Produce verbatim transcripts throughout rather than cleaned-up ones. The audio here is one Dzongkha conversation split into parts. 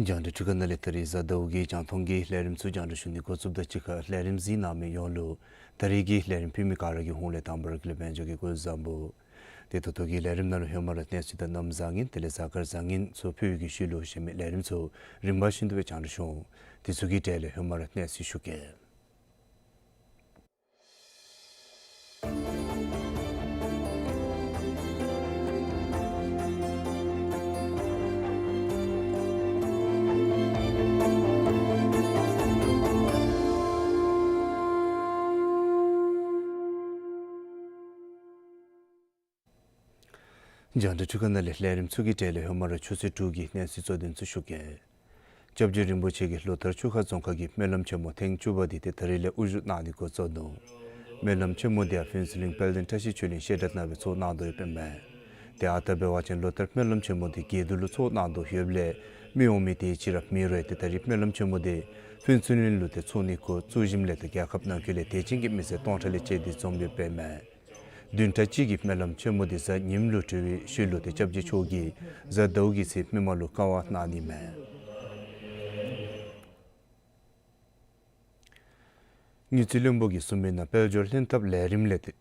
རྒྱང་བསྒྲགས་འཕྲུལ་ཁང་ནང་ལས་ད་རིས་གཟའ་ཟླཝ་གི་རྒྱང་མཐོང་གི་ལས་རིམ་ཚུ་རྒྱང་བསྒྲགས་ཞུ་ནི་འགོ་བཙུགསཔ་དང་གཅིག་ཁར་ལས་རིམ་གཟིགས་གནང་མི་ཡོངས་ལུ་ད་རིས་ཀྱི་ལས་རིམ་ཕུལ་མི་ག་ར་གི་ཧོངས་ལས་དང་པ་ར་གི་ལས་དཔལ་འབྱོར་གྱི་སྐུ་གཟུགས་བཟང་པོ། ཏེ་ད་ལྟོ་གི་ལས་རིམ་ནང་ལུ་ཧེ་མ་ར་གནས་ཚུལ་དང་གནམ་བཟང་ངན་དེ་ལས་གཟའ་སྐར་བཟང་ངན་ཚུ་ཕུལ་བའི་གི་ཤུལ་ལུ་གཞན་མི་ལས་རིམ་ཚུ་རིམ་པ་བཞིན་དུ་སྦེ་རྒྱང་བསྒྲགས་ཞུ་འོང་། དེ་ཚུ་གི་གྲས་ལས་ཧེ་མ་ར་གནས་ཚུལ་ཞུ་གེ། རྒྱང་བསྒྲགས་འཕྲུལ་ཁང་ནང་ལས་ལས་རིམ་ཚུ་གི་གྲས་ལས་ཧེ་མ་ར་ཆུ་ཚོད་དྲུག་གི་གནས་ཚུལ་གཙོ་དོན་ཚུ་ཞུ་གེ། སྐྱབས་རྗེ་རིན་པོ་ཆེ་གིས་ལོ་ལྟར་ཆུ་ཁ་རྫོང་ཁག་གི་སྨོན་ལམ་ཆེན་མོ་ཐེངས་བཅུ་པ་འདི་ཏེ་ད་རིས་ལས་དབུ་བཞུགས་གནང་ནི་འགོ་བཙུགས་ནུག། སྨོན་ལམ་ཆེན་མོ་འདི་ཡང་ཕུན་ཚོགས་གླིང་དཔལ་ལྡན་བཀྲ་ཤིས་ཆོས་གླིང་བཤད་གྲྭ་ནང་སྦེ་ཚོགས་གནང་དོ་ཡོདཔ་ཨིན་མས། ཏེ་ཨ་རྟག་འབད་བ་ཅིན་ལོ་ལྟར་སྨོན་ལམ་ཆེན་མོ་འདི་དགེ་འདུན་ལུ་ཚོགས་གནང་དོ་ཡོདཔ་ལས་མི་འོང་མི་དེ་ཅིག་ར་མེད་རུང་ཏེ་ད་རིས་སྨོན་ལམ་ཆེན་མོ་འདི་ཕུན་ཚོགས་གླིང་ལུ་ཏེ་ཚོགས་ནི་འགོ་བཙུགས་ཞིནམ་ལས་ཏེ་རྒྱལ་ཁབ་ནང་འཁོད་ལས་དད་ཅན་གྱི་མི་སེར་སྟོང་ཕྲག་ལས་བཅད་དེ་འཛོམས་ཡོདཔ་ཨིན་མས། བདུན་ཕྲག་གཅིག་གི་སྨོན་ལམ་ཆེན་མོ་འདི་གཟའ་ཉིམ་ལུ་གྲོལ་བའི་ཤུལ་ལུ་ཏེ་སྐྱབས་རྗེ་མཆོག་གིས་གཟའ་ཟླཝ་གི་ཚེ་མི་མང་ལུ་བཀའ་དབང་གནང་ནི་མས། དངུལ་རྩིས་བློན་པོ་གིས་གསུངས་མི་ནང་དཔལ་འབྱོར་ལྷན་ཐབས་ལས་རིམ་ལས་ཏེ་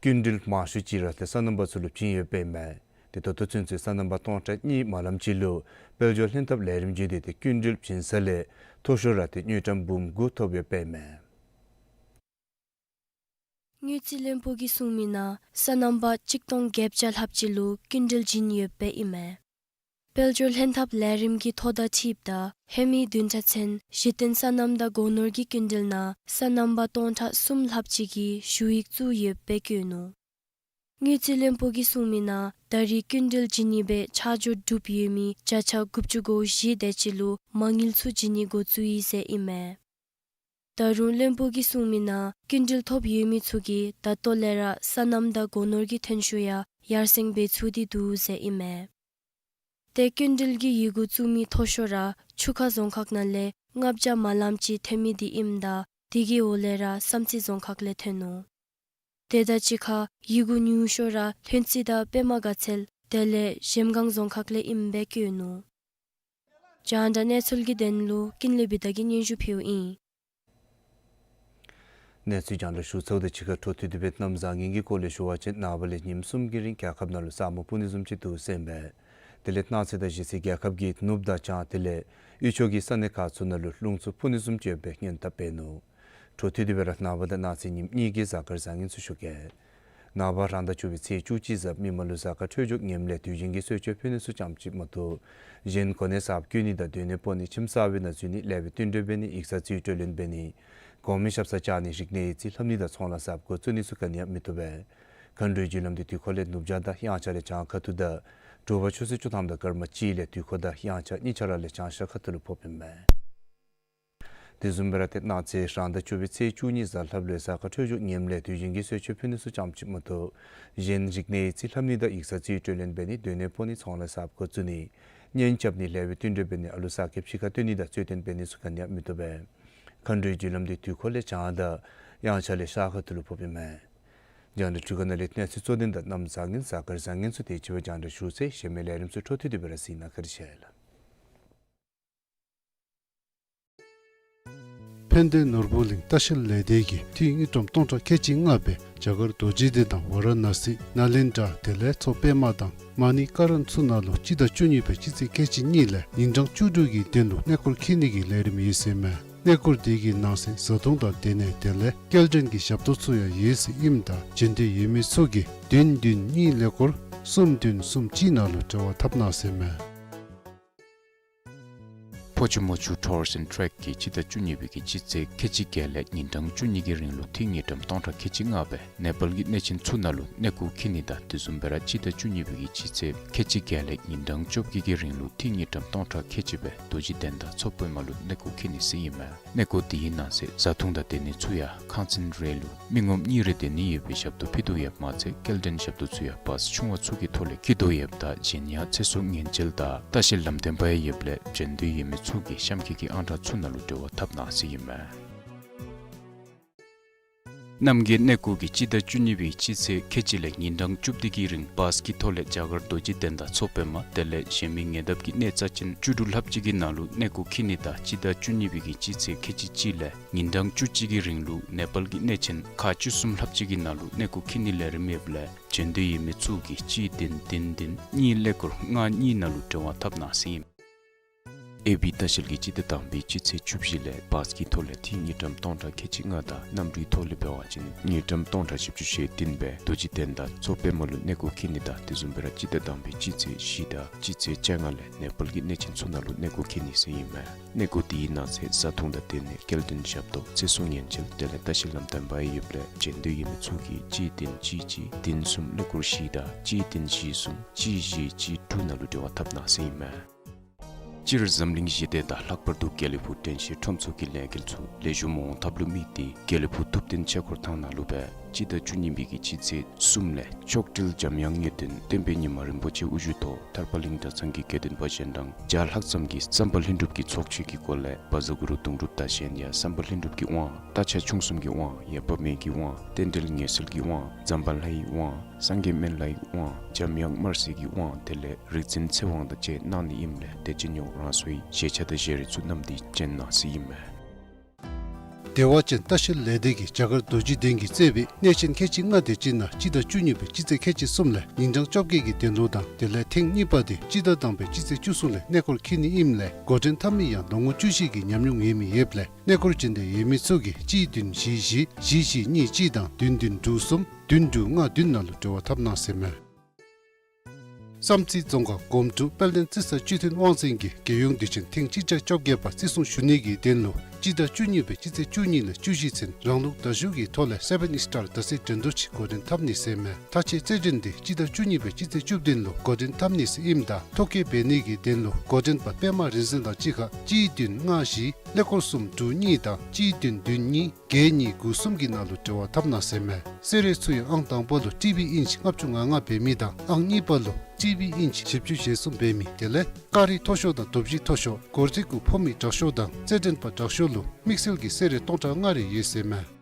སྐྱིན་འགྲུལ་མང་ཤོས་ཅིག་ར་ཏེ་སོ་ནམ་པ་ཚུ་ལུ་བྱིན་ཡོདཔ་ཨིན་མས། ཏེ་ད་ལྟོ་ཚུན་ཚོད་སོ་ནམ་པ་སྟོང་ཕྲག་གཉིས་མ་ལམ་ཅིག་ལུ་དཔལ་འབྱོར་ལྷན་ཐབས་ལས་རིམ་བརྒྱུད་དེ་ཏེ་སྐྱིན་འགྲུལ་བྱིན་ས་ལས་མཐོ་ཤོས་ར་ཏེ་དངུལ་ཀྲམ་འབུམ་དགུ་ཐོབ་ཡོདཔ་ཨིན་མས། དངུལ་རྩིས་བློན་པོ་གིས་གསུངས་མི་ནང་སོ་ནམ་པ་གཅིག་སྟོང་བརྒྱད་བརྒྱ་ལྷགཔ་ཅིག་ལུ་སྐྱིན་འགྲུལ་བྱིན་ཡོདཔ་ཨིན་མས། དཔལ་འབྱོར་ལྷན་ཐབས་ལས་རིམ་གྱི་ཐོ་དང་འཁྲིལཝ་ད་ཧེ་མའི་བདུན་ཕྲག་ཚུན་གཞི་རྟེན་སོ་ནམ་དང་སྒོ་ནོར་གྱི་སྐྱིན་འགྲུལ་ནང་སོ་ནམ་པ་སྟོང་ཕྲག་གསུམ་ལྷགཔ་ཅིག་གིས་ཞུ་ཡིག་བཙུགས་ཡོདཔ་སྦེ་བཀོད་ནུག། དངུལ་རྩིས་བློན་པོ་གིས་གསུངས་མི་ནང་ད་རིས་སྐྱིན་འགྲུལ་བྱིན་ནི་སྦེ་ཆ་འཇོག་གྲུབ་ཡོད་མི་བརྒྱ་ཆ་དགུ་བཅུ་གོ་བཞི་དེ་ཅིག་ལུ་མ་དངུལ་ཚུ་བྱིན་ནི་འགོ་བཙུགས་ཡི་ཟེར་ཨིན་མས། ད་རུང་བློན་པོ་གིས་གསུངས་མི་ནང་སྐྱིན་འགྲུལ་ཐོབ་ཡོད་མི་ཚུ་གིས་ད་ལྟོ་ལས་ར་སོ་ནམ་དང་སྒོ་ནོར་གྱི་ཐོན་ཤུགས་ཡང་ཡར་སེང་འབད་ཚུགས་ཏེ་འདུག་ཟེར་ཨིན་མས། ཏེ་སྐྱིན་འགྲུལ་གྱི་ཡི་གུ་བཙུགས་མི་མཐོ་ཤོས་ར་ཆུ་ཁ་རྫོང་ཁག་ནང་ལས་ལྔ་བརྒྱ་མ་ལམ་ཅིག་ཐོན་མི་འདི་ཨིནམ་ད་དེ་གི་འོག་ལས་ར་བསམ་རྩེ་རྫོང་ཁག་ལས་ཐོན་ནུག། དེ་དང་གཅིག་ཁར་ཡི་གུ་ཉུང་ཤོས་ར་ལྷུན་རྩེ་དང་པདྨ་དགའ་ཚལ་དེ་ལས་གཞལམ་སྒང་རྫོང་ཁག་ལས་ཨིནམ་སྦེ་བཀོད་ནུག། རྒྱང་བསྒྲགས་གནས་ཚུལ་གྱི་དོན་ལུ་ཀུན་ལེགས་བི་དྷ་གིས་སྙན་ཞུ་ཕུལཝ་ཨིན། གནས་ཚུལ་རྒྱང་བསྒྲགས་ཞུ་ཚརཝ་དང་གཅིག་ཁར་འཕྲོ་མཐུད་དེ་སྦེ་གནམ་བཟང་ངན་གྱི་སྐོར་ལས་ཞུ་བ་ཅིན་ནངས་པ་ལས་ཉིནམ་གསུམ་གྱི་རིང་རྒྱལ་ཁབ་ནང་ལུ་ས་སྨུག་སྤུབ་ནི་བཟུམ་ཅིག་འདུག་ཟེར་ཨིན་པས། དེ་ལས་གནངས་ཚེ་དང་གཞེས་ཚེ་རྒྱལ་ཁབ་ཀྱི་ནུབ་དང་བྱང་དེ་ལས་དབུས་ཕྱོགས་ཀྱི་ས་གནས་ཁག་ཚུ་ནང་ལུ་རླུང་འཚུབ་འཕུ་ནི་བཟུམ་ཅིག་ཡོད་པའི་སྔོན་བརྡ་སྤེལ་ནུག། འཕྲོ་མཐུད་དེ་སྦེ་ར་ནངས་པ་དང་གནངས་ཚེ་ཉིནམ་གཉིས་ཀྱི་གཟའ་སྐར་བཟང་ངན་ཚུ་ཞུ་གེ། ནངས་པ་རང་ཟླ་བཅུ་པའི་ཚེས་བཅུ་གཅིག་གཟའ་མིག་དམར་ལུ་གཟའ་སྐར་འཕྲོད་སྦྱོར་ངནམ་ལས་དུས་ཆེན་གྱི་གསོལ་མཆོད་ཕུལ་ནི་ཚུ་ཙམ་ཅིག་མ་གཏོགས་གཞན་གོ་གནས་གསརཔ་བསྐོ་ནི་དང་སྡོད་གནས་སྤོ་ནི་ཁྱིམ་གསར་པའི་ནང་འཛུལ་ནི་ལེགས་པའི་བསྟུན་གྲོས་འབད་ནི་ཡིག་ཚང་རྩིས་སྤྲོད་ལེན་འབད་ནི་གོང་མའི་ཞབས་སར་བཅར་ནི་རིག་གནས་ཡིག་རྩིས་ལྷབ་ནི་དང་ཚོང་ལཱ་གསརཔ་འགོ་བཙུགས་ནི་ཚུ་ག་ནི་ཡང་མི་བཏུབ་པས། མཁའ་འགྲོའི་རྒྱུ་ལམ་འདི་དུས་འཁོར་ལས་ནུབ་བྱང་དང་དབྱངས་འཆར་ལས་བྱང་ཁ་ཐུག་དང་དྲོ་པ་ཆུ་ཚོད་བཅུ་ཐམ་དང་སྐར་མ་གཅིག་ལས་དུས་འཁོར་དང་དབྱངས་འཆར་གཉིས་ཆ་ར་ལས་བྱང་ཤར་ཁ་ཐུག་ལུ་ཕོགཔ་ཨིན་མས། དེ་བཟུམ་སྦེ་ར་ཏེ་གནངས་ཚེ་རང་ཟླ་བཅུ་པའི་ཚེས་བཅུ་གཉིས་གཟའ་ལྷགཔ་ལུ་གཟའ་སྐར་འཕྲོད་སྦྱོར་ངནམ་ལས་དུས་ཡུན་གྱི་གསོལ་མཆོད་ཕུལ་ནི་ཚུ་ཙམ་ཅིག་མ་གཏོགས་གཞན་རིག་གནས་རྩིས་ལྷབ་ནི་དང་ཡིག་ཚང་རྩིས་སྤྲོད་ལེན་འབད་ནི་སྡོད་གནས་སྤོ་ནི་ཚོང་ལས་གསརཔ་འགོ་བཙུགས་ནི་གཉེན་རྐྱབ་ནི་ལེགས་པའི་བསྟུན་གྲོས་འབད་ནི་ཨ་ལུ་གསར་སྐྱེས་ཕྱི་ཁར་བཏོན་ནི་དང་རྩོད་དོན་འབད་ནི་ཚུ་ག་ནི་ཡང་མི་བཏུབ་པས། མཁའ་འགྲོའི་རྒྱུ་ལམ་འདི་དུས་འཁོར་ལས་བྱང་དང་དབྱངས་འཆར་ལས་ཤར་ཁ་ཐུག་ལུ་ཕོགཔ་ཨིན་མས། རྒྱང་བསྒྲགས་འཕྲུལ་ཁང་ནང་ལས་གནས་ཚུལ་གཙོ་དོན་དང་གནམ་བཟང་ངན་གཟའ་སྐར་བཟང་ངན་ཚུ་དེ་ཅིག་སྦེ་རྒྱང་བསྒྲགས་ཞུ་ཚར་ཡི། གཞན་མི་ལས་རིམ་ཚུ་འཕྲོ་མཐུད་དེ་སྦེ་ར་གཟིགས་གནང། བཀའ་དྲིན་ཆེ་ལགས། ཕན་བདེ་ནོར་བུ་གླིང་ལྟ་བཤལ་ལས་སྡེ་གིས་ཐེངས་དངུལ་ཀྲམ་སྟོང་ཕྲག་ཁལ་གཅིག་ལྔ་སྦེ་རྒྱ་གར་རྡོ་རྗེ་གདན་དང་ཝ་ར་ཎ་སི་ནཱ་ལེནྡྲ་དེ་ལས་མཚོ་པདྨ་དང་མ་ཎི་ཀ་རན་ཚུ་ནང་ལུ་སྤྱི་ཟླ་བཅུ་གཉིས་པའི་སྤྱི་ཚེས་ཁལ་གཅིག་གཉིས་ལས་ཉིན་གྲངས་བཅུ་དྲུག་གི་དོན་ལུ་གནས་སྐོར་འཁྱིད་ནི་གི་ལས་རིམ་ཡོད་ཟེར་མས། གནས་སྐོར་དེ་གི་ནང་གསེས་བཟའ་འཐུང་དང་སྡོད་གནས་དེ་ལས་སྐྱེལ་འདྲེན་གྱི་ཞབས་ཏོག་ཚུ་ཡང་ཡོད་ཟེར་ཨིནམ་ད་བྱོན་འདོད་ཡོད་མི་ཚུ་གིས་བདུན་བདུན་གཉིས་ཀླད་ཀོར་གསུམ་བདུན་གསུམ་གཅིག་ནང་ལུ་འབྲེལ་བ་འཐབ་གནང་ཟེར་མས། ཕོ་ཆུ་མོ་ཆུ་Tours and Trek གིས་སྤྱི་ཟླ་བཅུ་གཉིས་པའི་གི་སྤྱི་ཚེས་ཁལ་གཅིག་བརྒྱད་ལས་ཉིན་གྲངས་བཅུ་གཉིས་ཀྱི་རིང་ལུ་ཐེངས་དངུལ་ཀྲམ་སྟོང་ཕྲག་ཁལ་གཅིག་ལྔ་སྦེ་ནེ་པཱལ་གྱི་གནས་ཆེན་ཚུ་ནང་ལུ་གནས་སྐོར་འཁྱིད་ནི་དང་དེ་བཟུམ་སྦེ་ར་སྤྱི་ཟླ་བཅུ་གཉིས་པའི་གི་སྤྱི་ཚེས་ཁལ་གཅིག་བརྒྱད་ལས་ཉིན་གྲངས་བཅོ་བརྒྱད་ཀྱི་རིང་ལུ་ཐེངས་དངུལ་ཀྲམ་སྟོང་ཕྲག་ཁལ་གཅིག་སྦེ་རྡོ་རྗེ་གདན་དང་མཚོ་པདྨ་ལུ་གནས་སྐོར་འཁྱིད་ནི་ཟེར་ཨིན་མས། གནས་སྐོར་དེའི་ནང་གསེས་བཟའ་འཐུང་དང་སྡོད་གནས་ཚུ་ཡང་ཁང་ཚན་རེ་ལུ་མི་ངོམ་གཉིས་རེ་སྡོད་ནི་ཡོད་པའི་ཞབས་ཏོག་ཕུལ་དོ་ཡོདཔ་མ་ཚད་སྐྱེལ་འདྲེན་ཞབས་ཏོག་ཚུ་ཡང་བཱས་ཆུང་བ་ཚུ་གི་ཐོག་ལས་འཁྱིད་དོ་ཡོདཔ་ད་གཞན་ཡང་ཚེ་སྲོག་ཉེན་བཅོལ་དང་ལྟ་བཤལ་ལམ་སྟོན་པ་ཡང་ཡོདཔ་ལས་བྱོན་འདོད་ཡོད་མི་ཚུ་གིས་གཤམ་འཁོད་ཀྱི་ཨང་གྲངས་ཚུ་ནང་ལུ་འབྲེལ་བ་འཐབ་གནང་ཟེར་ཨིན་མས། རྣམ་རྒྱལ་གནས་སྐོར་གྱིས་སྤྱི་ཟླ་བཅུ་གཉིས་པའི་སྤྱི་ཚེས་ཁལ་གཅིག་ལས་ཉིན་གྲངས་བཅུ་བདུན་གྱི་རིང་བཱས་ཀྱི་ཐོག་ལས་རྒྱ་གར་རྡོ་རྗེ་གདན་དང་མཚོ་པདྨ་དེ་ལས་གཞན་མི་ཉེ་འདབས་ཀྱི་གནས་རྩ་ཅན་བཅུ་དྲུག་ལྷགཔ་ཅིག་གི་ནང་ལུ་གནས་སྐོར་འཁྱིད་ནི་དང་སྤྱི་ཟླ་བཅུ་གཉིས་པའི་གི་སྤྱི་ཚེས་ཁལ་གཅིག་གཅིག་ལས་ཉིན་གྲངས་བཅུ་གཅིག་གི་རིང་ལུ་ནེ་པཱལ་གྱི་གནས་ཆེན་ཁག་བཅུ་གསུམ་ལྷགཔ་ཅིག་གི་ནང་ལུ་གནས་སྐོར་འཁྱིད་ནི་ལས་རིམ་ཡོདཔ་ལས་བྱོན་འདོད་ཡོད་མི་ཚུ་གིས་གཅིག་བདུན་བདུན་བདུན་གཉིས་ཀླད་ཀོར་ལྔ་གཉིས་ནང་ལུ་འབྲེལ་བ་འཐབ་གནང་ཟེར་ཨིན། ཨེ་བི་ལྟ་བཤལ་གྱིས་སྤྱི་ཟླ་དང་པའི་སྤྱི་ཚེས་བཅུ་བཞི་ལས་བཱས་ཀྱི་ཐོག་ལས་ཐེངས་དངུལ་ཀྲམ་སྟོང་ཕྲག་ཁལ་གཅིག་ལྔ་དང་གནམ་གྲུའི་ཐོག་ལས་འབད་བ་ཅིན་དངུལ་ཀྲམ་སྟོང་ཕྲག་བཞི་བཅུ་ཞེ་བདུན་སྦེ་རྡོ་རྗེ་གདན་དང་མཚོ་པདྨ་ལུ་གནས་སྐོར་འཁྱིད་ནི་དང་དེ་བཟུམ་སྦེ་ར་སྤྱི་ཟླ་དང་པའི་སྤྱི་ཚེས་བཞི་དང་སྤྱི་ཚེས་བཅོ་ལྔ་ལས་ནེ་པཱལ་གྱི་གནས་ཆེན་ཚུ་ནང་ལུ་གནས་སྐོར་འཁྱིད་ནི་ཟེར་ཨིན་མས། གནས་སྐོར་དེའི་ནང་གསེས་བཟའ་འཐུང་དང་སྡོད་གནས་སྐྱེལ་འདྲེན་ཞབས་ཏོག་ཚེ་སྲོག་ཉེན་བཅོལ་དེ་ལས་ལྟ་བཤལ་ལམ་སྟོན་པ་ཡང་ཡོདཔ་ལས་བྱོན་འདོད་ཡོད་མི་ཚུ་གིས་གཅིག་བདུན་གཅིག་གཅིག་བདུན་གསུམ་ཀླད་ཀོར་བཞི་དང་གཅིག་བདུན་བཞི་གསུམ་གཅིག་བཞི་གཅིག་དྲུག་ནང་ལུ་འབྲེལ་བ་འཐབ་གནང་ཟེར་ཨིན་མས། སྤྱིར་འཛམ་གླིང་ཞི་བདེ་དང་ལྷག་པར་དུ་དགེ་ལེགས་ཕུག་དྲན་ཤེས་ཁྲོམ་ཚོགས་ཀྱི་ལས་འགུལ་ཚུ་ལེགས་ཤོམ་འོང་ཐབས་ལུ་དམིགས་ཏེ་དགེ་ལེགས་ཕུག་ཐུབ་བསྟན་ཆོས་འཁོར་ཐང་ནང་ལུ་སྦེ་སྤྱི་ཟླ་བཅུ་གཉིས་པའི་གི་སྤྱི་ཚེས་གསུམ་ལས་མཆོག་སྤྲུལ་འཇམ་དབྱངས་དངོས་བསྟན་བསྟན་པའི་ཉི་མ་རིན་པོ་ཆེ་དབུ་བཞུགས་ཐོག་ཐར་པ་གླིང་གྲྭ་ཚང་གི་དགེ་འདུན་པ་གཞན་གྲངས་བརྒྱ་ལྷག་ཙམ་གྱིས་བསམ་པ་ལྷུན་གྲུབ་ཀྱི་ཚོགས་མཆོད་ཀྱི་སྒོ་ལས་བཛྲ་གུ་རུ་གདུང་སྒྲུབ་དང་གཞན་ཡང་བསམ་པ་ལྷུན་གྲུབ་ཀྱི་དབང་རྟ་ཕྱག་མཆོང་གསུམ་གྱི་དབང་ཡེ་བ་མེད་ཀྱི་དབང་རྟེན་འབྲེལ་ངེས་གསལ་གྱི་དབང་ཛམ་བྷ་ལའི་དབང་སངས་རྒྱས་སྨན་བླའི་དབང་འཇམ་དབྱངས་དམར་སེར་གྱི་དབང་དེ་ལས་རིག་འཛིན་ཚེ་དབང་དང་བཅས་གནང་ནི་ཨིནམ་ལས་དད་ཅན་ཡོངས་རང་སོའི་བཞེས་ཆས་དང་བཞེས་རས་ཚུ་བསྣམས་ཏེ་བྱོན་གནང་ཟེར་ཨིན་མས། བདེ་བ་ཅན་ལྟ་བཤལ་ལས་སྡེ་གིས་རྒྱ་གར་རྡོ་རྗེ་གདན་གྱིས་གཙོས་པའི་གནས་ཆེན་ཁལ་གཅིག་ལྔ་དེ་ཅིག་ནང་སྤྱི་ཟླ་བཅུ་གཉིས་པའི་སྤྱི་ཚེས་ཁལ་གཅིག་གསུམ་ལས་ཉིན་གྲངས་བཅོ་བརྒྱད་ཀྱི་དོན་ལུ་དང་དེ་ལས་ཐེངས་གཉིས་པ་དེ་སྤྱི་ཟླ་དང་པའི་སྤྱི་ཚེས་བཅུ་གསུམ་ལས་གནས་སྐོར་འཁྱིད་ནི་ཨིནམ་ལས་འགོ་འདྲེན་འཐབ་མི་ཡང་ལོ་ངོ་བཅུ་བཞི་གི་ཉམས་མྱོང་ཡོད་མི་ཡོདཔ་ལས་གནས་སྐོར་བྱོན་འདོད་ཡོད་མི་ཚུ་གིས་གཅིག་བདུན་བཞི་བཞི་བཞི་གཉིས་གཅིག་དང་བདུན་བདུན་དྲུག་གསུམ་བདུན་དྲུག་ལྔ་བདུན་ནང་ལུ་འབྲེལ་བ་འཐབ་གནང་ཟེར་མས། བསམ་རྩེ་རྫོང་ཁག་སྒོམ་སྒྲུབ་དཔལ་ལྡན་རྩེ་ས་སྤྱི་མཐུན་དབང་འཛིན་གྱིས་རྒྱལ་ཡོངས་དུས་ཆེན་ཐེངས་གཅིག་བརྒྱ་བཅོ་བརྒྱད་པ་བརྩི་སྲུང་ཞུ་ནི་གི་དོན་ལུ་སྤྱི་ཟླ་བཅུ་གཉིས་པའི་སྤྱི་ཚེས་བཅུ་གཉིས་ལས་བཅུ་བཞི་ཚུན་རང་ལུགས་བརྡ་བརྒྱུད་ཀྱི་ཐོག་ལས་སེ་བཱན་ཨིསི་ཊར་བརྡ་རྩིས་འགྲན་བསྡུར་ཅིག་འགོ་འདྲེན་འཐབ་ནི་ཟེར་མས། མཐའ་དཔྱད་རྩེད་འགྲན་དེ་སྤྱི་ཟླ་བཅུ་གཉིས་པའི་སྤྱི་ཚེས་བཅུ་བདུན་ལུ་འགོ་འདྲེན་འཐབ་ནི་ཟེར་ཨིནམ་ད་ཐོ་བཀོད་འབད་ནི་གི་དོན་ལུ་འགོ་འདྲེན་པ་པདྨ་རིག་འཛིན་དང་གཅིག་ཁར་གཅིག་བདུན་ལྔ་བཞི་ཀླད་ཀོར་གསུམ་དྲུག་གཉིས་དང་གཅིག་བདུན་བདུན་གཉིས་བརྒྱད་གཉིས་དགུ་གསུམ་གྱི་ནང་ལུ་འབྲེལ་བ་འཐབ་གནང་ཟེར་མས། གསོལ་རས་ཚུ་ཡང་ཨང་དང་པ་ལུ་ཊི་བི་ཨིན་ཅི་ལྔ་བཅུ་ང་ལྔ་འབད་མི་དང་ཨང་གཉིས་པ་ལུ་ཊི་བི་ཨིན་ཅི་བཞི་བཅུ་ཞེ་གསུམ་འབད་མི་དེ་ལས་ཀ་རི་མཐོ་ཤོས་དང་དོ་བཞི་མཐོ་ཤོས་སྒོར་རྩིས་གུ་ཕོག་མི་དྲག་ཤོས་དང་རྩེད་འགྲན་པ་དྲག་ཤོས་ལུ་དམིགས་བསལ་གྱི་གསོལ་རས་སྟོང་ཕྲག་ལྔ་རེ་ཡོད་ཟེར་མས།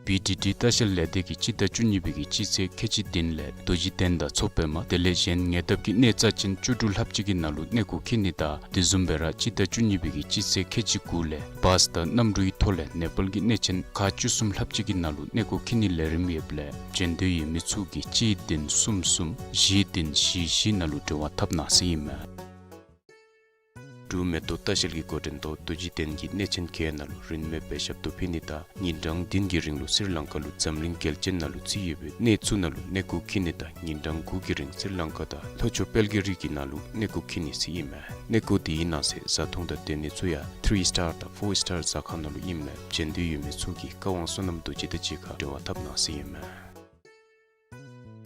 བི་ཌི་ཌི་ལྟ་བཤལ་ལས་སྡེ་གིས་སྤྱི་ཟླ་བཅུ་གཉིས་པའི་གི་སྤྱི་ཚེས་ཁལ་གཅིག་བདུན་ལས་རྡོ་རྗེ་གདན་དང་མཚོ་པདྨ་དེ་ལས་གཞན་ཉེ་འདབས་ཀྱི་གནས་རྩ་ཅན་བཅུ་དྲུག་ལྷགཔ་ཅིག་གི་ནང་ལུ་གནས་སྐོར་འཁྱིད་ནི་དང་དེ་བཟུམ་སྦེ་ར་སྤྱི་ཟླ་བཅུ་གཉིས་པའི་གི་སྤྱི་ཚེས་ཁལ་གཅིག་དགུ་ལས་བཱས་དང་གནམ་གྲུའི་ཐོག་ལས་ནེ་པཱལ་གྱི་གནས་ཆེན་ཁག་བཅུ་གསུམ་ལྷགཔ་ཅིག་གི་ནང་ལུ་གནས་སྐོར་འཁྱིད་ནི་ལས་རིམ་ཡོདཔ་ལས་བྱོན་འདོད་ཡོད་མི་ཚུ་གིས་གཅིག་བདུན་གསུམ་གསུམ་བཞི་བདུན་བཞི་བཞི་ནང་ལུ་འབྲེལ་བ་འཐབ་གནང་ཟེར་ཨིན་མས། འབྲུག་མེ་ཏོག་ལྟ་བཤལ་གྱི་འགོ་འདྲེན་ཐོག་རྡོ་རྗེ་གདན་གྱི་གནས་ཆེན་བརྒྱད་ནང་ལུ་རིན་མེད་པའི་ཞབས་ཏོག་ཕུལ་ནི་དང་ཉིན་གྲངས་བདུན་གྱི་རིང་ལུ་སི་རི་ལང་ཀ་ལུ་འཛམ་གླིང་རྒྱལ་སྤྱིའི་ནང་ལུ་རྩིས་ཡོད་པའི་གནས་ཚུ་ནང་ལུ་གནས་སྐོར་འཁྱིད་ནི་དང་ཉིན་གྲངས་དགུ་གི་རིང་སི་རི་ལང་ཀ་དང་ལྷོ་ཕྱོགས་དཔལ་གྱི་རི་གི་ནང་ལུ་གནས་སྐོར་འཁྱིད་ནི་ཟེར་ཨིན་མས། གནས་སྐོར་དེའི་ནང་གསེས་བཟའ་འཐུང་དང་སྡོད་གནས་ཚུ་ཡང་ཐི་རི་སི་ཊར་དང་ཕོར་སི་ཊར་ཟ་ཁང་ནང་ལུ་ཨིནམ་ལས་བྱོན་འདོད་ཡོད་མི་ཚུ་གིས་བཀའ་དབང་བསོད་ནམས་རྡོ་རྗེ་དང་གཅིག་ཁར་འབྲེལ་བ་འཐབ་གནང་ཟེར་ཨིན་མས།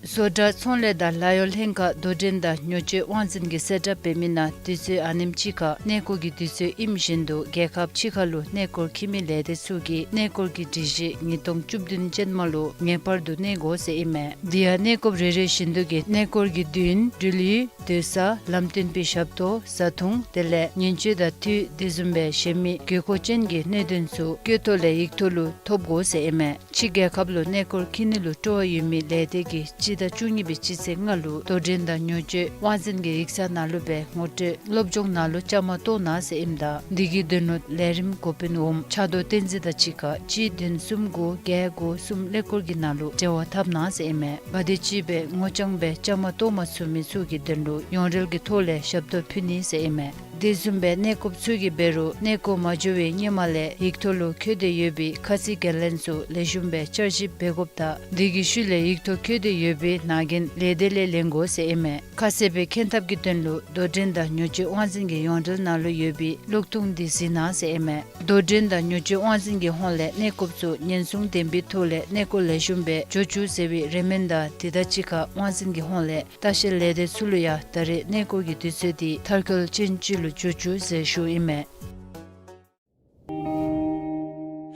བཟོ་གྲྭ་ཚོང་ལས་དང་ལཱ་གཡོག་ལྷན་ཁག་དོ་འགྲན་དང་ཉོ་སྤྱོད་དབང་འཛིན་གྱིས་གསལ་བསྒྲགས་འབད་མི་ནང་དུས་ཚོད་ཨ་ནེམ་ཅིག་ཁར་གནས་སྐོར་གྱི་དུས་ཚོད་ཨིནམ་བཞིན་དུ་རྒྱལ་ཁབ་ཕྱི་ཁ་ལུ་གནས་སྐོར་འཁྱིད་མི་ལས་སྡེ་ཚུ་གིས་གནས་སྐོར་གྱི་སྒྲིག་གཞི་ཉིས་སྟོང་བཅུ་བདུན་ཅན་མ་ལུ་ངེས་པར་དུ་གནས་དགོ་ཟེར་ཨིན་མས། དེ་ཡང་གནས་སྐོར་རེ་རེ་བཞིན་དུ་གི་གནས་སྐོར་གྱི་མདུན་འགྲུལ་ཡུལ་སྡོད་ས་ལམ་སྟོན་པའི་ཞབས་ཏོག་བཟའ་འཐུང་དེ་ལས་ཉེན་བཅོལ་དང་འཐུས་དེ་བཟུམ་སྦེ་གཞན་མི་དགོས་མཁོ་ཅན་གྱི་གནད་དོན་ཚུ་བཀོད་ཐོ་ལས་ཡིག་ཐོ་ལུ་ཐོབ་དགོ་ཟེར་ཨིན་མས། ཕྱི་རྒྱལ་ཁབ་ལུ་གནས་སྐོར་འཁྱིད་ནི་ལུ་སྤྲོ་བ་ཡོད་མི་ལས་སྡེ་གིས་སྤྱི་ཟླ་བཅུ་གཉིས་པའི་སྤྱི་ཚེས་ལྔ་ལུ་དོ་འགྲན་དང་ཉོ་སྤྱོད་དབང་འཛིན་གྱི་ཡིག་ཚང་ནང་ལུ་སྦེ་ངོ་སྤྲོད་སློབ་སྦྱོང་ནང་ལུ་བཅའ་མར་གཏོགས་གནང་ཟེར་ཨིནམ་ད་འདི་གི་དོན་ལུ་ལས་རིམ་འགོ་དཔོན་འོགམ་ཕྱག་རྡོར་བསྟན་འཛིན་དང་གཅིག་ཁར་གཅིག་བདུན་གསུམ་དགུ་བརྒྱད་དགུ་གསུམ་ཀླད་ཀོར་གྱི་ནང་ལུ་འབྲེལ་བ་འཐབ་གནང་ཟེར་ཨིན་མས། ག་དེམ་ཅིག་སྦེ་ངོ་རྐྱང་སྦེ་བཅའ་མར་གཏོགས་མ་ཚུགས་མི་ཚུ་གི་དོན་ལུ་ཡོངས་འབྲེལ་གྱི་ཐོག་ལས་ཞབས་ཏོག་ཕུལ་ནི་ཟེར་ཨིན་མས། དེ་བཟུམ་སྦེ་གནས་སྐོརཔ་ཚུ་གིས་འབད་རུང་གནས་སྐོར་མ་འགྱོ་བའི་སྔོན་མ་ལས་ཡིག་ཐོ་ལུ་འཁོད་དེ་ཡོད་པའི་ཁ་ཚིག་འགན་ལེན་ཚུ་ལེགས་ཤོམ་སྦེ་བསྐྱར་ཞིབ་འབད་དགོཔ་དང་དེ་གི་ཤུལ་ལས་ཡིག་ཐོ་འཁོད་དེ་ཡོད་པའི་ནང་རྒྱན་ལས་སྡེ་ལས་ལེན་དགོ་ཟེར་ཨིན་མས། ཁ་གསལ་སྦེ་མཁྱེན་ཐབས་ཀྱི་དོན་ལུ་དོ་འགྲན་དང་ཉོ་སྤྱོད་དབང་འཛིན་གྱི་ཡོངས་འབྲེལ་ནང་ལུ་ཡོད་པའི་གློག་ཐུང་འདི་གཟིགས་གནང་ཟེར་ཨིན་མས། དོ་འགྲན་དང་ཉོ་སྤྱོད་དབང་འཛིན་གྱི་ཧོངས་ལས་གནས་སྐོརཔ་ཚུ་ཉེན་སྲུང་ལྡན་པའི་ཐོག་ལས་གནས་སྐོར་ལེགས་ཤོམ་སྦེ་འགྱོ་བཅུག་ཟེར་བའི་རེ་སྨོན་དང་དེ་དང་གཅིག་ཁར་དབང་འཛིན་གྱི་ཧོངས་ལས་ལྟ་བཤལ་ལས་སྡེ་ཚུ་ལུ་ཡང་ད་རེས་གནས་སྐོར་གྱི་དུས་ཚོད་འདི་མཐར་འཁྱོལ་ཅན་ཅིག་ལུ་འགྱོ་བཅུག་ཟེར་ཞུཝ་ཨིན་མས།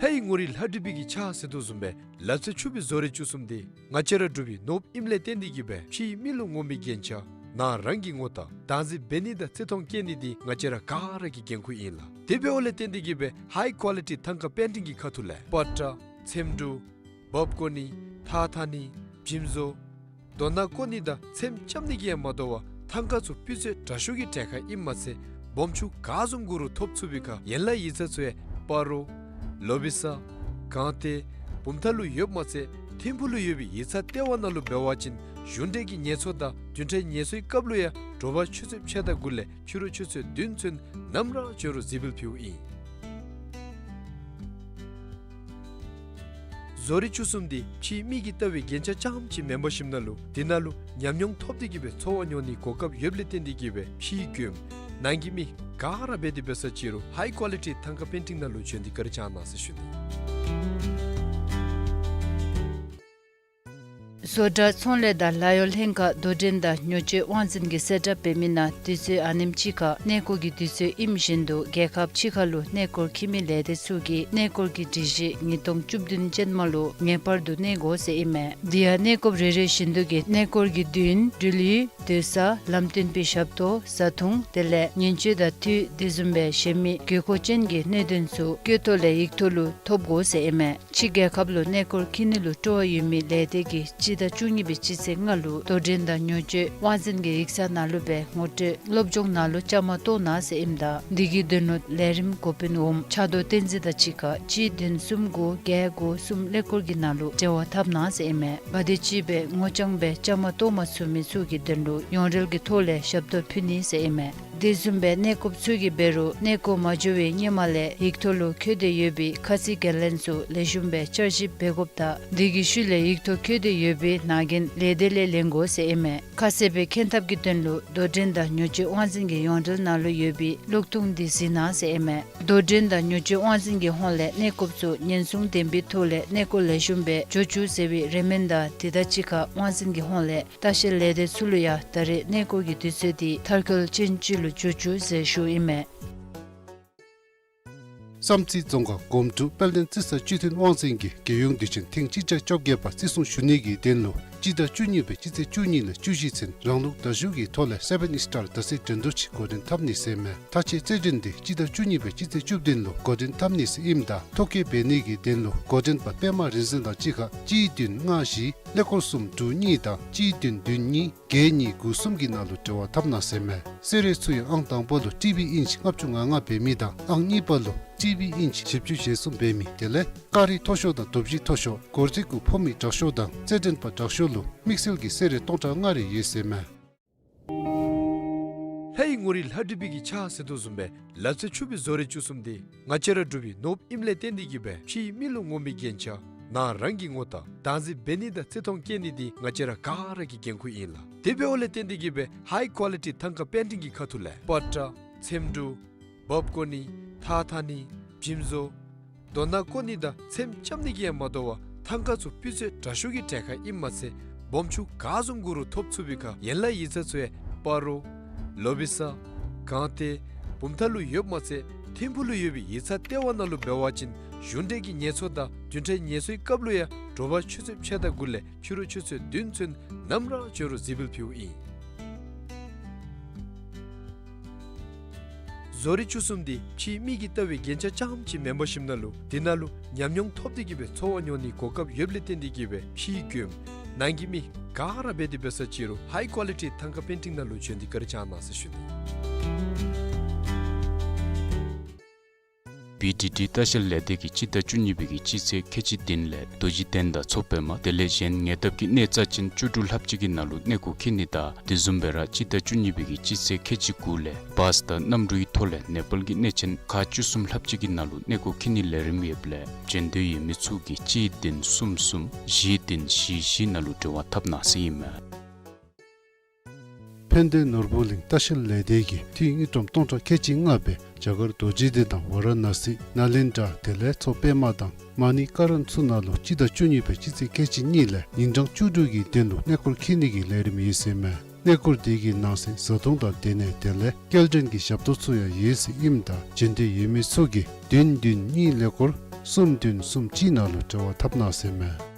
ལྷའི་ངོ་རིས་ལྷ་བྲིས་པའི་གི་ཕྱག་ཟེར་དོ་བཟུམ་སྦེ་ལག་རྩལ་ཕྱུག་པའི་བཟོ་རིག་བཅུ་གསུམ་འདི་ང་བཅས་ར་འབྲུག་པའི་ནོར་བུ་ཨིནམ་ལས་བརྟེན་ཏེ་གིས་སྦེ་ཕྱིའི་མི་ལུ་ངོམ་པའི་རྒྱན་ཆ་ནང་རང་གི་ངོ་རྟགས་བདག་འཛིན་འབད་ནི་དང་བརྩི་མཐོང་བསྐྱེད་ནི་འདི་ང་བཅས་ར་ག་ར་གི་འགན་ཁུར་ཨིན་ལགས། དེ་འབདཝ་ལས་བརྟེན་ཏེ་གིས་སྦེ་ཧའི་ཀོ་ལི་ཊི་ཐང་ཀ་པེན་ཊིང་གི་ཁ་ཐུག་ལས་པ་ཏྲ་ཚེམ་དྲུབ་འབག་བཀོ་ནི་ཐགས་འཐག་ནི་འཇིམ་བཟོ་རྡོ་ནག་བཀོ་ནི་དང་ཚེམ་རྐྱབ་ནི་གིས་ཡང་མ་དོ་བར་ཐང་ཀ་ཚུ་སྤུས་ཚད་དྲག་ཤོས་ཀྱི་གྲལ་ཁར་ཨིནམ་མ་ཚད་སྦོམ་ཆུང་ག་བཟུམ་དགོ་རུང་ཐོབ་ཚུགས་པའི་ཁར་ཡན་ལག་ཡིག་ཚང་ཚུ་ཡང་སྤ་རོ་ལོ་བི་ས་གངས་ཏེ་བུམ་ཐང་ལུ་ཡོདཔ་མ་ཚད་ཐིམ་ཕུག་ལུ་ཡོད་པའི་ཡིག་ཚང་ལྟེ་བ་ནང་ལུ་འབད་བ་ཅིན་གཞུང་འབྲེལ་གྱི་ངལ་གསོ་དང་བདུན་ཕྲག་ངལ་གསོའི་སྐབས་ལུ་ཡང་དྲོ་པ་ཆུ་ཚོད་ཕྱེད་དང་དགུ་ལས་ཕྱི་རུ་ཆུ་ཚོད་བདུན་ཚུན་ནམ་ར་འབྱོན་རུང་གཟིགས་འབུལ་ཕུལཝ་ཨིན། བཟོ་རིག་བཅུ་གསུམ་འདི་ཕྱིའི་མི་གིས་ལྟ་བའི་རྒྱན་ཆ་རྐྱངམ་ཅིག་མེན་པར་ཞིནམ་ན་ལུ་དེ་ནང་ལུ་ཉམས་མྱོང་ཐོབ་སྟེ་གིས་སྦེ་འཚོ་བ་མྱོང་ནིའི་གོ་སྐབས་ཡོདཔ་ལས་བརྟེན་ཏེ་གིས་སྦེ་ཕྱིའི་མགྱོནམ་ནང་གི་མི་ག་ར་འབད་དེ་འབད་ས་ཅི་རུང་ཧའི་ཀོ་ལི་ཊི་ཐང་ཀ་པེན་ཊིང་ནང་ལུ་བྱོན་ཏེ་བཀའ་དྲིན་བསྐྱང་གནང་ཟེར་ཞུ་ནི། བཟོ་གྲྭ་ཚོང་ལས་དང་ལཱ་གཡོག་ལྷན་ཁག་དོ་འགྲན་དང་ཉོ་སྤྱོད་དབང་འཛིན་གྱིས་གསལ་བསྒྲགས་འབད་མི་ནང་དུས་ཚོད་ཨ་ནེམ་ཅིག་ཁར་གནས་སྐོར་གྱི་དུས་ཚོད་ཨིནམ་བཞིན་དུ་རྒྱལ་ཁབ་ཕྱི་ཁ་ལུ་གནས་སྐོར་འཁྱིད་མི་ལས་སྡེ་ཚུ་གིས་གནས་སྐོར་གྱི་སྒྲིག་གཞི་ཉིས་སྟོང་བཅུ་བདུན་ཅན་མ་ལུ་ངེས་པར་དུ་གནས་དགོ་ཟེར་ཨིན་མས། དེ་ཡང་གནས་སྐོརཔ་རེ་རེ་བཞིན་དུ་གིས་གནས་སྐོར་གྱི་མདུན་འགྲུལ་ཡུལ་སྡོད་ས་ལམ་སྟོན་པའི་ཞབས་ཏོག་བཟའ་འཐུང་དེ་ལས་ཉེན་བཅོལ་དང་འཐུས་དེ་བཟུམ་སྦེ་གཞན་མི་དགོས་མཁོ་ཅན་གྱི་གནད་དོན་ཚུ་བཀོད་ཐོ་ལས་ཡིག་ཐོ་ལུ་ཐོབ་དགོ་ཟེར་ཨིན་མས། ཕྱི་རྒྱལ་ཁབ་ལུ་གནས་སྐོར་འཁྱིད་ནི་ལུ་སྤྲོ་བ་ཡོད་མི་ལས་སྡེ་གིས་སྤྱི་ཟླ་བཅུ་གཉིས་པའི་སྤྱི་ཚེས་ལྔ་ལུ་དོ་འགྲན་དང་ཉོ་སྤྱོད་དབང་འཛིན་གྱི་ཡིག་ཚང་ནང་ལུ་སྦེ་ངོ་སྤྲོད་སློབ་སྦྱོང་ནང་ལུ་བཅའ་མར་གཏོགས་གནང་ཟེར་ཨིནམ་ད་འདི་གི་དོན་ལུ་ལས་རིམ་འགོ་དཔོན་འོགམ་ཕྱག་རྡོར་བསྟན་འཛིན་དང་གཅིག་ཁར་གཅིག་བདུན་གསུམ་དགུ་བརྒྱད་དགུ་གསུམ་ཀླད་ཀོར་གྱི་ནང་ལུ་འབྲེལ་བ་འཐབ་གནང་ཟེར་ཨིན་མས། ག་དེམ་ཅིག་སྦེ་ངོ་རྐྱང་སྦེ་བཅའ་མར་གཏོགས་མ་ཚུགས་མི་ཚུ་གི་དོན་ལུ་ཡོངས་འབྲེལ་གྱི་ཐོག་ལས་ཞབས་ཏོག་ཕུལ་ནི་ཟེར་ཨིན་མས། དེ་བཟུམ་སྦེ་གནས་སྐོརཔ་ཚུ་གིས་འབད་རུང་གནས་སྐོར་མ་འགྱོ་བའི་སྔོན་མ་ལས་ཡིག་ཐོ་ལུ་འཁོད་དེ་ཡོད་པའི་ཁ་ཚིག་འགན་ལེན་ཚུ་ལེགས་ཤོམ་སྦེ་བསྐྱར་ཞིབ་འབད་དགོཔ་དང་དེ་གི་ཤུལ་ལས་ཡིག་ཐོ་འཁོད་དེ་ཡོད་པའི་ནང་རྒྱན་ལས་སྡེ་ལས་ལེན་དགོ་ཟེར་ཨིན་མས། ཁ་གསལ་སྦེ་མཁྱེན་ཐབས་ཀྱི་དོན་ལུ་དོ་འགྲན་དང་ཉོ་སྤྱོད་དབང་འཛིན་གྱི་ཡོངས་འབྲེལ་ནང་ལུ་ཡོད་པའི་གློག་ཐུང་འདི་གཟིགས་གནང་ཟེར་ཨིན་མས། དོ་འགྲན་དང་ཉོ་སྤྱོད་དབང་འཛིན་གྱི་ཧོངས་ལས་གནས་སྐོརཔ་ཚུ་ཉེན་སྲུང་ལྡན་པའི་ཐོག་ལས་གནས་སྐོར་ལེགས་ཤོམ་སྦེ་འགྱོ་བཅུག་ཟེར་བའི་རེ་སྨོན་དང་དེ་དང་གཅིག་ཁར་དབང་འཛིན་གྱི་ཧོངས་ལས་ལྟ་བཤལ་ལས་སྡེ་ཚུ་ལུ་ཡང་ད་རེས་གནས་སྐོར་གྱི་དུས་ཚོད་འདི་མཐར་འཁྱོལ་ཅན་ཅིག་ལུ་འགྱོ་བཅུག་ཟེར་ཞུཝ་ཨིན་མས། བསམ་རྩེ་རྫོང་ཁག་སྒོམ་ཕྲུག་དཔལ་ལྡན་རྩི་ས་བཅུད་ལྡན་དབང་འཛིན་གྱིས་རྒྱལ་ཡོངས་དུས་ཆེན་ཐེངས་གཅིག་བརྒྱ་བཅོ་བརྒྱད་པ་བརྩི་སྲུང་ཞུ་ནི་གི་དོན་ལུ་སྤྱི་ཟླ་བཅུ་གཉིས་པའི་སྤྱི་ཚེས་བཅུ་གཉིས་ལས་བཅུ་བཞི་ཚུན་རང་ལུགས་བརྡ་བརྒྱུད་ཀྱི་ཐོག་ལས་སེ་བཱན་ཨིསི་ཊར་རྡ་སའི་འགྲན་བསྡུར་ཅིག་འགོ་འདྲེན་འཐབ་ནི་ཟེར་མས། ད་ཅི་རྩེད་འགྲན་འདི་སྤྱི་ཟླ་བཅུ་གཉིས་པའི་སྤྱི་ཚེས་བཅུ་བདུན་ལུ་འགོ་འདྲེན་འཐབ་ནི་ཟེར་ཨིནམ་ད་ཐོ་བཀོད་འབད་ནི་གི་དོན་ལུ་འགོ་འདྲེན་པ་པདྨ་རིག་འཛིན་དང་གཅིག་ཁར་གཅིག་བདུན་ལྔ་བཞི་ཀླད་ཀོར་གསུམ་དྲུག་གཉིས་དང་གཅིག་བདུན་བདུན་གཉིས་བརྒྱད་གཉིས་དགུ་གསུམ་གྱི་ནང་ལུ་འབྲེལ་བ་འཐབ་གནང་ཟེར་མས། གསོལ་རས་ཚུ་ཡང་ཨང་དང་པ་ལུ་ཊི་བི་ཨིན་ཅི་ལྔ་བཅུ་ང་ལྔ་འབད་མི་དང་ཨང་གཉིས་པ་ལུ་ཊི་བི་ཨིན་ཅི་བཞི་བཅུ་ཞེ་གསུམ་འབད་མི་དེ་ལས་ཀ་རི་མཐོ་ཤོས་དང་རྡོ་བཞི་མཐོ་ཤོས་སྒོར་རྩིས་གུ་ཕོག་མི་དྲག་ཤོས་དང་རྩེད་འགྲན་པ་དྲག་ཤོས་ལུ་དམིགས་བསལ་གྱི་གསོལ་རས་སྟོང་ཕྲག་ལྔ་རེ་ཡོད་ཟེར་མས། ལྷའི་ངོ་རིས་ལྷ་བྲིས་པའི་གི་ཕྱག་ཟེར་དོ་བཟུམ་སྦེ་ལག་རྩལ་ཕྱུག་པའི་བཟོ་རིག་བཅུ་གསུམ་འདི་ང་བཅས་ར་འབྲུག་པའི་ནོར་བུ་ཨིནམ་ལས་བརྟེན་ཏེ་གིས་སྦེ་ཕྱིའི་མི་ལུ་ངོམ་པའི་རྒྱན་ཆ་ནང་རང་གི་ངོ་རྟགས་བདག་འཛིན་འབད་ནི་དང་བརྩི་མཐོང་བསྐྱེད་ནི་འདི་ང་བཅས་ར་ག་ར་གི་འགན་ཁུར་ཨིན་ལགས། དེ་འབདཝ་ལས་བརྟེན་ཏེ་གིས་སྦེ་ཧའི་ཀོ་ལི་ཊི་ཐང་ཀ་པེན་ཊིང་གི་ཁ་ཐུག་ལས་པ་ཏྲ་ཚེམ་དྲུབ་འབག་བཀོ་ནི་ཐགས་འཐག་ནི་འཇིམ་བཟོ་རྡོ་ནག་བཀོ་ནི་དང་ཚེམ་རྐྱབ་ནི་གིས་ཡང་མ་དོ་བར་ཐང་ཀ་ཚུ་སྤུས་ཚད་དྲག་ཤོས་ཀྱི་གྲལ་ཁར་ཨིནམ་མ་ཚད་ སྦོམ་ཆུང་ག་བཟུམ་དགོ་རུང་ཐོབ་ཚུགས་པའི་ཁར་ཡན་ལག་ཡིག་ཚང་ཚུ་ཡང་སྤ་རོ་ལོ་བི་ས་སྒང་སྟེང་བུམ་ཐང་ལུ་ཡོདཔ་མ་ཚད་ཐིམ་ཕུག་ལུ་ཡོད་པའི་ཡིག་ཚང་ལྟེ་བ་ནང་ལུ་འབད་བ་ཅིན་གཞུང་འབྲེལ་གྱི་ངལ་གསོ་དང་བདུན་ཕྲག་ངལ་གསོའི་སྐབས་ལུ་ཡང་དྲོ་པ་ཆུ་ཚོད་ཕྱེད་དང་དགུ་ལས་ཕྱི་རུ་ཆུ་ཚོད་བདུན་ཚུན་ནམ་ར་འབྱོན་རུང་གཟིགས་འབུལ་ཕུལཝ་ཨིན། བཟོ་རིག་བཅུ་གསུམ་འདི་ཕྱིའི་མིག་གིས་བལྟ་བའི་རྒྱན་ཆ་རྐྱངམ་ཅིག་མེན་པར་ཞིནམ་ན་ལུ་འདི་ནང་ལུ་ཉམས་མྱོང་ཐོབ་སྟེ་གི་སྦེ་འཚོ་བ་མྱོང་ནིའི་གོ་སྐབས་ཡོདཔ་ལས་བརྟེན་ཏེ་གི་སྦེ་ཕྱིའི་མགྱོནམ་ནང་གི་མི་ག་ར་འབད་དེ་འབད་ས་ཅི་རུང་ཧའི་ཀོ་ལི་ཊི་ཐང་ཀ་པེན་ཊིང་ནང་ལུ་འབྱོན་ཏེ་བཀའ་དྲིན་བསྐྱང་གནང་ཟེར་ཞུ་ནི། བི་ཌི་ཌི་ལྟ་བཤལ་ལས་སྡེ་གིས་སྤྱི་ཟླ་བཅུ་གཉིས་པའི་གི་སྤྱི་ཚེས་ཁལ་གཅིག་བདུན་ལས་རྡོ་རྗེ་གདན་དང་མཚོ་པདྨ་དེ་ལས་གཞན་ཉེ་འདབས་ཀྱི་གནས་རྩ་ཅན་བཅུ་དྲུག་ལྷགཔ་ཅིག་གི་ནང་ལུ་གནས་སྐོར་འཁྱིད་ནི་དང་དེ་བཟུམ་སྦེ་ར་སྤྱི་ཟླ་བཅུ་གཉིས་པའི་གི་སྤྱི་ཚེས་ཁལ་གཅིག་དགུ་ལས་བཱས་དང་གནམ་གྲུའི་ཐོག་ལས་ནེ་པཱལ་གྱི་གནས་ཆེན་ཁག་བཅུ་གསུམ་ལྷགཔ་ཅིག་གི་ནང་ལུ་གནས་སྐོར་འཁྱིད་ནིའི་ལས་རིམ་ཡོདཔ་ལས་འབྱོན་འདོད་ཡོད་མི་ཚུ་གིས་གཅིག་བདུན་གསུམ་གསུམ་བཞི་བདུན་བཞི་བཞི་ནང་ལུ་འབྲེལ་བ་འཐབ་གནང་ཟེར་ཨིན་མས། ཕན་བདེ་ནོར་བུ་གླིང་ལྟ་བཤལ་ལས་སྡེ་གིས་འཐུས་དངུལ་ཀྲམ་སྟོང་ཕྲག་ཁལ་གཅིག་ལྔ་སྦེ་རྒྱ་གར་རྡོ་རྗེ་གདན་དང་ཝ་ར་ཎ་སི་ནཱ་ལེནྡྲ་དེ་ལས་མཚོ་པདྨ་དང་མ་ཎི་ཀ་རན་ཚུ་ནང་ལུ་སྤྱི་ཟླ་བཅུ་གཉིས་པའི་སྤྱི་ཚེས་ཁལ་གཅིག་གཉིས་ལས་ཉིན་གྲངས་བཅུ་དྲུག་གི་དོན་ལུ་གནས་སྐོར་འཁྱིད་ནི་གི་ལས་རིམ་ཡོད་ཟེར་ཨིན་མས། གནས་སྐོར་དེ་གི་ནང་གསེས་བཟའ་འཐུང་དང་སྡོད་གནས་དེ་ལས་སྐྱེལ་འདྲེན་གྱི་ཞབས་ཏོག་ཚུ་ཡང་ཡོད་ཟེར་ཨིནམ་ད་འབྱོན་འདོད་ཡོད་མི་ཚུ་གིས་བདུན་བདུན་གཉིས་ཀླད་ཀོར་གསུམ་བདུན་གསུམ་གཅིག་ནང་ལུ་འབྲེལ་བ་འཐབ་གནང་ཟེར་ཨིན་མས།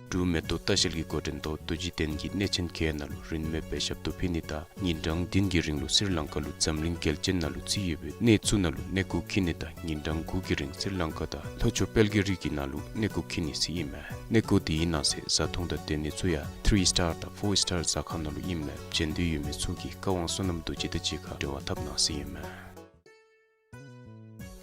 འབྲུག་མེ་ཏོག་ལྟ་བཤལ་གྱི་འགོ་འདྲེན་ཐོག་རྡོ་རྗེ་གདན་གྱི་གནས་ཆེན་བརྒྱད་ནང་ལུ་རིན་མེད་སྦེ་ཞབས་ཏོག་ཕུལ་ནི་དང་ཉིན་གྲངས་བདུན་གྱི་རིང་ལུ་སི་རི་ལང་ཀ་ལུ་འཛམ་གླིང་རྒྱལ་ཆེན་ནང་ལུ་བརྩི་ཡོད་པའི་གནས་ཚུ་ནང་ལུ་གནས་སྐོར་འཁྱིད་ནི་དང་ཉིན་གྲངས་དགུ་གི་རིང་སི་རི་ལང་ཀ་དང་ལྷོ་ཕྱོགས་དཔལ་གྱི་རི་གི་ནང་ལུ་གནས་སྐོར་འཁྱིད་ནི་ཟེར་ཨིན་མས། གནས་སྐོར་དེའི་ནང་གསེས་བཟའ་འཐུང་དང་སྡོད་གནས་ཚུ་ཡང་ཐི་རི་སི་ཊར་དང་ཕོར་སི་ཊར་ཟ་ཁང་ནང་ལུ་ཨིནམ་ལས་འབྱོན་འདོད་ཡོད་མི་ཚུ་གིས་བཀའ་དབང་བསོད་ནམས་རྡོ་རྗེ་དང་གཅིག་ཁར་འབྲེལ་བ་འཐབ་གནང་ཟེར་ཨིན་མས།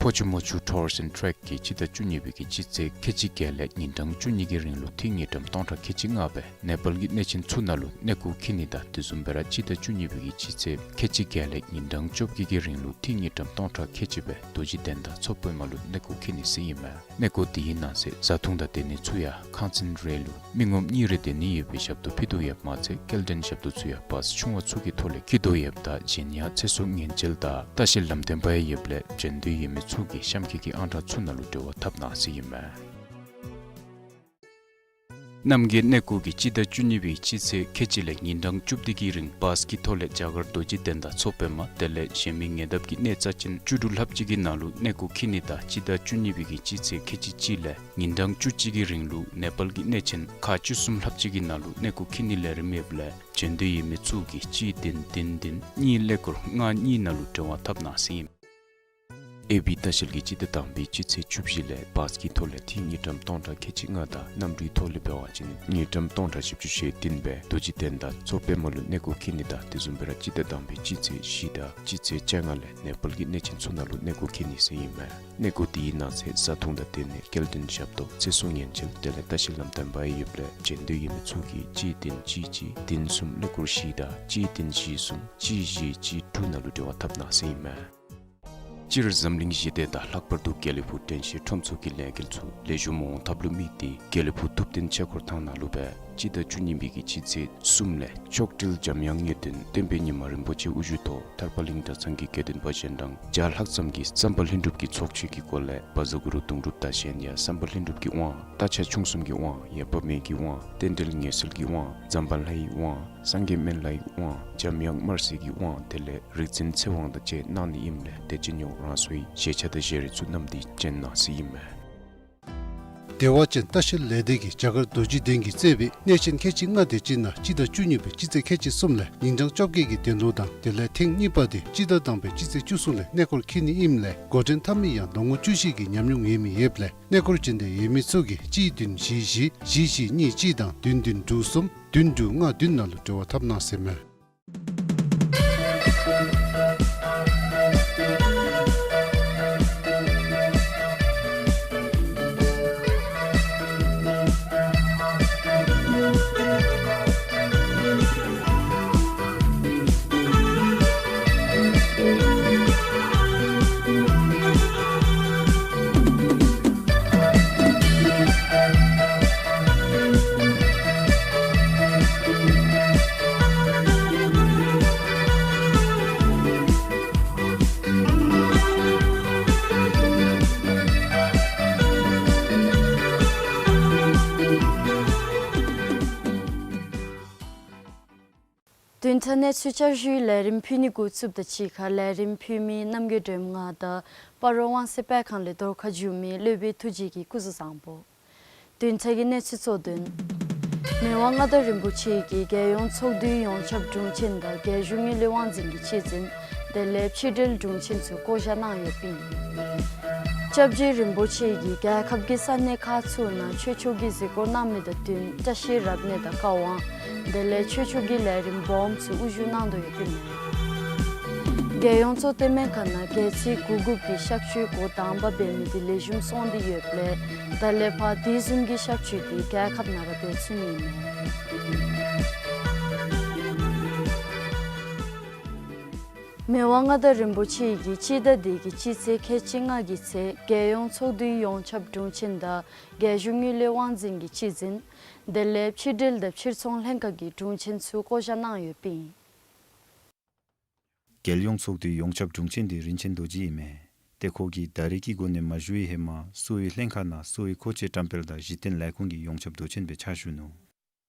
ཕོ་ཆུ་མོ་ཆུ་ཊུར་སི་ཊེག་གིས་སྤྱི་ཟླ་བཅུ་གཉིས་པའི་གི་སྤྱི་ཚེས་ཁལ་གཅིག་བརྒྱད་ལས་ཉིན་གྲངས་བཅུ་གཉིས་ཀྱི་རིང་ལུ་འཐུས་དངུལ་ཀྲམ་སྟོང་ཕྲག་ཁལ་གཅིག་ལྔ་སྦེ་ནེ་པཱལ་གྱི་གནས་ཆེན་ཚུ་ནང་ལུ་གནས་སྐོར་འཁྱིད་ནི་དང་དེ་བཟུམ་སྦེ་ར་སྤྱི་ཟླ་བཅུ་གཉིས་པའི་གི་སྤྱི་ཚེས་ཁལ་གཅིག་བརྒྱད་ལས་ཉིན་གྲངས་བཅོ་བརྒྱད་ཀྱི་རིང་ལུ་འཐུས་དངུལ་ཀྲམ་སྟོང་ཕྲག་ཁལ་གཅིག་སྦེ་རྡོ་རྗེ་གདན་དང་མཚོ་པདྨ་ལུ་གནས་སྐོར་འཁྱིད་ནི་ཟེར་ཨིན་མས། གནས་སྐོར་དེའི་ནང་གསེས་བཟའ་འཐུང་དང་སྡོད་གནས་ཚུ་ཡང་ཁང་ཚན་རེ་ལུ་མི་ངོམ་གཉིས་རེ་སྡོད་ནི་ཡོད་པའི་ཞབས་ཏོག་ཕུལ་དོ་ཡོདཔ་མ་ཚད་སྐྱེལ་འདྲེན་ཞབས་ཏོག་ཚུ་ཡང་བཱས་ཆུང་བ་ཚུ་གི་ཐོག་ལས་འཁྱིད་དོ་ཡོདཔ་ད་གཞན་ཡང་ཚེ་སྲོག་ཉེན་བཅོལ་དང་ལྟ་བཤལ་ལམ་སྟོན་པ་ཡང་ཡོདཔ་ལས་འབྱོན་འདོད་ཡོད་མི་ཚུ་གིས་གཤམ་འཁོད་ཀྱི་ཨང་གྲངས་ཚུ་ནང་ལུ་འབྲེལ་བ་འཐབ་གནང་ཟེར་ཨིན་མས། རྣམ་རྒྱལ་གནས་སྐོར་གྱིས་སྤྱི་ཟླ་བཅུ་གཉིས་པའི་སྤྱི་ཚེས་ཁལ་གཅིག་ལས་ཉིན་གྲངས་བཅུ་བདུན་གྱི་རིང་བཱས་ཀྱི་ཐོག་ལས་རྒྱ་གར་རྡོ་རྗེ་གདན་དང་མཚོ་པདྨ་དེ་ལས་གཞན་མི་ཉེ་འདབས་ཀྱི་གནས་རྩ་ཅན་བཅུ་དྲུག་ལྷགཔ་ཅིག་གི་ནང་ལུ་གནས་སྐོར་འཁྱིད་ནི་དང་སྤྱི་ཟླ་བཅུ་གཉིས་པའི་གི་སྤྱི་ཚེས་ཁལ་གཅིག་གཅིག་ལས་ཉིན་གྲངས་བཅུ་གཅིག་གི་རིང་ལུ་ནེ་པཱལ་གྱི་གནས་ཆེན་ཁག་བཅུ་གསུམ་ལྷགཔ་ཅིག་གི་ནང་ལུ་གནས་སྐོར་འཁྱིད་ནིའི་ལས་རིམ་ཡོདཔ་ལས་འབྱོན་འདོད་ཡོད་མི་ཚུ་གིས་གཅིག་བདུན་བདུན་བདུན་གཉིས་ཀླད་ཀོར་ལྔ་གཉིས་ནང་ལུ་འབྲེལ་བ་འཐབ་གནང་ཟེར་ཨིན། ཨེ་བི་ལྟ་བཤལ་གྱིས་སྤྱི་ཟླ་དང་པའི་སྤྱི་ཚེས་བཅུ་བཞི་ལས་བཱས་ཀྱི་ཐོག་ལས་འཐུས་དངུལ་ཀྲམ་སྟོང་ཕྲག་ཁལ་གཅིག་ལྔ་དང་གནམ་གྲུའི་ཐོག་ལས་འབད་བ་ཅིན་དངུལ་ཀྲམ་སྟོང་ཕྲག་བཞི་བཅུ་ཞེ་བདུན་སྦེ་རྡོ་རྗེ་གདན་དང་མཚོ་པདྨ་ལུ་གནས་སྐོར་འཁྱིད་ནི་དང་དེ་བཟུམ་སྦེ་ར་སྤྱི་ཟླ་དང་པའི་སྤྱི་ཚེས་བཞི་དང་སྤྱི་ཚེས་བཅོ་ལྔ་ལས་ནེ་པཱལ་གྱི་གནས་ཆེན་ཚུ་ནང་ལུ་གནས་སྐོར་འཁྱིད་ནི་ཟེར་ཨིན་མས། གནས་སྐོར་དེའི་ནང་གསེས་བཟའ་འཐུང་དང་སྡོད་གནས་སྐྱེལ་འདྲེན་ཞབས་ཏོག་ཚེ་སྲོག་ཉེན་བཅོལ་དེ་ལས་ལྟ་བཤལ་ལམ་སྟོན་པ་ཡང་ཡོདཔ་ལས་འབྱོན་འདོད་ཡོད་མི་ཚུ་གིས་གཅིག་བདུན་གཅིག་གཅིག་བདུན་གསུམ་ཀླད་ཀོར་བཞི་དང་གཅིག་བདུན་བཞི་གསུམ་གཅིག་བཞི་གཅིག་དྲུག་ནང་ལུ་འབྲེལ་བ་འཐབ་གནང་ཟེར་ཨིན་མས། སྤྱིར་འཛམ་གླིང་ཞི་བདེ་དང་ལྷག་པར་དུ་དགེ་ལེགས་ཕུག་དྲན་ཤེས་ཁྲོམ་ཚོགས་ཀྱི་ལས་འགུལ་ཚུ་ལེགས་ཤོམ་འོང་ཐབས་ལུ་དམིགས་ཏེ་དགེ་ལེགས་ཕུག་ཐུབ་བསྟན་ཆོས་འཁོར་ཐང་ནང་ལུ་སྦེ་སྤྱི་ཟླ་བཅུ་གཉིས་པའི་གི་སྤྱི་ཚེས་གསུམ་ལས་མཆོག་སྤྲུལ་འཇམ་དབྱངས་གཉིས་ལྡན་བསྟན་པའི་ཉི་མ་རིན་པོ་ཆེ་དབུ་བཞུགས་ཐོག་ཐར་པ་གླིང་གྲྭ་ཚང་གི་དགེ་འདུན་པ་གཞན་དང་བརྒྱ་ལྷག་ཙམ་གྱིས་བསམ་པ་ལྷུན་གྲུབ་ཀྱི་ཚོགས་མཆོད་ཀྱི་སྒོ་ལས་བཛྲ་གུ་རུ་གདུང་སྒྲུབ་དང་གཞན་ཡང་བསམ་པ་ལྷུན་གྲུབ་ཀྱི་དབང་། རྟ་ཕྱག་མཆོང་གསུམ་གྱི་དབང་། ཡེ་བབ་མེ་གི་དབང་། རྟེན་འབྲེལ་ངེས་སེལ་གྱི་དབང་། ཛམ་བྷ་ལའི་དབང་། སངས་རྒྱས་སྨན་བླའི་དབང་། འཇམ་དབྱངས་དམར་སེར་གྱི་དབང་དེ་ལས་རིག་འཛིན་ཚེ་དབང་དང་བཅས་གནང་ནི་ཨིནམ་ལས་དེ་ཅིག་ཉོ་རང་སོའི་བཞེས་ཆ་དང་བཞེས་རིགས་ཚུ་བསྣམས་ཏེ་བྱོན་གནང་ཟེར་ཨིན་མས། བདེ་བ་ཅན་ལྟ་བཤལ་ལས་སྡེ་གིས་རྒྱ་གར་རྡོ་རྗེ་གདན་གྱིས་གཙོས་པའི་གནས་ཆེན་ཁལ་གཅིག་ལྔ་དེ་ཅིག་ནང་སྤྱི་ཟླ་བཅུ་གཉིས་པའི་སྤྱི་ཚེས་ཁལ་གཅིག་གསུམ་ལས་ཉིན་གྲངས་བཅོ་བརྒྱད་ཀྱི་གདན་ལུ་དང་དེ་ལས་ཐེངས་གཉིས་པ་དེ་སྤྱི་ཟླ་དང་པའི་སྤྱི་ཚེས་བཅུ་གསུམ་ལས་གནས་སྐོར་འཁྱིད་ནི་ཨིནམ་ལས་འགོ་འདྲེན་འཐབ་མི་ཡང་ལོ་ངོ་བཅུ་བཞི་གི་ཉམས་མྱོང་ཡོད་མི་ཡོདཔ་ལས་གནས་སྐོར་འབྱོན་འདོད་ཡོད་མི་ཚུ་གིས་གཅིག་བདུན་བཞི་བཞི་བཞི་བཞི་གཉིས་གཅིག་དང་བདུན་བདུན་དྲུག་གསུམ་བདུན་དྲུག་ལྔ་བདུན་ནང་ལུ་འབྲེལ་བ་འཐབ་གནང་ཟེར་ཨིན་མས། བདུན་ཕྲག་གནས་ཚུལ་བསྐྱར་ཞུའི་ལས་རིམ་ཕུལ་ནི་འགོ་བཙུགསཔ་དང་གཅིག་ཁར་ལས་རིམ་ཕུལ་མི་རྣམ་རྒྱལ་སྒྲོལམ་ང་དང་སྤ་རོ་ཝང་སེ་དཔེ་ཁང་ལས་རྫོང་ཁ་བསྒྱུར་མི་སློབ་དཔོན་ཐུགས་རྗེ་གིས་སྐུ་གཟུགས་བཟང་པོ། བདུན་ཕྲག་གི་གནས་ཚུལ་གཙོ་དོན། མི་དབང་མངའ་བདག་རིན་པོ་ཆེ་གིས་རྒྱལ་ཡོངས་ཚོགས་འདུའི་ཡོངས་ཁྱབ་དྲུང་ཆེན་དང་རྒྱལ་གཞུང་དངུལ་ལས་དབང་འཛིན་གྱི་སྤྱི་འཛིན་དེ་ལས་ཕྱི་འབྲེལ་དྲུང་ཆེན་ཚུ་བསྐོ་བཞག་གནང་ཡོདཔ་ཨིན། སྐྱབས་རྗེ་རིན་པོ་ཆེ་གིས་རྒྱལ་ཁབ་ཀྱི་ས་གནས་ཁག་ཚུ་ནང་ཆོས་ཕྱོགས་ཀྱི་གཟིགས་སྐོར་གནང་མི་དང་བསྟུན་བཀྲ་ཤིས་རབ་གནས་དང་བཀའ་དབང་དེ་ལས་ཆོས་ཕྱོགས་ཀྱི་ལས་རིམ་སྦོམ་ཚུ་དབུ་བཞུགས་གནང་དོ་ཡོདཔ་ཨིན། རྒྱལ་ཡོངས་གཙོ་བསྟེན་སྨན་ཁང་ནང་སྒལ་ཚིགས་གུག་གུགཔ་གི་གཤག་བཅོས་འགོ་དང་པ་འབད་མི་དེ་ལེགས་ཤོམ་སོང་སྟེ་ཡོདཔ་ལས་ད་ལས་ཕར་དེ་བཟུམ་གྱི་གཤག་བཅོས་དེ་རྒྱལ་ཁབ་ནང་ར་འབད་ཚུགས་ནི་ཨིན་མས། མི་དབང་མངའ་བདག་རིན་པོ་ཆེ་གིས་སྤྱི་ཟླ་འདི་གི་སྤྱི་ཚེས་ཁལ་གཅིག་ལྔ་གི་ཚེ་རྒྱལ་ཡོངས་ཚོགས་འདུའི་ཡོངས་ཁྱབ་དྲུང་ཆེན་དང་རྒྱལ་གཞུང་དངུལ་ལས་དབང་འཛིན་གྱི་སྤྱི་འཛིན་དེ་ལས་ཕྱི་འབྲེལ་དང་ཕྱིར་ཚོང་ལྷན་ཁག་གི་དྲུང་ཆེན་ཚུ་བསྐོ་བཞག་གནང་ཡོདཔ་ཨིན། རྒྱལ་ཡོངས་ཚོགས་འདུའི་ཡོངས་ཁྱབ་དྲུང་ཆེན་དེ་རིན་ཆེན་རྡོ་རྗེ་ཨིན་མས། ཏེ་ཁོ་གིས་ད་རེས་ཀྱི་སྒོ་ནས་མ་བཞུགས་པའི་ཧེ་མ་གསོ་བའི་ལྷན་ཁག་ནང་གསོ་བའི་མཁོ་ཆས་བཀྲམ་སྤེལ་དང་གཞི་རྟེན་ལས་ཁུངས་ཀྱི་ཡོངས་ཁྱབ་མདོ་ཆེན་སྦེ་ཕྱག་ཞུ་ནུག།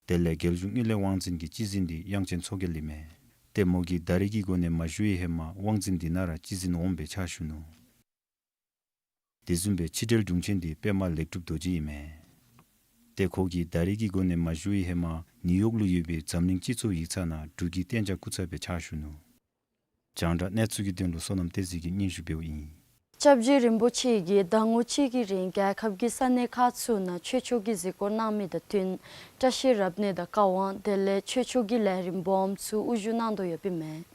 དེ་ལས་རྒྱལ་གཞུང་དངུལ་ལས་དབང་འཛིན་གྱི་སྤྱི་འཛིན་དེ་དབྱངས་ཅན་མཚོ་རྒྱལ་ཨིན་མས། ཏེ་མོ་གིས་ད་རེས་ཀྱི་སྒོ་ནས་མ་བཞུགས་པའི་ཧེ་མ་དབང་འཛིན་དེ་ནང་ར་སྤྱི་འཛིན་འོགམ་སྦེ་ཕྱག་ཞུ་ནུག། དེ་བཟུམ་སྦེ་ཕྱི་འབྲེལ་དྲུང་ཆེན་དེ་པདྨ་ལེགས་གྲུབ་རྡོ་རྗེ་ཨིན་མས། ཏེ་ཁོ་གིས་ད་རེས་ཀྱི་སྒོ་ནས་མ་བཞུགས་པའི་ཧེ་མ་ནིའུ་ཡོག་ལུ་ཡོད་པའི་འཛམ་གླིང་སྤྱི་ཚོགས་ཡིག་ཚང་ནང་འབྲུག་གི་གཏན་འཇགས་སྐུ་ཚབ་སྦེ་ཕྱག་ཞུ་ནུག། རྒྱང་བསྒྲགས་གནས་ཚུལ་གྱི་དོན་ལུ་བསོད་ནམས་བསྟན་འཛིན་གྱིས་སྙན་ཞུ་འབདཝ་ཨིན། སྐྱབས་རྗེ་རིན་པོ་ཆེ་གིས་ཟླ་ངོ་གཅིག་གི་རིང་རྒྱལ་ཁབ་ཀྱི་ས་གནས་ཁག་ཚུ་ནང་ཆོས་ཕྱོགས་ཀྱི་གཟིགས་སྐོར་གནང་མི་དང་བསྟུན་བཀྲ་ཤིས་རབ་གནས་དང་བཀའ་དབང་དེ་ལས་ཆོས་ཕྱོགས་ཀྱི་ལས་རིམ་སྦོམ་ཚུ་དབུ་བཞུགས་གནང་དོ་ཡོདཔ་ཨིན་མས།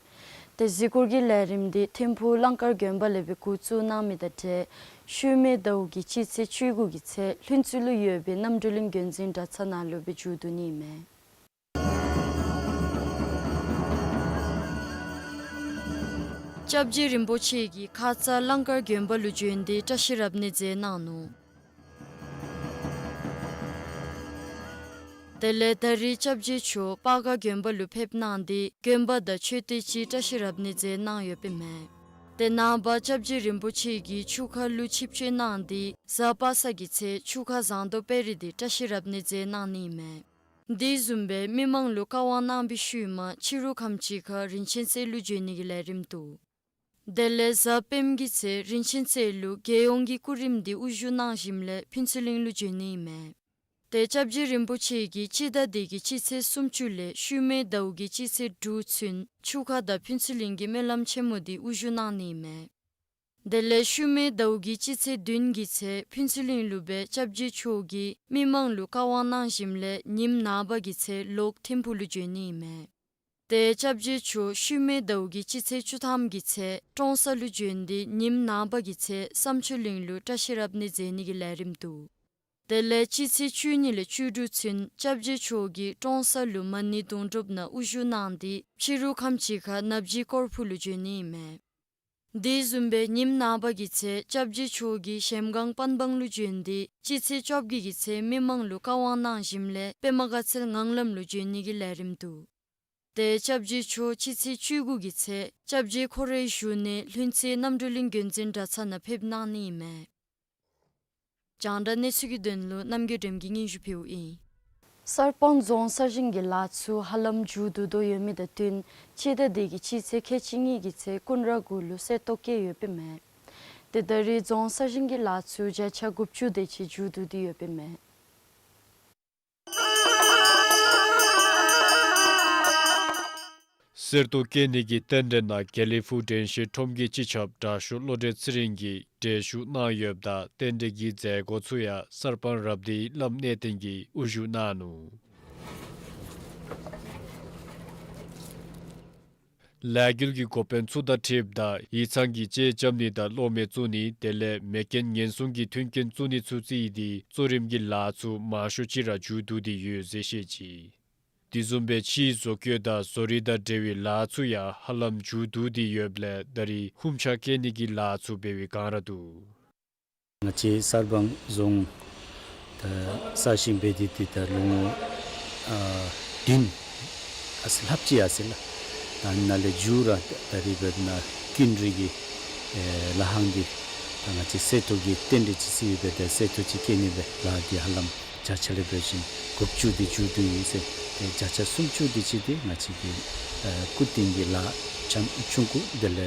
ཏེ་གཟིགས་སྐོར་གྱི་ལས་རིམ་དེ་ཐིམ་ཕུག་གླང་དཀར་དགོན་པ་ལས་སྦེ་འགོ་བཙུགས་གནང་མི་དང་འབྲེལ་ཤུལ་མའི་ཟླཝ་གི་སྤྱི་ཚེས་བཅུ་དགུ་གི་ཚེ་ལྷུན་རྩེ་ལུ་ཡོད་པའི་རྣམ་གྲོལ་གླིང་དགོན་འཛིན་གྲྭ་ཚང་ནང་ལུ་སྦེ་མཇུག་བསྡུ་ནི་ཨིན་མས། སྐྱབས་རྗེ་རིན་པོ་ཆེ་གིས་ཁ་ཙ་གླང་དཀར་དགོན་པ་ལུ་བྱོན་ཏེ་བཀྲ་ཤིས་རབ་གནས་མཛད་གནང་ནུག། དེ་ལས་ད་རིས་སྐྱབས་རྗེ་མཆོག་སྤ་སྒར་དགོན་པ་ལུ་ཕེབས་གནང་སྟེ་དགོན་པ་དང་མཆོད་རྟེན་ཅིག་བཀྲ་ཤིས་རབ་གནས་མཛད་གནང་ཡོདཔ་ཨིན་མས། ཏེ་ནངས་པ་སྐྱབས་རྗེ་རིན་པོ་ཆེ་གིས་ཆུ་ཁ་ལུ་ཆིབས་བསྐྱོད་གནང་སྟེ་གཟའ་པ་སངས་ཀྱི་ཚེ་ཆུ་ཁ་ཟངས་མདོག་དཔལ་རི་དེ་བཀྲ་ཤིས་རབ་གནས་མཛད་གནང་ནི་ཨིན་མས། དེ་བཟུམ་སྦེ་མི་མང་ལུ་བཀའ་དབང་གནང་བའི་ཤུལ་མ་ཕྱི་རུ་ཁམས་ཅིག་ཁར་རིན་ཆེན་རྩེ་ལུ་བྱོན་ནི་གི་ལས་རིམ་འདུག། དེ་ལས་གཟའ་སྤེནམ་གི་ཚེ་རིན་ཆེན་རྩེ་ལུ་རྒྱལ་ཡོངས་ཀྱི་སྐུ་རིམ་དེ་དབུ་བཞུགས་གནང་ཞིནམ་ལས་ཕུན་ཚོགས་གླིང་ལུ་བྱོན་ནི་ཨིན་མས། ཏེ་སྐྱབས་རྗེ་རིན་པོ་ཆེ་གིས་སྤྱི་ཟླ་འདི་གི་སྤྱི་ཚེས་སུམ་ཅུ་ལས་ཤུལ་མའི་ཟླཝ་གི་སྤྱི་ཚེས་དྲུག་ཚུན་ཆུ་ཁ་དང་ཕུན་ཚོགས་གླིང་གི་སྨོན་ལམ་ཆེན་མོ་དེ་དབུ་བཞུགས་གནང་ནི་ཨིན་མས། དེ་ལས་ཤུལ་མའི་ཟླཝ་གི་སྤྱི་ཚེས་བདུན་གྱི་ཚེ་ཕུན་ཚོགས་གླིང་ལུ་སྦེ་སྐྱབས་རྗེ་མཆོག་གིས་མི་མང་ལུ་བཀའ་དབང་གནང་ཞིནམ་ལས་ཉིནམ་ནངས་པ་གི་ཚེ་ལོག་ཐིམ་ཕུག་ལུ་བྱོན་ནི་ཨིན་མས། ཏེ་སྐྱབས་རྗེ་མཆོག་ཤུལ་མའི་ཟླཝ་གི་སྤྱི་ཚེས་བཅུ་ཐམ་གྱི་ཚེ་ཀྲོང་གསར་ལུ་བྱོན་ཏེ་ཉིནམ་ནངས་པ་གི་ཚེ་བསམ་ཆོས་གླིང་ལུ་བཀྲ་ཤིས་རབ་གནས་མཛད་ནི་གི་ལས་རིམ་འདུག། དེ་ལས་སྤྱི་ཚེས་བཅུ་གཉིས་ལས་བཅུ་དྲུག་ཚུན་སྐྱབས་རྗེ་མཆོག་གིས་ཀྲོང་གསར་ལུ་མ་ཎི་དུང་སྒྲུབ་ནང་དབུ་བཞུགས་གནང་སྟེ་ཕྱི་རུ་ཁམས་ཅིག་ཁར་ནབ་ཇི་སྐོར་ཕུག་ལུ་བྱོན་ནི་ཨིན་མས། དེ་བཟུམ་སྦེ་ཉིནམ་ནངས་པ་གི་ཚེ་སྐྱབས་རྗེ་མཆོག་གིས་གཞལམ་སྒང་པན་སྦང་ལུ་བྱོན་ཏེ་སྤྱི་ཚེས་བཅོ་བརྒྱད་ཀྱི་ཚེ་མི་མང་ལུ་བཀའ་དབང་གནང་ཞིནམ་ལས་པདྨ་དགའ་ཚལ་ངང་ལམ་ལུ་བྱོན་ནི་གི་ལས་རིམ་འདུག། ཏེ་སྐྱབས་རྗེ་མཆོག་སྤྱི་ཚེས་བཅུ་དགུ་གི་ཚེ་སྐྱབས་རྗེ་ཁོ་རའི་བཞུགས་གནས་ལྷུན་རྩེ་རྣམ་གྲོལ་གླིང་དགོན་འཛིན་གྲྭ་ཚང་ནང་ཕེབས་གནང་ནི་ཨིན་མས། རྒྱང་བསྒྲགས་གནས་ཚུལ་གྱི་དོན་ལུ་རྣམ་རྒྱལ་སྒྲོལམ་གྱིས་སྙན་ཞུ་ཕུལཝ་ཨིན། གསར་སྤང་རྫོང་གསར་བཞེངས་ཀྱི་ལཱ་ཚུ་ཧ་ལམ་མཇུག་བསྡུ་དོ་ཡོད་མི་དང་བསྟུན་སྤྱི་ཟླ་འདི་གི་སྤྱི་ཚེས་ཁལ་གཅིག་གཉིས་ཀྱི་ཚེ་ཀུན་ར་གུ་ལུ་གསེར་ཏོག་བཀལ་ཡོདཔ་ཨིན་མས། ཏེ་ད་རིས་རྫོང་གསར་བཞེངས་ཀྱི་ལཱ་ཚུ་བརྒྱ་ཆ་དགུ་བཅུ་དེ་ཅིག་མཇུག་བསྡུ་སྟེ་ཡོདཔ་ཨིན་མས། གསེར་ཏོག་བཀལ་ནི་གི་རྟེན་འབྲེལ་ནང་དགེ་ལེགས་ཕུག་དྲན་ཤེས་ཁྲོམ་གྱི་སྤྱི་ཁྱབ་དྲག་ཤོས་བློ་གྲོས་ཚེ་རིང་གིས་གྲལ་བཞུགས་གནང་ཡོདཔ་ད་རྟེན་འབྲེལ་གྱི་མཛད་སྒོ་ཚུ་ཡང་གསར་སྤང་རབ་སྡེའི་བླམ་གནས་བརྟན་གྱིས་དབུ་བཞུགས་གནང་ནུག། ལས་འགུལ་གྱི་འགོ་དཔོན་ཚུ་དང་འཁྲིལཝ་ད་ཡིག་ཚང་གི་ལྕེ་བཅམ་ནི་དང་གློག་མེ་བཙུགས་ནི་དེ་ལས་མེ་རྐྱེན་ཉེན་སྲུང་གི་མཐུན་རྐྱེན་བཙུགས་ནི་ཚུ་བརྩིས་ཏེ་གཙོ་རིམ་གྱི་ལཱ་ཚུ་མང་ཤོས་ཅིག་ར་མཇུག་བསྡུ་སྟེ་ཡོད་ཟེར་བཤད་ཅི། དེ་བཟུམ་སྦེ་ཕྱིའི་བཟོ་བཀོད་དང་བཟོ་རིག་དང་འབྲེལ་བའི་ལཱ་ཚུ་ཡང་ཧ་ལམ་མཇུག་བསྡུ་སྟེ་ཡོདཔ་ལས་ད་རིས་ཧུམ་ཆ་བཀལ་ནི་གི་ལཱ་ཚུ་འབད་བའི་བསྒང་ར་འདུག། ང་བཅས་གསར་སྤང་རྫོང་ད་གསར་བཞེངས་འབད་དེ་ཏེ་ད་ལོ་ངོ་ཨ་བདུན་ཨ་ཙི་ལྷགཔ་ཅིག་ཡར་སོ་ཡི་ལགས། ད་ཨ་ནཱ་ལས་མཇུག་ར་ད་རིས་འབདན་ཀུན་ར་གི་ཨེ་ལཱ་ཁང་འདི་ད་ང་བཅས་གསེར་ཏོག་གི་རྟེན་འབྲེལ་ཅིག་བརྩིས་སྦེ་ད་གསེར་ཏོག་ཅིག་བཀལ་ནི་སྦེ་ལཱ་འདི་ཧ་ལམ་བརྒྱ་ཆ་ལས་འབད་བ་ཅིན་དགུ་བཅུ་དེ་མཇུག་བསྡུ་ཡི་ཟེར་ད་ བརྒྱ་ཆ་སུམ་ཅུ་དེ་ཅིག་དེ་ང་བཅས་ཀྱི་ཨ་སྐུ་རྟེན་གྱི་ལཱ་ཆུང་ཀུ་དེ་ལས་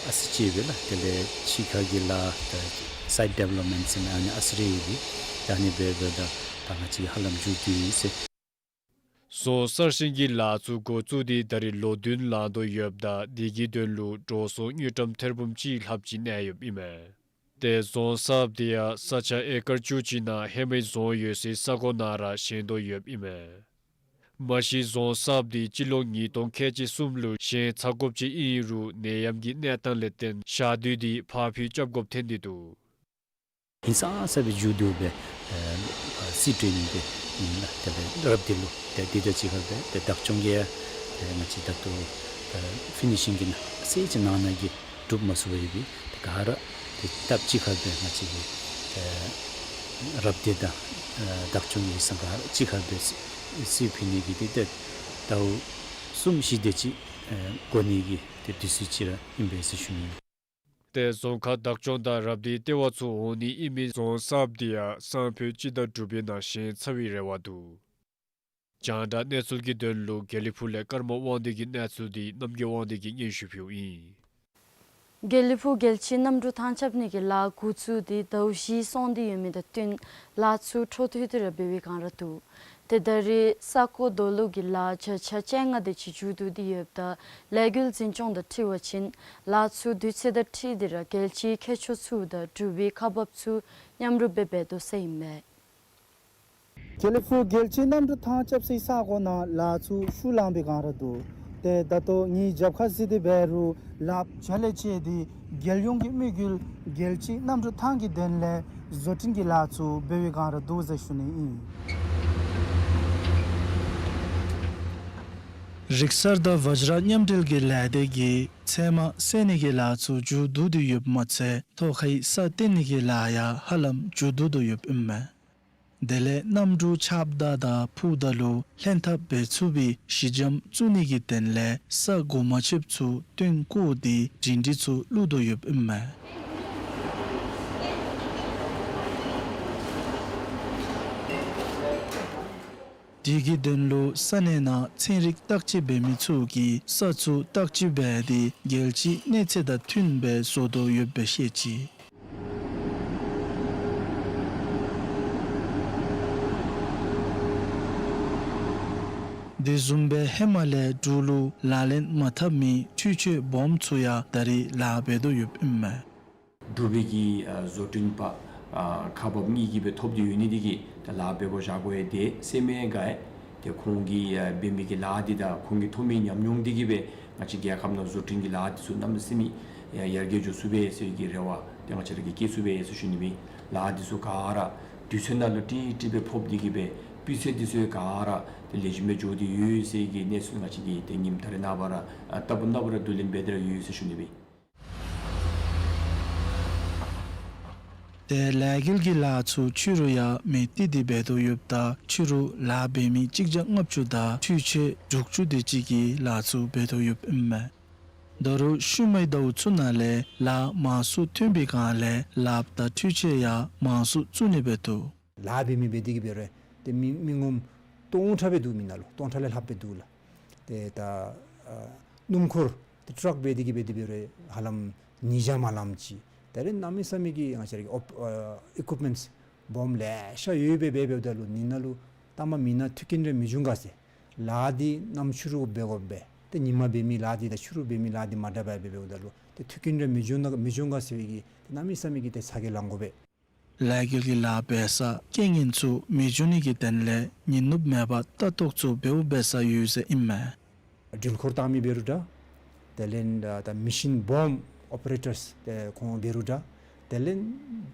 ཨ་ཙི་ཅིག་སྦེ་ལགས། དེ་ལས་ཕྱི་ཁ་གི་ལཱ་ད་སའིཊ་ཌི་ཝེ་ལོབ་མེནཊ་ཟེར་མི་ཨ་ནི་ཨ་ཙི་རེ་ཡོད་པས། ད་ཨ་ནི་སྦེ་འབདཝ་ད་ད་ང་བཅས་ཀྱི་ཧ་ལམ་མཇུག་བསྡུ་ཡི་ཟེར། རྫོང་གསར་བཞེངས་ཀྱི་ལཱ་ཚུ་འགོ་བཙུགས་ཏེ་ད་རེས་ལོ་བདུན་ལང་དོ་ཡོདཔ་ད་དེ་གི་དོན་ལུ་འགྲོ་སོང་དངུལ་ཀྲམ་ཐེར་འབུམ་གཅིག་ལྷགཔ་ཅིག་གནས་ཡོདཔ་ཨིན་མས། ཏེ་རྫོང་གསརཔ་དེ་ཡང་ས་ཆ་ཨེ་ཀར་བཅུ་གཅིག་ནང་ཧེ་མའི་རྫོང་ཡོད་སའི་ས་གོ་ནང་ར་བཞེངས་དོ་ཡོདཔ་ཨིན་མས། མ་གཞི་རྫོང་གསརཔ་དེ་སྤྱི་ལོ་ཉིས་སྟོང་ཁལ་གཅིག་གསུམ་ལུ་བཞེངས་ཚར་དགོཔ་ཅིག་ཨིན་རུང་ནད་ཡམས་ཀྱི་གནས་སྟངས་ལས་བརྟེན་ཞག་དུས་དེ་ཕར་འཕུལ་རྐྱབ་དགོཔ་ཐོན་ཏེ་འདུག། ཧིང་སངས་ས་སྦེ་མཇུག་བསྡུ་སྦེ་ཨེ་རྩིས་སྤྲོད་ནི་དེ་ཨིན་ལགས། དེ་ལས་རབ་སྡེ་ལུ་ཏེ་དེ་དང་གཅིག་ཁར་སྦེ་ཏེ་བདག་སྐྱོང་གི་ཡང་ཏེ་ང་བཅས་ད་ལྟོ་ཨེ་ཕི་ནི་ཤིང་གི་ནང་ཨ་ཙི་ཅིག་ནང་ན་གི་གྲུབ་མ་ཚུགས་པར་ཡོད་པས། ཏེ་ག་ར་ཏེ་སྟབས་གཅིག་ཁར་སྦེ་ང་བཅས་ཀྱི་ཨེ་རབ་སྡེ་དང་ཨེ་བདག་སྐྱོང་གི་སེམས་ག་ར་གཅིག་ཁར་སྦེ་རྩིས་ཕུལ་ནི་གི་ཏེ་ཏེ་ཟླཝ་གསུམ་བཞི་དེ་ཅིག་ཨེ་འགོར་ནི་གི་ཏེ་དུས་ཚོད་ཅིག་ར་ཨིན་པས་ཟེར་ཞུ་ནི། ཏེ་རྫོང་ཁག་བདག་སྐྱོང་དང་རབ་སྡེའི་ལྟེ་བ་ཚུ་འོང་ནི་ཨིན་མི་རྫོང་གསརཔ་དེ་ཡང་སང་ཕོད་སྤྱི་ཟླ་དྲུག་པའི་ནང་བཞེངས་ཚར་བའི་རེ་བ་འདུག། རྒྱང་བསྒྲགས་གནས་ཚུལ་གྱི་དོན་ལུ་དགེ་ལེགས་ཕུག་ལས་ཀརྨ་དབང་འདུས་ཀྱི་གནས་ཚུལ་དེ་རྣམ་རྒྱལ་དབང་འདུས་ཀྱིས་སྙན་ཞུ་ཕུལཝ་ཨིན། དགེ་ལེགས་ཕུག་རྒྱལ་སྤྱིའི་གནམ་གྲུ་ཐང་རྐྱབ་ནི་གི་ལཱ་འགོ་བཙུགས་ཏེ་ཟླཝ་བཞི་སོང་སྟེ་ཡོད་མི་དང་བསྟུན་ལཱ་ཚུ་འཕྲོ་མཐུད་དེ་ར་འབད་བའི་སྒང་ར་འདུག། ཏེ་ད་རེས་ས་རྐོ་རྡོ་སློག་གི་ལཱ་བརྒྱ་ཆ་བཅོ་ལྔ་དེ་ཅིག་མཇུག་བསྡུ་སྟེ་ཡོདཔ་ད་ལས་འགུལ་འཛིན་སྐྱོང་དང་འཁྲིལ་བ་ཅིན་ལཱ་ཚུ་དུས་ཚོད་དང་འཁྲིལ་ཏེ་ར་རྒྱལ་སྤྱིའི་མཁས་མཆོག་ཚུ་དང་འབྲུག་པའི་ཁག་འབགཔ་ཚུ་མཉམ་རུབ་སྦེ་འབད་དོ་ཟེར་ཨིན་མས། དགེ་ལེགས་ཕུག་རྒྱལ་སྤྱིའི་གནམ་གྲུ་ཐང་རྐྱབ་སའི་ས་གོ་ནང་ལཱ་ཚུ་ཤུགས་ལངས་པའི་སྒང་ར་འདུག། ཏེ་ད་ལྟོ་ངེའི་རྒྱབ་ཁར་གཟིགས་ཏེ་འབད་རུང་ལགཔ་བྱ་ལས་བཅད་དེ་རྒྱལ་ཡོངས་ཀྱི་དམིགས་ཡུལ་རྒྱལ་སྤྱིའི་གནམ་གྲུ་ཐང་གི་དོན་ལས་བཟོ་སྐྲུན་གྱི་ལཱ་ཚུ་འབད་བའི་སྒང་ར་འདུག་ཟེར་ཞུ་ནི་ཨིན། རིག་གསར་དང་བཛྲ་མཉམ་འབྲེལ་གྱི་ལས་སྡེ་གིས་ཚལ་མ་བསལ་ནི་གི་ལཱ་ཚུ་མཇུག་བསྡུ་སྟེ་ཡོདཔ་མ་ཚད་ཐོག་ཁའི་ས་བརྟེན་ནི་གི་ལཱ་ཡང་ཧ་ལམ་མཇུག་བསྡུ་དོ་ཡོདཔ་ཨིན་མས། དེ་ལས་གནམ་གྲུ་ཆརཔ་དང་ཕུ་དང་ལུ་ལྷན་ཐབས་འབད་ཚུགས་པའི་གཞི་འགྱམ་བཙུགས་ནི་གི་དོན་ལས་ས་གོ་མ་ཆོདཔ་ཚུ་བཏོན་བཀོ་སྟེ་འབྲིང་རིང་ཚུ་བླུག་དོ་ཡོདཔ་ཨིན་མས། དེ་གི་དོན་ལུ་ས་གནས་ནང་ཚན་རིག་བརྟག་དཔྱད་འབད་མི་ཚུ་གིས་ས་ཚུ་བརྟག་དཔྱད་འབད་དེ་རྒྱལ་སྤྱིའི་གནས་ཚད་དང་མཐུན་པའི་བཟོ་དོ་ཡོདཔ་སྦེ་བཤད་ཅི། དེ་བཟུམ་སྦེ་ཧེ་མ་ལས་འབྲུག་ལུ་ལག་ལེན་མ་འཐབ་མི་འཕྲུལ་ཆས་སྦོམ་ཚུ་ཡང་ད་རེས་ལཱ་འབད་དོ་ཡོདཔ་ཨིན་མས། འབྲུག་པའི་གི་ཨ་བཟོ་སྐྲུན་པ་ཨ་ཁག་འབགཔ་གཉིས་ཀྱིས་སྦེ་ཐོབ་སྟེ་ཡོད་ནི་དེ་གིས་ད་ལཱ་འབད་དགོ་བཞག་དགོ་ཡི་དེ་ཟེར་མི་ག་ཡང་ཏེ་ཁོང་གིས་ཨ་འབད་མི་གི་ལཱ་འདི་དང་ཁོང་གིས་ཐོབ་མི་ཉམས་མྱོང་འདི་གིས་སྦེ་ང་བཅས་རྒྱལ་ཁབ་ནང་བཟོ་སྐྲུན་གྱི་ལཱ་འདི་ཚུ་གནམ་མེད་ས་མེད་ཡར་རྒྱས་འགྱོ་ཚུགས་པས་ཟེར་གྱི་རེ་བ་ཏེ་ང་བཅས་ར་གིས་བསྐྱེད་ཚུགས་པས་ཟེར་ཞུ་ནི་མས། ལཱ་འདི་ཚུ་ག་ར་དུས་ཚོད་ནང་ལུ་ཏིག་ཏིག་སྦེ་ཕོགཔ་འདི་གིས་སྦེ་སྤུས་ཚད་འདི་ཚུ་ག་ར་ཏེ་ལེགས་ཤོམ་སྦེ་འགྱོ་སྟེ་ཡོད་ཟེར་གྱི་གནས་ཚུལ་ང་བཅས་ཀྱིས་ཏེ་ཉིནམ་ད་རེས་ནངས་པ་ར་ཨ་ལྟ་བུ་ནངས་པ་ར་བསྡུ་ལེན་འབད་དེ་ར་ཡོད་ཟེར་ཞུ་ནི་མས། ཏེ་ལས་འགུལ་གྱི་ལཱ་ཚུ་ཕྱི་རུ་ཡང་མེ་བཏེགས་ཏེ་འབད་དོ་ཡོདཔ་ད་ཕྱི་རུ་ལཱ་འབད་མི་གཅིག་བརྒྱ་ལྔ་བཅུ་དང་འཕྲུལ་ཆས་དྲུག་ཅུ་དེ་ཅིག་གིས་ལཱ་ཚུ་འབད་དོ་ཡོདཔ་ཨིན་མས། ད་རུང་ཤུལ་མའི་ཟླཝ་ཚུ་ནང་ལས་ལཱ་མང་སུ་ཐོན་པའི་སྒང་ལས་ལགཔ་དང་འཕྲུལ་ཆས་ཡང་མང་སུ་བཙུགས་ནི་འབད་དོ། ལཱ་འབད་མི་འབད་དེ་གིས་འབད་རུང་ཏེ་མི་མི་ངོམ་སྟོང་ཕྲག་སྦེ་འདུག། མི་ནང་ལུ་སྟོང་ཕྲག་ལས་ལྷགཔ་སྦེ་འདུག་ལགས། ཏེ་ད་ཨ་སྣུམ་འཁོར་ཏེ་ཊཱཀ་འབད་དེ་གིས་འབད་དེ་འབད་རུང་ཧ་ལམ་ཉིས་བརྒྱ་མ་ལངམ་ཅིག། ད་རེས་གནམ་མེད་ས་མེད་ཀྱི་ང་བཅས་ར་གི་ཨོཔ་ཨ་ཨི་ཀུབ་མེནཊསི་སྦོམ་ལེ་ཤ་ཡོད་པའི་སྦེ་འབདཝ་ད་ལུ་ནི་ནང་ལུ་ལྟ་མ་མི་ནང་མཐུན་རྐྱེན་རེ་མི་འབྱུང་ག་ཟེར། ལཱ་འདི་གནམ་ཕྱི་རུ་འབད་དགོ་པས། ཏེ་ཉིནམ་འབད་མི་ལཱ་འདི་དང་ཕྱི་རུ་འབད་མི་ལཱ་འདི་མ་འདྲ་བར་སྦེ་འབདཝ་ད་ལུ་ཏེ་མཐུན་རྐྱེན་རེ་མི་འབྱུང་ན་མི་འབྱུང་ག་ཟེར་བའི་གི་ཏེ་གནམ་མེད་ས་མེད་ཀྱི་ཏེ་ཚ་གྱང་ལང་དགོ་པས། ལས་འགུལ་གྱི་ལཱ་འབད་ས་རྐྱེན་ངན་ཚུ་མི་འབྱུང་ནི་གི་དོན་ལས་ཉིན་ནུབ་མེད་པར་ལྟ་རྟོག་ཚུ་འབདཝ་འབད་ས་ཡོད་ཟེར་ཨིན་མས། ཌིལ་འཁོར་བཏང་མི་འབད་རུང་འདྲ། དེ་ལས་ད་ད་མེ་ཤིན་སྦོམ་ཨོ་པ་རེ་ཊརསི་ཏེ་ཁོང་འབད་རུང་འདྲ། དེ་ལས་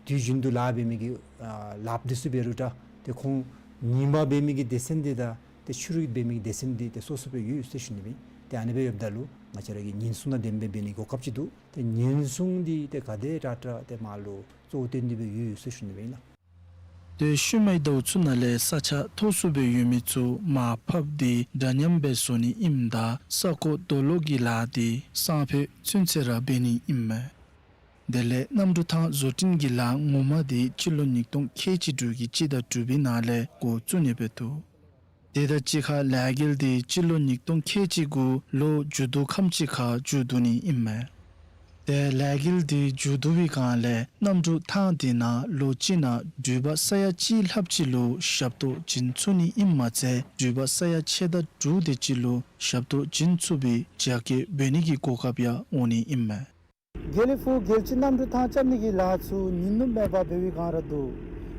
དུས་རྒྱུན་དུ་ལཱ་འབད་མི་གི་ཨ་ལགཔ་འདི་ཚུ་འབད་རུང་འདྲ། ཏེ་ཁོང་ཉིནམ་འབད་མི་གི་སྡེ་ཚན་འདི་དང་ཏེ་ཕྱི་རུ་འབད་མི་གི་སྡེ་ཚན་འདི་ཏེ་སོ་སོ་སྦེ་ཡོད་ཟེར་ཞུ་ནི་སྦེ། ཏེ་ཨ་ནི་སྦེ་ཡོདཔ་ད་ལུ་ང་བཅས་ར་གིས་ཉེན་སྲུང་དང་ལྡནམ་སྦེ་འབད་ནི་གོ་སྐབས་ཅིག་འདུག། ཏེ་ཉེན་སྲུང་འདི་ཏེ་ག་དེ་དྲག་དྲག་ཏེ་མར་ལུ་གཙོ་བོ་བཏོན་ཏེ་སྦེ་ཡོད་ཟེར་ཞུ་ནི་སྦེ་ཨིན་ལགས། ཏེ་ཤུལ་མའི་ཟླཝ་ཚུ་ནང་ལས་ས་ཆ་མཐོ་སུ་སྦེ་ཡོད་མི་ཚུ་མར་ཕབ་སྟེ་འདྲ་མཉམ་སྦེ་བཟོ་ནི་ཨིནམ་ད་ས་རྐོ་རྡོ་སློག་གི་ལཱ་འདི་སང་ཕོད་ཚུན་ཚོད་ར་འབད་ནི་ཨིན་མས། དེ་ལས་གནམ་གྲུ་ཐང་བཟོ་སྐྲུན་གྱི་ལཱ་ངོ་མ་འདི་སྤྱི་ལོ་ཉིས་སྟོང་ཁལ་གཅིག་དྲུག་གི་སྤྱི་ཟླ་དྲུག་པའི་ནང་ལས་འགོ་བཙུགས་ནི་འབད་དོ། དེ་དང་གཅིག་ཁར་ལས་འགུལ་འདི་སྤྱི་ལོ་ཉིས་སྟོང་ཁལ་གཅིག་གུ་ལོ་མཇུག་བསྡུ་ཁམས་ཅིག་ཁར་མཇུག་བསྡུ་ནི་ཨིན་མས། ཏེ་ལས་འགུལ་འདི་མཇུག་བསྡུ་བའི་སྒང་ལས་གནམ་གྲུ་ཐང་འདི་ནང་ལོ་གཅིག་ནང་འགྲུལ་པ་ས་ཡ་གཅིག་ལྷགཔ་ཅིག་ལུ་ཞབས་ཏོག་བྱིན་ཚུགས་ནི་ཨིནམ་མ་ཚད་འགྲུལ་པ་ས་ཡ་ཕྱེད་དང་དྲུག་དེ་ཅིག་ལུ་ཞབས་ཏོག་བྱིན་ཚུགས་པའི་རྒྱ་སྐྱེད་འབད་ནི་གི་གོ་སྐབས་ཡང་འོང་ནི་ཨིན་མས། དགེ་ལེགས་ཕུག་རྒྱལ་སྤྱི་གནམ་གྲུ་ཐང་རྐྱབ་ནི་གི་ལཱ་ཚུ་ཉིན་ནུབ་མེད་པར་འབད་བའི་སྒང་ར་འདུག།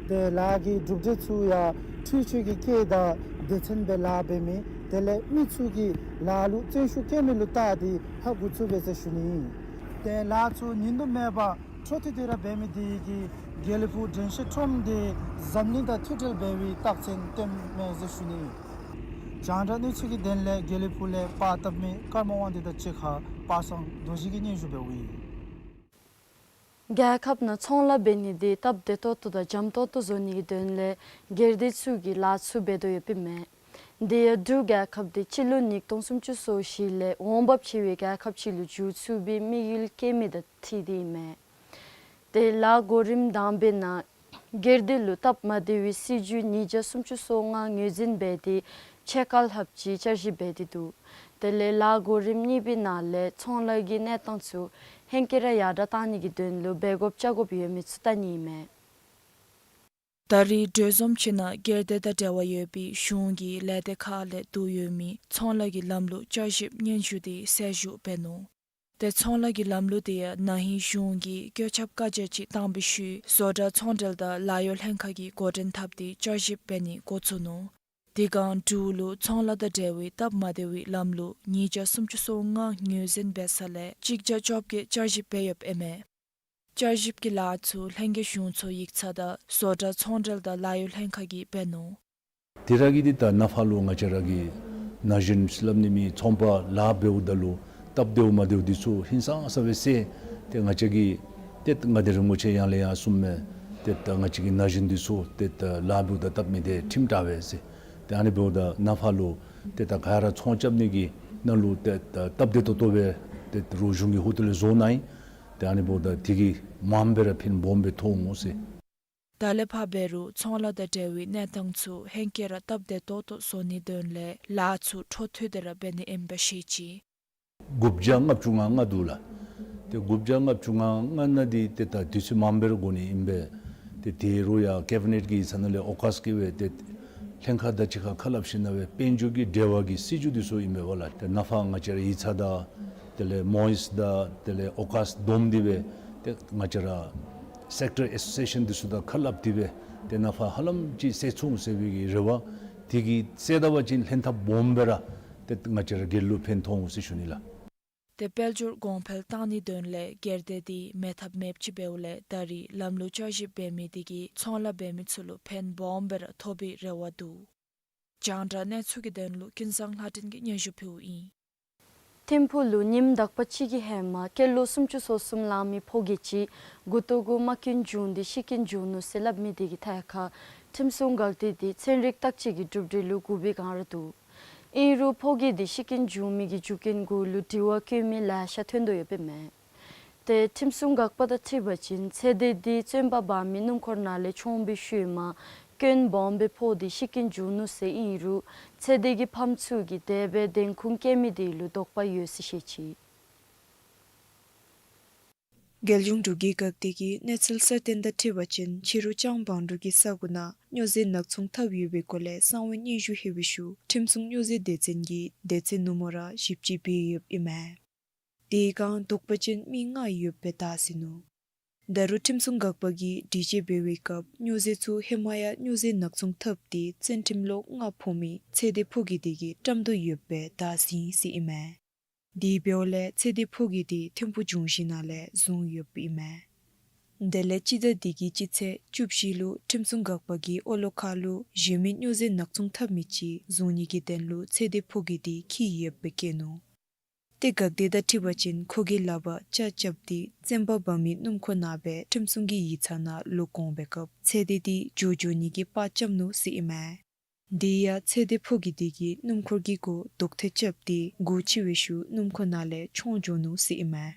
ཏེ་ལཱ་གི་གྲུབ་འབྲས་ཚུ་ཡང་འཕྲུལ་ཆས་ཀྱི་སྐད་དང་སྡེ་ཚན་སྦེ་ལཱ་འབད་མི་དེ་ལས་མི་ཚུ་གིས་ལཱ་ལུ་བརྩོན་ཤུགས་བསྐྱེད་མི་ལུ་བལྟ་སྟེ་ཧ་གོ་ཚུགས་པས་ཟེར་ཞུ་ནི། ཏེ་ལཱ་ཚུ་ཉིན་ནུབ་མེད་པར་འཕྲོ་མཐུད་དེ་ར་འབད་མི་དེ་གིས་དགེ་ལེགས་ཕུག་དྲན་ཤེས་ཁྲོམ་འདི་འཛམ་གླིང་དང་མཐུད་འབྲེལ་འབད་བའི་རྟགས་མཚན་སྟོནམ་མས་ཟེར་ཞུ་ནི། རྒྱང་བསྒྲགས་གནས་ཚུལ་གྱི་དོན་ལས་དགེ་ལེགས་ཕུག་ལས་པར་བཏབ་མི་ཀརྨ་དབང་འདུས་དང་གཅིག་ཁར་པ་སངས་རྡོ་རྗེ་གིས་སྙན་ཞུ་འབདཝ་ཨིན། རྒྱལ་ཁབ་ནང་ཚོང་ལཱ་འབད་ནི་འདི་སྟབས་བདེ་ཏོག་ཏོ་དང་འཇམ་ཏོག་ཏོ་བཟོ་ནི་གི་དོན་ལས་སྒེར་སྡེ་ཚུ་གིས་ལཱ་ཚུ་འབད་དོ་ཡོདཔ་ཨིན་མས། དེ་ཡང་འབྲུག་རྒྱལ་ཁབ་འདི་སྤྱི་ལོ་ཉིས་སྟོང་སུམ་ཅུ་སོ་བཞི་ལས་འོང་འབབ་ཆེ་བའི་རྒྱལ་ཁབ་ཅིག་ལུ་འགྱུར་ཚུགས་པའི་དམིགས་ཡུལ་བསྐྱེད་མི་དང་འཁྲིལ་ཏེ་ཨིན་མས། ཏེ་ལཱ་གོ་རིམ་དང་པའི་ནང་སྒེར་སྡེ་ལུ་སྟབས་མ་བདེ་བའི་སྲིད་བྱུས་ཉིས་བརྒྱ་སུམ་ཅུ་སོ་ལྔ་ངོས་འཛིན་འབད་དེ་ཕྱེད་ཀ་ལྷགཔ་ཅིག་བསྐྱར་ཞིབ་འབད་དེ་འདུག། དེ་ལས་ལཱ་གོ་རིམ་གཉིས་པའི་ནང་ལས་ཚོང་ལཱ་གི་གནས་སྟངས་ཚུ་ཧེང་སྐལ་ར་ཡར་དྲག་གཏང་ནི་གི་དོན་ལུ་འབད་དགོཔ་བཅའ་དགོཔ་ཡོད་མི་ཚུ་བལྟ་ནི་ཨིན་མས། ད་རེས་གྲོས་འཛོམས་ཅིག་ནང་སྒེར་སྡེ་དང་འབྲེལ་བ་ཡོད་པའི་གཞུང་གི་ལས་སྡེ་ཁག་ལས་བསྡུ་ཡོད་མི་ཚོང་ལཱ་གི་ལམ་ལུགས་བསྐྱར་ཞིབ་སྙན་ཞུ་འདི་གསལ་ཞུ་འབད་ནུག། ཏེ་ཚོང་ལཱ་གི་ལམ་ལུགས་དེ་ཡང་ན་ཧིང་གཞུང་གིས་བཀོད་ཁྱབ་བཀའ་རྒྱ་ཅིག་བཏང་བའི་ཤུལ་བཟོ་གྲྭ་ཚོང་འབྲེལ་དང་ལཱ་གཡོག་ལྷན་ཁག་གིས་འགོ་འདྲེན་འཐབ་སྟེ་བསྐྱར་ཞིབ་འབད་ནི་འགོ་བཙུགས་ནུག། དེ་སྒང་འབྲུག་ལུ་ཚོང་ལཱ་དང་འབྲེལ་བའི་སྟབས་མ་བདེ་བའི་ལམ་ལུགས་ཉིས་བརྒྱ་སུམ་ཅུ་སོ་ལྔ་ངོས་འཛིན་འབད་ས་ལས་གཅིག་བརྒྱ་བཅོ་བརྒྱད་བསྐྱར་ཞིབ་འབད་ཡོདཔ་ཨིན་མས། བསྐྱར་ཞིབ་ཀྱི་ལཱ་ཚུ་ལྷན་རྒྱས་གཞུང་ཚོགས་ཡིག་ཚང་དང་བཟོ་གྲྭ་ཚོང་འབྲེལ་དང་ལཱ་གཡོག་ལྷན་ཁག་གིས་འབད་ནུག། དེ་ར་གིས་འདི་ད་ནཱ་ཕར་ལུ་ང་བཅས་ར་གི་ན་གཞོན་སླབ་ནི་མེད་ཚོང་པ་ལཱ་འབདཝ་ད་ལུ་སྟབས་བདེཝ་མ་བདེཝ་འདི་ཚུ་ཧིང་སངས་ས་སྦེ་སེལ། ཏེ་ང་བཅས་ཀྱིས་ཏེ་ང་བདེ་རིན་པོ་ཆེ་ཡང་ལས་ཡང་གསུངམ་མས། ཏེ་ད་ང་བཅས་ཀྱི་ན་གཞོན་འདི་ཚུ་ཏེ་ད་ལཱ་འབདཝ་ད་སྟབས་མི་བདེ་ཁྲིམས་དྲག་པས་ཟེར། ཏེ་ཨ་ནི་འབདཝ་ད་ནཱ་ཕར་ལུ་ཏེ་ད་ག་ར་ཚོང་རྐྱབ་ནི་གི་ནང་ལུ་ཏེ་ད་སྟབས་བདེ་ཏོག་ཏོ་སྦེ་ཏེ་རོགས་གཞུང་གི་ཧོངས་ལས་བཟོ་གནང་ཡི། ཏེ་ཨ་ནི་འབདཝ་ད་དེ་གིས་མངམ་སྦེ་ར་ཕན་སྦོམ་སྦེ་ཐོགས་འོང་ཟེར། ད་ལས་ཕར་འབད་རུང་ཚོང་ལཱ་དང་འབྲེལ་བའི་གནས་སྟངས་ཚུ་ཧེང་སྐལ་ར་སྟབས་བདེ་ཏོག་ཏོ་བཟོ་ནིའི་དོན་ལས་ལཱ་ཚུ་འཕྲོ་མཐུད་དེ་ར་འབད་ནི་ཨིན་པ་ཤེས་ཅི། དགུ་བརྒྱ་ལྔ་བཅུ་ང་ལྔ་འདུག་ལགས། ཏེ་དགུ་བརྒྱ་ལྔ་བཅུ་ང་ལྔ་ནང་འདི་ཏེ་ད་དུས་ཚོད་མངམ་སྦེ་ར་འགོར་ནི་ཨིན་པས། ཏེ་དེ་རུང་ཡང་ཀེ་བི་ནེཊ་ཀྱི་ཡིག་ཚང་ནང་ལས་ཨོ་ཀཱས་ཀྱིས་སྦེ་ཏེ་ལྷན་ཁག་དང་གཅིག་ཁར་ཁ་སླབ་ཞིནམ་ལས་དཔལ་འབྱོར་གྱི་འབྲེལ་བ་གི་སྲིད་བྱུས་འདི་ཚུ་ཨིན་པས་ལགས། ཏེ་ནཱ་ཕར་ང་བཅས་ར་ཡིག་ཚང་དང་དེ་ལས་མོ་ཨིས་དང་དེ་ལས་ཨོ་ཀཱས་བསྡོམས་ཏེ་སྦེ་ཏེ་ང་བཅས་ར་སེཀ་ཊར་ཨེ་སོ་སི་ཨེ་ཤཱན་འདི་ཚུ་དང་ཁ་སླབ་སྟེ་སྦེ་ཏེ་ནཱ་ཕར་ཧ་ལམ་ཅིག་སེལ་ཚུགས་འོང་ཟེར་བའི་གི་རེ་བ། དེ་གིས་སེལ་ད་པ་ཅིན་ལྷན་ཐབས་སྦོམ་སྦེ་ར་ཏེ་ང་བཅས་ར་སྒེར་ལུ་ཕན་ཐོགས་འོང་ཟེར་ཞུ་ནི་ལགས། ཏེ་དཔལ་འབྱོར་གོང་འཕེལ་བཏང་ནིའི་དོན་ལས་སྒེར་སྡེ་འདི་མེད་ཐབས་མེདཔ་ཅིག་འབདཝ་ལས་ད་རེས་ལམ་ལུགས་བསྐྱར་ཞིབ་འབད་མི་དེ་གིས་ཚོང་ལཱ་འབད་མི་ཚུ་ལུ་ཕན་སྦོམ་སྦེ་ར་ཐོགས་པའི་རེ་བ་འདུག། རྒྱང་བསྒྲགས་གནས་ཚུལ་གྱི་དོན་ལུ་ཀུན་བཟང་ལྷ་སྒྲོན་གྱིས་སྙན་ཞུ་ཕུལཝ་ཨིན། ཐིམ་ཕུག་ལུ་ཉིནམ་དག་པ་ཅིག་གི་ཧེ་མ་སྐྱེས་ལོ་སུམ་ཅུ་སོ་གསུམ་ལང་མི་ཕོ་རྒྱས་ཅིག་མགུ་ཏོ་གུ་རྨ་སྐྱོན་བྱུང་སྟེ་ཤི་རྐྱེན་བྱུང་ནུག་ཟེར་སླབ་མི་དེ་གི་ཐད་ཁར་ཁྲིམས་སྲུང་འགག་སྡེ་འདི་ཚན་རིག་བརྟག་དཔྱད་ཀྱི་གྲུབ་འབྲས་ལུ་གུས་པའི་སྒང་ར་འདུག། ཨིན་རུང་ཕོ་རྒྱས་འདི་ཤི་རྐྱེན་བྱུང་མི་གི་རྒྱུ་རྐྱེན་གུ་ལུ་དྲི་བ་བཀོད་མི་ལེ་ཤ་ཐོན་དོ་ཡོདཔ་ཨིན་མས། ཏེ་ཁྲིམས་སྲུང་འགག་པ་དང་འཁྲིལ་བ་ཅིན་ཚེ་འདས་འདི་བཙོན་པ་འབག་མི་སྣུམ་འཁོར་ནང་ལས་མཆོངས་པའི་ཤུལ་མ་སྐྱོན་སྦོམ་སྦེ་ཕོག་སྟེ་ཤི་རྐྱེན་བྱུང་ནུག་ཟེར་ཨིན་རུང་ཚེ་འདས་ཀྱི་ཕམ་ཚུ་གིས་དེ་སྦེ་བདེན་ཁུངས་བཀལ་མི་དེ་ལུ་དོགས་པ་ཡོད་ཟེར་བཤད་ཅི། རྒྱལ་གཞུང་འབྲུག་གི་འགག་སྡེ་གིས་གནས་ཚུལ་གསར་བཏོན་དང་འཁྲིལ་བ་ཅིན་ཕྱི་རུ་ལྕང་བང་འབྲུག་གི་ས་གོ་ནང་སྨྱོ་རྫས་ནག་ཚོང་འཐབ་ཡོད་པའི་སྐོར་ལས་གསང་བའི་སྙན་ཞུ་ལྷོད་པའི་ཤུལ་ཁྲིམས་སྲུང་སྨྱོ་རྫས་སྡེ་ཚན་གྱིས་སྡེ་ཚན་ནུབ་མོ་ར་ཞིབ་དཔྱད་འབད་ཡོདཔ་ཨིན་མས། དེའི་སྒང་དོགས་པ་ཅན་མི་ལྔ་ཡོདཔ་སྦེ་བརྟག་ཟིན་ནུག། ད་རུང་ཁྲིམས་སྲུང་འགག་པ་གིས་དྲི་དཔྱད་འབད་བའི་སྐབས་སྨྱོ་རྫས་ཚུ་ཧེ་མ་ཡང་སྨྱོ་རྫས་ནག་ཚོང་འཐབ་སྟེ་བཙོན་ཁྲིམས་ལོ་ལྔ་ཕོག་མི་ཚེ་འདས་ཕོ་རྒྱས་དེ་གིས་བཀྲམ་དོ་ཡོདཔ་སྦེ་བརྟག་ཟིན་ཟེར་ཨིན་མས། དེ་འབདཝ་ལས་ཚེ་འདས་ཕོ་རྒྱས་དེ་ཐིམ་ཕུག་ལྗོངས་བཞི་ནང་ལས་བཟུང་ཡོདཔ་ཨིན་མས། དེ་ལས་སྤྱི་ཟླ་འདི་གི་སྤྱི་ཚེས་བཅུ་བཞི་ལུ་ཁྲིམས་སྲུང་འགག་པ་གིས་ཨོ་ལོ་ཁ་ལུ་གཞན་མི་སྨྱོ་རྫས་ནག་ཚོང་འཐབ་མི་ཅིག་བཟུང་ནི་གི་དོན་ལུ་ཚེ་འདས་ཕོ་རྒྱས་དེ་འཁྱིད་ཡོདཔ་སྦེ་བཀོད་ནུག། ཏེ་འགག་སྡེ་དང་འཁྲིལ་བ་ཅིན་ཁོ་གི་ལག་པར་ལྕགས་རྐྱབ་སྟེ་བཙོན་པ་འབག་མི་སྣུམ་འཁོར་ནང་སྦེ་ཁྲིམས་སྲུང་གི་ཡིག་ཚང་ནང་ལོག་འོང་པའི་སྐབས་ཚེ་འདས་དེ་འགྱོ་འགྱོ་ནི་གི་པར་རྐྱབ་ནུག་ཟེར་ཨིན་མས། དེ་ཡང་ཚེ་འདས་ཕོ་རྒྱས་དེ་གིས་སྣུམ་འཁོར་གྱི་སྒོ་རྡོག་ཐལ་རྐྱབ་སྟེ་སྒོ་ཕྱེ་བའི་ཤུལ་སྣུམ་འཁོར་ནང་ལས་མཆོངས་འགྱོ་ནུག་ཟེར་ཨིན་མས།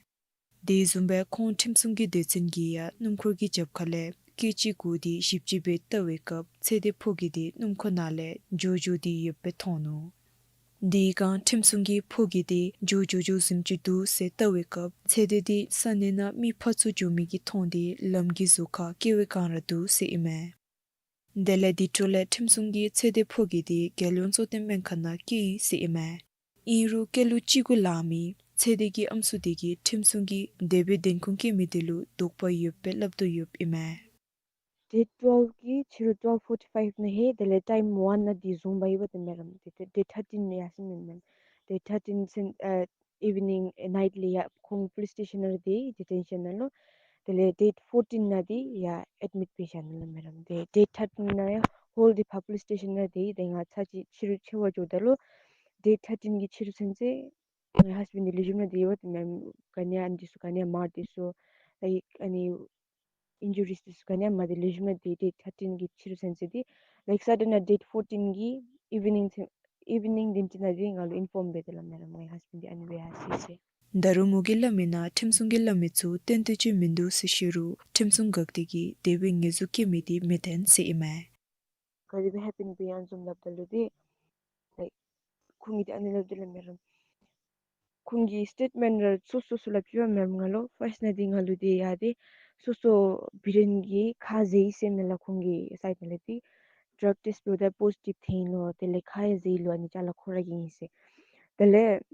དེ་བཟུམ་སྦེ་ཁོང་ཁྲིམས་སྲུང་གི་སྡེ་ཚན་གྱིས་ཡང་སྣུམ་འཁོར་གྱི་རྒྱབ་ཁ་ལས་ སྐད་ཅིག་གུ་དེ་ཞིབ་དཔྱད་འབད་བལྟ་བའི་སྐབས་ཚེ་འདས་ཕོ་རྒྱས་དེ་སྣུམ་འཁོར་ནང་ལས་འགྱོ་འགྱོ་སྟེ་ཡོདཔ་སྦེ་མཐོང་ནུག། དེ་སྒང་ཁྲིམས་སྲུང་གིས་ཕོ་རྒྱས་དེ་འགྱོ་འགྱོ་འགྱོ་ཟུན་ཅིག་འདུག་ཟེར་བལྟ་བའི་སྐབས་ཚེ་འདས་དེ་ས་གནས་ནང་མི་ཕར་ཚུར་འགྱོ་མི་གི་མཐོང་སྟེ་ལམ་གྱི་ཟུར་ཁར་སྐྱེལ་བའི་བསྒང་ར་འདུག་ཟེར་ཨིན་མས། དེ་ལས་དེ་འཕྲོ་ལས་ཁྲིམས་སྲུང་གིས་ཚེ་འདས་ཕོ་རྒྱས་དེ་རྒྱལ་ཡོངས་གཙོ་བསྟེན་སྨན་ཁང་ནང་བསྐྱལ་ཡི་ཟེར་ཨིན་མས། ཨིན་རུང་སྐྱེས་ལོ་བཅུ་དགུ་ལང་མི་ཚེ་འདས་ཀྱི་ཨམ་སྲུ་དེ་གིས་ཁྲིམས་སྲུང་གིས་དེ་སྦེ་བདེན་ཁུངས་བཀལ་མི་དེ་ལུ་དོགས་པ་ཡོདཔ་སྦེ་སླབ་དོ་ཡོདཔ་ཨིན་མས། Date twelve གི་ཕྱི་རུ་twelve forty five ནང་ཧེ་དེ་ལས་time one ནང་དེ་བཟུང་འབག་ཡི་པ་དེ་མེན་རམ། དེ་དེ་date thirteen ནང་ཡར་སོང་མེན་མེན། Date thirteen སེམ་ཨ་evening night ལས་ཡར་ཁོང་police station ནང་ར་སྡོད་ཡི་detention ནང་ལུ། དེ་ལས་date fourteen ནང་དེ་ཡར་admit འབད་བཞག་ནུག་ལགས་མེན་རམ། དེ་date thirteen ནང་ཡང་whole དེ་ཕར་police station ནང་སྡོད་ཡི། དེ་ང་ཚར་ཅིག་ཕྱི་རུ་འཚོལ་བར་འགྱོཝ་ད་ལུ་date thirteen གི་ཕྱི་རུ་ཚུན་ཚོད་ངེའི་husband དེ་ལེགས་ཤོམ་ནང་སྡོད་ཡི་པ་དེ་མེན་རམ། ག་ནི་ཡང་ཨ་ནི་འདི་ཚུ་ག་ནི་ཡང་མར་འདི་ཚུ་like ཨ་ནི་injuries འདི་ཚུ་ག་ནི་ཡང་མ་སྡོད་ལེགས་ཤོམ་ནང་སྡོད། date thirteen གི་ཕྱི་རུ་ཚུན་ཚོད་དེ་like sudden ནང་date fourteen གི་evening ཚུན་evening དེམ་ཅིག་ནང་དེ་ང་ལུ་inform འབད་དེ་ལགས་མེན་རམ། ངེའི་husband དེ་ཨ་ནི་སྦེ་ཡར་སོ་ཡི་ཟེར། ད་རུང་མོ་གིས་སླབ་མི་ནང་ཁྲིམས་སྲུང་གིས་སླབ་མི་ཚུ་བཏོན་ཏེ་ཅིག་མིན་འདུག་ཟེར་ཞུ་རུང་ཁྲིམས་སྲུང་འགག་སྡེ་གིས་དེ་སྦེ་ཉེས་འཛུགས་བཀལ་མི་དེ་མི་བདེན་ཟེར་ཨིན་མས། ག་དེ་སྦེ་happen འབད་ཡི་ཨ་ནི་བཟུམ་སླབ་ད་ལུ་དེ་like ཁོང་གིས་དེ་ཨ་ནི་སླབ་དེ་ལགས་མེན་རམ། ཁོང་གི་statement ར་སོ་སོ་སོ་སླབ་ཅི་པ་མེན་རམ། ང་ལུ་first ནང་དེ་ང་ལུ་དེ་ཡར་དེ་སོ་སོ་བིརེན་གྱིས་ཁ་བཟེད་ཡི་ཟེར་མས་ལགས། ཁོང་གི་side ནང་ལས་དེ་drug test འབདཝ་ད་positive ཐོན་ཡི་ལོ། དེ་ལས་ཁ་ཡང་བཟེད་ཡི་ལོ། ཨ་ནི་ཅ་ལ་ཁོ་ར་གིས་ཨིན་ཟེར། དེ་ལས་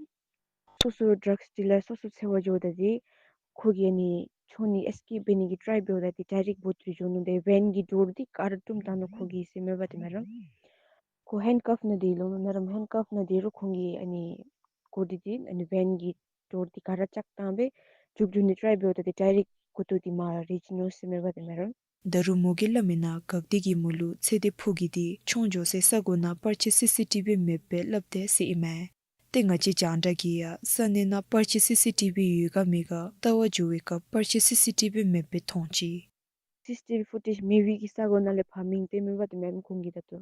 སོ་སོ་drugs དེ་ལས་སོ་སོ་འཚོལ་བར་འགྱོཝ་ད་དེ་ཁོ་གིས་ཨ་ནི་འཕྱོག་ནི་escape འབད་ནི་གི་try འབདཝ་ད་དེ་direct འབོ་སྟེ་འགྱོ་ནུག། དེ་van གི་door དེ་ག་ར་བཏུམ་བཏང་ནུག་ཁོ་གིས་ཟེར་མས་པ་དེ་མེན་རམ། ཁོ་handcuff ནང་སྡོད་ཡི་ལོ་མེན་རམ། handcuff ནང་སྡོད་རུང་ཁོང་གིས་ཨ་ནི་སྒོ་དེ་དེ་ཨ་ནི་van གི་door དེ་ག་ར་བཅག་བཏང་སྦེ་རྒྱུག་རྒྱུག་ནི་try འབདཝ་ད་དེ་direct སྒོ་ཐོག་དེ་མར་རེག་ཅི་ནུག་ཟེར་མས་པ་དེ་མེན་རམ། ད་རུང་མོ་གིས་སླབ་མི་ནང་འགག་སྡེ་གིས་མོ་ལུ་ཚེ་འདས་ཕོ་རྒྱས་དེ་མཆོང་འགྱོ་སའི་ས་གོ་ནང་པར་ཆས་སི་སི་ཊི་བི་མེདཔ་སྦེ་སླབ་དེས་ཟེར་ཨིན་མས། ཏེ་ང་བཅས་རྒྱང་བསྒྲགས་ཀྱིས་ཡང་ས་གནས་ནང་པར་ཆས་སི་སི་ཊི་བི་ཡོད་ག་མེད་ག་བལྟ་བར་འགྱོ་བའི་སྐབས་པར་ཆས་སི་སི་ཊི་བི་མེདཔ་སྦེ་མཐོང་ཅི། སི་སི་ཊི་བི་ཕུ་ཊེཇ་མེད་པའི་གི་ས་གོ་ནང་ལས་ཕར་མིང་བཏོན་མེད་པ་དེ་མེན་རམ་ཁོང་གིས་ད་ལྟོ།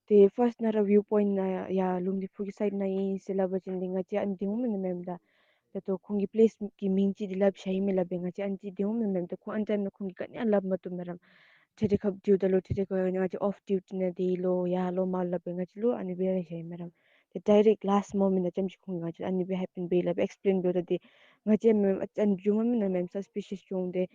ཏེ་ཕརསཊ་ནང་ར་ཝིའུ་པོའིནཊ་ནང་ཡར་ལུང་བདེ་ཕུག་གི་སའིཌ་ནང་ཨིན་ཟེར་སླབ་པ་ཅིན་ཏེ་ང་བཅས་ཨ་ནི་འདི་འོང་མས་མེན་མེན་ད། ད་ལྟོ་ཁོང་གིས་པ་ལེསི་གི་མིང་ཅིག་འདི་སླབ་བཞག་ཡི་མས་སླབ་སྦེ་ང་བཅས་ཨ་ནི་ཅིག་འདི་འོང་མས་མེན་ད། ཁོང་ཨ་ནི་ཊའིམ་ནང་ཁོང་གིས་ག་ནི་ཡང་སླབ་མ་བཏུབ་མེན་རམ། ཐེ་ཐེ་ཁབ་ཌིའུ་ད་ལུ་ཐེ་ཐེ་ཁབ་ང་བཅས་ཨོཕ་ཌིའུ་ཊི་ནང་སྡོད་ཡི་ལོ་ཡར་ལོ་མར་ལོ་སླབ་སྦེ་ང་བཅས་ལུ་ཨ་ནི་སྦེ་ར་བཞག་ཡི་མས་རམ། ཏེ་ཌའི་རེཀཊ་ལཱསཊ་མོ་མེནཊ་ནང་ཙམ་ཅིག་ཁོང་གིས་ང་བཅས་ཨ་ནི་སྦེ་ཧེ་པེན་འབད་ཡི་སླབ་སྦེ་ཨེགསི་པེལེན་འབདཝ་ད་ཏེ་ང་བཅས་མེན་ཨ་ནི་བཟུམ་མ་མེན་ན་མེན་སཱས་པི་ཤཱསི་བྱུང་སྟེ།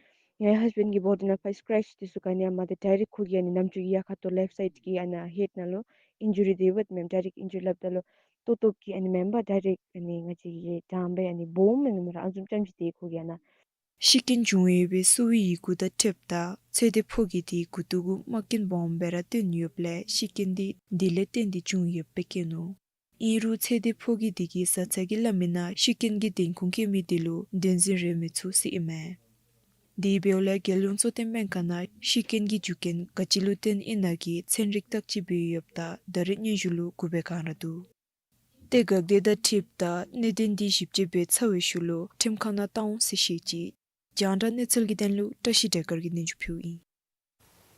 ངེའི་ཧཱསི་བེནཌ་གི་བོ་ཌི་ནང་ཕར་སི་ཀརེཆ་འདི་ཚུ་ག་ནི་ཡང་མེད། ཏེ་ཌའི་རེཀཊ་ཁོ་གི་ཨ་ནི་ནམ་ཅིག་གི་ཡར་ཁ་ཐུག་ལེཕཊ་སའིཌ་གི་ཨ་ནཱ་ཧེཌ་ནང་ལུ་ཨིན་ཇུ་རི་སྡོདཔ་མས། ཌའི་རེཀཊ་ཨིན་ཇུ་རི་སླབ་ད་ལུ་ཏོག་ཏོ་གི་ཨ་ནི་མེན་པར་ཌའི་རེཀཊ་ཨ་ནི་ང་བཅས་ཀྱིས་དྲངས་སྦེ་ཨ་ནི་སྦོམ་མེན་ན་མེན་ར་ཨ་ནི་བཟུམ་ཙམ་ཅིག་ཏེ་ཁོ་གི་ཨ་ནཱ་ཤི་རྐྱེན་བྱུང་ཡོད་པའི་གསོ་བའི་ཡི་གུ་དང་འཁྲིལཝ་ད་ཚེ་འདས་ཕོ་རྒྱས་དེ་མགུ་ཏོ་གུ་དམག་རྐྱེན་སྦོམ་སྦེ་ར་བཏོན་ཡོདཔ་ལས་ཤི་རྐྱེན་དེ་དེ་ལས་བརྟེན་ཏེ་བྱུང་ཡོདཔ་སྦེ་བཀོད་ནུག། ཨིན་རུང་ཚེ་འདས་ཕོ་རྒྱས་དེ་གི་བཟའ་ཚང་གིས་སླབ་མི་ནང་ཤི་རྐྱེན་གྱི་བདེན་ཁུངས་བཀལ་མི་དེ་ལུ་བདེན་འཛིན་རེ་མི་ཚུགས་ཟེར་ཨིན་མས། དེ་འབདཝ་ལས་རྒྱལ་ཡོངས་གཙོ་བསྟེན་སྨན་ཁང་ནང་ཤི་རྐྱེན་གྱི་རྒྱུ་རྐྱེན་ག་ཅི་ལུ་བརྟེན་ཨིན་ན་གི་ཚན་རིག་བརྟག་དཔྱད་འབད་ཡོདཔ་ད་ད་རེས་སྙན་ཞུ་ལུ་གུ་སྦེ་གང་ར་འདུག། ཏེ་འགག་སྡེ་དང་འཁྲིལཝ་ད་གནད་དོན་འདི་ཞིབ་དཔྱད་འབད་ཚར་བའི་ཤུལ་ལུ་ཁྲིམས་ཁང་ནང་བཏང་འོང་ཟེར་བཤད་ཅི། རྒྱང་བསྒྲགས་གནས་ཚུལ་གྱི་དོན་ལུ་བཀྲ་ཤིས་སྒྲོལ་དཀར་གྱིས་སྙན་ཞུ་ཕུལཝ་ཨིན།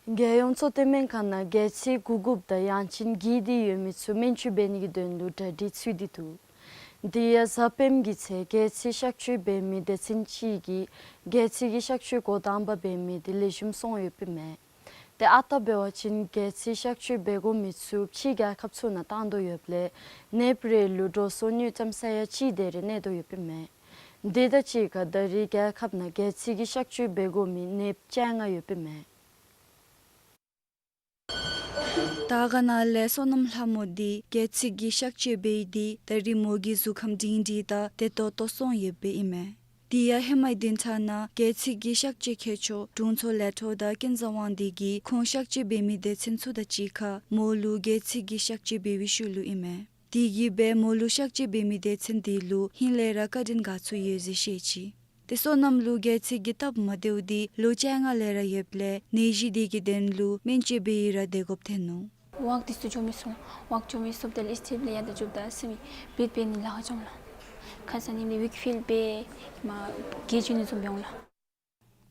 རྒྱལ་ཡོངས་གཙོ་བསྟེན་སྨན་ཁང་ནང་སྒལ་ཚིགས་གུག་རྐུབ་དང་ཡང་ཅིན་འགྱིག་དེ་ཡོད་མི་ཚུ་སྨན་བཅོས་འབད་ནི་གི་དོན་ལུ་གྲ་སྒྲིག་ཚུད་དེ་འདུག། དེ་ཡང་གཟའ་སྤེནམ་གྱི་ཚེ་སྒལ་ཚིགས་གཤག་བཅོས་འབད་མི་སྡེ་ཚན་ཅིག་གིས་སྒལ་ཚིགས་ཀྱི་གཤག་བཅོས་འགོ་དང་པ་འབད་མི་དེ་ལེགས་ཤོམ་སོང་ཡོདཔ་ཨིན་མས། ཏེ་ཨ་རྟག་འབད་བ་ཅིན་སྒལ་ཚིགས་གཤག་བཅོས་འབད་དགོ་མི་ཚུ་ཕྱི་རྒྱལ་ཁབ་ཚུ་ནང་བཏང་དོ་ཡོདཔ་ལས་ནདཔ་རེ་ལུ་འགྲོ་སོང་དངུལ་ཙམ་ས་ཡ་གཅིག་དེ་རེ་གནས་དོ་ཡོདཔ་ཨིན་མས། དེ་དང་གཅིག་ཁར་ད་རེས་རྒྱལ་ཁབ་ནང་སྒལ་ཚིགས་ཀྱི་གཤག་བཅོས་འབད་དགོ་མི་ནདཔ་བཅོ་ལྔ་ཡོདཔ་ཨིན་མས། དར་དཀར་ནང་ལས་བསོད་ནམས་ལྷ་མོ་དེ་སྒལ་ཚིགས་ཀྱི་གཤག་བཅོས་འབད་དེ་ད་རེས་མོ་གི་གཟུགས་ཁམས་སྒྲིང་སྒྲིང་དང་བདེ་ཏོག་ཏོ་སོང་ཡོདཔ་ཨིན་མས། དེ་ཡང་ཧེ་མའི་བདུན་ཕྲག་ནང་སྒལ་ཚིགས་ཀྱི་གཤག་བཅོས་མཁས་མཆོག་དྲུང་འཚོ་ལས་ཐོག་དང་ཀེན་ཛ་དབང་འདུས་ཀྱིས་ཁོང་གཤག་བཅོས་འབད་མི་སྡེ་ཚན་ཚུ་དང་གཅིག་ཁར་མོ་ལུ་སྒལ་ཚིགས་ཀྱི་གཤག་བཅོས་འབད་བའི་ཤུལ་ལུ་ཨིན་མས། དེ་གིས་སྦེ་མོ་ལུ་གཤག་བཅོས་འབད་མི་སྡེ་ཚན་དེ་ལུ་ཧིང་ལས་ར་བཀའ་དྲིན་དགའ་ཚོར་ཡོད་ཟེར་བཤད་ཅི། ཏེ་བསོད་ནམས་ལུ་སྒལ་ཚིགས་ཀྱི་སྟབས་མ་བདེཝ་དེ་ལོ་བཅོ་ལྔ་ལས་ར་ཡོདཔ་ལས་ནད་གཞི་དེ་གི་དོན་ལུ་སྨན་བཅོས་འབད་ཡི་ར་བདེ་དགོཔ་ཐོན་ནུག། ཝོརཀ་དེ་ཚུ་འགྱོ་མི་ཚུགས་ལགས། ཝོརཀ་འགྱོ་མི་ཚུགསཔ་ད་ལུ་ཨིས་ཊེབ་ལས་ཡར་དང་རྒྱུགཔ་ད་སེམས་ཀྱི་བིཊ་འབད་ནི་ལཱ་ཁག་བྱུང་ལགས། ཁ་ཙ་ནི་ལས་ཝིཀ་ཕིལ་འབད་མར་རྒས་འགྱོ་ནི་བཟུམ་འབད་འོང་ལགས།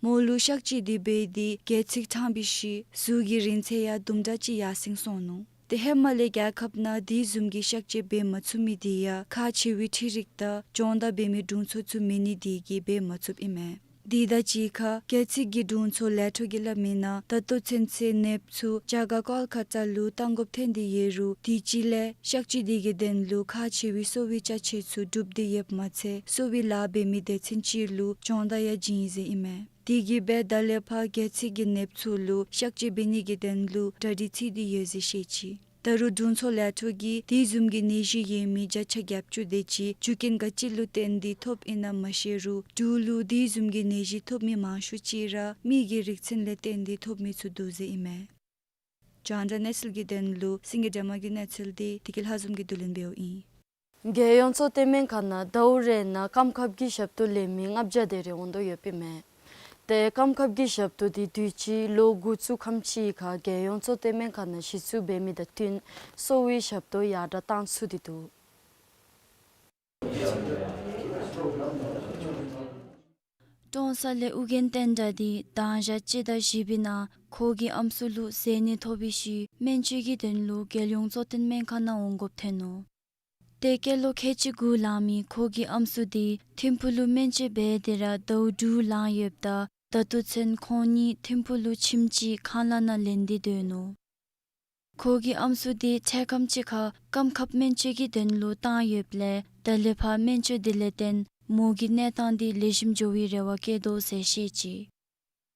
མོ་ལུ་གཤག་བཅོས་དེ་འབད་དེ་སྒལ་ཚིགས་དྲངས་པའི་ཤུལ་གཟུགས་ཀྱི་རིང་ཚད་ཡང་དུམ་གྲ་ཅིག་ཡར་སེང་སོང་ནུག། ཏེ་ཧེ་མ་ལས་རྒྱལ་ཁབ་ནང་དེ་བཟུམ་གྱི་གཤག་བཅོས་འབད་མ་ཚུགས་མི་དེ་ཡང་ཁག་ཆེ་བའི་འཕྲུལ་རིག་དང་སྦྱོང་བརྡར་འབད་མི་དྲུང་འཚོ་ཚུ་མེད་ནི་དེ་གིས་འབད་མ་ཚུགསཔ་ཨིན་མས། དེ་དང་གཅིག་ཁར་རྒྱལ་སྲིད་ཀྱི་དྲུང་འཚོ་ལས་འཕྲོ་གིས་སླབ་མི་ནང་ད་ལྟོ་ཚུན་ཚོད་ནདཔ་ཚུ་རྒྱ་གར་ཀོལ་ཀ་ཏ་ལུ་བཏང་དགོཔ་ཐོན་ཏེ་ཡོད་རུང་དུས་ཅི་ལས་གཤག་བཅོས་དེ་གི་དོན་ལུ་ཁག་ཆེ་བའི་གསོ་བའི་ཅ་ཆས་ཚུ་གྲུབ་སྟེ་ཡོདཔ་མ་ཚད་གསོ་བའི་ལཱ་འབད་མི་སྡེ་ཚན་ཅིག་ལུ་སྦྱོང་བརྡར་ཡང་བྱིན་ཡི་ཟེར་ཨིན་མས། དེ་གིས་འབད་ད་ལས་ཕར་རྒྱལ་སྲིད་ཀྱིས་ནདཔ་ཚུ་ལུ་གཤག་བཅོས་འབད་ནི་གི་དོན་ལུ་གྲ་སྒྲིག་འཚོལ་ཏེ་ཡོད་ཟེར་བཤད་ཅི། ད་རུང་དྲུང་འཚོ་ལས་འཕྲོ་གིས་དེ་བཟུམ་གྱི་ནད་གཞི་ཡོད་མི་བརྒྱ་ཆ་བརྒྱད་ཅུ་དེ་ཅིག་རྒྱུ་རྐྱེན་ག་ཅི་ལུ་བརྟེན་ཏེ་ཐོབ་ཨིན་ན་མ་ཤེས་རུང་འབྲུག་ལུ་དེ་བཟུམ་གྱི་ནད་གཞི་ཐོབ་མི་མང་ཤོས་ཅིག་ར་མི་གི་རིགས་མཚན་ལས་བརྟེན་ཏེ་ཐོབ་མི་ཚུ་འདུག་ཟེར་ཨིན་མས། རྒྱང་བསྒྲགས་གནས་ཚུལ་གྱི་དོན་ལུ་སེང་གེ་སྒྲོལ་མ་གི་གནས་ཚུལ་འདི་བདེ་སྐྱིད་ལྷ་འཛོམས་ཀྱིས་བསྡུ་ལེན་འབདཝ་ཨིན། རྒྱལ་ཡོངས་གཙོ་བསྟེན་སྨན་ཁང་ནང་ཟླཝ་རེ་ནང་སྐམ་ཁབ་ཀྱི་ཞབས་ཏོག་ལེན་མི་ལྔ་བརྒྱ་དེ་རེ་འོང་དོ་ཡོདཔ་ཨིན་མས། ཏེ་སྐམ་ཁབ་ཀྱི་ཞབས་ཏོག་འདི་དུས་ཅི་ལོ་འགོ་བཙུགས་ཁམས་ཅིག་ཁར་རྒྱལ་ཡོངས་གཙོ་བསྟེན་སྨན་ཁང་ནང་གཞི་བཙུགས་འབད་མི་དང་བསྟུན་གསོ་བའི་ཞབས་ཏོག་ཡར་དྲག་བཏང་ཚུགས་ཏེ་འདུག། ཀྲོང་གསར་ལས་ཨོ་རྒྱན་བསྟན་དགྲ་འདི་གདངས་ཞག་གཅིག་དང་བཞི་པའི་ནང་ཁོ་གི་ཨམ་སྲུ་ལུ་བཟས་ནད་ཐོབ་པའི་ཤུལ་སྨན་བཅོས་ཀྱི་དོན་ལུ་རྒྱལ་ཡོངས་གཙོ་བསྟེན་སྨན་ཁང་ནང་འོང་དགོཔ་ཐོན་ནུག། ཏེ་སྐྱེས་ལོ་ཁལ་གཅིག་དགུ་ལང་མི་ཁོ་གི་ཨམ་སྲུ་འདི་ཐིམ་ཕུག་ལུ་སྨན་བཅོས་འབད་དེ་ར་ཟླཝ་དྲུག་ལང་ཡོདཔ་ད་ད་ལྟོ་ཚུན་ཁོང་གཉིས་ཐིམ་ཕུག་ལུ་ཁྱིམ་ཅིག་ཁང་གླ་ནང་ལེན་ཏེ་སྡོད་ནུག། ཁོ་གི་ཨམ་སྲུ་འདི་འཕྲལ་ཁམས་ཅིག་ཁར་སྐམ་ཁབ་སྨན་བཅོས་ཀྱི་དོན་ལུ་བཏང་ཡོདཔ་ལས་ད་ལས་ཕར་སྨན་བཅོས་འདི་ལས་བརྟེན་མོ་གི་གནས་སྟངས་འདི་ལེགས་ཤོམ་འགྱོ་བའི་རེ་བ་བསྐྱེད་དོ་ཟེར་བཤད་ཅི།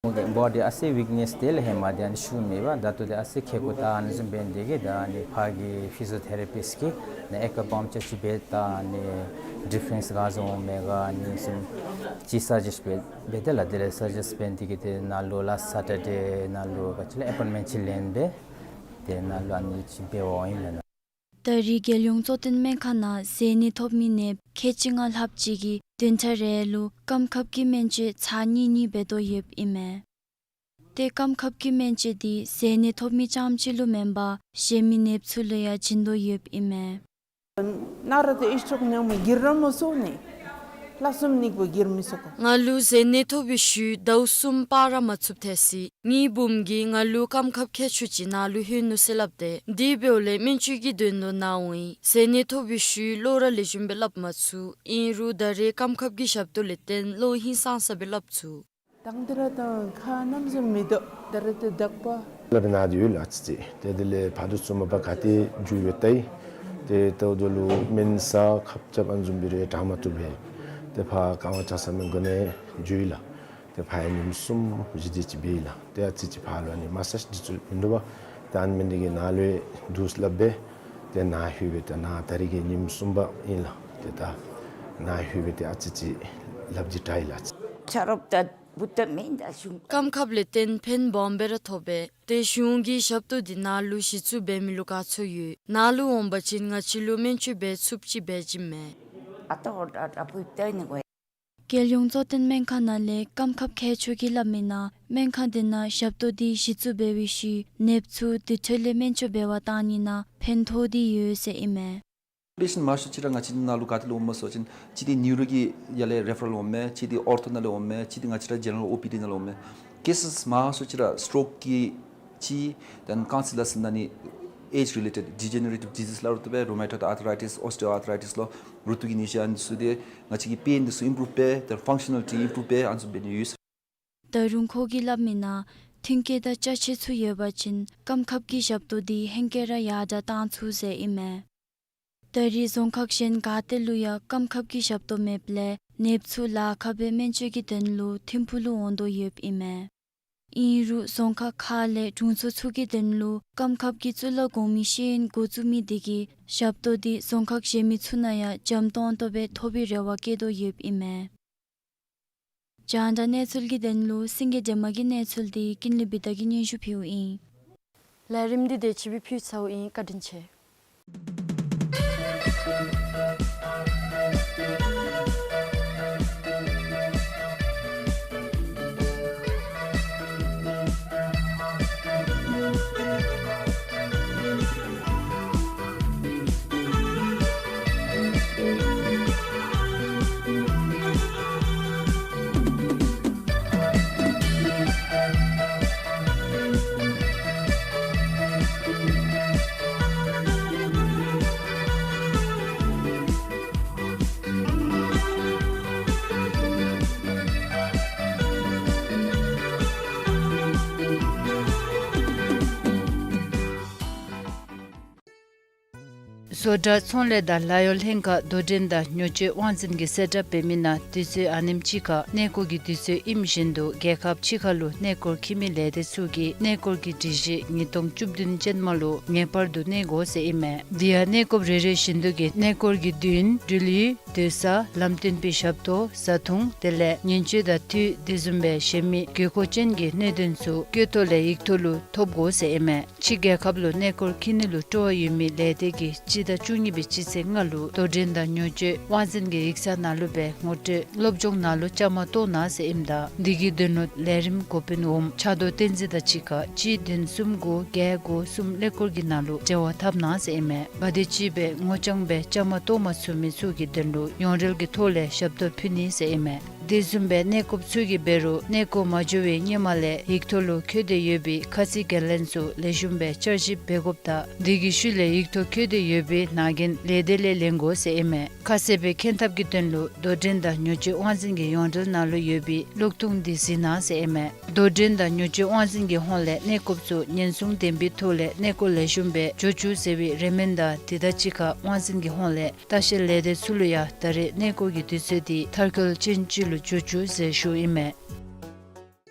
མོ་གི་བོ་ཌི་ཨ་ཙི་ཝིཀ་ནེས་དེ་ལས་ཧེ་མ་དེ་ཨ་ནི་ཤུགས་མེད་པ། ད་ལྟོ་དེ་ཨ་ཙི་ཁེ་ཀོ་ད་ཨ་ནི་བཟུམ་འབད་ནི་དེ་གིས་ད་ཨ་ནི་ཕར་གྱི་ཕི་ཟི་ཡོ་ཐེ་ར་པིསཊ་ཀྱིས་ནི་ཨེ་ཀ་པམཔ་ཅིག་འབད་ད་ཨ་ནི་ཌི་ཕེརེནསི་ག་བཟུམ་འོང་མས་ག་ཨ་ནི་བཟུམ་ཅིག་སཱ་ཇེསཊ་འབད་འབད་དེ་ལགས། དེ་ལས་སཱ་ཇེསཊ་འབད་ནི་དེ་གིས་དེ་ནང་ལུ་ལཱསཊ་སེ་ཊར་ཌེ་ནང་ལུ་ག་ཅི་ལགས་ཨེ་པོའིནཊ་མེནཊ་ཅིག་ལེན་སྦེ་དེ་ནང་ལུ་ཨ་ནི་ཅིག་འབད་འོང་ཨིན་མས་ལགས། ད་རེས་རྒྱལ་ཡོངས་གཙོ་བསྟེན་སྨན་ཁང་ནང་བཟས་ནད་ཐོབ་མི་ནདཔ་ཁལ་གཅིག་ལྔ་ལྷགཔ་ཅིག་གིས་བདུན་ཕྲག་རེ་ལུ་སྐམ་ཁབ་ཀྱི་སྨན་བཅོས་ཚར་གཉིས་གཉིས་འབད་དོ་ཡོདཔ་ཨིན་མས། ཏེ་སྐམ་ཁབ་ཀྱི་སྨན་བཅོས་འདི་བཟས་ནད་ཐོབ་མི་རྐྱངམ་ཅིག་ལུ་མེན་པར་གཞན་མི་ནདཔ་ཚུ་ལུ་ཡང་བྱིན་དོ་ཡོདཔ་ཨིན་མས། ན་ར་ཏེ་ཨི་ཤོག་ཉང་མ་གིར་ར་མ་སོ་ནི། ལྷག་བསམ་ནི་བུ་གིར་མི་སོ་ག། ང་ལུ་བཟས་ནད་ཐོབ་པའི་ཤུལ་ཟླཝ་གསུམ་སྤར་ར་མ་ཚུགསཔ་ཐལ་སོ་ཡི། ངེའི་བུམོ་གིས་ང་ལུ་སྐམ་ཁབ་ཁལ་ཆོད་ཅིག་ནཱ་ལུ་ལྷོད་ནུག་ཟེར་སླབ་སྟེ། དེ་འབདཝ་ལས་སྨན་བཅོས་ཀྱི་དོན་ལུ་ནཱ་འོང་ཡི། བཟས་ནད་ཐོབ་པའི་ཤུལ་བློ་ར་ལེགས་ཤོམ་སྦེ་སླབ་མ་ཚུགས། ཨིན་རུང་ད་རེས་སྐམ་ཁབ་ཀྱི་ཞབས་ཏོག་ལས་བརྟེན་བློ་ཧིང་སངས་ས་སྦེ་སླབ་ཚུགས། དང་དེ་ར་དང་ཁ་ནམ་བཟུམ་མི་དོ། ད་རེས་ཏེ་དག་པ། ལག་པའི་ནང་དེ་ཡོད་ལགས་ཨ་ཙི་ཅིག། ཏེ་དེ་ལས་ཕར་དུ་ཚུར་མ་པ་ག་ཏེ་འགྱོ་ཡོད་ལྟ་ཡི། ཏེ་ཏེ་དེ་ལུ་སྨན་ཟ་ཁབ་རྐྱབ་ཨ་ནི་བཟུམ་སྦེ་རེ་དྲག་མ་བཏུབ་པས། ཏེ་ཕར་རྐང་པ་བཅག་ས་མེད་སྒོ་ནས་འགྱོ་ཡི་ལགས། ཏེ་ཕར་ཡང་ཉིནམ་གསུམ་བཞི་དེ་ཅིག་འབད་ཡི་ལགས། ཏེ་ཨ་ཙི་ཅིག་ཕར་ལུ་ཨ་ནི་མ་སཱཇ་འདི་ཚུ་མིན་འདུག་པ། ཏེ་ཨ་ནི་མེན་ནི་གི་ནཱ་ལུ་འདུག་སླབ་སྦེ་ཏེ་ནཱ་ལྷོད་སྦེ་ཏེ་ནཱ་ད་རིས་ཀྱི་ཉིནམ་གསུམ་པ་ཨིན་ལགས། ཏེ་ད་ནཱ་ལྷོད་སྦེ་ཏེ་ཨ་ཙི་ཅིག་ལགཔ་འདི་དྲག་ཡི་ལགས། ཆ་རོགས་ད་བུ་ད་མེན་ད་གཞུང་། སྐམ་ཁབ་ལས་བརྟེན་ཕན་སྦོམ་སྦེ་ར་ཐོབ་པས། ཏེ་གཞུང་གི་ཞབས་ཏོག་འདི་ནཱ་ལུ་གཞི་བཙུགས་འབད་མི་ལུ་དགའ་ཚོར་ཡོད། ནཱ་ལུ་འོང་པ་ཅིན་ང་བཅས་ལུ་སྨན་བཅོས་འབད་ཚུགསཔ་ཅིག་འབད་བྱིནམ་མས། ཨ་ཏོ་ད་ད་བུ་ད་ནི་གོ། རྒྱལ་ཡོངས་གཙོ་བསྟེན་སྨན་ཁང་ནང་ལས་སྐམ་ཁབ་མཁས་མཆོག་གིས་སླབ་མི་ནང་སྨན་ཁང་འདི་ནང་ཞབས་ཏོག་འདི་གཞི་བཙུགས་འབད་བའི་ཤུལ་ནདཔ་ཚུ་དེ་འཕྲལ་ལས་སྨན་བཅོས་འབད་བར་བཏང་ནི་ནང་ཕན་ཐོགས་ཏེ་ཡོད་ཟེར་ཨིན་མས། པེ་ཤེནཊ་མང་ཤོས་ཅིག་ར་ང་བཅས་ནཱ་ལུ་ག་ཏེ་ལས་འོངམ་སྨོ་ཟེར་བ་ཅིན་གཅིག་འདི་ནིའུ་རོ་གི་ཡར་ལས་རེ་ཕ་རལ་འོངམ་མས། གཅིག་འདི་ཨོར་ཐོ་ནང་ལས་འོངམ་མས། གཅིག་འདི་ང་བཅས་ར་ཇེ་ནེ་རལ་ཨོ་པི་ཌི་ནང་ལས་འོངམ་མས། ཀེ་སེས་མང་ཤོས་ཅིག་ར་སི་ཊོཀ་གི་ཅིག་དེན་རྐང་རྩེད་ལ་སོགས་ཨ་ནི་ཨེཇ་རི་ལེ་ཊེཌ་ཌི་ཇེ་ནེ་རེ་ཊིབ་ཌི་ཟིས་སླབ་རུང་བཏུབ་པས། རུ་མ་ཊོའིཌ་ཨར་ཐ་རའི་ཊིས་ཨོ་སི་ཊི་ཡོ་ཨར་ཐ་རའི་ཊིས་ལོ་རུ་ཏོག་གི་ནད་གཞི་ཨ་ནི་ཚུ་ཏེ་ང་བཅས་ཀྱི་པེན་འདི་ཚུ་ཨིམ་པུ་རུབ་འབད་དེ་ཕང་ཤ་ནལ་ཊི་ཨིམ་པུ་རུབ་འབད་ཨ་ནི་ཚུ་འབད་ནི་ཡོད། ད་རུང་ཁོ་གིས་སླབ་མི་ནང་མཐུན་རྐྱེན་དང་ཅ་ཆས་ཚུ་ཡོད་པ་ཅིན་སྐམ་ཁབ་ཀྱི་ཞབས་ཏོག་འདི་ཧེང་སྐལ་ར་ཡར་དྲག་བཏང་ཚུགས་ཟེར་ཨིན་མས། ད་རེས་རྫོང་ཁག་གཞན་ག་ཏེ་ལུ་ཡང་སྐམ་ཁབ་ཀྱི་ཞབས་ཏོག་མེདཔ་ལས་ནདཔ་ཚུ་ལཱ་ཁག་སྦེ་སྨན་བཅོས་ཀྱི་དོན་ལུ་ཐིམ་ཕུག་ལུ་འོང་དོ་ཡོདཔ་ཨིན་མས། ཨིན་རུང་རྫོང་ཁག་ཁག་ལས་དྲུང་འཚོ་ཚུ་གི་དོན་ལུ་སྐམ་ཁབ་ཀྱི་གཙུག་ལག་གོང་མའི་ཤེས་ཡོན་འགོ་བཙུགས་མི་དེ་གིས་ཞབས་ཏོག་འདི་རྫོང་ཁག་གཞན་མི་ཚུ་ནང་ཡང་འཇམ་ཏོང་ཏོ་སྦེ་ཐོབ་པའི་རེ་བ་བསྐྱེད་དོ་ཡོདཔ་ཨིན་མས། རྒྱང་བསྒྲགས་གནས་ཚུལ་གྱི་དོན་ལུ་སེང་གེ་སྒྲོལ་མ་གི་གནས་ཚུལ་འདི་ཀུན་ལེགས་བི་ཏ་གིས་སྙན་ཞུ་ཕུལཝ་ཨིན། ལས་རིམ་འདི་དེ་ཅིག་སྦེ་ཕུལ་ཚརཝ་ཨིན། བཀའ་དྲིན་ཆེ། དོ་དགོང་ཚོང་ལས་དང་ལཱ་གཡོག་ལྷན་ཁག་དོ་འགྲན་དང་ཉོ་སྤྱོད་དབང་འཛིན་གྱིས་གསལ་བསྒྲགས་འབད་མི་ནང་དུས་ཚོད་ཨ་ནེམ་ཅིག་ཁར་གནས་སྐོར་གྱི་དུས་ཚོད་ཨིནམ་བཞིན་དུ་རྒྱལ་ཁབ་ཕྱི་ཁ་ལུ་གནས་སྐོར་འཁྱིད་མི་ལས་སྡེ་ཚུ་གིས་གནས་སྐོར་གྱི་སྒྲིག་གཞི་ཉིས་སྟོང་བཅུ་བདུན་ཅན་མ་ལུ་ངེས་པར་དུ་གནས་དགོ་ཟེར་ཨིན་མས། དེ་ཡང་གནས་སྐོར་རེ་རེ་བཞིན་དུ་གི་གནས་སྐོར་གྱི་མདུན་འགྲུལ་ཡུལ་སྡོད་ས་ལམ་སྟོན་པའི་ཞབས་ཏོག་བཟའ་འཐུང་དེ་ལས་ཉེན་བཅོལ་དང་འཐུས་དེ་བཟུམ་སྦེ་གཞན་མི་དགོས་མཁོ་ཅན་གྱི་གནད་དོན་ཚུ་བཀོད་ཐོ་ལས་ཡིག་ཐོག་ལུ་ཐོབ་དགོ་ཟེར་ཨིན་མས། ཕྱི་རྒྱལ་ཁབ་ལུ་གནས་སྐོར་འཁྱིད་ནི་ལུ་སྤྲོ་བ་ཡོད་མི་ལས་སྡེ་གིས་སྤྱི་ཟླ་བཅུ་གཉིས་པའི་སྤྱི་ཚེས་ལྔ་ལུ་དོ་འགྲན་དང་ཉོ་སྤྱོད་དབང་འཛིན་གྱི་ཡིག་ཚང་ནང་ལུ་སྦེ་ངོ་སྤྲོད་སློབ་སྦྱོང་ནང་ལུ་བཅའ་མར་གཏོགས་གནང་ཟེར་ཨིནམ་ད་འདི་གི་དོན་ལུ་ལས་རིམ་འགོ་དཔོན་འོགམ་ཕྱག་རྡོར་བསྟན་འཛིན་དང་གཅིག་ཁར་གཅིག་བདུན་གསུམ་དགུ་བརྒྱད་དགུ་གསུམ་ཀླད་ཀོར་གྱི་ནང་ལུ་འབྲེལ་བ་འཐབ་གནང་ཟེར་ཨིན་མས། ག་དེམ་ཅིག་སྦེ་ངོ་རྐྱང་སྦེ་བཅའ་མར་གཏོགས་མ་ཚུགས་མི་ཚུ་གི་དོན་ལུ་ཡོངས་འབྲེལ་གྱི་ཐོག་ལས་ཞབས་ཏོག་ཕུལ་ནི་ཟེར་ཨིན་མས། དེ་བཟུམ་སྦེ་གནས་སྐོརཔ་ཚུ་གིས་འབད་རུང་གནས་སྐོར་མ་འགྱོ་བའི་སྔོན་མ་ལས་ཡིག་ཐོག་ལུ་བཀོད་དེ་ཡོད་པའི་ཁ་ཚིག་འགན་ལེན་ཚུ་ལེགས་ཤོམ་སྦེ་བསྐྱར་ཞིབ་འབད་དགོཔ་དང་དེ་གི་ཤུལ་ལས་ཡིག་ཐོག་བཀོད་དེ་ཡོད་པའི་ནང་འགན་ལས་སྡེ་ལས་ལེན་དགོ་ཟེར་ཨིན་མས། ཁ་གསལ་སྦེ་མཁྱེན་ཐབས་ཀྱི་དོན་ལུ་དོ་འགྲན་དང་ཉོ་སྤྱོད་དབང་འཛིན་གྱི་ཡོངས་འབྲེལ་ནང་ལུ་ཡོད་པའི་གློག་ཐུང་འདི་གཟིགས་གནང་ཟེར་ཨིན་མས། དོ་འགྲན་དང་ཉོ་སྤྱོད་དབང་འཛིན་གྱི་ཧོངས་ལས་གནས་སྐོརཔ་ཚུ་ཉེན་སྲུང་ལྡན་པའི་ཐོག་ལས་གནས་སྐོར་ལེགས་ཤོམ་སྦེ་འགྱོ་བཅུག་ཟེར་བའི་རེ་སྨོན་དང་དེ་དང་གཅིག་ཁར་དབང་འཛིན་གྱི་ཧོངས་ལས་ལྟ་བཤལ་ལས་སྡེ་ཚུ་ལུ་ཡང་ད་རེས་གནས་སྐོར་གྱི་དུས་ཚོད་འདི་མཐར་འཁྱོལ་ཅན་ཅིག་ལུ་འགྱོ་བཅུག་ཟེར་ཞུཝ་ཨིན་མས།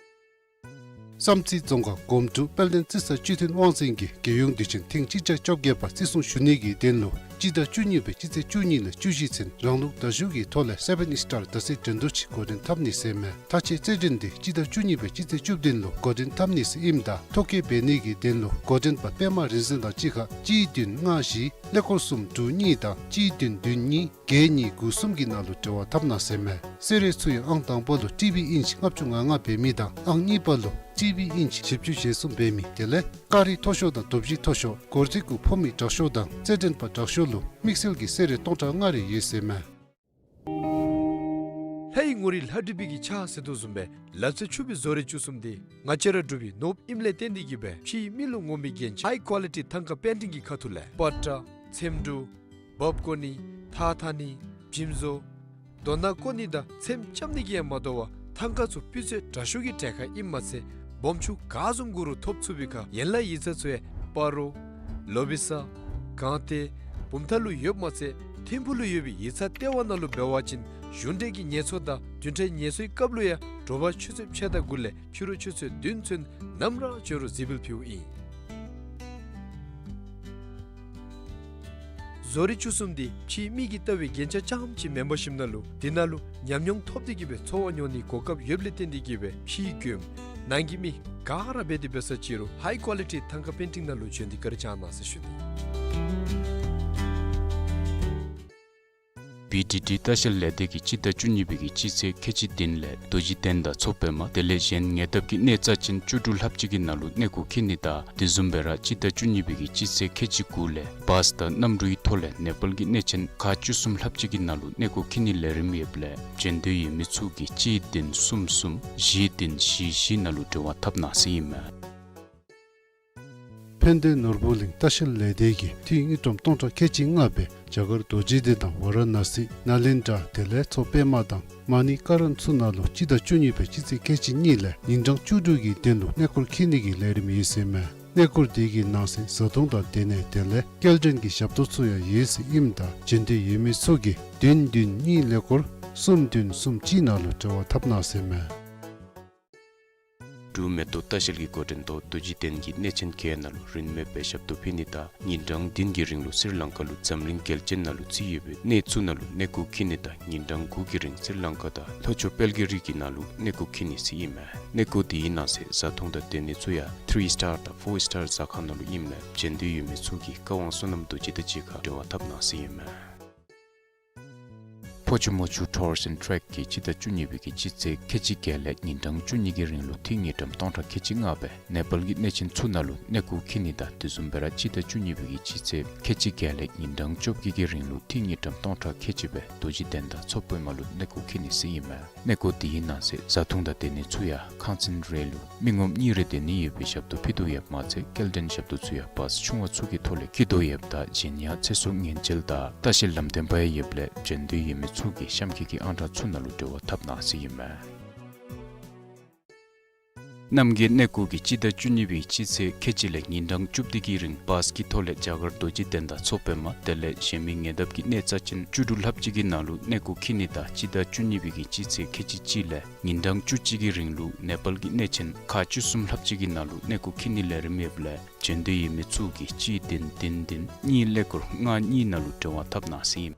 བསམ་རྩེ་རྫོང་ཁག་སྒོམ་དྲུག་དཔལ་ལྡན་རྩི་ས་སྤྱི་མཐུན་དབང་འཛིན་གྱིས་རྒྱལ་ཡོངས་དུས་ཆེན་ཐེངས་གཅིག་བརྒྱ་བཅོ་བརྒྱད་པ་བརྩི་སྲུང་ཞུ་ནི་གི་དོན་ལུ་སྤྱི་ཟླ་བཅུ་གཉིས་པའི་སྤྱི་ཚེས་བཅུ་གཉིས་ལས་བཅུ་བཞི་ཚུན་རང་ལུགས་བརྡ་བརྒྱུད་ཀྱི་ཐོག་ལས་སེ་བཱན་ཨིསི་ཊར་རྡ་སའི་འགྲན་བསྡུར་ཅིག་འགོ་འདྲེན་འཐབ་ནི་ཟེར་ཨིན་མས། ད་ཅི་རྩེད་འགྲན་འདི་སྤྱི་ཟླ་བཅུ་གཉིས་པའི་སྤྱི་ཚེས་བཅུ་བདུན་ལུ་འགོ་འདྲེན་འཐབ་ནི་ཟེར་ཨིནམ་ད་ཐོ་བཀོད་འབད་ནི་གི་དོན་ལུ་འགོ་འདྲེན་པ་པདྨ་རིག་འཛིན་དང་གཅིག་ཁར་གཅིག་བདུན་ལྔ་བཞི་ཀླད་ཀོར་གསུམ་དྲུག་གཉིས་དང་གཅིག་བདུན་བདུན་གཉིས་བརྒྱད་གཉིས་དགུ་གསུམ་གྱི་ནང་ལུ་འབྲེལ་བ་འཐབ་གནང་ཟེར་ཨིན་མས། གསོལ་རས་ཚུ་ཡང་ཨང་དང་པ་ལུ་ཊི་བི་ཨིན་ཅི་ལྔ་བཅུ་ང་ལྔ་འབད་མི་དང་ཨང་གཉིས་པ་ལུ་ཊི་བི་ཨིན་ཅི་བཞི་བཅུ་ཞེ་གསུམ་འབད་མི་དེ་ལས་ཀ་རི་མཐོ་ཤོས་དང་རྡོ་བཞི་མཐོ་ཤོས་སྒོར་རྩིས་གུ་ཕོག་མི་དྲག་ཤོས་དང་རྩེད་འགྲན་པ་དྲག་ཤོས་ལུ་དམིགས་བསལ་གྱི་གསོལ་རས་སྟོང་ཕྲག་ལྔ་རེ་ཡོད་ཟེར་ཨིན་མས། ལྷའི་ངོ་རིས་ལྷ་བྲིས་པའི་གི་ཕྱག་ཟེར་དོ་བཟུམ་སྦེ་ལག་རྩལ་ཕྱུག་པའི་བཟོ་རིག་བཅུ་གསུམ་འདི་ང་བཅས་ར་འབྲུག་པའི་ནོར་བུ་ཨིནམ་ལས་བརྟེན་ཏེ་གིས་སྦེ་ཕྱིའི་མི་ལུ་ངོམ་པའི་རྒྱན་ཆ་ཧའི་ཀོ་ལི་ཊི་ཐང་ཀ་པེན་ཊིང་གི་ཁ་ཐུག་ལས་པ་ཏྲ་ཚེམ་དྲུབ་འབག་བཀོ་ནི་ཐགས་འཐག་ནི་འཇིམ་བཟོ་རྡོ་ནག་བརྐོ་ནི་དང་ཚེམ་རྐྱབ་ནི་གིས་ཡང་མ་དོ་བར་ཐང་ཀ་ཚུ་སྤུས་ཚད་དྲག་ཤོས་ཀྱི་གྲལ་ཁར་ཨིནམ་མ་ཚད་སྦོམ་ཆུང་ག་བཟུམ་དགོ་རུང་ཐོབ་ཚུགས་པའི་ཁར་ཡན་ལག་ཡིག་ཚང་ཚུ་ཡང་སྤ་རོ་ལོ་བི་ས་སྒང་སྟེང་བུམ་ཐང་ལུ་ཡོདཔ་མ་ཚད་ཐིམ་ཕུག་ལུ་ཡོད་པའི་ཡིག་ཚང་ལྟེ་བ་ནང་ལུ་འབད་བ་ཅིན་གཞུང་འབྲེལ་གྱི་ངལ་འཚོ་དང་བདུན་ཕྲག་ངལ་འཚོའི་སྐབས་ལུ་ཡང་དྲོ་པ་ཆུ་ཚོད་ཕྱེད་དང་དགུ་ལས་ཕྱི་རུ་ཆུ་ཚོད་བདུན་ཚུན་ནམ་ར་འབྱོན་རུང་གཟིགས་འབུལ་ཕུལཝ་ཨིན། བཟོ་རིག་བཅུ་གསུམ་འདི་ཕྱིའི་མི་གིས་བལྟ་བའི་རྒྱན་ཆ་རྐྱངམ་ཅིག་མེན་པར་ཞིནམ་ན་ལུ་འདི་ནང་ལུ་ཉམས་མྱོང་ཐོབ་སྟེ་གིས་སྦེ་འཚོ་བ་མྱོང་ནིའི་གོ་སྐབས་ཡོདཔ་ལས་བརྟེན་ཏེ་གིས་སྦེ་ཕྱིའི་མགྱོནམ་ནང་གི་མི་ག་ར་འབད་དེ་འབད་ས་ཅིག་རུང་ཧའི་ཀོ་ལི་ཊི་ཐང་ཀ་པེན་ཊིང་ནང་ལུ་འབྱོན་ཏེ་བཀའ་དྲིན་བསྐྱང་གནང་ཟེར་ཞུ་ནི། བི་ཌི་ཌི་ལྟ་བཤལ་ལས་སྡེ་གིས་སྤྱི་ཟླ་བཅུ་གཉིས་པའི་གི་སྤྱི་ཚེས་ཁལ་གཅིག་བདུན་ལས་རྡོ་རྗེ་གདན་དང་མཚོ་པདྨ་དེ་ལས་གཞན་ཉེ་འདབས་ཀྱི་གནས་རྩ་ཅན་བཅུ་དྲུག་ལྷགཔ་ཅིག་གི་ནང་ལུ་གནས་སྐོར་འཁྱིད་ནི་དང་དེ་བཟུམ་སྦེ་ར་སྤྱི་ཟླ་བཅུ་གཉིས་པའི་གི་སྤྱི་ཚེས་ཁལ་གཅིག་དགུ་ལས་བཱས་དང་གནམ་གྲུའི་ཐོག་ལས་ནེ་པཱལ་གྱི་གནས་ཆེན་ཁག་བཅུ་གསུམ་ལྷགཔ་ཅིག་གི་ནང་ལུ་གནས་སྐོར་འཁྱིད་ནིའི་ལས་རིམ་ཡོདཔ་ལས་འབྱོན་འདོད་ཡོད་མི་ཚུ་གིས་གཅིག་བདུན་གསུམ་གསུམ་བཞི་བདུན་བཞི་བཞི་ནང་ལུ་འབྲེལ་བ་འཐབ་གནང་ཟེར་ཨིན་མས། ཕན་བདེ་ནོར་བུ་གླིང་ལྟ་བཤལ་ལས་སྡེ་གིས་འཐུས་དངུལ་ཀྲམ་སྟོང་ཕྲག་ཁལ་གཅིག་ལྔ་སྦེ་རྒྱ་གར་རྡོ་རྗེ་གདན་དང་ཝ་ར་ཎ་སི་ནཱ་ལེནྡྲ་དེ་ལས་མཚོ་པདྨ་དང་མ་ཎི་ཀ་རན་ཚུ་ནང་ལུ་སྤྱི་ཟླ་བཅུ་གཉིས་པའི་སྤྱི་ཚེས་ཁལ་གཅིག་གཉིས་ལས་ཉིན་གྲངས་བཅུ་དྲུག་གི་དོན་ལུ་གནས་སྐོར་འཁྱིད་ནི་གི་ལས་རིམ་ཡོད་ཟེར་ཨིན་མས། གནས་སྐོར་དེ་གི་ནང་གསེས་བཟའ་འཐུང་དང་སྡོད་གནས་དེ་ལས་སྐྱེལ་འདྲེན་གྱི་ཞབས་ཏོག་ཚུ་ཡང་ཡོད་ཟེར་ཨིནམ་ད་འབྱོན་འདོད་ཡོད་མི་ཚུ་གིས་བདུན་བདུན་གཉིས་ཀླད་ཀོར་གསུམ་བདུན་གསུམ་གཅིག་ནང་ལུ་འབྲེལ་བ་འཐབ་གནང་ཟེར་ཨིན་མས། འབྲུག་མེ་ཏོག་ལྟ་བཤལ་གྱིས་འགོ་འདྲེན་ཐོག་རྡོ་རྗེ་གདན་གྱི་གནས་ཆེན་གྱི་ནང་ལུ་རིན་མེད་པའི་ཞབས་ཏོག་ཕུལ་ནི་དང་ཉིན་གྲངས་བདུན་གྱི་རིང་ལུ་སི་རི་ལང་ཀ་ལུ་འཛམ་གླིང་རྒྱལ་ཆེན་ནང་ལུ་བརྩི་ཡོད་པའི་གནས་ཚུ་ནང་ལུ་གནས་སྐོར་འཁྱིད་ནི་དང་ཉིན་གྲངས་དགུ་གི་རིང་སི་རི་ལང་ཀ་དང་ལྷོ་ཕྱོགས་དཔལ་གྱི་རི་གི་ནང་ལུ་གནས་སྐོར་འཁྱིད་ནི་ཟེར་ཨིན་མས། གནས་སྐོར་དེའི་ནང་གསེས་བཟའ་འཐུང་དང་སྡོད་གནས་ཚུ་ཡང་ཐི་རི་སི་ཊར་དང་ཕོར་སི་ཊར་ཟ་ཁང་ནང་ལུ་ཨིནམ་ལས་འབྱོན་འདོད་ཡོད་མི་ཚུ་གིས་བཀའ་དབང་བསོད་ནམས་རྡོ་རྗེ་དང་གཅིག་ཁར་འབྲེལ་བ་འཐབ་གནང་ཟེར་ཨིན་མས། ཕོ་ཆུ་མོ་ཆུ་ཊུར་སི་ཨེནཌ་ཊེག་གིས་སྤྱི་ཟླ་བཅུ་གཉིས་པའི་གི་སྤྱི་ཚེས་ཁལ་གཅིག་བརྒྱད་ལས་ཉིན་གྲངས་བཅུ་གཉིས་ཀྱི་རིང་ལུ་འཐུས་དངུལ་ཀྲམ་སྟོང་ཕྲག་ཁལ་གཅིག་ལྔ་སྦེ་ནེ་པཱལ་གྱི་གནས་ཆེན་ཚུ་ནང་ལུ་གནས་སྐོར་འཁྱིད་ནི་དང་དེ་བཟུམ་སྦེ་ར་སྤྱི་ཟླ་བཅུ་གཉིས་པའི་གི་སྤྱི་ཚེས་ཁལ་གཅིག་བརྒྱད་ལས་ཉིན་གྲངས་བཅོ་བརྒྱད་ཀྱི་རིང་ལུ་འཐུས་དངུལ་ཀྲམ་སྟོང་ཕྲག་ཁལ་གཅིག་སྦེ་རྡོ་རྗེ་གདན་དང་མཚོ་པདྨ་ལུ་གནས་སྐོར་འཁྱིད་ནི་ཟེར་ཨིན་མས། གནས་སྐོར་དེའི་ནང་གསེས་བཟའ་འཐུང་དང་སྡོད་གནས་ཚུ་ཡང་ཁང་ཚན་རེ་ལུ་མི་ངོམ་གཉིས་རེ་སྡོད་ནི་ཡོད་པའི་ཞབས་ཏོག་ཕུལ་དོ་ཡོདཔ་མ་ཚད་སྐྱེལ་འདྲེན་ཞབས་ཏོག་ཚུ་ཡང་བཱས་ཆུང་བ་ཚུ་གི་ཐོག་ལས་འཁྱིད་དོ་ཡོདཔ་ད་གཞན་ཡང་ཚེ་སྲོག་ཉེན་བཅོལ་དང་ལྟ་བཤལ་ལམ་སྟོན་པ་ཡང་ཡོདཔ་ལས་འབྱོན་འདོད་ཡོད་མི་ཚུ་གིས་གཤམ་འཁོད་ཀྱི་ཨང་གྲངས་ཚུ་ནང་ལུ་འབྲེལ་བ་འཐབ་གནང་ཟེར་ཨིན་མས། རྣམ་རྒྱལ་གནས་སྐོར་གྱིས་སྤྱི་ཟླ་བཅུ་གཉིས་པའི་སྤྱི་ཚེས་ཁལ་གཅིག་ལས་ཉིན་གྲངས་བཅུ་བདུན་གྱི་རིང་བཱས་ཀྱི་ཐོག་ལས་རྒྱ་གར་རྡོ་རྗེ་གདན་དང་མཚོ་པདྨ་དེ་ལས་གཞན་མི་ཉེ་འདབས་ཀྱི་གནས་རྩ་ཆེན་བཅུ་དྲུག་ལྷགཔ་ཅིག་གི་ནང་ལུ་གནས་སྐོར་འཁྱིད་ནི་དང་སྤྱི་ཟླ་བཅུ་གཉིས་པའི་གི་སྤྱི་ཚེས་ཁལ་གཅིག་གཅིག་ལས་ཉིན་གྲངས་བཅུ་གཅིག་གི་རིང་ལུ་ནེ་པཱལ་གྱི་གནས་ཆེན་ཁག་བཅུ་གསུམ་ལྷགཔ་ཅིག་གི་ནང་ལུ་གནས་སྐོར་འཁྱིད་ནིའི་ལས་རིམ་ཡོདཔ་ལས་བྱོན་འདོད་ཡོད་མི་ཚུ་གིས་གཅིག་བདུན་བདུན་བདུན་གཉིས་ཀླད་ཀོར་ལྔ་གཉིས་ནང་ལུ་འབྲེལ་བ་འཐབ་གནང་ཟེར་ཨིན།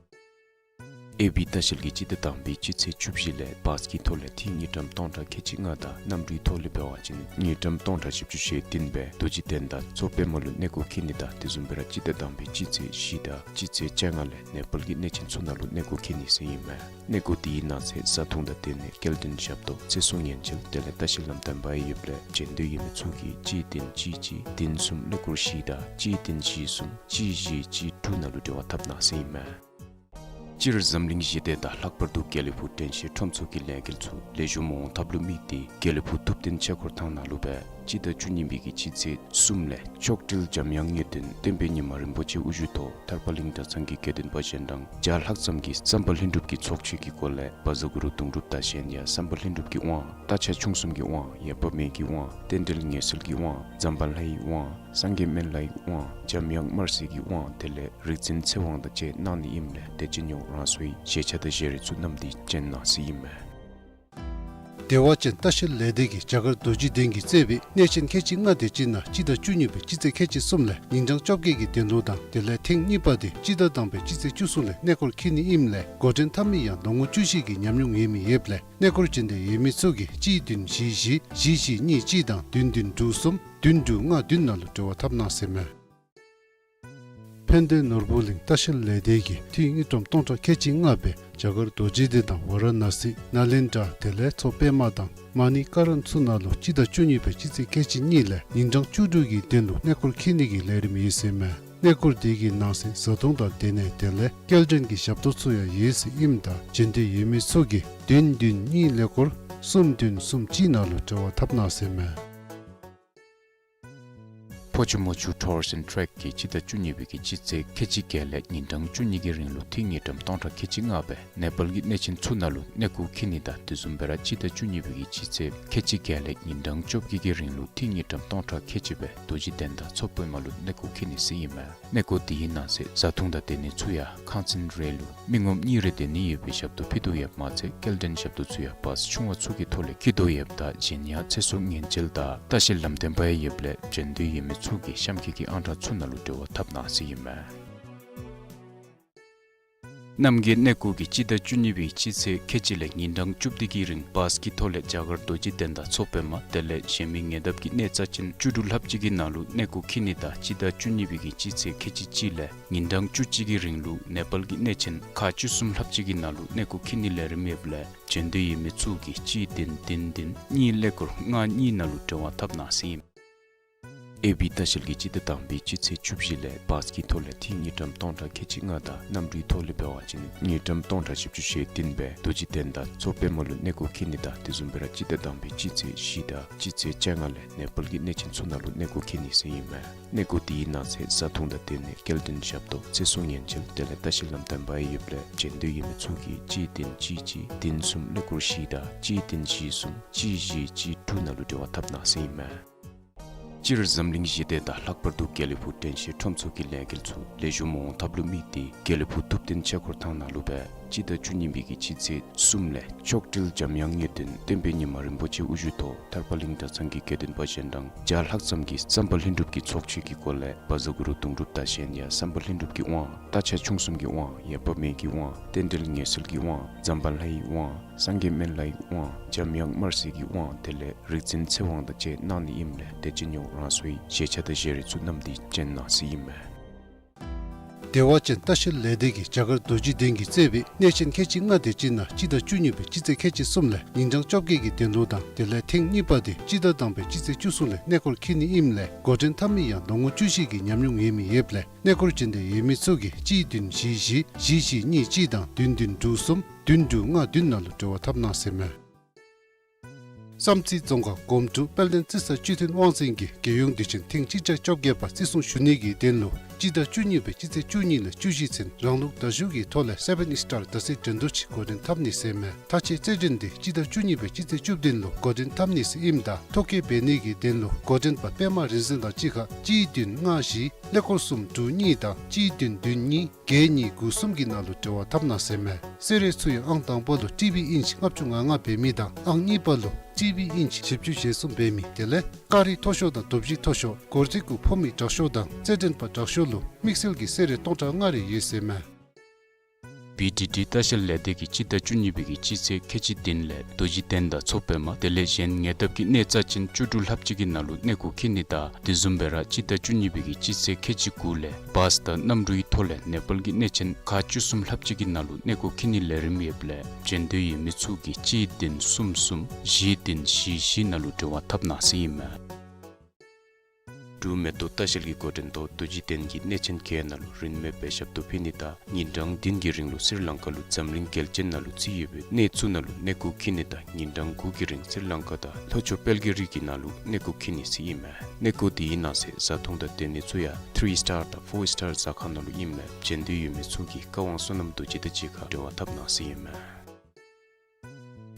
ཨེ་བི་ལྟ་བཤལ་གྱིས་སྤྱི་ཟླ་དང་པའི་སྤྱི་ཚེས་བཅུ་བཞི་ལས་བཱས་ཀྱི་ཐོག་ལས་ཐིག་དངུལ་ཀྲམ་སྟོང་ཕྲག་ཁལ་གཅིག་ལྔ་དང་གནམ་གྲུའི་ཐོག་ལས་འབད་བ་ཅིན་དངུལ་ཀྲམ་སྟོང་ཕྲག་བཞི་བཅུ་ཞེ་བདུན་སྦེ་རྡོ་རྗེ་གདན་དང་མཚོ་པདྨ་ལུ་གནས་སྐོར་འཁྱིད་ནི་དང་དེ་བཟུམ་སྦེ་ར་སྤྱི་ཟླ་དང་པའི་སྤྱི་ཚེས་བཞི་དང་སྤྱི་ཚེས་བཅོ་ལྔ་ལས་ནེ་པཱལ་གྱི་གནས་ཆེན་ཚུ་ནང་ལུ་གནས་སྐོར་འཁྱིད་ནི་ཟེར་ཨིན་མས། གནས་སྐོར་དེའི་ནང་གསེས་བཟའ་འཐུང་དང་དེ་ལས་སྐྱེལ་འདྲེན་ཞབས་ཏོག་ཚེ་སྲོག་ཉེན་བཅོལ་དེ་ལས་ལྟ་བཤལ་ལམ་སྟོན་པ་ཡོདཔ་ལས་བྱོན་འདོད་ཡོད་མི་ཚུ་གིས་གཅིག་བདུན་གཅིག་གཅིག་བདུན་གསུམ་ཀླད་ཀོར་བཞི་དང་གཅིག་བདུན་བཞི་གསུམ་གཅིག་བཞི་གཅིག་དྲུག་ནང་ལུ་འབྲེལ་བ་འཐབ་གནང་ཟེར་ཨིན་མས། སྤྱིར་འཛམ་གླིང་ཞི་བདེ་དང་ལྷག་པར་དུ་དགེ་ལེགས་ཕུག་དྲན་ཤེས་ཁྲོམ་ཚོགས་ཀྱི་ལས་འགུལ་ཚུ་ལེགས་ཤོམ་འོང་ཐབས་ལུ་དམིགས་ཏེ་དགེ་ལེགས་ཕུག་ཐུབ་བསྟན་ཆོས་འཁོར་ཐང་ནང་ལུ་སྦེ་སྤྱི་ཟླ་བཅུ་གཉིས་པའི་གི་སྤྱི་ཚེས་གསུམ་ལས་མཆོག་སྤྲུལ་འཇམ་དབྱངས་དངོས་བསྟན་བསྟན་པའི་ཉི་མ་རིན་པོ་ཆེ་དབུ་བཞུགས་ཐོག་ཐར་པ་གླིང་གྲྭ་ཚང་གི་དགེ་འདུན་པ་གཞན་དང་བརྒྱ་ལྷག་ཙམ་གྱིས་བསམ་པ་ལྷུན་གྲུབ་ཀྱི་ཚོགས་མཆོད་ཀྱི་སྒོ་ལས་བཛྲ་གུ་རུ་གདུང་སྒྲུབ་དང་གཞན་ཡང་བསམ་པ་ལྷུན་གྲུབ་ཀྱི་དབང་། རྟ་ཕྱག་མཆོང་གསུམ་གྱི་དབང་། ཡབ་དཔལ་མོ་གི་དབང་། རྟེན་འབྲེལ་ངེས་སེལ་གྱི་དབང་། ཛམ་བྷ་ལའི་དབང་། སངས་རྒྱས་སྨན་བླའི་དབང་། འཇམ་དབྱངས་དམར་སེར་གྱི་དབང་དེ་ལས་རིག་འཛིན་ཚེ་དབང་དང་བཅས་གནང་ནི་ཨིནམ་ལས་དད་ཅན་ཡོངས་རང་སོའི་བཞེས་ཆ་དང་བཞེས་རིགས་ཚུ་བསྣམས་ཏེ་བྱོན་གནང་ཟེར་ཨིན་མས། བདེ་བ་ཅན་ལྟ་བཤལ་ལས་སྡེ་གིས་རྒྱ་གར་རྡོ་རྗེ་གདན་གྱིས་གཙོས་པའི་གནས་ཆེན་ཁལ་གཅིག་ལྔ་དེ་ཅིག་ནང་སྤྱི་ཟླ་བཅུ་གཉིས་པའི་སྤྱི་ཚེས་ཁལ་གཅིག་གསུམ་ལས་ཉིན་གྲངས་བཅོ་བརྒྱད་ཀྱི་གདན་ལུ་དང་དེ་ལས་ཐེངས་གཉིས་པ་དེ་སྤྱི་ཟླ་དང་པའི་སྤྱི་ཚེས་བཅུ་གསུམ་ལས་གནས་སྐོར་འཁྱིད་ནི་ཨིནམ་ལས་འགོ་འདྲེན་འཐབ་མི་ཡང་ལོ་ངོ་བཅུ་བཞི་གི་ཉམས་མྱོང་ཡོད་མི་ཡོདཔ་ལས་གནས་སྐོར་བྱོན་འདོད་ཡོད་མི་ཚུ་གིས་གཅིག་བདུན་བཞི་བཞི་བཞི་བཞི་གཉིས་གཅིག་དང་བདུན་བདུན་དྲུག་གསུམ་བདུན་དྲུག་ལྔ་བདུན་ནང་ལུ་འབྲེལ་བ་འཐབ་གནང་ཟེར་ཨིན་མས། ཕན་བདེ་ནོར་བུ་གླིང་ལྟ་བཤལ་ལས་སྡེ་གིས་ཐིག་དངུལ་ཀྲམ་སྟོང་ཕྲག་ཁལ་གཅིག་ལྔ་སྦེ་རྒྱ་གར་རྡོ་རྗེ་གདན་དང་ཝ་ར་ཎ་སི་ནཱ་ལེནྡྲ་དེ་ལས་མཚོ་པདྨ་དང་མ་ཎི་ཀ་ར་ན་ཚུ་ནང་ལུ་སྤྱི་ཟླ་བཅུ་གཉིས་པའི་སྤྱི་ཚེས་ཁལ་གཅིག་གཉིས་ལས་ཉིན་གྲངས་བཅུ་དྲུག་གི་གདན་ལུ་གནས་སྐོར་འཁྱིད་ནི་གི་ལས་རིམ་ཡོད་ཟེར་ཨིན་མས། གནས་སྐོར་དེ་གི་ནང་གསེས་བཟའ་འཐུང་དང་དེ་ལས་དེ་ལས་སྐྱེལ་འདྲེན་གྱི་ཞབས་ཏོག་ཚུ་ཡང་ཡོད་ཟེར་ཨིནམ་ད་བྱོན་འདོད་ཡོད་མི་ཚུ་གིས་བདུན་བདུན་གཉིས་ཀླད་ཀོར་གསུམ་བདུན་གསུམ་གཅིག་ནང་ལུ་འབྲེལ་བ་འཐབ་གནང་ཟེར་ཨིན་མས། ཕོ་ཆུ་མོ་ཆུ་Tours and Trek གིས་སྤྱི་ཟླ་བཅུ་གཉིས་པའི་གི་སྤྱི་ཚེས་ཁལ་གཅིག་བརྒྱད་ལས་ཉིན་གྲངས་བཅུ་གཉིས་ཀྱི་རིང་ལུ་ཐིག་དངུལ་ཀྲམ་སྟོང་ཕྲག་ཁལ་གཅིག་ལྔ་སྦེ་ནེ་པཱལ་གྱི་གནས་ཆེན་ཚུ་ནང་ལུ་གནས་སྐོར་འཁྱིད་ནི་དང་དེ་བཟུམ་སྦེ་ར་སྤྱི་ཟླ་བཅུ་གཉིས་པའི་གི་སྤྱི་ཚེས་ཁལ་གཅིག་བརྒྱད་ལས་ཉིན་གྲངས་བཅོ་བརྒྱད་ཀྱི་རིང་ལུ་ཐིག་དངུལ་ཀྲམ་སྟོང་ཕྲག་ཁལ་གཅིག་སྦེ་རྡོ་རྗེ་གདན་དང་མཚོ་པདྨ་ལུ་གནས་སྐོར་འཁྱིད་ནི་ཟེར་ཨིན་མས། གནས་སྐོར་དེའི་ནང་གསེས་བཟའ་འཐུང་དང་སྡོད་གནས་ཚུ་ཡང་ཁང་ཚན་རེ་ལུ་མི་ངོམ་གཉིས་རེ་སྡོད་ནི་ཡོད་པའི་ཞབས་ཏོག་ཕུལ་དོ་ཡོདཔ་མ་ཚད་སྐྱེལ་འདྲེན་ཞབས་ཏོག་ཚུ་ཡང་བཱས་ཆུང་བ་ཚུ་གི་ཐོག་ལས་འཁྱིད་དོ་ཡོདཔ་ད་གཞན་ཡང་ཚེ་སྲོག་ཉེན་བཅོལ་དང་ལྟ་བཤལ་ལམ་སྟོན་པ་ཡོདཔ་ལས་བྱོན་འདོད་ཡོད་མི་ཚུ་གིས་གཤམ་འཁོད་ཀྱི་ཨང་གྲངས་ཚུ་ནང་ལུ་འབྲེལ་བ་འཐབ་གནང་ཟེར་ཨིན་མས། རྣམ་རྒྱལ་གནས་སྐོར་གྱིས་སྤྱི་ཟླ་བཅུ་གཉིས་པའི་སྤྱི་ཚེས་ཁལ་གཅིག་ལས་ཉིན་གྲངས་བཅུ་བདུན་གྱི་རིང་བཱས་ཀྱི་ཐོག་ལས་རྒྱ་གར་རྡོ་རྗེ་གདན་དང་མཚོ་པདྨ་དེ་ལས་གཞན་མི་ཉེ་འདབས་ཀྱི་གནས་རྩ་ཆེན་བཅུ་དྲུག་ལྷགཔ་ཅིག་གི་ནང་ལུ་གནས་སྐོར་འཁྱིད་ནི་དང་སྤྱི་ཟླ་བཅུ་གཉིས་པའི་གི་སྤྱི་ཚེས་ཁལ་གཅིག་གཅིག་ལས་ཉིན་གྲངས་བཅུ་གཅིག་གི་རིང་ལུ་ནེ་པཱལ་གྱི་གནས་ཆེན་ཁག་བཅུ་གསུམ་ལྷགཔ་ཅིག་གི་ནང་ལུ་གནས་སྐོར་འཁྱིད་ནིའི་ལས་རིམ་ཡོདཔ་ལས་བྱོན་འདོད་ཡོད་མི་ཚུ་གིས་གཅིག་བདུན་བདུན་བདུན་གཉིས་ཀླད་ཀོར་ལྔ་གཉིས་ནང་ལུ་འབྲེལ་བ་འཐབ་གནང་ཟེར་ཨིན། ཨེ་བི་ལྟ་བཤལ་གྱིས་སྤྱི་ཟླ་དང་པའི་སྤྱི་ཚེས་བཅུ་བཞི་ལས་བཱས་ཀྱི་ཐོག་ལས་ཐིག་དངུལ་ཀྲམ་སྟོང་ཕྲག་ཁལ་གཅིག་ལྔ་དང་གནམ་གྲུའི་ཐོག་ལས་འབད་བ་ཅིན་དངུལ་ཀྲམ་སྟོང་ཕྲག་བཞི་བཅུ་ཞེ་བདུན་སྦེ་རྡོ་རྗེ་གདན་དང་མཚོ་པདྨ་ལུ་གནས་སྐོར་འཁྱིད་ནི་དང་དེ་བཟུམ་སྦེ་ར་སྤྱི་ཟླ་དང་པའི་སྤྱི་ཚེས་བཞི་དང་སྤྱི་ཚེས་བཅོ་ལྔ་ལས་ནེ་པཱལ་གྱི་གནས་ཆེན་ཚུ་ནང་ལུ་གནས་སྐོར་འཁྱིད་ནི་ཟེར་ཨིན་མས། གནས་སྐོར་དེའི་ནང་གསེས་བཟའ་འཐུང་དང་དེ་ལས་སྐྱེལ་འདྲེན་ཞབས་ཏོག་ཚེ་སྲོག་ཉེན་བཅོལ་དེ་ལས་ལྟ་བཤལ་ལམ་སྟོན་པ་ཡོདཔ་ལས་བྱོན་འདོད་ཡོད་མི་ཚུ་གིས་གཅིག་བདུན་གཅིག་གཅིག་བདུན་གསུམ་ཀླད་ཀོར་བཞི་དང་གཅིག་བདུན་བཞི་གསུམ་གཅིག་བཞི་གཅིག་དྲུག་ནང་ལུ་འབྲེལ་བ་འཐབ་གནང་ཟེར་ཨིན་མས། སྤྱིར་འཛམ་གླིང་ཞི་བདེ་དང་ལྷག་པར་དུ་དགེ་ལེགས་ཕུག་དྲན་ཤེས་ཁྲོམ་ཚོགས་ཀྱི་ལས་འགུལ་ཚུ་ལེགས་ཤོམ་འོང་ཐབས་ལུ་དམིགས་ཏེ་དགེ་ལེགས་ཕུག་ཐུབ་བསྟན་ཆོས་འཁོར་ཐང་ནང་ལུ་སྦེ་སྤྱི་ཟླ་བཅུ་གཉིས་པའི་གི་སྤྱི་ཚེས་གསུམ་ལས་མཆོག་སྤྲུལ་འཇམ་དབྱངས་དངོས་བསྟན་བསྟན་པའི་ཉི་མ་རིན་པོ་ཆེ་དབུ་བཞུགས་ཐོག་ཐར་པ་གླིང་གྲྭ་ཚང་གི་དགེ་འདུན་པ་གཞན་དང་བརྒྱ་ལྷག་ཙམ་གྱིས་བསམ་པ་ལྷུན་གྲུབ་ཀྱི་ཚོགས་མཆོད་ཀྱི་སྒོ་ལས་བཛྲ་གུ་རུ་གདུང་སྒྲུབ་དང་གཞན་ཡང་བསམ་པ་ལྷུན་གྲུབ་ཀྱི་དབང་། རྟ་ཕྱག་མཆོང་གསུམ་གྱི་དབང་། ཡབ་དཔལ་མོ་གི་དབང་། རྟེན་འབྲེལ་ངེས་སེལ་གྱི་དབང་། ཛམ་བྷ་ལའི་དབང་། སངས་རྒྱས་སྨན་བླའི་དབང་། འཇམ་དབྱངས་དམར་སེར་གྱི་དབང་དེ་ལས་རིག་འཛིན་ཚེ་དབང་དང་བཅས་གནང་ནི་ཨིནམ་ལས་དད་ཅན་ཡོངས་རང་སོའི་བཞེས་ཆ་དང་བཞེས་རིགས་ཚུ་བསྣམས་ཏེ་བྱོན་གནང་ཟེར་ཨིན་མས། བདེ་བ་ཅན་ལྟ་བཤལ་ལས་སྡེ་གིས་རྒྱ་གར་རྡོ་རྗེ་གདན་གྱིས་གཙོས་པའི་གནས་ཆེན་ཁལ་གཅིག་ལྔ་དེ་ཅིག་ནང་སྤྱི་ཟླ་བཅུ་གཉིས་པའི་སྤྱི་ཚེས་ཁལ་གཅིག་གསུམ་ལས་ཉིན་གྲངས་བཅོ་བརྒྱད་ཀྱི་གདན་ལུ་དང་དེ་ལས་ཐེངས་གཉིས་པ་དེ་སྤྱི་ཟླ་དང་པའི་སྤྱི་ཚེས་བཅུ་གསུམ་ལས་གནས་སྐོར་འཁྱིད་ནི་ཨིནམ་ལས་འགོ་འདྲེན་འཐབ་མི་ཡང་ལོ་ངོ་བཅུ་བཞི་གི་ཉམས་མྱོང་ཡོད་མི་ཡོདཔ་ལས་གནས་སྐོར་བྱོན་འདོད་ཡོད་མི་ཚུ་གིས་གཅིག་བདུན་བཞི་བཞི་བཞི་གཉིས་གཅིག་དང་བདུན་བདུན་དྲུག་གསུམ་བདུན་དྲུག་ལྔ་བདུན་ནང་ལུ་འབྲེལ་བ་འཐབ་གནང་ཟེར་ཨིན་མས། བསམ་རྩེ་རྫོང་ཁག་སྒོམ་ཕྲུག་དཔལ་ལྡན་རྩེ་ས་སྤྱི་མཐུན་དབང་འཛིན་གྱིས་རྒྱལ་ཡོངས་དུས་ཆེན་ཐེངས་གཅིག་བརྒྱ་བཅོ་བརྒྱད་པ་བརྩི་སྲུང་ཞུ་ནི་གི་དོན་ལུ་སྤྱི་ཟླ་བཅུ་གཉིས་པའི་སྤྱི་ཚེས་བཅུ་གཉིས་ལས་བཅུ་བཞི་ཚུན་རང་ལུགས་དར་ཞུ་གི་ཐོག་ལས་སེ་བེན་སི་ཊར་དར་ཚིགས་འགྲན་བསྡུར་ཅིག་འགོ་འདྲེན་འཐབ་ནི་ཟེར་མས། མཐའ་དཔྱད་རྩེད་འགྲན་འདི་སྤྱི་ཟླ་བཅུ་གཉིས་པའི་སྤྱི་ཚེས་བཅུ་བདུན་ལུ་འགོ་འདྲེན་འཐབ་ནི་ཟེར་ཨིནམ་ད་ཐོ་བཀོད་འབད་ནི་གི་དོན་ལུ་འགོ་འདྲེན་པ་པདྨ་རིག་འཛིན་དང་གཅིག་ཁར་གཅིག་བདུན་ལྔ་བཞི་ཀླད་ཀོར་གསུམ་དྲུག་གཉིས་དང་གཅིག་བདུན་བདུན་གཉིས་བརྒྱད་གཉིས་དགུ་གསུམ་གྱི་ནང་ལུ་འབྲེལ་བ་འཐབ་གནང་ཟེར་མས། གསོལ་རས་ཚུ་ཡང་ཨང་དང་པ་ལུ་ཊི་བི་ཨིན་ཅི་ལྔ་བཅུ་ང་ལྔ་འབད་མི་དང་ཨང་གཉིས་པ་ལུ་ཊི་བི་ཨིན་ཅི་བཞི་བཅུ་ཞེ་གསུམ་འབད་མི་དེ་ལས་ཀ་རི་མཐོ་ཤོས་དང་དོ་བཞི་མཐོ་ཤོས་སྒོར་རྩིས་གུ་ཕོག་མི་དྲག་ཤོས་དང་རྩེད་འགྲན་པ་དྲག་ཤོས་ལུ་དམིགས་བསལ་གྱི་གསོལ་རས་སྟོང་ཕྲག་ལྔ་རེ་ཡོད་ཟེར་མས། བི་ཌི་ཌི་ལྟ་བཤལ་ལས་སྡེ་གིས་སྤྱི་ཟླ་བཅུ་གཉིས་པའི་གི་སྤྱི་ཚེས་ཁལ་གཅིག་བདུན་ལས་རྡོ་རྗེ་གདན་དང་མཚོ་པདྨ་དེ་ལས་གཞན་ཉེ་འདབས་ཀྱི་གནས་རྩ་ཅན་བཅུ་དྲུག་ལྷགཔ་ཅིག་གི་ནང་ལུ་གནས་སྐོར་འཁྱིད་ནི་དང་དེ་བཟུམ་སྦེ་ར་སྤྱི་ཟླ་བཅུ་གཉིས་པའི་གི་སྤྱི་ཚེས་ཁལ་གཅིག་དགུ་ལས་བཱས་དང་གནམ་གྲུའི་ཐོག་ལས་ནེ་པཱལ་གྱི་གནས་ཆེན་ཁག་བཅུ་གསུམ་ལྷགཔ་ཅིག་གི་ནང་ལུ་གནས་སྐོར་འཁྱིད་ནིའི་ལས་རིམ་ཡོདཔ་ལས་འབྱོན་འདོད་ཡོད་མི་ཚུ་གིས་གཅིག་བདུན་གསུམ་གསུམ་བཞི་བདུན་བཞི་བཞི་ནང་ལུ་འབྲེལ་བ་འཐབ་གནང་ཟེར་ཨིན་མས། འབྲུག་མེ་ཏོག་ལྟ་བཤལ་གྱི་འགོ་འདྲེན་ཐོག་རྡོ་རྗེ་གདན་གྱི་གནས་ཆེན་བརྒྱད་ནང་ལུ་རིན་མེད་སྦེ་ཞབས་ཏོག་ཕུལ་ནི་དང་ཉིན་གྲངས་བདུན་གྱི་རིང་ལུ་སི་རི་ལང་ཀ་ལུ་འཛམ་གླིང་རྒྱལ་ཅན་ནང་ལུ་རྩིས་ཡོད་པའི་གནས་ཚུ་ནང་ལུ་གནས་སྐོར་འཁྱིད་ནི་དང་ཉིན་གྲངས་དགུ་གི་རིང་སི་རི་ལང་ཀ་དང་ལྷོ་ཕྱོགས་དཔལ་གྱི་རི་གི་ནང་ལུ་གནས་སྐོར་འཁྱིད་ནི་ཟེར་ཨིན་མས། གནས་སྐོར་དེའི་ནང་གསེས་བཟའ་འཐུང་དང་སྡོད་གནས་ཚུ་ཡང་ཐི་རི་སི་ཊར་དང་ཕོར་སི་ཊར་ཟ་ཁང་ནང་ལུ་ཨིནམ་ལས་འབྱོན་འདོད་ཡོད་མི་ཚུ་གིས་བཀའ་དབང་བསོད་ནམས་རྡོ་རྗེ་དང་གཅིག་ཁར་འབྲེལ་བ་འཐབ་གནང་ཟེར་ཨིན་མས།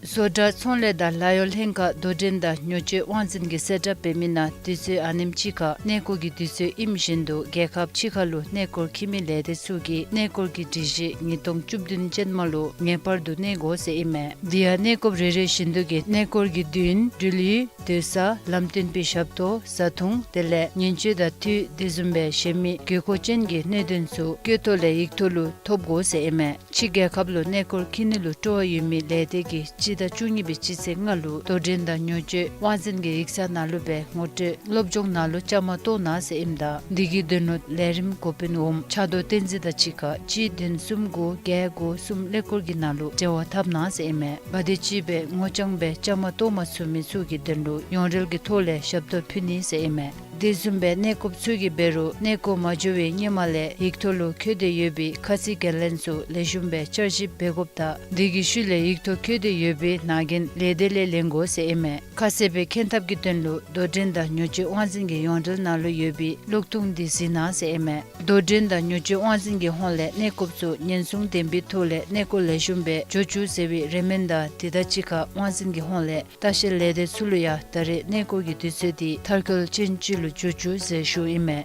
བཟོ་གྲྭ་ཚོང་ལས་དང་ལཱ་གཡོག་ལྷན་ཁག་དོ་འགྲན་དང་ཉོ་སྤྱོད་དབང་འཛིན་གྱིས་གསལ་བསྒྲགས་འབད་མི་ནང་དུས་ཚོད་ཨ་ནེམ་ཅིག་ཁར་གནས་སྐོར་གྱི་དུས་ཚོད་ཨིནམ་བཞིན་དུ་རྒྱལ་ཁབ་ཕྱི་ཁ་ལུ་གནས་སྐོར་འཁྱིད་མི་ལས་སྡེ་ཚུ་གིས་གནས་སྐོར་གྱི་སྒྲིག་གཞི་ཉིས་སྟོང་བཅུ་བདུན་ཅན་མ་ལུ་ངེས་པར་དུ་གནས་དགོ་ཟེར་ཨིན་མས། དེ་ཡང་གནས་སྐོར་རེ་རེ་བཞིན་དུ་གི་གནས་སྐོར་གྱི་མདུན་འགྲུལ་ཡུལ་སྡོད་ས་ལམ་སྟོན་པའི་ཞབས་ཏོག་བཟའ་འཐུང་དེ་ལས་ཉིན་བཅུ་དང་དུས་དེ་བཟུམ་སྦེ་གཞན་མི་དགོས་མཁོ་ཅན་གྱི་གནད་དོན་ཚུ་བཀོད་ཐོ་ལས་ཡིག་ཐོག་ལུ་ཐོབ་དགོ་ཟེར་ཨིན་མས། ཕྱི་རྒྱལ་ཁབ་ལུ་གནས་སྐོར་འཁྱིད་ནི་ལུ་སྤྲོ་བ་ཡོད་མི་ལས་སྡེ་གིས་སྤྱི་ཟླ་བཅུ་གཉིས་པའི་སྤྱི་ཚེས་ལྔ་ལུ་དོ་འགྲན་དང་ཉོ་སྤྱོད་དབང་འཛིན་གྱི་ཡིག་ཚང་ནང་ལུ་སྦེ་ངོ་སྤྲོད་སློབ་སྦྱོང་ནང་ལུ་བཅའ་མར་གཏོགས་གནང་ཟེར་ཨིནམ་ད་འདི་གི་དོན་ལུ་ལས་རིམ་འགོ་དཔོན་འོགམ་ཕྱག་རྡོར་བསྟན་འཛིན་དང་གཅིག་ཁར་གཅིག་བདུན་གསུམ་དགུ་བརྒྱད་དགུ་གསུམ་ཀླད་ཀོར་གྱི་ནང་ལུ་འབྲེལ་བ་འཐབ་གནང་ཟེར་ཨིན་མས། ག་དེམ་ཅིག་སྦེ་ངོ་རྐྱང་སྦེ་བཅའ་མར་གཏོགས་མ་ཚུགས་མི་ཚུ་གི་དོན་ལུ་ཡོངས་འབྲེལ་གྱི་ཐོག་ལས་ཞབས་ཏོག་ཕུལ་ནི་ཟེར་ཨིན་མས། དེ་བཟུམ་སྦེ་གནས་སྐོརཔ་ཚུ་གིས་འབད་རུང་གནས་སྐོར་མ་འགྱོ་བའི་སྔོན་མ་ལས་ཡིག་ཐོག་ལུ་འཁོད་དེ་ཡོད་པའི་ཁ་ཚིག་འགན་ལེན་ཚུ་ལེགས་ཤོམ་སྦེ་བསྐྱར་ཞིབ་འབད་དགོཔ་དང་དེ་གི་ཤུལ་ལས་ཡིག་ཐོག་འཁོད་དེ་ཡོད་པའི་ནང་འགན་ལས་སྡེ་ལས་ལེན་དགོ་ཟེར་ཨིན་མས། ཁ་གསལ་སྦེ་མཁྱེན་ཐབས་ཀྱི་དོན་ལུ་དོ་འགྲན་དང་ཉོ་སྤྱོད་དབང་འཛིན་གྱི་ཡོངས་འབྲེལ་ནང་ལུ་ཡོད་པའི་གློག་ཐུང་འདི་གཟིགས་གནང་ཟེར་ཨིན་མས། དོ་འགྲན་དང་ཉོ་སྤྱོད་དབང་འཛིན་གྱི་ཧོངས་ལས་གནས་སྐོརཔ་ཚུ་ཉེན་སྲུང་ལྡན་པའི་ཐོག་ལས་གནས་སྐོར་ལེགས་ཤོམ་སྦེ་འགྱོ་བཅུག་ཟེར་བའི་རེ་སྨོན་དང་དེ་དང་གཅིག་ཁར་དབང་འཛིན་གྱི་ཧོངས་ལས་ལྟ་བཤལ་ལས་སྡེ་ཚུ་ལུ་ཡང་ད་རེས་གནས་སྐོར་གྱི་དུས་ཚོད་འདི་མཐར་འཁྱོལ་ཅན་ཅིག་ལུ་འགྱོ་བཅུག་ཟེར་ཞུཝ་ཨིན་མས།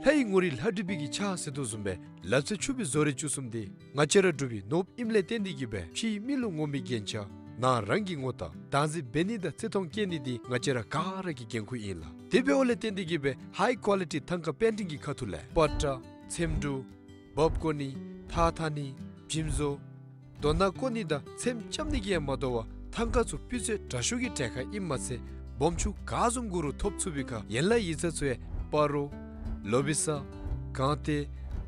ལྷའི་ངོ་རིས་ལྷ་བྲིས་པའི་གི་ཕྱག་ཟེར་དོ་བཟུམ་སྦེ་ལག་རྩལ་ཕྱུག་པའི་བཟོ་རིག་བཅུ་གསུམ་འདི་ང་བཅས་ར་འབྲུག་པའི་ནོར་བུ་ཨིནམ་ལས་བརྟེན་ཏེ་གིས་སྦེ་ཕྱིའི་མི་ལུ་ངོམ་པའི་རྒྱན་ཆ་ནང་རང་གི་ངོ་རྟགས་བདག་འཛིན་འབད་ནི་དང་བརྩི་མཐོང་བསྐྱེད་ནི་འདི་ང་བཅས་ར་ག་ར་གི་འགན་ཁུར་ཨིན་ལགས། དེ་འབདཝ་ལས་བརྟེན་ཏེ་གིས་སྦེ་ཧའི་ཀོ་ལི་ཊི་ཐང་ཀ་པེན་ཊིང་གི་ཁ་ཐུག་ལས་པ་ཏྲ་ཚེམ་དྲུབ་འབག་བཀོ་ནི་ཐགས་འཐག་ནི་འཇིམ་བཟོ་རྡོ་ནག་བརྐོ་ནི་དང་ཚེམ་རྐྱབ་ནི་གིས་ཡང་མ་དོ་བར་ཐང་ཀ་ཚུ་སྤུས་ཚད་དྲག་ཤོས་ཀྱི་གྲལ་ཁར་ཨིནམ་མ་ཚད་སྦོམ་ཆུང་ག་བཟུམ་དགོ་རུང་ཐོབ་ཚུགས་པའི་ཁར་ཡན་ལག་ཡིག་ཚང་ཚུ་ཡང་སྤ་རོ་ལོ་བི་ས་གངས་ཏེ་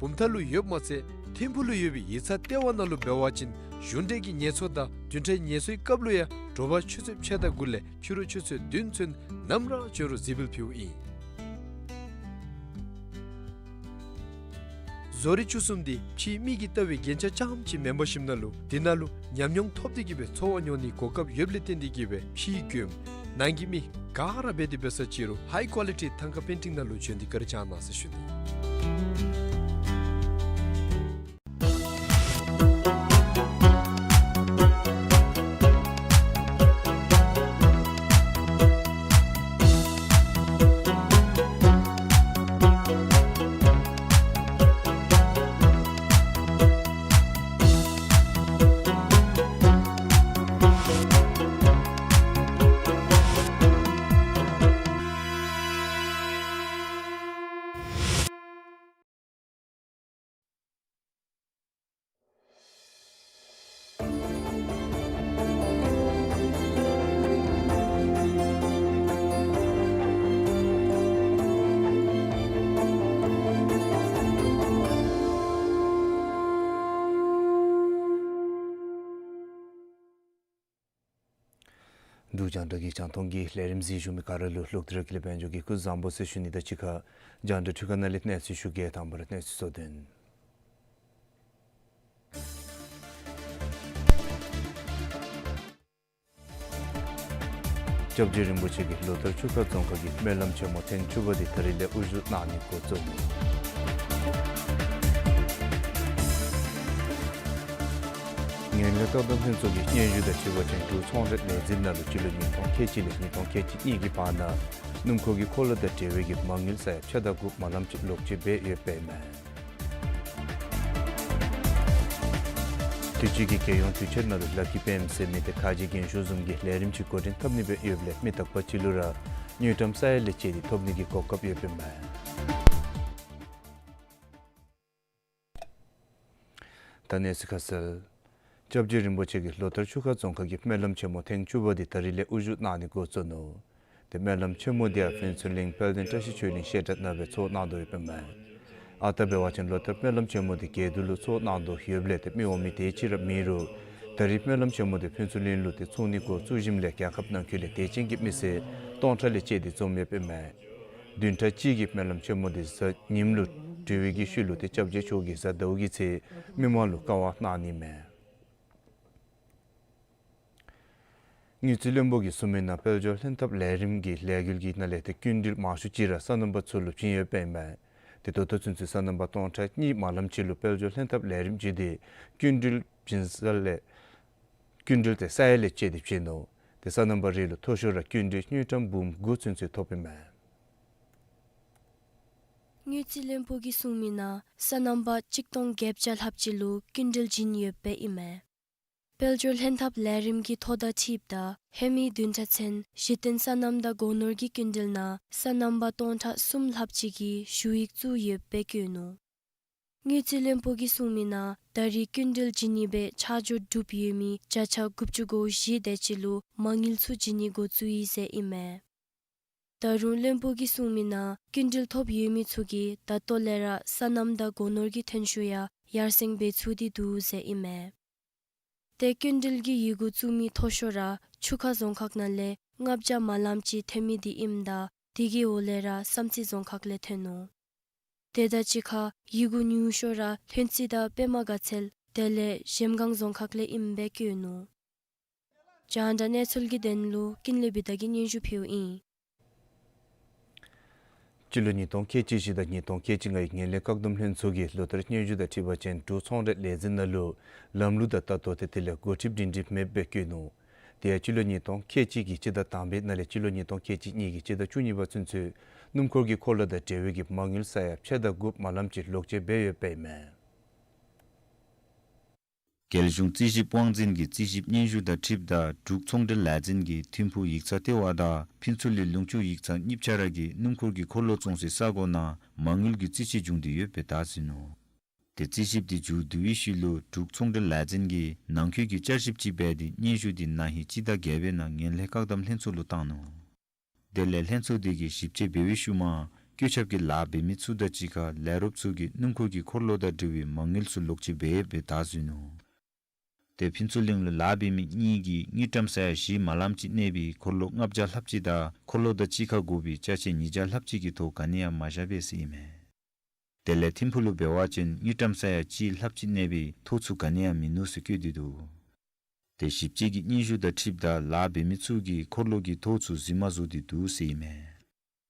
བུམ་ཐང་ལུ་ཡོདཔ་མ་ཚད་ཐིམ་ཕུག་ལུ་ཡོད་པའི་ཡིག་ཚང་ལྟེ་བ་ནང་ལུ་འབད་བ་ཅིན་གཞུང་འབྲེལ་གྱི་ཉེས་ཚབས་དང་བདུན་ཕྲག་ཉེས་གསོག་གི་སྐབས་ལུ་ཡང་དྲོ་པ་ཆུ་ཚོད་ཕྱེད་དང་དགུ་ལས་ཕྱི་རུ་ཆུ་ཚོད་བདུན་ཚུན་ནམ་ར་བྱོན་རུང་གཟིགས་འབུལ་ཕུལཝ་ཨིན། བཟོ་རིག་བཅུ་གསུམ་འདི་ཕྱིའི་མི་གིས་ལྟ་བའི་རྒྱན་ཆ་རྐྱངམ་ཅིག་མེན་པར་ཞིནམ་ལས་དེ་ནང་ལུ་ཉམས་མྱོང་ཐོབ་སྟེ་གིས་སྦེ་འཚོ་བ་མྱོང་ནིའི་གོ་སྐབས་ཡོདཔ་ལས་བརྟེན་ཏེ་གིས་སྦེ་ཕྱིའི་མགྱོནམ་ནང་གི་མི་ག་ར་འབད་དེ་འབད་ས་ཅིག་རུང་ཧའི་ཀོ་ལི་ཊི་ཐང་ཀ་པེན་ཊིང་ནང་ལུ་བྱོན་ཏེ་བཀའ་དྲིན་བསྐྱང་གནང་ཟེར་ཞུ་ནི། འབྲུག་རྒྱང་བསྒྲགས་ཀྱི་རྒྱང་མཐོང་གི་ལས་རིམ་གཟིགས་བཞུགས་མི་ག་ར་ལུ་ལོག་སྟེ་ར་ཀུན་ལེགས་དཔལ་འབྱོར་གྱི་སྐུ་གཟུགས་བཟང་པོ་ཟེར་ཞུ་ནི་དང་གཅིག་ཁར་རྒྱང་བསྒྲགས་འཕྲུལ་ཁང་ནང་ལས་གནས་ཚུལ་ཞུ་གེ། དང་པ་ར་གནས་ཚུལ་གཙོ་དོན། སྐྱབས་རྗེ་རིན་པོ་ཆེ་གིས་ལོ་ལྟར་ཆུ་ཁ་རྫོང་ཁག་གི་སྨོན་ལམ་ཆེན་མོ་ཐེངས་བཅུ་པ་དེ་ད་རིས་ལས་དབུ་བཞུགས་གནང་ནི་འགོ་བཙུགས་ནུག། ངན་ལྷད་བཀག་སྡོམ་ལྷན་ཚོགས་ཀྱི་སྙན་ཞུ་དང་འཁྲིལ་བ་ཅིན་འབྲུག་ཚོང་འབྲེལ་ལས་འཛིན་ནང་ལུ་སྤྱི་ལོ་ཉིས་སྟོང་ཁལ་གཅིག་ལས་ཉིས་སྟོང་ཁལ་གཅིག་གཉིས་ཀྱི་བར་ན་སྣུམ་འཁོར་གྱི་འཁོར་ལོ་དང་འབྲེལ་བའི་གི་མ་དངུལ་ས་ཡ་ཕྱེད་དང་དགུ་མ་ལམ་ཅིག་ལོག་སྤྱོད་འབད་ཡོདཔ་ཨིན་མས། དུས་ཅི་གི་རྒྱལ་ཡོངས་དུས་ཆེན་ནང་ལུ་ལ་ཀི་པེམ་ཟེར་མི་དེ་ཁ་རྗེ་རྒྱན་ཤོག་བཟུམ་གྱི་ལས་རིམ་ཅིག་འགོ་འདྲེན་འཐབ་ནི་སྦེ་ཡོདཔ་ལས་མི་དག་པ་ཅིག་ལུ་ར་དངུལ་ཀྲམ་ས་ཡ་ལས་བཅད་དེ་ཐོབ་ནི་གི་གོ་སྐབས་ཡོདཔ་ཨིན་མས། ད་གནས་ཚུལ་ཁ་གསལ། སྐྱབས་རྗེ་རིན་པོ་ཆེ་གིས་ལོ་ལྟར་ཆུ་ཁ་རྫོང་ཁག་གི་སྨོན་ལམ་ཆེན་མོ་ཐེངས་བཅུ་པ་དེ་ད་རིས་ལས་དབུ་བཞུགས་གནང་ནི་འགོ་བཙུགས་ནུག། དེ་སྨོན་ལམ་ཆེན་མོ་དེ་ཡང་ཕུན་ཚོགས་གླིང་དཔལ་ལྡན་བཀྲ་ཤིས་ཆོས་གླིང་བཤད་གྲྭ་ནང་སྦེ་ཚོགས་གནང་དོ་ཡོདཔ་ཨིན་མས། ཨ་རྟག་འབད་བ་ཅིན་ལོ་ལྟར་སྨོན་ལམ་ཆེན་མོ་དེ་རྒྱལ་དུ་ལུ་ཚོགས་གནང་དོ་ཡོདཔ་ལས་དེ་མི་འོང་མི་དེ་ཅིག་ར་མེད་རུང་ད་རིས་སྨོན་ལམ་ཆེན་མོ་དེ་ཕུན་ཚོགས་གླིང་ལུ་དེ་ཚོགས་ནི་འགོ་བཙུགས་ཞིནམ་ལས་རྒྱལ་ཁབ་ནང་འཁོད་ལས་དད་ཅན་གྱི་མི་སེར་སྟོང་ཕྲག་ལས་བཅད་དེ་འཛོམས་ཡོདཔ་ཨིན་མས། བདུན་ཕྲག་གཅིག་གི་སྨོན་ལམ་ཆེན་མོ་དེ་གཟའ་ཉིམ་ལུ་གྲོལ་བའི་གི་ཤུལ་ལུ་དེ་སྐྱབས་རྗེ་མཆོག་གིས་གཟའ་ཟླཝ་གི་ཚེ་མི་མང་ལུ་བཀའ་དབང་གནང་ནི་མས། དངུལ་རྩིས་བློན་པོ་གིས་གསུངས་མི་ནང་དཔལ་འབྱོར་ལྷན་ཐབས་ལས་རིམ་གྱི་ལས་འགུལ་གྱི་ནང་ལས་དེ་སྐྱིན་འགྲུལ་མང་ཤོས་ཅིག་ར་སོ་ནམ་པ་ཚུ་ལུ་བྱིན་ཡོདཔ་ཨིན་མས། དེ་ད་ལྟོ་ཚུན་ཚོད་སོ་ནམ་པ་སྟོང་ཕྲག་གཉིས་མ་ལམ་ཅིག་ལུ་དཔལ་འབྱོར་ལྷན་ཐབས་ལས་རིམ་བརྒྱུད་དེ་སྐྱིན་འགྲུལ་བྱིན་ས་ལས་སྐྱིན་འགྲུལ་དེ་ས་ཡ་ལས་བཅད་དེ་བྱིན་ནུག། དེ་སོ་ནམ་པ་རེ་ལུ་མཐོ་ཤོས་ར་སྐྱིན་འགྲུལ་དངུལ་ཀྲམ་འབུམ་དགུ་ཚུན་ཚོད་ཐོབ་ཨིན་མས། དངུལ་རྩིས་བློན་པོ་གིས་གསུངས་མི་ནང་སོ་ནམ་པ་གཅིག་སྟོང་བརྒྱད་བརྒྱ་ལྷགཔ་ཅིག་ལུ་སྐྱིན་འགྲུལ་བྱིན་ཡོདཔ་ཨིན་མས། དཔལ་འབྱོར་ལྷན་ཐབས་ལས་རིམ་གྱི་ཐོ་དང་འཁྲིལཝ་ད་ཧེ་མའི་བདུན་ཕྲག་ཚུན་གཞི་རྟེན་སོ་ནམ་དང་སྒོ་ནོར་གྱི་སྐྱིན་འགྲུལ་ནང་སོ་ནམ་པ་སྟོང་ཕྲག་གསུམ་ལྷགཔ་ཅིག་གིས་ཞུ་ཡིག་བཙུགས་ཡོདཔ་སྦེ་བཀོད་ནུག། དངུལ་རྩིས་བློན་པོ་གིས་གསུངས་མི་ནང་ད་རིས་སྐྱིན་འགྲུལ་བྱིན་ནི་སྦེ་ཆ་འཇོག་གྲུབ་ཡོད་མི་བརྒྱ་ཆ་དགུ་བཅུ་གོ་བཞི་དེ་ཅིག་ལུ་མ་དངུལ་ཚུ་བྱིན་ནི་འགོ་བཙུགས་ཡི་ཟེར་ཨིན་མས། ད་རུང་བློན་པོ་གིས་གསུངས་མི་ནང་སྐྱིན་འགྲུལ་ཐོབ་ཡོད་མི་ཚུ་གིས་ད་ལྟོ་ལས་ར་སོ་ནམ་དང་སྒོ་ནོར་གྱི་ཐོན་ཤུགས་ཡང་ཡར་སེང་འབད་ཚུགས་ཏེ་འདུག་ཟེར་ཨིན་མས། དེ་སྐྱིན་འགྲུལ་གྱི་ཡི་གུ་བཙུགས་མི་མཐོ་ཤོས་ར་ཆུ་ཁ་རྫོང་ཁག་ནང་ལས་ལྔ་བརྒྱ་མ་ལམ་ཅིག་ཐོན་མི་དེ་ཨིནམ་ད་དེ་གི་འོག་ལས་ར་བསམ་རྩེ་རྫོང་ཁག་ལས་ཐོན་ནུག། དེ་དང་གཅིག་ཁར་ཡི་གུ་ཉུང་ཤོས་ར་ལྷུན་རྩེ་དང་པདྨ་དགའ་ཚལ་དེ་ལས་གཞལམ་སྒང་རྫོང་ཁག་ལས་ཨིནམ་སྦེ་བཀོད་ནུག། རྒྱང་བསྒྲགས་གནས་ཚུལ་གྱི་དོན་ལུ་ཀུན་ལེགས་བི་དྷ་གིས་སྙན་ཞུ་ཕུལཝ་ཨིན། སྤྱི་ལོ་ཉིས་སྟོང་ཁལ་གཅིག་བཞི་དང་ཉིས་སྟོང་ཁལ་གཅིག་ལྔའི་ངན་ལྷད་བཀག་སྡོམ་ལྷན་ཚོགས་ཀྱིས་ལོ་ལྟར་སྙན་ཞུ་དང་འཁྲིལ་བ་ཅིན་འབྲུག་ཚོང་འབྲེལ་ལས་འཛིན་ནང་ལུ་ལམ་ལུགས་དང་ལྟ་རྟོག་དེ་དེ་ལས་འགོ་ཁྲིདཔ་སྒྲིང་སྒྲིང་མེདཔ་སྦེ་བཀོད་ནུག། དེ་ཡང་སྤྱི་ལོ་ཉིས་སྟོང་ཁལ་གཅིག་གི་སྤྱི་ཟླ་དང་པའི་ནང་ལས་སྤྱི་ལོ་ཉིས་སྟོང་ཁལ་གཅིག་གཉིས་ཀྱི་སྤྱི་ཟླ་བཅུ་གཉིས་པ་ཚུན་ཚོད་སྣུམ་འཁོར་གྱི་འཁོར་ལོ་དང་འབྲེལ་བའི་གི་མ་དངུལ་ས་ཡ་ཕྱེད་དང་དགུ་མ་ལམ་ཅིག་ལོག་སྤྱོད་འབད་ཡོདཔ་ཨིན་མས། རྒྱལ་གཞུང་རྩིས་ཞིབ་དབང་འཛིན་གྱི་རྩིས་ཞིབ་སྙན་ཞུ་དང་འཁྲིལཝ་ད་འབྲུག་ཚོང་འབྲེལ་ལས་འཛིན་གྱིས་ཐིམ་ཕུག་ཡིག་ཚང་ལྟེ་བ་དང་ཕུན་ཚོགས་གླིང་ལུང་ཕྱོགས་ཡིག་ཚང་གཉིས་ཆ་ར་གིས་སྣུམ་འཁོར་གྱི་འཁོར་ལོ་བཙོང་སའི་ས་གོ་ནང་མ་དངུལ་གྱི་རྩིས་ཞིབ་བྱུང་སྟེ་ཡོདཔ་སྦེ་བརྡ་བཟོ་ནུག། དེ་རྩིས་ཞིབ་དེ་མཇུག་བསྡུ་བའི་ཤུལ་ལུ་འབྲུག་ཚོང་འབྲེལ་ལས་འཛིན་གྱིས་ནང་འཁོད་ཀྱི་བསྐྱར་ཞིབ་ཅིག་འབད་དེ་སྙན་ཞུ་དེ་ན་ཧིང་སྤྱི་ཟླ་བརྒྱད་པའི་ནང་ངན་ལྷད་བཀག་སྡོམ་ལྷན་ཚོགས་ལུ་བཏང་ནུག། དེ་ལས་ལྷན་ཚོགས་དེ་གིས་ཞིབ་དཔྱད་འབད་བའི་ཤུལ་མ་བཀོད་ཁྱབ་ཀྱི་ལཱ་འབད་མི་ཚུ་དང་གཅིག་ཁར་ལས་རོགསཔ་ཚུ་གིས་སྣུམ་འཁོར་གྱི་འཁོར་ལོ་དང་འབྲེལ་བའི་མ་དངུལ་ཚུ་ལོག་སྤྱོད་འབད་ཡོདཔ་སྦེ་བརྡ་བཟོ་ནུག། དེ་ཕུན་ཚོགས་གླིང་ལུ་ལཱ་འབད་མི་གཉིས་ཀྱིས་དངུལ་ཀྲམ་ས་ཡ་བཞི་མ་ལམ་ཅིག་གནས་པའི་འཁོར་ལོ་ལྔ་བརྒྱ་ལྷགཔ་ཅིག་དང་འཁོར་ལོ་དང་གཅིག་ཁར་དགོ་པའི་ཅ་ཆས་ཉིས་བརྒྱ་ལྷགཔ་ཅིག་གི་ཐོ་ག་ནི་ཡང་མ་བཞག་པས་ཟེར་ཨིན་མས། དེ་ལས་ཐིམ་ཕུག་ལུ་འབད་བ་ཅིན་དངུལ་ཀྲམ་ས་ཡ་གཅིག་ལྷགཔ་ཅིག་གནས་པའི་ཐོ་ཚུ་ག་ནི་ཡང་མིན་ནུག་ཟེར་བཀོད་དེ་འདུག། དེ་ཞིབ་དཔྱད་ཀྱི་སྙན་ཞུ་དང་འཁྲིལཝ་ད་ལཱ་འབད་མི་ཚུ་གིས་འཁོར་ལོ་གི་ཐོ་ཚུ་རྫུན་མ་བཟོ་སྟེ་འདུག་ཟེར་ཨིན་མས།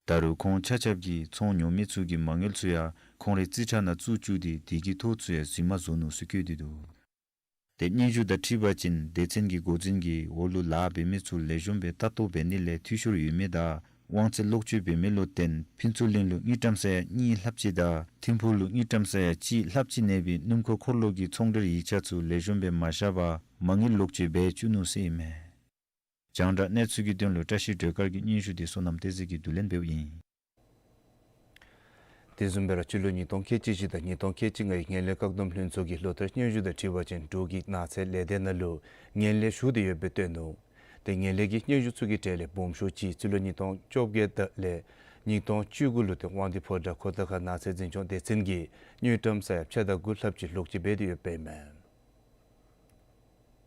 ད་རུང་ཁོང་ཆ་ཁྱབ་ཀྱིས་ཚོང་ཉོ་མི་ཚུ་གི་མ་དངུལ་ཚུ་ཡང་ཁོང་རའི་རྩིས་ཁྲ་ནང་བཙུགས་བཅུག་སྟེ་དེ་གི་ཐོ་ཚུ་ཡང་རྫུན་མ་བཟོ་ནུག་ཟེར་བཀོད་དེ་འདུག། དེ་སྙན་ཞུ་དང་འཁྲིལ་བ་ཅིན་སྡེ་ཚན་གྱི་འགོ་འཛིན་གྱིས་འོག་ལུ་ལཱ་འབད་མི་ཚུ་ལེགས་ཤོམ་སྦེ་ལྟ་རྟོག་འབད་ནི་ལས་འཐུས་ཤོར་ཡོད་མི་དང་དབང་ཚད་ལོག་སྤྱོད་འབད་མི་ལུ་བརྟེན་ཕུན་ཚོགས་གླིང་ལུ་དངུལ་ཀྲམ་ས་ཡ་གཉིས་ལྷགཔ་ཅིག་དང་ཐིམ་ཕུག་ལུ་དངུལ་ཀྲམ་ས་ཡ་གཅིག་ལྷགཔ་ཅིག་གནས་པའི་སྣུམ་འཁོར་འཁོར་ལོ་གི་ཚོང་འབྲེལ་ཡིག་ཆ་ཚུ་ལེགས་ཤོམ་སྦེ་མ་བཞག་པར་མ་དངུལ་ལོག་སྤྱོད་འབད་བཅུག་ནུག་ཟེར་ཨིན་མས། རྒྱང་བསྒྲགས་གནས་ཚུལ་གྱི་དོན་ལུ་བཀྲ་ཤིས་སྒྲོལ་དཀར་གྱི་སྙན་ཞུ་དེ་བསོད་ནམས་བསྟན་འཛིན་གྱིས་བསྡུ་ལེན་འབདཝ་ཨིན། དེ་བཟུམ་སྦེ་ར་སྤྱི་ལོ་ཉིས་སྟོང་ཁལ་གཅིག་བཞི་དང་ཉིས་སྟོང་ཁལ་གཅིག་ལྔའི་ངན་ལྷད་བཀག་སྡོམ་ལྷན་ཚོགས་ཀྱིས་ལོ་ལྟར་སྙན་ཞུ་དང་འཁྲིལ་བ་ཅིན་འབྲུག་གི་ནགས་ཚལ་ལས་སྡེ་ནང་ལུ་ངན་ལྷད་ཞུགས་ཏེ་ཡོདཔ་སྦེ་བཏོན་ནུག། དེ་ངན་ལྷད་ཀྱི་སྙན་ཞུ་ཚུ་གི་གྲས་ལས་སྦོམ་ཤོས་ཅིག་སྤྱི་ལོ་ཉིས་སྟོང་བཅོ་བརྒྱད་དང་ལས་ཉིས་སྟོང་བཅུ་དགུ་ལུ་དེ་དབང་འདུས་ཕོ་བྲང་ཁོ་ཐང་ཁ་ནགས་ཚལ་འཛིན་སྐྱོང་སྡེ་ཚན་གྱིས་དངུལ་ཀྲམ་ས་ཡ་ཕྱེད་དང་དགུ་ལྷགཔ་ཅིག་ལོག་སྤྱོད་འབད་དེ་ཡོདཔ་ཨིན་མས།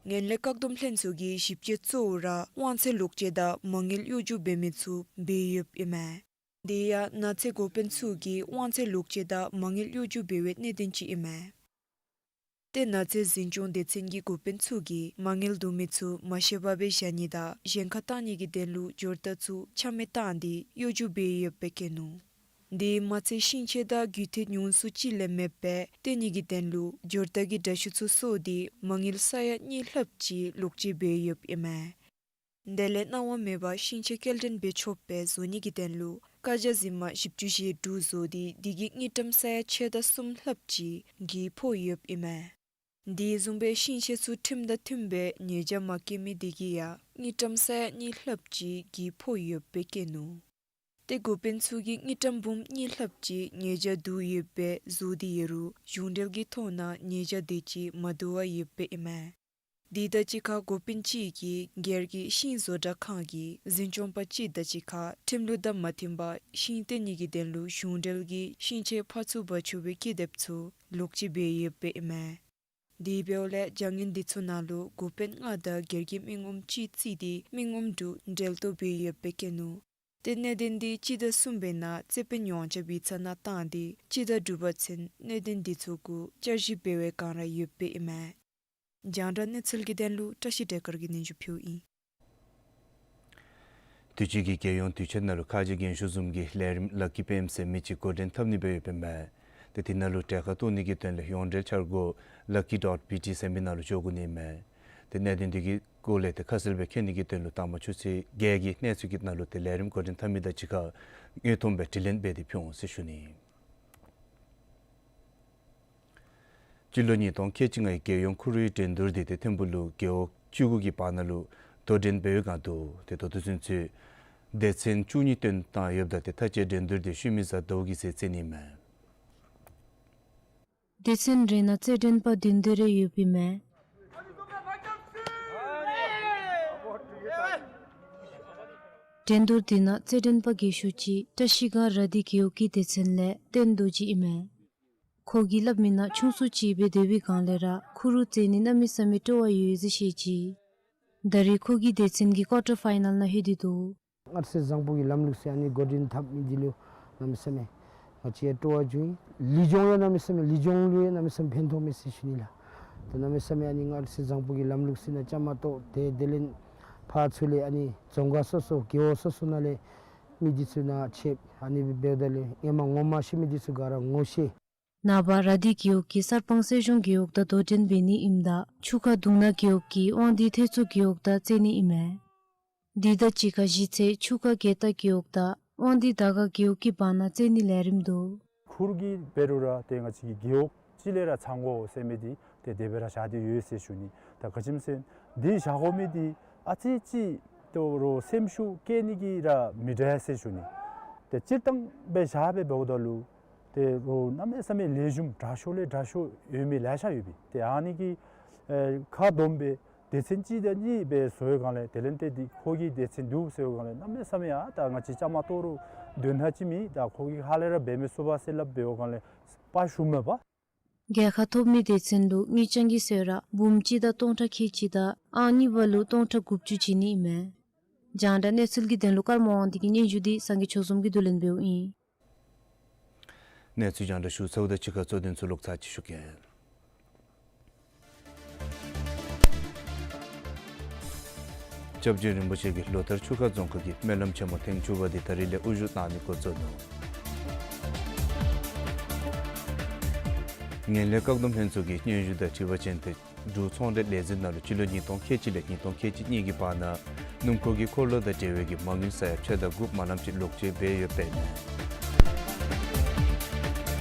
ངན་ལྷད་བཀག་སྡོམ་ལྷན་ཚོགས་ཀྱི་ཞིབ་དཔྱད་གཙོ་བོ་ར་དབང་ཚད་ལོག་སྤྱོད་དང་མ་དངུལ་གཡོ་སྒྱུ་འབད་མི་ཚུ་འབད་ཡོདཔ་ཨིན་མས། དེ་ཡང་ནགས་ཚལ་འགོ་དཔོན་ཚུ་གིས་དབང་ཚད་ལོག་སྤྱོད་དང་མ་དངུལ་གཡོ་སྒྱུ་འབད་བའི་གནད་དོན་ཅིག་ཨིན་མས། ཏེ་ན་ཚའི་འཛིན་སྐྱོང་སྡེ་ཚན་གྱི་འགོ་དཔོན་ཚུ་གིས་མ་དངུལ་བསྡུ་མི་ཚུ་མ་ཤེས་པར་སྦེ་བཞག་ནི་དང་གཞན་ཁར་བཏང་ནི་གི་དོན་ལུ་འབྱོར་རྟགས་ཚུ་ཆ་མེད་བཏང་སྟེ་གཡོ་སྒྱུ་འབད་ཡོདཔ་སྦེ་བཀོད་ནུག། དེ་མ་ཚད་ཤིང་ཆས་དང་རྒུད་འཐུས་ཉུང་སུ་ཅིག་ལས་མེདཔ་སྦེ་སྟོན་ནི་གི་དོན་ལུ་འབྱོར་རྟགས་ཀྱི་འདྲ་བཤུས་ཚུ་བཟོ་སྟེ་མ་དངུལ་ས་ཡ་གཉིས་ལྷགཔ་ཅིག་ལོག་སྤྱོད་འབད་ཡོདཔ་ཨིན་མས། དེ་ལས་གནང་བ་མེད་པར་ཤིང་ཆས་སྐྱེལ་འདྲེན་འབད་ཆོགཔ་སྦེ་བཟོ་ནི་གི་དོན་ལུ་བཀའ་རྒྱ་འཛིན་མ་བཞི་བཅུ་ཞེ་དྲུག་བཟོ་སྟེ་དེ་གི་དངུལ་ཀྲམ་ས་ཡ་ཕྱེད་དང་གསུམ་ལྷགཔ་ཅིག་གིས་ཕོག་ཡོདཔ་ཨིན་མས། དེ་བཟུམ་སྦེ་ཤིང་ཆས་ཚུ་ཁྲིམས་དང་མཐུནམ་སྦེ་ཉེས་བྱ་མ་བཀལ་མི་དེ་གིས་ཡང་དངུལ་ཀྲམ་ས་ཡ་གཉིས་ལྷགཔ་ཅིག་གིས་ཕོག་ཡོདཔ་སྦེ་བཀོད་ནུག། ཏེ་འགོ་དཔོན་ཚུ་གིས་དངུལ་ཀྲམ་འབུམ་གཉིས་ལྷགཔ་ཅིག་ཉེས་བྱ་བསྡུ་ཡོདཔ་སྦེ་བཟོ་སྟེ་ཡོད་རུང་གཞུང་འབྲེལ་གྱི་ཐོག་ནང་ཉེས་བྱ་དེ་ཅིག་མ་བསྡུ་བར་ཡོདཔ་ཨིན་མས། དེ་དང་གཅིག་ཁར་འགོ་དཔོན་ཅིག་གིས་སྒེར་གྱི་ཤིང་བཟོ་གྲྭ་ཁང་གི་འཛིན་སྐྱོང་པ་ཅིག་དང་གཅིག་ཁར་ཁྲིམས་ལུགས་དང་མ་མཐུནམ་སྦེ་ཤིང་བཏོན་ནི་གི་དོན་ལུ་གཞུང་འབྲེལ་གྱི་ཤིང་ཆས་ཕར་ཚུར་འབག་ཆོག་པའི་ཀི་དེབ་ཚུ་ལོག་སྤྱོད་འབད་ཡོདཔ་ཨིན་མས། དེ་འབདཝ་ལས་བྱ་ངན་དེ་ཚུ་ནང་ལུ་འགོ་དཔོན་ལྔ་དང་སྒེར་གྱི་མི་ངོམ་གཅིག་བརྩིས་ཏེ་མི་ངོམ་དྲུག་འབྲེལ་གཏོགས་འབད་ཡོདཔ་སྦེ་བཀོད་ནུག། ཏེ་གནད་དོན་དེ་སྤྱི་ཟླ་གསུམ་པའི་ནང་རྩོད་དཔོན་ཡོངས་ཁྱབ་པའི་ཚབ་ནང་བཏང་སྟེ་སྤྱི་ཟླ་དྲུག་པ་ཚུན་གནད་དོན་དེ་ཚུ་གུ་བསྐྱར་ཞིབ་འབད་བའི་བསྒང་ར་ཡོདཔ་ཨིན་མས། རྒྱང་བསྒྲགས་གནས་ཚུལ་གྱི་དོན་ལུ་བཀྲ་ཤིས་བདེ་དཀར་གྱིས་སྙན་ཞུ་ཕུལཝ་ཨིན། དུས་ཅི་གི་རྒྱལ་ཡོངས་དུས་ཆེན་ནང་ལུ་ཁ་རྗེ་རྒྱན་ཤོག་བཟུམ་གྱི་ལས་རིམ་ལག་གི་པེམ་ཟེར་མི་ཅིག་འགོ་འདྲེན་འཐབ་ནི་སྦེ་ཡོདཔ་ཨིན་མས། ཏེ་དེ་ནང་ལུ་གྲལ་ཁར་གཏོགས་ནི་གི་དོན་ལས་ཡོངས་འབྲེལ་འཆར་སྒོ་lucky dot B T ཟེར་མི་ནང་ལུ་འགྱོ་དགོ་ནི་ཨིན་མས། ཏེ་གནད་དོན་དེ་གི་སྐོར་ལས་ཏེ་ཁ་གསལ་སྦེ་མཁྱེན་ནི་གི་དོན་ལུ་དང་པ་ཆུ་ཚོད་བརྒྱད་ཀྱི་གནས་ཚུལ་གྱི་ནང་ལུ་ཏེ་ལས་རིམ་འགོ་འདྲེན་འཐབ་མི་དང་གཅིག་ཁར་དངོས་མཐོང་སྦེ་དྲི་ལན་འབད་དེ་ཕུལ་འོང་ཟེར་ཞུ་ནི། སྤྱི་ལོ་ཉིས་སྟོང་ཁལ་གཅིག་ལྔའི་རྒྱལ་ཡོངས་ཁུ་རུའི་འགྲན་བསྡུར་དེ་ཏེ་ཐིམ་ཕུག་ལུ་རྒེད་འོག་བཅུ་དགུ་གི་བར་ན་ལུ་དོ་འགྲན་འབད་བའི་བསྒང་དུ་ཏེ་ད་ལྟོ་ཚུན་ཚོད་སྡེ་ཚན་བཅུ་གཉིས་བཏོན་བཏང་ཡོདཔ་ད་ཏེ་ད་ཅི་འགྲན་བསྡུར་དེ་ཤུལ་མའི་གཟའ་ཟླཝ་གི་ཚེ་རྩེ་ནི་ཨིན་མས། སྡེ་ཚན་རེ་ནང་རྩེད་འགྲན་པ་བདུན་དེ་རེ་ཡོདཔ་ཨིན་མས། འགྲན་བསྡུར་དེ་ནང་རྩེད་འགྲན་པ་རྒས་ཤོས་ཅིག་བཀྲ་ཤིས་སྒང་ར་དྷི་རྒེད་འོག་གི་སྡེ་ཚན་ལས་བཏོན་རྡོ་རྗེ་ཨིན་མས། ཁོ་གིས་སླབ་མི་ནང་ཆུང་སུ་ཅིག་སྦེ་སྡོད་པའི་བསྒང་ལས་ར་ཁུ་རུ་རྩེ་ནི་གནམ་མེད་ས་མེད་སྤྲོ་བ་ཡོད་ཟེར་བཤད་ཅི། ད་རེས་ཁོ་གིས་སྡེ་ཚན་གྱི་ཀོར་ཊར་ཕའི་ནལ་ནང་ལྷོད་དེ་འདུག། སྔར་སྲོལ་བཟང་པོ་གི་ལམ་ལུགས་ཟེར་ཨ་ནི་འགོ་འདྲེན་འཐབ་མི་འདི་ལུ་གནམ་མེད་ས་མེད་ང་བཅས་ཡང་སྤྲོ་བ་བྱུང་ཡི། ལུས་སྦྱོང་ཡང་གནམ་མེད་ས་མེད་ལུས་སྦྱོང་ལུ་ཡང་གནམ་མེད་ས་མེད་ཕན་ཐོགས་མས་ཟེར་ཞུ་ནི་ལགས། ད་གནམ་མེད་ས་མེད་ཨ་ནི་སྔར་སྲོལ་བཟང་པོ་གི་ལམ་ལུགས་ཟེར་ནང་བཅའ་མར་གཏོགས་ཏེ་དེ་ལས་ཕར་ཚུར་ལས་ཨ་ནི་རྫོང་ཁག་སོ་སོ་རྒེད་འོག་སོ་སོ་ནང་ལས་མི་འདི་ཚུ་ནཱ་ཆེབ་ཨ་ནི་འབདཝ་ད་ལུ་ཧེ་མ་ངོ་མ་ཤེས་མི་འདི་ཚུ་ག་ར་ངོ་ཤེས། ནངས་པ་ར་དྷི་རྒེད་འོག་གིས་གསར་སྤང་སྲིད་གཞུང་རྒེད་འོག་དང་དོ་འགྲན་འབད་ནི་ཨིནམ་ད་ཆུ་ཁ་དུང་ན་རྒེད་འོག་གིས་དབང་འདུས་ཐེད་ཚོ་རྒེད་འོག་དང་རྩེ་ནི་ཨིན་མས། དེ་དང་གཅིག་ཁར་གཞི་རྩའི་ཆུ་ཁ་རྒྱལ་རྟགས་རྒེད་འོག་དང་དབང་འདུས་དར་དཀར་རྒེད་འོག་གི་བར་ན་རྩེ་ནི་ལས་རིམ་འདུག། ཁུར་གྱིས་འབད་རུང་ར་ཏེ་ང་བཅས་ཀྱི་རྒེད་འོག་གཅིག་ལས་ར་ཚང་དགོ་ཟེར་མི་འདི་ཏེ་དེ་སྦེ་ར་བཞག་སྟེ་ཡོད་ཟེར་ཞུ་ནི། ད་ག་ཅི་སྨོ་ཟེར་ན་འདི་བཞག་དགོ་མི་འདི་ཨ་ཙི་ཅིག་ཏོ་རོགས་སེམས་ཤུགས་བསྐྱེད་ནི་གི་ར་མི་འདྲ་ཟེར་ཞུ་ནི། ཏེ་སྤྱིར་བཏང་སྦེ་བཞག་སྦེ་འབདཝ་ད་ལུ་ཏེ་རོགས་གནམ་མེད་ས་མེད་ལེགས་ཤོམ་དྲག་ཤོས་ལས་དྲག་ཤོས་ཡོད་མི་ལེ་ཤ་ཡོད་པས། ཏེ་ཨ་ནི་གི་ཨེ་ཁ་བསྡོམས་སྦེ་སྡེ་ཚན་གཅིག་དང་གཉིས་སྦེ་བཟོ་བའི་སྒང་ལས་དེ་ལས་ཏེ་འདི་ཁོ་གི་སྡེ་ཚན་འདུག་ཟེར་བའི་སྒང་ལས་གནམ་མེད་ས་མེད་ཨ་ད་ང་བཅས་བཅའ་མར་གཏོགས་རུང་དོན་དག་ཅིག་མེད། ད་ཁོ་གིས་ཧ་ལས་ར་འབད་མི་ཚུགས་པས་ཟེར་སླབ་འབད་བའི་སྒང་ལས་དཔའ་ཞུམ་མས་པ། རྒྱལ་ཁ་ཐོབ་མི་སྡེ་ཚན་ལུ་དངུལ་རྐྱང་གི་ཟད་ར་འབུམ་གཅིག་དང་སྟོང་ཕྲག་ཁལ་གཅིག་དང་ཨང་གཉིས་པ་ལུ་སྟོང་ཕྲག་དགུ་བཅུ་བྱིན་ནི་ཨིན་མས། རྒྱང་བསྒྲགས་གནས་ཚུལ་གྱི་དོན་ལུ་ཀརྨ་དབང་འདུས་ཀྱི་སྙན་ཞུ་འདི་སངས་རྒྱས་ཆོས་འཛོམས་ཀྱིས་བསྡུ་ལེན་འབདཝ་ཨིན། གནས་ཚུལ་རྒྱང་བསྒྲགས་ཞུ་ཚརཝ་དང་གཅིག་ཁར་གཙོ་དོན་ཚུ་ལོག་ཚར་ཅིག་ཞུ་གེ། སྐྱབས་རྗེ་རིན་པོ་ཆེ་གིས་ལོ་ལྟར་ཆུ་ཁ་རྫོང་ཁག་གི་སྨོན་ལམ་ཆེན་མོ་ཐེངས་བཅུ་པ་འདི་ད་རིས་ལས་དབུ་བཞུགས་གནང་ནི་འགོ་བཙུགས་ནུག། ངན་ལྷད་བཀག་སྡོམ་ལྷན་ཚོགས་ཀྱི་སྙན་ཞུ་དང་དྲི་བ་ཅན་དེ་འབྲུག་ཚོང་འབྲེལ་ལས་འཛིན་ནང་ལུ་སྤྱི་ལོ་ཉིས་སྟོང་ཁལ་གཅིག་ལས་ཉིས་སྟོང་ཁལ་གཅིག་གཉིས་ཀྱི་བར་ན་སྣུམ་འཁོར་གྱི་འཁོར་ལོ་དང་འབྲེལ་བའི་གི་མ་དངུལ་ས་ཡ་ཕྱེད་དང་དགུ་མ་ལམ་ཅིག་ལོག་སྤྱོད་འབད་ཡོདཔ་ཨིན་མས།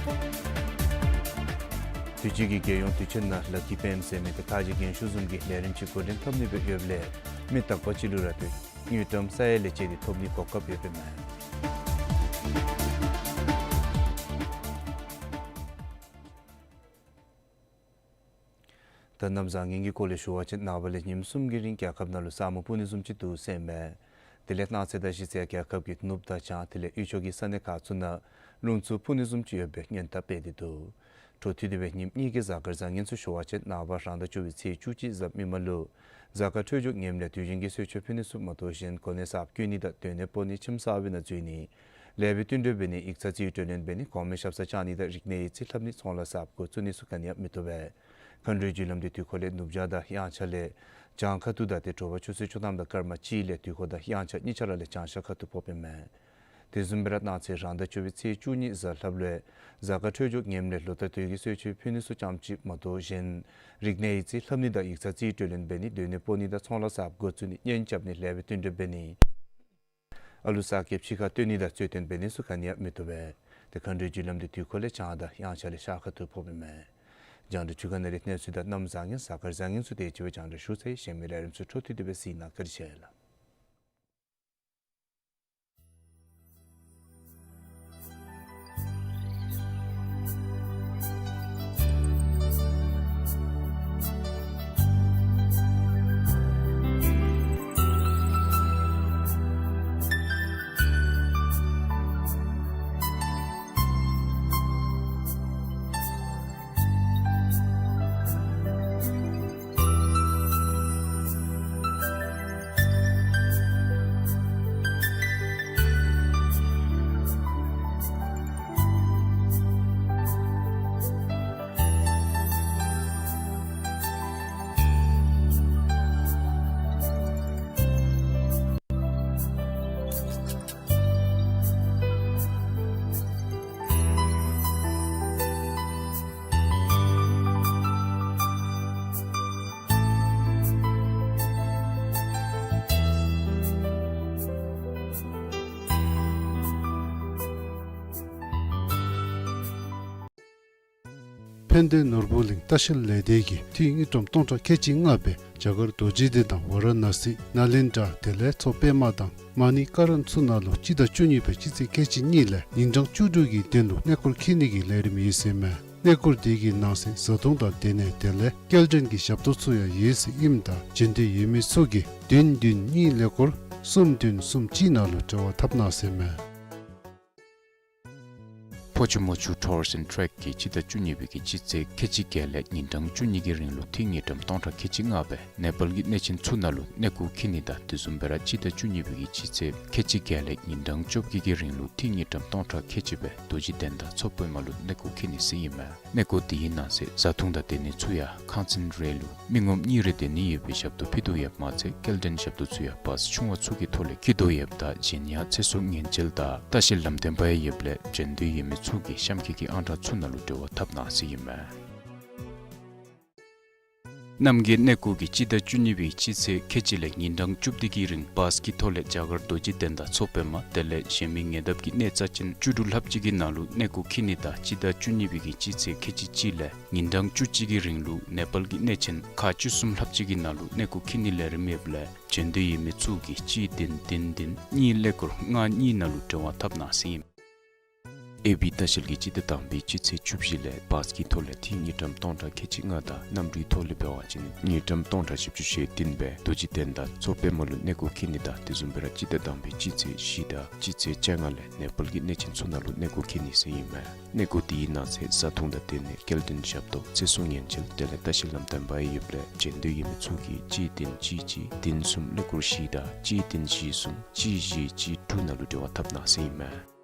དུས་ཅི་གི་རྒྱལ་ཡོངས་དུས་ཆེན་ནང་ལག་གི་པེམ་ཟེར་མི་དེ་ཁ་རྗེ་རྒྱན་ཤོག་བཟུམ་གྱི་ལས་རིམ་ཅིག་འགོ་འདྲེན་འཐབ་ནི་སྦེ་ཡོདཔ་ལས་མི་རྟག་པ་ཅིག་ལུ་ར་ཏེ་དངུལ་ཀྲམ་ས་ཡ་ལས་བཅད་དེ་ཐོབ་ནིའི་གོ་སྐབས་ཡོདཔ་ཨིན་མས། ད་གནམ་བཟང་ངན་གྱི་སྐོར་ལས་ཞུ་བ་ཅིན་ནངས་པ་ལས་ཉིནམ་གསུམ་གྱི་རིང་རྒྱལ་ཁབ་ནང་ལུ་ས་སྨུག་སྤུབ་ནི་བཟུམ་ཅིག་འདུག་ཟེར་ཨིན་མས། དེ་ལས་གནངས་ཚེ་དང་གཞེས་ཚེ་རྒྱལ་ཁབ་ཀྱི་ནུབ་དང་བྱང་དེ་ལས་དབུས་ཕྱོགས་ཀྱི་ས་གནས་ཁག་ཚུ་ནང་རླུང་འཚུབ་འཕུ་ནི་བཟུམ་ཅིག་ཡོད་པའི་སྔོན་བརྡ་སྤེལ་ཏེ་འདུག། འཕྲོ་མཐུད་དེ་སྦེ་ཉིནམ་གཉིས་ཀྱི་གཟའ་སྐར་བཟང་ངན་ཚུ་ཞུ་བ་ཅིན་ནངས་པ་རང་ཟླ་བཅུ་པའི་ཚེས་བཅུ་གཅིག་གཟའ་མིག་དམར་ལུ་གཟའ་སྐར་འཕྲོད་སྦྱོར་ངནམ་ལས་དུས་རྒྱུན་གྱི་གསོལ་མཆོད་ཕུལ་ནི་ཚུ་མ་གཏོགས་གཞན་གོ་གནས་གསརཔ་བསྐོ་ནི་དང་སྡོད་གནས་སྤོ་ནི་ཁྱིམ་གསར་པའི་ནང་འཛུལ་ནི་ལས་པའི་བསྟུན་གྲོས་འབད་ནི་ཡིག་ཚང་རྩིས་སྤྲོད་ལེན་འབད་ནི་གོང་མའི་ཞབས་སར་བཅར་ནི་དང་རིག་གནས་ཡིག་རྩིས་ལྷབ་ནི་ཚོང་ལཱ་གསརཔ་འགོ་བཙུགས་ནི་ཚུ་ག་ནི་ཡང་མི་བཏུབ་པས། མཁའ་འགྲོའི་རྒྱུ་ལམ་འདི་དུས་འཁོར་ལས་ནུབ་བྱང་དང་དབྱངས་འཆར་ལས་བྱང་ཁ་ཐུག་དང་ཏེ་དྲོ་པ་ཆུ་ཚོད་བཅུ་ཐམ་དང་སྐར་མ་གཅིག་ལས་དུས་འཁོར་དང་དབྱངས་འཆར་གཉིས་ཆ་ར་ལས་བྱང་ཤར་ཁ་ཐུག་ཕོགཔ་ཨིན་མས། དེ་བཟུམ་སྦེ་ར་གནངས་ཚེ་རང་ཟླ་བཅུ་པའི་ཚེས་བཅུ་གཉིས་གཟའ་ལྷགཔ་ལུ་གཟའ་སྐར་འཕྲོད་སྦྱོར་ངནམ་ལས་ལོ་ཟླ་དུས་ཀྱི་གསོལ་མཆོད་ཕུལ་ནི་ཚུ་ཙམ་ཅིག་མ་གཏོགས་གཞན་རིག་གནས་ཡིག་རྩིས་ལྷབ་ནི་དང་ཡིག་ཚང་རྩིས་སྤྲོད་ལེན་འབད་ནི་སྡོད་གནས་སྤོ་ནི་དང་ཚོང་ལཱ་གསརཔ་འགོ་བཙུགས་ནི་གཉེན་རྐྱབ་ནི་ལེགས་པའི་བསྟུན་གྲོས་འབད་ནི་ཨ་ལུ་གསར་སྐྱེས་ཕྱི་ཁར་བཏོན་ནི་དང་རྩོད་དོན་འབད་ནི་ཚུ་ག་ནི་ཡང་མི་བཏུབ་པས། ཏེ་མཁའ་འགྲོའི་རྒྱུ་ལམ་འདི་དུས་འཁོར་ལས་བྱང་དང་དབྱངས་འཆར་ལས་ཤར་ཁ་ཐུག་ཕོགཔ་ཨིན་མས། རྒྱང་བསྒྲགས་ཚུ་ག་ནི་རེ་གནས་ཚུལ་དང་གནམ་བཟང་ངན་གཟའ་སྐར་བཟང་ངན་ཚུ་དེ་ཅིག་སྦེ་རྒྱང་བསྒྲགས་ཞུ་ཚར་ཡི། གཞན་མི་ལས་རིམ་ཚུ་འཕྲོ་མཐུད་དེ་སྦེ་གཟིགས་གནང་། བཀའ་དྲིན་ཆེ་ལགས། ཕན་བདེ་ནོར་བུ་གླིང་ལྟ་བཤལ་ལས་སྡེ་གིས་ཐེངས་དངུལ་ཀྲམ་སྟོང་ཕྲག་ཁལ་གཅིག་ལྔ་སྦེ་རྒྱ་གར་རྡོ་རྗེ་གདན་དང་ཝ་ར་ཎ་སི་ནཱ་ལེནྡྲ་དེ་ལས་མཚོ་པདྨ་དང་མ་ཎི་ཀ་རན་ཚུ་ནང་ལུ་སྤྱི་ཟླ་བཅུ་གཉིས་པའི་སྤྱི་ཚེས་ཁལ་གཅིག་གཉིས་ལས་ཉིན་གྲངས་བཅུ་དྲུག་གི་དོན་ལུ་གནས་སྐོར་འཁྱིད་ནི་གི་ལས་རིམ་ཡོད་ཟེར་མས། གནས་སྐོར་དེ་གི་ནང་གསེས་བཟའ་འཐུང་དང་སྡོད་གནས་དེ་ལས་སྐྱེལ་འདྲེན་གྱི་ཞབས་ཏོག་ཚུ་ཡང་ཡོད་ཟེར་ཨིནམ་ད་བྱོན་འདོད་ཡོད་མི་ཚུ་གིས་བདུན་བདུན་གཉིས་ཀླད་ཀོར་གསུམ་བདུན་གསུམ་གཅིག་ནང་ལུ་འབྲེལ་བ་འཐབ་གནང་ཟེར་མས། ཕོ་ཆུ་མོ་ཆུ་ཊུར་སི་ཨེནཌ་ཊེཀ་གིས་སྤྱི་ཟླ་བཅུ་གཉིས་པའི་གི་སྤྱི་ཚེས་ཁལ་གཅིག་བརྒྱད་ལས་ཉིན་གྲངས་བཅུ་གཉིས་ཀྱི་རིང་ལུ་ཐེངས་དངུལ་ཀྲམ་སྟོང་ཕྲག་ཁལ་གཅིག་ལྔ་སྦེ་ནེ་པཱལ་གྱི་གནས་ཆེན་ཚུ་ནང་ལུ་གནས་སྐོར་འཁྱིད་ནི་དང་དེ་བཟུམ་སྦེ་ར་སྤྱི་ཟླ་བཅུ་གཉིས་པའི་གི་སྤྱི་ཚེས་ཁལ་གཅིག་བརྒྱད་ལས་ཉིན་གྲངས་བཅོ་བརྒྱད་ཀྱི་རིང་ལུ་ཐེངས་དངུལ་ཀྲམ་སྟོང་ཕྲག་ཁལ་གཅིག་སྦེ་རྡོ་རྗེ་གདན་དང་མཚོ་པདྨ་ལུ་གནས་སྐོར་འཁྱིད་ནི་ཟེར་ཨིན་མས། གནས་སྐོར་དེའི་ནང་གསེས་བཟའ་འཐུང་དང་སྡོད་གནས་ཚུ་ཡང་ཁང་ཚན་རེ་ལུ་མི་ངོམ་གཉིས་རེ་སྡོད་ནི་ཡོད་པའི་ཞབས་ཏོག་ཕུལ་དོ་ཡོདཔ་མ་ཚད་སྐྱེལ་འདྲེན་ཞབས་ཏོག་ཚུ་ཡང་བཱས་ཆུང་བ་ཚུ་གི་ཐོག་ལས་འཁྱིད་དོ་ཡོདཔ་ད་གཞན་ཡང་ཚེ་སྲོག་ཉེན་བཅོལ་དང་ལྟ་བཤལ་ལམ་སྟོན་པ་ཡང་ཡོདཔ་ལས་བྱོན་འདོད་ཡོད་མི་ཚུ་གིས་གཤམ་འཁོད་ཀྱི་ཨང་གྲངས་ཚུ་ནང་ལུ་འབྲེལ་བ་འཐབ་གནང་ཟེར་ཨིན་མས། རྣམ་རྒྱལ་གནས་སྐོར་གྱིས་སྤྱི་ཟླ་བཅུ་གཉིས་པའི་སྤྱི་ཚེས་ཁལ་གཅིག་ལས་ཉིན་གྲངས་བཅུ་བདུན་གྱི་རིང་བཱས་ཀྱི་ཐོག་ལས་རྒྱ་གར་རྡོ་རྗེ་གདན་དང་མཚོ་པདྨ་དེ་ལས་གཞན་མི་ཉེ་འདབས་ཀྱི་གནས་རྩ་ཅན་བཅུ་དྲུག་ལྷགཔ་ཅིག་གི་ནང་ལུ་གནས་སྐོར་འཁྱིད་ནི་དང་སྤྱི་ཟླ་བཅུ་གཉིས་པའི་གི་སྤྱི་ཚེས་ཁལ་གཅིག་གཅིག་ལས་ཉིན་གྲངས་བཅུ་གཅིག་གི་རིང་ལུ་ནེ་པཱལ་གྱི་གནས་ཆེན་ཁག་བཅུ་གསུམ་ལྷགཔ་ཅིག་གི་ནང་ལུ་གནས་སྐོར་འཁྱིད་ནི་ལས་རིམ་ཡོདཔ་ལས་བྱོན་འདོད་ཡོད་མི་ཚུ་གིས་གཅིག་བདུན་བདུན་བདུན་གཉིས་ཀླད་ཀོར་ལྔ་གཉིས་ནང་ལུ་འབྲེལ་བ་འཐབ་གནང་ཟེར་ཨིན། ཨེ་བི་ལྟ་བཤལ་གྱིས་སྤྱི་ཟླ་དང་པའི་སྤྱི་ཚེས་བཅུ་བཞི་ལས་བཱས་ཀྱི་ཐོག་ལས་ཐེངས་དངུལ་ཀྲམ་སྟོང་ཕྲག་ཁལ་གཅིག་ལྔ་དང་གནམ་གྲུའི་ཐོག་ལས་འབད་བ་ཅིན་དངུལ་ཀྲམ་སྟོང་ཕྲག་བཞི་བཅུ་ཞེ་བདུན་སྦེ་རྡོ་རྗེ་གདན་དང་མཚོ་པདྨ་ལུ་གནས་སྐོར་འཁྱིད་ནི་དང་དེ་བཟུམ་སྦེ་ར་སྤྱི་ཟླ་དང་པའི་སྤྱི་ཚེས་བཞི་དང་སྤྱི་ཚེས་བཅོ་ལྔ་ལས་ནེ་པཱལ་གྱི་གནས་ཆེན་ཚུ་ནང་ལུ་གནས་སྐོར་འཁྱིད་ནི་ཟེར་ཨིན་མས། གནས་སྐོར་དེའི་ནང་གསེས་བཟའ་འཐུང་དང་སྡོད་གནས་སྐྱེལ་འདྲེན་ཞབས་ཏོག་ཚེ་སྲོག་ཉེན་བཅོལ་དེ་ལས་ལྟ་བཤལ་ལམ་སྟོན་པ་ཡང་ཡོདཔ་ལས་བྱོན་འདོད་ཡོད་མི་ཚུ་གིས་གཅིག་བདུན་གཅིག་གཅིག་བདུན་གསུམ་ཀླད་ཀོར་བཞི་དང་གཅིག་བདུན་བཞི་གསུམ་གཅིག་བཞི་གཅིག་དྲུག་ནང་ལུ་འབྲེལ་བ་འཐབ་གནང་ཟེར་ཨིན་མས།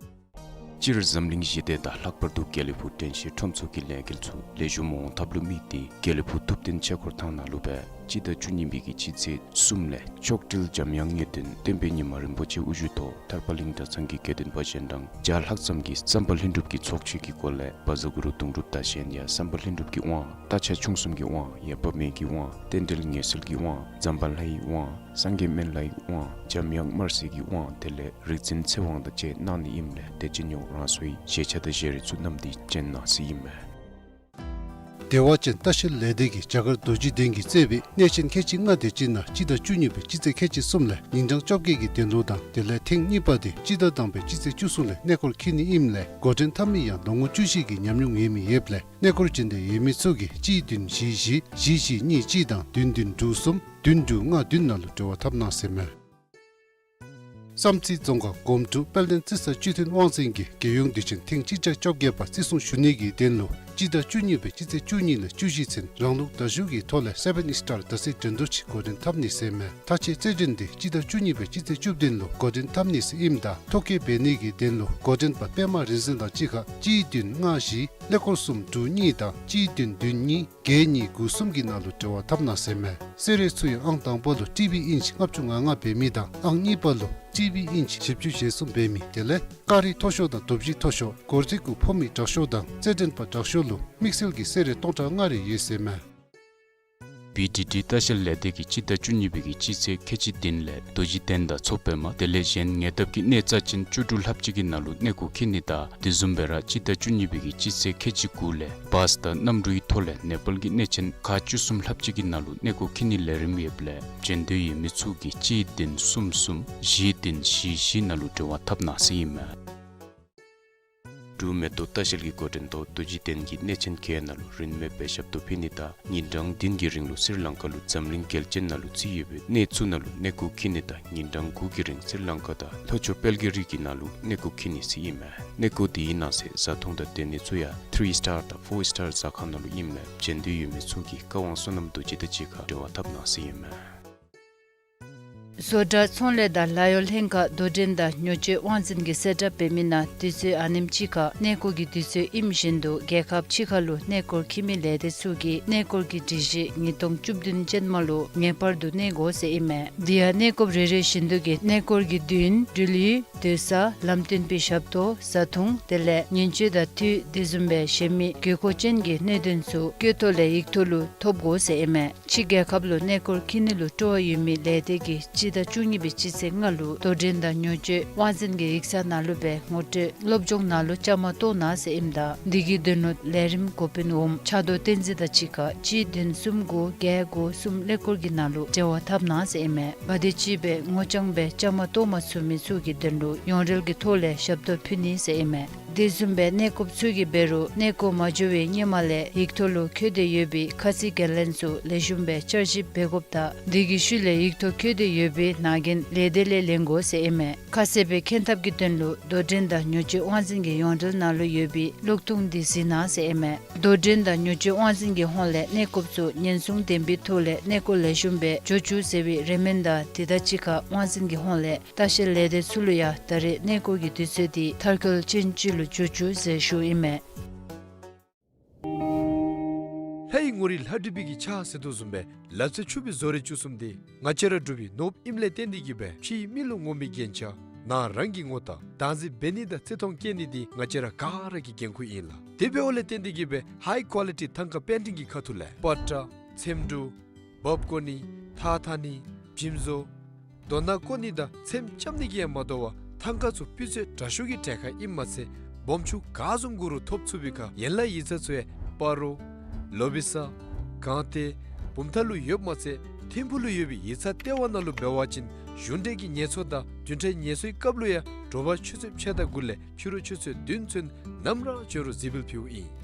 སྤྱིར་འཛམ་གླིང་ཞི་བདེ་དང་ལྷག་པར་དུ་དགེ་ལེགས་ཕུག་དྲན་ཤེས་ཁྲོམ་ཚོགས་ཀྱི་ལས་འགུལ་ཚུ་ལེགས་ཤོམ་འོང་ཐབས་ལུ་དམིགས་ཏེ་དགེ་ལེགས་ཕུག་ཐུབ་བསྟན་ཆོས་འཁོར་ཐང་ནང་ལུ་སྦེ་སྤྱི་ཟླ་བཅུ་གཉིས་པའི་གི་སྤྱི་ཚེས་གསུམ་ལས་མཆོག་སྤྲུལ་འཇམ་དབྱངས་དངོས་བསྟན་བསྟན་པའི་ཉི་མ་རིན་པོ་ཆེ་དབུ་བཞུགས་ཐོག་ཐར་པ་གླིང་གྲྭ་ཚང་གི་དགེ་འདུན་པ་གཞན་དང་བརྒྱ་ལྷག་ཙམ་གྱིས་བསམ་པ་ལྷུན་གྲུབ་ཀྱི་ཚོགས་མཆོད་ཀྱི་སྒོ་ལས་བཛྲ་གུ་རུ་གདུང་སྒྲུབ་དང་གཞན་ཡང་བསམ་པ་ལྷུན་གྲུབ་ཀྱི་དབང་རྟ་ཕྱག་མཆོག་གསུམ་གྱི་དབང་ཡང་དཔག་མེད་ཀྱི་དབང་རྟེན་འབྲེལ་ངེས་གསལ་གྱི་དབང་འཛམ་བྷ་ལ་ཡི་དབང་སངས་རྒྱས་སྨན་བླའི་དབང་འཇམ་དབྱངས་དམར་སེར་གྱི་དབང་དེ་ལས་རིག་འཛིན་ཚེ་དབང་དང་བཅས་གནང་ནི་ཨིནམ་ལས་དད་ཅན་ཡོངས་རང་སོའི་བཞེས་ཆས་དང་བཞེས་རས་ཚུ་བསྣམས་ཏེ་བྱོན་གནང་ཟེར་ཨིན་མས། བདེ་བ་ཅན་ལྟ་བཤལ་ལས་སྡེ་གིས་རྒྱ་གར་རྡོ་རྗེ་གདན་གྱིས་གཙོས་པའི་གནས་ཆེན་ཁལ་གཅིག་ལྔ་དེ་ཅིག་ནང་སྤྱི་ཟླ་བཅུ་གཉིས་པའི་སྤྱི་ཚེས་ཁལ་གཅིག་གསུམ་ལས་ཉིན་གྲངས་བཅོ་བརྒྱད་ཀྱི་དོན་ལུ་དང་དེ་ལས་ཐེངས་གཉིས་པ་དེ་སྤྱི་ཟླ་དང་པའི་སྤྱི་ཚེས་བཅུ་གསུམ་ལས་གནས་སྐོར་འཁྱིད་ནི་ཨིནམ་ལས་འགོ་འདྲེན་འཐབ་མི་ཡང་ལོ་ངོ་བཅུ་བཞི་གི་ཉམས་མྱོང་ཡོད་མི་ཡོདཔ་ལས་གནས་སྐོར་བྱོན་འདོད་ཡོད་མི་ཚུ་གིས་གཅིག་བདུན་བཞི་བཞི་བཞི་བཞི་གཉིས་གཅིག་དང་བདུན་བདུན་དྲུག་གསུམ་བདུན་དྲུག་ལྔ་བདུན་ནང་ལུ་འབྲེལ་བ་འཐབ་གནང་ཟེར་མས། བསམ་རྩེ་རྫོང་ཁག་སྒོམ་སྒྲུབ་དཔལ་ལྡན་རྩི་ས་སྤྱི་མཐུན་དབང་འཛིན་གྱིས་རྒྱལ་ཡོངས་དུས་ཆེན་ཐེངས་གཅིག་བརྒྱ་བཅོ་བརྒྱད་པ་བརྩི་སྲུང་ཞུ་ནི་གི་དོན་ལུ་སྤྱི་ཟླ་བཅུ་གཉིས་པའི་སྤྱི་ཚེས་བཅུ་གཉིས་ལས་བཅུ་བཞི་ཚུན་རང་ལུགས་དར་ཤུགས་ཀྱི་ཐོག་ལས་སེ་བཱན་ཨིསི་ཊར་རྡ་སའི་འགྲན་བསྡུར་ཅིག་འགོ་འདྲེན་འཐབ་ནི་ཟེར་མས། མཐའ་དཔྱད་རྩེད་འགྲན་དེ་སྤྱི་ཟླ་བཅུ་གཉིས་པའི་སྤྱི་ཚེས་བཅུ་བདུན་ལུ་འགོ་འདྲེན་འཐབ་ནི་ཟེར་ཨིནམ་ད་ཐོ་བཀོད་འབད་ནི་གི་དོན་ལུ་འགོ་འདྲེན་པ་པདྨ་རིག་འཛིན་དང་གཅིག་ཁར་གཅིག་བདུན་ལྔ་བཞི་ཀླད་ཀོར་གསུམ་དྲུག་གཉིས་དང་གཅིག་བདུན་བདུན་གཉིས་ བརྒྱད་གཉིས་དགུ་གསུམ་གྱི་ནང་ལུ་འབྲེལ་བ་འཐབ་གནང་ཟེར་མས། གསོལ་རས་ཚུ་ཡང་ཨང་དང་པ་ལུ་ཊི་བི་ཨིན་ཅི་ལྔ་བཅུ་ང་ལྔ་འབད་མི་དང་ཨང་གཉིས་པ་ལུ་ཊི་བི་ཨིན་ཅི་བཞི་བཅུ་ཞེ་གསུམ་འབད་མི་དེ་ལས་ཀ་རི་མཐོ་ཤོས་དང་དོགས་གཞི་མཐོ་ཤོས་སྒོར་ཐིག་གུ་ཕོག་མི་དྲག་ཤོས་དང་རྩེད་འགྲན་པ་དྲག་ཤོས་ལུ་དམིགས་བསལ་གྱི་གསོལ་རས་སྟོང་ཕྲག་ལྔ་རེ་ཡོད་ཟེར་མས། བི་ཌི་ཌི་ལྟ་བཤལ་ལས་སྡེ་གིས་སྤྱི་ཟླ་བཅུ་གཉིས་པའི་གི་སྤྱི་ཚེས་ཁལ་གཅིག་བདུན་ལས་རྡོ་རྗེ་གདན་དང་མཚོ་པདྨ་དེ་ལས་གཞན་ཉེ་འདབས་ཀྱི་གནས་རྩ་ཅན་བཅུ་དྲུག་ལྷགཔ་ཅིག་གི་ནང་ལུ་གནས་སྐོར་འཁྱིད་ནི་དང་དེ་བཟུམ་སྦེ་ར་སྤྱི་ཟླ་བཅུ་གཉིས་པའི་གི་སྤྱི་ཚེས་ཁལ་གཅིག་དགུ་ལས་བཱས་དང་གནམ་གྲུའི་ཐོག་ལས་ནེ་པཱལ་གྱི་གནས་ཆེན་ཁག་བཅུ་གསུམ་ལྷགཔ་ཅིག་གི་ནང་ལུ་གནས་སྐོར་འཁྱིད་ནིའི་ལས་རིམ་ཡོདཔ་ལས་བྱོན་འདོད་ཡོད་མི་ཚུ་གིས་གཅིག་བདུན་གསུམ་གསུམ་བཞི་བདུན་བཞི་བཞི་ནང་ལུ་འབྲེལ་བ་འཐབ་གནང་ཟེར་ཨིན་མས། འབྲུག་མེ་ཏོག་ལྟ་བཤལ་གྱི་འགོ་འདྲེན་ཐོག་རྡོ་རྗེ་གདན་གྱི་གནས་ཆེན་བརྒྱད་ནང་ལུ་རིན་མེད་པའི་ཞབས་ཏོག་ཕུལ་ནི་དང་ཉིན་གྲངས་བདུན་གྱི་རིང་ལུ་སི་རི་ལང་ཀ་ལུ་འཛམ་གླིང་རྒྱལ་ཆེན་ནང་ལུ་བརྩི་ཡོད་པའི་གནས་ཚུ་ནང་ལུ་གནས་སྐོར་འཁྱིད་ནི་དང་ཉིན་གྲངས་དགུ་གི་རིང་སི་རི་ལང་ཀ་དང་ལྷོ་ཕྱོགས་དཔལ་གྱི་རི་གི་ནང་ལུ་གནས་སྐོར་འཁྱིད་ནི་ཟེར་ཨིན་མས། གནས་སྐོར་དེའི་ནང་གསེས་བཟའ་འཐུང་དང་སྡོད་ནི་ཚུ་ཡང་ཐི་རི་སི་ཊར་དང་ཕོར་སི་ཊར་ཟ་ཁང་ནང་ལུ་ཨིན་མས། བྱོན་འདོད་ཡོད་མི་ཚུ་གིས་བཀའ་དབང་བསོད་ནམས་རྡོ་རྗེ་དང་གཅིག་ཁར་འབྲེལ་བ་འཐབ་གནང་ཟེར་ཨིན་མས། བཟོ་གྲྭ་ཚོང་ལས་དང་ལཱ་གཡོག་ལྷན་ཁག་དོ་འགྲན་དང་ཉོ་སྤྱོད་དབང་འཛིན་གྱིས་གསལ་བསྒྲགས་འབད་མི་ནང་དུས་ཚོད་ཨ་ནེམ་ཅིག་ཁར་གནས་སྐོར་གྱི་དུས་ཚོད་ཨིནམ་བཞིན་དུ་རྒྱལ་ཁབ་ཕྱི་ཁ་ལུ་གནས་སྐོར་འཁྱིད་མི་ལས་སྡེ་ཚུ་གིས་གནས་སྐོར་གྱི་སྒྲིག་གཞི་ཉིས་སྟོང་བཅུ་བདུན་ཅན་མ་ལུ་ངེས་པར་དུ་གནས་དགོ་ཟེར་ཨིན་མས། དེ་ཡང་གནས་སྐོར་རེ་རེ་བཞིན་དུ་གི་གནས་སྐོར་གྱི་དུས་ཡུན་འགྲུལ་ཡུལ་སྡོད་ས་ལམ་སྟོན་པའི་ཞབས་ཏོག་བཟའ་འཐུང་དེ་ལས་ཉེན་བཅོལ་དང་འཐུས་དེ་བཟུམ་སྦེ་གཞན་མི་དགོས་མཁོ་ཅན་གྱི་གནད་དོན་ཚུ་སྐྱོད་ཐོ་ལས་ཡིག་ཐོ་ལུ་ཐོབ་དགོ་ཟེར་ཨིན་མས། ཕྱི་རྒྱལ་ཁབ་ལུ་གནས་སྐོར་འཁྱིད་ནི་ལུ་སྤྲོ་བ་ཡོད་མི་ལས་སྡེ་གིས་སྤྱི་ཟླ་བཅུ་གཉིས་པའི་སྤྱི་ཚེས་ལྔ་ལུ་དོ་འགྲན་དང་ཉོ་སྤྱོད་དབང་འཛིན་གྱི་ཡིག་ཚང་ནང་ལུ་སྦེ་ངོ་སྤྲོད་སློབ་སྦྱོང་ནང་ལུ་བཅའ་མར་གཏོགས་གནང་ཟེར་ཨིནམ་ད་འདི་གི་དོན་ལུ་ལས་རིམ་འགོ་དཔོན་འོགམ་ཕྱག་རྡོར་བསྟན་འཛིན་དང་གཅིག་ཁར་གཅིག་བདུན་གསུམ་དགུ་བརྒྱད་དགུ་གསུམ་ཀླད་ཀོར་གྱི་ནང་ལུ་འབྲེལ་བ་འཐབ་གནང་ཟེར་ཨིན་མས། ག་དེམ་ཅིག་སྦེ་ངོ་རྐྱང་སྦེ་བཅའ་མར་གཏོགས་མ་ཚུགས་མི་ཚུ་གི་དོན་ལུ་ཡོངས་འབྲེལ་གྱི་ཐོག་ལས་ཞབས་ཏོག་ཕུལ་ནི་ཟེར་ཨིན་མས། དེ་བཟུམ་སྦེ་གནས་སྐོརཔ་ཚུ་གིས་འབད་རུང་གནས་སྐོར་མ་འགྱོ་བའི་སྔོན་མ་ལས་ཡིག་ཐོ་ལུ་འཁོད་དེ་ཡོད་པའི་ཁ་ཚིག་འགན་ལེན་ཚུ་ལེགས་ཤོམ་སྦེ་བསྐྱར་ཞིབ་འབད་དགོཔ་དང་དེ་གི་ཤུལ་ལས་ཡིག་ཐོ་འཁོད་དེ་ཡོད་པའི་ནང་འགན་ལས་སྡེ་ལས་ལེན་དགོ་ཟེར་ཨིན་མས། ཁ་གསལ་སྦེ་མཁྱེན་ཐབས་ཀྱི་དོན་ལུ་དོ་འགྲན་དང་ཉོ་སྤྱོད་དབང་འཛིན་གྱི་ཡོངས་འབྲེལ་ནང་ལུ་ཡོད་པའི་གློག་ཐུང་འདི་གཟིགས་གནང་ཟེར་ཨིན་མས། དོ་འགྲན་དང་ཉོ་སྤྱོད་དབང་འཛིན་གྱི་ཧོངས་ལས་གནས་སྐོརཔ་ཚུ་ཉེན་སྲུང་ལྡན་པའི་ཐོག་ལས་གནས་སྐོར་ལེགས་ཤོམ་སྦེ་འགྱོ་བཅུག་ཟེར་བའི་རེ་སྨོན་དང་དེ་དང་གཅིག་ཁར་དབང་འཛིན་གྱི་ཧོངས་ལས་ལྟ་བཤལ་ལས་སྡེ་ཚུ་ལུ་ཡང་ད་རེས་གནས་སྐོར་གྱི་དུས་ཚོད་འདི་མཐར་འཁྱོལ་ཅན་ཅིག་ལུ་འགྱོ་བཅུག་ཟེར་ཞུཝ་ཨིན་མས། ལྷའི་ངོ་རིས་ལྷ་བྲིས་པའི་གི་ཕྱག་ཟེར་དོ་བཟུམ་སྦེ་ལག་རྩལ་ཕྱུག་པའི་བཟོ་རིག་བཅུ་གསུམ་འདི་ང་བཅས་ར་འབྲུག་པའི་ནོར་བུ་ཨིནམ་ལས་བརྟེན་ཏེ་གིས་སྦེ་ཕྱིའི་མི་ལུ་ངོམ་པའི་རྒྱན་ཆ་ནང་རང་གི་ངོ་རྟགས་བདག་འཛིན་འབད་ནི་དང་བརྩི་མཐོང་བསྐྱེད་ནི་འདི་ང་བཅས་ར་ག་ར་གི་འགན་ཁུར་ཨིན་ལགས། དེ་འབདཝ་ལས་བརྟེན་ཏེ་གིས་སྦེ་ཧའི་ཀོ་ལི་ཊི་ཐང་ཀ་པེན་ཊིང་གི་ཁ་ཐུག་ལས་པ་ཏྲ་ཚེམ་དྲུབ་འབག་བཀོ་ནི་ཐགས་འཐག་ནི་འཇིམ་བཟོ་རྡོ་ནང་བརྐོ་ནི་དང་ཚེམ་རྐྱབ་ནི་གིས་ཡང་མ་དོ་བར་ཐང་ཀ་ཚུ་སྤུས་ཚད་དྲག་ཤོས་ཀྱི་གྲལ་ཁར་ཨིནམ་མ་ཚད་སྦོམ་ཆུང་ག་བཟུམ་དགོ་རུང་ཐོབ་ཚུགས་པའི་ཁར་ཡན་ལག་ཡིག་ཚང་ཚུ་ཡང་སྤ་རོ་ལོ་བི་ས་སྒང་སྟེང་བུམ་ཐང་ལུ་ཡོདཔ་མ་ཚད་ཐིམ་ཕུག་ལུ་ཡོད་པའི་ཡིག་ཚང་ལྟེ་བ་ནང་ལུ་འབད་བ་ཅིན་གཞུང་འབྲེལ་གྱི་ངལ་གསོ་དང་བདུན་ཕྲག་ངལ་གསོའི་སྐབས་ལུ་ཡང་དྲོ་པ་ཆུ་ཚོད་ཕྱེད་དང་དགུ་ལས་ཕྱི་རུ་ཆུ་ཚོད་བདུན་ཚུན་ནམ་ར་འབྱོན་རུང་གཟིགས་འབུལ་ཕུལཝ་ཨིན།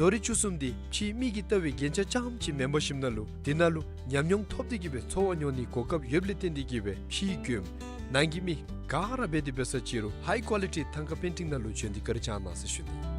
བཟོ་རིག་བཅུ་གསུམ་འདི་ཕྱིའི་མི་གིས་ལྟ་བའི་རྒྱན་ཆ་རྐྱངམ་ཅིག་མེན་པར་ཞིནམ་ན་ལུ་འདི་ནང་ལུ་ཉམས་མྱོང་ཐོབ་སྟེ་གིས་སྦེ་འཚོ་བ་མྱོང་ནིའི་གོ་སྐབས་ཡོདཔ་ལས་བརྟེན་ཏེ་གིས་སྦེ་ཕྱིའི་མགྱོནམ་ནང་གི་མི་ག་ར་འབད་དེ་འབད་ས་ཅིག་རུང་ཧའི་ཀོ་ལི་ཊི་ཐང་ཀ་པེན་ཊིང་ནང་ལུ་བྱོན་ཏེ་བཀའ་དྲིན་བསྐྱང་གནང་ཟེར་ཞུ་ནི།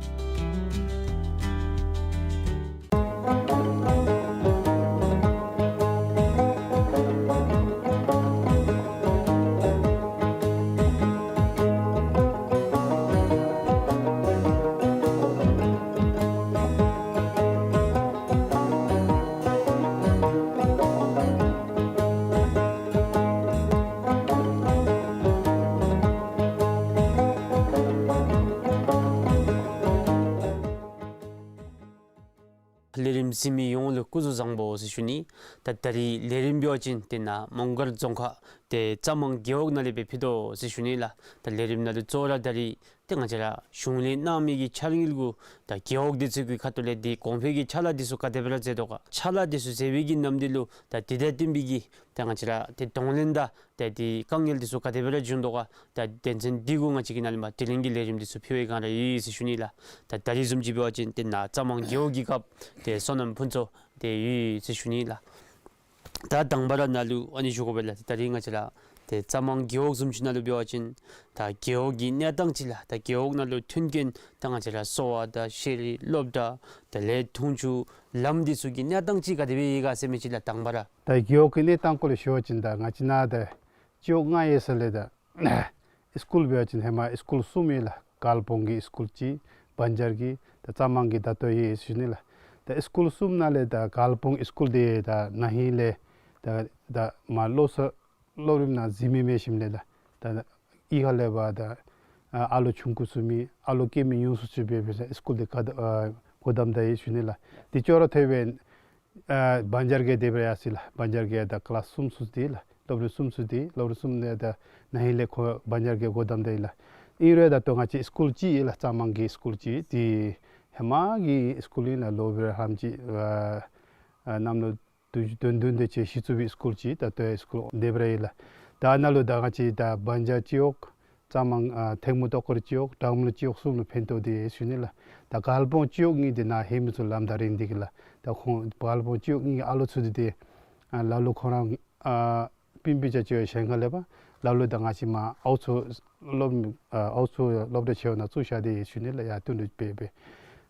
ལས་རིམ་གཟིགས་མི་ཡོངས་ལུ་སྐུ་གཟུགས་བཟང་པོ་ཟེར་ཞུ་ནི། ད་ད་རིས་ལས་རིམ་འབད་བ་ཅིན་ཏེ་ནཱ་མོང་སྒར་རྫོང་ཁག་ཏེ་རྩ་མང་རྒེད་འོག་ནང་ལས་སྦེ་ཕུལ་དོ་ཟེར་ཞུ་ནི་ལགས། ད་ལས་རིམ་ནང་ལུ་གཙོ་བོ་ར་ད་རིས་ཏེ་ང་བཅས་ར་གཞུང་ལས་གནང་མི་གི་འཆར་དངུལ་གུ་ད་རྒེད་འོག་འདི་ཚུ་གི་ཁ་ཐུག་ལས་འདི་གོང་འཕེལ་གྱི་ཕྱག་ལཱ་འདི་ཚུ་ག་དེ་སྦེ་ར་མཛད་དོ་ག། ཕྱག་ལཱ་འདི་ཚུ་མཛད་པའི་གི་ནམ་དུས་ལུ་ད་འདི་དང་བསྟུན་པའི་གི་ད་ང་བཅས་ར་ཏེ་གདོང་ལེན་དང་ཏེ་འདི་དཀའ་ངལ་འདི་ཚུ་ག་དེ་སྦེ་ར་བྱུང་དོ་ག། ད་དོན་ཚན་འདི་གུ་ང་བཅས་ཀྱིས་ནཱ་ལས་མར་དྲི་ལན་གྱི་ལས་རིམ་འདི་ཚུ་ཕུལ་བའི་སྒང་ར་ཡོད་ཟེར་ཞུ་ནི་ལགས། ད་ད་རིས་བཟུམ་ཅིག་འབད་བ་ཅིན་ཏེ་ནཱ་རྩ་མང་རྒེད་འོག་གི་སྐབས་ཏེ་སོ་ནམ་ཕུན་ཚོགས་ཏེ་ཡོད་ཟེར་ཞུ་ནི་ལགས། ད་དང་པ་ར་ནཱ་ལུ་ཨ་ནི་ཞུ་དགོ་པས་ལགས། ད་རིས་ང་བཅས་ར་ཏེ་རྩ་མང་རྒེད་འོག་བཟུམ་ཅིག་ནང་ལུ་འབད་བ་ཅིན་ད་རྒེད་འོག་གི་གནས་སྟངས་ཅིག་ལགས། ད་རྒེད་འོག་ནང་ལུ་མཐུན་རྐྱེན་ད་ང་བཅས་ར་གསོ་བ་དང་ཤེས་རིག་སློབ་གྲྭ་དེ་ལས་འཐུང་ཆུ་ལམ་འདི་ཚུ་གི་གནས་སྟངས་ཅིག་ག་དེ་སྦེ་ཡོད་ག་ཟེར་མི་ཅིག་ལགས་དང་པ་ར། ད་རྒེད་འོག་གི་གནས་སྟངས་སྐོར་ལས་ཞུ་བ་ཅིན་ད་ང་བཅས་ནཱ་ད་སྤྱི་འོག་ལྔ་ཡོད་ས་ལས་ད་སི་ཀུལ་འབད་བ་ཅིན་ཧེ་མ་སི་ཀུལ་གསུམ་ཡོད་ལགས། དཀར་སྤང་གི་སི་ཀུལ་གཅིག་ བན་ཇར་གྱི་ད་རྩ་མང་གི་ད་ལྟོ་ཡོད་ཟེར་ཞུ་ནི་ལགས། ད་སི་ཀུལ་གསུམ་ནང་ལས་ད་དཀར་ལ་བོང་སི་ཀུལ་འདི་ད་ན་ཧིང་ལས་ད་ད་མ་ལོ་སོ་སློབ་རིམ་ནང་འཛུལ་མི་མེད་ཞིནམ་ལས་ལགས། ད་གཡུས་ཁ་ལས་འབད་ད་ཨ་ལོ་ཆུང་ཀུ་ཚུ་མེད་ཨ་ལོ་སྐྱེ་མི་ཉུང་སུ་ཚུ་འབད་འབད་ས་སི་ཀུལ་འདི་ག་ད་ཨ་སྒོ་བསྡམས་ད་ཡོད་ཞུ་ནི་ལགས། དེ་ཅོག་ར་འཐདཔ་སྦེ་ཨ་བན་ཇར་གྱི་དེ་སྦེ་ཡར་སོ་ཡི་ལགས། བན་ཇར་གྱི་ད་ཀི་ལཱསི་གསུམ་ཚུ་འདི་ལགས། སློབ་རིམ་གསུམ་ཚུ་འདི་སློབ་རིམ་གསུམ་ནང་ད་ན་ཧིང་ལས་ཁོ་བན་ཇར་གྱི་སྒོ་བསྡམས་ད་ཡི་ལགས། ཨིན་རུང་ད་ལྟོ་ང་བཅས་སི་ཀུལ་ཅིག་ཡོད་ལགས། རྩ་མང་གི་སི་ཀུལ་ཅིག་འདི་ཧེ་མ་གི་སི་ཀུལ་ཨིན་ལགས། ལོ་སྦེ་ར་ཧ་ལམ་ཅིག་ཨ་ཨ་གནམ་ལོ་བདུན་ཅུ་དོན་བདུན་དེ་ཅིག་གཞི་བཙུགས་པའི་སི་ཀུལ་ཅིག་ད་ལྟོ་ཡང་སི་ཀུལ་དེ་སྦེ་ར་ཡོད་ལགས། ད་ཨ་ནཱ་ལུ་ད་ང་བཅས་ད་བན་ཇར་སྤྱི་འོག་རྩ་མང་ཨ་ཐེངས་མ་ཏོག་དཀར་སྤྱི་འོག་འབྲམ་རོལ་སྤྱི་འོག་གསུམ་ལུ་ཕན་ཐོགས་ཏེ་ཡོད་ཞུ་ནི་ལགས། ད་དཀར་ལ་བོང་སྤྱི་འོག་གཉིས་འདི་ནཱ་ཧེ་མ་ཚུ་ལམ་ད་རིང་འདི་གི་ལགས། ད་ཁོང་དཀར་ལ་བོང་སྤྱི་འོག་གཉིས་ཀྱི་ཨ་ལོ་ཚུ་འདི་ཏེ་ཨ་ལ་ལུ་ཁོང་ར་ཨ་སྤུན་སྤུན་ཆ་ཆ་ཡོད་ཞིནམ་ལས་འབད་ལ་ལུ་ད་ང་བཅས་མར་ཨའུ་ཚོ་སློབ་ཨ་ཨའུ་ཚོ་སློབ་གྲྭ་ཆེ་བ་ནང་བཙུགས་བཞག་སྟེ་ཡོད་ཞུ་ནི་ལགས། ཡར་ཐུན་དྲུག་སྦེ་སྦེ་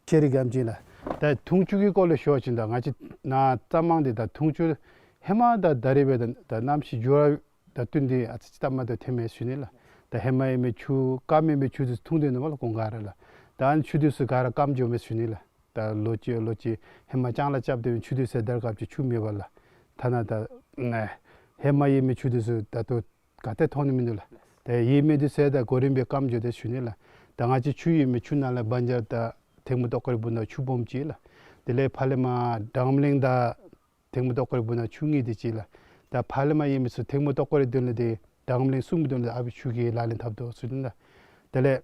ཤེས་རིག་སྒམ་ཅིག་ལགས། ད་འཐུང་ཆུ་གི་སྐོར་ལས་ཞུ་བ་ཅིན་ད་ང་བཅས་ནཱ་རྩ་མང་འདི་ད་འཐུང་ཆུ་ཧེ་མ་ད་ད་རེས་འབད་ད་ད་གནམ་གཤིས་འགྱུར་བ་དང་བསྟུན་ཏེ་ཨ་ཙི་ཙི་སྟབས་མ་བདེཝ་ཐོནམ་མས་ཞུ་ནི་ལགས། ད་ཧེ་མ་ཡོད་མི་ཆུ་སྐམ་ཡོད་མི་ཆུ་འདི་འཐུང་སྡོད་ནུག་སྨོ་ལགས་ཁོང་ག་ར་ལགས། ད་ཨ་ནི་ཆུ་འདི་ཚུ་ག་ར་སྐམ་འགྱོཝ་མས་ཞུ་ནི་ལགས། ད་ལོ་གཅིག་ལོ་གཅིག་ཧེ་མ་ལྕང་ལཱ་རྐྱབ་སྡོད་མི་ཆུ་འདི་ཚུ་ད་སྐབས་ཅིག་ཆུ་མེད་པས་ལགས། ཐ་ན་ད་ཨ་ཧེ་མ་ཡོད་མི་ཆུ་འདི་ཚུ་ད་ལྟོ་ག་ཏེ་མཐོང་ནི་མིན་འདུག་ལགས། ད་ཡོད་མི་འདི་ཚུ་ད་གོ་རིམ་སྦེ་སྐམ་འགྱོ་དེས་ཞུ་ནི་ལགས། ད་ང་བཅས་ཆུ་ཡོད་མི་ཆུ་ནང་ལས་བན་ཇར་དང་ཐེངས་མ་ཏོག་དཀར་སྦུག་ན་ཆུ་སྦོམ་ཅིག་ལགས། དེ་ལས་ཕར་ལས་མར་འབྲམ་རོལ་དང་ཐེངས་མ་ཏོག་དཀར་སྦུག་ན་ཆུ་ངུ་དེ་ཅིག་ལགས། ད་ཕར་ལས་མར་ཡོད་མི་ཚུ་ཐེངས་མ་ཏོག་དཀར་སྦུག་ལས་ཏེ་འབྲམ་རོལ་གསུམ་སྦུག་ལས་ཨ་ཕི་ཆུ་གིས་ལག་ལེན་འཐབ་དོ་ཞུ་ནི་ལགས། དེ་ལས་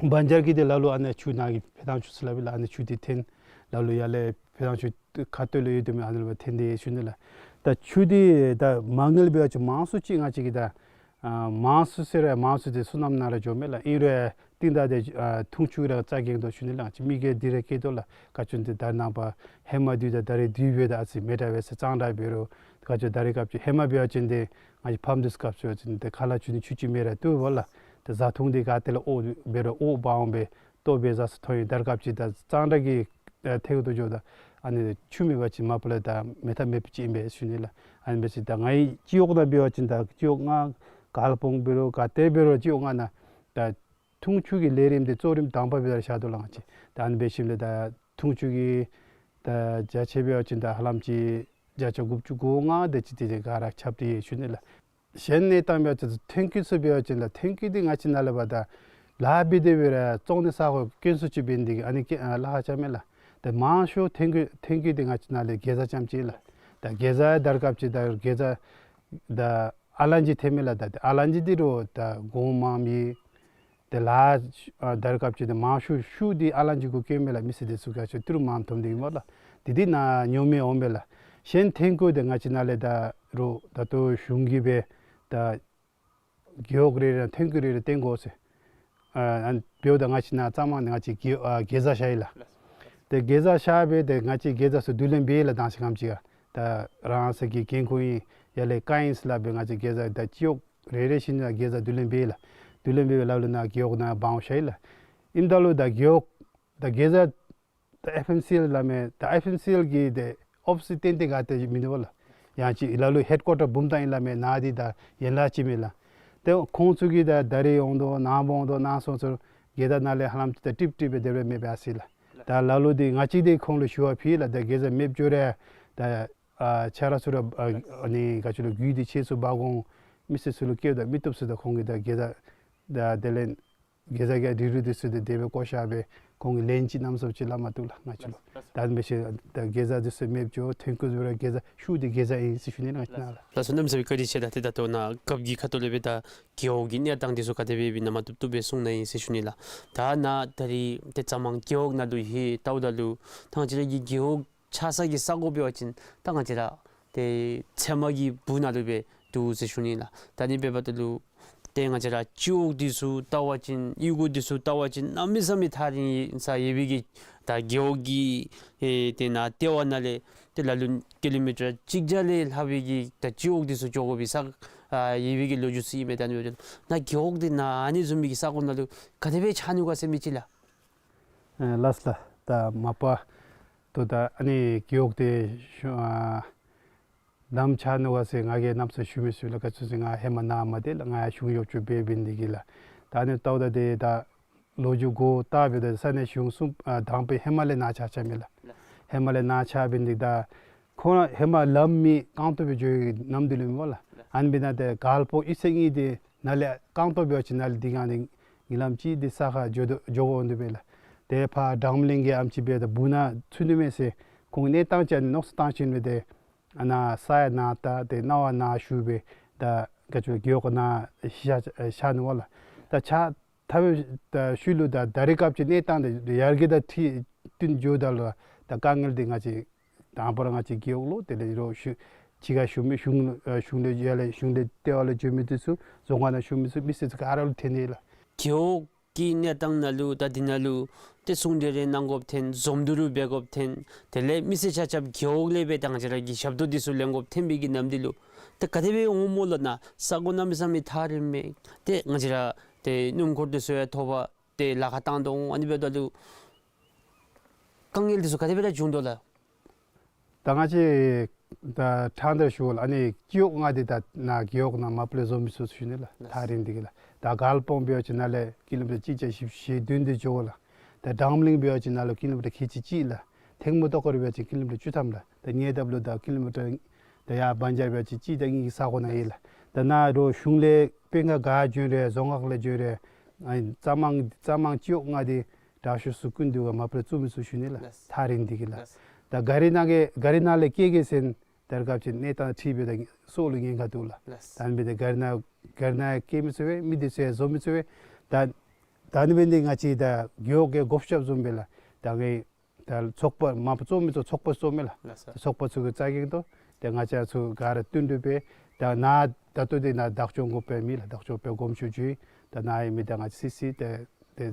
བན་ཇར་གྱི་དེ་ལ་ལུ་ཨ་ནི་ཆུ་ནང་གི་ཕེ་ཐང་ཆུ་ཟེར་སླབ་ཨིན་ལགས། ཨ་ནི་ཆུ་འདི་འཐོན། ལ་ལུ་ཡར་ལས་ཕེ་ཐང་ཆུ་ཁ་སྟོད་ལུ་ཡོད་དེ་མི་ཨ་ནི་ལུ་འཐོན་དེས་ཞུ་ནི་ལགས། ད་ཆུ་འདི་ད་མ་དངུལ་འབད་བ་ཅིན་མང་སུ་ཅིག་ང་བཅས་ཀྱི་ད་ཨ་མང་སུ་ཟེར་ར་མང་སུ་འདི་སོ་ནམ་ནང་ར་འགྱོཝ་མས་ལགས། ཨིན་རུང་ཏེ་ད་དེ་ཨ་འཐུང་ཆུ་ར་རྩ་འགེངས་དོ་ཞུ་ནི་ལགས། ང་བཅས་མི་སྒེར་འདི་ར་སྐྱེད་དོ་ལགས། ག་ཅི་འདི་ད་ནངས་པ་ཧེ་མ་འདི་དང་ད་རེས་འདི་འབདཝ་ད་ཨ་ཙི་མི་འདྲ་བས་ཟེར། གཙང་སྦྲ་འབད་རུང་ག་ཅི་ད་རེས་སྐབས་ཅིག་ཧེ་མ་འབད་བ་ཅིན་ཏེ་ང་བཅས་ཕམ་འདི་སྐབས་ཅིག་འབད་བ་ཅིན་ཏེ་ཁ་ལས་ཆུ་འདི་ཆུ་ཅིག་མེད་ར་བཏུབ་པས་ལགས། ཏེ་བཟའ་འཐུང་འདི་ག་ཏེ་ལས་འོང་འབད་རུང་འོང་འབག་འོང་སྦེ་ལྟོ་འབད་བཟའ་ཚུ་འཐོན་ཡི། ད་རེས་སྐབས་ཅིག་ད་གཙང་སྦྲ་གི་ཨ་ཐད་ཁར་འགྱོཝ་ད་ཨ་ནི་ཆུ་མེད་པ་ཅིན་མ་པ་ལས་ད་མེད་ཐབས་མེདཔ་ཅིག་ཨིན་པས་ཞུ་ནི་ལགས། ཨ་ནི་འབད་ཞིནམ་ད་ང་བཅས་སྤྱི་འོག་ནང་འབད་བ་ཅིན་ད་སྤྱི་འོག་ལྔ་དཀར་ལ་བོང་འབད་རུང་ག་ཏེ་འབད་རུང་སྤྱི་འོག་ལྔ་ནང་ད་འཐུང་ཆུ་གི་ལས་རིམ་འདི་གཙོ་རིམ་དང་པ་སྦེ་ར་བཞག་དོ་ལགས་ང་བཅས། ད་ཨ་ནི་འབད་ཞིནམ་ལས་ད་འཐུང་ཆུ་གི་ད་བརྒྱ་ཆ་འབད་བ་ཅིན་ད་ཧ་ལམ་ཅིག་བརྒྱ་ཆ་དགུ་བཅུ་གོ་ལྔ་དེ་ཅིག་དེ་ཅིག་ག་ར་ཁྱབ་སྟེ་ཡོད་ཞུ་ནི་ལགས། གཞན་གནས་སྟངས་འབད་བ་ཅིན་ཐོན་སྐྱེད་ཚུ་འབད་བ་ཅིན་ལགས་ཐོན་སྐྱེད་འདི་ང་བཅས་ནཱ་ལས་འབདཝ་ད་ལཱ་འབད་དེ་འབད་ར་བཙོང་ནི་ས་གོ་དཀོན་སུ་ཅིག་འབད་ནི་འདི་གིས་ཨ་ནི་ཀེ་ཨ་ལཱ་ཁག་ཆེཝ་མས་ལགས། ད་མང་ཤོས་ཐོན་སྐྱེད་ཐོན་སྐྱེད་འདི་ང་བཅས་ནཱ་ལས་གེ་ཛ་ཙམ་ཅིག་ལགས། ད་གེ་ཛ་ད་རེས་སྐབས་ཅིག་ད་གེ་ཛ་ད་ཨ་ལན་ཅི་ཐོནམ་མས་ལགས། ད་ཨ་ལན་ཅི་འདི་རུང་ད་གོང་མངམ་ཨིན། ཏེ་ལཱ་ཨ་ད་རེས་སྐབས་ཅིག་ཏེ་མང་ཤོས་ཤུགས་འདི་ཨ་ལན་ཅི་གུ་བཀལཝ་མས་ལགས། མི་སེར་འདི་ཚུ་ག་ཅི་ཏི་རུ་མངམ་འཐོནམ་འདི་ཨིན་མས་ལགས། དེ་འདི་ནང་ཉོ་མི་འོང་མས་ལགས། གཞན་ཐོན་སྐྱེད་འདི་ང་བཅས་ནཱ་ལས་ད་རུང་ད་ལྟོ་གཞུང་གིས་འབད་ད་རྒེད་འོག་རེ་རེ་ཐོན་སྐྱེད་རེ་རེ་བཏོན་དགོ་ཟེར། ཨ་ཨ་འབདཝ་ད་ང་བཅས་ནཱ་རྩ་མང་ནི་ང་བཅས་གེ་ཨ་གེ་ཛ་བཞག་ཡི་ལགས། ཏེ་གེ་ཛ་བཞག་སྦེ་ཏེ་ང་བཅས་གེ་ཛ་ཚུ་བསྡུ་ལེན་འབད་ཡི་ལགས། དང་ཞག་ཁམས་ཅིག་ཁར་ད་རང་སོའི་གི་འགན་ཁུར་ཨིན་ཡར་ལས་བཀའ་ཨིན་ཟེར་སླབ་སྦེ་ང་བཅས་གེ་ཛ་ད་སྤྱི་འོག་རེ་རེ་བཞིན་ལགས་གེ་ཛ་བསྡུ་ལེན་འབད་ཡི་ལགས། བསྡུ་ལེན་འབད་སྦེ་ལ་ལུ་ནཱ་རྒེད་འོག་ནང་འབག་འོང་བཞག་ཡི་ལགས། ཨིནམ་ད་ལུ་ད་རྒེད་འོག་ད་གེ་ཛ་ད་ཨེཕ་ཨེམ་སི་ཨེལ་སླབ་མི་ད་ཨེཕ་ཨེམ་སི་ཨེལ་གྱི་ཏེ་ཨོ་ཕིསི་ཏན་ཏན་ག་ཏེ་མིན་འདུག་པ་ལགས། ཡང་ཅིན་ལ་ལུ་ཧེཌ་ཀོར་ཊར་བུམ་ཐང་ཨིན་སླབ་མི་ནཱ་འདི་ད་ཡན་ལག་ཅིག་མས་ལགས། ཏེ་ཁོང་ཚུ་གིས་ད་ད་རེས་འོང་དོ་ནངས་པ་འོང་དོ་ནངས་སོང་ཚུར་གེ་ཛ་ནང་ལས་ཧ་ལམ་ཅིག་ད་ཀྲིག་ཀྲི་སྦེ་དེ་སྦེ་མེདཔ་ཨ་ཙི་ལགས། ད་ལ་ལུ་འདི་ང་བཅས་འདི་ཁོང་ལུ་ཞུ་བ་ཕུལ་ལགས། ད་གེ་ཛ་མེདཔ་འགྱོ་རུང་ད་ཨ་ཆ་རོགས་ཚུ་ར་ཨ་ཨ་ནི་ག་ཅི་ལོ་རྒུད་འདི་ཆེ་སུ་འབག་འོང་མི་སེར་ཚུ་ལུ་བསྐྱལཝ་ད་མི་བཏུབ་ཟེར། ད་ཁོང་གིས་ད་གེ་ཛ་ད་དེ་ལས་གེ་ཛ་གི་རིལ་རུ་འདི་ཚུ་འདི་དེ་སྦེ་བཀོ་བཞག་སྦེ་ཁོང་གིས་ལན་ཅིག་གནམ་མེད་ས་མེད་ཅིག་སླབ་མ་བཏུབ་ལགས་ང་བཅས་ལུ། ད་མི་ཤེས་ད་གེ་ཛ་འདི་ཚུ་མེདཔ་འགྱོ་ཐོན་སྐྱེད་འབད་རུང་གེ་ཛ་ཤུགས་འདི་གེ་ཛ་ཨིན་ཟེར་ཞུ་ནི་ལགས་ང་བཅས་ནཱ་ལགས། ལགས་སོ་གནམ་མེད་ས་མེད་བཀའ་དྲིན་ཆེ་ལགས། ཏེ་ད་ལྟོ་ནཱ་རྒཔོ་གི་ཁ་ཐུག་ལས་སྦེ་ད་རྒེད་འོག་གི་གནས་སྟངས་འདི་ཚུ་ག་དེ་སྦེ་སྦེ་ན་མ་བཏུབ་བཏུབ་སྦེ་གསུངས་གནང་ཡི་ཟེར་ཞུ་ནི་ལགས། ད་ནཱ་ད་རིས་ཏེ་རྩ་མང་རྒེད་འོག་ནང་ལུ་ཧེ་ལྟཝ་ད་ལུ་ཐང་ཅིག་ར་གི་རྒེད་འོག་ཆགས་ས་གི་ས་གོ་འབད་བ་ཅིན་ད་ང་བཅས་ར་ཏེ་ཚལ་མ་གི་སྦུག་ནང་ལུ་སྦེ་འདུག་ཟེར་ཞུ་ནི་ལགས། ད་ནི་འབདཝ་ད་ལུ་ཏེ་ང་བཅས་ར་སྤྱི་འོག་འདི་ཚུ་ལྟ་བ་ཅིན་གཡུས་སྒོ་འདི་ཚུ་ལྟ་བ་ཅིན་གནམ་མེད་ས་མེད་ཐག་རིང་ས་ཡོད་པའི་གི་ད་རྒེད་འོག་གི་ཨེ་ཏེ་ནཱ་ལྟེ་བ་ནང་ལས་ཏེ་ལ་ལུ་ཀི་ལོ་མི་ཊར་གཅིག་བརྒྱ་ལས་ལྷག་པའི་གི་ད་སྤྱི་འོག་འདི་ཚུ་འགྱོ་དགོ་པའི་ས་ཨ་ཡོད་པའི་གི་ལོ་རྒྱུས་ཚུ་ཨིན་མས། ད་ནི་འབདཝ་ད་ནཱ་རྒེད་འོག་འདི་ནཱ་ཨ་ནི་བཟུམ་མའི་གི་ས་གོ་ནང་ལུ་ག་དེ་སྦེ་ཆགས་ནུག་ག་ཟེར་མི་ཅིག་ལགས། ཨེ་ལགས་སོ་ལགས། ད་མ་པ་ཏེ་ད་ཨ་ནི་རྒེད་འོག་འདི་ཤུལ་ཨ་ནམ་ཆགས་ནུག་ག་ཟེར་ང་གིས་གནམ་མེད་ས་མེད་ཞུ་མི་ཚུགས་ལགས། ག་ཅི་ཟེར་ང་ཧེ་མ་ནཱ་མ་སྡོད་ལགས། ང་ཡང་གཞུང་གཡོགཔ་ཅིག་འབད་འབད་ནི་འདི་གིས་ལགས། ད་ཨ་ནི་ལྟཝ་ད་འདི་ད་ ལོ་རྒྱུས་འགོ་བཏགས་སྦེ་ད་ས་གནས་གཞུང་གསུམ་ཨ་དང་པའི་ཧེ་མ་ལས་ནཱ་ཆ་ཆ་མས་ལགས། ཧེ་མ་ལས་ནཱ་ཆ་འབད་ནི་དེ་གིས་ད་ཁོང་ཧེ་མ་ལམ་མེད་རྐང་སྟོང་སྦེ་འགྱོ་བའི་ནམ་དུས་ལུ་ཨིན་པས་ལགས། ཨ་ནི་འབད་ནི་དེ་དཀར་སྤང་གཡུས་ཚན་གཉིས་དེ་ནཱ་ལས་རྐང་སྟོང་སྦེ་ཡར་ཅིག་ནཱ་ལས་དེ་སྒང་ནི་ཉིན་ལམ་ཅིག་དེ་ས་ཁར་འགྱོ་དོ་འགྱོ་དགོཔ་འདུག་པས་ལགས། ཏེ་ཕར་དྲང་གླིང་གི་ཨེམ་ཅིག་སྦེ་ད་སྦུག་ནང་ཚུད་ནི་མས་ཟེར་ཁོང་གནས་སྟངས་ཅིག་ཨ་ནི་མནོ་བསམ་བཏང་ཞིནམ་ལས་ཏེ་ཨ་ནཱ་ས་ཡང་ནཱ་བལྟ་ཏེ་གནང་བ་ནཱ་ཞུ་སྦེ་ད་ག་ཅི་རྒེད་འོག་ནང་ཤར་ཤར་ནུག་པ་ལགས། ད་ཆ་ཐབས་ད་ཤུལ་ལུ་ད་ད་རེས་སྐབས་ཀྱི་གནས་སྟངས་དང་ཡར་རྒྱས་དང་འཁྲིལ་བསྟུན་འགྱོཝ་ད་ལུ་ད་དཀའ་ངལ་འདི་ང་བཅས་དང་པ་ར་ང་བཅས་རྒེད་འོག་ལུ་དེ་ལས་རོགས་ཞུ་ཕྱི་ཁར་ཞུ་མི་གཞུང་ཨ་གཞུང་ལས་ཡར་ལས་གཞུང་ལས་ལྟེ་བ་ལས་འགྱོ་མི་འདི་ཚུ་རྫོང་ཁག་ནང་ཞུ་མི་ཚུ་མི་སེར་ཚུ་ག་ར་ལུ་ཐོན་ནི་ལགས། རྒེད་འོག་གི་གནས་སྟངས་ནང་ལུ་ད་འདི་ནང་ལུ་ཏེ་གསུང་གྲོས་རེ་གནང་དགོཔ་ཐོན། འཛོམས་འདུ་རེ་འབད་དགོཔ་ཐོན། དེ་ལས་མི་སེར་ཆ་ཁྱབ་རྒེད་འོག་ལས་སྦེ་ད་ང་བཅས་ར་གི་ཞབས་ཏོག་འདི་ཚུ་ལེན་དགོཔ་ཐོན་པའི་གི་ནམ་དུས་ལུ་ཏེ་ག་དེ་སྦེ་འོང་སྨོ་ལགས། ནཱ་ས་གོ་གནམ་མེད་ས་མེད་ཐག་རིངམ་མས། ཏེ་ང་བཅས་ར་ཏེ་སྣུམ་འཁོར་འདི་ཚུ་ཡང་ཐོབ་པར་ཏེ་ལཱ་ཁག་བཏང་དོ་འོང་། ཨ་ནི་འབདཝ་ད་ལུ་དཀའ་ངལ་འདི་ཚུ་ག་དེ་སྦེ་ར་བྱུང་དོ་ལགས། ད་ང་བཅས་ད་ཕྲང་སྟེ་ཞུ་ལགས། ཨ་ནི་སྤྱི་འོག་ལྔ་འདི་ད་ནཱ་རྒེད་འོག་ནང་མ་པ་ལས་འཛོམས་མི་ཚུ་ཞུ་ནི་ལགས། ཐག་རིང་འདི་གིས་ལགས། ད་དཀར་སྤང་འབད་བ་ཅིན་ནཱ་ལས་ཀི་ལོ་མི་ཊར་གཅིག་བརྒྱ་བཞི་བཅུ་ཞེ་བདུན་འདི་འགྱོ་དགོ་ལགས། ད་དྲང་གླིང་འབད་བ་ཅིན་ནཱ་ལུ་ཀི་ལོ་མི་ཊར་ཁལ་གཅིག་གཅིག་ལགས། ཐེངས་མ་ཏོག་དཀར་འབད་བ་ཅིན་ཀི་ལོ་མི་ཊར་བཅུ་ཐམ་ལགས། ད་ཉེ་འདབས་ལུ་ད་ཀི་ལོ་མི་ཊར་ད་ཡར་བན་ཇར་འབད་བ་ཅིན་གཅིག་དང་གཉིས་ཀྱི་ས་གོ་ནང་ཨིན་ལགས། ད་ནཱ་རོགས་གཞུང་ལས་དཔོན་ཁག་ག་བྱོན་རུང་རྫོང་ཁག་ལས་བྱོན་རུང་ཨ་ནི་རྩྭ་མང་རྩྭ་མང་སྤྱི་འོག་ལྔ་འདི་དྲག་ཤོས་ཚུ་ཀུན་འདུས་ཀ་མ་པ་ལས་བཙུགས་མི་ཚུ་ཞུ་ནི་ལགས། ལགས། ཐག་རིང་འདི་གིས་ལགས། ལགས། ད་གཱ་རི་ནང་གི་གཱ་རི་ནང་ལས་སྐྱེལ་གེ་ཟེར་ད་རེས་སྐབས་ཀྱི་གནས་སྟངས་འཁྲིལ་སྦེ་ད་སྲོག་ལུ་ཉེན་ཁ་འདུག་ལགས། ལགས། ད་ཨ་ནི་འབད་དེ་གཱ་རི་ནང་གཱ་རི་ནང་སྐྱེལ་མི་ཚུགས་པས། མི་འདི་ཚུ་ཡང་བཟོ་མི་ཚུགས་པས། ད་ད་ཨ་ནི་འབད་ནི་འདི་ང་བཅས་ད་རྒེད་འོག་གི་གོ་སྐབས་བཟུམ་སྦེ་ལགས། ད་ངེ་ད་ཚོགས་པ་མ་པ་བཙུགས་མི་ཚུ་ཚོགས་པ་བཙུགས་མི་ལགས། ལགས་སོ། ཚོགས་པ་ཚུ་གི་རྩ་འགེངས་ཏོ། ཏེ་ང་བཅས་ཚུ་ག་ར་བསྟུན་གྲོས་འབད། ད་ནཱ་ད་ལྟོ་འདི་ནཱ་བདག་སྐྱོང་འགོ་དཔོན་མི་ལགས། བདག་སྐྱོང་དཔོན་དགོངམ་ཞུ་ཞུ་ཡི། ད་ནཱ་ཨིན་མི་ད་ང་བཅས་སི་སི་ཏེ་ཏེ་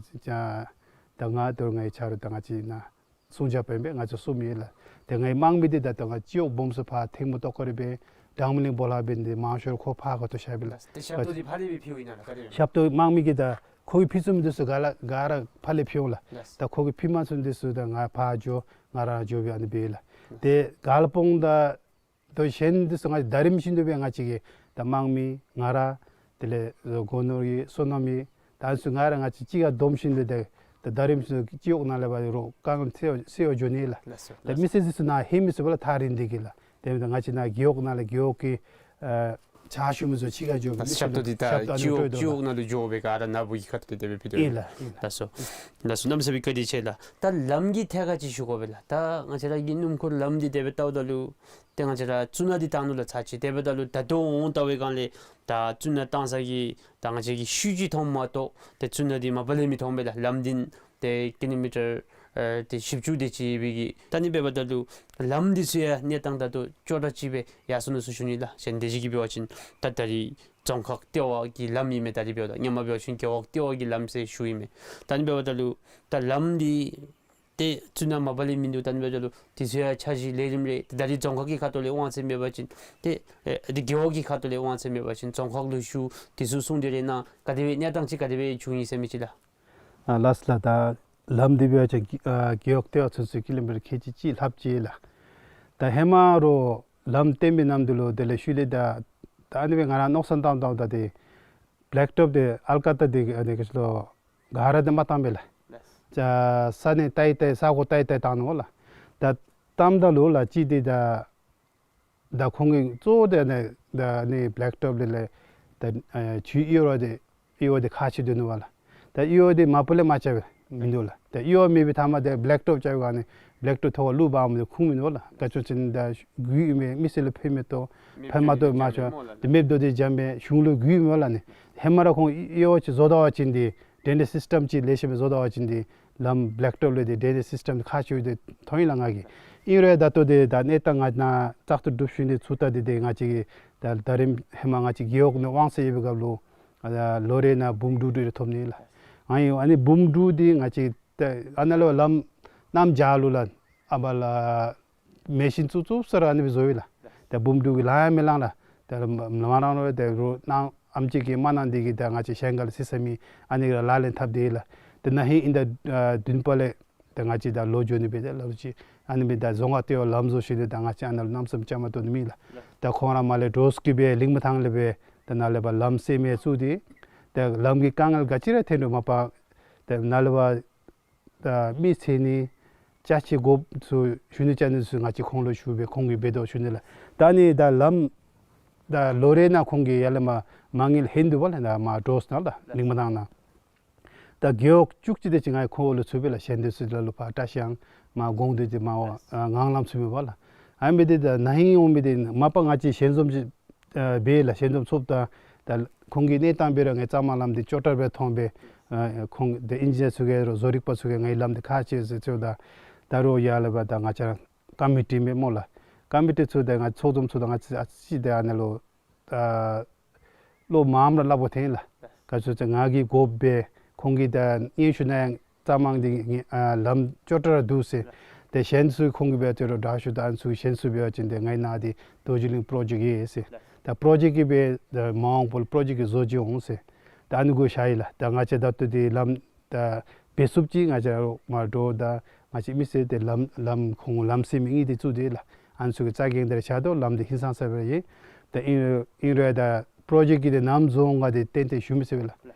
ད་ང་དོ་ངེའི་ཆ་རོགས་ད་ང་བཅས་ནཱ་སྲུང་བྱ་དཔོན་སྦེ་ང་བཅས་གསུམ་ཨིན་ལགས། ཏེ་ངེའི་དམངས་མི་འདི་ད་ལྟོ་ང་སྤྱི་འོག་སྦོམ་སུ་ཕར་ཐེངས་མ་ཏོག་དཀར་འབད་དྲང་གླིང་སྦོ་ལོགས་འབད་ནི་འདི་མང་ཤོས་ཁོ་ཕར་ག་ཏོ་བཞག་པས་ལགས། ཏེ་ཞབས་ཏོག་འདི་ཕར་ལས་སྦེ་ཕུལཝ་ཨིན་ན་ལགས། ག་དེ་ཞབས་ཏོག་དམངས་མི་གིས་ད་ཁོ་གིས་ཕུལ་ཚུགས་མི་འདི་ཚུ་ག་ར་ག་ར་ཕར་ལས་ཕུལཝ་ལགས། ལགས། ད་ཁོ་གིས་ཕུལ་མ་ཚུགས་མི་འདི་ཚུ་ད་ང་ཕར་འགྱོ་ང་ར་འགྱོ་སྦེ་ཨ་ནི་འབད་ལགས། ཏེ་དཀར་སྤང་དང་ཏེ་གཞན་འདི་ཚུ་ང་བཅས་ཟླ་རིམ་བཞིན་དུ་སྦེ་ང་བཅས་ཀྱིས་ད་དམངས་མི་ང་ར་དེ་ལས་སྒོ་ནོར་གྱི་སོ་ནམ་གྱི་ད་ཚུ་ང་ར་ང་བཅས་གཅིག་ཁར་བསྡོམས་ཞིནམ་ལས་ཏེ་ད་ཟླ་རིམ་བཞིན་དུ་སྤྱི་འོག་ནང་ལས་འབད་རུང་དཀའ་ངལ་སེལ་སེལ་བར་འགྱོ་ནི་ལགས། ལགས་སོ། ད་མི་སེར་འདི་ཚུ་ནཱ་ལྷོད་མི་ཚུགས་པས་ལགས། ཐག་རིང་འདི་གིས་ལགས། དེ་འབདཝ་ད་ང་བཅས་ནཱ་རྒེད་འོག་ནང་ལས་རྒེད་འོག་གི་ཨ་ཕྱག་ཞུ་མི་ཚུ་གཅིག་ཁར་འགྱོ་སྦེ་ཞབས་ཏོག་འདི་ད་ཞབས་ཏོག་སྤྱི་འོག་སྤྱི་འོག་ནང་ལུ་འགྱོ་སྦེ་ག་ར་ནཱ་བུ་གི་ཁ་ཐུག་ལས་དེ་སྦེ་ཕུལ་དོ་ཨིན་ལགས། ལགས་སོ། ལགས་སོ། གནམ་མེད་ས་མེད་བཀའ་དྲིན་ཆེ་ལགས། ད་ལམ་གྱི་ཐད་ཁར་ཅིག་ཞུ་དགོ་པས་ལགས། ད་ང་བཅས་ར་གི་སྣུམ་འཁོར་ལམ་འདི་དེ་སྦེ་བལྟཝ་ད་ལུ་ཏེ་ང་བཅས་ར་བཙུགས་ནང་འདི་བཏང་ནུག་ལགས་ཚར་གཅིག། དེ་འབདཝ་ད་ལུ་ད་ལྟོ་འོང་བལྟ་བའི་སྒང་ལས་ད་བཙུགས་ནང་བཏང་ས་གི་ད་ང་བཅས་ཀྱིས་ཤུལ་ཅིག་མཐོངམ་མ་གཏོགས་ཏེ་བཙུགས་ནང་འདི་མ་པ་ལས་མི་མཐོང་པས་ལགས། ལམ་འདི་ཏེ་ཀི་ལོ་མི་ཊར་ཨེ་ཏེ་བཞི་བཅུ་དེ་ཅིག་སྦེ་གི། ད་ཨ་ནི་འབདཝ་ད་ལུ་ལམ་འདི་ཚུ་ཡང་གནས་སྟངས་ད་ལྟོ་ཅོག་འཐདཔ་ཅིག་སྦེ་ཡར་སོང་ནུག་ཟེར་ཞུ་ནི་ལགས། གཞན་དེ་ཅིག་གིས་འབད་བ་ཅིན་ད་ད་རིས་རྫོང་ཁག་ལྟེ་བ་གི་ལམ་ཨིན་མས། ད་རིས་འབདཝ་ད་སྔོན་མ་འབད་བ་ཅིན་རྒེད་འོག་ལྟེ་བ་གི་ལམ་ཟེར་ཞུཝ་ཨིན་མས། ད་ཨ་ནི་འབདཝ་ད་ལུ་ད་ལམ་འདི་ཏེ་བཙུགས་ནང་མ་པ་ལས་མིན་འདུག། ད་ཨ་ནི་འབདཝ་ད་ལུ་དེ་ཚུ་ཡང་འཆར་གཞི་ལས་རིམ་རེ་ད་རིས་རྫོང་ཁག་གི་ཁ་ཐུག་ལས་དབང་ཚད་མེད་པ་ཅིན་ཏེ་ཨེ་ཏེ་རྒེད་འོག་གི་ཁ་ཐུག་ལས་དབང་ཚད་མེད་པ་ཅིན་རྫོང་ཁག་ལུ་ཞུ། དེ་ཚུ་གསུང་གྲོས་རེ་གནང་། ག་དེ་སྦེ་གནས་སྟངས་ཅིག་ག་དེ་སྦེ་བྱུང་ཡི་ཟེར་མི་ཅིག་ལགས། ཨ་ལགས་ལགས། ད་ལམ་འདི་འབད་བ་ཅིན་ཨ་རྒེད་འོག་ལྟེ་བ་ཚུན་ཚོད་ཀི་ལོ་མི་ཊར་ཁལ་གཅིག་གཅིག་ལྷགཔ་ཅིག་ལགས། ད་ཧེ་མ་རོགས་ལམ་བཏོན་པའི་ནམ་དུས་ལུ་དེ་ལས་ཤུལ་ལས་ད་ད་ཨ་ནི་སྦེ་ང་ར་མནོ་བསམ་བཏངམ་ད་ད་ཏེ་བེ་ལེཀ་ཊོབ་འདི་ཨལ་ཀ་ཏ་འདི་ཨ་ནི་ག་ཅི་ལོ་ག་ར་འདི་མ་བཏང་པས་ལགས། ལགས། ས་གནས་བལྟ་བལྟ་ས་གོ་བལྟ་བལྟ་བཏང་ནུག་ལགས། ད་བཏངམ་ད་ལུ་ལགས་གཅིག་འདི་ད་ད་ཁོང་གིས་གཙོ་བོ་དེ་ནི་ད་ནི་བེ་ལེཀ་ཊོབ་དེ་ལས་ད་ཨེ་ཆུའི་གཡུར་བ་དེ་གཡུར་བ་དེ་ཁག་ཆེ་དོ་ནུག་པ་ལགས། ད་གཡུར་བ་དེ་མ་པ་ལས་མ་རྐྱབ་པས་མིན་འདུག་ལགས། ད་གཡུར་བ་མེད་པའི་མཐའ་མ་དེ་བེ་ལེཀ་ཊོབ་རྐྱབ་པའི་སྒང་ནི་བེ་ལེཀ་ཊོབ་ཐོག་ཁར་ལུ་འབག་མི་དེ་ཁུངས་མིན་འདུག་ལགས། ག་ཅི་ཟེར་ན་ད་རྒུད་མི་མི་སེར་ལུ་ཕན་མི་ཐོགས་ཕན་མ་ཐོགས་མ་ཆོག། དེ་མེདཔ་དོ་དེ་འཇམ་པས་གཞུང་ལུ་རྒུད་མི་འོང་ལགས་ནི། ཧེ་མ་ར་ཁོང་གཡུར་བ་ཅིག་བཟོ་ད་པ་ཅིན་དེ་ཌྲེ་ནེཇ་སིསི་ཊམ་ཅིག་ལེགས་ཤོམ་སྦེ་བཟོ་ད་པ་ཅིན་དེ་ལམ་བེ་ལེཀ་ཊོབ་ལས་དེ་ཌྲེ་ནེཇ་སིསི་ཊམ་ཁག་ཆེཝ་དེ་མཐོང་ཡི་ལགས་ང་གིས། ཨིན་རུང་ད་ལྟོ་དེ་ད་གནས་སྟངས་ང་ནཱ་བཙག་འཐུ་གྲུབ་ཞིནམ་དེ་ཚུར་ད་དེ་དེ་ང་བཅས་ཀྱིས་ད་ད་རིས་ཧེ་མ་ང་བཅས་རྒེད་འོག་ནང་དབང་ཚད་ཡོད་པའི་སྐབས་ལུ་ཨ་ལོ་རེ་ནང་འབུམ་དྲུག་དྲུག་རེ་ཐོབ་ནི་ལགས། ཨ་ནི་ཨ་ནི་འབུམ་དྲུག་དེ་ང་བཅས་ད་ཨ་ནཱ་ལུ་ལམ་གནམ་བྱཱར་ལུ་ལགས་ཨ་པ་ལགས་མེ་ཤིན་བཙུགས་བཙུགསཔ་ས་ར་ཨ་ནི་སྦེ་བཟོ་ཡི་ལགས། ད་འབུམ་དྲུག་གི་ལང་ཡང་མི་ལང་ལགས། ད་མ་རང་རོགས་ད་རོགས་གནང་ཨེམ་ཆི་གིས་མ་གནང་དེ་གིས་ད་ང་བཅས་གཞན་ཁ་ལས་ཟེར་ས་མེད། ཨ་ནི་ག་ར་ལག་ལེན་འཐབ་སྟེ་ལགས། ད་ན་ཧིང་ཨིན་ཟླ་ཨ་བདུན་པ་ལས་ད་ང་བཅས་ད་ལོག་འགྱོ་ནི་སྦེ་ད་ལགས་ཅིག་ཨ་ནི་སྦེ་ད་རྫོང་ཁག་ལྟེ་བ་ལམ་བཟོ་ཞིནམ་དེ་ད་ང་བཅས་ཨ་ནཱ་ལུ་གནམ་མེད་ས་མེད་བཅའ་མར་གཏོགས་ནི་མེད་ལགས། ད་ཁོང་ར་མར་ལས་འདྲོག་སྐྱིད་སྦེ་ལིང་མ་ཐང་ལས་སྦེ་ད་ནཱ་ལས་ཕར་ལམ་སེལ་མི་བཙུགས་ཏེ་ད་ལམ་གྱི་དཀའ་ངལ་ག་ཅི་ར་ཐོན་རུང་མ་པ་ད་ ཏེ་ནཱ་ལས་འབད་ད་མི་ཚེ་ནི་ཅ་ཆས་དགོཔ་ཚུ་ཞུ་ནི་ཅ་ནི་ཚུ་ང་བཅས་ཁོང་ལུ་ཞུ་སྦེ་ཁོང་གིས་འབད་དོ་ཞུ་ནི་ལགས། ད་ནི་ད་ལམ་ད་ལོ་རེ་ནང་ཁོང་གིས་ཡར་ལས་མར་མ་དངུལ་ལྷོད་དོ་བ་ལགས། ད་མར་འདྲོག་ནང་ལགས་ལིང་མ་ཐང་ནང་། ད་རྒེད་འོག་བཅུ་གཅིག་དེ་ཅིག་ང་ཁོང་ལུ་ཚུད་པས་ལགས། གཞན་དེ་ཚུ་ལ་ལུ་ཕར་བཀྲིས་སྒང་མར་གོང་དུ་དེ་མར་ཨ་ངང་ལམ་ཚུད་མི་བ་ལགས། ཨ་མི་དེ་ད་ན་ཧིང་འོང་མི་དེ་མ་པ་ང་བཅས་ཞལ་འཛོམས་ཅིག་ཨ་འབད་ལགས། ཞལ་འཛོམས་ཚོགསཔ་ད་ད་ཁོང་གི་གནས་སྟངས་འབད་རུང་ངེ་གཙང་མ་ལམ་དེ་ཅོག་འཐདཔ་སྦེ་མཐོང་སྦེ་ཨ་ཁོང་དེ་ཨིན་ཇི་ནི་ཡར་ཚུ་གིས་རོགས་བཟོ་རིག་པ་ཚུ་གིས་ངེའི་ལམ་དེ་ཁག་ཆེ་ཟེར་ཚུ་ད་ད་རོགས་ཡར་ལས་འབད་ད་ང་བཅས་ར་ཀོ་མི་ཊི་མས་སྨོ་ལགས། ཀོ་མི་ཊི་ཚུ་དང་ང་ཚོགས་འཛོམས་ཚུ་དང་ང་བཅས་ཨ་ཙི་ཅིག་དེ་ཨ་ནཱ་ལུ་ཨ་ལོ་མངམ་ར་སླབ་དགོ་ཐོན་ལགས། ག་ཅི་ཟེར་ང་གིས་དགོཔ་སྦེ་ཁོང་གིས་ད་སྙན་ཞུ་ནང་ཡང་གཙང་མ་འདི་ཨ་ལམ་ཅོག་འཐདཔ་ར་འདུག་ཟེར། ཏེ་གཞན་ཚུ་ཁོང་གིས་འབད་དེ་རོགས་དྲག་ཤོས་ད་ཨ་ནི་ཚུ་གཞན་ཚུ་འབད་བ་ཅིན་ཏེ་ངེའི་ནང་འདི་རྡོ་རྗེ་གླིང་པྲོ་ཇེཀཊ་ཡོད་ཟེར། ད་པྲོ་ཇེཀཊ་གི་སྦེ་ད་མ་འོངས་པ་ལུ་པྲོ་ཇེཀཊ་གི་བཟོ་བཅོས་འོང་ཟེར། ད་ཨ་ནི་གུ་བཞག་ཡི་ལགས། ད་ང་བཅས་ད་ལྟོ་འདི་ལམ་ད་འབད་ཚུགསཔ་ཅིག་ང་བཅས་ར་མར་འདྲོག་ད་ང་བཅས་མི་སེར་དེ་ལམ་ལམ་ཁོང་ལམ་སེལ་མི་གཉིས་དེ་བཙུགས་ཏེ་ལགས། ཨ་ནི་ཚུ་གི་རྩ་འགེངས་དེ་ར་བཞག་དོ། ལམ་དེ་ཧིང་སངས་ས་སྦེ་ཡོད། ད་ཨིན་ཨིན་རུང་ཡང་ད་པྲོ་ཇེཀཊ་གི་དེ་ནམ་བཟོ་འོང་ག་དེ་ཏན་ཏན་ཞུ་མི་ཚུགས་པས་ལགས།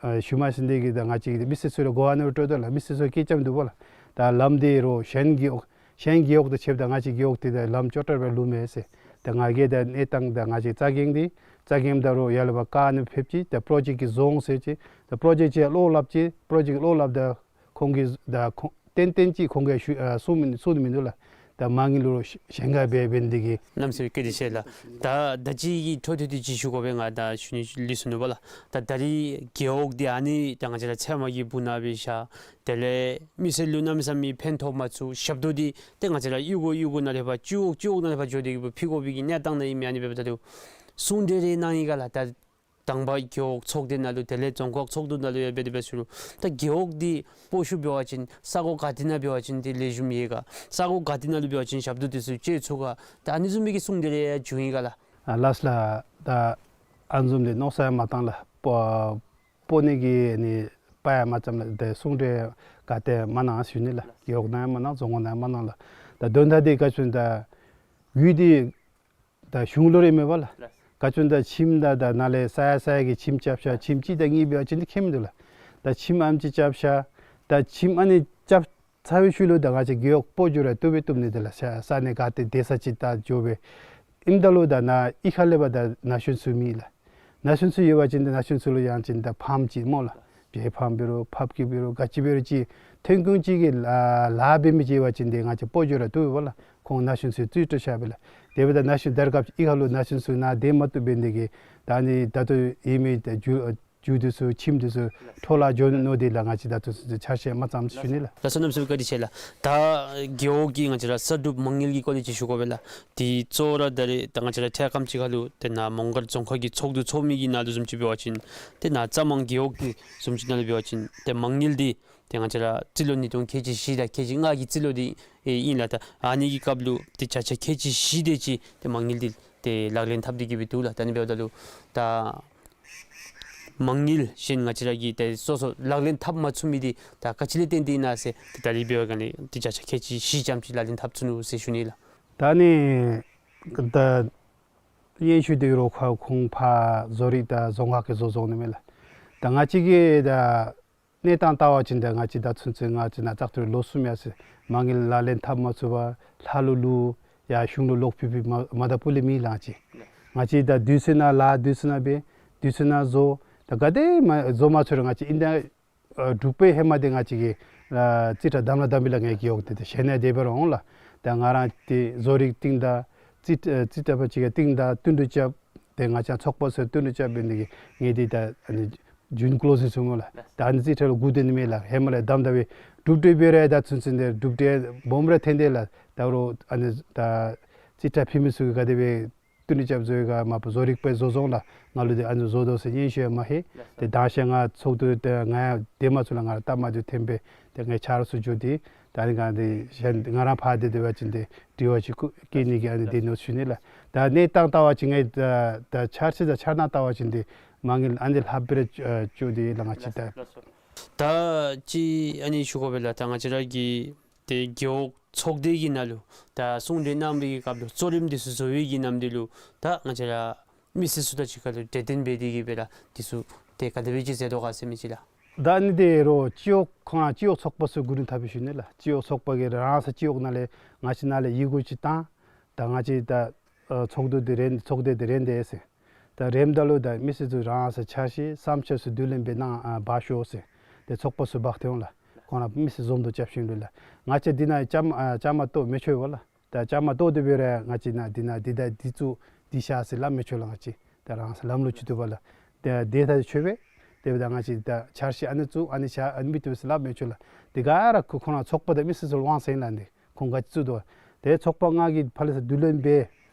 ཨ་ཞུ་མ་ཚུགས་ནི་དེ་གིས་ད་ང་བཅས་ཀྱིས་མི་སེར་ཚུ་ལུ་གོ་བ་ནོར་སྤྲོད་དོ་ལགས། མི་སེར་ཚུ་སྐད་རྐྱབ་འདུག་པ་ལགས། ད་ལམ་དེ་རོགས་གཞན་རྒེད་འོག་གཞན་རྒེད་འོག་དང་ཕྱདཔ་ད་ང་བཅས་རྒེད་འོག་དེ་ད་ལམ་ཅོག་འཐདཔ་ར་ལུས་མས་ཟེར། ད་ང་གིས་ད་གནས་སྟངས་ད་ང་བཅས་རྩ་འགེངས་ཏེ་རྩ་འགེངསམ་ད་རོགས་ཡར་ལས་འབད་བཀག་ནི་ཕེབས་ཅི། ད་པྲོ་ཇེཀཊ་གི་བཟོ་འོང་ཟེར་ཅི། ད་པྲོ་ཇེཀཊ་ཅིག་བློ་སླབ་ཅི། པྲོ་ཇེཀཊ་བློ་སླབ་ད་ཁོང་གིས་ད་ཁོང་ཏན་ཏན་ཅིག་ཁོང་གིས་ཞུ་ཨ་གསུང་མི་གསུང་ནི་མིན་འདུག་ལགས། ད་མ་དངུལ་ལུ་གཞན་ཁར་འབད་འབད་ནི་དེ་གིས། གནམ་མེད་ས་མེད་བཀའ་དྲིན་ཆེ་ལགས། ད་ད་ཅི་གི་འཕྲོ་མཐུད་དེ་ཅིག་ཞུ་དགོ་པས། ང་ད་ཞུ་ནི་ལུས་སོ་ནུག་པ་ལགས། ད་ད་རིས་རྒེད་འོག་འདི་ཨ་ནི་ད་ང་བཅས་ར་ཚལ་མ་གི་སྦུག་ནང་སྦེ་བཞག། དེ་ལས་མི་སེར་ལུ་གནམ་མེད་ས་མེད་ཕན་ཐོགས་མ་ཚུགས། ཞབས་ཏོག་འདི་ཏེ་ང་བཅས་ར་གཡུས་སྒོ་གཡུས་སྒོ་ནང་ལས་ཕར་སྤྱི་འོག་སྤྱི་འོག་ནང་ལས་ཕར་འགྱོ་སྟེ་གི་ཕུལ་དགོ་པའི་གི་གནས་སྟངས་ནང་ཨིན་མས། ཨ་ནི་འབདཝ་ད་ལུ་གསུང་གྲོས་རེ་གནང་ཡི་ག་ལགས། ད་དང་པ་རྒེད་འོག་ཚོགས་སྡེ་ནང་ལུ་དེ་ལས་རྫོང་ཁག་ཚོགས་འདུ་ནང་ལུ་ཡང་འབད་དེ་འབད་ཚུགས་རུང་ད་རྒེད་འོག་འདི་སྤོ་བཤུད་འབད་བ་ཅིན་ས་གོ་ག་ཏེ་ནང་འབད་བ་ཅིན་ཏེ་ལེགས་ཤོམ་ཡོད་ག། ས་གོ་ག་ཏེ་ནང་ལུ་འབད་བ་ཅིན་ཞབས་ཏོག་དེ་ཚུ་སྤྱོད་ཚུགས་ག། ད་ཨ་ནི་བཟུམ་མའི་གི་གསུང་གྲོས་རེ་ཡང་བྱུང་ཡི་ག་ལགས། ཨ་ལགས་ལགས། ད་ཨ་ནི་བཟུམ་དེ་མནོ་བསམ་ཡང་མ་བཏང་ལགས། སྤོ་སྤོ་ནི་གི་ནི་དཔའ་ཡང་མ་བཅམ་ལགས། དེ་གསུང་གྲོས་ག་ཏེ་མ་གནང་ཞུ་ནི་ལགས། རྒེད་འོག་ནང་ཡང་མ་གནང་། རྫོང་ཁག་ནང་ཡང་མ་གནང་ལགས། ད་དོན་དག་དེ་ག་ཅི་ད་ཡུལ་དེ་ད་གཞུང་ལུ་རེ་མེད་པ་ལགས། ལགས། ག་ཅི་ད་ཁྱིམ་ད་ད་ནཱ་ལས་ས་ཡ་ས་ཡ་གི་ཁྱིམ་རྐྱབ་ཤ། ཁྱིམ་གཅིག་དང་གཉིས་འབད་བ་ཅིན་འདི་ཁྱད་མིན་འདུག་ལགས། ད་ཁྱིམ་ཨམ་ཅིག་རྐྱབ་ཤ། ད་ཁྱིམ་ཨ་ནི་རྐྱབ་ཚར་བའི་ཤུལ་ལུ་ད་ང་བཅས་རྒེད་འོག་སྤོ་འགྱོ་ར་བཏུབ་པས་བཏུབ་ནི་དེ་ལགས། ས་ས་གནས་ག་ཏེ་སྡོད་ས་ཅིག་ད་འགྱོ་སྦེ་ཨིནམ་ད་ལུ་ད་ནཱ་གཡུས་ཁ་ལས་འབད་ད་ན་གཞོན་ཚུ་མེད་ལགས། ན་གཞོན་ཚུ་ཡོད་པ་ཅིན་ཏེ་ན་གཞོན་ཚུ་ལུ་ཡང་ཅིན་ད་ཕཱམ་ཅིག་སྨོ་ལགས། བྱེ་ཕཱམ་འབད་རུང་ཕགཔ་སྐྱེས་འབད་རུང་ག་ཅི་འབད་རུང་ཅིག་ཐོན་ཁུངས་ཅིག་གི་ལཱ་ལཱ་འབད་མི་ཅིག་ཡོད་པ་ཅིན་ཏེ་ང་བཅས་སྤོ་འགྱོ་ར་བཏུབ་པས་ལགས། ཁོང་ན་གཞོན་ཚུ་རྩིས་སྤྲོད་བཞག་པས་ལགས། དེ་འབདཝ་ད་ན་གཞོན་དར་ཁྱབ་ཅིག་གཡུས་ཁ་ལུ་ན་གཞོན་ཚུ་ནཱ་སྡོད་མ་བཏུབ་འབད་ནི་དེ་གིས་ད་ནི་ད་ལྟོ་ཡོད་མི་ད་རྒྱུ་རྒྱུ་དེ་ཚུ་ཁྱིམ་དེ་ཚུ་འཕྲོ་བརླག་འགྱོ་ནི་མནོ་སྟེ་ལགས། ང་བཅས་ད་ལྟོ་ཚུན་ཚོད་འཆར་གཞི་མ་བརྩམས་ཞུ་ནི་ལགས། ལགས་སོ། གནམ་མེད་ས་མེད་བཀའ་དྲིན་ཆེ་ལགས། ད་རྒེད་འོག་གི་ང་བཅས་ར་གསར་སྒྲུབ་མ་དངུལ་གྱི་སྐོར་ལས་ཅིག་ཞུ་དགོ་པས་ལགས། དེ་གཙོ་བོ་ར་ད་རེས་ད་ང་བཅས་ར་ཐད་ཀ་ཅིག་ཁ་ལུ་དེ་ནཱ་མོང་སྒར་རྫོང་ཁག་གི་ཚོགས་འདུ་ཚོགས་མི་གི་ནང་ལུ་བཟུམ་ཅིག་འབད་བ་ཅིན་དེ་ནཱ་རྩ་མང་རྒེད་འོག་གི་བཟུམ་ཅིག་ནང་ལུ་འབད་བ་ཅིན་དེ་མ་དངུལ་འདི་དེ་ང་བཅས་ར་རྩིས་ལོ་ཉིས་སྟོང་ཁལ་གཅིག་བཞི་དང་ཁལ་གཅིག་ལྔ་གི་རྩིས་ལོ་འདི་ཨེ་ཨིན་ལགས། ད་ཨ་ནི་གི་སྐབས་ལུ་དེ་བརྒྱ་ཆ་ཁལ་གཅིག་བཞི་དེ་ཅིག་དེ་མ་དངུལ་འདི་དེ་ལག་ལེན་འཐབ་སྟེ་གི་སྦེ་འདུག་ལགས། ད་ཨ་ནི་འབདཝ་ད་ལུ་ད་མ་དངུལ་གཞན་ང་བཅས་ར་གིས་དེ་སོ་སོ་ལག་ལེན་འཐབ་མ་ཚུགས་མི་འདི་ད་ག་ཅི་ལས་བརྟེན་ཏེ་ཨིན་ན་ཟེར་དེ་ད་རིས་འབད་བ་ཅིན་དེ་བརྒྱ་ཆ་ཁལ་གཅིག་བཞི་ཙམ་ཅིག་ལག་ལེན་འཐབ་ཚུགས་ནུག་ཟེར་ཞུ་ནི་ལགས། ད་ནི་ད་སྙན་ཞུ་དེ་རོགས་ཁ་ཁོང་ཕར་བཟོ་རིག་དང་རྫོང་ཁག་གིས་བཟོ་བཟོ་ནི་མས་ལགས། ད་ང་བཅས་ཀྱི་ད་གནས་སྟངས་བལྟ་བ་ཅིན་ད་ང་བཅས་ད་ཚུན་ཚོད་ང་བཅས་ནཱ་བཙག་འཐུ་ལོ་གསུམ་ཡར་སོ་ཡི། མ་དངུལ་ལག་ལེན་འཐབ་མ་ཚུགས་པར་ལྷ་ལུ་བླུག་ཡར་གཞུང་ལུ་ལོག་ཕུལ་ཕུལཝ་མ་མ་ད་པུ་ལས་མེད་ལགས། ང་བཅས་ང་བཅས་ད་དུས་ཚོད་ནང་ལཱ་དུས་ཚོད་ནང་འབད་དུས་ཚོད་ནང་བཟོ། ད་ག་དེ་མ་བཟོ་མ་ཚུགས་རུང་ང་བཅས་ཨིན་ད་ཨ་འབྲུག་པའི་ཧེ་མ་དེ་ང་བཅས་ཀྱིས་ཨ་རྩིས་ཁྲ་བདམས་ར་བདམས་པས་ལགས། ངེའི་རྒེད་འོག་དེ་ཏེ་གཞན་ནང་དེ་འབད་རུང་འོང་ལགས། ད་ང་ར་དེ་བཟོ་རིག་སྟེང་དང་རྩིས་ཨ་རྩིས་ཁྲ་པ་ཅིག་གི་སྟེང་དང་བསྟུན་གྲོས་རྐྱབ། དེ་ང་བཅས་ཚོགས་པ་ཚུ་བསྟུན་གྲོས་རྐྱབ་འབད་ནི་དེ་གིས་ངེའི་དེ་ད་ཨ་ནི་ཇུན་ཀློ་ཟིང་ཟིང་འོང་ལགས། ད་ཨ་ནི་རྩིས་ཁྲ་ལུ་སྒུག་སྡོད་ནི་མས་ལགས། ཧེ་མ་ལས་བདམས་ད་སྦེ་གྲུབ་འབྲས་འབད་རུང་ད་ཚུན་ཚོད་འདི་གྲུབ་འབྲས་སྦོམ་ར་ཐོན་ཏེ་ལགས། ད་རུང་ཨ་ནི་ད་རྩིས་ཁྲ་ཕུལ་མི་ཚུ་གིས་ག་དེ་སྦེ་བསྟུན་གྲོས་རྐྱབ་བཟོ་ཡི་ག་མ་པ་བཟོ་རིག་པས་བཟོ་བཟོཝ་ལགས། ང་ལུ་དེ་ཨ་ནི་བཟོ་དོ་ཟེར་སྙན་ཞུ་ཡང་མ་ལྷོད། དེ་དང་ཤེས་ང་ཚོགས་འདུ་དེ་ང་ཡང་དེ་མ་ཚུགས་ལགས། ང་ར་སྟབས་མ་བདེཝ་ཐོན་སྦེ་དེ་ངེའི་ཆ་རོགས་ཚུ་འགྱོ་སྟེ་ད་ཨ་ནི་ག་དེ་གཞན་ང་ར་ཕར་དེ་སྡོད་པ་ཅིན་དེ་དྲི་བ་ཅིག་བཀོད་བཀོད་ནི་གི་ཨ་ནི་དེ་མནོ་ཞུ་ནི་ལགས། ད་གནས་སྟངས་བལྟ་བ་ཅིན་ངེའི་ད་ད་འཆར་གཞི་དང་འཆར་སྣང་བལྟ་བ་ཅིན་དེ་མ་དངུལ་ཨ་ནི་ལྷག་པར་ཨ་བཅུག་སྟེ་ལགས་ང་བཅས་ད། ད་ཅི་ཨ་ནི་ཞུ་དགོ་པས་ལགས། ད་ང་བཅས་ར་གི་དེ་རྒེད་འོག་ཚོགས་སྡེ་གི་ནང་ལུ་ད་གསུང་གྲོས་གནང་བའི་གི་སྐབས་ལུ་གཙོ་རིམ་དེ་ཚུ་བཟོ་བའི་གི་ནམ་དུས་ལུ་ད་ང་བཅས་ར་མི་སེར་ཚུ་དང་གཅིག་ཁར་ལུ་གྲོས་བསྟུན་འབད་དེ་གི་སྦེ་ར་དེ་ཚུ་དེ་ག་དེ་སྦེ་ཅིག་མཛད་དོ་ག་ཟེར་མི་ཅིག་ལགས། ད་ཨ་ནི་དེ་རུང་སྤྱི་འོག་ཁོང་ར་སྤྱི་འོག་ཚོགས་པ་ཚུ་གུ་རུ་འཐབ་པའི་ཤུལ་ནི་ལགས། སྤྱི་འོག་ཚོགས་པ་གིས་རང་སོ་སྤྱི་འོག་ནང་ལས་ང་བཅས་ནང་ལས་ཡི་གུ་ཅིག་བཏང་། ད་ང་བཅས་ད་ཨ་ཚོགས་འདུ་དེ་རན་ཚོགས་སྡེ་དེ་རན་ཏེ་ཟེར། ད་རནམ་ད་ལུ་ད་མི་སེར་ཚུ་རང་སོ་འཆར་གཞི་བསམ་འཆར་ཚུ་བསྡུ་ལེན་འབད་གནང་ཨ་འབག་ཤོག་ཟེར། ཏེ་ཚོགས་པ་ཚུ་འབག་སྟེ་འོང་ལགས། ཁོང་ར་མི་སེར་འཛོམས་འདུ་རྐྱབ་ཞིནམ་ལས་ལགས། ང་བཅས་འདི་ནང་བཅའ་མར་ཨ་བཅའ་མར་གཏོགས་མི་ཆོག་པས་ལགས། ད་བཅའ་མར་གཏོགས་ཏེ་འབད་རུང་ང་བཅས་ནང་འདི་ནང་འདི་ད་འདི་བཙུགས་འདི་བཞག་ཟེར་སླབ་མི་ཆོག་ལགས། ང་བཅས་ད་རང་སོ་ལམ་ལུགས་ཅིག་འདུག་པས་ལགས། ད་དེ་ད་ཆོག་པས། དེ་འབདཝ་ད་ང་བཅས་ད་འཆར་གཞི་ཨ་ནི་བཙུགས་ཨ་ནི་བཞག་ཨ་ནི་མི་བཏུབ་ཟེར་སླབ་མི་ཆོག་ལགས། དེ་ག་ར་ཁོ་ཁོང་ར་ཚོགས་པ་དང་མི་སེར་ཚུ་དབང་ཟེར་ཨིན་ལགས། འདི་ཁོང་ག་ཅི་བཙུགས་དོ། ཏེ་ཚོགས་པ་ལྔ་གིས་ཕར་ལས་ཚུར་བསྡུ་ལེན་འབད།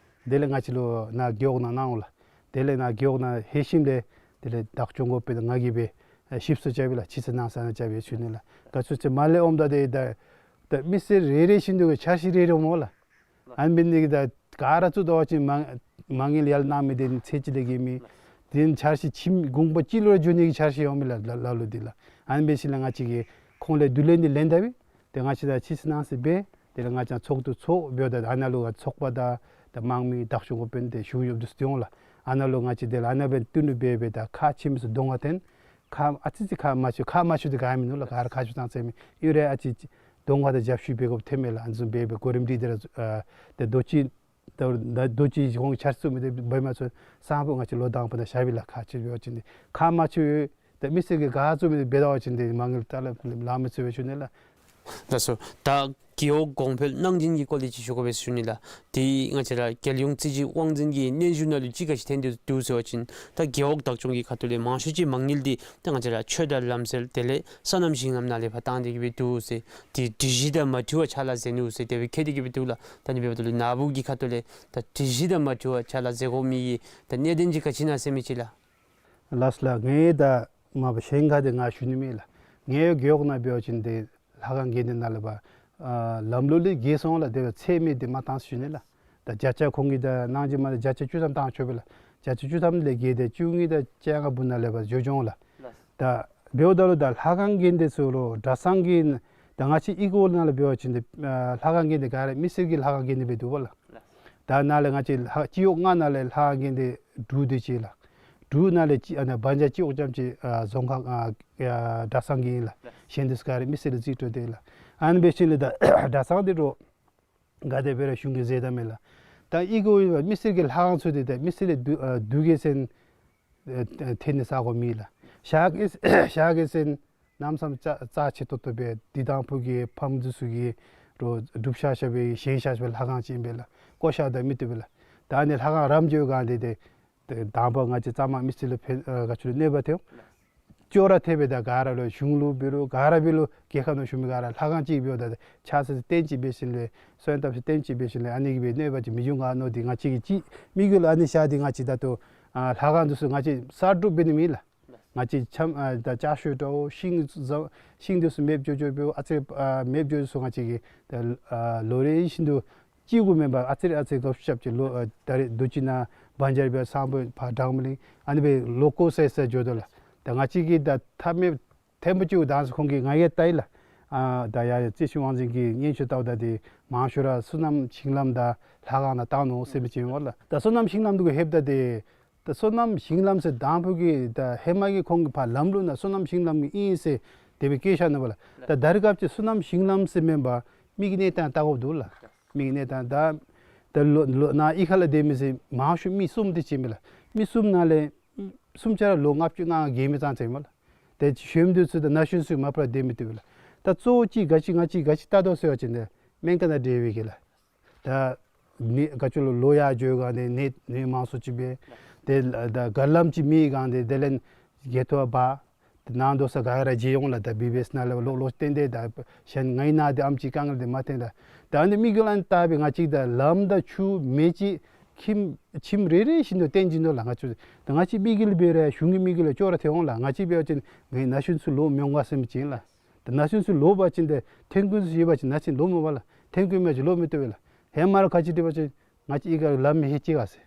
དེ་ལས་ང་བཅས་ལུ་ནཱ་རྒེད་འོག་ནང་གནང་འོང་ལགས། དེ་ལས་ནཱ་རྒེད་འོག་ནང་ལྷོད་ཞིནམ་ལས་དེ་ལས་བདག་སྐྱོང་འགོ་དཔོན་ང་གིས་འབད་ཞིབ་འཚོལ་རྐྱབ་ཨིན་ལགས། ཅི་ཟེར་གནང་ཟེར་ཨ་ནཱ་རྐྱབ་ཨིན་ཞུ་ནི་ལགས། ག་ཅི་ཟེར་མར་ལས་འོངམ་ད་དེ་ད་ད་མི་སེར་རེ་རེ་བཞིན་དུ་འཆར་གཞི་རེ་རེ་འོང་ལགས། ཨ་ནི་འབད་ནི་དེ་གིས་ད་ག་ར་བཙུགས་ད་པ་ཅིན་མ་མ་དངུལ་ཡར་ལས་གནང་མི་དེ་ཚེ་གཅིག་ལས་བརྒལ་མེད། དེ་འཆར་གཞི་ཁྱིམ་གུང་པ་གཅིག་ལུ་ར་འགྱོ་ནི་གི་འཆར་གཞི་ཡོད་མེད་ལགས། ལ་ལ་ལུ་དེ་ལགས། ཨ་ནི་འབད་ཞིནམ་ལས་ང་བཅས་ཀྱིས་ཁོང་ལས་བསྡུ་ལེན་དེ་ལེན་ད་པས། ཏེ་ང་བཅས་ད་ཅི་ཟེར་གནང་ཟེར་འབད། དེ་ལས་ང་བཅས་ཚོགས་འདུ་ཚོགས་འབདཝ་ད་ཨ་ནཱ་ལུ་ཚོགས་པ་དང་ད་དམངས་མི་བདག་སྐྱོང་འགོ་དཔོན་དེ་ཞུ་ཡོདཔ་འདི་ཚུ་ཏེ་འོང་ལགས། ཨ་ནཱ་ལུ་ང་བཅས་དེ་ལས་ཨ་ནཱ་འབད་བསྟུན་གྲོས་འབད་འབདཝ་ད་ཁག་ཆེ་མི་ཚུ་གདོང་ཁར་འཐོན། ཁག་ཨ་ཙི་ཅིག་ཁག་མ་ཆེ་ཁག་མ་ཆེ་དེ་ག་ཡང་མིན་འདུག་ལགས། ག་ར་ཁག་ཆེ་ཙང་ཙེ་མི་ཨིན་རུང་ཨ་ཙི་ཅིག་གདོང་ཁར་ད་རྒྱབ་བཤུད་འབད་དགོཔ་ཐོན་མས་ལགས། ཨ་ནི་བཟུམ་འབད་འབད་གོ་རིམ་སྒྲིག་སྟེ་ར་ཨ་ཏེ་དུས་ཅི་ད་ད་དུས་ཅི་ཁོང་འཆར་གཞི་བཙུགས་མི་དེ་འབད་མ་ཚུགས་སང་ཕོད་ང་བཅས་ལོ་དང་པ་ནང་བཞག་པས་ལགས། ཁག་ཆེ་འབད་བ་ཅིན་དེ་ཁག་མ་ཆེ་ཡོད། ད་མི་སེར་གྱིས་ག་བཙུགས་མི་དེ་འབད་ད་པ་ཅིན་དེ་མ་དངུལ་ད་ལ་ལང་མི་ཚུགས་པས་ཞུ་ནི་ལགས། ལགས་སོ། ད་རྒེད་འོག་གོང་འཕེལ་གནང་སྦྱིན་གྱི་སྐོར་ལས་ཅིག་ཞུ་དགོ་པས་ཞུ་ནི་ལགས། དེ་ང་བཅས་ར་རྒྱལ་ཡོངས་རྩིས་ཞིབ་དབང་འཛིན་གྱི་སྙན་ཞུ་ནང་ལུ་ཅི་ག་ཅི་ཐོན་ཏེ་འདུག་ཟེར་བ་ཅིན་ད་རྒེད་འོག་བདག་སྐྱོང་གི་ཁ་ཐུག་ལས་མང་ཤོས་ཅིག་མ་དངུལ་འདི་ད་ང་བཅས་ར་ཆོས་དང་ལམ་སྲོལ་དེ་ལས་སོ་ནམ་ཞིང་ལམ་ནང་ལས་ཕར་བཏང་སྟེ་གི་སྦེ་འདུག་ཟེར། དེ་སྒྲིག་གཞི་དང་མ་འཁྲིལ་བར་ཕྱག་ལཱ་མཛད་ནུག་ཟེར་དེ་སྦེ་བཀོད་དེ་གི་སྦེ་འདུག་ལགས། ད་ཨ་ནི་འབདཝ་ད་ལུ་ནཱ་བུ་གི་ཁ་ཐུག་ལས་ད་སྒྲིག་གཞི་དང་མ་འཁྲིལ་བར་ཕྱག་ལཱ་མཛད་དགོ་མི་གི་ད་གནད་དོན་ཅིག་ག་ཅི་ཨིན་ན་ཟེར་མི་ཅིག་ལགས། ལགས་སོ་ལགས། ངས་ད་མ་པ་གཞན་ཁར་དེ་ང་ཞུ་ནི་མེད་ལགས། ངེའི་རྒེད་འོག་ནང་འབད་བ་ཅིན་དེ་ལྷ་ཁང་དགོན་སྡེ་ནང་ལས་ཕར་ཨ་ལམ་ལུགས་ལས་འགལ་སོང་ལགས། དེ་སྦེ་ཚད་མེད་དེ་མ་བཏང་ཟེར་ཞུ་ནི་ལགས། ད་བརྒྱ་ཆ་ཁོང་གིས་ད་གནང་སྦྱིན་མ་ད་བརྒྱ་ཆ་བཅུ་ཐམ་བཏང་ཆོག་པས་ལགས། བརྒྱ་ཆ་བཅུ་ཐམ་ལས་བརྒལ་ཏེ་བཅུ་གཉིས་དང་བཅོ་ལྔ་བུ་ནང་ལས་ཕར་འགྱོ་འགྱོ་འོང་ལགས། ད་འབདཝ་ད་ལུ་ད་ལྷ་ཁང་དགོན་སྡེ་ཚུ་ལུ་གྲྭ་ཚང་གི་ད་ང་བཅས་ཨི་ཀོ་ནང་ལས་འབད་བ་ཅིན་དེ་ཨ་ལྷ་ཁང་དགོན་སྡེ་ག་ར་མི་སེར་གྱི་ལྷ་ཁང་དགོན་སྡེ་སྦེ་འདུག་པས་ལགས། ད་ནཱ་ལས་ང་བཅས་ལྷ་སྤྱི་འོག་ལྔ་ནང་ལས་ལྷ་ཁང་དགོན་སྡེ་དྲུག་དེ་ཅིག་ལགས། དྲུག་ནང་ལས་གཅིག་ཨ་ནཱ་བ་འཇའ་སྤྱི་འོག་རྐྱངམ་ཅིག་ཨ་རྫོང་ཁག་ཨ་ཨ་གྲྭ་ཚང་གི་ཨིན་ལགས། གཞན་དེ་ཚུ་ག་ར་མི་སེར་ལས་རྩིས་སྤྲོད་དེ་ལགས། ཨ་ནི་འབད་ཞིནམ་ལས་ད་གྲྭ་ཚང་དེ་ལུ་ག་དེ་སྦེ་ར་གཞུང་གིས་ཟེར་ད་མེད་ལགས། ད་ཨི་ཀོ་མི་སེར་གྱི་ལྷ་ཁང་ཚུ་དེ་ད་མི་སེར་ལས་བསྡུ་ཨ་བསྡུ་གེ་ཟེར་ཨ་ཐོན་ནི་ས་གོ་མེད་ལགས། བཞག་གེ་བཞག་གེ་ཟེར་གནམ་མེད་ས་མེད་རྩ་ཆེ་ཏོག་ཏོ་སྦེ་འདི་དང་ཕུ་གི་ཕམ་འདི་ཚུ་གི་རོགས་སྒྲུབ་བཞག་བཞག་པའི་བཞེངས་བཞག་བཞག་པའི་ལྷ་ཁང་ཅིག་ཨིན་པས་ལགས། བཀོ་བཞག་ད་མི་བཏུབ་པས་ལགས། ད་ཨ་ནི་ལྷ་ཁང་རམ་འགྱོ་སྒང་དེ་དེ་དེ་དང་པ་ང་བཅས་གཙང་མ་མི་སེར་ལུ་ཕན་ཨ་ག་ཅི་ལུ་གནོད་པ་ཐོན། ཅོག་ར་འཐད་པས། ད་ག་ར་ལུ་གཞུང་ལུ་འབད་རུང་ག་ར་འབད་རུང་རྒྱལ་ཁབ་ནང་བཞུགས་མི་ག་ར་ལྷ་ཁང་ཅིག་འབདཝ་ད་ཆགས་སྲེད་བསྟེན་ཅིག་འབད་ཞིནམ་ལས་སོན་ཏབ་ཅིག་བསྟེན་ཅིག་འབད་ཞིནམ་ལས་ཨ་ནི་གིས་སྦེ་གནོད་པ་ཅིག་མི་འབྱུང་ག་མནོ་སྟེ་ང་བཅས་ཀྱིས་ཅིག་དམིགས་ཡུལ་ཨ་ནི་བཞག་སྟེ་ང་བཅས་ད་ལྟོ་ཨ་ལྷ་ཁང་འདི་ཚུ་ང་བཅས་གསར་སྒྲུབ་འབད་ནི་མེད་ལགས། ང་བཅས་ཆམ་ཨ་ད་ལྕགས་ཤོག་འདྲཝ་ཤིང་ཟ་ཤིང་འདི་ཚུ་མེདཔ་འགྱོ་འགྱོཝ་འབདཝ་ཨ་ཙི་ཨ་མེདཔ་འགྱོ་འགྱོཝ་ཚུ་ང་བཅས་ཀྱིས་ད་ཨ་ལོ་རེ་བཞིན་དུ་གཅིག་གུ་མེན་པར་ཨ་ཙི་རེ་ཨ་ཙི་རེ་ག་ཤབ་ཅིག་ལོ་ཨ་ད་རེས་དུས་ཅི་ནང་བ་འཇའ་ར་འབད་སང་ཕོད་ཕར་གྲངས་མི་ལེན་ཨ་ནི་སྦེ་ལོ་བཀོ་ས་ས་འགྱོ་དོ་ལགས། ད་ང་བཅས་ཀྱིས་ད་ཐབས་མེད་ཐེམ་པོ་ཅིག་གུ་བཏང་སོང་ཁོང་གིས་ང་གིས་བལྟ་ཡི་ལགས། ཨ་ད་ཡར་རྩིས་ཞིབ་དབང་འཛིན་གྱི་སྙན་ཞུ་བལྟཝ་ད་དེ་མང་ཤོས་ར་སོ་ནམ་ཞིང་ལམ་དང་ལྷ་ཁང་ནང་བཏང་ནུག་ཟེར་མི་ཅིག་ཨིན་པས་ལགས། ད་སོ་ནམ་ཞིང་ལམ་འདི་གུ་ལྷོདཔ་ད་དེ་ད་སོ་ནམ་ཞིང་ལམ་ཟེར་དང་ཕུ་གི་ད་ཧེ་མ་གི་ཁོང་གི་ཕར་ལམ་ལུགས་ནང་སོ་ནམ་ཞིང་ལམ་གྱི་ཨིན་ཟེར་དེ་སྦེ་བཀོད་བཞག་ནུག་པ་ལགས། ད་ད་རེས་སྐབས་ཅིག་སོ་ནམ་ཞིང་ལམ་ཟེར་མེན་པར་མི་གི་གནས་སྟངས་བལྟ་དགོཔ་འདུག་ལགས། མི་གི་གནས་སྟངས་ད་ད་ལོ་ལོ་ནཱ་གཡུས་ཁ་ལུ་སྡོད་མི་ཟེར་མང་ཤོས་མི་གསུམ་དེ་ཅིག་ཨིན་པས་ལགས། མི་གསུམ་ནང་ལས་གསུམ་ཆ་ར་ལོ་ལྔ་བཅུ་ང་ལྔ་བརྒལ་མི་ཙང་ཙ་ཨིན་པས་ལགས། ཏེ་གཞོནམ་འདི་ཚུ་ད་ན་གཞོན་ཚུ་མ་པ་ར་སྡོད་མི་བཏུབ་པས་ལགས། ད་གཙོ་བོ་ཅིག་ག་ཅི་ང་བཅས་ག་ཅི་བལྟ་དོ་ཟེར་བ་ཅིན་ཏེ་སྨན་ཁང་དང་འབྲེལ་བའི་གི་ལགས། ད་ནད་ག་ཅི་ལོ་ལོ་ཡར་འགྱོ་སྒང་ནི་ནད་ནད་མང་སུ་ཅིག་འབད། ཏེ་ད་ག་ལམ་ཅིག་མེད་སྒང་ཏེ་དེ་ལས་གྱལ་ཐོག་འབག་ཏེ་ནང་དོ་ས་ག་ར་མཇལ་འོང་ལགས། ད་བི་བི་ཨེསི་ནང་ལས་ལོག་ལོག་བཏོན་ཏེ་ད་གཞན་ང་གི་ནང་འདི་ཨམ་ཅིག་དཀའ་ངལ་འདི་མ་ཐོན་ད། ད་ཨ་ནི་དམིགས་ཡུལ་ཨ་ནི་བལྟ་སྦེ་ང་བཅས་ད་ལམ་དང་ཆུ་མེ་ཅིག་ཁྱིམ་ཁྱིམ་རེ་རེ་བཞིན་དུ་བཏོན་བྱིན་དོ་ལགས། ང་བཅས་ད་ང་བཅས་དམིགས་ཡུལ་འབད་རུང་གཞུང་གི་དམིགས་ཡུལ་ལས་ཅོག་ར་འཐད་འོང་ལགས། ང་བཅས་འབད་བ་ཅིན་ང་ན་གཞོན་ཚུ་ལོག་མི་འོང་ག་ཟེར་མི་ཅིག་ཨིན་ལགས། ད་ན་གཞོན་ཚུ་ལོག་པ་ཅིན་ཏེ་ཐོན་ཁུངས་ཚུ་ཡོད་པ་ཅིན་ན་གཞོན་ལོག་མི་འོང་པས་ལགས། ཐོན་ཁུངས་མེད་ཅིག་ལོག་མི་བཏུབ་པས་ལགས། ཧེ་མ་ར་ག་ཅི་འདྲི་བ་ཅིན་ང་བཅས་གཡུས་ཁར་ལམ་མེད་ཧེ་ཅི་ག་ཟེར།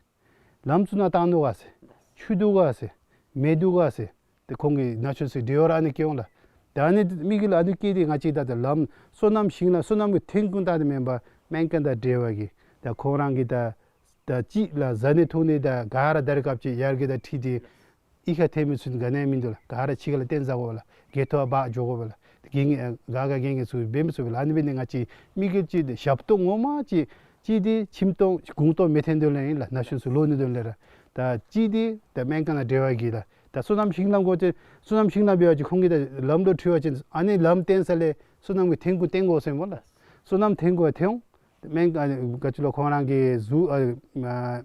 ལམ་ཚུ་ནང་བཏང་ནུག་ག་ཟེར། ཆུ་འདུག་ག་ཟེར། མེ་འདུག་ག་ཟེར། ཏེ་ཁོང་གི་ན་གཞོན་ཚུ་འདྲི་བ་ར་ཨ་ནི་བསྐྱེད་འོང་ལགས། ད་ཨ་ནི་དམིགས་ཡུལ་ཨ་ནི་བསྐྱེད་དེ་ང་བཅས་ད་ད་ལམ་སོ་ནམ་ཞིང་ལམ་སོ་ནམ་གྱི་ཐོན་ཁུངས་བཏང་སྟེ་མེན་པར་སྨན་ཁང་དང་འབྲེལ་བ་གི་ད་ཁོང་རང་གི་ད་ད་ཅིག་ལགས་བཟའ་ནི་འཐུང་ནི་ད་ག་ར་ད་རེས་སྐབས་ཅིག་ཡར་རྒྱས་དང་འཁྲིལ་ཏེ་ གཡུས་ཁར་ཐོན་མི་ཚུ་ག་ནི་ཡང་མིན་འདུག་ལགས། ག་ར་ཕྱི་ཁ་ལས་བཏོན་ཟ་དགོ་པས་ལགས། གྱལ་ཐོག་འབག་འགྱོ་དགོ་པས་ལགས། དགེ་རྒན་ག་ག་དགེ་རྒན་ཚུ་འབད་མི་ཚུགས་པས་ལགས། ཨ་ནི་འབད་ནི་ང་བཅས་མི་སྒེར་ཅིག་འདི་ཞབས་ཏོག་ངོ་མ་ཅིག་ཅིག་འདི་ཁྱིམ་སྟོང་གུང་སྟོང་མེད་ཐོན་དོ་ལས་ཨིན་ལགས། ན་གཞོན་ཚུ་ལོག་ནི་དོ་ལས་ར། ད་ཅིག་འདི་ད་སྨན་ཁང་ནང་འབྲེལ་བ་གིས་ལགས། ད་སོ་ནམ་ཞིང་ལམ་འགོ་ཅིག་སོ་ནམ་ཞིང་ལམ་འབད་བ་ཅིན་ཁོང་གིས་ད་ལམ་ལུ་འཁྲུལ་བ་ཅིན་ཨ་ནི་ལམ་བཏོན་ས་ལས་སོ་ནམ་གྱི་ཐོན་ཁུངས་བཏོན་དགོ་ཟེར་སྨོ་ལགས། སོ་ནམ་ཐོན་ཁུངས་ཐོན་འོང་། སྨན་ཁང་ག་ཅི་ལོ་ཁོང་རང་གི་གཟུགས་ཨ་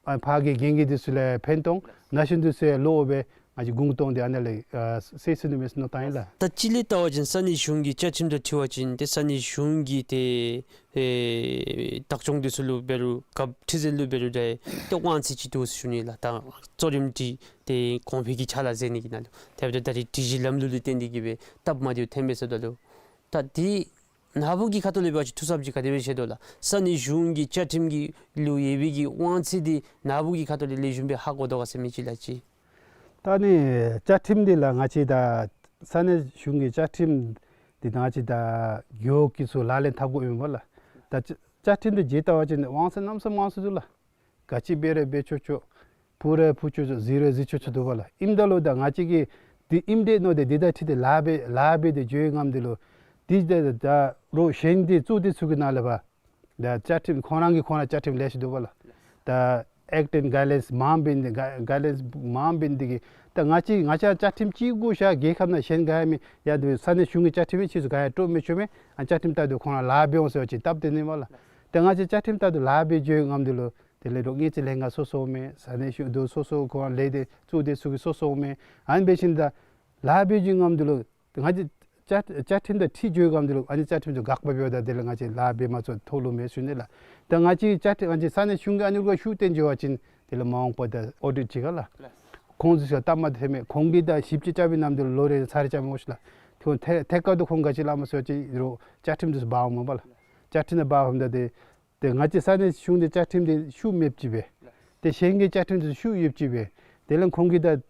ཨ་ཕར་གྱི་རྒན་རྒས་འདི་ཚུ་ལས་ཕན་ཐོགས། ན་གཞོན་འདི་ཚུ་ལོག་སྦེ་ང་བཅས་གུང་སྟོང་འདི་ཨ་ནཱ་ལས་ཨ་སེལ་ཚུགས་ནི་མས་ཟེར་མནོ་བསམ་ཨིན་ལགས། ད་ཅི་ལས་བལྟ་བ་ཅིན་ས་གནས་གཞུང་གི་བཅའ་ཁྲིམས་དང་འཁྲིལ་བ་ཅིན་ཏེ་ས་གནས་གཞུང་གི་ཏེ་ཨེ་བདག་སྐྱོང་འདི་ཚུ་ལུ་འབད་རུང་རྒཔོ་ཁྲི་འཛིན་ལུ་འབད་རུང་ཏེ་ཏེ་དབང་ཚད་ཅིག་འདུག་ཟེར་ཞུ་ནི་ལགས། ད་གཙོ་རིམ་འདི་ཏེ་གོང་འཕེལ་གྱི་ཕྱག་ལཱ་མཛད་ནི་གི་ནང་ལུ་དེ་འབདཝ་ད་ད་རིས་སྒྲིག་གཞི་ལམ་ལུགས་ལུ་བརྟེན་ཏེ་གིས་སྦེ་སྟབས་མ་བདེཝ་ཐོན་པས་ཟེར་ད་ལུ་ད་འདི་ནཱ་བུ་གི་ཁ་ཐུག་ལས་འབད་བ་ཅིན་ཐུགས་བསམ་ཅིག་ག་དེ་སྦེ་བཞེས་དོ་ལགས། ས་གནས་གཞུང་གི་བཅའ་ཁྲིམས་ཀྱི་ལུ་ཡོད་པའི་གི་དབང་ཚད་འདི་ནཱ་བུ་གི་ཁ་ཐུག་ལས་ལེགས་ཤོམ་སྦེ་ཧ་གོ་དོ་ག་ཟེར་མི་ཅིག་ལགས་ཅིག། ད་ནི་བཅའ་ཁྲིམས་འདི་ལགས་ང་བཅས་ད་ས་གནས་གཞུང་གི་བཅའ་ཁྲིམས་འདི་ང་བཅས་ད་རྒེད་འོག་གི་ཚུ་ལག་ལེན་འཐབ་དགོཔ་ཨིན་པས་ལགས། ད་བཅའ་བཅའ་ཁྲིམས་འདི་མཇལ་བལྟ་བ་ཅིན་དབང་ཚད་གནམ་མེད་ས་མེད་དབང་ཚད་འདུག་ལགས། ག་ཅི་འབད་རུང་འབད་ཆོག་ཆོག། ཕུལ་རུང་ཕུལ་ཆོག་ཆོག། བཟི་རུང་བཟི་ཆོག་ཆོག་འདུག་པ་ལགས། ཨིནམ་ད་ལུ་ད་ང་བཅས་ཀྱིས་འདི་ཨིནམ་འདྲས་མནོ་སྟེ་འདི་དང་འཁྲིལ་ཏེ་ལཱ་འབད་ལཱ་འབད་དེ་འགྱོ་བའི་ངམ་འདི་ལུ་འདི་ད་ད་རོགས་གཞན་འདི་གཙུག་སྡེ་ཚུ་གི་ནང་ལས་ཕར་ད་བཅའ་ཁྲིམས་ཁོང་རང་གིས་ཁོང་ར་བཅའ་ཁྲིམས་ལེ་ཤ་འདུག་པ་ལགས། ད་ཨེཀཊ་ཨེནཌ་གའིཌ་ལའིནསི་མངམ་འབད་ནི་ག་གའིཌ་ལའིནསི་མངམ་འབད་ནི་འདི་གིས་ད་ང་བཅས་ང་བཅས་བཅའ་ཁྲིམས་ཅིག་གུ་བཞག་རྒྱལ་ཁབ་ནང་གཞན་ག་ཡང་མེད། ཡ་འདི་ས་གནས་གཞུང་གི་བཅའ་ཁྲིམས་ཨིན། ཁྱེད་ཚུ་ག་ཡང་སྤྲོ་མི་ཆོག་མས། ཨ་བཅའ་ཁྲིམས་ལྟར་དུ་ཁོང་ར་ལཱ་འབད་འོང་ཟེར་བ་ཅིན་སྟབས་བདེ་ནི་མས་ལགས། ད་ང་བཅས་བཅའ་ཁྲིམས་ལྟར་དུ་ལཱ་འབད་འགྱོ་བའི་ངམ་འདི་ལུ་དེ་ལས་རོགས་དངུལ་རྩིས་ལྷན་ཁག་སོ་སོ་མས། ས་གནས་གཞུང་འདི་སོ་སོ་ཁོང་ལས་སྡེ་གཙུག་སྡེ་ཚུ་གི་སོ་སོ་མས། ཨ་ནི་འབད་ཞིནམ་ད་ལཱ་འབད་འགྱོ་བའི་ངམ་འདི་ལུ་ང་བཅས་བཅའ་བཅའ་ཁྲིམས་དང་འཁྲིལ་འགྱོ་བའི་ངམ་འདི་ལུ་ཨ་ནི་བཅའ་ཁྲིམས་ཚུ་དགག་པ་འབདཝ་ད་དེ་ལས་ང་བཅས་ལཱ་འབད་མ་ཚུགས་མཐོ་ལུ་མེད་ཟེར་ཞུ་ནི་ལགས། ད་ང་བཅས་བཅའ་ཁྲིམས་ང་བཅས་ས་གནས་གཞུང་གི་ཨ་ནི་ལུ་ཤུགས་བཏོན་འགྱོ་བ་ཅིན་དེ་ལས་མ་འོངས་པ་ད་ཨོ་ཌིཊ་ཅིག་ག་ལགས། ཁོང་ཚུ་ཚུ་སྟབས་མ་བདེཝ་མས། ཁོང་གིས་ད་ཞིབ་དཔྱད་རྐྱབ་པའི་ནམ་དུས་ལུ་ལོ་རེ་ཚར་རེ་རྐྱབ་མི་དགོ་ཞུ་ལགས། ཁོང་ཐད་ཐད་ཀར་དུ་ཁོང་ག་ཅི་སླབ་མས་ཟེར་བ་ཅིན་རོགས་བཅའ་ཁྲིམས་འདི་ཚུ་འབག་འོང་མས་པ་ལགས། བཅའ་ཁྲིམས་འདི་འབག་འོངམ་ད་དེ་དེ་ང་བཅས་ས་གནས་གཞུང་འདི་བཅའ་ཁྲིམས་འདི་ཤུགས་མེདཔ་ཅིག་སྦེ། དེ་གཞན་གྱི་བཅའ་ཁྲིམས་འདི་ཤུགས་ཡོདཔ་ཅིག་སྦེ། དེ་ལས་ཁོང་གིས་ད་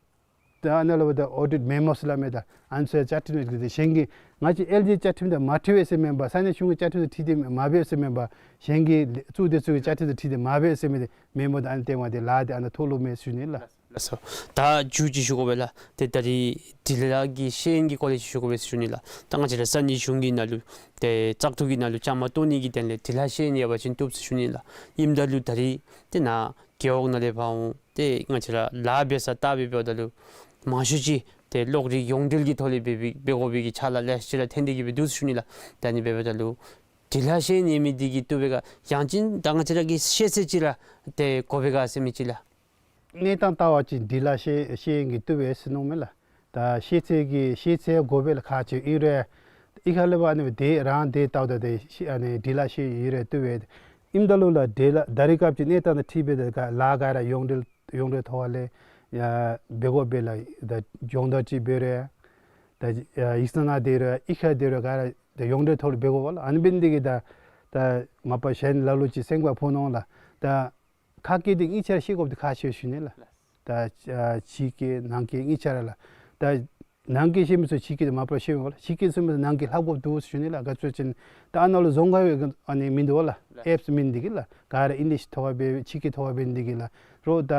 ད་ཨ་ནཱ་ལུ་ད་ཨོ་ཌིཊ་མེ་མོ་ཟེར་སླབ་མས། ད་ཨ་ནི་ཚུ་བཅའ་ཁྲིམས་འདི་གཞན་གྱི་ང་བཅས་ཨེལ་ལྗི་བཅའ་ཁྲིམས་དང་མ་འཁྲིལ་བས་ཟེར་མེན་པར་ས་གནས་གཞུང་གི་བཅའ་ཁྲིམས་དང་འཁྲིལ་ཏེ་མ་འབད་ཟེར་མེན་པར་གཞན་གྱི་གཙུག་སྡེ་ཚུ་གི་བཅའ་ཁྲིམས་དང་འཁྲིལ་ཏེ་མ་འབད་ཟེར་མི་འདི་མེ་མོ་ད་ཨ་ནི་སྟེང་མ་དེ་ལཱ་འདི་ཨ་ནཱ་མཐོ་ལུ་མེད་ཟེར་ཞུ་ནི་ལགས། ལགས་སོ། ད་མཇུག་ཅིག་ཞུ་དགོ་པས་ལགས། ཏེ་ད་རིས་འབྲི་ལྷག་གི་ཤེས་ཡོན་གྱི་སྐོར་ལས་ཅིག་ཞུ་དགོ་པས་ཟེར་ཞུ་ནི་ལགས། ད་ང་བཅས་ར་ས་གནས་གཞུང་གི་ནང་ལུ་ཏེ་བཙག་འཐུ་གི་ནང་ལུ་བཅའ་མར་གཏོགས་ནི་གི་དོན་ལས་འབྲི་ལྷག་ཤེས་ཡོན་ཡོད་པ་ཅིན་བཏུབ་ཟེར་ཞུ་ནི་ལགས། ཨིནམ་ད་ལུ་ད་རིས་ཏེ་ནཱ་རྒེད་འོག་ནང་ལས་ཕར་འོང་ཏེ་ང་བཅས་ར་ལཱ་འབད་ས་བལྟ་སྦེ་འབདཝ་ད་ལུ་མང་ཤོས་ཅིག་ཏེ་གློག་རིག་ཡོངས་འབྲེལ་གྱི་ཐོག་ལས་འབད་འབད་འབད་དགོ་པའི་གི་ཕྱག་ལཱ་ལེ་ཤ་ཅིག་ར་ཐོན་ཏེ་གིས་སྦེ་འདུག་ཟེར་ཞུ་ནི་ལགས། ད་ཨ་ནི་འབདཝ་ད་ལུ་འབྲི་ལྷག་ཤེས་ཡོན་ཡོད་མི་འདི་གིས་བཏུབ་པས་ག་ཡང་ཅིན་ད་ང་བཅས་ར་གི་ཤེས་ཚད་ཅིག་ར་ཏེ་དགོ་པས་ག་ཟེར་མི་ཅིག་ལགས། གནས་སྟངས་བལྟ་བ་ཅིན་འབྲི་ལྷག་ཤེས་ཤེས་ཡོན་གྱིས་བཏུབ་པས་ཟེར་མནོཝ་མས་ལགས། ད་ཤེས་ཚད་ཀྱི་ཤེས་ཚད་དགོ་པས་ལགས། ཁག་ཆེ་ཨིན་རུང་གཡུས་ཁ་ལས་ཕར་ཨ་ནི་སྦེ་དེ་རང་དེ་བལྟཝ་ད་དེ་ཤེས་ཨ་ནི་འབྲི་ལྷག་ཤེས་ཡོན་ཡོད་རུང་བཏུབ་པས། ཨིནམ་ད་ལུ་ལགས་འབྲི་ལྷག་ད་རིས་སྐབས་ཀྱི་གནས་སྟངས་དང་འཁྲིལ་སྦེ་ད་ག་ལཱ་ག་ར་ཡོངས་འབྲེལ་ཡོངས་འབྲེལ་ཐོག་ལས་ཡ་འབད་དགོ་པས་ལགས། ད་སྦྱོང་བརྡར་ཅིག་འབད་རུང་ད་ཡ་ཡིག་ཚང་ནང་སྡོད་རུང་གཡུས་ཁར་སྡོད་རུང་ག་ར་ད་ཡོངས་འབྲེལ་ཐོག་ལས་འབད་དགོ་པས་ལགས། ཨ་ནི་འབད་ནི་འདི་གིས་ད་ད་མ་པ་གཞན་ལ་ལུ་ཅིག་སེམས་ཁར་ཕོག་ནི་འོང་ལགས། ད་ཁ་སྐད་འདི་གཉིས་ཆ་ར་ཤེས་དགོཔ་འདི་ཁག་ཆེ་ཞུ་ནི་ལགས། ད་ཨ་ཕྱི་སྐད་ནང་སྐད་གཉིས་ཆ་ར་ལགས། ད་ནང་སྐད་ཤེས་མི་ཚུ་ཕྱི་སྐད་འདི་མ་པ་ར་ཤེས་འོང་ལགས། ཕྱི་སྐད་ཤེས་མི་ཚུ་ནང་སྐད་ལྷབ་དགོཔ་འདུག་ཞུ་ནི་ལགས། ག་ཅི་ཟེར་བ་ཅིན་ད་ཨ་ནཱ་ལུ་རྫོང་ཁ་ཡོད་ཨ་ནི་མིན་འདུག་ལགས། ཨེཔསི་མེད་ནི་འདི་གིས་ལགས། ག་ར་ཨིང་ལིཤ་ཐོག་ཁར་འབད་ཕྱི་སྐད་ཐོག་ཁར་འབད་ནི་འདི་གིས་ལགས། རོགས་ད་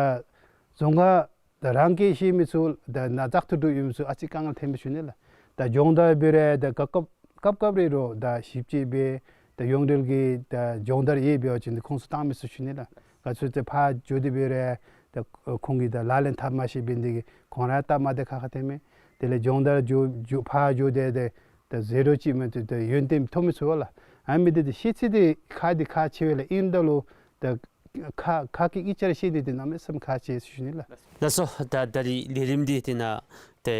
རྫོང་ཁ་ད་རང་སྐད་ཤེས་མི་ཚུ་ད་ནཱ་བཙག་འཐུ་འགྲོ་ཡོད་མི་ཚུ་ཨ་ཙི་དཀའ་ངལ་ཐོན་པས་ཞུ་ནི་ལགས། ད་སྦྱོང་བརྡར་འབད་རུང་ད་སྐབས་སྐབས་སྐབས་སྐབས་རེ་རོགས་ད་ཞིབ་དཔྱད་འབད་ད་ཡོངས་འབྲེལ་གྱི་ད་སྦྱོང་བརྡར་ཡོད་འབད་བ་ཅིན་འདི་ཁོང་ཚུ་བཏང་མི་ཚུགས་ཞུ་ནི་ལགས། ག་ཅི་ཟེར་ཕར་འགྱོ་སྟེ་འབད་རུང་ད་ཁོང་གིས་ད་ལག་ལེན་འཐབ་མ་ཤེས་པས་འདི་གིས་ཁོང་ར་སྟབས་མ་བདེ་ཁག་ཁ་ཐོན་མས། དེ་ལས་སྦྱོང་བརྡར་འགྱོ་འགྱོ་ཕར་འགྱོ་སྟེ་ད་ད་ཟེར་རོགས་ཅིག་མེན་ཏེ་ད་ཡོན་ཏན་ཐོབ་མི་ཚུགས་པས་ལགས། ཨ་མི་འདི་ད་ཤེས་ཚད་འདི་ཁག་འདི་ཁག་ཆེ་བས་ལགས། ཨིནམ་ད་ལུ་ད་ཁ་ཁ་སྐད་གཉིས་ཆ་ར་ཤེས་ནི་འདི་གནམ་མེད་ས་མེད་ཁག་ཆེ་ཟེར་ཞུ་ནི་ལགས། ལགས་སོ། ད་ད་རིས་ལས་རིམ་འདི་དེ་ནཱ་ཏེ་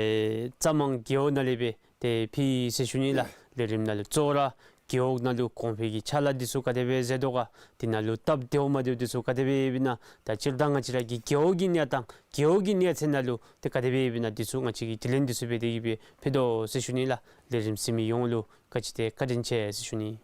རྩ་མང་རྒེད་འོག་ནང་ལས་སྦེ་ཏེ་ཕུལ་ཡི་ཟེར་ཞུ་ནི་ལགས། ལས་རིམ་ནང་ལུ་གཙོ་བོ་ར་རྒེད་འོག་ནང་ལུ་གོང་འཕེལ་གྱི་ཕྱག་ལཱ་འདི་ཚུ་ག་དེ་སྦེ་མཛད་དོ་ག། དེ་ནང་ལུ་སྟབས་བདེཝ་མ་བདེཝ་འདི་ཚུ་ག་དེ་སྦེ་ཡོདཔ་ཨིན་ན། ད་སྤྱིར་བཏང་ང་བཅས་ར་གི་རྒེད་འོག་གི་གནས་སྟངས་རྒེད་འོག་གི་གནས་ཚད་ནང་ལུ་ཏེ་ག་དེ་སྦེ་ཡོདཔ་ཨིན་ན་འདི་ཚུ་ང་བཅས་ཀྱིས་དྲི་ལན་འདི་ཚུ་འབད་དེ་གིས་སྦེ་ཕུལ་དོ་ཟེར་ཞུ་ནི་ལགས། ལས་རིམ་གཟིགས་མི་ཡོངས་ལུ་བཀའ་དྲིན་ཆེ་ཟེར་ཞུ་ནི།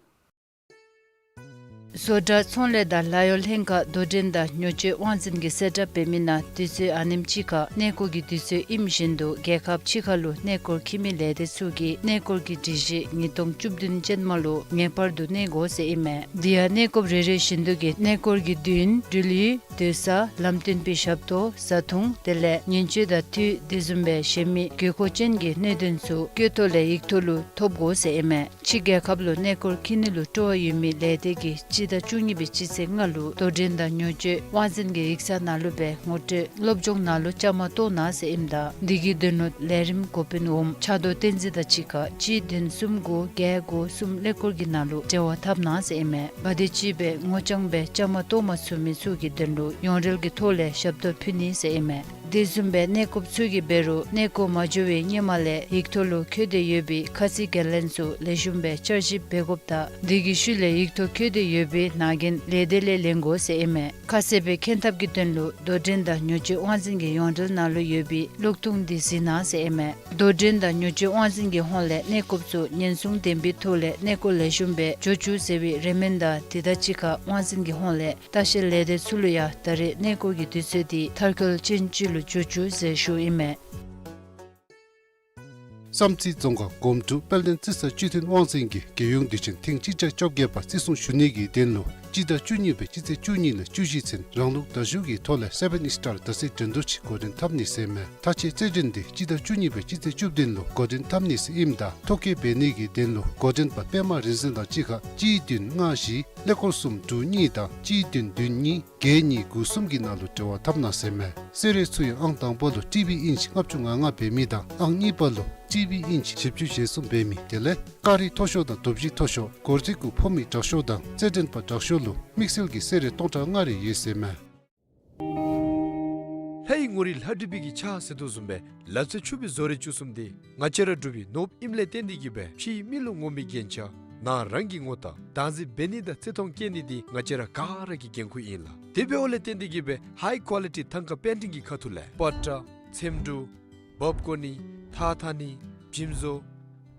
བཟོ་གྲྭ་ཚོང་ལས་དང་ལཱ་གཡོག་ལྷན་ཁག་དོ་འགྲན་དང་ཉོ་སྤྱོད་དབང་འཛིན་གྱིས་གསལ་བསྒྲགས་འབད་མི་ནང་དུས་ཚོད་ཨ་ནེམ་ཅིག་ཁར་གནས་སྐོར་གྱི་དུས་ཚོད་ཨིནམ་བཞིན་དུ་རྒྱལ་ཁབ་ཕྱི་ཁ་ལུ་གནས་སྐོར་འཁྱིད་མི་ལས་སྡེ་ཚུ་གིས་གནས་སྐོར་གྱི་སྒྲིག་གཞི་ཉིས་སྟོང་བཅུ་བདུན་ཅན་མ་ལུ་ངེས་པར་དུ་གནས་དགོ་ཟེར་ཨིན་མས། དེ་ཡང་གནས་སྐོར་རེ་རེ་བཞིན་དུ་གི་གནས་སྐོར་གྱི་བདུན་འགྲུལ་ཡུལ་སྡོད་ས་ལམ་སྟོན་པའི་ཞབས་ཏོག་བཟའ་འཐུང་དེ་ལས་ཉེན་བཅོལ་དང་འཐུས་དེ་བཟུམ་སྦེ་གཞན་མི་དགོས་མཁོ་ཅན་གྱི་གནད་དོན་ཚུ་བཀོད་ཐོ་ལས་ཡིག་ཐོག་ལུ་ཐོབ་དགོ་ཟེར་ཨིན་མས། ཕྱི་རྒྱལ་ཁབ་ལུ་གནས་སྐོར་འཁྱིད་ནི་ལུ་སྤྲོ་བ་ཡོད་མི་ལས་སྡེ་གིས་སྤྱི་ཟླ་བཅུ་གཉིས་པའི་སྤྱི་ཚེས་ལྔ་ལུ་དོ་འགྲན་དང་ཉོ་སྤྱོད་དབང་འཛིན་གྱི་ཡིག་ཚང་ནང་ལུ་སྦེ་ངོ་སྤྲོད་སློབ་སྦྱོང་ནང་ལུ་བཅའ་མར་གཏོགས་གནང་ཟེར་ཨིནམ་ད་འདི་གི་དོན་ལུ་ལས་རིམ་འགོ་དཔོན་འོགམ་ཕྱག་རྡོར་བསྟན་འཛིན་དང་གཅིག་ཁར་གཅིག་བདུན་གསུམ་དགུ་བརྒྱད་དགུ་གསུམ་ཀླད་ཀོར་གྱི་ནང་ལུ་འབྲེལ་བ་འཐབ་གནང་ཟེར་ཨིན་མས། ག་དེམ་ཅིག་སྦེ་ངོ་རྐྱང་སྦེ་བཅའ་མར་གཏོགས་མ་ཚུགས་མི་ཚུ་གི་དོན་ལུ་ཡོངས་འབྲེལ་གྱི་ཐོག་ལས་ཞབས་ཏོག་ཕུལ་ནི་ཟེར་ཨིན་མས། དེ་བཟུམ་སྦེ་གནས་སྐོརཔ་ཚུ་གིས་འབད་རུང་གནས་སྐོར་མ་འགྱོ་བའི་སྔོན་མ་ལས་ཡིག་ཐོག་ལུ་བཀོད་དེ་ཡོད་པའི་ཁ་ཚིག་འགན་ལེན་ཚུ་ལེགས་ཤོམ་སྦེ་བསྐྱར་ཞིབ་འབད་དགོཔ་དང་དེ་གི་ཤུལ་ལས་ཡིག་ཐོག་བཀོད་དེ་ཡོད་པའི་ནང་འགན་ལས་སྡེ་ལས་ལེན་དགོ་ཟེར་ཨིན་མས། ཁ་གསལ་སྦེ་མཁྱེན་ཐབས་ཀྱི་དོན་ལུ་དོ་འགྲན་དང་ཉོ་སྤྱོད་དབང་འཛིན་གྱི་ཡོངས་འབྲེལ་ནང་ལུ་ཡོད་པའི་གློག་ཐུང་འདི་གཟིགས་གནང་ཟེར་ཨིན་མས། དོ་འགྲན་དང་ཉོ་སྤྱོད་དབང་འཛིན་གྱི་ཧོངས་ལས་གནས་སྐོརཔ་ཚུ་ཉེན་སྲུང་ལྡན་པའི་ཐོག་ལས་གནས་སྐོར་ལེགས་ཤོམ་སྦེ་འགྱོ་བཅུག་ཟེར་བའི་རེ་སྨོན་དང་དེ་དང་གཅིག་ཁར་དབང་འཛིན་གྱི་ཧོངས་ལས་ལྟ་བཤལ་ལས་སྡེ་ཚུ་ལུ་ཡང་ད་རེས་གནས་སྐོར་གྱི་དུས་ཚོད་འདི་མཐར་འཁྱོལ་ཅན་ཅིག་ལུ་འགྱོ་བཅུག་ཟེར་ཞུཝ་ཨིན་མས། བསམ་རྩེ་རྫོང་ཁག་སྒོམ་དྲུག་དཔལ་ལྡན་རྩི་ས་སྤྱི་མཐུན་དབང་འཛིན་གྱིས་རྒྱལ་ཡོངས་དུས་ཆེན་ཐེངས་གཅིག་བརྒྱ་བཅོ་བརྒྱད་པ་བརྩི་སྲུང་ཞུ་ནི་གི་དོན་ལུ་སྤྱི་ཟླ་བཅུ་གཉིས་པའི་སྤྱི་ཚེས་བཅུ་གཉིས་ལས་བཅུ་བཞི་ཚུན་རང་ལུགས་བརྡ་བརྒྱུད་ཀྱི་ཐོག་ལས་སེ་བཱན་ཨིསི་ཊར་རྡ་སའི་འགྲན་བསྡུར་ཅིག་འགོ་འདྲེན་འཐབ་ནི་ཟེར་ཨིན་མས། ད་ཅི་རྩེད་འགྲན་འདི་སྤྱི་ཟླ་བཅུ་གཉིས་པའི་སྤྱི་ཚེས་བཅུ་བདུན་ལུ་འགོ་འདྲེན་འཐབ་ནི་ཟེར་ཨིནམ་ད་ཐོ་བཀོད་འབད་ནི་གི་དོན་ལུ་འགོ་འདྲེན་པ་པདྨ་རིག་འཛིན་དང་གཅིག་ཁར་གཅིག་བདུན་ལྔ་བཞི་ཀླད་ཀོར་གསུམ་དྲུག་གཉིས་དང་གཅིག་བདུན་བདུན་གཉིས་བརྒྱད་གཉིས་དགུ་གསུམ་གྱི་ནང་ལུ་འབྲེལ་བ་འཐབ་གནང་ཟེར་ཨིན་མས། གསོལ་རས་ཚུ་ཡང་ཨང་དང་པ་ལུ་ཊི་བི་ཨིན་ཅི་ལྔ་བཅུ་ང་ལྔ་འབད་མི་དང་ཨང་གཉིས་པ་ལུ་ཊི་བི་ཨིན་ཅི་བཞི་བཅུ་ཞེ་གསུམ་འབད་མི་དེ་ལས་ཀ་རི་མཐོ་ཤོས་དང་རྡོ་བཞི་མཐོ་ཤོས་སྒོར་རྩིས་གུ་ཕོག་མི་དྲག་ཤོས་དང་རྩེད་འགྲན་པ་དྲག་ཤོས་ལུ་དམིགས་བསལ་གྱི་གསོལ་རས་སྟོང་ཕྲག་ལྔ་རེ་ཡོད་ཟེར་ཨིན་མས། ལྷའི་ངོ་རིས་ལྷ་བྲིས་པའི་གི་ཕྱག་ཟེར་དོ་བཟུམ་སྦེ་ལག་རྩལ་ཕྱུག་པའི་བཟོ་རིག་བཅུ་གསུམ་འདི་ང་བཅས་ར་འབྲུག་པའི་ནོར་བུ་ཨིནམ་ལས་བརྟེན་ཏེ་གིས་སྦེ་ཕྱིའི་མི་ལུ་ངོམ་པའི་རྒྱན་ཆ་ནང་རང་གི་ངོ་རྟགས་བདག་འཛིན་འབད་ནི་དང་བརྩི་མཐོང་བསྐྱེད་ནི་འདི་ང་བཅས་ར་ག་ར་གི་འགན་ཁུར་ཨིན་ལགས། དེ་འབདཝ་ལས་བརྟེན་ཏེ་གིས་སྦེ་ཧའི་ཀོ་ལི་ཊི་ཐང་ཀ་པེན་ཊིང་གི་ཁ་ཐུག་ལས་པ་ཏྲ་ཚེམ་དྲུབ་འབག་བཀོ་ནི་ཐགས་འཐག་ནི་འཇིམ་བཟོ་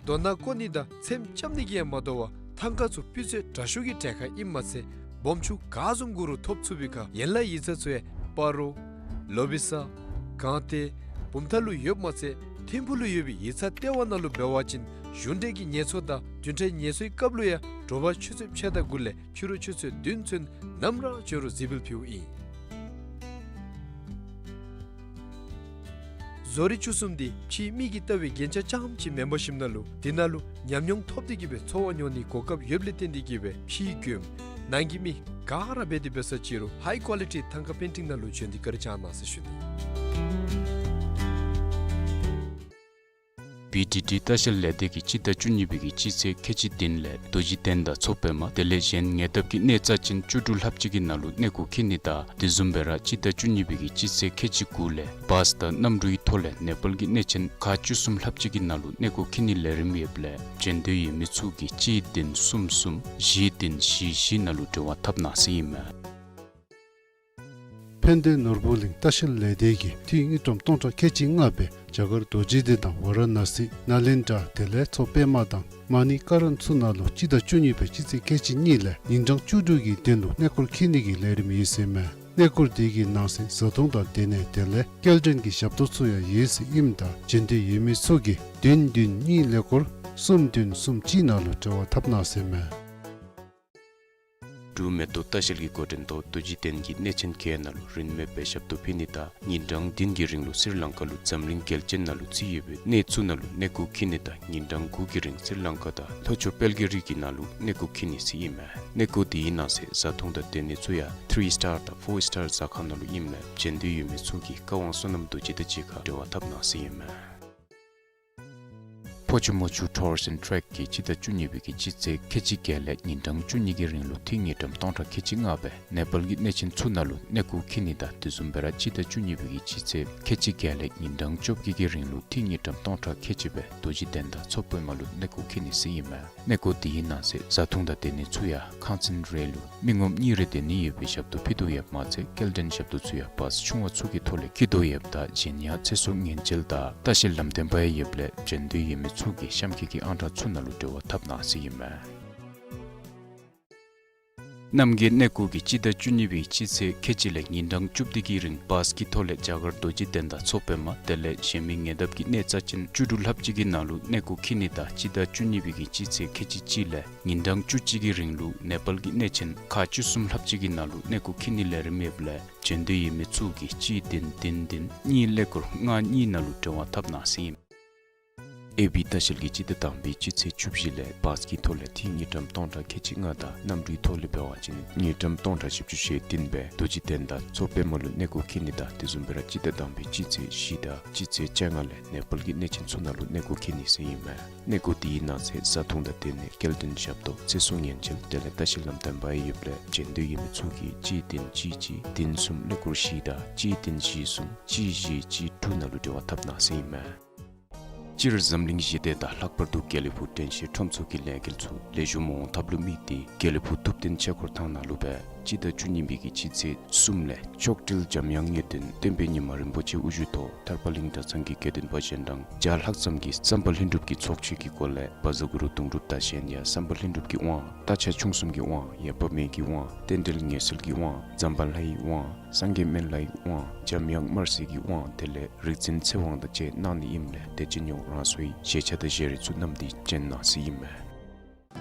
རྡོ་ནག་བརྐོ་ནི་དང་ཚེམ་རྐྱབ་ནི་གིས་ཡང་མ་དོ་བར་ཐང་ཀ་ཚུ་སྤུས་ཚད་དྲག་ཤོས་ཀྱི་གྲལ་ཁར་ཨིནམ་མ་ཚད་སྦོམ་ཆུང་ག་བཟུམ་དགོ་རུང་ཐོབ་ཚུགས་པའི་ཁར་ཡན་ལག་ཡིག་ཚང་ཚུ་ཡང་སྤ་རོ་ལོ་བི་ས་གངས་ཏེ་བུམ་ཐང་ལུ་ཡོདཔ་མ་ཚད་ཐིམ་ཕུག་ལུ་ཡོད་པའི་ཡིག་ཚང་ལྟེ་བ་ནང་ལུ་འབད་བ་ཅིན་གཞུང་འབྲེལ་གྱི་ངལ་གསོ་དང་བདུན་ཕྲག་ངལ་གསོའི་སྐབས་ལུ་ཡང་དྲོ་པ་ཆུ་ཚོད་ཕྱེད་དང་དགུ་ལས་ཕྱི་རུ་ཆུ་ཚོད་བདུན་ཚུན་ནམ་ར་འབྱོན་རུང་གཟིགས་འབུལ་ཕུལཝ་ཨིན། བཟོ་རིག་བཅུ་གསུམ་འདི་ཕྱིའི་མི་གིས་ལྟ་བའི་རྒྱན་ཆ་རྐྱངམ་ཅིག་མེན་པར་ཞིནམ་ན་ལུ་འདི་ནང་ལུ་ཉམས་མྱོང་ཐོབ་སྟེ་གིས་སྦེ་འཚོ་བ་མྱོང་ནིའི་གོ་སྐབས་ཡོདཔ་ལས་བརྟེན་ཏེ་གིས་སྦེ་ཕྱིའི་མགྱོནམ་ནང་གི་མི་ག་ར་འབད་དེ་འབད་ས་ཅི་རུང་ཧའི་ཀོ་ལི་ཊི་ཐང་ཀ་པེན་ཊིང་ནང་ལུ་བྱོན་ཏེ་བཀའ་དྲིན་བསྐྱང་གནང་ཟེར་ཞུ་ནི། བི་ཌི་ཌི་ལྟ་བཤལ་ལས་སྡེ་གིས་སྤྱི་ཟླ་བཅུ་གཉིས་པའི་གི་སྤྱི་ཚེས་ཁལ་གཅིག་བདུན་ལས་རྡོ་རྗེ་གདན་དང་མཚོ་པདྨ་དེ་ལས་གཞན་ཉེ་འདབས་ཀྱི་གནས་རྩ་ཅན་བཅུ་དྲུག་ལྷགཔ་ཅིག་གི་ནང་ལུ་གནས་སྐོར་འཁྱིད་ནི་དང་དེ་བཟུམ་སྦེ་ར་སྤྱི་ཟླ་བཅུ་གཉིས་པའི་གི་སྤྱི་ཚེས་ཁལ་གཅིག་དགུ་ལས་བཱས་དང་གནམ་གྲུའི་ཐོག་ལས་ནེ་པཱལ་གྱི་གནས་ཆེན་ཁག་བཅུ་གསུམ་ལྷགཔ་ཅིག་གི་ནང་ལུ་གནས་སྐོར་འཁྱིད་ནིའི་ལས་རིམ་ཡོདཔ་ལས་བྱོན་འདོད་ཡོད་མི་ཚུ་གིས་གཅིག་བདུན་གསུམ་གསུམ་བཞི་བདུན་བཞི་བཞི་ནང་ལུ་འབྲེལ་བ་འཐབ་གནང་ཟེར་ཨིན་མས། ཕན་བདེ་ནོར་བུ་གླིང་ལྟ་བཤལ་ལས་སྡེ་གིས་འཐུས་དངུལ་ཀྲམ་སྟོང་ཕྲག་ཁལ་གཅིག་ལྔ་སྦེ་རྒྱ་གར་རྡོ་རྗེ་གདན་དང་ཝ་ར་ཎ་སི་ནཱ་ལེནྡྲ་དེ་ལས་མཚོ་པདྨ་དང་མ་ཎི་ཀ་རན་ཚུ་ནང་ལུ་སྤྱི་ཟླ་བཅུ་གཉིས་པའི་སྤྱི་ཚེས་ཁལ་གཅིག་གཉིས་ལས་ཉིན་གྲངས་བཅུ་དྲུག་གི་དོན་ལུ་གནས་སྐོར་འཁྱིད་ནི་གི་ལས་རིམ་ཡོད་ཟེར་ཨིན་མས། གནས་སྐོར་དེ་གི་ནང་གསེས་བཟའ་འཐུང་དང་སྡོད་གནས་དེ་ལས་སྐྱེལ་འདྲེན་གྱི་ཞབས་ཏོག་ཚུ་ཡང་ཡོད་ཟེར་ཨིནམ་ད་བྱོན་འདོད་ཡོད་མི་ཚུ་གིས་བདུན་བདུན་གཉིས་ཀླད་ཀོར་གསུམ་བདུན་གསུམ་གཅིག་ནང་ལུ་འབྲེལ་བ་འཐབ་གནང་ཟེར་ཨིན་མས། འབྲུག་མེ་ཏོག་ལྟ་བཤལ་གྱི་འགོ་འདྲེན་ཐོག་རྡོ་རྗེ་གདན་གྱི་གནས་ཆེན་བརྒྱད་ནང་ལུ་རིན་མེད་སྦེ་ཞབས་ཏོག་ཕུལ་ནི་དང་ཉིན་གྲངས་བདུན་གྱི་རིང་ལུ་སི་རི་ལང་ཀ་ལུ་འཛམ་གླིང་རྒྱལ་ཆེན་ནང་ལུ་བརྩི་ཡོད་པའི་གནས་ཚུ་ནང་ལུ་གནས་སྐོར་འཁྱིད་ནི་དང་ཉིན་གྲངས་དགུ་གི་རིང་སི་རི་ལང་ཀ་དང་ལྷོ་ཕྱོགས་དཔལ་གྱི་རི་གི་ནང་ལུ་གནས་སྐོར་འཁྱིད་ནི་ཟེར་ཨིན་མས། གནས་སྐོར་དེའི་ནང་གསེས་བཟའ་འཐུང་དང་སྡོད་གནས་ཚུ་ཡང་ཐི་རི་སི་ཊར་དང་ཕོར་སི་ཊར་ཟ་ཁང་ནང་ལུ་ཨིནམ་ལས་བྱོན་འདོད་ཡོད་མི་ཚུ་གིས་བཀའ་དབང་བསོད་ནམས་རྡོ་རྗེ་དང་གཅིག་ཁར་འབྲེལ་བ་འཐབ་གནང་ཟེར་ཨིན་མས། ཕོ་ཆུ་མོ་ཆུ་ཊུར་སི་ཨེནཌ་ཊེག་གིས་སྤྱི་ཟླ་བཅུ་གཉིས་པའི་གི་སྤྱི་ཚེས་ཁལ་གཅིག་བརྒྱད་ལས་ཉིན་གྲངས་བཅུ་གཉིས་ཀྱི་རིང་ལུ་འཐུས་དངུལ་ཀྲམ་སྟོང་ཕྲག་ཁལ་གཅིག་ལྔ་སྦེ་ནེ་པཱལ་གྱི་གནས་ཆེན་ཚུ་ནང་ལུ་གནས་སྐོར་འཁྱིད་ནི་དང་དེ་བཟུམ་སྦེ་ར་སྤྱི་ཟླ་བཅུ་གཉིས་པའི་གི་སྤྱི་ཚེས་ཁལ་གཅིག་བརྒྱད་ལས་ཉིན་གྲངས་བཅོ་བརྒྱད་ཀྱི་རིང་ལུ་འཐུས་དངུལ་ཀྲམ་སྟོང་ཕྲག་ཁལ་གཅིག་སྦེ་རྡོ་རྗེ་གདན་དང་མཚོ་པདྨ་ལུ་གནས་སྐོར་འཁྱིད་ནི་ཟེར་ཨིན་མས། གནས་སྐོར་དེའི་ནང་གསེས་བཟའ་འཐུང་དང་སྡོད་གནས་ཚུ་ཡང་ཁང་ཚན་རེ་ལུ་མི་ངོམ་གཉིས་རེ་སྡོད་ནི་ཡོད་པའི་ཞབས་ཏོག་ཕུལ་དོ་ཡོདཔ་མ་ཚད་སྐྱེལ་འདྲེན་ཞབས་ཏོག་ཚུ་ཡང་བཱས་ཆུང་བ་ཚུ་གི་ཐོག་ལས་འཁྱིད་དོ་ཡོདཔ་ད་གཞན་ཡང་ཚེ་སྲོག་ཉེན་བཅོལ་དང་ལྟ་བཤལ་ལམ་སྟོན་པ་ཡང་ཡོདཔ་ལས་བྱོན་འདོད་ཡོད་མི་ཚུ་གིས་གཤམ་འཁོད་ཀྱི་ཨང་གྲངས་ཚུ་ནང་ལུ་འབྲེལ་བ་འཐབ་གནང་ཟེར་ཨིན་མས། རྣམ་རྒྱལ་གནས་སྐོར་གྱིས་སྤྱི་ཟླ་བཅུ་གཉིས་པའི་སྤྱི་ཚེས་ཁལ་གཅིག་ལས་ཉིན་གྲངས་བཅུ་བདུན་གྱི་རིང་བཱས་ཀྱི་ཐོག་ལས་རྒྱ་གར་རྡོ་རྗེ་གདན་དང་མཚོ་པདྨ་དེ་ལས་གཞན་མི་ཉེ་འདབས་ཀྱི་གནས་རྩ་ཅན་བཅུ་དྲུག་ལྷགཔ་ཅིག་གི་ནང་ལུ་གནས་སྐོར་འཁྱིད་ནི་དང་སྤྱི་ཟླ་བཅུ་གཉིས་པའི་གི་སྤྱི་ཚེས་ཁལ་གཅིག་གཅིག་ལས་ཉིན་གྲངས་བཅུ་གཅིག་གི་རིང་ལུ་ནེ་པཱལ་གྱི་གནས་ཆེན་ཁག་བཅུ་གསུམ་ལྷགཔ་ཅིག་གི་ནང་ལུ་གནས་སྐོར་འཁྱིད་ནིའི་ལས་རིམ་ཡོདཔ་ལས་བྱོན་འདོད་ཡོད་མི་ཚུ་གིས་གཅིག་བདུན་བདུན་བདུན་གཉིས་ཀླད་ཀོར་ལྔ་གཉིས་ནང་ལུ་འབྲེལ་བ་འཐབ་གནང་ཟེར་ཨིན། ཨེ་བི་ལྟ་བཤལ་གྱིས་སྤྱི་ཟླ་དང་པའི་སྤྱི་ཚེས་བཅུ་བཞི་ལས་བཱས་ཀྱི་ཐོག་ལས་ཐིག་དངུལ་ཀྲམ་སྟོང་ཕྲག་ཁལ་གཅིག་ལྔ་དང་གནམ་གྲུའི་ཐོག་ལས་འབད་བ་ཅིན་དངུལ་ཀྲམ་སྟོང་ཕྲག་བཞི་བཅུ་ཞེ་བདུན་སྦེ་རྡོ་རྗེ་གདན་དང་མཚོ་པདྨ་ལུ་གནས་སྐོར་འཁྱིད་ནི་དང་དེ་བཟུམ་སྦེ་ར་སྤྱི་ཟླ་དང་པའི་སྤྱི་ཚེས་བཞི་དང་སྤྱི་ཚེས་བཅོ་ལྔ་ལས་ནེ་པཱལ་གྱི་གནས་ཆེན་ཚུ་ནང་ལུ་གནས་སྐོར་འཁྱིད་ནི་ཟེར་ཨིན་མས། གནས་སྐོར་དེའི་ནང་གསེས་བཟའ་འཐུང་དང་སྡོད་གནས་སྐྱེལ་འདྲེན་ཞབས་ཏོག་ཚེ་སྲོག་ཉེན་བཅོལ་དེ་ལས་ལྟ་བཤལ་ལམ་སྟོན་པ་ཡོདཔ་ལས་བྱོན་འདོད་ཡོད་མི་ཚུ་གིས་གཅིག་བདུན་གཅིག་གཅིག་བདུན་གསུམ་ཀླད་ཀོར་བཞི་དང་གཅིག་བདུན་བཞི་གསུམ་གཅིག་བཞི་གཅིག་དྲུག་ནང་ལུ་འབྲེལ་བ་འཐབ་གནང་ཟེར་ཨིན་མས། སྤྱིར་འཛམ་གླིང་ཞི་བདེ་དང་ལྷག་པར་དུ་དགེ་ལེགས་ཕུག་དྲན་ཤེས་ཁྲོམ་ཚོགས་ཀྱི་ལས་འགུལ་ཚུ་ལེགས་ཤོམ་འོང་ཐབས་ལུ་དམིགས་ཏེ་དགེ་ལེགས་ཕུག་ཐུབ་བསྟན་ཆོས་འཁོར་ཐང་ནང་ལུ་སྦེ་སྤྱི་ཟླ་བཅུ་གཉིས་པའི་གི་སྤྱི་ཚེས་གསུམ་ལས་མཆོག་སྤྲུལ་འཇམ་དབྱངས་དངོས་བསྟན་སྟོན་པའི་ཉི་མ་རིན་པོ་ཆེ་དབུ་བཞུགས་ཐོག་ཐར་པ་གླིང་གྲྭ་ཚང་གི་དགེ་འདུན་པ་གཞན་དང་བརྒྱ་ལྷག་ཙམ་གྱིས་བསམ་པ་ལྷུན་གྲུབ་ཀྱི་ཚོགས་མཆོད་ཀྱི་སྒོ་ལས་བཛྲ་གུ་རུ་གདུང་སྒྲུབ་དང་གཞན་ཡང་བསམ་པ་ལྷུན་གྲུབ་ཀྱི་དབང་། རྟ་ཕྱག་མཆོང་གསུམ་གྱི་དབང་། ཡབ་དཔལ་མོ་གི་དབང་། རྟེན་འབྲེལ་ངེས་སེལ་གྱི་དབང་། ཛམ་བྷ་ལའི་དབང་། སངས་རྒྱས་སྨན་བླའི་དབང་། འཇམ་དབྱངས་དམར་སེར་གྱི་དབང་དེ་ལས་རིག་འཛིན་ཚེ་དབང་དང་བཅས་གནང་ནི་ཨིནམ་ལས་དད་ཅན་ཡོངས་རང་སོའི་བཞེས་ཆ་དང་བཞེས་རིགས་ཚུ་བསྣམས་ཏེ་བྱོན་གནང་ཟེར་ཨིན་མས།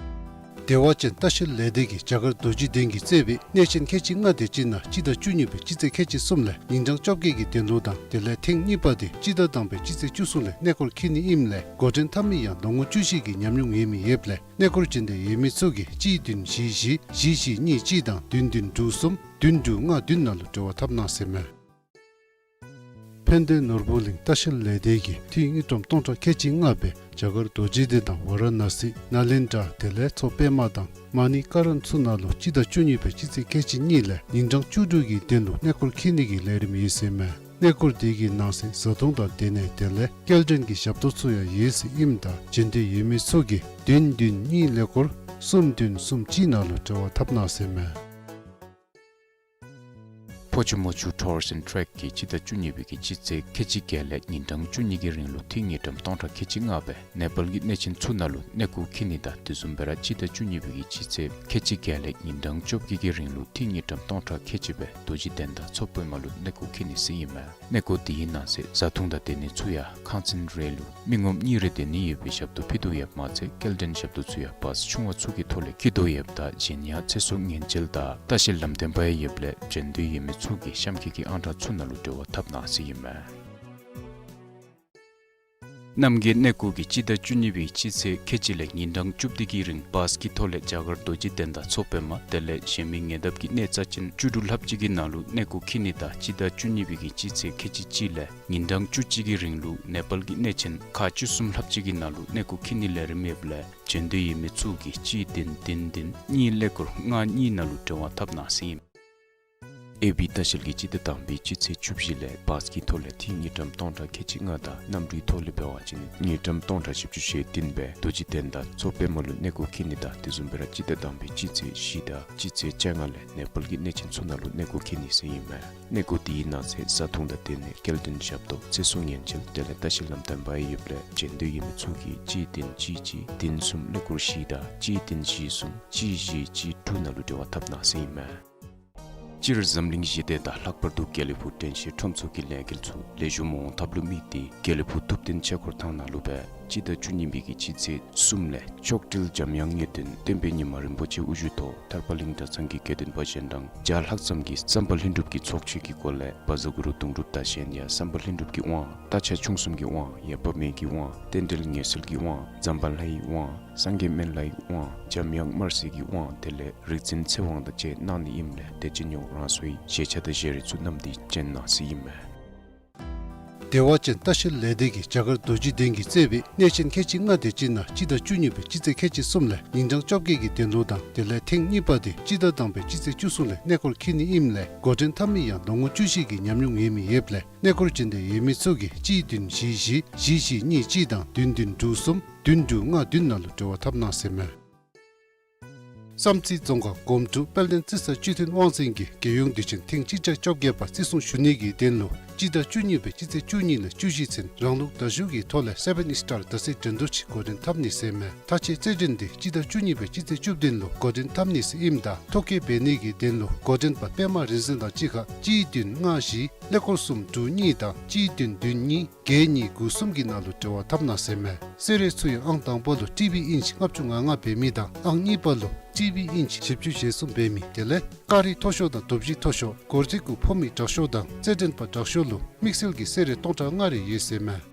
བདེ་བ་ཅན་ལྟ་བཤལ་ལས་སྡེ་གིས་རྒྱ་གར་རྡོ་རྗེ་གདན་གྱིས་གཙོས་པའི་གནས་ཆེན་ཁལ་གཅིག་ལྔ་དེ་ཅིག་ནང་སྤྱི་ཟླ་བཅུ་གཉིས་པའི་སྤྱི་ཚེས་ཁལ་གཅིག་གསུམ་ལས་ཉིན་གྲངས་བཅོ་བརྒྱད་ཀྱི་གདན་ལུ་དང་དེ་ལས་ཐེངས་གཉིས་པ་དེ་སྤྱི་ཟླ་དང་པའི་སྤྱི་ཚེས་བཅུ་གསུམ་ལས་གནས་སྐོར་འཁྱིད་ནི་ཨིནམ་ལས་འགོ་འདྲེན་འཐབ་མི་ཡང་ལོ་ངོ་བཅུ་བཞི་གི་ཉམས་མྱོང་ཡོད་མི་ཡོདཔ་ལས་གནས་སྐོར་བྱོན་འདོད་ཡོད་མི་ཚུ་གིས་གཅིག་བདུན་བཞི་བཞི་བཞི་བཞི་གཉིས་གཅིག་དང་བདུན་བདུན་དྲུག་གསུམ་བདུན་དྲུག་ལྔ་བདུན་ནང་ལུ་འབྲེལ་བ་འཐབ་གནང་ཟེར་མས། ཕན་བདེ་ནོར་བུ་གླིང་ལྟ་བཤལ་ལས་སྡེ་གིས་ཐིག་དངུལ་ཀྲམ་སྟོང་ཕྲག་ཁལ་གཅིག་ལྔ་སྦེ་རྒྱ་གར་རྡོ་རྗེ་གདན་དང་ཝ་ར་ཎ་སི་ནཱ་ལེནྡྲ་དེ་ལས་མཚོ་པདྨ་དང་མ་ཎི་ཀ་ར་ན་ཚུ་ནང་ལུ་སྤྱི་ཟླ་བཅུ་གཉིས་པའི་སྤྱི་ཚེས་ཁལ་གཅིག་གཉིས་ལས་ཉིན་གྲངས་བཅུ་དྲུག་གི་གདན་ལུ་གནས་སྐོར་འཁྱིད་ནི་གི་ལས་རིམ་ཡོད་ཟེར་མས། གནས་སྐོར་དེ་གི་ནང་གསེས་བཟའ་འཐུང་དང་སྡོད་གནས་དེ་ལས་སྐྱེལ་འདྲེན་གྱི་ཞབས་ཏོག་ཚུ་ཡང་ཡོད་ཟེར་ཨིནམ་ད་བྱོན་འདོད་ཡོད་མི་ཚུ་གིས་བདུན་བདུན་གཉིས་ཀླད་ཀོར་གསུམ་བདུན་གསུམ་གཅིག་ནང་ལུ་འབྲེལ་བ་འཐབ་གནང་ཟེར་མས། ཕོ་ཆུ་མོ་ཆུ་Tours and Trek གིས་སྤྱི་ཟླ་བཅུ་གཉིས་པའི་གི་སྤྱི་ཚེས་ཁལ་གཅིག་བརྒྱད་ལས་ཉིན་གྲངས་བཅུ་གཉིས་ཀྱི་རིང་ལུ་ཐིག་དངུལ་ཀྲམ་སྟོང་ཕྲག་ཁལ་གཅིག་ལྔ་སྦེ་ནེ་པཱལ་གྱི་གནས་ཆེན་ཚུ་ནང་ལུ་གནས་སྐོར་འཁྱིད་ནི་དང་དེ་བཟུམ་སྦེ་ར་སྤྱི་ཟླ་བཅུ་གཉིས་པའི་གི་སྤྱི་ཚེས་ཁལ་གཅིག་བརྒྱད་ལས་ཉིན་གྲངས་བཅོ་བརྒྱད་ཀྱི་རིང་ལུ་ཐིག་དངུལ་ཀྲམ་སྟོང་ཕྲག་ཁལ་གཅིག་སྦེ་རྡོ་རྗེ་གདན་དང་མཚོ་པདྨ་ལུ་གནས་སྐོར་འཁྱིད་ནི་ཟེར་ཨིན་མས། གནས་སྐོར་དེའི་ནང་གསེས་བཟའ་འཐུང་དང་སྡོད་གནས་ཚུ་ཡང་ཁང་ཚན་རེ་ལུ་མི་ངོམ་གཉིས་རེ་སྡོད་ནི་ཡོད་པའི་ཞབས་ཏོག་ཕུལ་དོ་ཡོདཔ་མ་ཚད་སྐྱེལ་འདྲེན་ཞབས་ཏོག་ཚུ་ཡང་བཱས་ཆུང་བ་ཚུ་གི་ཐོག་ལས་འཁྱིད་དོ་ཡོདཔ་ད་གཞན་ཡང་ཚེ་སྲོག་ཉེན་བཅོལ་དང་ལྟ་བཤལ་ལམ་སྟོན་པ་ཡང་ཡོདཔ་ལས་བྱོན་འདོད་ཡོད་མི་ཚུ་གིས་གཤམ་འཁོད་ཀྱི་ཨང་གྲངས་ཚུ་ནང་ལུ་འབྲེལ་བ་འཐབ་གནང་ཟེར་ཨིན་མས། རྣམ་རྒྱལ་གནས་སྐོར་གྱིས་སྤྱི་ཟླ་བཅུ་གཉིས་པའི་སྤྱི་ཚེས་ཁལ་གཅིག་ལས་ཉིན་གྲངས་བཅུ་བདུན་གྱི་རིང་བཱས་ཀྱི་ཐོག་ལས་རྒྱ་གར་རྡོ་རྗེ་གདན་དང་མཚོ་པདྨ་དེ་ལས་གཞན་མི་ཉེ་འདབས་ཀྱི་གནས་རྩ་ཅན་བཅུ་དྲུག་ལྷགཔ་ཅིག་གི་ནང་ལུ་གནས་སྐོར་འཁྱིད་ནི་དང་སྤྱི་ཟླ་བཅུ་གཉིས་པའི་གི་སྤྱི་ཚེས་ཁལ་གཅིག་གཅིག་ལས་ཉིན་གྲངས་བཅུ་གཅིག་གི་རིང་ལུ་ནེ་པཱལ་གྱི་གནས་ཆེན་ཁག་བཅུ་གསུམ་ལྷགཔ་ཅིག་གི་ནང་ལུ་གནས་སྐོར་འཁྱིད་ནི་ལས་རིམ་ཡོདཔ་ལས་བྱོན་འདོད་ཡོད་མི་ཚུ་གིས་གཅིག་བདུན་བདུན་བདུན་གཉིས་ཀླད་ཀོར་ལྔ་གཉིས་ནང་ལུ་འབྲེལ་བ་འཐབ་གནང་ཟེར་ཨིན། ཨེ་བི་ལྟ་བཤལ་གྱིས་སྤྱི་ཟླ་དང་པའི་སྤྱི་ཚེས་བཅུ་བཞི་ལས་བཱས་ཀྱི་ཐོག་ལས་ཐིག་དངུལ་ཀྲམ་སྟོང་ཕྲག་ཁལ་གཅིག་ལྔ་དང་གནམ་གྲུའི་ཐོག་ལས་འབད་བ་ཅིན་དངུལ་ཀྲམ་སྟོང་ཕྲག་བཞི་བཅུ་ཞེ་བདུན་སྦེ་རྡོ་རྗེ་གདན་དང་མཚོ་པདྨ་ལུ་གནས་སྐོར་འཁྱིད་ནི་དང་དེ་བཟུམ་སྦེ་ར་སྤྱི་ཟླ་དང་པའི་སྤྱི་ཚེས་བཞི་དང་སྤྱི་ཚེས་བཅོ་ལྔ་ལས་ནེ་པཱལ་གྱི་གནས་ཆེན་ཚུ་ནང་ལུ་གནས་སྐོར་འཁྱིད་ནི་ཟེར་ཨིན་མས། གནས་སྐོར་དེའི་ནང་གསེས་བཟའ་འཐུང་དང་སྡོད་གནས་སྐྱེལ་འདྲེན་ཞབས་ཏོག་ཚེ་སྲོག་ཉེན་བཅོལ་དེ་ལས་ལྟ་བཤལ་ལམ་སྟོན་པ་ཡང་ཡོདཔ་ལས་བྱོན་འདོད་ཡོད་མི་ཚུ་གིས་གཅིག་བདུན་གཅིག་གཅིག་བདུན་གསུམ་ཀླད་ཀོར་བཞི་དང་གཅིག་བདུན་བཞི་གསུམ་གཅིག་བཞི་གཅིག་དྲུག་ནང་ལུ་འབྲེལ་བ་འཐབ་གནང་ཟེར་ཨིན་མས། སྤྱིར་འཛམ་གླིང་ཞི་བདེ་དང་ལྷག་པར་དུ་དགེ་ལེགས་ཕུག་དྲན་ཤེས་ཁྲོམ་ཚོགས་ཀྱི་ལས་འགུལ་ཚུ་ལེགས་ཤོམ་འོང་ཐབས་ལུ་དམིགས་ཏེ་དགེ་ལེགས་ཕུག་ཐུབ་བསྟན་ཆོས་འཁོར་ཐང་ནང་ལུ་སྦེ་སྤྱི་ཟླ་བཅུ་གཉིས་པའི་གི་སྤྱི་ཚེས་གསུམ་ལས་མཆོག་སྤྲུལ་འཇམ་དབྱངས་དངོས་བསྟན་སྟོན་པའི་ཉི་མ་རིན་པོ་ཆེ་དབུ་བཞུགས་ཐོག་ཐར་པ་གླིང་གྲྭ་ཚང་གི་དགེ་འདུན་པ་གཞན་དང་བརྒྱ་ལྷག་ཙམ་གྱིས་བསམ་པ་ལྷུན་གྲུབ་ཀྱི་ཚོགས་མཆོད་ཀྱི་སྒོ་ལས་བཛྲ་གུ་རུ་གདུང་སྒྲུབ་དང་གཞན་ཡང་བསམ་པ་ལྷུན་གྲུབ་ཀྱི་དབང་། རྟ་ཕྱག་མཆོང་གསུམ་གྱི་དབང་། ཡབ་དཔལ་མོ་གི་དབང་། རྟེན་འབྲེལ་ངེས་སེལ་གྱི་དབང་། ཛམ་བྷ་ལའི་དབང་། སངས་རྒྱས་སྨན་བླའི་དབང་། འཇམ་དབྱངས་དམར་སེར་གྱི་དབང་དེ་ལས་རིག་འཛིན་ཚེ་དབང་དང་བཅས་གནང་ནི་ཨིནམ་ལས་དད་ཅན་ཡོངས་རང་སོའི་བཞེས་ཆ་དང་བཞེས་རིགས་ཚུ་བསྣམས་ཏེ་བྱོན་གནང་ཟེར་ཨིན་མས། བདེ་བ་ཅན་ལྟ་བཤལ་ལས་སྡེ་གིས་རྒྱ་གར་རྡོ་རྗེ་གདན་གྱིས་གཙོས་པའི་གནས་ཆེན་ཁལ་གཅིག་ལྔ་དེ་ཅིག་ནང་སྤྱི་ཟླ་བཅུ་གཉིས་པའི་སྤྱི་ཚེས་ཁལ་གཅིག་གསུམ་ལས་ཉིན་གྲངས་བཅོ་བརྒྱད་ཀྱི་གདན་ལུ་དང་དེ་ལས་ཐེངས་གཉིས་པ་དེ་སྤྱི་ཟླ་དང་པའི་སྤྱི་ཚེས་བཅུ་གསུམ་ལས་གནས་སྐོར་འཁྱིད་ནི་ཨིནམ་ལས་འགོ་འདྲེན་འཐབ་མི་ཡང་ལོ་ངོ་བཅུ་བཞི་གི་ཉམས་མྱོང་ཡོད་མི་ཡོདཔ་ལས་གནས་སྐོར་བྱོན་འདོད་ཡོད་མི་ཚུ་གིས་གཅིག་བདུན་བཞི་བཞི་བཞི་གཉིས་གཅིག་དང་བདུན་བདུན་དྲུག་གསུམ་བདུན་དྲུག་ལྔ་བདུན་ནང་ལུ་འབྲེལ་བ་འཐབ་གནང་ཟེར་མས། བསམ་རྩེ་རྫོང་ཁག་སྒོམ་སྒྲུབ་དཔལ་ལྡན་རྩེ་སར་སྤྱི་མཐུན་དབང་འཛིན་གྱིས་རྒྱལ་ཡོངས་དུས་ཆེན་ཐེངས་གཅིག་བརྒྱ་བཅོ་བརྒྱད་པ་བརྩི་སྲུང་ཞུ་ནི་གི་དོན་ལུ་ སྤྱི་ཟླ་བཅུ་གཉིས་པའི་སྤྱི་ཚེས་བཅུ་གཉིས་ལས་བཅུ་བཞི་ཚུན་རང་ལུགས་དར་ཤུགས་ཀྱི་ཐོག་ལས་སེ་བཱན་ཨིསི་ཊར་དར་ཚད་འགྲན་བསྡུར་ཅིག་འགོ་འདྲེན་འཐབ་ནི་ཟེར་མས། ད་ཅི་རྩེད་འགྲན་འདི་སྤྱི་ཟླ་བཅུ་གཉིས་པའི་སྤྱི་ཚེས་བཅུ་བདུན་ལུ་འགོ་འདྲེན་འཐབ་ནི་ཟེར་ཨིནམ་ད་ཐོ་བཀོད་འབད་ནི་གི་དོན་ལུ་འགོ་འདྲེན་པ་པདྨ་རིག་འཛིན་དང་གཅིག་ཁར་གཅིག་བདུན་ལྔ་བཞི་ཀླད་ཀོར་གསུམ་དྲུག་གཉིས་དང་གཅིག་བདུན་བདུན་གཉིས་བརྒྱད་གཉིས་དགུ་གསུམ་གྱི་ནང་ལུ་འབྲེལ་བ་འཐབ་གནང་ཟེར་མས། གསོལ་རས་ཚུ་ཡང་ཨང་དང་པ་ལུ་ཊི་བི་ཨིན་ཅི་ལྔ་བཅུ་ང་ལྔ་འབད་མི་དང་ཨང་གཉིས་པ་ལུ་ཊི་བི་ཨིན་ཅི་བཞི་བཅུ་ཞེ་གསུམ་འབད་མི་དེ་ལས་ཀ་རི་མཐོ་ཤོས་དང་དོ་བཞི་མཐོ་ཤོས་སྒོར་རྩིས་གུ་ཕོག་མི་དྲག་ཤོས་དང་རྩེད་འགྲན་པ་དྲག་ཤོས་ལུ་དམིགས་བསལ་གྱི་གསོལ་རས་སྟོང་ཕྲག་ལྔ་རེ་ཡོད་ཟེར་མས།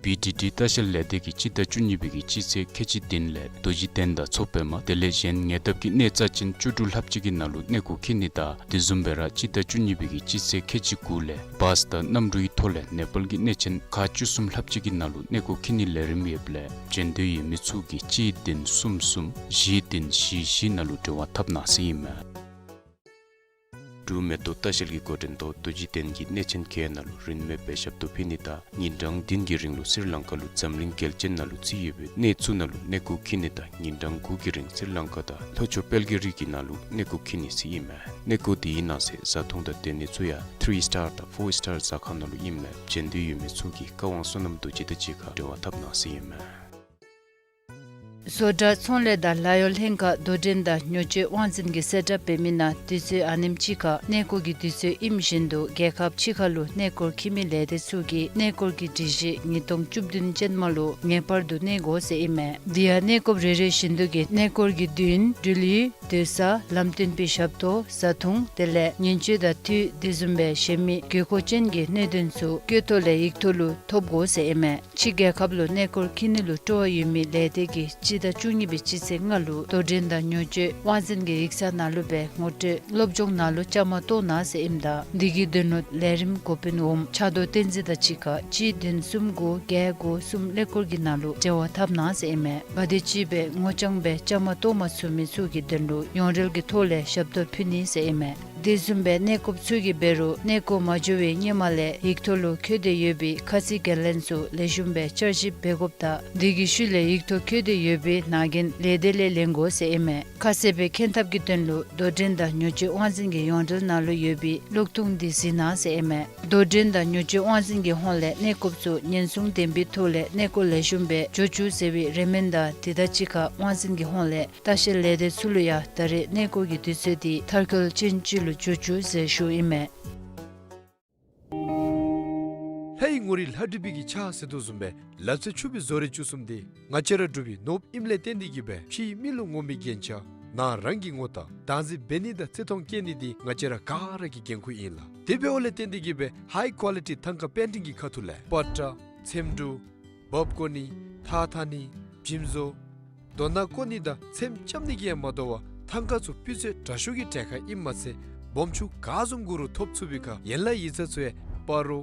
བི་ཌི་ཌི་ལྟ་བཤལ་ལས་སྡེ་གིས་སྤྱི་ཟླ་བཅུ་གཉིས་པའི་གི་སྤྱི་ཚེས་ཁལ་གཅིག་བདུན་ལས་རྡོ་རྗེ་གདན་དང་མཚོ་པདྨ་དེ་ལས་གཞན་ཉེ་འདབས་ཀྱི་གནས་རྩ་ཅན་བཅུ་དྲུག་ལྷགཔ་ཅིག་གི་ནང་ལུ་གནས་སྐོར་འཁྱིད་ནི་དང་དེ་བཟུམ་སྦེ་ར་སྤྱི་ཟླ་བཅུ་གཉིས་པའི་གི་སྤྱི་ཚེས་ཁལ་གཅིག་དགུ་ལས་བཱས་དང་གནམ་གྲུའི་ཐོག་ལས་ནེ་པཱལ་གྱི་གནས་ཆེན་ཁག་བཅུ་གསུམ་ལྷགཔ་ཅིག་གི་ནང་ལུ་གནས་སྐོར་འཁྱིད་ནི་ལས་རིམ་ཡོདཔ་ལས་འབྱོན་འདོད་ཡོད་མི་ཚུ་གིས་གཅིག་བདུན་གསུམ་གསུམ་བཞི་བདུན་བཞི་བཞི་ནང་ལུ་འབྲེལ་བ་འཐབ་གནང་ཟེར་ཨིན་མས། འབྲུག་མེ་ཏོག་ལྟ་བཤལ་གྱི་འགོ་འདྲེན་ཐོག་རྡོ་རྗེ་གདན་གྱི་གནས་ཆེན་བརྒྱད་ནང་ལུ་རིན་མེད་སྦེ་ཞབས་ཏོག་ཕུལ་ནི་དང་ཉིན་གྲངས་བདུན་གྱི་རིང་ལུ་སི་རི་ལང་ཀ་ལུ་འཛམ་གླིང་རྒྱལ་ཆེན་ནང་ལུ་བརྩི་ཡོད་པའི་གནས་ཚུ་ནང་ལུ་གནས་སྐོར་འཁྱིད་ནི་དང་ཉིན་གྲངས་དགུ་གི་རིང་སི་རི་ལང་ཀ་དང་ལྷོ་ཕྱོགས་དཔལ་གྱི་རི་གི་ནང་ལུ་གནས་སྐོར་འཁྱིད་ནི་ཟེར་ཨིན་མས། གནས་སྐོར་དེའི་ནང་གསེས་བཟའ་འཐུང་དང་སྡོད་ནི་ཚུ་ཡང་ཐི་རི་སི་ཊར་དང་ཕོར་སི་ཊར་ཟ་ཁང་ནང་ལུ་ཨིནམ་ལས་འབྱོན་འདོད་ཡོད་མི་ཚུ་གིས་བཀའ་དབང་བསོད་ནམས་རྡོ་རྗེ་དང་གཅིག་ཁར་འབྲེལ་བ་འཐབ་གནང་ཟེར་ཨིན་མས། བཟོ་གྲྭ་ཚོང་ལས་དང་ལཱ་གཡོག་ལྷན་ཁག་རྡོར་འགྲེང་དང་ཉོ་སྤྱོད་དབང་འཛིན་གྱིས་གསལ་བསྒྲགས་འབད་མི་ནང་དུས་ཚོད་ཨ་ནེམ་ཅིག་ཁར་གནས་སྐོར་གྱི་དུས་ཚོད་ཨིནམ་བཞིན་དུ་རྒྱལ་ཁབ་ཕྱི་ཁ་ལུ་གནས་སྐོར་འཁྱིད་མི་ལས་སྡེ་ཚུ་གིས་གནས་སྐོར་གྱི་སྒྲིག་གཞི་ཉིས་སྟོང་བཅུ་བདུན་ཅན་མ་ལུ་ངེས་པར་དུ་གནས་དགོ་ཟེར་ཨིན་མས། དེ་ཡང་གནས་སྐོར་རེ་རེ་བཞིན་དུ་གི་གནས་སྐོར་གྱི་དུས་ཡུན་འགྲུལ་ཡུལ་སྡོད་ས་ལམ་སྟོན་པའི་ཞབས་ཏོག་བཟའ་འཐུང་དེ་ལས་ཉེན་བཅོལ་དང་འཐུས་དེ་བཟུམ་སྦེ་གཞན་མི་དགོས་མཁོ་ཅན་གྱི་གནད་དོན་ཚུ་བཀོད་ཐོ་ལས་ཡིག་ཐོག་ལུ་ཐོབ་དགོ་ཟེར་ཨིན་མས། ཕྱི་རྒྱལ་ཁབ་ལུ་གནས་སྐོར་འཁྱིད་ནི་ལུ་སྤྲོ་བ་ཡོད་མི་ལས་སྡེ་གིས་སྤྱི་ཟླ་བཅུ་གཉིས་པའི་སྤྱི་ཚེས་ལྔ་ལུ་རྡོར་འགྲེང་དང་ཉོ་སྤྱོད་དབང་འཛིན་གྱི་ཡིག་ཚང་ནང་ལུ་སྦེ་ངོ་སྤྲོད་སློབ་སྦྱོང་ནང་ལུ་བཅའ་མར་གཏོགས་གནང་ཟེར་ཨིནམ་ད་འདི་གི་དོན་ལུ་ལས་རིམ་འགོ་དཔོན་འོགམ་ཕྱག་རྡོར་བསྟན་འཛིན་དང་གཅིག་ཁར་གཅིག་བདུན་གསུམ་དགུ་བརྒྱད་དགུ་གསུམ་ཀླད་ཀོར་གྱི་ནང་ལུ་འབྲེལ་བ་འཐབ་གནང་ཟེར་ཨིན་མས། ག་དེམ་ཅིག་སྦེ་ངོ་རྐྱང་སྦེ་བཅའ་མར་གཏོགས་མ་ཚུགས་མི་ཚུ་གི་དོན་ལུ་ཡོངས་འབྲེལ་གྱི་ཐོག་ལས་ཞབས་ཏོག་ཕུལ་ནི་ཟེར་ཨིན་མས། དེ་བཟུམ་སྦེ་གནས་སྐོརཔ་ཚུ་གིས་འབད་རུང་གནས་སྐོར་མ་འགྱོ་བའི་སྔོན་མ་ལས་ཡིག་ཐོག་ལུ་བཀོད་དེ་ཡོད་པའི་ཁ་ཚིག་འགན་ལེན་ཚུ་ལེགས་ཤོམ་སྦེ་བསྐྱར་ཞིབ་འབད་དགོཔ་དང་དེ་གི་ཤུལ་ལས་ཡིག་ཐོག་བཀོད་དེ་ཡོད་པའི་ནང་རྒྱན་ལས་སྡེ་ལས་ལེན་དགོ་ཟེར་ཨིན་མས། ཁ་གསལ་སྦེ་མཁྱེན་ཐབས་ཀྱི་དོན་ལུ་རྡོར་འགྲེང་དང་ཉོ་སྤྱོད་དབང་འཛིན་གྱི་ཡོངས་འབྲེལ་ནང་ལུ་ཡོད་པའི་གློག་ཐུང་འདི་གཟིགས་གནང་ཟེར་ཨིན་མས། རྡོར་འགྲེང་དང་ཉོ་སྤྱོད་དབང་འཛིན་གྱི་ཧོངས་ལས་གནས་སྐོརཔ་ཚུ་ཉེན་སྲུང་ལྡན་པའི་ཐོག་ལས་གནས་སྐོར་ལེགས་ཤོམ་སྦེ་འགྱོ་བཅུག་ཟེར་བའི་རེ་སྨོན་དང་དེ་དང་གཅིག་ཁར་དབང་འཛིན་གྱི་ཧོངས་ལས་ལྟ་བཤལ་ལས་སྡེ་ཚུ་ལུ་ཡང་ད་རེས་གནས་སྐོར་གྱི་དུས་ཚོད་འདི་མཐར་འཁྱོལ་ཅན་ཅིག་ལུ་འགྱོ་བཅུག་ཟེར་ཞུཝ་ཨིན་མས། ལྷ་ཡི་ངོ་རིས་ལྷ་བྲིས་པའི་གི་ཕྱག་ཟེར་དོ་བཟུམ་སྦེ་ལ་རྩེ་ཕྱུག་པའི་བཟོ་རིག་བཅུ་གསུམ་འདི་ང་བཅས་ར་འབྲུག་པའི་ནོར་བུ་ཨིནམ་ལས་བརྟེན་ཏེ་གིས་སྦེ་ཕྱིའི་མི་ལུ་ངོམ་པའི་རྒྱན་ཆ་ནང་རང་གི་ངོ་རྟགས་བདག་འཛིན་འབད་ནི་དང་བརྩི་མཐོང་བསྐྱེད་ནི་འདི་ང་བཅས་ར་ག་ར་གི་འགན་ཁུར་ཨིན་ལགས། དེ་འབདཝ་ལས་བརྟེན་ཏེ་གིས་སྦེ་ཧའི་ཀོ་ལི་ཊི་ཐང་ཀ་པེན་ཊིང་གི་ཁ་ཐུག་ལས་པ་ཏྲ་ཚེམ་དྲུབ་འབག་བཀོ་ནི་ཐགས་འཐག་ནི་བྱིམ་བཟོ་རྡོ་ནང་བཀོ་ནི་དང་ཚེམ་རྐྱབ་ནི་གིས་ཡང་མ་དོ་བར་ཐང་ཀ་ཚུ་སྤུས་ཚད་དྲག་ཤོས་ཀྱི་གྲལ་ཁར་ཨིནམ་མ་ཚད་སྦོམ་ཆུང་ག་བཟུམ་དགོ་རུང་ཐོབ་ཚུགས་པའི་ཁར་ཡན་ལག་ཡིག་ཚང་ཚུ་ཡང་སྤ་རོ་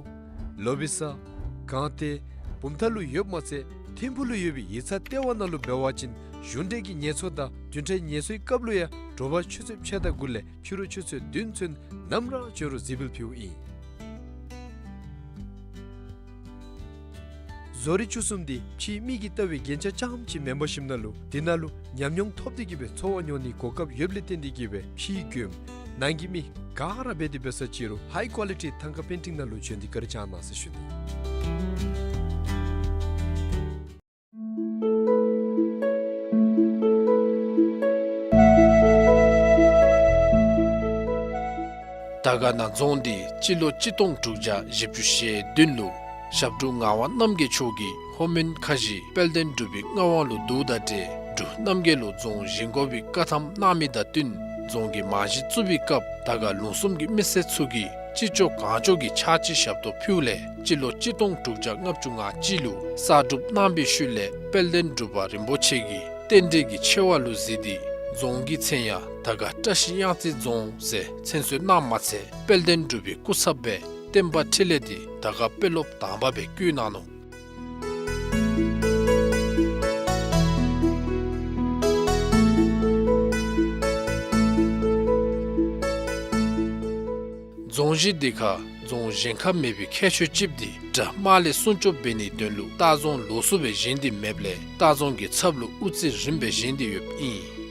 ལོ་བི་ས་སྒང་སྟེང་བུམ་ཐང་ལུ་ཡོདཔ་མ་ཚད་ཐིམ་ཕུག་ལུ་ཡོད་པའི་ཡིག་ཚང་ལྟེ་བ་ནང་ལུ་འབད་བ་ཅིན་གཞུང་འབྲེལ་གྱི་ངལ་གསོ་དང་བདུན་ཕྲག་ངལ་གསོའི་སྐབས་ལུ་ཡང་དྲོ་པ་ཆུ་ཚོད་ཕྱེད་དང་དགུ་ལས་ཕྱི་རུ་ཆུ་ཚོད་བདུན་ཚུན་ནམ་ར་འབྱོན་རུང་གཟིགས་འབུལ་ཕུལཝ་ཨིན། བཟོ་རིག་བཅུ་གསུམ་འདི་ཕྱིའི་མི་གིས་ལྟ་བའི་རྒྱན་ཆ་རྐྱངམ་ཅིག་མེན་པར་ཞིནམ་ལས་དེ་ནང་ལུ་ཉམས་མྱོང་ཐོབ་སྟེ་གིས་སྦེ་འཚོ་བ་མྱོང་ནིའི་གོ་སྐབས་ཡོདཔ་ལས་བརྟེན་ཏེ་གིས་སྦེ་ཕྱིའི་མགྱོནམ་ནང་གི་མི་ག་ར་འབད་དེ་འབད་ས་ཅིག་རུང་ཧའི་ཀོ་ལི་ཊི་ཐང་ཀ་པེན་ཊིང་ནང་ལུ་བྱོན་ཏེ་བཀའ་དྲིན་བསྐྱང་གནང་ཟེར་ཞུ་ནི། དར་དཀར་ན་རྫོང་འདི་སྤྱི་ལོ་གཅིག་སྟོང་དྲུག་བརྒྱ་བཞི་བཅུ་ཞེ་བདུན་ལུ་ཞབས་དྲུང་ངག་དབང་རྣམ་རྒྱལ་མཆོག་གིས་ལྷོ་མོན་ཁ་བཞི་དཔལ་ལྡན་འབྲུག་པའི་མངའ་དབང་ལུ་བསྡུཝ་དང་འབྲེལ་འབྲུག་རྣམ་རྒྱལ་ལུ་རྫོང་བཞེངས་དགོ་པའི་བཀའ་ཐམ་གནང་མི་དང་བསྟུན་རྫོང་གི་རྨང་གཞི་བཙུགས་པའི་སྐབས་དར་དཀར་ལུང་གསུམ་གྱི་མི་སེར་ཚུ་གིས་ཅི་ལྕོགས་གང་ལྕོགས་ཀྱི་ཕྱག་ཕྱི་ཞབས་ཏོག་ཕུལཝ་ལས་སྤྱི་ལོ་གཅིག་སྟོང་དྲུག་བརྒྱ་ལྔ་བཅུ་ང་གཅིག་ལུ་གསར་སྒྲུབ་གནང་པའི་ཤུལ་ལས་དཔལ་ལྡན་འབྲུག་པ་རིན་པོ་ཆེ་གིས་རྟེན་འབྲེལ་གྱི་ཆེ་བ་ལུ་གཟིགས་ཏེ་རྫོང་གི་མཚན་ཡང་དར་དཀར་བཀྲ་ཤིས་གཡང་རྩེ་རྫོང་ཟེར་མཚན་གསོལ་གནངམ་མ་ཚད་དཔལ་ལྡན་འབྲུག་པའི་སྐུ་ཚབ་སྦེ་བསྟན་པ་འཕྲིན་ལས་འདི་དར་དཀར་དཔོན་སློབ་དང་པ་སྦེ་བསྐོ་གནང་ནུག། རྫོང་གཞི་འདི་ཁར་རྫོང་གཞན་ཁར་མེད་པའི་ཁྱད་ཆོས་ཅིག་འདི་དགྲ་དམག་ལས་སྲུང་སྐྱོབ་འབད་ནིའི་དོན་ལུ་ལྟ་རྫོང་ལོགས་སུ་སྦེ་བཞེངས་ཏེ་མེདཔ་ལས་ལྟ་རྫོང་གི་ཚབ་ལུ་དབུ་རྩེ་རིངམ་སྦེ་བཞེངས་ཏེ་ཡོདཔ་ཨིན།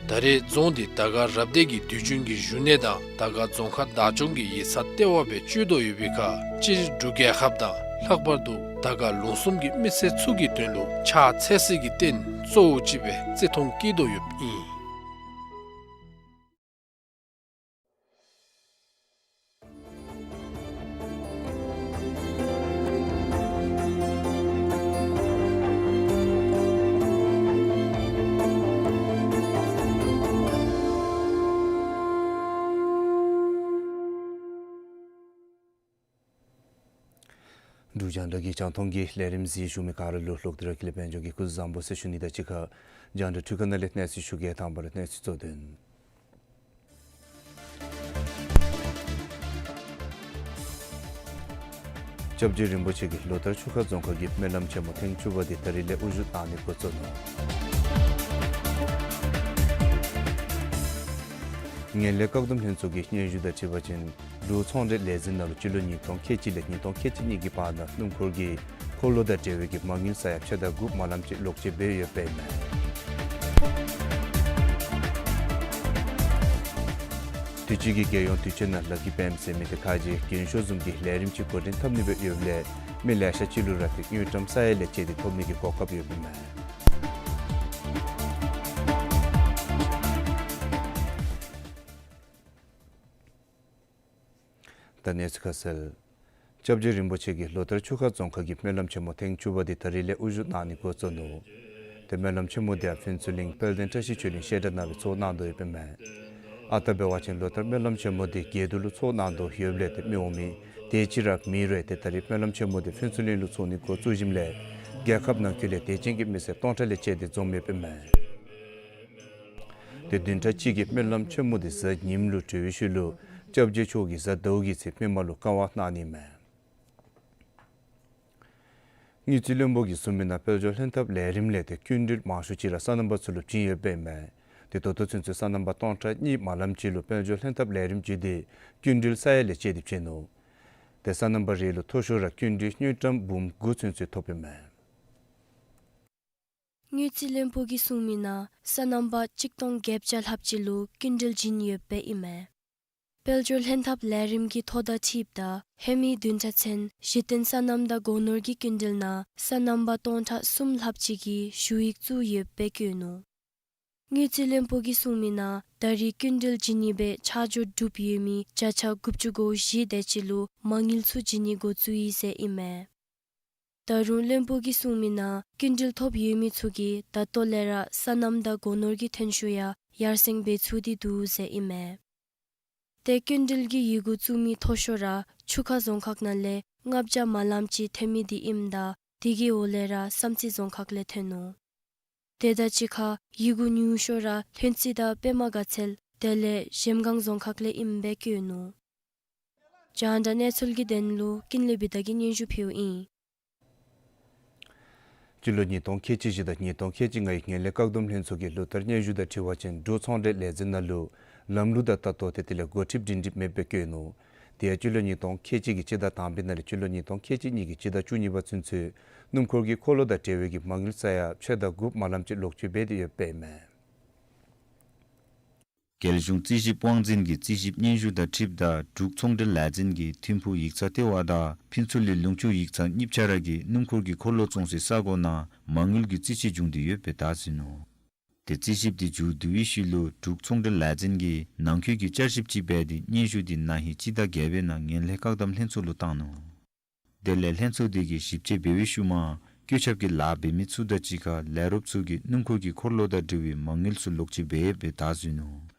ད་རེས་རྫོང་འདི་དར་དཀར་རབ་སྡེ་གི་དུས་རྒྱུན་གྱི་བཞུགས་གནས་དང་དར་དཀར་རྫོང་ཁག་བདག་སྐྱོང་གི་ཡིག་ཚང་ལྟེ་བ་སྦེ་སྤྱོད་དོ་ཡོད་པའི་ཁར་སྤྱིར་འབྲུག་རྒྱལ་ཁབ་དང་ལྷག་པར་དུ་དར་དཀར་ལུང་གསུམ་གྱི་མི་སེར་ཚུ་གི་དོན་ལུ་ཕྱག་འཚལ་སྲིད་ཀྱི་རྟེན་གཙོ་བོ་ཅིག་སྦེ་བརྩི་མཐོང་བསྐྱེད་དོ་ཡོདཔ་ཨིན། འབྲུག་རྒྱང་བསྒྲགས་ཀྱི་རྒྱང་མཐོང་གི་ལས་རིམ་གཟིགས་བཞུགས་མི་ག་ར་ལུ་ལྷག་དེ་ར་ཀུན་ལེགས་དཔལ་འབྱོར་གྱིས་སྐུ་གཟུགས་བཟང་པོ་ཟེར་ཞུ་ནི་དང་གཅིག་ཁར་རྒྱང་བསྒྲགས་འཕྲུལ་ཁང་ནང་ལས་གནས་ཚུལ་ཞུ་གེ། དང་པ་ར་གནས་ཚུལ་གཙོ་དོན། སྐྱབས་རྗེ་རིན་པོ་ཆེ་གིས་ལོ་ལྟར་ཆུ་ཁ་རྫོང་ཁག་གི་སྨོན་ལམ་ཆེན་མོ་ཐེངས་བཅུ་པ་དེ་ད་རིས་ལས་དབུ་བཞུགས་གནང་ནི་འགོ་བཙུགས་ནུག། ངན་ལྷད་བཀག་སྡོམ་ལྷན་ཚོགས་ཀྱི་སྙན་ཞུ་དང་འཁྲིལ་བ་ཅིན་འབྲུག་ཚོང་འབྲེལ་ལས་འཛིན་ནང་ལུ་སྤྱི་ལོ་ཉིས་སྟོང་ཁལ་གཅིག་ལས་ཉིས་སྟོང་ཁལ་གཅིག་གཉིས་ཀྱི་བར་ན་སྣུམ་འཁོར་གྱི་འཁོར་ལོ་དང་འབྲེལ་བའི་གི་མ་དངུལ་ས་ཡ་ཕྱེད་དང་དགུ་མ་ལམ་ཅིག་ལོག་སྤྱོད་འབད་ཡོདཔ་ཨིན་མས། དུས་ཅི་གི་རྒྱལ་ཡོངས་དུས་ཆེན་ནང་ལག་གི་པདྨ་ཟེར་མི་དེ་ཁ་རྗེ་རྒྱན་ཤོག་བཟུམ་གྱི་ལས་རིམ་ཅིག་འགོ་འདྲེན་འཐབ་ནི་སྦེ་ཡོདཔ་ལས་མི་ལེ་ཤ་ཅིག་ལུ་ར་ཏེ་དངུལ་ཀྲམ་ས་ཡ་ལས་བཅད་དེ་ཐོབ་ནི་གི་གོ་སྐབས་ཡོདཔ་ཨིན་མས། ད་གནས་ཚུལ་ཁ་གསལ། སྐྱབས་རྗེ་རིན་པོ་ཆེ་གིས་ལོ་ལྟར་ཆུ་ཁ་རྫོང་ཁག་གི་སྨོན་ལམ་ཆེན་མོ་ཐེངས་བཅུ་པ་དེ་ད་རིས་ལས་དབུ་བཞུགས་གནང་ནི་འགོ་བཙུགས་ནུག། ཏེ་སྨོན་ལམ་ཆེན་མོ་དེ་ཡང་ཕུན་ཚོགས་གླིང་དཔལ་ལྡན་བཀྲ་ཤིས་ཆོས་གླིང་བཤད་གྲྭ་ནང་སྦེ་ཚོགས་གནང་དོ་ཡོདཔ་ཨིན་མས། ཨ་རྟག་འབད་བ་ཅིན་ལོ་ལྟར་སྨོན་ལམ་ཆེན་མོ་དེ་དགེ་འདུན་ལུ་ཚོགས་གནང་དོ་ཡོདཔ་ལས་ཏེ་མི་འོང་མི་དེ་ཅིག་ར་མེད་རུང་ཏེ་ད་རིས་སྨོན་ལམ་ཆེན་མོ་དེ་ཕུན་ཚོགས་གླིང་ལུ་ཚོགས་ནི་འགོ་བཙུགས་ཞིནམ་ལས་རྒྱལ་ཁབ་ནང་འཁོད་ལས་དད་ཅན་གྱི་མི་སེར་སྟོང་ཕྲག་ལས་བཅད་དེ་འཛོམས་ཡོདཔ་ཨིན་མས། ཏེ་བདུན་ཕྲག་གཅིག་གི་སྨོན་ལམ་ཆེན་མོ་དེ་གཟའ་ཉིམ་ལུ་གྲོལ་བའི་ཤུལ་ལུ་སྐྱབས་རྗེ་མཆོག་གིས་གཟའ་ཟླཝ་གི་ཚེ་མི་མང་ལུ་བཀའ་དབང་གནང་ནི་མས། དངུལ་རྩིས་བློན་པོ་གིས་གསུངས་མི་ནང་དཔལ་འབྱོར་ལྷན་ཐབས་ལས་རིམ་ལས་ཏེ་སྐྱིན་འགྲུལ་མང་ཤོས་ཅིག་ར་སོ་ནམ་པ་ཚུ་ལུ་བྱིན་ཡོདཔ་ཨིན་མས། ཏེ་ད་ལྟོ་ཚུན་ཚོད་སོ་ནམ་པ་སྟོང་ཕྲག་གཉིས་མ་ལམ་ཅིག་ལུ་དཔལ་འབྱོར་ལྷན་ཐབས་ལས་རིམ་ཅིག་དེ་སྐྱིན་འགྲུལ་ས་ཡ་ལས་བཅད་དེ་བྱིན་ནུག། ཏེ་སོ་ནམ་པ་རེ་ལུ་མཐོ་ཤོས་ར་སྐྱིན་འགྲུལ་དངུལ་ཀྲམ་འབུམ་དགུ་ཚུན་ཚོད་ཐོབ་ཨིན་མས། དངུལ་རྩིས་བློན་པོ་གིས་གསུངས་མི་ནང་སོ་ནམ་པ་གཅིག་སྟོང་བརྒྱད་བརྒྱ་ལྷགཔ་ཅིག་ལུ་སྐྱིན་འགྲུལ་བྱིན་ཡོདཔ་ཨིན་མས། དཔལ་འབྱོར་ལྷན་ཐབས་ལས་རིམ་གྱི་ཐོ་དང་འཁྲིལཝ་ད་ཧེ་མའི་བདུན་ཕྲག་ཚུན་གཞི་རྟེན་སོ་ནམ་དང་སྒོ་ནོར་གྱི་སྐྱིན་འགྲུལ་ནང་སོ་ནམ་པ་སྟོང་ཕྲག་གསུམ་ལྷགཔ་ཅིག་གིས་ཞུ་ཡིག་བཙུགས་ཡོདཔ་སྦེ་བཀོད་ནུག། དངུལ་རྩིས་བློན་པོ་གིས་གསུངས་མི་ནང་ད་རིས་སྐྱིན་འགྲུལ་བྱིན་ནི་སྦེ་ཆ་འཇོག་གྲུབ་ཡོད་མི་བརྒྱ་ཆ་དགུ་བཅུ་གོ་བཞི་དེ་ཅིག་ལུ་མ་དངུལ་ཚུ་བྱིན་ནི་འགོ་བཙུགས་ཡི་ཟེར་ཨིན་མས། ད་རུང་བློན་པོ་གིས་གསུངས་མི་ནང་སྐྱིན་འགྲུལ་ཐོབ་ཡོད་མི་ཚུ་གིས་ད་ལྟོ་ལས་ར་སོ་ནམ་དང་སྒོ་ནོར་གྱི་ཐོན་ཤུགས་ཡང་ཡར་སེང་འབད་ཚུགས་ཏེ་འདུག་ཟེར་ཨིན་མས། ཏེ་སྐྱིན་འགྲུལ་གྱི་ཡི་གུ་བཙུགས་མི་མཐོ་ཤོས་ར་ཆུ་ཁ་རྫོང་ཁག་ནང་ལས་ལྔ་བརྒྱ་མ་ལམ་ཅིག་ཐོན་མི་དེ་ཨིནམ་ད་དེ་གི་འོག་ལས་ར་བསམ་རྩེ་རྫོང་ཁག་ལས་ཐོན་ནུག། དེ་དང་གཅིག་ཁར་ཡི་གུ་ཉུང་ཤོས་ར་ལྷུན་རྩེ་དང་པདྨ་དགའ་ཚལ་དེ་ལས་གཞལམ་སྒང་རྫོང་ཁག་ལས་ཨིནམ་སྦེ་བཀོད་ནུག། རྒྱང་བསྒྲགས་གནས་ཚུལ་གྱི་དོན་ལུ་ཀུན་ལེགས་བི་དྷ་གིས་སྙན་ཞུ་ཕུལཝ་ཨིན། སྤྱི་ལོ་ཉིས་སྟོང་ཁལ་གཅིག་བཞི་དང་ཉིས་སྟོང་ཁལ་གཅིག་ལྔའི་ངན་ལྷད་བཀག་སྡོམ་ལྷན་ཚོགས་ཀྱི་ལོ་ལྟར་སྙན་ཞུ་དང་འཁྲིལ་བ་ཅིན་འབྲུག་ཚོང་འབྲེལ་ལས་འཛིན་ནང་ལུ་ལམ་ལུགས་དང་ལྟ་རྟོག་དེ་དེ་ལས་འགོ་ཁྲིདཔ་སྒྲིང་སྒྲིང་མེདཔ་སྦེ་བཀོད་ནུག། དེ་ཡང་སྤྱི་ལོ་ཉིས་སྟོང་ཁལ་གཅིག་གི་སྤྱི་ཟླ་དང་པའི་ནང་ལས་སྤྱི་ལོ་ཉིས་སྟོང་ཁལ་གཅིག་གཉིས་ཀྱི་སྤྱི་ཟླ་བཅུ་གཉིས་པ་ཚུན་ཚོད་སྣུམ་འཁོར་གྱི་འཁོར་ལོ་དང་འབྲེལ་བའི་གི་མ་དངུལ་ས་ཡ་ཕྱེད་དང་དགུ་མ་ལམ་ཅིག་ལོག་སྤྱོད་འབད་དེ་ཡོདཔ་ཨིན་མས། རྒྱལ་གཞུང་རྩིས་ཞིབ་དབང་འཛིན་གྱི་རྩིས་ཞིབ་སྙན་ཞུ་དང་འཁྲིལཝ་ད་འབྲུག་ཚོང་འབྲེལ་ལས་འཛིན་གྱི་ཐིམ་ཕུག་ཡིག་ཚང་ལྟེ་བ་དང་ཕུན་ཚོགས་གླིང་ལུང་ཕྱོགས་ཡིག་ཚང་གཉིས་ཆ་ར་གིས་སྣུམ་འཁོར་གྱི་འཁོར་ལོ་བཙོང་སའི་ས་གོ་ནང་མ་དངུལ་གྱི་རྩིས་ཆད་བྱུང་སྟེ་ཡོདཔ་སྦེ་བརྡ་བརྩིས་ནུག། ཏེ་རྩིས་ཞིབ་དེ་མཇུག་བསྡུ་བའི་ཤུལ་ལུ་འབྲུག་ཚོང་འབྲེལ་ལས་འཛིན་གྱིས་ནང་འཁོད་ཀྱི་བསྐྱར་ཞིབ་ཅིག་འབད་དེ་སྙན་ཞུ་དེ་ན་ཧིང་སྤྱི་ཟླ་བརྒྱད་པའི་ནང་ངན་ལྷད་བཀག་སྡོམ་ལྷན་ཚོགས་ལུ་བཏང་ནུག། དེ་ལས་ལྷན་ཚོགས་དེ་གིས་ཞིབ་དཔྱད་འབད་བའི་ཤུལ་མ་བཀོད་ཁྱབ་ཀྱི་ལཱ་འབད་མི་ཚུ་དང་གཅིག་ཁར་ལས་རོགསཔ་ཚུ་གིས་སྣུམ་འཁོར་གྱི་འཁོར་ལོ་དང་འབྲེལ་བའི་མ་དངུལ་ཚུ་ལོག་སྤྱོད་འབད་ཡོདཔ་སྦེ་བརྡ་བརྩིས་ནུག།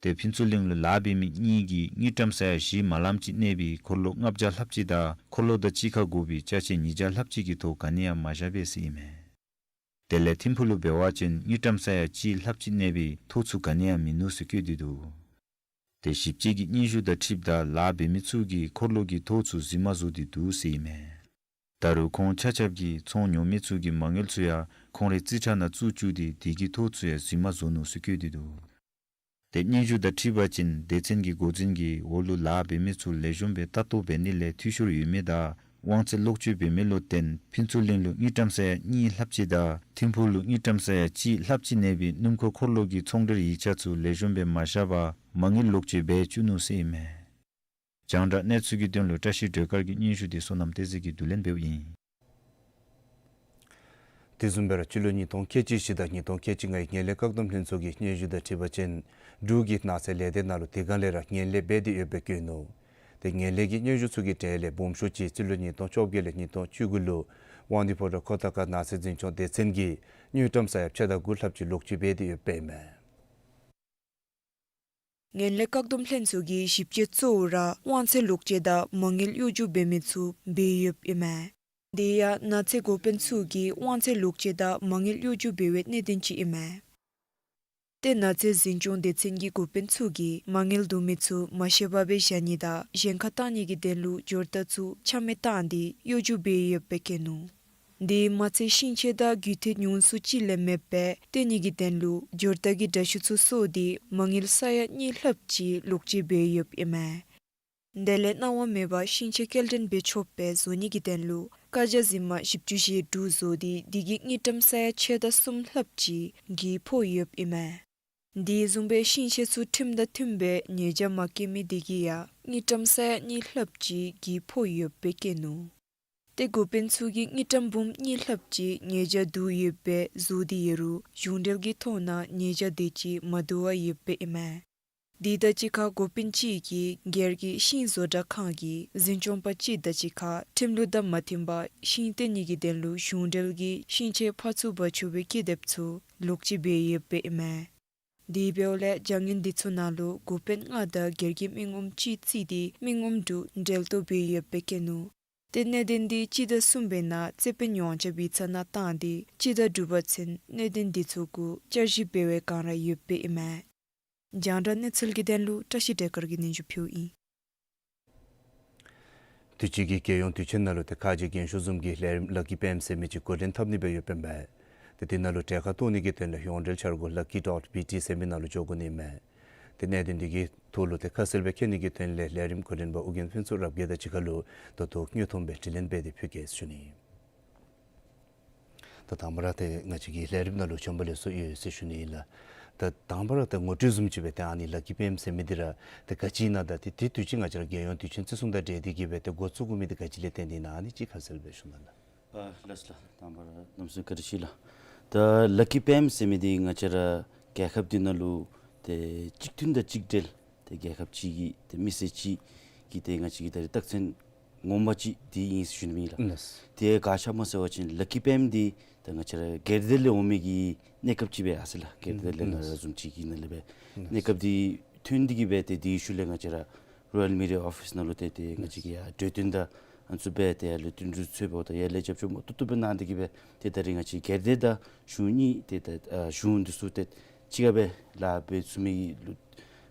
ཏེ་ཕུན་ཚོགས་གླིང་ལུ་ལཱ་འབད་མི་གཉིས་ཀྱིས་དངུལ་ཀྲམ་ས་ཡ་བཞི་མ་ལམ་ཅིག་གནས་པའི་འཁོར་ལོ་ལྔ་བརྒྱ་ལྷགཔ་ཅིག་དང་འཁོར་ལོ་དང་གཅིག་ཁར་དགོ་པའི་ཅ་ཆས་ཉིས་བརྒྱ་ལྷགཔ་ཅིག་གི་ཐོ་ག་ནི་ཡང་མ་བཞག་པས་ཟེར་ཨིན་མས། དེ་ལས་ཐིམ་ཕུག་ལུ་འབད་བ་ཅིན་དངུལ་ཀྲམ་ས་ཡ་གཅིག་ལྷགཔ་ཅིག་གནས་པའི་ཐོ་ཚུ་ག་ནི་ཡང་མིན་ནུག་ཟེར་བཀོད་དེ་འདུག། ཏེ་ཞིབ་དཔྱད་ཀྱི་སྙན་ཞུ་དང་འཁྲིལཝ་ད་ལཱ་འབད་མི་ཚུ་གིས་འཁོར་ལོ་གི་ཐོ་ཚུ་རྫུན་མ་བཟོ་སྟེ་འདུག་ཟེར་ཨིན་མས། ད་རུང་ཁོང་ཆ་ཁྱབ་ཀྱིས་ཚོང་ཉོ་མི་ཚུ་གི་མ་དངུལ་ཚུ་ཡང་ཁོང་རའི་རྩིས་ཁྲ་ནང་བཙུགས་བཅུག་སྟེ་དེ་གི་ཐོ་ཚུ་ཡང་རྫུན་མ་བཟོ་ནུག་ཟེར་བཀོད་དེ་འདུག། ཏེ་སྙན་ཞུ་དང་འཁྲིལ་བ་ཅིན་སྡེ་ཚན་གྱི་འགོ་འཛིན་གྱིས་འོག་ལུ་ལཱ་འབད་མི་ཚུ་ལེགས་ཤོམ་སྦེ་ལྟ་རྟོག་འབད་ནི་ལས་འཐུས་ཤོར་ཡོད་མི་དང་ དབང་ཚད་ལོག་སྤྱོད་འབད་མི་ལུ་བརྟེན་ཕུན་ཚོགས་གླིང་ལུ་དངུལ་ཀྲམ་ས་ཡ་གཉིས་ལྷགཔ་ཅིག་དང་ཐིམ་ཕུག་ལུ་དངུལ་ཀྲམ་ས་ཡ་གཅིག་ལྷགཔ་ཅིག་གནས་པའི་སྣུམ་འཁོར་འཁོར་ལོ་གི་ཚོང་འབྲེལ་ཡིག་ཆ་ཚུ་ལེགས་ཤོམ་སྦེ་མ་བཞག་པར་མ་དངུལ་ལོག་སྤྱོད་འབད་བཅུག་ནུག་ཟེར་ཨིན་མས། རྒྱང་བསྒྲགས་གནས་ཚུལ་གྱི་དོན་ལུ་བཀྲ་ཤིས་སྒྲོལ་དཀར་གྱི་སྙན་ཞུ་དེ་བསོད་ནམས་བསྟན་འཛིན་གྱིས་བསྡུ་ལེན་འབདཝ་ཨིན། དེ་བཟུམ་སྦེ་ར་སྤྱི་ལོ་ཉིས་སྟོང་ཁལ་གཅིག་བཞི་དང་ཉིས་སྟོང་ཁལ་གཅིག་ལྔའི་ངན་ལྷད་བཀག་སྡོམ་ལྷན་ཚོགས་ཀྱི་སྙན་ཞུ་དང་འཁྲིལ་བ་ཅིན་འབྲུག་གི་ནགས་ཚལ་ལས་སྡེ་ནང་ལུ་དེ་སྒང་ལས་ར་ངན་ལྷད་འབད་དེ་ཡོདཔ་སྦེ་བཀོད་ནུག། ཏེ་ངན་ལྷད་ཀྱི་སྙན་ཞུ་ཚུ་གི་གྲས་ལས་སྦོམ་ཤོས་ཅིག་སྤྱི་ལོ་ཉིས་སྟོང་བཅོ་བརྒྱད་ལས་ཉིས་སྟོང་བཅུ་དགུ་ལུ་དབང་འདུས་ཕོ་བྲང་ཁོ་ཐང་ཁ་ནགས་ཚལ་འཛིན་སྐྱོང་སྡེ་ཚན་གྱིས་དངུལ་ཀྲམ་ས་ཡ་ཕྱེད་དང་དགུ་ལྷགཔ་ཅིག་ལོག་སྤྱོད་འབད་དེ་ཡོདཔ་ཨིན་མས། ངན་ལྷད་བཀག་སྡོམ་ལྷན་ཚོགས་ཀྱི་ཞིབ་དཔྱད་གཙོ་བོ་ར་དབང་ཚད་ལོག་སྤྱོད་དང་མ་དངུལ་གཡོ་སྒྱུ་འབད་མི་ཚུ་འབད་ཡོདཔ་ཨིན་མས། དེ་ཡང་ནགས་ཚལ་འགོ་དཔོན་ཚུ་གིས་དབང་ཚད་ལོག་སྤྱོད་དང་མ་དངུལ་གཡོ་སྒྱུ་འབད་བའི་གནད་དོན་ཅིག་ཨིན་མས། ཏེ་ནགས་ཚལ་འཛིན་སྐྱོང་སྡེ་ཚན་གྱི་འགོ་དཔོན་ཚུ་གིས་མ་དངུལ་བསྡུ་མི་ཚུ་མ་ཤེས་པར་སྦེ་བཞག་ནི་དང་གཞན་ཁར་བཏང་ནི་གི་དོན་ལུ་འབྱོར་རྟགས་ཚུ་ཆ་མེད་བཏང་སྟེ་གཡོ་སྒྱུ་འབད་ཡོདཔ་སྦེ་བཀོད་ནུག། དེ་མ་ཚད་ཤིང་ཆས་དང་རྒུད་འཐུས་ཉུང་སུ་ཅིག་ལས་མེདཔ་སྦེ་སྟོན་ནི་གི་དོན་ལུ་འབྱོར་རྟགས་ཀྱི་འདྲ་བཤུས་ཚུ་བཟོ་སྟེ་མ་དངུལ་ས་ཡ་གཉིས་ལྷགཔ་ཅིག་ལོག་སྤྱོད་འབད་ཡོདཔ་ཨིན་མས། དེ་ལས་གནང་བ་མེད་པར་ཤིང་ཆས་སྐྱེལ་འདྲེན་འབད་ཆོགཔ་སྦེ་བཟོ་ནི་གི་དོན་ལུ་བཀའ་རྒྱ་འཛིན་མ་བཞི་བཅུ་ཞེ་དྲུག་བཟོ་སྟེ་དེ་གིས་དངུལ་ཀྲམ་ས་ཡ་ཕྱེད་དང་གསུམ་ལྷགཔ་ཅིག་གྱིས་ཕོག་ཡོདཔ་ཨིན་མས། དེ་བཟུམ་སྦེ་ཤིང་ཆས་ཚུ་ཁྲིམས་དང་མཐུནམ་སྦེ་ཉེས་བྱ་མ་བཀལ་མི་དེ་གིས་ཡང་དངུལ་ཀྲམ་ས་ཡ་གཉིས་ལྷགཔ་ཅིག་གྱིས་ཕོག་ཡོདཔ་སྦེ་བཀོད་ནུག། ཏེ་འགོ་དཔོན་ཚུ་གིས་དངུལ་ཀྲམ་འབུམ་གཉིས་ལྷགཔ་ཅིག་ཉེས་བྱ་བསྡུ་ཡོདཔ་སྦེ་བཟོ་སྟེ་ཡོད་རུང་གཞུང་འབྲེལ་གྱི་ཐོག་ནང་ཉེས་བྱ་དེ་ཅིག་མ་བསྡུ་བར་ཡོདཔ་ཨིན་མས། དེ་དང་གཅིག་ཁར་འགོ་དཔོན་གཅིག་གིས་སྒེར་གྱི་ཤིང་བཟོ་གྲྭ་ཁང་གི་འཛིན་སྐྱོང་པ་གཅིག་དང་གཅིག་ཁར་ཁྲིམས་ལུགས་དང་མ་མཐུནམ་སྦེ་ཤིང་བཏོན་ནི་གི་དོན་ལུ་གཞུང་འབྲེལ་གྱི་ཤིང་ཆས་ཕར་ཚུར་འབག་འཁྱུ་བའི་ཀི་དེབ་ཚུ་ལོག་སྤྱོད་འབད་ཡོདཔ་ཨིན་མས། དེ་འབདཝ་ལས་བྱ་ངན་དེ་ཚུ་ནང་ལུ་འགོ་དཔོན་ལྔ་དང་སྒེར་གྱི་མི་ངོམ་གཅིག་བརྩིས་ཏེ་མི་ངོམ་དྲུག་འབྲེལ་གཏོགས་འབད་ཡོདཔ་སྦེ་བཀོད་ནུག། ཏེ་གནད་དོན་དེ་སྤྱི་ཟླ་གསུམ་པའི་ནང་རྩོད་དཔོན་ཡོངས་ཁྱབ་ཡིག་ཚང་ནང་བཏང་སྟེ་སྤྱི་ཟླ་དྲུག་པ་ཚུན་གནད་དོན་དེ་ཚུ་གུ་བསྐྱར་ཞིབ་འབད་བའི་བསྒང་ར་ཡོདཔ་ཨིན་མས། རྒྱང་བསྒྲགས་གནས་ཚུལ་གྱི་དོན་ལུ་བཀྲ་ཤིས་བདེ་དཀར་གྱིས་སྙན་ཞུ་ཕུལཝ་ཨིན། དུས་ཅི་གི་རྒྱལ་ཡོངས་དུས་ཆེན་ནང་ལུ་ཏེ་ཁ་རྗེ་རྒན་ཤོས་བཟུམ་གྱི་ལས་རིམ་ལ་ཀི་པེམ་ཟེར་མི་ཅིག་འགོ་འདྲེན་འཐབ་ནི་སྦེ་ཡོདཔ་ཨིན་པས། ཏེ་དེ་ནང་ལུ་གྲལ་ཁར་གཏོགས་ནི་གི་དོན་ལས་ཡོངས་འབྲེལ་འཆར་སྒོ་lucky dot B T ཟེར་མི་ནང་ལུ་འགྱོ་དགོ་ནི་མས། ཏེ་གནད་དོན་འདི་གི་ཐོག་ལུ་ཏེ་ཁ་གསལ་སྦེ་མཁྱེན་ནི་གི་དོན་ལས་ལས་རིམ་འགོ་འདྲེན་པ་ཨོ་རྒྱན་ཕུན་ཚོགས་རབ་རྒྱས་དང་གཅིག་ཁར་ལུ་ད་ལྟོ་དངོས་མཐོང་སྦེ་དྲི་ལན་འབད་དེ་ཕུལ་གེ་ཟེར་ཞུ་ནི། ད་དང་པ་ར་ཏེ་ང་བཅས་ཀྱི་ལས་རིམ་ནང་ལུ་བྱོན་པ་ལེགས་སོ་ཡོད་ཟེར་ཞུ་ནི་ཨིན་ལགས། ད་དང་པ་ར་ཏེ་ངོ་སྤྲོད་བཟུམ་ཅིག་སྦེ་ཏེ་ཨ་ནི་ལ་ཀི་པེམ་ཟེར་མི་འདི་ར་ཏེ་ག་ཅི་ཨིན་ན་དང་ཏེ་དེ་དུས་ཅི་ང་བཅས་ར་རྒྱལ་ཡོངས་དུས་ཆེན་བརྩི་སྲུང་དང་འབྲེལ་ཏེ་གིས་སྦེ་ཏེ་འགོ་བཙུགས་དགོ་མི་འདི་ག་ཅི་ལས་བརྟེན་ཏེ་ཨིན་ན་ཨ་ནི་ཅིག་ཁ་གསལ་སྦེ་ཞུ་གནང་ལགས། ཨ་ལགས་སོ་ལགས། དང་པ་ར་གནམ་མེད་ས་མེད་བཀའ་དྲིན་ཆེ་ལགས། ད་ལ་ཀི་པེམ་ཟེར་མི་འདི་ང་བཅས་ར་རྒྱལ་ཁབ་འདི་ནང་ལུ་ཏེ་གཅིག་མཐུན་དང་གཅིག་སྒྲིལ་ཏེ་རྒྱལ་ཁབ་གཅིག་གི་ཏེ་མི་སེར་གཅིག་གི་ཏེ་ང་བཅས་ཀྱི་ད་རིས་རྟགས་མཚན་ངོ་མ་ཅིག་འདི་ཨིན་ཟེར་ཞུ་ནི་ཨིན་ལགས། ལགས། ཏེ་ག་ཅི་སྨོ་ཟེར་བ་ཅིན་ལ་ཀི་པེམ་འདི་ད་ང་བཅས་ར་སྒེར་སྡེ་ལས་འོང་མི་གི་གནས་སྐབས་ཅིག་སྦེ་ཨ་ཟེར་ལགས། སྒེར་སྡེ་ལས་ང་བཅས་ར་བཟུམ་ཅིག་གི་ནང་ལས་སྦེ་གནས་སྐབས་འདི་ཐོན་ཏེ་གིས་སྦེ་ཏེ་དེའི་ཤུལ་ལས་ང་བཅས་ར་རོ་ཡལ་མི་ཌི་ཡ་ཨོ་ཕིས་ནང་ལུ་ཏེ་ཏེ་ང་བཅས་ཀྱི་ཡ་གྲོས་བསྟུན་དང་ཨ་ནི་ཚུ་སྦེ་ཏེ་ཡར་ལས་བསྟུན་གྲོས་ཚུ་འབདཝ་ད་ཡར་ལས་རྒྱབ་སྐྱོར་མ་ཏོག་ཏོ་སྦེ་གནང་སྟེ་གིས་སྦེ་ཏེ་ད་རིས་ང་བཅས་སྒེར་སྡེ་དང་གཞུང་གཉིས་ཏེ་ད་ཨ་གཞུང་འདི་ཚུ་ཏེ་གཅིག་ཁར་སྦེ་ལཱ་འབད་ཚུགས་མི་ལུ་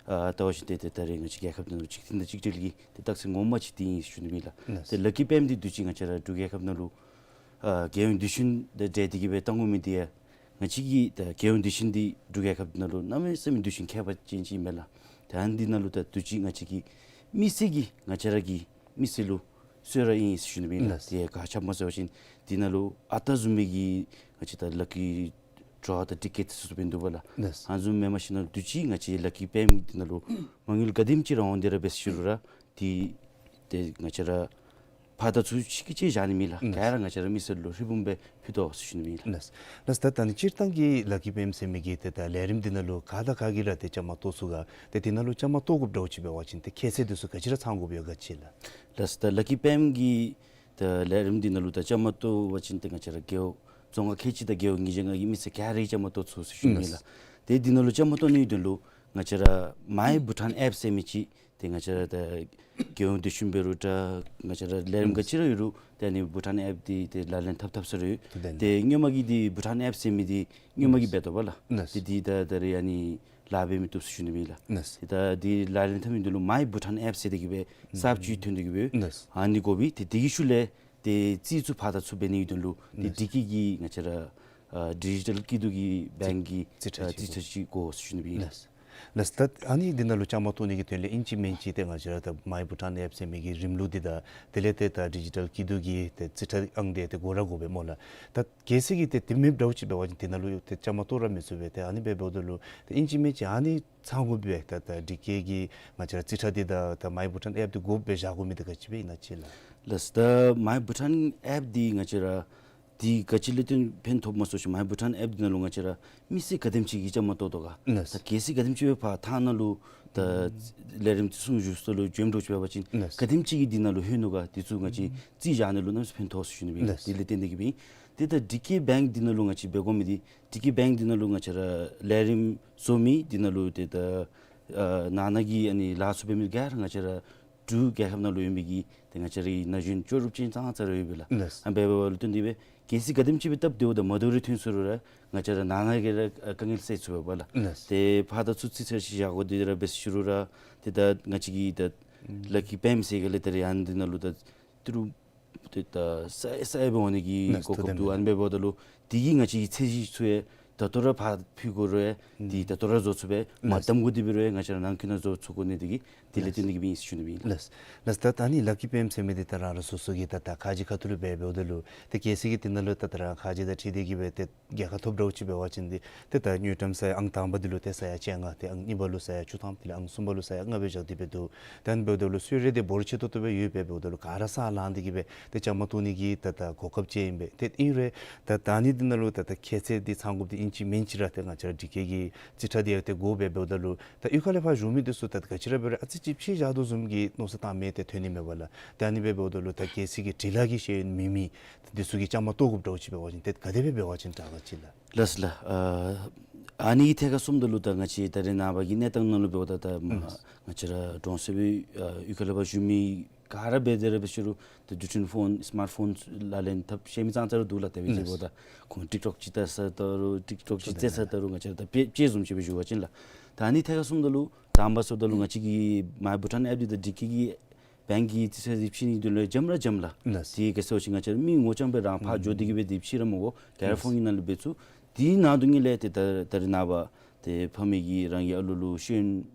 ཨ་ལྟ་བ་ཅིན་ཏེ་ཏེ་ད་རིས་ང་བཅས་རྒྱལ་ཁབ་ནང་ལུ་གཅིག་མཐུན་དང་གཅིག་སྒྲིལ་གྱི་ཏེ་རྟགས་མཚན་ངོ་མ་ཅིག་འདི་ཨིན་ཟེར་ཞུ་ནི་ཨིན་ལགས། ལགས། ཏེ་ལ་ཀི་པེམ་འདི་དུས་ཅི་ང་བཅས་ར་འབྲུག་རྒྱལ་ཁབ་ནང་ལུ་ཨ་རྒྱལ་ཡོངས་དུས་ཆེན་དང་འབྲེལ་ཏེ་གིས་སྦེ་བཏང་དགོ་མི་འདི་ཡང་ང་བཅས་ཀྱི་ད་རྒྱལ་ཡོངས་དུས་ཆེན་འདི་འབྲུག་རྒྱལ་ཁབ་ནང་ལུ་གནམ་མེད་ས་མེད་དུས་ཆེན་ཁྱད་པར་ཅན་ཅིག་ཨིན་མས་ལགས། ད་ཨ་ནི་འདི་ནང་ལུ་ད་དུས་ཅི་ང་བཅས་ཀྱི་མི་སེར་གྱིས་ང་བཅས་ར་གི་མི་སེར་ལུ་གསོལ་རས་ཨིན་ཟེར་ཞུ་ནི་ཨིན་ལགས། ལགས། ཏེ་ག་ཅི་སྨོ་ཟེར་བ་ཅིན་འདི་ནང་ལུ་ཨ་རྟག་བཟུམ་མའི་གི་ང་བཅས་ད་ལ་ཀི་ཌོ་དང་ཊི་ཀེཊ་ཚུ་འབད་འདུག་པ་ལགས། ལགས། ཨ་ནི་བཟུམ་མེན་པར་ཞིན་ན་དུས་ཅི་ང་བཅས་ལ་ཀི་པེམ་འདི་ནང་ལུ་མ་དངུལ་ག་དེམ་ཅིག་ར་འོང་སྟེ་ར་འབད་ཞུ་རུང་ར་ཏེ་ཏེ་ང་བཅས་ར་ཕར་དང་ཚུར་ཅིག་གི་ཅིག་བཞག་ནི་མེད་ལགས། ལགས། ག་ར་ང་བཅས་ར་མི་སེར་ལུ་ཧྲིལ་བུམ་སྦེ་ཕུལ་དོ་ཟེར་ཞུ་ནི་ཨིན་ལགས། ལགས། ལགས། ད་ད་ནི་སྤྱིར་བཏང་གི་ལ་ཀི་པེམ་ཟེར་མི་གི་ཏེ་ད་ལས་རིམ་འདི་ནང་ལུ་ག་དང་ག་གིས་ར་ཏེ་བཅའ་མར་གཏོགས་ཚུགས་ག་ཏེ་འདི་ནང་ལུ་བཅའ་མར་གཏོགས་དགོཔ་འདྲཝ་ཅིག་འབད་བ་ཅིན་ཏེ་ཁྱད་ཚད་འདི་ཚུ་ག་ཅི་ར་ཚང་དགོཔ་ཡོད་ག་ཅི་ལགས། ལགས། ད་ལ་ཀི་པེམ་གི་ད་ལས་རིམ་འདི་ནང་ལུ་ད་བཅའ་མར་གཏོགས་པ་ཅིན་ཏེ་ང་བཅས་ར་རྒེད་འོག་རྫོང་ཁག་ཁལ་གཅིག་དང་རྒེད་འོག་ཉིས་བརྒྱ་ལྔ་གི་མི་སེར་ག་ར་གིས་བཅའ་མར་གཏོགས་ཚུགས་ཟེར་ཞུ་ནི་ཨིན་ལགས། ལགས། ཏེ་འདི་ནང་ལུ་བཅའ་མར་གཏོགས་ནིའི་དོན་ལུ་ང་བཅས་ར་མའི་བྷུ་ཊཱན་ཨེཔ་ཟེར་མི་ཅིག་ཏེ་ང་བཅས་ར་ད་རྒྱལ་ཡོངས་དུས་ཆེན་འབད་རུང་ད་ང་བཅས་ར་ལས་རིམ་ག་ཅི་ར་ཡོད་རུང་ཏེ་ཨ་ནི་བྷུ་ཊཱན་ཨེཔ་འདི་ཏེ་ལག་ལེན་འཐབ་འཐབ་ས་ར་ཡོད། ཏེ་སྔོན་མ་གི་འདི་བྷུ་ཊཱན་ཨེཔ་ཟེར་མི་འདི་སྔོན་མ་གི་འབད་དོ་བ་ལགས། ཏེ་འདི་ད་ད་རིས་ཨ་ནི་ལཱ་འབད་མི་བཏུབ་ཟེར་ཞུ་ནི་ཨིན་ལགས། ཏེ་ད་འདི་ལག་ལེན་འཐབ་མི་འདི་ལུ་མའི་བྷུ་ཊཱན་ཨེཔ་ཟེར་ཏེ་གིས་སྦེ་གསརཔ་ཅིག་ཐོན་ཏེ་གིས་སྦེ་ཨ་ནི་དགོ་པས། ཏེ་དེ་གི་ཤུལ་ལས་ཏེ་རྩིས་ཚུ་ཕར་དང་ཚུར་འབད་ནིའི་དོན་ལུ་ཏེ་དེ་གི་གི་ང་བཅས་ར་ཨ་ཌི་ཇི་ཊལ་སྐྱིད་སྡུག་གི་བེངཀ་གི་རྩིས་ཁྲ་ཨ་རྩིས་ཁྲ་ཅིག་དགོ་ཟེར་ཞུ་ནི་ཨིན་ལགས། ལགས། ད་ཨ་ནི་འདི་ནང་ལུ་བཅའ་མར་གཏོགས་ནི་གི་དོན་ལས་ཨིན་ཅི་མིན་ཅི་ཏེ་ང་བཅས་ར་ད་མའི་བྷུ་ཊཱན་ཨེཔ་ཟེར་མི་གི་རིམ་ལུགས་འདི་དང་དེ་ལས་ཏེ་ད་ཌི་ཇི་ཊལ་སྐྱིད་སྡུག་གི་ཏེ་རྩིས་ཁྲ་ཨང་འདི་ཏེ་དགོ་ར་དགོ་པས་སྨོ་ལགས། ད་གལ་སྲིད་ཀྱི་ཏེ་དེ་མེདཔ་འདྲཝ་ཅིག་འབད་བ་ཅིན་དེ་ནང་ལུ་ཏེ་བཅའ་མར་གཏོགས་ར་མི་ཚུགས་པས། ཏེ་ཨ་ནི་སྦེ་འབདཝ་ད་ལུ་ཏེ་ཨིན་ཅི་མིན་ཅི་ཨ་ནི་ཚང་དགོ་པས། ད་ད་ཌི་ཀེ་གི་ང་བཅས་ར་རྩིས་ཁྲ་འདི་དང་ད་མའི་བྷུ་ཊཱན་ཨེཔ་འདི་དགོཔ་སྦེ་བཞག་དགོ་མི་འདི་ག་ཅི་སྦེ་ཨིན་ན་ཅིག་ལགས། ལགས། ད་མའི་བྷུ་ཊཱན་ཨེཔ་འདི་ང་བཅས་ར་འདི་ག་ཅི་ལས་བརྟེན་ཕན་ཐོགས་མས་ཟེར་བ་ཅིན་མའི་བྷུ་ཊཱན་ཨེཔ་འདི་ནང་ལུ་ང་བཅས་ར་མི་སེར་ག་དེམ་ཅིག་གིས་བཅའ་མར་གཏོགས་དོ་ག། ལགས། ད་གལ་སྲིད་ག་དེམ་ཅིག་སྦེ་ཕར་ཐང་ནང་ལུ་ད་ལས་རིམ་འདི་ཚུ་ཞུ་ས་ལུ་འབྱོནམ་འདྲཝ་ཅིག་འབད་བ་ཅིན་ལགས། ག་དེམ་ཅིག་གིས་འདི་ནང་ལུ་ལྷོད་ནུག་ག། འདི་ཚུ་ང་བཅས་རྩིས་བཞག་ནི་ལུ་གནམ་མེད་ས་མེད་ཕན་ཐོགས་ཟེར་ཞུ་ནི་སྦེ་ཨིན་ལགས། ལགས། དེ་ལས་བརྟེན་ཏེ་གིས་སྦེ་ཨིན། ཏེ་ད་ཌི་ཀེ་བེངཀ་འདི་ནང་ལུ་ང་བཅས་འབད་དགོ་མི་འདི་ཌི་ཀེ་བེངཀ་འདི་ནང་ལུ་ང་བཅས་ར་ལས་རིམ་བཟོ་མི་འདི་ནང་ལུ་ཏེ་ད་ཨ་ནང་ན་གི་ཨ་ནི་ལཱ་ཚུ་འབད་མི་ག་ར་ང་བཅས་ར་འབྲུག་རྒྱལ་ཁབ་ནང་ལུ་ཡོད་མི་གི་ཏེ་ང་བཅས་རའི་ན་གཞོན་ལྕོགས་གྲུབ་ཅན་ཙང་ཙ་ར་ཡོད་པས་ལགས། ལགས། ཨ་ནི་འབདཝ་ལུ་བརྟེན་ཏེ་སྦེ་གལ་སྲིད་ག་དེམ་ཅིག་སྦེ་སྟབས་བདེཝ་དང་མ་བདེཝ་རེ་ཐོན་སོང་རུང་ར་ང་བཅས་ར་ནང་ན་གིས་ར་ཨ་དཀའ་ངལ་སེལ་ཚུགས་པས་ལགས། ལགས། ཏེ་ཕར་དང་ཚུར་རྩིས་ཚར་ཅིག་བཞག་དགོ་དེ་ར་འབད་ཞུ་རུང་ར་ཏེ་ད་ང་བཅས་ཀྱི་ད་ལ་ཀི་པེམ་ཟེར་ག་ལས་ད་རེས་ཨ་ནི་འདི་ནང་ལུ་ད་ཏི་རུ་ཏེ་ད་ས་ས་ཡ་སྦེ་འོང་ནི་གི་ལགས། གོ་སྐབས་འདུག། ཨ་ནི་འབདཝ་ད་ལུ་དེ་གིས་ང་བཅས་ཀྱི་ཚད་གཞི་ཚུ་ཡང་ད་ལྟོ་ར་ཕར་ཕུལ་དགོ་རུང་ཡང་འདི་ད་ལྟོ་ར་བཟོ་ཚུགས་པས། མ་ལགས། བཏབ་དགོ་དེ་འབད་རུང་ཡང་ང་བཅས་ར་ནང་འཁོད་ནང་བཟོ་ཚུགས་དགོ་ནི་དེ་གིས་དེ་ལས་ལགས། བརྟེན་ཏེ་གིས་སྦེ་ཨིན་ཟེར་ཞུ་ནི་སྦེ་ཨིན་ལགས། ལགས། ལགས། ད་ཨ་ནི་ལ་ཀི་པེམ་ཟེར་མི་འདི་ད་རང་རང་སོ་སོ་གི་ད་ད་ཁ་རྗེ་ཁ་ཐུག་ལུ་འབད་འབདཝ་ད་ལུ་ཏེ་གལ་སྲིད་ཀྱི་འདི་ནང་ལུ་ད་ད་རང་ཁ་རྗེ་དང་འཁྲིལ་ཏེ་གིས་སྦེ་ཏེ་རྒྱལ་ཁ་ཐོབ་འདྲཝ་ཅིག་འབད་བ་ཅིན་འདི་ཏེ་ད་དངུལ་ཀྲམ་ས་ཡ་ཨང་དང་པ་འདི་ལུ་ཏེ་ས་ཡ་བཅོ་ལྔ། ཏེ་ཨང་གཉིས་པ་ལུ་ས་ཡ་བཅུ་ཐམ། དེ་ལས་ཨང་གསུམ་པ་ལུ་ས་ཡ་ལྔ་སྦེ་བཞག་སྟེ་སྦེ་འདུག། ད་ཨ་ནི་འབདཝ་ད་ལུ་གསོལ་རས་འདི་འབོར་ཆེ་ཏོག་ཏོ་སྦེ་ཡོདཔ་འབདཝ་ད་ལུ་ག་ར་ས་ལངས་ཏེ་གིས་སྦེ་ཏེ་བཅའ་མར་གཏོགས་ནི་གི་ད་ད་གོ་སྐབས་ཅིག་ཨིན་པས། ཏེ་ཨིན་རུང་ད་ད་ཨ་ནི་འདི་ནང་ལུ་ད་ད་ཁྱད་ཚད་འདི་ཚང་དགོཔ་འདི་ཨིན་ཅི་མིན་ཅི་ར་ཏེ་ང་བཅས་ར་ཌི་ཀེ་གི་རྩིས་ཁྲ་འདི་ཡང་ཏེ་དགོཔ་སྦེ་འབདཝ་ད་ལུ་ད་གཡུས་ཁ་ལས་ཕར་བཞུགས་མི་འདི་ཚུ་ད་ག་ཅི་ར་འབད་རུང་ཨ་ཙི་ཅིག་ཕྱེད་བཞག་དོ་བཟུམ་གྱི་མནོ་བསམ་བཏང་མི་ཏེ་ཐོན་ནི་མས་པ་ལགས། ད་ཨ་ནི་སྦེ་འབདཝ་ད་ལུ་ད་གལ་སྲིད་ཀྱི་འབྲི་ལྷག་གི་ཤེས་ཡོན་མེད་མི་འདི་ཚུ་གིས་བཅའ་མར་གཏོགས་དགོཔ་འདྲཝ་ཅིག་འབད་བ་ཅིན་ཏེ་ག་དེ་སྦེ་འབད་བ་ཅིན་དྲག་ག་ཅིག་ལགས། ལགས་ལགས། ཨ་ཨ་ནི་ཐད་ཁར་སོངམ་ད་ལུ་ད་ང་བཅས་ད་རེས་ནངས་པ་གི་གནས་སྟངས་ནང་ལུ་འབདཝ་ད་ད་ལགས། ང་བཅས་ར་གྲོང་གསེབ་ཨ་གཡུས་ཁ་ལས་ཕར་བཞུགས་མི་ག་ར་འབད་དེ་ར་འབད་ཞུ་རུང་ད་འདི་ཐུན་ཕོན་སི་མཱཊ་ཕོན་ལག་ལེན་འཐབ་ཤེས་མི་ཙང་ཙ་ར་འདུག་ལགས། དེ་འབད་ལགས། ཅི་འབདཝ་ད་ཁོང་ཊིཀ་ཊོཀ་ཅིག་བལྟ་ས་ད་རུང་ཊིཀ་ཊོཀ་ཅིག་རྩེད་ས་ད་རུང་ང་བཅས་ར་ད་དཔེ་དཔེ་བཟུམ་ཅིག་སྦེ་ཞུ་བ་ཅིན་ལགས། ད་ཨ་ནི་ཐད་ཁར་སོངམ་ད་ལུ་དང་པ་སོངམ་ད་ལུ་ང་བཅས་ཀྱི་མའི་བྷུ་ཊཱན་ཨེཔ་འདི་ད་ཌི་ཀེ་གི་བེངཀ་གི་རྩིས་ཚད་འདི་ཕྱེ་ནི་འདི་ལུ་འཇམ་ར་འཇམ་ལགས། ལགས། དེ་ག་ཅི་ཟེར་བ་ཅིན་ང་བཅས་ར་མི་ངོ་རྐྱང་སྦེ་རང་ཕར་འགྱོ་སྟེ་གིས་སྦེ་འདི་ཕྱེ་ར་མི་དགོ། ག་ར་ལགས། ཕོན་གྱི་ནང་ལུ་འབད་ཚུགས། དེའི་ནང་དུ་ནི་ལས་ཏེ་ད་ད་རེས་ནངས་པ་ཏེ་ཕ་མ་གིས་རང་གི་ཨ་ལུ་ལུ་ཤེས་ཡོན་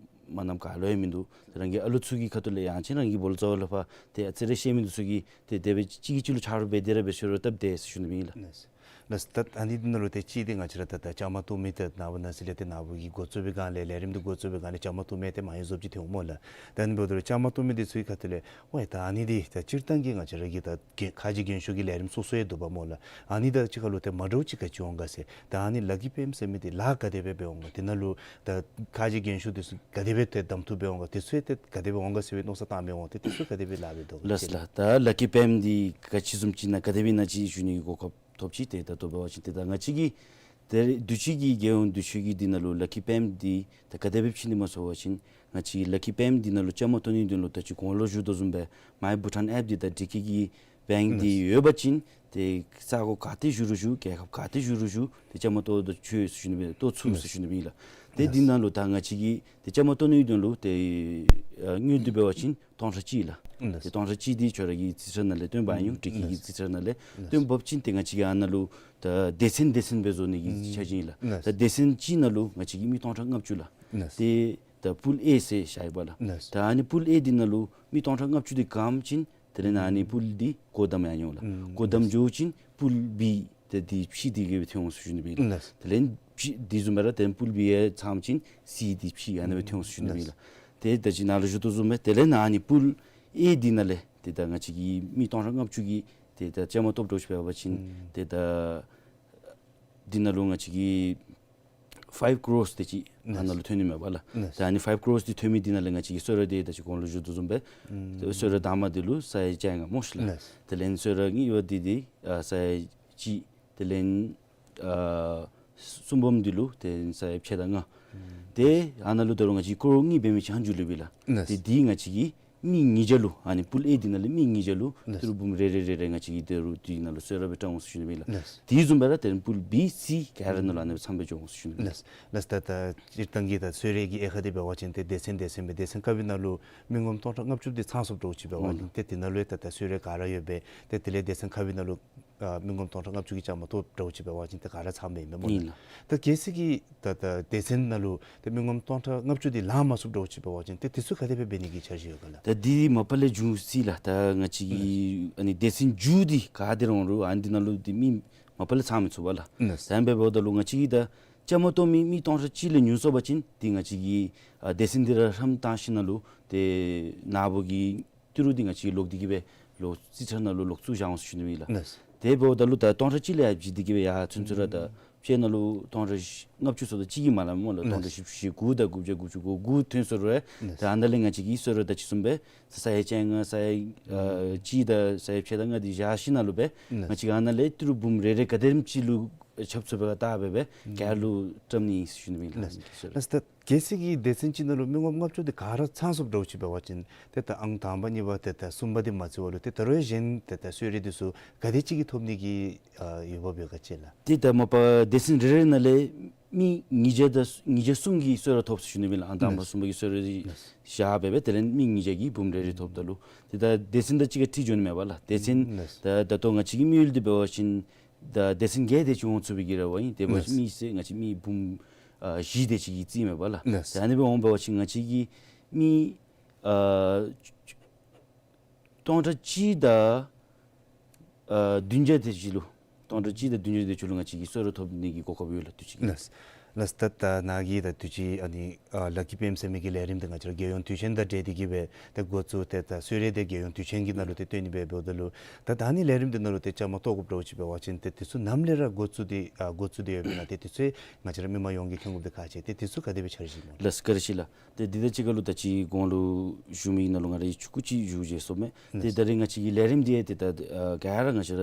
མ་གནངམ་ག་ལུ་ཡང་མིན་འདུག། ཏེ་རང་གི་ཨ་ལུ་ཚུ་གི་ཁ་ཐུག་ལས་ཡང་ཅིན་རང་གི་སྦོ་ལོགས་ཚུ་ལུ་ཕར་ཏེ་ཨ་ཙི་རེ་ཤེས་མི་འདི་ཚུ་གིས་ཏེ་དེ་སྦེ་གཅིག་གིས་གཅིག་ལུ་ཆ་རོགས་འབད་དེ་ར་འབད་ཞུ་རུང་སྟབས་བདེ་ཟེར་ཞུ་ནི་སྦེ་ཨིན་ལགས། ལགས། ལགས། ད་ཨ་ནི་འདི་ནང་ལུ་ཏེ་གཅིག་འདི་ང་བཅས་ར་ད་ད་བཅའ་མར་གཏོགས་མི་ད་ནངས་པ་གནངས་ཚེ་ལས་ཏེ་ནངས་པ་གི་འགོ་བཙུགས་པའི་སྒང་ལས་ལས་རིམ་འདི་འགོ་བཙུགས་པའི་སྒང་ལས་བཅའ་མར་གཏོགས་མི་ཏེ་མང་ཡོད་ཟེརཝ་ཅིག་ཐོན་འོང་སྨོ་ལགས། ད་ཨ་ནི་འབདཝ་ད་ལུ་བཅའ་མར་གཏོགས་མི་འདི་ཚུ་གི་ཁ་ཐུག་ལས་ཝའེ་ད་ཨ་ནི་འདི་ད་སྤྱིར་བཏང་གི་ང་བཅས་ར་གི་ད་རྒན་ཁ་རྗེ་རྒན་ཤོས་ཀྱི་ལས་རིམ་སོ་སོ་ཡང་འདུག་པ་སྨོ་ལགས། ཨ་ནི་དང་གཅིག་ཁར་ལུ་ཏེ་མ་འདྲཝ་ཅིག་ག་ཅི་འོང་ག་ཟེར། ད་ཨ་ནི་ལ་ཀི་པེམ་ཟེར་མི་འདི་ལཱ་ག་དེ་སྦེ་འབད་འོང་ག། དེ་ནང་ལུ་ད་ཁ་རྗེ་རྒན་ཤོས་འདི་ཚུ་ག་དེ་སྦེ་ཏེ་གདམ་འཐུ་འབད་འོང་ག། དེ་ཚུ་ཡང་ཏེ་ག་དེ་སྦེ་འོང་ག་ཟེར་བའི་མནོ་བསམ་བཏང་མི་འོང་། ཏེ་དེ་ཚུ་ག་དེ་སྦེ་ལཱ་འབད་དོ་ག་ལགས་ལགས། ད་ལ་ཀི་པེམ་འདི་ག་ཅི་བཟུམ་ཅིག་ནང་ག་དེ་སྦེ་ཨིན་ན་ཅིག་ཞུ་ནི་གི་གོ་སྐབས་ཐོབ་ཅི། ཏེ་ད་ལྟོ་འབད་བ་ཅིན་ཏེ་ད་ང་བཅས་ཀྱི་ཏེ་དུས་ཅི་གི་རྒྱལ་ཡོངས་དུས་ཆེན་གྱི་འདི་ནང་ལུ་ལ་ཀི་པེམ་འདི་ད་ག་དེ་སྦེ་ཕྱེ་ནི་སྨོ་ཟེར་བ་ཅིན་ང་བཅས་ལ་ཀི་པེམ་འདི་ནང་ལུ་བཅའ་མར་གཏོགས་ནི་འདི་ནང་ལུ་ད་ཅི་གོང་ལུ་ཞུ་དོ་བཟུམ་སྦེ་མའི་བྷུ་ཊཱན་ཨེཔ་འདི་དང་ཌི་ཀེ་གི་བེངཀ་འདི་ལགས། ཡོད་པ་ཅིན་ཏེ་ས་གོ་ག་ཏེ་བཞུགས་རུང་བཞུགས་རྒྱལ་ཁབ་ག་ཏེ་བཞུགས་རུང་བཞུགས་ཏེ་བཅའ་མར་གཏོགས་དོ་ཆོག་ཟེར་ཞུ་ནི་སྦེ་གཏོགས་ཚུགས་ཟེར་ལགས། ཞུ་ནི་སྦེ་ཨིན་ལགས། ཏེ་ལགས། འདི་ནང་ལུ་ད་ང་བཅས་ཀྱིས་ཏེ་བཅའ་མར་གཏོགས་ནི་འདི་ལུ་ཏེ་ཨ་དངུལ་འདི་འབད་བ་ཅིན་སྟོང་ཕྲག་གཅིག་ལགས། ལགས། ཏེ་སྟོང་ཕྲག་གཅིག་འདི་ཁྱོད་ར་གི་རྩིས་ཁྲ་ནང་ལས་བཏོན་པ་ཨིན། ལགས། ཌི་ཀེ་གི་རྩིས་ཁྲ་ནང་ལས་ལགས། བཏོན་འབབ་ཅིན་ཏེ་ང་བཅས་ཀྱིས་ཨ་ནཱ་ལུ་ད་སྡེ་ཚན་སྡེ་ཚན་སྦེ་བཟོ་ནི་གི་ཆ་ཅིག་ཨིན་ལགས། ལགས། ད་སྡེ་ཚན་གཅིག་ནང་ལུ་ང་བཅས་ཀྱིས་མི་སྟོང་ཕྲག་ལྔ་བཅུ་ལགས། ལགས། ཏེ་ད་པུལ་ཨེ་ཟེར་བཞག་ཡི་པ་ལགས། ལགས། ད་ཨ་ནི་པུལ་ཨེ་འདི་ནང་ལུ་མི་སྟོང་ཕྲག་ལྔ་བཅུ་འདི་གམ་ཅིན་དེ་ལས་ནཱ་ཨ་ནི་པུལ་འདི་སྒོ་བསྡམ་ཡར་འགྱོ་ལགས། ཨུམ། སྒོ་བསྡམ་འགྱོ་ཅིན་པུལ་བི་ཏེ་འདི་ཕྱེ་སྟེ་གིས་སྦེ་ཐོན་འོང་ཟེར་ཞུ་ནི་སྦེ་ཨིན་ལགས། ལགས། དེ་ལས་ཕྱེ་འདི་བཟུམ་སྦེ་ར་ཏེ་པུལ་བི་ཡང་ཚངམ་ཅིན་སི་འདི་ཕྱེ་ཨ་ནི་སྦེ་ཐོན་འོང་ཟེར་ཞུ་ནི་སྦེ་ཨིན་ལགས། ལགས། ཏེ་ད་ཅི་ནཱ་ལུ་ཞུ་དོ་བཟུམ་སྦེ་དེ་ལས་ནཱ་ཨ་ནི་པུལ་ཨེ་འདི་ནང་ལས་ཏེ་ད་ང་བཅས་ཀྱིས་མི་སྟོང་ཕྲག་ལྔ་བཅུ་གིས་ཏེ་ད་བཅའ་མར་གཏོགསཔ་འདྲཝ་ཅིག་འབད་བ་ཅིན་ཨུམ་ཏེ་ད་འདི་ནང་ལུ་ང་བཅས་ཀྱིས་ཕའིབ་ཀོ་རོརསི་དེ་ཅིག་ཨ་ནཱ་ལུ་ཐོན་ནི་མས་པ་ལགས། ལགས། ད་ཨ་ནི་ཕའིབ་ཀོ་རོརསི་འདི་ཐོན་མི་འདི་ནང་ལས་ང་བཅས་ཀྱིས་གསོལ་རས་འདི་ད་ཅི་གོང་ལུ་ཞུ་དོ་བཟུམ་སྦེ་ཨུམ་གསོལ་རས་དང་པ་འདི་ལུ་ས་ཡ་བཅོ་ལྔ་སྨོ་ཤིག་ལགས། ལགས། དེ་ལས་གསོལ་རས་གཉིས་པ་འདི་འདི་ཨ་ས་ཡ་གཅིག། དེ་ལས་ཨ་གསུམ་པམ་འདི་ལུ་ཏེ་ས་ཡ་ཕྱེད་དང་ལྔ། ཨུམ་ཏེ་ཨ་ནཱ་ལུ་ད་རུང་ང་བཅས་ཀོ་རོར་གཉིས་འབད་མི་ཅིག་ཧ་འགྱུར་ལུས་པས་ལགས། ལགས། ཏེ་འདི་ང་བཅས་ཀྱིས་མི་ཉིས་བརྒྱ་ལུ་ཨ་ནི་པུལ་ཨེ་འདི་ནང་ལས་མི་ཉིས་བརྒྱ་ལུ་ལགས། ཏི་རུ་འབུམ་རེ་རེ་རེ་རེ་ང་བཅས་ཀྱིས་ཏི་རུ་འདི་ནང་ལུ་གསོལ་རས་སྦེ་སྤྲོད་འོང་ཟེར་ཞུ་ནི་སྦེ་ཨིན་ལགས། ལགས། དེ་བཟུམ་སྦེ་ར་ཏེ་པུལ་བི་སི་ག་ར་ནང་ལུ་ཨ་ནི་ཚངམ་སྦེ་འགྱོ་འོང་ཟེར་ཞུ་ནི་སྦེ་ཨིན་ལགས། ལགས། ལགས། ད་ད་སྤྱིར་བཏང་གི་ད་གསོལ་རས་ཀྱི་དབྱེ་ཁག་འདི་འབད་བ་ཅིན་ཏེ་སྡེ་ཚན་སྡེ་ཚན་སྦེ་སྡེ་ཚན་ཁ་བའི་ནང་ལུ་མི་ངོམ་སྟོང་ཕྲག་ལྔ་བཅུ་འདི་ཚང་སོངམ་འདྲཝ་ཅིག་འབད་བ་ཅིན་ཏེ་དེ་ནང་ལུ་ཡང་ད་ད་གསོལ་རས་ག་ར་ཡོད་པས། ཏེ་དེ་ལས་སྡེ་ཚན་ཁ་བའི་ནང་ལུ་ ཨ་མི་ངོམ་སྟོང་ཕྲག་ལྔ་བཅུ་གི་བཅའ་མར་གཏོགསཔ་འདྲཝ་ཅིག་འབད་བ་ཅིན་ཏེ་ག་ར་ཚངམ་ཨིན་མས་སྨོ་ལགས། ཨིན་ལགས། ད་གལ་སྲིད་ཀྱི་ད་ད་སྡེ་ཚན་ནང་ལུ་ཏེ་མི་ངོམ་སྟོང་ཕྲག་ལྔ་བཅུ་འདི་ལང་མ་ཚུགསཔ་འདྲཝ་ཅིག་འབད་བ་ཅིན་ཏེ་དེ་ཚུ་ག་དེ་སྦེ་འབད་ནི་གི་འཆར་གཞི་ཡོད་ག་ལགས། ད་འདི་མ་པ་ལས་འགྱོ་སྲིད་ལགས། ད་ང་བཅས་ཀྱི་ཨ་ནི་སྡེ་ཚན་མཇུག་འདི་ག་དེ་ར་འོང་རུང་ཨ་ནི་འདི་ནང་ལུ་ཏེ་མི་མ་པ་ལས་ཚང་མི་ཚུགས་པས་ལགས། ཨིན་ལགས། ད་ཨ་ནི་འབདཝ་ད་ལུ་ང་བཅས་ཀྱིས་ད་བཅའ་མར་གཏོགས་མི་མི་སྟོང་ཕྲག་གཅིག་ལས་ཉུང་སོང་པ་ཅིན་ཏེ་ང་བཅས་ཀྱིས་ཨ་སྡེ་ཚན་འདི་ར་ཧྲམ་བཏང་ཞིནམ་ལས་ཏེ་ནཱ་བུ་གི་ཏི་རུ་འདི་ང་བཅས་ལོག་སྟེ་གི་སྦེ་ལོག་རྩིས་ཁྲ་ནང་ལུ་ལོག་བཙུགས་བཞག་འོང་ཟེར་ཞུ་ནི་ཨིན་ལགས། ཨིན་ལགས། དེ་འབདཝ་ད་ལུ་ད་སྟོང་ཕྲག་གཅིག་ལས་ཡར་བརྒྱུད་དེ་གི་སྦེ་ཡར་ཚུན་ཚོད་ར་ད་ཨུམ་ཕྱེད་ནང་ལུ་སྟོང་ཕྲག་ལྔ་བཅུ་སོ་ད་གཅིག་གིས་མ་ལང་སྨོ་ལགས། ཨིན་ལགས། སྟོང་ཕྲག་བཞི་བཅུ་ཞེ་དགུ་དང་དགུ་བརྒྱ་དགུ་བཅུ་གོ་དགུ་ཐོན་སོང་རུང་ཨིན་ལགས། ད་ཨ་ནཱ་ལས་ང་བཅས་ཀྱིས་གསོལ་རས་དང་གཅིག་གསུམ་སྦེ་ས་ཡ་བཅོ་ལྔ་ས་ཡ་ཨ་ཨུམ་གཅིག་དང་ས་ཡ་ཕྱེད་དང་ལྔ་འདི་བཞག་ཞིནམ་ལས་སྦེ་ཨིན་ལགས། ང་བཅས་ཀྱིས་ཨ་ནཱ་ལས་ཏི་རུ་འབུམ་རེ་རེ་ག་དེམ་ཅིག་ལུ་ཁྱབ་ཚུགས་པའི་ཁར་བལྟ་སྦེ་སྦེ་ཨུམ་ག་ར་ལུ་བཀྲམ་ནི་ཨིན་ཟེར་ཞུ་ནི་ཨིན་ལགས། ཨིན་ལགས། ད་གལ་སྲིད་ཀྱི་སྡེ་ཚན་ཅིག་ནང་ལུ་མི་ངོམ་ལྔ་བཅུ་འདི་ག་ར་ཚང་སོངམ་འདྲཝ་ཅིག་འབད་བ་ཅིན་ཏེ་ད་ཨང་དང་པ་གཉིས་པ་ཏེ་ད་གསུམ་པ་འདི་མ་བརྩི་བར་ལུ་ཏེ་ད་རུང་གཞན་ཏེ་ད་གསོལ་རས་འདི་ཚུ་ག་དེ་ཅིག་གིས་ཐོབ་ནི་གི་ཨ་འོས་འབབ་ཡོད་ག་ཅིག་ལགས། ཏེ་ད་མ་པ་སྡེ་ཚན་རེ་རེ་ནང་ལས་མི་ཉིས་བརྒྱ་དང་ཉིས་བརྒྱ་གསུམ་གྱིས་གསོལ་རས་ཐོབ་ཟེར་ཞུ་ནི་ཨིན་ལགས། ཨང་དང་པ་ཨིན་ལགས། གསུམ་པ་གི་གསོལ་རས་ཨིན་ལགས། བཞག་སྦེ་སྦེ་དེ་ལས་མི་ཉིས་བརྒྱ་གིས་འབུམ་རེ་རེ་ཐོབ་ད་ལུ་ཏེ་ད་སྡེ་ཚན་དང་གཅིག་ཁར་འཁྲིལ་འགྱོ་ནི་མས་པ་ལགས། སྡེ་ཚན་ཨིན་ལགས། ད་ད་ལྟོ་ང་བཅས་ཀྱི་དམིགས་ཡུལ་འདི་འབད་བ་ཅིན་ད་སྡེ་ཚན་བརྒྱད་དེ་ཅིག་འོང་ཚུགས་པའི་གི་རེ་བ་ཨིན། དེ་འབད་བ་ཅིན་ཨིན་ལགས། མི་ཟེར་ང་བཅས་མི་འབུམ་ཨ་བཞི་དེ་ཅིག་གི་རྩིས་མས་པ་ལགས། ཨིན་ལགས། ད་ཨ་ནི་སྦེ་འོང་འབད་བ་ཅིན་ང་བཅས་ཀྱི་མི་ཨ་སྟོང་ཕྲག་གཅིག་དང་ཨ་བདུན་བརྒྱ་དེ་ཅིག་ལུ་སྟོང་ཕྲག་གཅིག་དང་བདུན་བརྒྱ་དེ་ཅིག་ལུ་ང་བཅས་ཀྱིས་གསོལ་རས་ཐོབ་ནི་གི་གོ་སྐབས་ཡོད་ལགས། དུས་ཅི་གི། ལགས། ལགས། ད་ད་ནཱ་གིས་ད་དུས་ཅི་ཨ་ནི་ཨ་ལ་ཀི་པེམ་ཟེར་མི་གི་ལས་རིམ་འདི་ང་བཅས་ར་རྒྱལ་ཡོངས་དུས་ཆེན་དང་འབྲེལ་ཏེ་གི་སྦེ་ཏེ་འགོ་བཙུགས། ཏེ་ད་གསོལ་རས་དེ་རྒྱལ་ཡོངས་དུས་ཆེན་གྱི་ནང་ལུ་ཏེ་སྟོན་ནི་སྦེ་འབདཝ་ད་ལུ་ད་ད་ཨ་ནི་ལས་རིམ་འདི་ནང་ལུ་ཏེ་བཅའ་མར་གཏོགས་དགོཔ་འདྲཝ་ཅིག་འབད་བ་ཅིན་ཏེ་དུས་ཚོད་ནམ་ལས་ར་འགོ་བཙུགས་ཏེ་ཨ་འགོ་བཙུགས་ཏེ་ཡོདཔ་ཨིན་ན། ཏེ་དུས་ཚོད་ང་བཅས་ར་མི་མང་ཡོངས་ཀྱིས་མཁྱེན་དགོཔ་འདི་ཁག་ཆེ། ཏེ་དུས་ཚོད་ག་དེ་སྦེ་འཆར་གཞི་ཨིན་མོ། ལགས། བཀའ་དྲིན་ཆེ་ལགས། ཏེ་འདི་དང་གཅིག་ཁར་ལུ་ད་ཅི་གོང་ལུ་ཞུ་མི་ནང་ལུ་ང་ར་ཡང་ཆུང་ཀུ་ཅིག་ཞུ་བཞེས་སོངམ་མས། ཏེ་ད་རེས་ང་བཅས་ཀྱི་ལས་རིམ་འདི་ཡང་ཏེ་ད་ཨ་ག་ར་ང་བཅས་ར་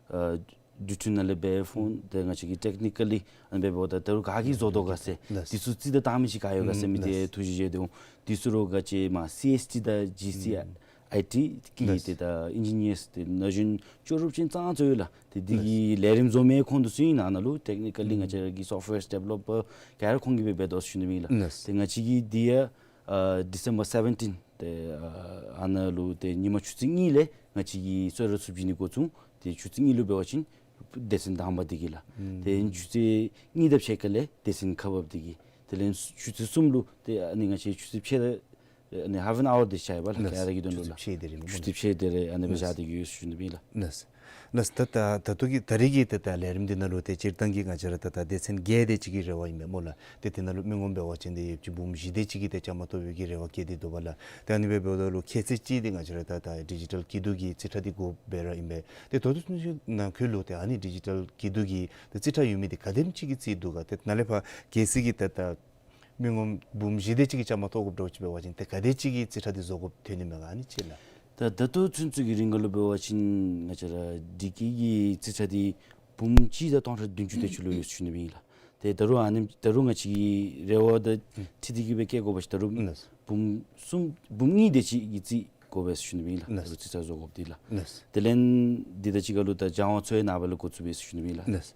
ཨ་འགྲུལ་འཕྲིན་ནང་ལས་འབད་ཕོན་ཏེ་ང་བཅས་ཀྱི་ཊེཀ་ནི་ཀ་ལི་ཨ་ནི་འབདཝ་ད་ད་རུང་ག་གིས་བཟོ་དོ་ག་ཟེར། ལགས། འདི་ཚུ་རྩིས་དང་བཏང་མི་ཅིག་ག་ཡོད་ག་ཟེར་མི་འདི་ལགས། ཐུགས་བཞེད་བཞེས་ཏེ་འོང་། འདི་ཚུ་ར་ག་ཅི་མ་སི་ཨེས་ཊི་དང་ཇི་སི་ཨའི་ཊི་གི་ལགས། ཏེ་ད་ཨིན་ཇི་ནི་ཡརསི་ཏེ་ན་གཞོན་ལྕོགས་གྲུབ་ཅན་ཙང་ཙ་ཡོད་ལགས། ཏེ་འདི་གི་ལས་རིམ་བཟོ་མི་ཁོང་འདི་ཚུ་ཨིན་ན་ནཱ་ལུ་ཊེཀ་ནི་ཀ་ལི་ང་བཅས་ར་གི་སོཕཊ་ཝེར་ཌི་བེ་ལོ་པར་ག་ར་ཁོང་གིས་འབད་འབད་དོ་ཟེར་ཞུ་ནི་ཨིན་ལགས། ལགས། ཏེ་ང་བཅས་ཀྱི་འདི་ཡང་ཨ་ཌི་སེམ་བར་སེ་བེན་ཊིན་ཏེ་ཨ་ཨ་ནཱ་ལུ་ཏེ་ཉིན་མ་ཆུ་ཚོད་གཉིས་ལས་ང་བཅས་ཀྱི་གསོལ་རས་ཚུ་བྱིན་ནི་འགོ་བཙུགས། ཏེ་ཆུ་ཚོད་གཉིས་ལུ་འབད་བ་ཅིན་སྡེ་ཚན་དང་པ་འདི་གི་ལགས། ཨུམ། ཏེ་ཆུ་ཚོད་གཉིས་དང་ཕྱེད་ཀ་ལས་སྡེ་ཚན་ཁག་འབགཔ་འདི་གི། དེ་ལས་ཆུ་ཚོད་གསུམ་ལུ་ཏེ་ཨ་ནི་ང་བཅས་ཆུ་ཚོད་ཕྱེད་ཨ་ནི་ཧཱཕ་ཨེན་ཨ་ཝར་འདི་ཆ་ཡི་པ་ལགས། ལགས། ག་ར་གི་དོན་ལུ་ཆུ་ཚོད་ལགས། ཕྱེད་དེ་རེ་ཆུ་ཚོད་ཕྱེད་དེ་རེ་ཨ་ནི་སྦེ་ལགས། བཞག་སྟེ་གི་ཡོད་ཟེར་ཞུ་ནི་ཨིན་ལགས། ལགས། ལགས། ད་ད་ད་ལྟོ་གི་ད་རེས་ཀྱི་ད་ད་ལས་རིམ་འདི་ནང་ལུ་ཏེ་སྤྱིར་བཏང་གི་ང་བཅས་ར་ད་ད་སྡེ་ཚན་བརྒྱད་དེ་ཅིག་གི་རེ་བ་ཨིན་མས་སྨོ་ལགས། ཏེ་དེ་ནང་ལུ་མི་ངོམ་འབད་བ་ཅིན་ཏེ་ཡོདཔ་ཅིག་འབུམ་བཞི་དེ་ཅིག་གིས་ཏེ་བཅའ་མར་གཏོགས་པའི་གི་རེ་བ་བསྐྱེད་དེ་འདུག་པ་ལགས། ཏེ་ཨ་ནི་སྦེ་འབདཝ་ད་ལུ་ཁྱད་ཚད་ཅིག་འདི་ང་བཅས་ར་ད་ད་ཌི་ཇི་ཊལ་སྐྱིད་སྡུག་གི་རྩིས་ཁྲ་འདི་དགོཔ་སྦེ་ར་ཨིན་པས། ཏེ་ད་ལྟོ་ཚུན་ཚོད་ནང་འཁོད་ལུ་ཏེ་ཨ་ནི་ཌི་ཇི་ཊལ་སྐྱིད་སྡུག་གི་ཏེ་རྩིས་ཁྲ་ཡོད་མི་འདི་ག་དེམ་ཅིག་གི་རྩིས་འདུག་ག། ཏེ་ནཱ་ལས་ཕར་གལ་སྲིད་ཀྱི་ཏེ་ད་མི་ངོམ་འབུམ་བཞི་དེ་ཅིག་གིས་བཅའ་མར་གཏོགས་དགོཔ་འདྲཝ་ཅིག་འབད་བ་ཅིན་ཏེ་ག་དེ་ཅིག་གི་རྩིས་ཁྲ་འདི་བཟོ་དགོཔ་ཐོན་ནི་མས་ག་ཨ་ནི་ཅིག་ལགས། ད་ད་ལྟོ་ཚུན་ཚོད་ཀྱི་རིང་ཁར་ལུ་འབད་བ་ཅིན་ང་བཅས་ར་འདི་གི་གི་རྩིས་ཁྲ་འདི་འབུམ་གཅིག་དང་སྟོང་ཕྲག་བདུན་ཅུ་དེ་ཅིག་ལུ་ཡོད་ཟེར་ཞུ་ནི་ཨིན་ལགས། ཏེ་ད་རུང་ཨ་ནི་ད་རུང་ང་བཅས་ཀྱི་རེ་བ་དང་འཁྲིལ་ཏེ་གི་སྦེ་བསྐྱེད་དགོ་པ་ཅིན་ད་རུང་ལགས། འབུམ་གསུམ་འབུམ་གཉིས་དེ་ཅིག་གི་རྩིས་དགོ་པས་ཟེར་ཞུ་ནི་ཨིན་ལགས། ལགས། ད་རུང་རྩིས་ཁྲ་བཟོ་དགོཔ་འདི་ལགས། ལགས། དེ་ལས་འདི་དང་གཅིག་ཁར་ལུ་ད་སྦྱང་བ་ཚུ་ཡང་ནངས་པ་ལས་འགོ་བཙུགས་པས་ཟེར་ཞུ་ནི་ཨིན་ལགས། ལགས།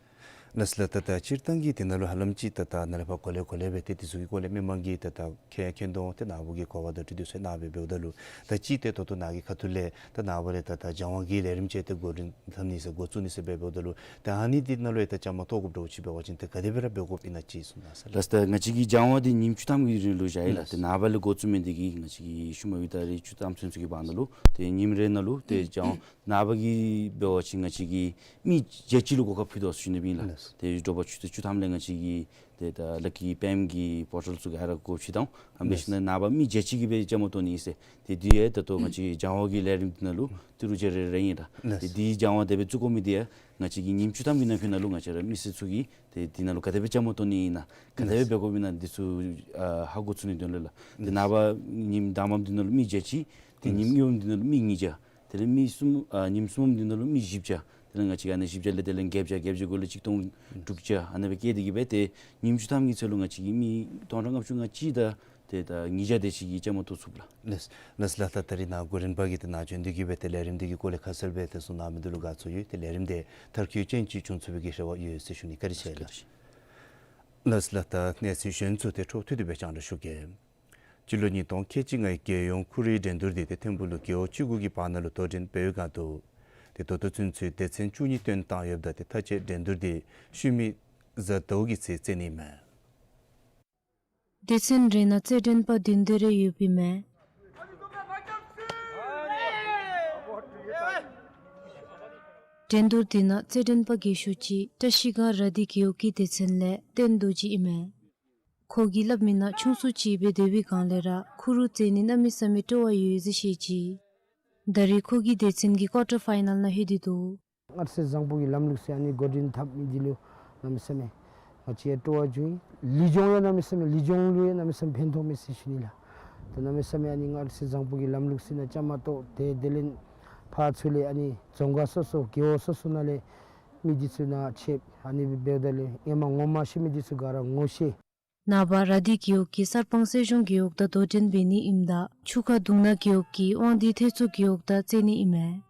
ལགས་ལགས། ད་ད་སྤྱིར་བཏང་གི་དེ་ནང་ལུ་ཧ་ལམ་ཅིག་ད་ད་ནཱ་ལས་ཕར་གོ་ལེ་གོ་ལེ་སྦེ་ཏེ་དེ་ཚུ་གི་སྐོར་ལས་མི་མང་གིས་ད་ད་མཁྱེན་མཁྱེན་དོ་འོང་། ཏེ་ནཱ་བུ་གིས་གོ་བ་དང་འཁྲིལ་ཏེ་ཚུ་གནང་སྦེ་འབདཝ་ད་ལུ་ད་ཅི་ཏེ་ད་ལྟོ་ནཱ་གི་ཁ་ཐུག་ལས་ད་ནངས་པ་ལས་ད་ད་སྦྱང་བ་གི་ལས་རིམ་ཅིག་ཏེ་འགོ་འདྲེན་འཐབ་ནི་ཟེར་འགོ་བཙུགས་ནི་ཟེར་སྦེ་འབདཝ་ད་ལུ་ད་ཨ་ནི་འདི་ནང་ལུ་ཡང་ད་བཅའ་མར་གཏོགས་དགོཔ་འདྲཝ་ཅིག་འབད་བ་ཅིན་ད་ག་དེ་སྦེ་ར་འབད་དགོཔ་ཨིན་ན་ཅིག་གསུང་གནང་ཟེར་ལགས། ལགས། ད་ང་བཅས་ཀྱིས་སྦྱང་བ་འདི་ཉིནམ་བཅུ་ཐམ་གྱི་རིང་ལུ་བཞག་ཡི་ལགས། ལགས། ཏེ་ནངས་པ་ལས་འགོ་བཙུགས་མི་འདི་གིས་ང་བཅས་ཀྱིས་ཤུལ་མ་ཡུ་ད་རེས་བཅུ་ཐམ་ཚུན་ཚོད་ཀྱི་བར་ན་ལུ་ཏེ་ཉིནམ་རེ་ནང་ལུ་ཏེ་སྦྱང་ནངས་པ་གི་འབད་བ་ཅིན་ང་བཅས་ཀྱིས་མི་བརྒྱ་གཅིག་ལུ་གོ་སྐབས་ཕུལ་དོ་ཟེར་ཞུ་ནི་ཨིན་ལགས། ལགས། ཏེ་དྲོ་པ་ཆུ་ཚོད་བཅུ་ཐམ་ལས་ང་བཅས་ཀྱིས་ཏེ་ད་ལ་ཀི་པེམ་གྱི་པོར་ཊལ་ཚུ་ག་ར་སྒོ་ཕྱེ་ད་འོང་། ཨ་ནི་འབད་ཞིནམ་ལས་ནངས་པ་མི་བརྒྱ་གཅིག་གིས་སྦེ་བཅའ་མར་གཏོགས་ནི་ཨིན་ཟེར། ཏེ་འདི་ཡང་ད་ལྟོ་ང་བཅས་སྦྱང་བ་གི་ལས་རིམ་འདི་ནང་ལུ་ཏི་རུ་བརྒྱ་རེ་རེ་ཨིན་ལགས། ལགས། ཏེ་འདི་སྦྱང་བ་དེ་སྦེ་བཙུགས་དགོ་མི་འདི་ཡང་ང་བཅས་ཀྱིས་ཉིནམ་བཅུ་ཐམ་གྱི་ནང་འཁོད་ནང་ལུ་ང་བཅས་ར་མི་སེར་ཚུ་གིས་ཏེ་འདི་ནང་ལུ་ག་དེ་སྦེ་བཅའ་མར་གཏོགས་ནི་ཨིན་ན་ག་དེ་སྦེ་འབད་དགོཔ་ཨིན་ན་འདི་ཚུ་ཨ་ཧ་གོ་ཚུགས་ནིའི་དོན་ལུ་ལགས། ཏེ་ནངས་པ་ཉིནམ་དང་པམ་འདི་ནང་ལུ་མི་བརྒྱ་གཅིག། ཏེ་ཉིནམ་གཉིས་པམ་འདི་ནང་ལུ་མི་ཉིས་བརྒྱ། དེ་ལས་མི་གསུམ་ཨ་ཉིནམ་གསུམ་པམ་འདི་ནང་ལུ་མི་བཞི་བརྒྱ། དེ་ལས་ང་བཅས་ཀྱིས་ཨ་ནི་བཞི་བརྒྱ་ལས་དེ་ལས་བརྒྱད་བརྒྱ་བརྒྱད་བརྒྱ་གུ་ལས་ཆིག་སྟོང་དྲུག་བརྒྱ་ཨ་ནི་སྦེ་བསྐྱེད་དེ་གི་སྦེ་ཏེ་ཉིནམ་བཅུ་ཐམ་གྱི་ཚེ་ལུ་ང་བཅས་ཀྱིས་མི་སྟོང་ཕྲག་ལྔ་བཅུ་ང་གཅིག་དང་ཏེ་ད་ཉིས་བརྒྱ་དེ་ཅིག་གིས་བཅའ་མར་གཏོགས་ཚུགས་ལགས། ལགས་ལགས། ལགས་ལགས། ད་རིས་ནཱ་གུ་རིན་པ་གིས་ཏེ་ནཱ་བྱོན་ཏེ་གི་སྦེ་ཏེ་ལས་རིམ་འདི་གི་སྐོར་ལས་ཁ་གསལ་སྦེ་ཏེ་གསུང་གནང་མི་འདི་ལུ་དགའ་ཚོར་ཡོད། ཏེ་ལས་རིམ་འདི་མཐར་འཁྱོལ་ཅན་ཅིག་བྱུང་ཚུགས་པའི་གི་རེ་བ་ཡོད་ཟེར་ཞུ་ནི། བཀའ་དྲིན་ཆེ་ལགས། ལགས་ལགས། ད་གནས་ཚུལ་གཞན་ཚུ་ཏེ་འཕྲོ་མཐུད་དེ་སྦེ་རྒྱང་བསྒྲགས་ཞུ་གེ། སྤྱི་ལོ་ཉིས་སྟོང་ཁལ་གཅིག་ལྔའི་རྒྱལ་ཡོངས་ཁོར་ཡུག་འགྲན་བསྡུར་འདི་ཏེ་ཐིམ་ཕུག་ལུ་རྒེད་འོག་བཅུ་དགུ་གི་བར་ན་ལུ་དོ་འགྲན་འབད་བའི་སྒང་དུ་ ཏེ་ད་ལྟོ་ཚུན་ཚོད་སྡེ་ཚན་བཅུ་གཉིས་བཏོན་བཏང་ཡོདཔ་ད་ཏེ་མཐའ་དཔྱད་འགྲན་བསྡུར་འདི་ཤུལ་མའི་གཟའ་ཟླཝ་གི་ཚེ་རྩེ་ནི་མས། སྡེ་ཚན་རེ་ནང་རྩེད་འགྲན་པ་བདུན་དེ་རེ་ཡོདཔ་ཨིན་མས། འགྲན་བསྡུར་འདི་ནང་རྩེད་འགྲན་པ་རྒས་ཤོས་ཅིག་བཀྲ་ཤིས་སྒང་ར་དྷི་རྒེད་འོག་གི་སྡེ་ཚན་ལས་བསྟན་རྡོ་རྗེ་ཨིན་མས། ཁོ་གིས་སླབ་མི་ནང་ཆུང་སུ་ཅིག་སྦེ་སྡོད་པའི་སྒང་ལས་ར་ཁུ་རུ་རྩེ་ནི་གནམ་མེད་ས་མེད་སྤྲོ་བ་ཡོད་ཟེར་བཤད་ཅི། ད་རེས་ཁོ་གི་སྡེ་ཚན་གྱིས་ཀོར་ཊར་ཕའི་ནཱལ་ནང་ལྷོད་དེ་འདུག། མངའ་སྡེ་བཟང་པོ་གི་ལམ་ལུགས་ཟེར་ཨ་ནི་འགོ་འདྲེན་འཐབ་མི་འདི་ལུ་གནམ་མེད་ས་མེད་ང་བཅས་ཡང་སྤྲོ་བ་བྱུང་ཡི། ལུས་སྦྱོང་ཡང་གནམ་མེད་ས་མེད་ལུས་སྦྱོང་ལུ་ཡང་གནམ་མེད་ས་མེད་ཕན་ཐོགས་མས་ཟེར་ཞུ་ནི་ལགས། ད་གནམ་མེད་ས་མེད་ཨ་ནི་མངའ་སྡེ་བཟང་པོ་གི་ལམ་ལུགས་ཟེར་ནང་བཅའ་མར་གཏོགས་ཏེ་དེ་ལས་ཕར་ཚུར་ལས་ཨ་ནི་རྫོང་ཁག་སོ་སོ་རྒེད་འོག་སོ་སོ་ནང་ལས་མི་འདི་ཚུ་ནཱ་ཆེབ་ཨ་ནི་འབདཝ་ད་ལས་ཧེ་མ་ངོ་མ་ཤེས་མི་འདི་ཚུ་ག་ར་ངོ་ཤེས། ནངས་པ་ར་དྷི་རྒེད་འོག་གིས་གསར་སྤང་གསེར་གཞོང་རྒེད་འོག་དང་དོ་འགྲན་འབད་ནི་ཨིནམ་ད་ཆུ་ཁ་དུང་ནག་རྒེད་འོག་གིས་དབང་འདུས་ཐེད་ཚོ་རྒེད་འོག་དང་རྩེ་ནི་ཨིན་མས།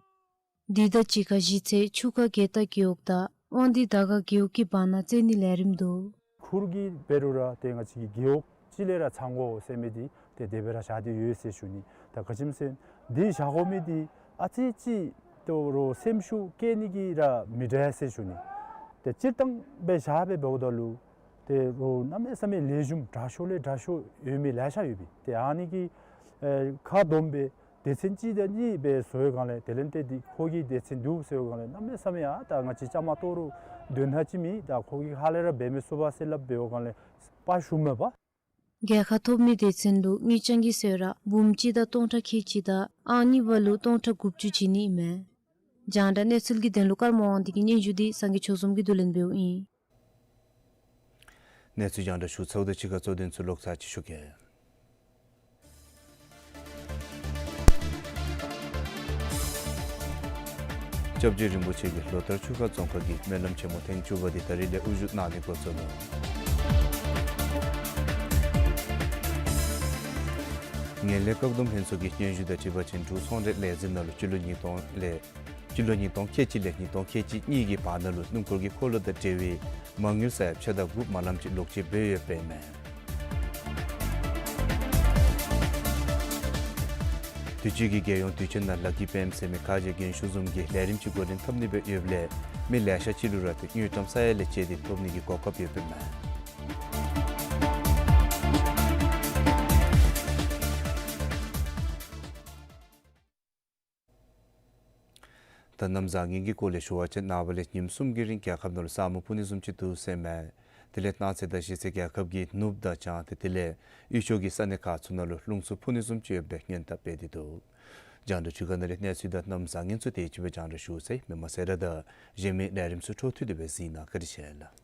འདི་དང་གཅིག་ཁར་གཞི་རྩའི་ཆུ་ཁ་རྒྱལ་རྟགས་རྒེད་འོག་དང་དབང་འདུས་དར་དཀར་རྒེད་འོག་གི་བར་ན་རྩེ་ནི་ལས་རིམ་འདུག། ཁུར་གྱི་འབད་རུང་ར་ཏེ་ང་བཅས་ཀྱི་རྒེད་འོག་གཅིག་ལས་ར་ཚང་དགོ་ཟེར་མི་འདི་ཏེ་དེ་སྦེ་ར་བཞག་སྟེ་ཡོད་ཟེར་ཞུ་ནི། ད་ག་ཅི་སྨོ་ཟེར་འདི་བཞག་དགོ་མི་འདི་ཨ་ཙི་ཅིག་ཏོ་རོགས་སེམས་ཤུགས་བསྐྱེད་ནི་གི་ར་མི་འདྲ་ཟེར་ཞུ་ནི། ཏེ་སྤྱིར་བཏང་སྦེ་བཞག་སྦེ་འབདཝ་ད་ལུ་ཏེ་རོགས་གནམ་མེད་ས་མེད་ལེགས་ཤོམ་དྲག་ཤོས་ལས་དྲག་ཤོས་ཡོད་མི་ལེ་ཤ་ཡོད་པས། ཏེ་ཨ་ནི་གི་ཨེ་ཁ་བསྡོམས་སྦེ་སྡེ་ཚན་གཅིག་དང་གཉིས་སྦེ་བཟོ་བའི་སྒང་ལས་དེ་ལས་ཏེ་འདི་ཁོ་གི་སྡེ་ཚན་འདུག་ཟེར་བའི་སྒང་ལས་གནམ་མེད་ས་མེད་ཨ་ད་ང་བཅས་བཅའ་མར་གཏོགས་རུང་དོན་ཧ་ཅི་མེད། ད་ཁོ་གིས་ཧ་ལས་ར་འབད་མི་ཚུགས་པས་ཟེར་སླབ་འབད་བའི་སྒང་ལས་དཔའ་ཞུམ་མེད་པར། རྒྱལ་ཁ་ཐོབ་མི་སྡེ་ཚན་ལུ་དངུལ་རྐྱང་གི་གསོལ་རས་འབུམ་གཅིག་དང་སྟོང་ཕྲག་ཁལ་གཅིག་དང་ཨང་གཉིས་པ་ལུ་སྟོང་ཕྲག་དགུ་བཅུ་བྱིན་ནི་ཨིན་མས། རྒྱང་བསྒྲགས་གནས་ཚུལ་གྱི་དོན་ལུ་ཀརྨ་དབང་འདུས་ཀྱི་སྙན་ཞུ་འདི་སངས་རྒྱས་ཆོས་འཛོམས་ཀྱིས་བསྡུ་ལེན་འབདཝ་ཨིན། གནས་ཚུལ་རྒྱང་བསྒྲགས་ཞུ་ཚརཝ་དང་གཅིག་ཁར་གཙོ་དོན་ཚུ་ལོག་ཚར་ཅིག་ཞུ་གེ། སྐྱབས་རྗེ་རིན་པོ་ཆེ་གིས་ལོ་ལྟར་ཆུ་ཁ་རྫོང་ཁག་གི་སྨོན་ལམ་ཆེན་མོ་ཐེངས་བཅུ་པ་འདི་ད་རིས་ལས་དབུ་བཞུགས་གནང་ནི་འགོ་བཙུགས་ནུག། ངན་ལྷད་བཀག་སྡོམ་ལྷན་ཚོགས་ཀྱི་སྙན་ཞུ་དང་འཁྲིལ་བ་ཅིན་འབྲུག་ཚོང་རའི་ལས་འཛིན་ནང་ལུ་སྤྱི་ལོ་ཉིས་སྟོང་ལས་སྤྱི་ལོ་ཉིས་སྟོང་ཁལ་གཅིག་ལས་ཉིས་སྟོང་ཁལ་གཅིག་གཉིས་ཀྱི་བར་ན་ལུ་སྣུམ་འཁོར་གྱི་འཁོར་ལོ་དང་འབྲེལ་བའི་མ་དངུལ་ས་ཡ་ཕྱེད་དང་དགུ་མ་ལམ་ཅིག་ལོག་སྤྱོད་འབད་ཡོདཔ་ཨིན་མས། དུས་ཅི་གི་རྒྱལ་ཡོངས་དུས་ཆེན་ནང་ལཱ་ཀི་པེམ་ཟེར་མི་ཁ་རྗེ་རྒན་ཤོས་བཟུམ་གྱི་ལས་རིམ་ཅིག་འགོ་འདྲེན་འཐབ་ནི་སྦེ་ཡོདཔ་ལས་མི་ལེ་ཤ་ཅིག་ལུ་ར་ཏེ་དངུལ་ཀྲམ་ས་ཡ་ལས་བཅད་དེ་ཐོབ་ནི་གི་གོ་སྐབས་ཡོདཔ་ཨིན་མས། ད་གནམ་བཟང་ངན་གྱི་སྐོར་ལས་ཞུ་བ་ཅིན་ནངས་པ་ལས་ཉིནམ་གསུམ་གྱི་རིང་རྒྱལ་ཁབ་ནང་ལུ་ས་སྨུག་སྤུབ་ནི་བཟུམ་ཅིག་འདུག་ཟེར་མས། དེ་ལས་གནངས་ཚེ་དང་གཞེས་ཚེ་རྒྱལ་ཁབ་ཀྱི་ནུབ་དང་བྱང་ཏེ་དེ་ལས་དབུས་ཕྱོགས་ཀྱི་ས་གནས་ཁག་ཚུ་ནང་ལུ་རླུང་འཚུབ་འཕུ་ནི་བཟུམ་ཅིག་ཡོདཔ་སྦེ་སྔོན་བརྡ་སྤེལ་ཏེ་འདུག། རྒྱང་བསྒྲགས་ཚུ་གི་ནང་ལས་གནས་ཚུལ་དང་གནམ་བཟང་ངན་ཚུ་དེ་ཅིག་སྦེ་རྒྱང་བསྒྲགས་ཞུ་ཚར་ཡི། མི་མང་སེར་ར་དང་གཞན་མི་ལས་རིམ་ཚུ་འཕྲོ་མཐུད་དེ་སྦེ་གཟིགས་གནང་། བཀའ་དྲིན་ཆེ་ལགས།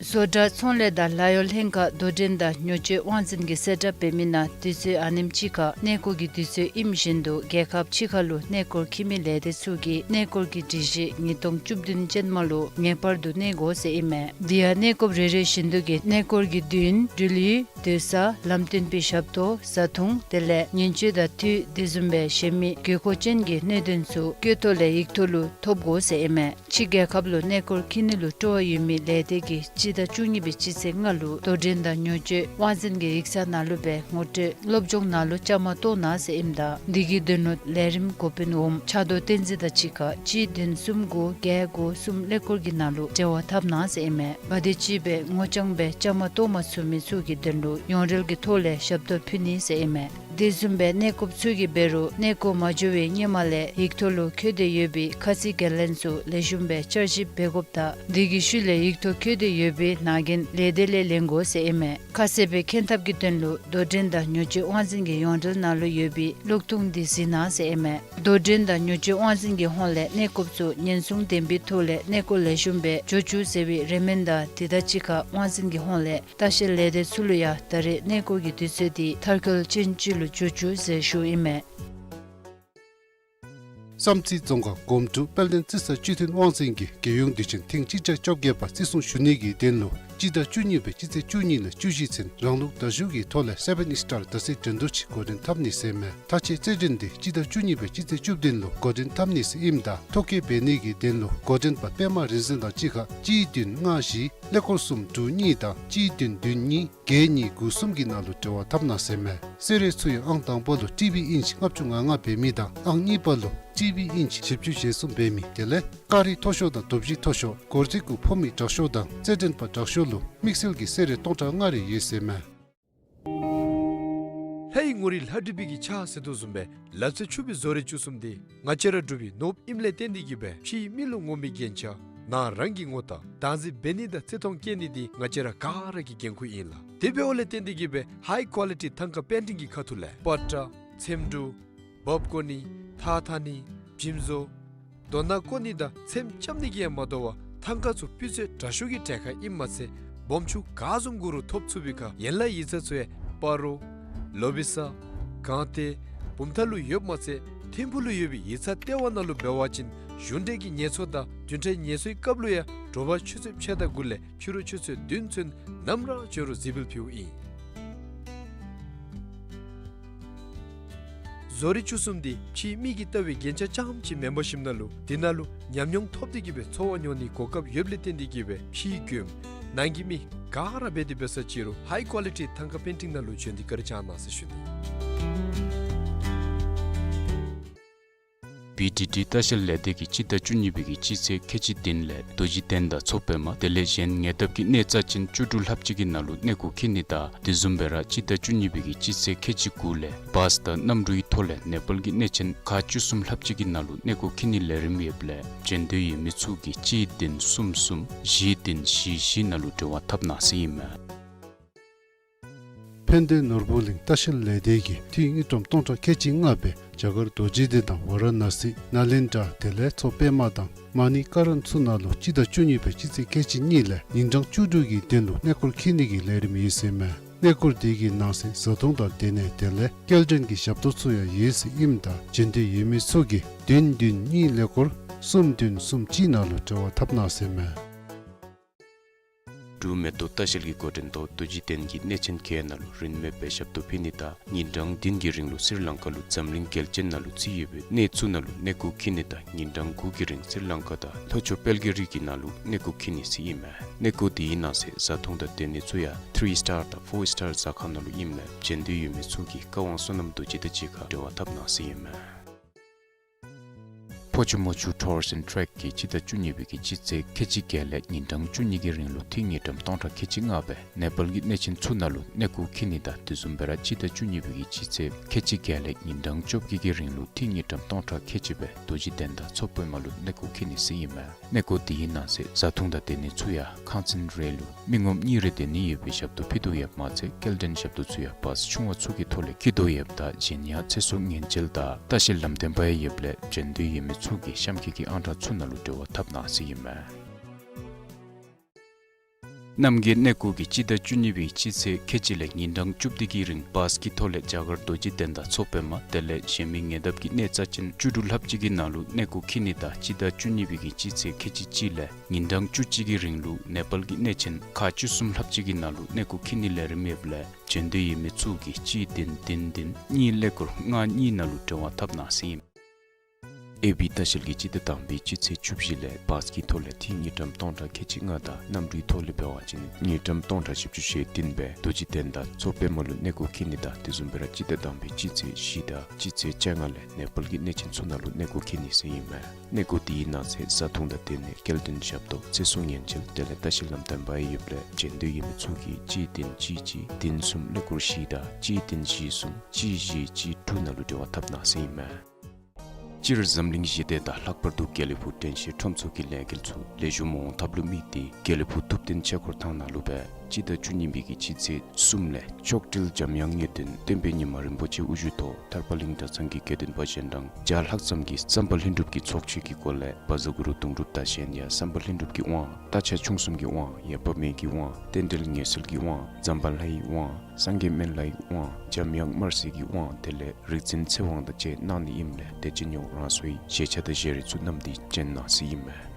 བཟོ་གྲྭ་ཚོང་ལས་དང་ལཱ་གཡོག་ལྷན་ཁག་རྡོར་འགྲེམས་དང་ཉོ་སྤྱོད་དབང་འཛིན་གྱིས་གསལ་བསྒྲགས་འབད་མི་ནང་དུས་ཚོད་ཨ་ནེམ་ཅིག་ཁར་གནས་སྐོར་གྱི་དུས་ཚོད་ཨིནམ་བཞིན་དུ་རྒྱལ་ཁབ་ཕྱི་ཁ་ལུ་གནས་སྐོར་འཁྱིད་མི་ལས་སྡེ་ཚུ་གིས་གནས་སྐོར་གྱི་སྒྲིག་གཞི་ཉིས་སྟོང་བཅུ་བདུན་ཅན་མ་ལུ་ངེས་པར་དུ་གནས་དགོ་ཟེར་ཨིན་མས། དེ་ཡང་གནས་སྐོར་རེ་རེ་བཞིན་དུ་གི་གནས་སྐོར་གྱི་མདུན་འགྲུལ་ཡུལ་སྡོད་ས་ལམ་སྟོན་པའི་ཞབས་ཏོག་བཟའ་འཐུང་དེ་ལས་ཉིན་བཅུ་དང་དུས་དེ་བཟུམ་སྦེ་གཞན་མི་དགོས་མཁོ་ཅན་གྱི་གནད་དོན་ཚུ་བཀོད་ཐོ་ལས་ཡིག་ཐོག་ལུ་ཐོབ་དགོ་ཟེར་ཨིན་མས། ཕྱི་རྒྱལ་ཁབ་ལུ་གནས་སྐོར་འཁྱིད་ནི་ལུ་སྤྲོ་བ་ཡོད་མི་ལས་སྡེ་གིས་སྤྱི་ཟླ་བཅུ་གཉིས་པའི་སྤྱི་ཚེས་ལྔ་ལུ་རྡོར་འགྲེམས་དང་ཉོ་སྤྱོད་དབང་འཛིན་གྱི་ཡིག་ཚང་ནང་ལུ་སྦེ་ངོ་སྤྲོད་སློབ་སྦྱོང་ནང་ལུ་བཅའ་མར་གཏོགས་གནང་ཟེར་ཨིནམ་ད་འདི་གི་དོན་ལུ་ལས་རིམ་འགོ་དཔོན་འོགམ་ཕྱག་རྡོར་བསྟན་འཛིན་དང་གཅིག་ཁར་གཅིག་བདུན་གསུམ་དགུ་བརྒྱད་དགུ་གསུམ་ཀླད་ཀོར་གྱི་ནང་ལུ་འབྲེལ་བ་འཐབ་གནང་ཟེར་ཨིན་མས། ག་དེམ་ཅིག་སྦེ་ངོ་རྐྱང་སྦེ་བཅའ་མར་གཏོགས་མ་ཚུགས་མི་ཚུ་གི་དོན་ལུ་ཡོངས་འབྲེལ་གྱི་ཐོག་ལས་ཞབས་ཏོག་ཕུལ་ནི་ཟེར་ཨིན་མས། དེ་བཟུམ་སྦེ་གནས་སྐོརཔ་ཚུ་གིས་འབད་རུང་གནས་སྐོར་མ་འགྱོ་བའི་སྔོན་མ་ལས་ཡིག་ཐོག་ལུ་བཀོད་དེ་ཡོད་པའི་ཁ་ཚིག་འགན་ལེན་ཚུ་ལེགས་ཤོམ་སྦེ་བསྐྱར་ཞིབ་འབད་དགོཔ་དང་དེ་གི་ཤུལ་ལས་ཡིག་ཐོག་བཀོད་དེ་ཡོད་པའི་ནང་འགན་ལས་སྡེ་ལས་ལེན་དགོ་ཟེར་ཨིན་མས། ཁ་གསལ་སྦེ་མཁྱེན་ཐབས་ཀྱི་དོན་ལུ་རྡོར་འགྲེམས་དང་ཉོ་སྤྱོད་དབང་འཛིན་གྱི་ཡོངས་འབྲེལ་ནང་ལུ་ཡོད་པའི་གློག་ཐུང་འདི་གཟིགས་གནང་ཟེར་ཨིན་མས། རྡོར་འགྲེམས་དང་ཉོ་སྤྱོད་དབང་འཛིན་གྱི་ཧོངས་ལས་གནས་སྐོརཔ་ཚུ་ཉེན་སྲུང་ལྡན་པའི་ཐོག་ལས་གནས་སྐོར་ལེགས་ཤོམ་སྦེ་འགྱོ་བཅུག་ཟེར་བའི་རེ་སྨོན་དང་དེ་དང་གཅིག་ཁར་དབང་འཛིན་གྱི་ཧོངས་ལས་ལྟ་བཤལ་ལས་སྡེ་ཚུ་ལུ་ཡང་ད་རེས་གནས་སྐོར་གྱི་དུས་ཚོད་འདི་མཐར་འཁྱོལ་ཅན་ཅིག་ལུ་འགྱོ་བཅུག་ཟེར་ཞུཝ་ཨིན་མས། བསམ་རྩེ་རྫོང་ཁག་སྒོམ་སྒྲུབ་དཔལ་ལྡན་རྩི་ས་སྤྱི་མཐུན་དབང་འཛིན་གྱིས་རྒྱལ་ཡོངས་དུས་ཆེན་ཐེངས་གཅིག་བརྒྱ་བཅོ་བརྒྱད་པ་བརྩི་སྲུང་ཞུ་ནི་གི་དོན་ལུ་ སྤྱི་ཟླ་བཅུ་གཉིས་པའི་སྤྱི་ཚེས་བཅུ་གཉིས་ལས་བཅུ་བཞི་ཚུན་རང་ལུགས་དར་ཤུགས་ཀྱི་ཐོག་ལས་སེ་བཱན་ཨིསི་ཊར་དར་ཚད་འགྲན་བསྡུར་ཅིག་འགོ་འདྲེན་འཐབ་ནི་ཟེར་མས། མཐའ་དཔྱད་རྩེད་འགྲན་འདི་སྤྱི་ཟླ་བཅུ་གཉིས་པའི་སྤྱི་ཚེས་བཅུ་བདུན་ལུ་འགོ་འདྲེན་འཐབ་ནི་ཟེར་ཨིནམ་ད་ཐོ་བཀོད་འབད་ནི་གི་དོན་ལུ་འགོ་འདྲེན་པ་པདྨ་རིག་འཛིན་དང་གཅིག་ཁར་གཅིག་བདུན་ལྔ་བཞི་ཀླད་ཀོར་གསུམ་དྲུག་གཉིས་དང་གཅིག་བདུན་བདུན་གཉིས་བརྒྱད་གཉིས་དགུ་གསུམ་གྱི་ནང་ལུ་འབྲེལ་བ་འཐབ་གནང་ཟེར་མས། གསོལ་རས་ཚུ་ཡང་ཨང་དང་པ་ལུ་ཊི་བི་ཨིན་ཅི་ལྔ་བཅུ་ང་ལྔ་འབད་མི་དང་ཨང་གཉིས་པ་ལུ་ཊི་བི་ཨིན་ཅི་བཞི་བཅུ་ཞེ་གསུམ་འབད་མི་དེ་ལས་ཀ་རི་མཐོ་ཤོས་དང་དོབ་གཞི་མཐོ་ཤོས་སྒོར་རྩིས་གུ་ཕོག་མི་དྲག་ཤོས་དང་རྩེད་འགྲན་པ་དྲག་ཤོས་ལུ་དམིགས་བསལ་གྱི་གསོལ་རས་སྟོང་ཕྲག་ལྔ་རེ་ཡོད་ཟེར་མས། ལྷ་ཡི་ངོ་རིས་ལྷ་བྲིས་པའི་གི་ཕྱག་ཟེར་དོ་བཟུམ་སྦེ་ལག་རྩལ་ཕྱུག་པའི་བཟོ་རིག་བཅུ་གསུམ་འདི་ང་བཅས་ར་འབྲུག་པའི་ནོར་བུ་ཨིནམ་ལས་བརྟེན་ཏེ་གིས་སྦེ་ཕྱིའི་མི་ལུ་ངོམ་པའི་རྒྱན་ཆ་ནང་རང་གི་ངོ་རྟགས་བདག་འཛིན་འབད་ནི་དང་བརྩི་མཐོང་བསྐྱེད་ནི་འདི་ང་བཅས་ར་ག་ར་གི་འགན་ཁུར་ཨིན་ལགས། དེ་འབདཝ་ལས་བརྟེན་ཏེ་གིས་སྦེ་ཧའི་ཀོ་ལི་ཊི་ཐང་ཀ་པེན་ཊིང་གི་ཁ་ཐུག་ལས་པ་ཏྲ་ཚེམ་དྲུབ་འབག་བཀོ་ནི་ཐགས་འཐག་ནི་བྱིམ་བཟོ་རྡོ་ནག་བརྐོ་ནི་དང་ཚེམ་རྐྱབ་ནི་གིས་ཡང་མ་དོ་བར་ཐང་ཀ་ཚུ་སྤུས་ཚད་དྲག་ཤོས་ཀྱི་གྲལ་ཁར་ཨིནམ་མ་ཚད་སྦོམ་ཆུང་ག་བཟུམ་དགོ་རུང་ཐོབ་ཚུགས་པའི་ཁར་ཡན་ལག་ཡིག་ཚང་ཚུ་ཡང་སྤ་རོ་ལོ་བི་ས་སྒང་སྟེང་བུམ་ཐང་ལུ་ཡོདཔ་མ་ཚད་ཐིམ་ཕུག་ལུ་ཡོད་པའི་ཡིག་ཚང་ལྟེ་བ་ནང་ལུ་འབད་བ་ཅིན་གཞུང་འབྲེལ་གྱི་ངལ་གསོ་དང་བདུན་ཕྲག་ངལ་གསོའི་སྐབས་ལུ་ཡང་དྲོ་པ་ཆུ་ཚོད་ཕྱེད་དང་དགུ་ལས་ཕྱི་རུ་ཆུ་ཚོད་བདུན་ཚུན་ནམ་ར་འབྱོན་རུང་གཟིགས་འབུལ་ཕུལཝ་ཨིན། བཟོ་རིག་བཅུ་གསུམ་འདི་ཕྱིའི་མི་གིས་བལྟ་བའི་རྒྱན་ཆ་རྐྱངམ་ཅིག་མེན་པར་ཞིནམ་ན་ལུ་དེ་ནང་ལུ་ཉམས་མྱོང་ཐོབ་སྟེ་གིས་སྦེ་འཚོ་བ་མྱོང་ནིའི་གོ་སྐབས་ཡོདཔ་ལས་བརྟེན་ཏེ་གིས་སྦེ་ཕྱིའི་མགྱོནམ་ནང་གི་མི་ག་ར་འབད་དེ་འབད་ས་ཅི་རུང་ཧའི་ཀོ་ལི་ཊི་ཐང་ཀ་པེན་ཊིང་ནང་ལུ་བྱོན་ཏེ་བཀའ་དྲིན་བསྐྱང་གནང་ཟེར་ཞུ་ནི། བི་ཊི་ཊི་ལྟ་བཤལ་ལས་སྡེ་གིས་སྤྱི་ཟླ་བཅུ་གཉིས་པའི་གི་སྤྱི་ཚེས་ཁལ་གཅིག་བདུན་ལས་རྡོ་རྗེ་གདན་དང་མཚོ་པདྨ་དེ་ལས་གཞན་ཉེ་འདབས་ཀྱི་གནས་རྩ་ཅན་བཅུ་དྲུག་ལྷགཔ་ཅིག་གི་ནང་ལུ་གནས་སྐོར་འཁྱིད་ནི་དང་དེ་བཟུམ་སྦེ་ར་སྤྱི་ཟླ་བཅུ་གཉིས་པའི་གི་སྤྱི་ཚེས་ཁལ་གཅིག་དགུ་ལས་བཱས་དང་གནམ་གྲུའི་ཐོག་ལས་ནེ་པཱལ་གྱི་གནས་ཆེན་ཁག་བཅུ་གསུམ་ལྷགཔ་ཅིག་གི་ནང་ལུ་གནས་སྐོར་འཁྱིད་ནིའི་ལས་རིམ་ཡོདཔ་ལས་བྱོན་འདོད་ཡོད་མི་ཚུ་གིས་གཅིག་བདུན་གསུམ་གསུམ་བཞི་བདུན་བཞི་བཞི་ནང་ལུ་འབྲེལ་བ་འཐབ་གནང་ཟེར་ཨིན་མས། ཕན་བདེ་ནོར་བུ་གླིང་ལྟ་བཤལ་ལས་སྡེ་གིས་འཐུས་དངུལ་ཀྲམ་སྟོང་ཕྲག་ཁལ་གཅིག་ལྔ་སྦེ་རྒྱ་གར་རྡོ་རྗེ་གདན་དང་ཝ་ར་ཎ་སི་ནཱ་ལེནྡྲ་དེ་ལས་མཚོ་པདྨ་དང་མ་ཎི་ཀ་རན་ཚུ་ནང་ལུ་སྤྱི་ཟླ་བཅུ་གཉིས་པའི་སྤྱི་ཚེས་ཁལ་གཅིག་གཉིས་ལས་ཉིན་གྲངས་བཅུ་དྲུག་གི་དོན་ལུ་གནས་སྐོར་འཁྱིད་ནི་གི་ལས་རིམ་ཡོད་ཟེར་མས། གནས་སྐོར་དེ་གི་ནང་གསེས་བཟའ་འཐུང་དང་སྡོད་གནས་དེ་ལས་སྐྱེལ་འདྲེན་གྱི་ཞབས་ཏོག་ཚུ་ཡང་ཡོད་ཟེར་ཨིནམ་ད་བྱོན་འདོད་ཡོད་མི་ཚུ་གིས་བདུན་བདུན་གཉིས་ཀླད་ཀོར་གསུམ་བདུན་གསུམ་གཅིག་ནང་ལུ་འབྲེལ་བ་འཐབ་གནང་ཟེར་མས། འབྲུག་མེ་ཏོག་ལྟ་བཤལ་གྱི་འགོ་འདྲེན་ཐོག་རྡོ་རྗེ་གདན་གྱི་གནས་ཆེན་བརྒྱད་ནང་ལུ་རིན་མེད་སྦེ་ཞབས་ཏོག་ཕུལ་ནི་དང་ཉིན་གྲངས་བདུན་གྱི་རིང་ལུ་སི་རི་ལང་ཀ་ལུ་འཛམ་གླིང་རྒྱལ་ཆེན་ནང་ལུ་ཚུད་ཡོད་པའི་གནས་ཚུ་ནང་ལུ་གནས་སྐོར་འཁྱིད་ནི་དང་ཉིན་གྲངས་དགུ་གི་རིང་སི་རི་ལང་ཀ་དང་ལྷོ་ཕྱོགས་དཔལ་གྱི་རི་གི་ནང་ལུ་གནས་སྐོར་འཁྱིད་ནི་ཟེར་ཨིན་མས། གནས་སྐོར་དེའི་ནང་གསེས་བཟའ་འཐུང་དང་སྡོད་གནས་ཚུ་ཡང་ཐི་རི་སི་ཊར་དང་ཕོར་སི་ཊར་ཟ་ཁང་ནང་ལུ་ཨིནམ་ལས་བྱོན་འདོད་ཡོད་མི་ཚུ་གིས་བཀའ་དབང་བསོད་ནམས་རྡོ་རྗེ་དང་གཅིག་ཁར་འབྲེལ་བ་འཐབ་གནང་ཟེར་ཨིན་མས། ཕོ་ཆུ་མོ་ཆུ་ཊུར་སི་ཨེནཌ་ཊེག་གིས་སྤྱི་ཟླ་བཅུ་གཉིས་པའི་གི་སྤྱི་ཚེས་ཁལ་གཅིག་བརྒྱད་ལས་ཉིན་གྲངས་བཅུ་གཉིས་ཀྱི་རིང་ལུ་འཐུས་དངུལ་ཀྲམ་སྟོང་ཕྲག་ཁལ་གཅིག་ལྔ་སྦེ་ནེ་པཱལ་གྱི་གནས་ཆེན་ཚུ་ནང་ལུ་གནས་སྐོར་འཁྱིད་ནི་དང་དེ་བཟུམ་སྦེ་ར་སྤྱི་ཟླ་བཅུ་གཉིས་པའི་གི་སྤྱི་ཚེས་ཁལ་གཅིག་བརྒྱད་ལས་ཉིན་གྲངས་བཅོ་བརྒྱད་ཀྱི་རིང་ལུ་འཐུས་དངུལ་ཀྲམ་སྟོང་ཕྲག་ཁལ་གཅིག་སྦེ་རྡོ་རྗེ་གདན་དང་མཚོ་པདྨ་ལུ་གནས་སྐོར་འཁྱིད་ནི་ཟེར་ཨིན་མས། གནས་སྐོར་དེའི་ནང་གསེས་བཟའ་འཐུང་དང་སྡོད་གནས་ཚུ་ཡང་ཁང་ཚན་རེ་ལུ་མི་ངོམ་གཉིས་རེ་སྡོད་ནི་ཡོད་པའི་ཞབས་ཏོག་ཕུལ་དོ་ཡོདཔ་མ་ཚད་སྐྱེལ་འདྲེན་ཞབས་ཏོག་ཚུ་ཡང་བཱས་ཆུང་བ་ཚུ་གི་ཐོག་ལས་འཁྱིད་དོ་ཡོདཔ་ད་གཞན་ཡང་ཚེ་སྲོག་ཉེན་བཅོལ་དང་ལྟ་བཤལ་ལམ་སྟོན་པ་ཡང་ཡོདཔ་ལས་བྱོན་འདོད་ཡོད་མི་ཚུ་གིས་གཤམ་འཁོད་ཀྱི་ཨང་གྲངས་ཚུ་ནང་ལུ་འབྲེལ་བ་འཐབ་གནང་ཟེར་ཨིན་མས། རྣམ་རྒྱལ་གནས་སྐོར་གྱིས་སྤྱི་ཟླ་བཅུ་གཉིས་པའི་སྤྱི་ཚེས་ཁལ་གཅིག་ལས་ཉིན་གྲངས་བཅུ་བདུན་གྱི་རིང་བཱས་ཀྱི་ཐོག་ལས་རྒྱ་གར་རྡོ་རྗེ་གདན་དང་མཚོ་པདྨ་དེ་ལས་གཞན་མི་ཉེ་འདབས་ཀྱི་གནས་རྩ་ཅན་བཅུ་དྲུག་ལྷགཔ་ཅིག་གི་ནང་ལུ་གནས་སྐོར་འཁྱིད་ནི་དང་སྤྱི་ཟླ་བཅུ་གཉིས་པའི་གི་སྤྱི་ཚེས་ཁལ་གཅིག་གཅིག་ལས་ཉིན་གྲངས་བཅུ་གཅིག་གི་རིང་ལུ་ནེ་པཱལ་གྱི་གནས་ཆེན་ཁག་བཅུ་གསུམ་ལྷགཔ་ཅིག་གི་ནང་ལུ་གནས་སྐོར་འཁྱིད་ནིའི་ལས་རིམ་ཡོདཔ་ལས་བྱོན་འདོད་ཡོད་མི་ཚུ་གིས་གཅིག་བདུན་བདུན་བདུན་གཉིས་ཀླད་ཀོར་ལྔ་གཉིས་ནང་ལུ་འབྲེལ་བ་འཐབ་གནང་ཟེར་ཨིན། ཨེ་བི་ལྟ་བཤལ་གྱིས་སྤྱི་ཟླ་དང་པའི་སྤྱི་ཚེས་བཅུ་བཞི་ལས་བཱས་ཀྱི་ཐོག་ལས་འཐུས་དངུལ་ཀྲམ་སྟོང་ཕྲག་ཁལ་གཅིག་ལྔ་དང་གནམ་གྲུའི་ཐོག་ལས་འབད་བ་ཅིན་དངུལ་ཀྲམ་སྟོང་ཕྲག་བཞི་བཅུ་ཞེ་བདུན་སྦེ་རྡོ་རྗེ་གདན་དང་མཚོ་པདྨ་ལུ་གནས་སྐོར་འཁྱིད་ནི་དང་དེ་བཟུམ་སྦེ་ར་སྤྱི་ཟླ་དང་པའི་སྤྱི་ཚེས་བཞི་དང་སྤྱི་ཚེས་བཅོ་ལྔ་ལས་ནེ་པཱལ་གྱི་གནས་ཆེན་ཚུ་ནང་ལུ་གནས་སྐོར་འཁྱིད་ནི་ཟེར་ཨིན་མས། གནས་སྐོར་དེའི་ནང་གསེས་བཟའ་འཐུང་དང་སྡོད་གནས་སྐྱེལ་འདྲེན་ཞབས་ཏོག་ཚེ་སྲོག་ཉེན་བཅོལ་དེ་ལས་ལྟ་བཤལ་ལམ་སྟོན་པ་ཡང་ཡོདཔ་ལས་བྱོན་འདོད་ཡོད་མི་ཚུ་གིས་གཅིག་བདུན་གཅིག་གཅིག་བདུན་གསུམ་ཀླད་ཀོར་བཞི་དང་གཅིག་བདུན་བཞི་གསུམ་གཅིག་བཞི་གཅིག་དྲུག་ནང་ལུ་འབྲེལ་བ་འཐབ་གནང་ཟེར་ཨིན་མས། སྤྱིར་འཛམ་གླིང་ཞི་བདེ་དང་ལྷག་པར་དུ་དགེ་ལེགས་ཕུག་དྲན་ཤེས་ཁྲོམ་ཚོགས་ཀྱི་ལས་འགུལ་ཚུ་ལེགས་ཤོམ་འོང་ཐབས་ལུ་དམིགས་ཏེ་དགེ་ལེགས་ཕུག་ཐུབ་བསྟན་ཆོས་འཁོར་ཐང་ནང་ལུ་སྦེ་སྤྱི་ཟླ་བཅུ་གཉིས་པའི་གི་སྤྱི་ཚེས་གསུམ་ལས་མཆོག་སྤྲུལ་འཇམ་དབྱངས་དངོས་བསྟན་བསྟན་པའི་ཉི་མ་རིན་པོ་ཆེ་དབུ་བཞུགས་ཐོག་ཐར་པ་གླིང་གྲྭ་ཚང་གི་དགེ་འདུན་པ་གཞན་དང་བརྒྱ་ལྷག་ཙམ་གྱིས་བསམ་པ་ལྷུན་གྲུབ་ཀྱི་ཚོགས་མཆོད་ཀྱི་སྒོ་ལས་བཛྲ་གུ་རུ་གདུང་སྒྲུབ་དང་གཞན་ཡང་བསམ་པ་ལྷུན་གྲུབ་ཀྱི་དབང་། རྟ་ཕྱག་མཆོང་གསུམ་གྱི་དབང་། ཡེ་བབ་མེ་གི་དབང་། རྟེན་འབྲེལ་ངེས་སེལ་གྱི་དབང་། ཛམ་བྷ་ལ་ཡི་དབང་། སངས་རྒྱས་སྨན་བླ་ཡི་དབང་། འཇམ་དབྱངས་དམར་སེར་གྱི་དབང་དེ་ལས་རིག་འཛིན་ཚེ་དབང་དང་བཅས་གནང་ནི་ཨིནམ་ལས་དེ་ཅིག་ཉོག་རང་སོའི་བཞེས་ཆ་དང་བཞེས་རིགས་ཚུ་བསྣམས་ཏེ་བྱོན་གནང་ཟེར་ཨིན་མས།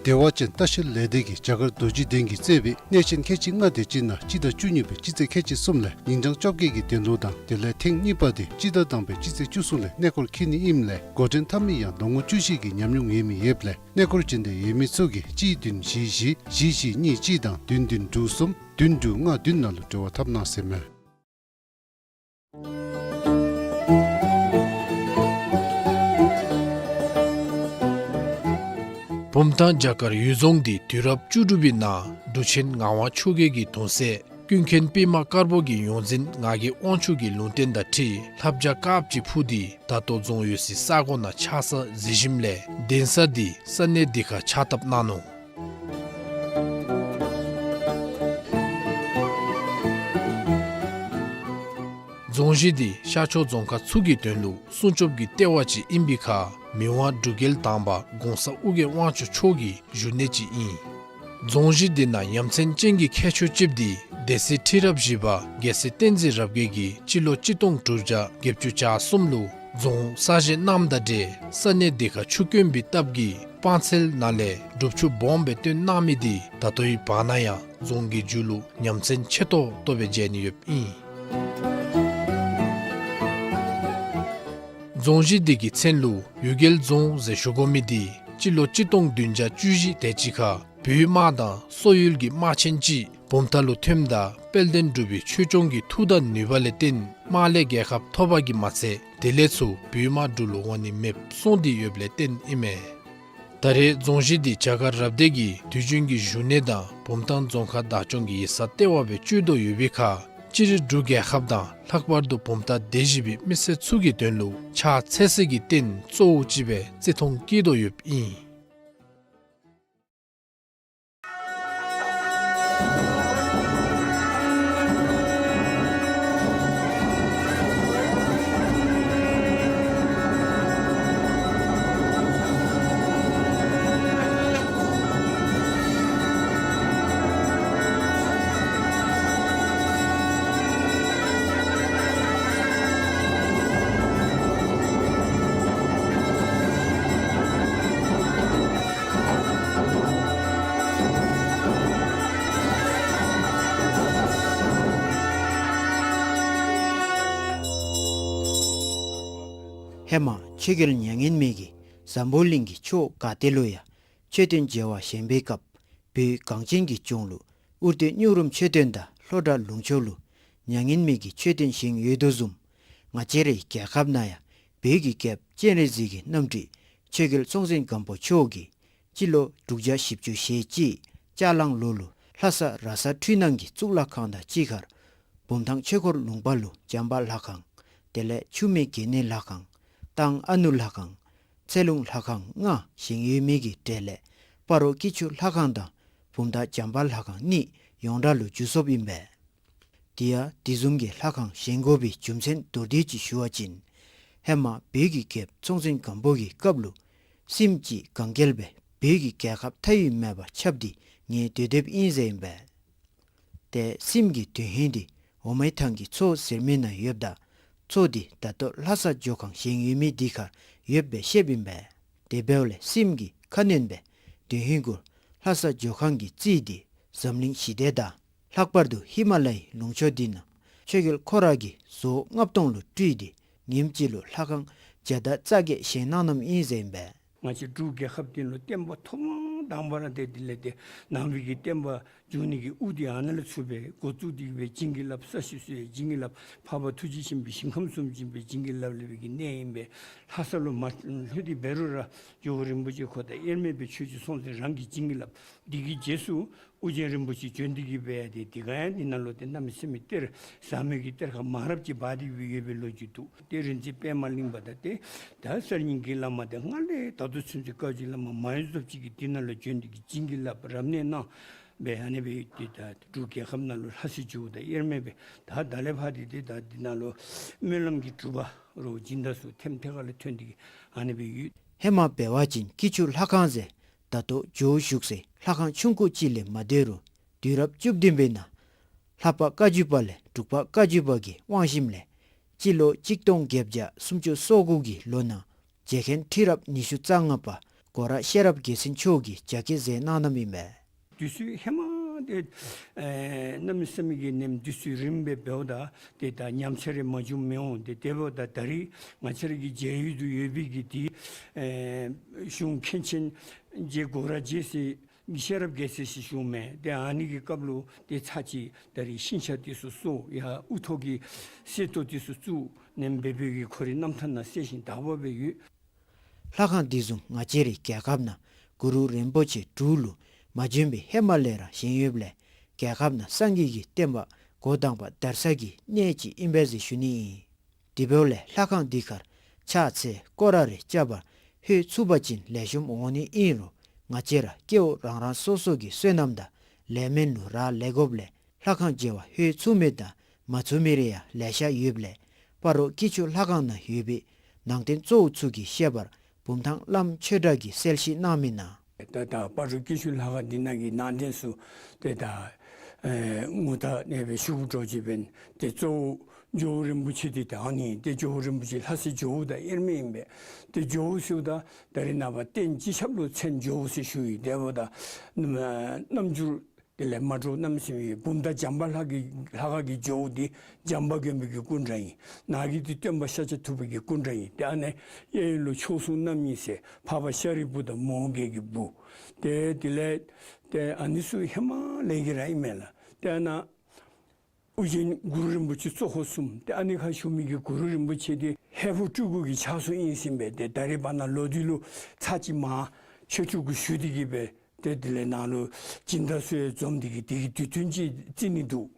བདེ་བ་ཅན་ལྟ་བཤལ་ལས་སྡེ་གིས་རྒྱ་གར་རྡོ་རྗེ་གདན་གྱིས་གཙོས་པའི་གནས་ཆེན་ཁལ་གཅིག་ལྔ་དེ་སྤྱིར་ན་སྤྱི་ཟླ་བཅུ་གཉིས་པའི་སྤྱི་ཚེས་ཁལ་གཅིག་གསུམ་ལས་ཉིན་གྲངས་བཅོ་བརྒྱད་ཀྱི་གདན་ལུང་དང་དེ་ལས་ཐེངས་གཉིས་པ་དེ་སྤྱི་ཟླ་དང་པའི་སྤྱི་ཚེས་བཅུ་གསུམ་ལས་གནས་སྐོར་འཁྱིད་ནི་ཨིནམ་ལས་འགོ་འདྲེན་འཐབ་མི་ཡང་ལོ་ངོ་བཅུ་བཞི་གི་ཉམས་མྱོང་ཡོད་མི་ཡོདཔ་ལས་གནས་སྐོར་འབྱོན་འདོད་ཡོད་མི་ཚུ་གིས་གཅིག་བདུན་བཞི་བཞི་བཞི་བཞི་གཉིས་གཅིག་དང་བདུན་བདུན་དྲུག་གསུམ་བདུན་དྲུག་ལྔ་བདུན་ནང་ལུ་འབྲེལ་བ་འཐབ་གནང་ཟེར་མས། བུམ་ཐང་རྒྱ་གར་ཡུལ་རྫོང་འདི་དུས་རབས་བཅུ་དྲུག་པའི་ནང་འབྲུག་ཆེན་ངག་དབང་ཆོས་རྒྱལ་གྱི་གདུང་སྲས་ཀུན་མཁྱེན་པདྨ་དཀར་པོ་གི་ཡོངས་འཛིན་ངག་གི་དབང་ཕྱུག་གི་ལུང་བསྟན་དང་འཁྲིལ་ལྷ་བྱ་དཀརཔོ་ཅིག་འཕུར་ཏེ་ད་ལྟོ་རྫོང་ཡོད་སའི་ས་གོ་ནང་ཆགས་ས་གཟིགས་ཞིནམ་ལས་གདན་ས་འདི་ས་གནས་འདི་ཁར་ཕྱག་བཏབ་གནང་ནུག། རྫོང་གཞི་འདི་ཤར་ཕྱོགས་རྫོང་ཁག་ཚུ་གི་དོན་ལུ་སྲུང་སྐྱོབ་ཀྱི་ལྟེ་བ་ཅིག་ཨིན་པའི་ཁར་མི་དབང་འབྲུག་རྒྱལ་དང་པ་གོང་ས་ཨོ་རྒྱན་དབང་ཕྱུག་མཆོག་གི་བཞུགས་གནས་ཅིག་ཨིན། རྫོང་གཞི་འདི་ནང་ཡ་མཚན་ཅན་གྱི་ཁྱད་ཆོས་ཅིག་འདི་སྡེ་སྲིད་ཁྲི་རབས་བཞི་པ་རྒྱལ་སྲས་བསྟན་འཛིན་རབ་རྒྱས་ཀྱིས་སྤྱི་ལོ་གཅིག་སྟོང་དྲུག་བརྒྱ་བརྒྱད་ཅུ་གྱ་གསུམ་ལུ་རྫོང་གསར་བཞེངས་གནངམ་དང་འབྲེལ་ས་གནས་འདི་ཁར་ཆུ་དཀོན་པའི་སྟབས་ཀྱིས་སྤང་ཚལ་ནང་ལས་སྒྲུབ་ཆུ་སྦོམ་སྦེ་བཏོན་གནང་མི་འདི་ད་ལྟོའི་བར་ན་ཡང་རྫོང་གི་མཇུག་ལུ་ཡ་མཚན་ཆེ་ཏོག་ཏོ་སྦེ་མཇལ་ནི་ཡོདཔ་ཨིན། རྫོང་གཞི་འདི་གི་མཚན་ལུ་གཡུལ་རྒྱལ་རྫོང་ཟེར་ཞུ་དགོ་མི་འདི་སྤྱི་ལོ་གཅིག་སྟོང་བདུན་བརྒྱ་བཅུ་བཞི་དེ་ཅིག་ཁར་བོད་དམག་དང་སོག་ཡུལ་གྱི་དམག་ཆེན་ཅིག་བུམ་ཐང་ལུ་ཐོནམ་ད་དཔལ་ལྡན་འབྲུག་པའི་ཆོས་སྐྱོང་གི་མཐུ་དང་ནུས་པ་ལས་བརྟེན་དམག་ལས་རྒྱལ་ཁ་ཐོབ་པ་གིས་མ་ཚད་དེ་ལས་ཚུར་བོད་དམག་འབྲུག་ལུ་འོང་ནི་མེདཔ་སོང་སྟེ་ཡོདཔ་ལས་བརྟེན་ཨིན་མས། ད་རེས་རྫོང་གཞི་འདི་རྒྱ་གར་རབ་སྡེ་གི་དུས་རྒྱུན་གྱི་བཞུགས་གནས་དང་བུམ་ཐང་རྫོང་ཁག་བདག་སྐྱོང་གི་ཡིག་ཚང་ལྟེ་བ་སྦེ་སྤྱོད་དོ་ཡོད་པའི་ཁར་སྤྱིར་འབྲུག་རྒྱལ་ཁབ་དང་ལྷག་པར་དུ་བུམ་ཐང་སྡེ་བཞི་པའི་མི་སེར་ཚུ་གི་དོན་ལུ་ཕྱག་འཚལ་སའི་རྟེན་གཙོ་བོ་ཅིག་སྦེ་བརྩི་མཐོང་བསྐྱེད་དོ་ཡོདཔ་ཨིན། ཧེ་མ་ཆོས་རྒྱལ་མྱ་ངན་མེད་ཀྱིས་འཛམ་བུ་གླིང་གི་ཕྱོགས་ག་ཏེ་ལུ་ཡང་མཆོད་རྟེན་མཇལ་བར་བཞེངས་པའི་སྐབས་བོད་གངས་ཅན་གྱི་ལྗོངས་ལུ་ཨུ་ཏུ་སྨྱུག་རུམ་མཆོད་རྟེན་དང་ལྷོ་བྲག་ལུང་ཕྱོགས་ལུ་མྱ་ངན་མེད་ཀྱི་མཆོད་རྟེན་བཞེངས་ཡོད་དོ་བཟུམ་ང་བཅས་རའི་རྒྱལ་ཁབ་ནང་ཡང་བོད་ཀྱི་རྒྱལཔོ་སྤྱན་རས་གཟིགས་ཀྱི་རྣམ་སྤྲུལ་ཆོས་རྒྱལ་སྲོང་བཙན་སྒམ་པོ་མཆོག་གིས་སྤྱི་ལོ་དྲུག་བརྒྱ་བཞི་བཅུ་ཞེ་གཅིག་ལྕགས་གླང་ལོ་ལུ་ལྷ་ས་ར་ས་འཕྲུལ་སྣང་གི་གཙུག་ལག་ཁང་དང་གཅིག་ཁར་བུམ་ཐང་ཆོས་འཁོར་ལུང་པ་ལུ་བྱམས་པ་ལྷ་ཁང་དེ་ལས་ཆུ་སྨད་དགེ་བསྙེན་ལྷ་ཁང་། སྟང་ཨ་ནུ་ལྷ་ཁང་། ཚེ་ལུང་ལྷ་ཁང་ལྔ་བཞེངས་ཡོད་མི་གི་གྲས་ལས་སྤ་རོ་སྐྱིད་ཆུ་ལྷ་ཁང་དང་བུམ་ཐང་བྱམས་པ་ལྷ་ཁང་གཉིས་ཡོངས་གྲགས་ལུ་འགྱུར་སོཔ་ཨིན་པས། དེ་ཡང་དེ་བཟུམ་གྱི་ལྷ་ཁང་བཞེངས་དགོ་པའི་རྒྱུ་མཚན་མདོར་བསྡུས་ཅིག་ཞུ་བ་ཅིན་ཧེ་མ་བོད་ཀྱི་རྒྱལཔོ་སྲོང་བཙན་སྒམ་པོ་གི་སྐབས་ལུ་སྲིནམ་ཅིག་གང་རྒྱལ་སྦེ་བོད་ཀྱི་རྒྱལ་ཁབ་མཐའ་དབུས་མེད་པར་ཁྱབ་སྟེ་ངལ་དུབ་སྡོདཔ་ཨིན་ཟེར་ཨིན་པས། ཏེ་སྲིནམ་གྱི་དོན་ཧིང་འདི་འོ་མའི་ཐང་གི་མཚོ་ཟེར་མི་ནང་ཡོདཔ་ད་མཚོ་འདི་ད་ལྟོ་ལྷ་ས་ཇོ་ཁང་བཞེངས་ཡོད་མི་འདི་ཁར་ཡོདཔ་སྦེ་བཤདཔ་ཨིན་པས། དེ་འབདཝ་ལས་སྲིནམ་གྱི་ཁ་གནོན་སྦེ་དོན་ཧིང་གུ་ལྷ་ས་ཇོ་ཁང་གི་རྩིས་འདི་འཛམ་གླིང་ཞི་བདེ་དང་ལྷག་པར་དུ་ཧི་མ་ལའི་ལུང་ཕྱོགས་འདི་ནང་ཆོས་རྒྱལ་ཁོ་ར་གིས་བཟོ་ལྔ་སྟོང་ལུ་སྤྲུལ་ཏེ་ཉིནམ་གཅིག་ལུ་ལྷ་ཁང་བརྒྱ་དང་རྩ་བརྒྱད་བཞེངས་གནང་གནངམ་ཨིན་ཟེར་ཨིན་པས། ང་བཅས་འབྲུག་རྒྱལ་ཁབ་འདི་ལུ་བསྟན་པ་ཐོག་མ་དང་པ་ར་ཏེ་དེ་ལས་ཏེ་ནང་པའི་གི་བསྟན་པ་འཇུག་ནི་གི་དབུ་འདི་ཨ་ནཱ་ལས་ཚུར་སྦེ་འགོ་བཙུགས་ཏེ་སྦེ་བྱིན་གྱིས་བརླབས་ས་གཞི་བཟོ་ཡི་བྱིན་གྱིས་བརླབས་འཕགས་པ་ཐུགས་རྗེ་ཆེན་པོའི་ཞིང་ཁམས་སུ་བྱིན་པའི་བྱིན་གྱིས་བརླབས་ལས་སྦེ་གི་གནས་ཨིན་པས། ལྷ་ས་ལུ་མ་ལྷོད་དེ་འབད་རུང་ར་ཇོ་བོ་རིན་པོ་ཆེ་ཁོ་དང་དབྱེར་མེད་པའི་ཆོས་རྗེ་སྲོང་བཙན་རང་གི་བྱིན་གྱིས་བརླབས། འདི་གི་རྗེས་སུ་ཨོ་རྒྱན་རིན་པོ་ཆེ་བྱོན་ཏེ་གི་སྦེ་ཏེ་དེ་ག་ཡང་འདི་ནང་ལུ་ཏེ་གནམ་མེད་ས་མེད་གཏེར་ཟབ་མོའི་གི་གཏེར་ཁ་མང་རབས་ཅིག་སྦ་སྟེ་སྦེ་ཡོད་པའི་ལོ་རྒྱུས་འདུག། ཏེ་རིག་འཛིན་པདྨ་གླིང་པ་དང་ཏེ་ད་གསར་རྙིང་གི་བླ་མ་དེ་སྔར་ལས་ད་ལྟོ་ཚུན་ཚོད་བཀའ་བརྒྱུད་བླ་མ་མང་ཡོད་ཟབ་ཅིག་གིས་འདི་ནང་ལུ་བྱོན་ཏེ་གི་བྱིན་གྱིས་བརླབས་རབ་གནས་གནང་སྦེ་ཨ་ནི་སྦེ་ཏེ་ད་འབྲུག་རྒྱལ་ཁབ་ནང་ལུ་ལྷ་སའི་ཇོ་བོ་དང་དབྱེར་མེད་སྦེ་ད་ད་ལས་ཕར་ཏེ་ཏེ་ད་འདི་ནང་ལུ་སྨོན་ལམ་གྱི་གྲུབ་པ་རོ་སྦྱིན་བདག་ཚུ་ཐེམ་ཐེ་ཁ་ལས་ཐོན་ཏེ་གི་ཨ་ནི་སྦེ་ཡོད། ཧེ་མ་འབད་བ་ཅིན་སྐྱིད་ཆུ་ལྷ་ཁང་ཟེར་ད་ལྟོ་ཇོ་བོ་བཞུགས་སའི་ལྷ་ཁང་ཆུང་ཀུ་ཅིག་ལས་མ་སྡོད་རུང་དུས་རབས་བཅུ་བདུན་པའི་ནང་ལྷ་པ་བཀའ་བརྒྱུད་པ་ལས་འབྲུག་པ་བཀའ་བརྒྱུད་པ་གིས་དབང་ཞིནམ་ལས་སྤྱི་ལོ་གཅིག་སྟོང་བརྒྱད་བརྒྱ་སུམ་ཅུ་སོ་དགུ་གི་ལོ་ནང་རྗེ་མཁན་ཁྲི་རབས་ཉི་ཤུ་རྩ་ལྔ་པ་ སྒོ་ར་ཤེས་རབ་རྒྱལ་མཚན་མཆོག་གིས་རྒྱ་སྐྱེད་མཛད་གནང་གནངམ་ཨིན་མས། དུས་ཚོད་ཧེ་མ་ཏེ་ཨེ་གནམ་མེད་ས་མེད་ཀྱི་ནེམ་དུས་ཚོད་རིངམོ་སྦེ་འབདཝ་ད་ཏེ་ད་ཉམས་ཆག་རེ་མ་བྱུངམ་མི་འོང་། ཏེ་དེ་འབདཝ་ད་ད་རིས་ང་བཅས་ར་གི་མཇལ་ཡུལ་དུ་ཡོད་པའི་གི་ཏེ་ཨེ་གཞུང་མཁན་ཆེན་རྗེ་སྒོ་ར་རྗེ་ཟེར་ཤེས་རབ་རྒྱལ་མཚན་ཟེར་ཞུཝ་མས། ཏེ་ཨ་ནི་གི་སྐབས་ལུ་ཏེ་ཚར་གཅིག་ད་རིས་ཤིང་ཆ་འདི་ཚུ་བཟོ་ཡར་དབུ་ཐོག་གི་གསེར་ཏོག་འདི་ཚུ་བཙུགས་ནེམ་སྦེ་སྦེ་གི་ཁོ་རའི་རྣམ་ཐར་ནང་གསལ་ཞིང་དག་པ་སྦེ་ཡོད། ལྷ་ཁང་འདི་བཟུམ་ང་བཅས་རའི་རྒྱལ་ཁབ་ནང་གུ་རུ་རིན་པོ་ཆེ་འབྲུག་ལུ་མ་བྱོན་པའི་ཧེ་མ་ལས་ར་བཞེངས་ཡོདཔ་ལས་རྒྱལ་ཁབ་ནང་སངས་རྒྱས་ཀྱི་བསྟན་པ་འགོ་དང་པ་དར་ས་གི་གནས་ཅིག་ཨིན་པས་ཟེར་ཞུ་ནི་ཨིན། དེ་འབདཝ་ལས་ལྷ་ཁང་འདི་ཁར་ཕྱག་འཚལ་སྐོར་ར་རེ་རྐྱབ་པར་ལྷོད་ཚུགས་པ་ཅིན་ལེགས་ཤོམ་འོང་ནི་ཨིན་རུང་ང་བཅས་ར་སྐྱེ་བོ་རང་རང་སོ་སོ་གི་བསོད་ནམས་དང་ལས་མེད་ལུ་རག་ལས་དགོཔ་ལས་ལྷ་ཁང་མཇལ་བར་ལྷོད་ཚུགས་མི་དང་མ་ཚུགས་མི་རེ་ཡང་ལེ་ཤ་ཡོདཔ་ལས་སྤ་རོ་སྐྱིད་ཆུ་ལྷ་ཁང་ནང་ཡོད་པའི་ནང་རྟེན་གཙོ་བོ་ཚུ་གི་བཤད་པར་བུམ་ཐང་བླམ་ཆོས་གྲགས་ཀྱིས་གསལ་བཤད་གནང་མི་ནང་། ད་ད་སྤ་རོ་སྐྱིད་ཆུ་ལྷ་ཁང་འདི་ནང་གི་ནང་རྟེན་ཚུ་ཏེ་ད་ཨེ་ངོ་རྟགས་ཨ་ནེ་སྦེ་ཞུ་དགོཔ་འདྲཝ་ཅིག་འབད་ན་ཏེ་གཙོ་བོ་ཇོ་བོ་རིན་པོ་ཆེ་འདི་ད་ཨ་ནི་ཏེ་ཇོ་བོ་རིན་པོ་ཆེ་ལྷ་སྲས་ཇོ་བོ་དང་དབྱེར་མེད་ཨིན་པས། ཏེ་ཇོ་བོ་ཟེརཝ་ད་ད་རེས་ནངས་པ་རྟེན་སྤྱི་ཁྱབ་ལུ་མཚན་ཇོ་བོ་ཟེར་ཞུ་ཡི། དེ་འབདཝ་ད་རྣམ་འགྱུར་དེ་ལས་མ་འདྲཝ་གནམ་མེད་ས་མེད་ཡོད། བུམ་ཐང་བྱམས་པ་ལྷ་གི་ལྷ་ཁང་གི་ཇོ་བོ་འདི་བྱམས་པ་མགོན་པོ་གི་སྐུ་འདྲ་ཨིན། ནཱ་གི་འདི་སྟོན་པ་ཤཱཀྱ་ཐུབ་པ་གི་སྐུ་འདྲ་ཨིན། ཏེ་ཨ་ནི་གཡས་གཡོན་ལུ་མཆོག་ཟུང་རྣམ་གཉིས་ཟེར་འཕགས་པ་ཤཱ་རིའི་བུ་དང་མོའུ་འགལ་གྱི་བུ། ཏེ་དེ་ལས་ཏེ་ཨ་ནི་ཚུ་ཧེ་མ་ལས་ཀྱི་ར་ཨིན་མས་ལགས། ཏེ་ཨ་ནཱ་ཨོ་རྒྱན་གུ་རུ་རིན་པོ་ཆེ་གཙོ་འཁོར་གསུམ། ཏེ་ཨ་ནི་ཁར་བཞུགས་མི་གི་གུ་རུ་རིན་པོ་ཆེ་འདི་ཧས་པོ་སྤྲུལ་སྐུ་གི་ཕྱག་སྲོལ་ཨིན་ཟེར་ཨིན་པས། ཏེ་ད་རེས་བར་ན་ལོ་དུས་ལུ་ཚར་གཅིག་མར་ཆོས་སྤྲུལ་སྐུ་ཞུ་སྟེ་གི་སྦེ་ཏེ་དེ་ལས་ནཱ་ལུ་སྦྱིན་བདག་ཚུ་ཡང་འཛོམས་ཏེ་གི་དེ་གི་དུས་སྟོན་ཅིག་བརྩི་ནི་འདུག།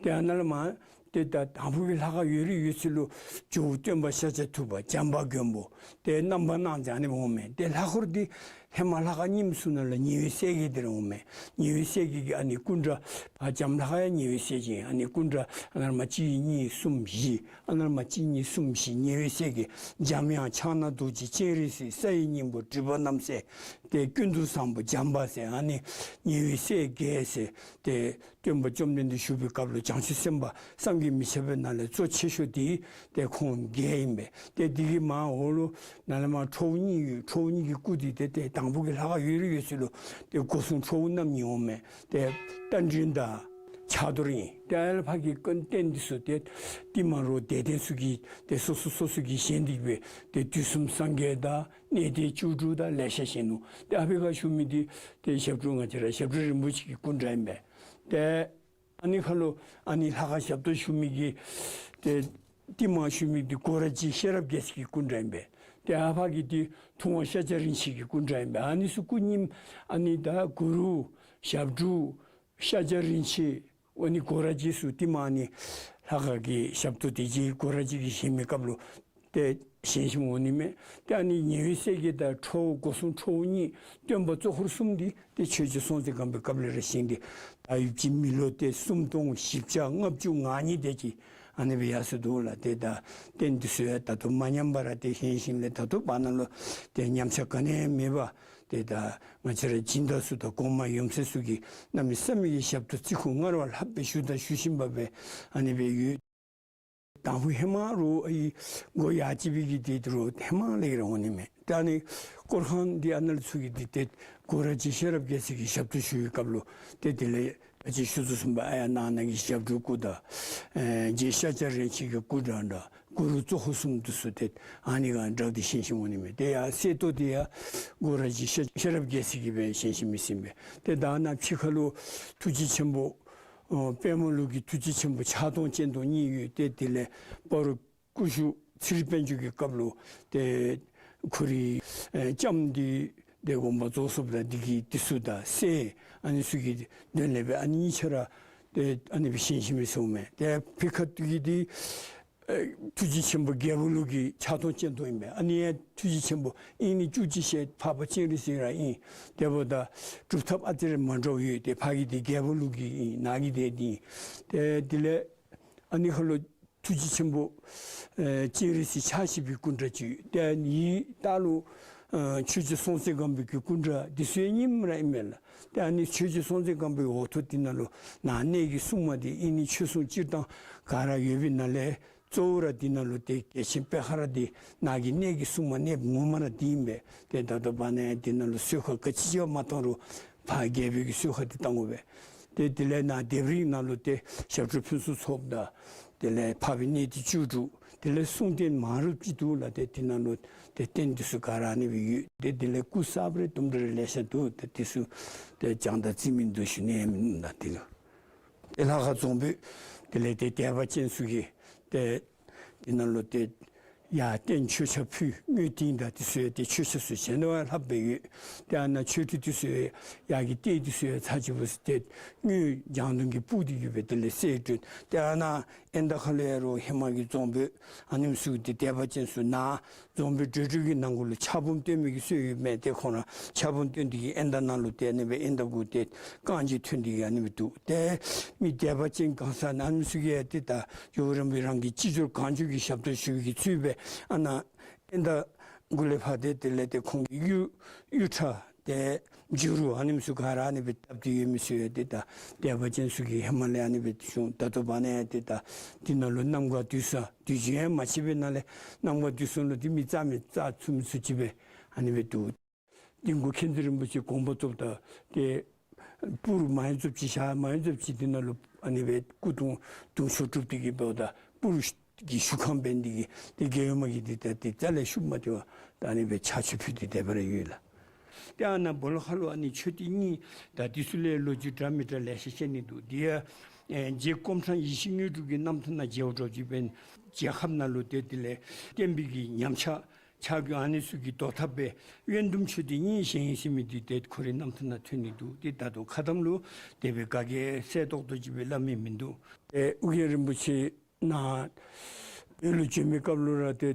ཏེ་ཨ་ནཱ་ལས་མར་ཏེ་ད་དང་ཕུ་གི་ལྷ་ཁང་ཡོད་རིགས་ཡོད་ཚད་ལུ་ཇོ་བོ་སྟོན་པ་ཤཱཀྱ་ཐུབ་པ་བྱམས་པ་མགོན་པོ་ཏེ་རྣམ་པར་སྣང་མཛད་ནི་འོང་མས། ཏེ་ལྷ་འཁོར་འདི་ཧེ་མ་ལྷ་ཁང་རྙིངམ་ཚུ་ནང་ལུ་ཉེ་བའི་སྲས་བརྒྱད་འདི་ར་འོང་མས། ཉེ་བའི་སྲས་བརྒྱད་ཀྱི་ཨ་ནི་སྐུ་འདྲ་ཨ་བྱམས་ལྷ་ཁང་ཡང་ཉེ་བའི་སྲས་བརྒྱད་ཨིན། ཨ་ནི་སྐུ་འདྲ་ཨ་ནཱ་ལས་མར་གཅིག་གཉིས་གསུམ་བཞི། ཨ་ནཱ་ལས་མར་གཅིག་གཉིས་གསུམ་བཞི་ཉེ་བའི་སྲས་བརྒྱད། འཇམ་དབྱངས་ཕྱག་ན་རྡོ་རྗེ་སྤྱན་རས་གཟིགས་ས་ཡི་སྙིང་པོ་སྒྲིབ་པ་རྣམ་སེལ་ཏེ་ཀུན་ཏུ་བཟང་པོ་བྱམས་པ་ཟེར་ཨ་ནི་ཉེ་བའི་སྲས་བརྒྱད་ཟེར་ཏེ་སྟོན་པ་བཅོམ་ལྡན་འདས་བཞུགས་པའི་སྐབས་ལུ་བྱང་ཆུབ་སེམས་དཔའ་བསམ་གྱིས་མི་ཁྱབ་པའི་ནང་ལས་གཙོ་ཆེ་ཤོས་འདི་ཏེ་ཁོང་བརྒྱད་ཨིན་པས། ཏེ་འདི་གི་མར་འོག་ལུ་ནཱ་ལས་མར་ཁྲོ་བོ་གཉིས་ཡོད། ཁྲོ་བོ་གཉིས་ཀྱི་སྐུ་འདི་ཏེ་ཏེ་དང་ཕུ་གི་ལྷ་ཁང་ཡོད་རིགས་ཡོད་ཚད་ལུ་ཏེ་སྒོ་སྲུང་ཁྲོ་བོ་རྣམ་གཉིས་འོང་མས། ཏེ་རྟ་མགྲིན་དང་ཕྱག་རྡོར་ཨིན། ཏེ་ཨ་ལས་ཕར་གྱི་རྟེན་འདི་ཚུ་ཏེ་ཏི་མ་རུ་དད་ལྡན་ཚུ་གིས་ཏེ་སོ་སོ་སོ་སོ་གིས་བཞེངས་ཏེ་གི་སྦེ་ཏེ་དུས་གསུམ་སངས་རྒྱས་དང་གནས་བརྟན་བཅུ་དྲུག་དང་ལེ་ཤ་བཞེངས་ནུག། ཏེ་ཨ་ཕི་ཁར་བཞུགས་མི་འདི་ཏེ་ཞབས་དྲུང་ང་བཅས་ར་ཞབས་དྲུང་རིན་པོ་ཆེ་གི་སྐུ་འདྲ་ཨིན་པས། ཏེ་ཨ་ནི་ཁར་ལུ་ཨ་ནི་ལྷ་ཁང་ཞབས་ཏོག་ཞུ་མི་གི་ཏེ་ཏི་མ་ཞུ་མི་འདི་སྒོ་ར་རྗེ་ཤེས་རབ་རྒྱལ་མཚན་གྱི་སྐུ་འདྲ་ཨིན་པས། ཏེ་ཨ་ཕ་གི་འདི་ཐུབ་དབང་ཤཱཀྱ་རིན་ཆེན་གྱི་སྐུ་འདྲ་ཨིན་པས། ཨ་ནི་ཚུ་སྐུ་རྙིངམ་ཨ་ནི་ད་གུ་རུ་ཞབས་དྲུང་ཤཱཀྱ་རིན་ཆེན་ཨ་ནི་སྒོ་ར་རྗེ་ཚུ་ཏི་མ་ཨ་ནི་ལྷ་ཁང་གི་ཞབས་ཏོག་དེ་རྗེ་སྒོ་ར་རྗེ་གིས་བཞེངས་མི་སྐབས་ལུ་ཏེ་བཞེངས་བཞེངསམ་འོང་ནི་མས། ཏེ་ཨ་ནི་ཉེ་བའི་སྲས་བརྒྱད་དང་ཁྲོ་བོ་སྒོ་སྲུང་ཁྲོ་བོ་གཉིས་སྟོན་པ་གཙོ་འཁོར་གསུམ་འདི་ཏེ་ཆོས་རྗེ་སྲོང་བཙན་སྒམ་པོའི་སྐབས་ལས་ར་བཞེངས་ཏེ་ད་ཡུདཔ་ཅིག་མི་ལོ་ཏེ་སུམ་སྟོང་བཞི་བརྒྱ་ལྔ་བཅུ་ང་གཉིས་དེ་ཅིག་ཨ་ནི་སྦེ་ཡར་སོ་འདུག་ལགས། ཏེ་ད་རྟེན་འདི་ཚུ་ཡང་ད་ལྟོ་མ་ཉམས་པར་ཏེ་བཞེངས་བཞེངསམ་ལས་ད་ལྟོ་བར་ན་ལུ་ཏེ་ཉམས་ཆག་ག་ནི་ཡང་མེད་པར་ཏེ་ད་ང་བཅས་ར་སྦྱིན་བདག་ཚུ་དང་གོང་མ་ཡུམ་སྲས་ཚུ་གིས་གནམ་མེད་ས་མེད་ཀྱི་ཞབས་ཏོག་བརྩི་བཀུར་སྔར་བ་ལྷག་སྦེ་ཞུ་དང་ཞུ་བཞིན་པ་སྦེ་ཨ་ནི་སྦེ་ཡོད། དང་ཕུ་ཧེ་མ་རུ་ཨའི་སྒོ་ཡར་བཅད་པའི་གི་དེ་རུ་ཧེ་མ་ལས་ར་འོང་ནི་མས། ཏེ་ཨ་ནི་སྐོར་ཁང་འདི་ཨ་ནཱ་ལས་ཚུ་གི་འདི་ཏེ་སྒོ་ར་རྗེ་ཤེས་རབ་རྒྱལ་མཚན་གྱིས་ཞབས་ཏོག་ཞུ་བའི་སྐབས་ལུ་ཏེ་དེ་ལས་ཨ་ཅི་ཞུ་དོ་བཟུམ་སྦེ་ཨ་ཡར་ནང་ན་གི་ཞབས་དྲུང་སྐུ་དང་ཨེ་རྗེ་ཤཱཀྱ་རིན་ཆེན་གྱི་སྐུ་འདྲ་འདྲ་གུ་རུ་གཙོ་འཁོར་གསུམ་འདི་ཚུ་ཏེ་ཨ་ནི་ག་འདྲ་ཏེ་བཞེངས་བཞེངསམ་འོང་ནི་མས། ཏེ་ཡར་གསེར་ཏོག་འདི་ཡང་སྒོ་ར་རྗེ་ཤེས་ཤེས་རབ་རྒྱལ་མཚན་གྱིས་སྦེ་བཞེངས་བཞེངསམ་ཨིན་ཟེར་ཨིན་པས། ཏེ་ད་ནཱ་ཕྱི་ཁ་ལུ་ཐུགས་རྗེ་ཆེན་པོ་ཨོ་པདྨ་ལུགས་ཀྱི་ཐུགས་རྗེ་ཆེན་པོ་ཕྱག་སྟོང་སྤྱན་སྟོང་གཉིས་ཡོད། ཏེ་དེ་ལས་སྤ་རོ་ཀུ་ཤུ་ཚེ་རིང་དཔལ་འབྱོར་གྱི་སྐབས་ལུ་ཏེ་ཁོ་རའི་ཨེ་ལྕམ་འདི་ཏེ་དགོངས་པ་རྫོགས་སོངམ་ད་འདི་གི་འདི་ཚུ་དང་སྲས་ཨ་ནི་ཚུ་གི་དོན་ལས་སྦེ་ཨ་ནི་གཉིས་ཆ་ར་ཏེ་ཨ་ནི་སྦེ་བཞེངས་བཞེངསམ་ཨིན་ཟེར་ཨིན་མས། ཏེ་ཕི་ཁ་ཏེ་གི་འདི་ཨེ་ཐུགས་རྗེ་ཆེན་པོ་རྒྱལ་པོ་ལུགས་ཀྱི་ཕྱག་སྟོང་སྤྱན་སྟོང་ཨིན་པས། ཨ་ནི་ཡང་ཐུགས་རྗེ་ཆེན་པོ་དབྱིག་གཉེན་བཅུ་གཅིག་ཞལ་འཕགས་པ་སྤྱན་རས་གཟིགས་ར་ཨིན། དེ་འབདཝ་ད་སྒྲུབ་ཐབས་ཨ་ཙི་རེ་མ་འདྲཝ་ཡོད། ཏེ་ཕ་གི་འདི་རྒྱལ་པོ་ལུགས་ཀྱི་ཨིན། ནཱ་གི་འདི་འདི་ཨིན། ཏེ་དེ་ལས་ཨ་ནི་ཁ་ལུ་ཐུགས་རྗེ་ཆེན་པོ་ཨེ་སྤྱན་རས་གཟིགས་ཕྱག་བཞི་པའི་སྐུ་འདྲ་ཅིག། ཏེ་ཨ་ནི་ལྟག་ལུ་ཨེ་ཆོས་རྗེ་སྲོང་བཙན་སྒམ་པོའི་གི་སྐུ་འདྲ་འདི་ཚུ་ཡང་རྙིངམ་ར་ཨིན་མས་ལགས། ཏེ་ཨ་ནི་ཆོས་རྗེ་སྲོང་བཙན་སྒམ་པོའི་འོག་ཐོག་འདི་ནང་ལུ་ནང་གནས་ཀྱི་སྲུང་མ་འདི་དབྱིག་གཉེན་ཆོས་སྲུང་སྤྱིར་བཏང་ག་ར་ཡོད་པའི་ནང་ལས་ གཙོ་བོ་ར་འདི་ནང་ལུ་ཏེ་རྒྱལ་ཆེན་པེ་ཧར་འདི་ནཱ་གི་གནས་ཀྱི་སྲུང་མ་གནསཔ་ངོ་མ་ར་འདི་ཨིན་པས། ཏེ་ད་ལྟོ་བར་ན་ཡང་འདི་ནང་ལུ་གསོལ་ཁ་ག་ཅི་ཅིག་མ་བཏང་རུང་ཕར་རྒྱལ་པོའི་གི་གསོལ་ཁ་འདི་བཏང་དགོ་པས། ཏེ་དེ་ལས་ནཱ་ལྡེབས་རིས་ནང་ལུ་ཏེ་ཞབས་དྲུང་ཕུན་སུམ་ཚོགས་དང་དེ་ལས་འཕགས་པའི་གནས་བརྟན་བཅུ་དྲུག། དེ་ལས་གསུང་རྟེན་མང་རབས་ཅིག་འདུག་ལགས། ཏེ་འདི་ནང་ལུ་ཏེ་རྟེན་འདི་ཚུ་ག་ར་ཨ་ནི་སྦེ་ཡོད། ཏེ་དེ་ལས་སྐུ་གསརཔ་རེ་དུམ་གྲ་རེ་ལེ་ཤ་འདུག། ཏེ་འདི་ཚུ་ཏེ་བྱང་དང་རྩིས་མིན་འདུག་ཞུ་ནི་ཡང་མིན་ནུག་ལགས། དེ་ལུ་ཏེ་ལྷ་ཁང་རྫོང་དཔོན་དེ་ལས་ཏེ་སྡེ་པ་ཅན་ཚུ་གིས་ཏེ་འདི་ནང་ལུ་ཏེ་ཡར་རྟེན་མཆོད་ཆས་ཕུལ། དངུལ་ཏིང་དང་འདི་ཚུ་ཡང་ཏེ་མཆོད་ཆས་ཚུ་གཞན་དང་ལྷགཔ་སྦེ་ཡོད། ཏེ་ཨ་ནཱ་མཆོད་ཁྲི་འདི་ཚུ་ཡང་ཡར་གྱི་ལྟེ་འདི་ཚུ་ཡང་ཚར་གཅིག་པོ་ཏེ་དངུལ་ལྗང་མདོག་གིས་སྤུར་ཏེ་གི་སྦེ་དེ་ལས་གསལ་སྒྲོན། ཏེ་ཨ་ནཱ་ཨེ་ད་ཁ་ལུ་ཡང་རོགས་ཧེ་མ་གི་རྫོང་དཔོན་ཨ་ནེམ་ཚུ་ཏེ་སྡེ་པ་ཅན་ཚུ་ནཱ་རྫོང་དཔོན་གྲོལ་གྲོལ་གྱི་ནང་འཁོད་ལུ་ཕྱག་འབུམ་སྟོན་མི་གི་སྲོལ་ཡོདཔ་མས། ཏེ་ཁོང་ར་ཕྱག་འབུམ་སྟོན་ཏེ་གི་ཨེ་ད་ནང་ལུ་ཏེ་ཨ་ནི་སྦེ་ཨེ་ད་གུ་ཏེ་རྐང་རྗེས་ཐོན་ཏེ་གི་ཨ་ནི་སྦེ་འདུག། ཏེ་མི་སྡེ་པ་ཅན་གང་ཟག་ཨ་ནེམ་ཚུ་གིས་ཡང་ཏེ་ད་ཇོ་བོ་རིན་པོ་རང་གི་སྤྱི་ཇོ་གང་བྱུང་གི་ཞབས་ཏོག་ཞུ་བའི་གི་ཚུལ་སྦེ་ཨ་ནཱ་ཨེ་ད་གུ་ལས་ཕར་ཏེ་དེ་ལས་ཏེ་ཁོང་གི་གཡུ་གཡུ་ཁྲ་ཏེ་བྱུ་རུ་ཨ་ནེམ་ཚུ་ག་ར་ཨ་ནི་སྦེ་བཏབ་སྟེ་ཡོད་མི་ཚུ་ཡང་ཏེ་ད་སྡེ་པ་ཅན་ཚུ་གིས་ཧེ་མ་ལས་ཨ་ནི་སྦེ་བྱུང་། ད་ལྟོ་བར་ན་ཡང་ཏེ་ད་འདི་ནང་ལུ་གནམ་གང་དུས་སང་དུས་རྒྱུན་ཡང་མ་ཆད་པའི་ནང་ལས་གནམ་གང་དུས་སང་ལུ་ཏེ་མི་རྩ་མེད་རྩ་ཚུམ་ཚུ་ཅིག་སྦེ་ཨ་ནི་སྦེ་འདུག། ཏེ་གུ་མཁྱེན་བརྩེ་རིན་པོ་ཆེ་དགོངས་པ་རྫོགསཔ་ད་ཏེ་སྤུར་མ་ཡོང་ཚུགསཔ་ཅིག་ཞག་མ་ཡོང་ཚུགསཔ་ཅིག་འདི་ནང་ལུ་ཨ་ནི་སྦེ་སྐུ་གདུང་གདུང་མཆོད་གྲུབ་སྟེ་གི་འབདཝ་ད་སྤུར་གྱི་བཞུགས་ཁང་འབད་ནི་འདི་གིས་ཏེ་རྒྱལ་ཡུམ་མ་གིས་ཏེ་ད་ཏེ་རྩ་ལས་ཤུགས་མ་སྟེར་བར་ད་ཨ་ནི་སྦེ་ཕྱག་མཆོད་ཕུལ་ཏེ་དེ་སྦེ་ར་ཡོད་ལགས། ཏེ་ཨ་ནཱ་སྦོ་ལོགས་ཁ་ལུ་ཨ་ནི་མཆོད་རྟེན་གཉིས་ད་འདི་ཚུ་ལས་ལོ་རྒྱུས་འདྲ་མི་འདྲ་ལེ་ཤ་བཤད་ནི་འདུག། འདི་ཡང་ཨེ་རྗེ་སྐུ་ཕྲེང་ཡེ་ཤེས་དངོས་གྲུབ་ཀྱི་རྣམ་ཐར་ནང་མཇལཝ་འདྲཝ་ཅིག་འབད་ན་རྒྱལ་ཁབ་ནང་ལུ་ཏེ་དེ་ལས་བསྟན་པའི་གི་ཉམས་ཆག་ཆག་རྒྱུ་ཨ་ནི་ཚུ་གི་བཟློག་ཐབས་སྦེ་དབོན་སྡུམ་མཆོད་རྟེན་གཉིས་བཞེངས་ཡི་ཟེར་མི་འདི་ཏེ་ཁོ་རའི་རྣམ་ཐར་ནང་ཐོན་ནི་འདུག། ཏེ་ད་ལྟོ་ཁ་གཏམ་ལུ་དེ་སྦེ་ག་གིས་གསལ་ཏོག་ཏོ་ཅིག་སྦེ་སླབ་མི་མིན་འདུག། ཏེ་ཨོ་རྒྱན་རིན་པོ་ཆེ་ནཱ་བོད་ལུ་བྱོན་མི་སྐབས་ལུ་ར་ཏེ་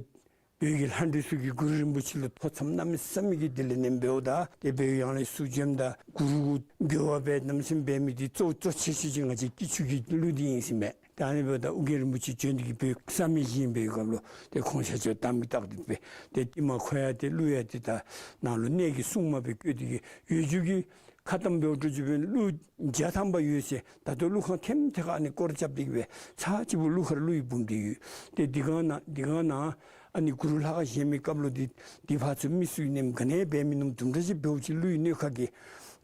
བོད་ཀྱི་ལྷ་འདྲེ་ཚུ་གིས་གུ་རུ་རིན་པོ་ཆེ་ལུ་ཐོ་འཚམས་གནམ་མེད་ས་མེད་ཀྱི་དེ་ལས་ནེམ་འབདཝ་ད་ཏེ་བོད་ཡང་ལས་ཚུར་བྱོནམ་ད་གུ་རུ་གུ་འགྱོད་པ་འབད་གནམ་མེད་ས་མེད་འབད་མི་འདི་གཙོ་གཙོ་ཆེ་ཤོས་ཅིག་ང་བཅས་སྐྱིད་ཆུ་གི་ཀླུ་འདི་ཨིན་ཟེར་མས། ད་ཨ་ནི་འབདཝ་ད་ཨོ་རྒྱན་རིན་པོ་ཆེ་བྱོན་ཏེ་གི་བོད་བསམ་ཡས་བཞེངས་པའི་སྐབས་ལུ་ཏེ་ཁོང་ཤར་ཕྱོགས་དམ་གྱི་རྟགས་འདི་སྦེ་ཏེ་ཏེ་མ་ཁོ་ཡང་ཏེ་ཀླུ་ཡང་ཏེ་ད་ནཱ་ལུ་གནས་ཀྱི་སྲུང་མ་སྦེ་བསྐོས་ཏེ་གི་ཡོད་རྒྱུ་གི་ཁ་གཏམ་འབདཝ་འདྲཝ་ཅིག་འབད་ན་ཀླུ་བརྒྱ་ཐམ་པ་ཡོད་ཟེར། ད་ལྟོ་ཀླུ་ཁང་ཐེམ་ཐེ་ཁར་ཨ་ནི་སྐོར་ར་རྐྱབ་སྟེ་གི་སྦེ་ཚར་གཅིག་པོ་ཀླུ་མཁར་ཀླུ་ཡི་བུམ་སྦེ་ཡོད། ཏེ་འདི་གང་ནཱ་འདི་གང་ནཱ་ཨ་ནི་གུ་རུ་ལྷ་ཁང་བཞེངས་མི་སྐབས་ལུ་འདི་འདི་ཕར་ཚུར་མི་ཚུ་གིས་ནེམ་ག་ནི་འབད་མི་ནུམ་དུམ་གྲ་ཅིག་འབདཝ་ཅིག་ཀླུ་ཡི་གནོད་ཁ་གིས་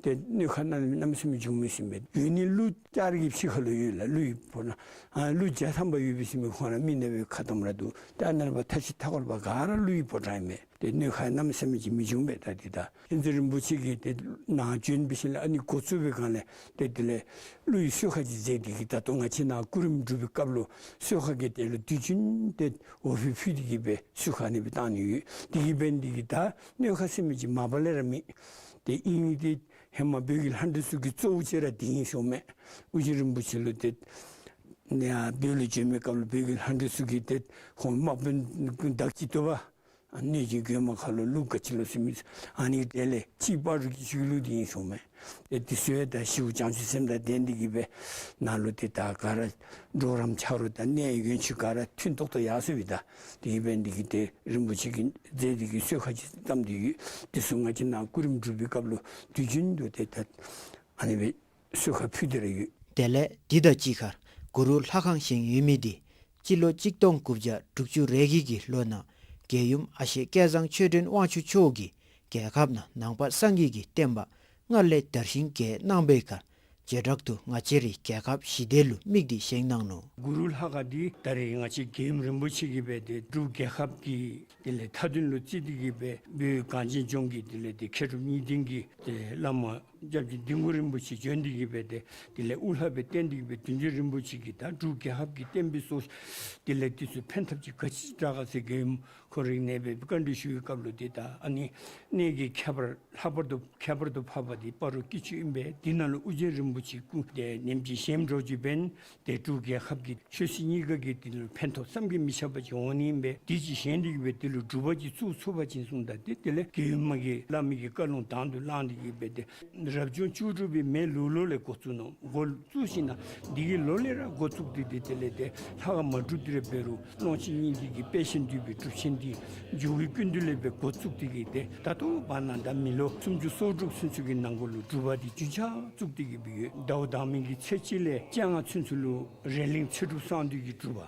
ཏེ་གནོད་ཁ་གནམ་མེད་ས་མེད་བྱུང་མི་ཟེར་མས། ཡོད་ནི་ཀླུ་བྱ་རི་གི་ཕྱི་ཁ་ལུ་ཡོད་ལགས། ཀླུ་ཡི་ཕོ་བྲང་ཨ་ཀླུ་བརྒྱ་ཐམ་པ་ཡོད་པས་ཟེར་མི་ཁོང་ར་མི་ནང་པའི་ཁ་གཏམ་ར་འདུག། ཏེ་ཨ་ནཱ་ལས་ཕར་མཐའ་བཞི་མཐའ་འཁོར་པ་ག་ར་ཀླུ་ཡི་ཕོ་བྲང་ཨིན་མས། ཏེ་གནོད་ཁ་གནམ་མེད་ས་མེད་ཅིག་མི་བྱུང་པས། ད་འདི་ད་མཁྱེན་བརྩེ་རིན་པོ་ཆེ་གིས་ཏེ་ནཱ་བྱོན་པའི་ཤུལ་ལས་ཨ་ནི་འགོ་བཙུགས་པའི་སྒང་ལས་ཏེ་དེ་ལས་ཀླུ་ཡི་གསོལ་ཁ་ཅིག་མཛད་དེ་གི་ད་ལྟོ་ང་བཅས་ནཱ་སྐུ་རིམ་སྒྲུབ་པའི་སྐབས་ལུ་གསོལ་ཁ་གི་དེ་ལུ་དུས་རྒྱུན་ཏེ་འོ་ཕུད་ཕུལ་ཏེ་གི་སྦེ་གསོལ་ཁ་ཨ་ནི་སྦེ་བཏང་ནི་ཡོད། དེ་གིས་འབད་ནི་འདི་གིས་ད་གནོད་ཁ་ཟེར་མི་ཅིག་མ་པ་ལས་ར་མེད། ཏེ་ཨིན་ཏེ་ཧེ་མ་བོད་ཀྱི་ལྷ་འདྲེ་ཚུ་གི་གཙོ་བོ་ཅིག་ར་འདི་ཨིན་ཟེར་མས། ཨོ་རྒྱན་རིན་པོ་ཆེ་ལུ་ཏེ་ནཱ་བོད་ལུ་བྱོན་མི་སྐབས་ལུ་བོད་ཀྱི་ལྷ་འདྲེ་ཚུ་གིས་ཏེ་ཁོང་དམག་དཔོན་བདག་གཅིག་ཏུ་འབད་གནོད་སྦྱིན་རྒོད་མ་ཁ་ལུ་ཀླུ་ག་ཅི་ལོ་ཟེར་མི་ཨ་ནི་དེ་ལས་ཅིག་སྤ་རོ་གི་ཆུ་ཀླུ་འདི་ཨིན་ཟེར་མས། ཏེ་འདི་ཚུ་ཡང་ད་ཞི་བ་བྱང་ཆུབ་སེམས་དང་ལྡན་ཏེ་གི་སྦེ་ནཱ་ལུ་ཏེ་ད་ག་ར་གྲོགས་རམ་ཆ་རོགས་དང་གནས་ཡོན་ཆུ་ག་ར་མཐུན་ཏོག་ཏོ་ཡར་སོང་པས། ད་དེ་གིས་འབད་ནི་འདི་གིས་ཏེ་རིན་པོ་ཆེ་གིས་མཛད་དེ་གི་གསོལ་ཁ་ཅིག་བཏབ་སྟེ་ཡོད། འདི་ཚུ་ང་བཅས་ནཱ་སྐུ་རིམ་སྒྲུབ་པའི་སྐབས་ལུ་དུས་རྒྱུན་དུ་ཏེ་ད་ཨ་ནི་སྦེ་གསོལ་ཁ་ཕུལ་ཏེ་ར་ཡོད། དེ་ལས་འདི་དང་གཅིག་ཁར་གུ་རུ་ལྷ་ཁང་བཞེངས་ཡོད་མི་འདི་སྤྱི་ལོ་གཅིག་སྟོང་དགུ་བརྒྱ་དྲུག་ཅུ་རེ་བརྒྱད་ཀྱི་ལོ་ནང་རྒྱལ་ཡུམ་ཨ་ཞེ་སྐལ་བཟང་ཆོས་སྒྲོན་དབང་ཕྱུག་མཆོག་གིས་རྒྱལ་ཁབ་ནང་ནང་པ་སངས་རྒྱས་ཀྱི་བསྟན་པ་སྔར་ལས་དར་ཞིང་རྒྱས་གནང་བའི་ཁར་བྱེ་བྲག་ཏུ་ང་བཅས་རའི་རྒྱལ་ཁབ་ཞི་བདེ་ལུ་དམིགས་ཏེ་བཞེངས་གནང་ནུག། གུ་རུ་ལྷ་ཁང་འདི་ད་རེས་ང་བཅས་རྒྱལ་ཡུམ་རིན་པོ་ཆེ་གིས་སྦེ་ཏེ་འབྲུག་རྒྱལ་ཁབ་ཀྱི་དེ་ལས་མཐའ་དོན་ལུ་བརྩིས་ཏེ་གི་སྦེ་བོད་གངས་ཅན་ལྗོངས་ཀྱི་དེ་ལས་ཏེ་མཁས་གྲུབ་གཉིས་ལྡན་གྱི་ཏེ་བླ་མ་སྐྱབས་རྗེ་ལྡིང་གུ་རིན་པོ་ཆེ་བྱོན་ཏེ་གི་སྦེ་ཏེ་དེ་ལས་དབུ་བླ་སྦེ་བསྟེན་ཏེ་གི་སྦེ་དུས་རྒྱུན་རིན་པོ་ཆེ་གིས་ད་འབྲུག་རྒྱལ་ཁབ་ཀྱི་བསྟན་པའི་སྲོག་དེ་ལས་འདི་ཚུ་ཕན་ཐབས་ཅིག་ག་ཅི་དྲག་ག་ཟེར་རྒྱལ་ཡུམ་ཁོ་རའི་ནེ་སྦེ་བཀའ་འདྲི་ཞུ་བའི་སྐབས་ལུ་ཏེ་ད་ཨ་ནི་གནས་ཀྱི་ཁྱད་པར་ལྷག་པར་དུ་ཁྱད་པར་དུ་འཕགས་པ་འདི་སྤ་རོ་སྐྱིད་ཆུ་ཨིན་པས། འདི་ནང་ལུ་ཨོ་རྒྱན་རིན་པོ་ཆེ་སྐུ་དེ་ནེམ་ཅིག་བཞེངསམ་འདྲཝ་ཅིག་འབད་ན་ཏེ་འབྲུག་རྒྱལ་ཁབ་ཀྱི་ཆོས་སྲིད་གཉིས་ཀ་གི་དེ་ལུ་ཕན་ཐོགས་བསམ་གྱིས་མི་ཁྱབ་པ་ཅིག་འོང་ནི་ཨིན་པས། འདི་ཅིག་བཞེངས་ཏེ་གི་སྦེ་དེ་ལུ་སྒྲུབ་པ་ཅིག་བཙུགས་ཚུགས་པ་ཅིན་གསུངམ་ད་ཏེ་དེ་ལས་རྒྱལ་ཡུམ་མ་གིས་བླ་མའི་གི་བཀའ་ལུང་དང་དུ་བླངས་ཏེ་གི་སྦེ་ཏེ་རབ་བྱུང་བཅུ་དྲུག་པའི་མེ་ལུག་ལོ་ལས་འགོ་བཙུགས་ནུག། འགོ་བཙུགས་ཞིནམ་ལས་འདི་གི་ལོ་ལས་ར་འགོ་བཙུགས་ཏེ་ཏེ་དེ་ལས་ཏེ་ལྷ་ཁང་མ་གྲུབ་སྟེ་ར་འབད་རུང་ཀློང་ཆེན་སྙིང་ཐིག་གི་དཔེ་ཆེན་འདུས་པའི་སྒྲུབ་ཆེན་འདི་འཇུག་པའི་ཀུན་འདུས་ལས་སྦེ་འགོ་བཙུགས་ཏེ་གི་ཏེ་ད་ལྟོ་བར་ན་ད་མི་ལོ་སུམ་ཅུ་སོ་དྲུག་ཚུན་ཚོད་ཀྱི་ནང་འཁོད་ལུ་སྒྲུབ་པ་འདི་རྒྱུན་ཆགས་བཙུགས་ཏེ་གི་སྦེ་ཡོད། ཟླཝ་དང་པའི་གི་ཚེས་གཅིག་ལས་བཅོ་ལྔ་ཚུན་ཚོད་ལུ་རེ་གླིང་ཚེ་སྒྲུབ་གསང་འདུས་ཀྱི་སྒྲུབ་པ།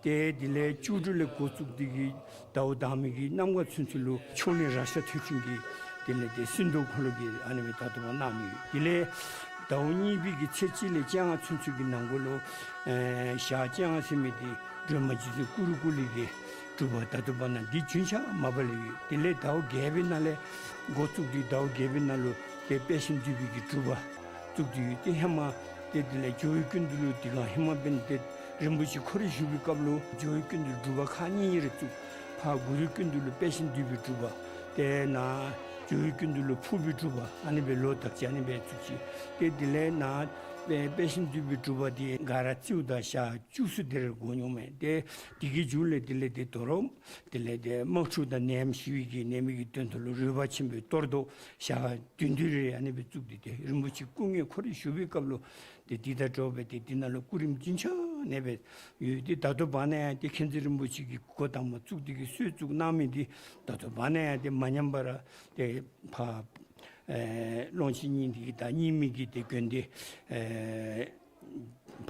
ཏེ་དེ་ལས་བཅུ་དྲུག་ལས་འགོ་བཙུགས་ཏེ་གིས་ཟླཝ་དང་པའི་གི་གནམ་གང་ཚུན་ཚོད་ལུ་ཕྱོགས་གླིང་རཀྴ་ཐོད་ཕྲེང་གི་དེ་ལས་ཏེ་སྲིན་མདོག་ཁོ་ལུ་གིས་ཨ་ནི་སྦེ་ད་ལྟོ་བར་གནང་ནུག། དེ་ལས་ཟླཝ་གཉིས་པའི་གི་ཚེས་གཅིག་ལས་བཅོ་ལྔ་ཚུན་ཚོད་ཀྱི་ནང་འཁོད་ལུ་ཨེ་ཞག་བཅོ་ལྔ་ཟེར་མི་འདི་སྒྲོལ་མ་རྗེ་བཙུན་ཀུ་རུ་ཀུ་ལི་གི་སྒྲུབ་པ་ད་ལྟོ་བར་ན་འདི་རྒྱུན་ཆགས་མ་པ་ལས་ཡོད། དེ་ལས་ཟླཝ་བརྒྱད་པའི་ནང་ལས་འགོ་བཙུགས་ཏེ་ཟླཝ་བརྒྱད་པའི་ནང་ལུ་ཏེ་དཔལ་ཞིང་འདུས་པའི་གི་སྒྲུབ་པ་བཙུགས་ཏེ་ཡོད། ཏེ་ཧེ་མ་ཏེ་དེ་ལས་ཇོ་བོའི་ཀུན་འདུས་ལུ་དེ་སྒང་ཧེ་མ་འབདན་ཏེ་རིན་པོ་ཆེ་ཁོ་ར་བཞུགས་པའི་སྐབས་ལུ་ཇོ་བོའི་ཀུན་འདུས་སྒྲུབ་པ་ཁག་གཉིས་གཉིས་རེ་བཙུགས། ཕར་གུ་རུའི་ཀུན་འདུས་ལུ་དཔལ་ཞིང་འདུས་པའི་སྒྲུབ་པ། ཏེ་ནཱ་ཇོ་བོའི་ཀུན་འདུས་ལུ་ཕུར་པའི་སྒྲུབ་པ། ཨ་ནི་སྦེ་ལོག་ལྟག་ཅིག་ཨ་ནི་སྦེ་བཙུགས་ཅི། ཏེ་དེ་ལས་ནཱ་དཔལ་ཞིང་འདུས་པའི་སྒྲུབ་པ་འདི་ག་ར་རྩིཝ་ད་ཞག་བཅུ་གསུམ་དེ་རེ་འགོར་འོང་མས། ཏེ་དེ་གི་མཇུག་ལས་དེ་ལས་ཏེ་དོ་རུང་དེ་ལས་ཏེ་དམག་འཁྲུག་དང་ནད་ཡམས་ཞི་བའི་གི་ནད་མེད་ཀྱི་དོན་དུ་ལུ་རོལ་པ་ཆེན་པོའི་གཏོར་བཟློག་ཞག་བདུན་བདུན་རེ་ཨ་ནི་སྦེ་བཙུགས་ཏེ་ཏེ་རིན་པོ་ཆེ་སྐུ་དངོས་ཁོ་ར་བཞུགས་པའི་སྐབས་ལུ་ཏེ་འདི་དང་འདྲཝ་སྦེ་ཏེ་འདི་ནང་ལུ་སྐུ་རིམ་རྒྱུན་ཆགས་ནས་སྦེ་ཡོད། ཏེ་ད་ལྟོ་བར་ན་ཡང་ཏེ་མཁྱེན་བརྩེ་རིན་པོ་ཆེ་གིས་འགོ་དང་པ་བཙུགས་ཏེ་གིས་སྲོལ་བཙུགས་གནང་མི་འདི་ད་ལྟོ་བར་ན་ཡང་ཏེ་མ་ཉམས་པར་ཏེ་ཕར་ཨེ་ཀློང་ཆེན་སྙིང་ཐིག་གི་ད་རྙིང་མའི་གི་ཏེ་དགོན་སྡེ་ཨེ་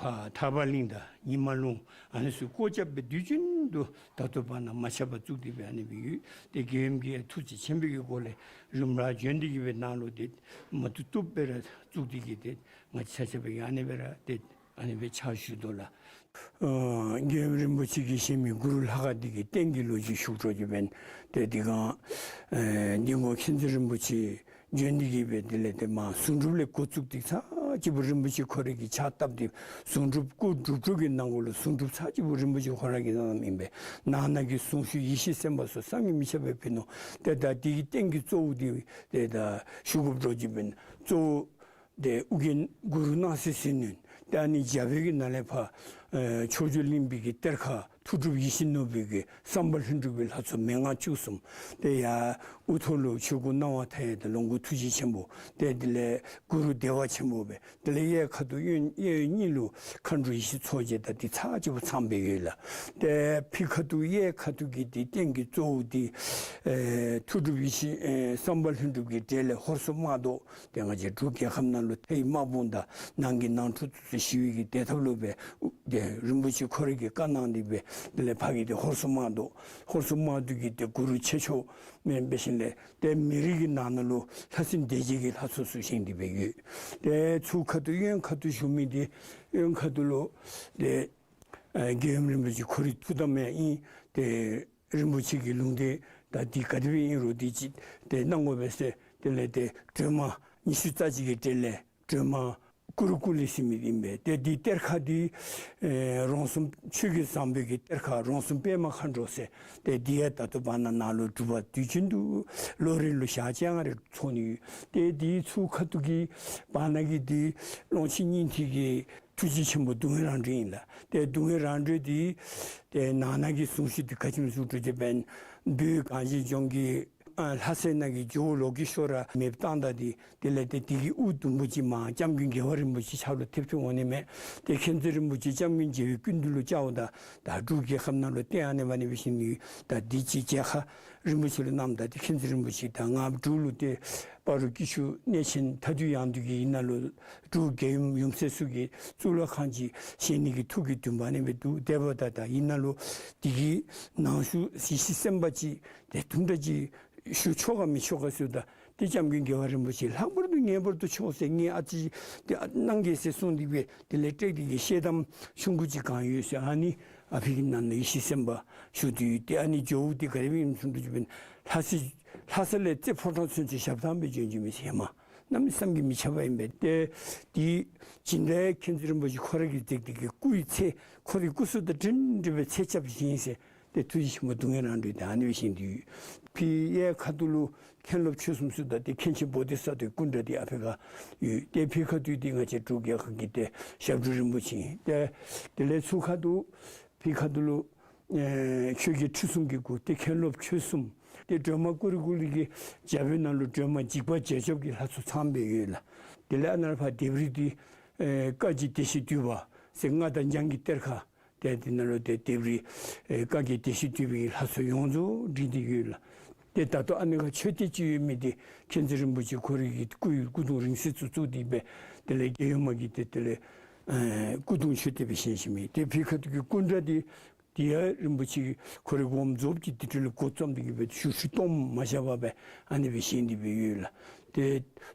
ཕར་ཐར་པ་གླིང་དང་ཉི་མ་ལུང་ཨ་ནི་ཚུ་སྒོ་རྒྱབ་སྦེ་དུས་རྒྱུན་དུ་ད་ལྟོ་བར་ན་མ་ཆག་པར་བཙུགས་ཏེ་སྦེ་ཨ་ནི་སྦེ་ཡོད། ཏེ་རྒྱལ་ཡུམ་གྱི་ཐུགས་རྗེ་ཆེན་པོའི་གི་སྒོ་ལས་རིམ་གྲོ་བྱོན་ཏེ་གིས་སྦེ་ནང་ལུ་ཏེ་མ་བཏུབ་བཏུབ་སྦེ་ར་བཙུགས་ཏེ་གིས་ཏེ་ང་བཅས་ཆ་ཁྱབ་སྦེ་ཨ་ནི་སྦེ་ར་ཏེ་ཨ་ནི་སྦེ་ཕྱག་ཞུ་དོ་ལགས། ཨ་རྒྱལ་ཡུམ་རིན་པོ་ཆེ་གིས་བཞེངས་མི་གུ་རུ་ལྷ་ཁང་འདི་གི་རྟེན་གྱི་ལོ་རྒྱུས་ཞུ་འགྱོ་རྒྱུ་འབདན་ཏེ་འདི་སྒང་ཨེ་འདི་སྒང་མཁྱེན་བརྩེ་རིན་པོ་ཆེ་བྱོན་ཏེ་གིས་སྦེ་དེ་ལས་ཏེ་མ་གཟུངས་སྒྲུབ་ལས་འགོ་བཙུགས་ཏེ་ཚར་གཅིག་པོ་རིན་པོ་ཆེ་ཁོ་ར་གིས་ཕྱག་བཏབ་སྟེ་གཟུངས་སྒྲུབ་སྐུ་སྒྲུབ་གྲོགས་ཀྱི་ནང་འཁོད་ལུ་གཟུངས་སྒྲུབ་ཚར་གཅིག་པོ་རིན་པོ་ཆེ་ཁོ་ར་གིས་གནངམ་ཨིན་པས། ནང་ན་གི་གཟུངས་གཞུག་ཡེ་ཤེས་སེམས་དཔའ་ཚུ་བསམ་གྱིས་མི་ཁྱབ་པ་ཕུལ་ནུག། ཏེ་ད་འདི་གི་རྟེན་གྱི་གཙོ་བོ་འདི་ཏེ་ད་ཞུ་དགོཔ་འགྱོ་རྒྱུ་འབདན་གཙོ་བོ་ཏེ་ཨོ་རྒྱན་གུ་རུ་སྣང་སྲིད་ཟིལ་གནོན། ཏེ་ཨ་ནི་རྒྱབ་པའི་གི་ནང་ལས་ཕར་ཨེ་ཕྱོགས་བཅུ་གླིང་པའི་གི་གཏེར་ཁ་ཐུགས་སྒྲུབ་ཡིད་བཞིན་ནོར་བུའི་གི་བསམ་པ་ལྷུན་གྲུབ་ཀྱི་ལྷ་ཚོགས་མན་ངག་བཅུ་གསུམ། ཏེ་ཡར་དབུ་ཐོག་ལུ་ཆོས་སྐུ་སྣང་བ་མཐའ་ཡས་དང་ལོངས་སྐུ་ཐུགས་རྗེ་ཆེན་པོ། ཏེ་དེ་ལས་གུ་རུ་བདེ་བ་ཆེན་པོ་སྦེ། དེ་ལས་གཡས་ཁ་ཐུག་གཡོན་གཡས་གཡོན་གཉིས་ལུ་མཁའ་འགྲོ་ཡེ་ཤེས་མཚོ་རྒྱལ་དང་འདི་ཚར་གཅིག་པོ་ཚངམ་སྦེ་ཡོད་ལགས། ཏེ་ཕྱི་ཁ་ཐུག་གཡས་ཁ་ཐུག་གི་འདི་རྟེན་གྱི་གཙོ་བོ་འདི་ཨེ་ཐུགས་སྒྲུབ་ཡེ་ཤེས་ཨེ་བསམ་པ་ལྷུན་གྲུབ་ཀྱི་གྲས་ལས་ཧོར་སོག་དམག་བཟློག། ཏེ་ང་བཅས་འབྲུག་རྒྱལ་ཁབ་ནང་ལུ་མཐའི་དམག་དཔུང་དང་ནང་གི་ནང་འཁྲུག་ཚུ་ཞི་བའི་གི་བདེ་ཐབས་ལུ་སྦེ་ཏེ་རིན་པོ་ཆེ་ཁོ་ར་གིས་བཀའ་གནང་སྟེ་སྦེ་དེ་ལས་ཕ་གི་ཏེ་ཧོར་སོག་དམག་བཟློག། ཧོར་སོག་དམག་བཟློག་གི་ཏེ་གུ་རུ་ཆེ་མཆོག་མེན་པའི་ཞིནམ་ལས་ཏེ་མི་རིགས་ཀྱི་ནང་ན་ལུ་ལྷ་སྲིན་སྡེ་བརྒྱད་ཀྱི་ལྷ་ཚོགས་ཚུ་བཞེངས་ཏེ་སྦེ་ཡོད། ཏེ་ཚུར་ཁ་ཐུག་གཡོན་ཁ་ཐུག་བཞུགས་མི་འདི་གཡོན་ཁ་ཐུག་ལུ་ཏེ་ཨེ་རྒྱལ་ཡུམ་རིན་པོ་ཆེ་ཁོ་རའི་ཐུགས་དམ་ཡང་ཨིན། ཏེ་རིན་པོ་ཆེ་གི་ལུང་བསྟན་ད་འདི་ག་དེ་སྦེ་ཨིན་རུང་འདི་ཅིག་ཏེ་གནང་དགོ་པས་ཟེར། དེ་ལས་ཏེ་སྒྲོལ་མ་ཉི་ཤུ་རྩ་གཅིག་གི་གྲས་ལས་སྒྲོལ་མ་ཀུ་རུ་ཀུ་ལི་ཟེར་མི་འདི་ཨིན་པས། ཏེ་འདི་གཏེར་ཁ་འདི་ཨེ་རོང་ཟོམ་ཆོས་ཀྱི་བཟང་པོའི་གི་གཏེར་ཁ་རོང་ཟོམ་པདྨ་མཁའ་འགྲོ་ཟེར། ཏེ་འདི་ཡང་ད་ལྟོ་བར་ན་ནཱ་ལུ་སྒྲུབ་པ་དུས་རྒྱུན་དུ་ལོ་རེ་ལུ་ཞག་བཅོ་ལྔ་རེ་ཚོགས་ནི་ཡོད། ཏེ་འདི་ཚུར་ཁ་ཐུག་གི་བར་ན་གི་འདི་ཀློང་ཆེན་སྙིང་ཐིག་གི་ཐུགས་རྗེ་ཆེན་པོ་སྡུག་བསྔལ་རང་གྲོལ་ཨིན་ལགས། ཏེ་སྡུག་བསྔལ་རང་གྲོལ་འདི་ཏེ་ནང་ན་གི་གཟུངས་གཞུག་འདི་ག་ཅི་སྨོ་ཟེར་བ་ཅིན་བོད་གངས་ཅན་ལྗོངས་ཀྱི་ཨ་ལྷ་སའི་ནང་གི་ཇོ་བོ་ལོ་ཀེ་ཤྭ་ར་མེདཔ་བཏང་ད་འདི་དེ་ལས་ཏེ་དེ་གི་དབུ་དུམ་བུ་ཅིག་མར་སྐྱབས་མགོན་རྒྱལ་བ་རིན་པོ་ཆེ་ཕྱག་ལུ་ཐེབས་ཏེ་འོང་ནི་མས། ཏེ་མཁྱེན་བརྩེ་རིན་པོ་ཆེ་སྐྱབས་མགོན་རྒྱལ་བའི་སྐུ་མདུན་ལུ་བཅརཝ་ད་ད་འབྲུག་རྒྱལ་ཁབ་ནང་ལུ་ཏེ་ཨ་ནི་སྦེ་ཨ་ནི་སྦེ་ཞིནམ་ལས་ད་འདི་ཅིག་མཇལ་ཁ་རིན་པོ་ཆེ་ལུ་གནངམ་ད་ཏེ་མཁྱེན་བརྩེ་རིན་པོ་ཆེ་ད་ང་འབྲུག་ལུ་ཏེ་སྤ་རོ་སྐྱིད་ཆུ་གནས་ཆེན་མཐའ་འདུལ་ཡང་འདུལ་གྱི་ཡིག་ནང་ལུ་འབྲུག་རྒྱལ་ཡུམ་ཡུམ་སྲས་ཚུ་གི་གཙུག་ལག་ཁང་ཅིག་བཞེངས་ནི་གི་ཐུགས་ཀྱི་འདུན་པ་ཨ་ནི་སྦེ་འདུག། དེ་འབདཝ་ད་ད་ཡིག་ནང་ལུ་དེ་གི་ནང་ཞུ་ཡེ་ཤེས་སེམས་དཔའ་ཅིག་ཏེ་དུམ་གྲ་ཅིག་ཞུ་ཆོག་ག་མི་ཆོག་ག་ཟེརཝ་ད་ཏེ་སྐྱབས་མགོན་རྒྱལ་བ་རིན་པོ་ཆེ་ལྷག་པར་དུ་ངེས་པར་དུ་ཆོག་ཟེར། ངེས་ཨ་ཙི་ཏེ་གནང་གེ་ཟེར་གསུངས་ཏེ་སྦེ་དེ་ལས་སྤྲེལ་ཏེ་གི་ཤེལ་དམ་ཆུང་ཀུ་ཅིག་གང་ཡོད་ཟེར། ཨ་ནི་ཨ་ཕི་གི་ནང་ན་ཡེ་ཤེས་སེམས་དཔའ་བཞུགས་ཏེ་ཡོད། ཏེ་ཨ་ནི་ཇོ་བོ་འདི་ག་དེ་སྦེ་ཨིན་ཟེར་བ་ཅིན་ལྷ་ས་ལྷ་ས་ལས་རྩེ་ཕོ་བྲང་ཚུན་ཚོད་ཞབས་ཐང་སྦེ་བྱོན་བྱོནམ་ཨིན་ཟེར་མས། གནམ་མེད་ས་མེད་ཀྱི་མི་ཁྱབ་པ་ཨིན་པས། ཏེ་དེ་སྦྱིན་བདག་མཁྱེན་བརྩེ་རིན་པོ་ཆེ་ཁོ་ར་གིས་མཛད་དེ་གི་སྐུ་ཡི་ཚད་ཁོ་རའི་སྐུ་གཟུགས་དང་འགྲན་བསྡུར་བའི་ཚད་རྐྱབ་བཞེངས་ཟེར། ཏེ་ཐུགས་རྗེ་ཆེན་པོ་སྡུག་བསྔལ་རང་གྲོལ་ཏེ་ཨ་ནི་སྦེ་བཞེངས་ཏེ་ཡོད། ཕྱི་གཡས་ཁ་ཐུག་ལུ་མཁན་སློབ་ཆོས་གསུམ་ཟེརཝ་ད་ཏེ་མཁན་ཆེན་བོ་དྷི་ས་ཏྭའི་སྐུ་འདྲ་འདི་ཨ་ཕི་ཁར་ཡོད། ཏེ་ཕྱི་ཁ་ཐུག་འདི་ང་བཅས་འབྲུག་རྒྱལ་ཁབ་ཀྱི་ཏེ་ཞབས་དྲུང་རིན་པོ་ཆེ་ཨིན། ཏེ་དེ་ལས་ཚུར་ཁ་ཐུག་ཕྱི་ཁ་ཐུག་ལུ་ཨེ་ཆོས་རྒྱལ་ཁྲི་སྲོང་གི་སྐུ། ཏེ་མཁན་སློབ་ཆོས་གསུམ། ཏེ་སྒྲོལ་མ་ཀུ་རུ་ཀུ་ལི་གི་རྒྱབ་ནང་ལུ་སྒྲོལ་མ་འཇིགས་པ་བྱེད་སྐྱོབ་ཀྱི་ལྷ་ཚོགས་ཚངམ་སྦེ་ཡོད་ལགས། དེ་ལས་ཨ་ནཱ་ཕར་ལྡེབས་རིས་འདི་ཨེ་བཀའ་བརྒྱུད་སྡེ་བཞི་འདུས་པ་ཟེར་མངའ་བདག་འཇང་གི་གཏེར་ཁ། ཏེ་འདི་ནང་ལུ་ཏེ་ལྡེབས་རིས་ཨེ་བཀའ་བརྒྱུད་སྡེ་བཞི་འདུས་པའི་ལྷ་ཚོགས་ཡོངས་རྫོགས་བྲིས་ཏེ་ཡོད་ལགས། ཏེ་ད་ལྟོ་ཨ་ནི་ཁར་མཆོད་རྟེན་ཅིག་ཡོད་མི་འདི་མཁྱེན་བརྩེ་རིན་པོ་ཆེ་ཁོ་རའི་གི་སྐུ་ཡི་སྐུ་གདུང་རིང་བསྲེལ་ཚུ་བཙུགས་ཏེ་སྦེ་དེ་ལས་རྒྱལ་ཡུམ་མ་གི་ཏེ་དེ་ལས་ཨེ་སྐུ་གདུང་མཆོད་རྟེན་སྦེ་བཞེངས་བཞེངསམ་ཨིན། ཏེ་ཕྱི་ཁ་ཐུག་གི་སྐུ་འདྲ་འདི་ དེ་ཡང་རིན་པོ་ཆེ་གིས་ཁོ་རའི་དགོངས་རྫོགས་ཀྱི་དེ་འཕྲོ་ལས་འགོ་བརྩམས་ཏེ་གི་སྦེ་ཤུལ་ཤུལ་གཏོང་མ་བཞག་པར་སྦེ་ཨ་ནི་སྦེ་བཞེངས་ཏེ་སྦེ་ཡོད་ལགས། ཏེ་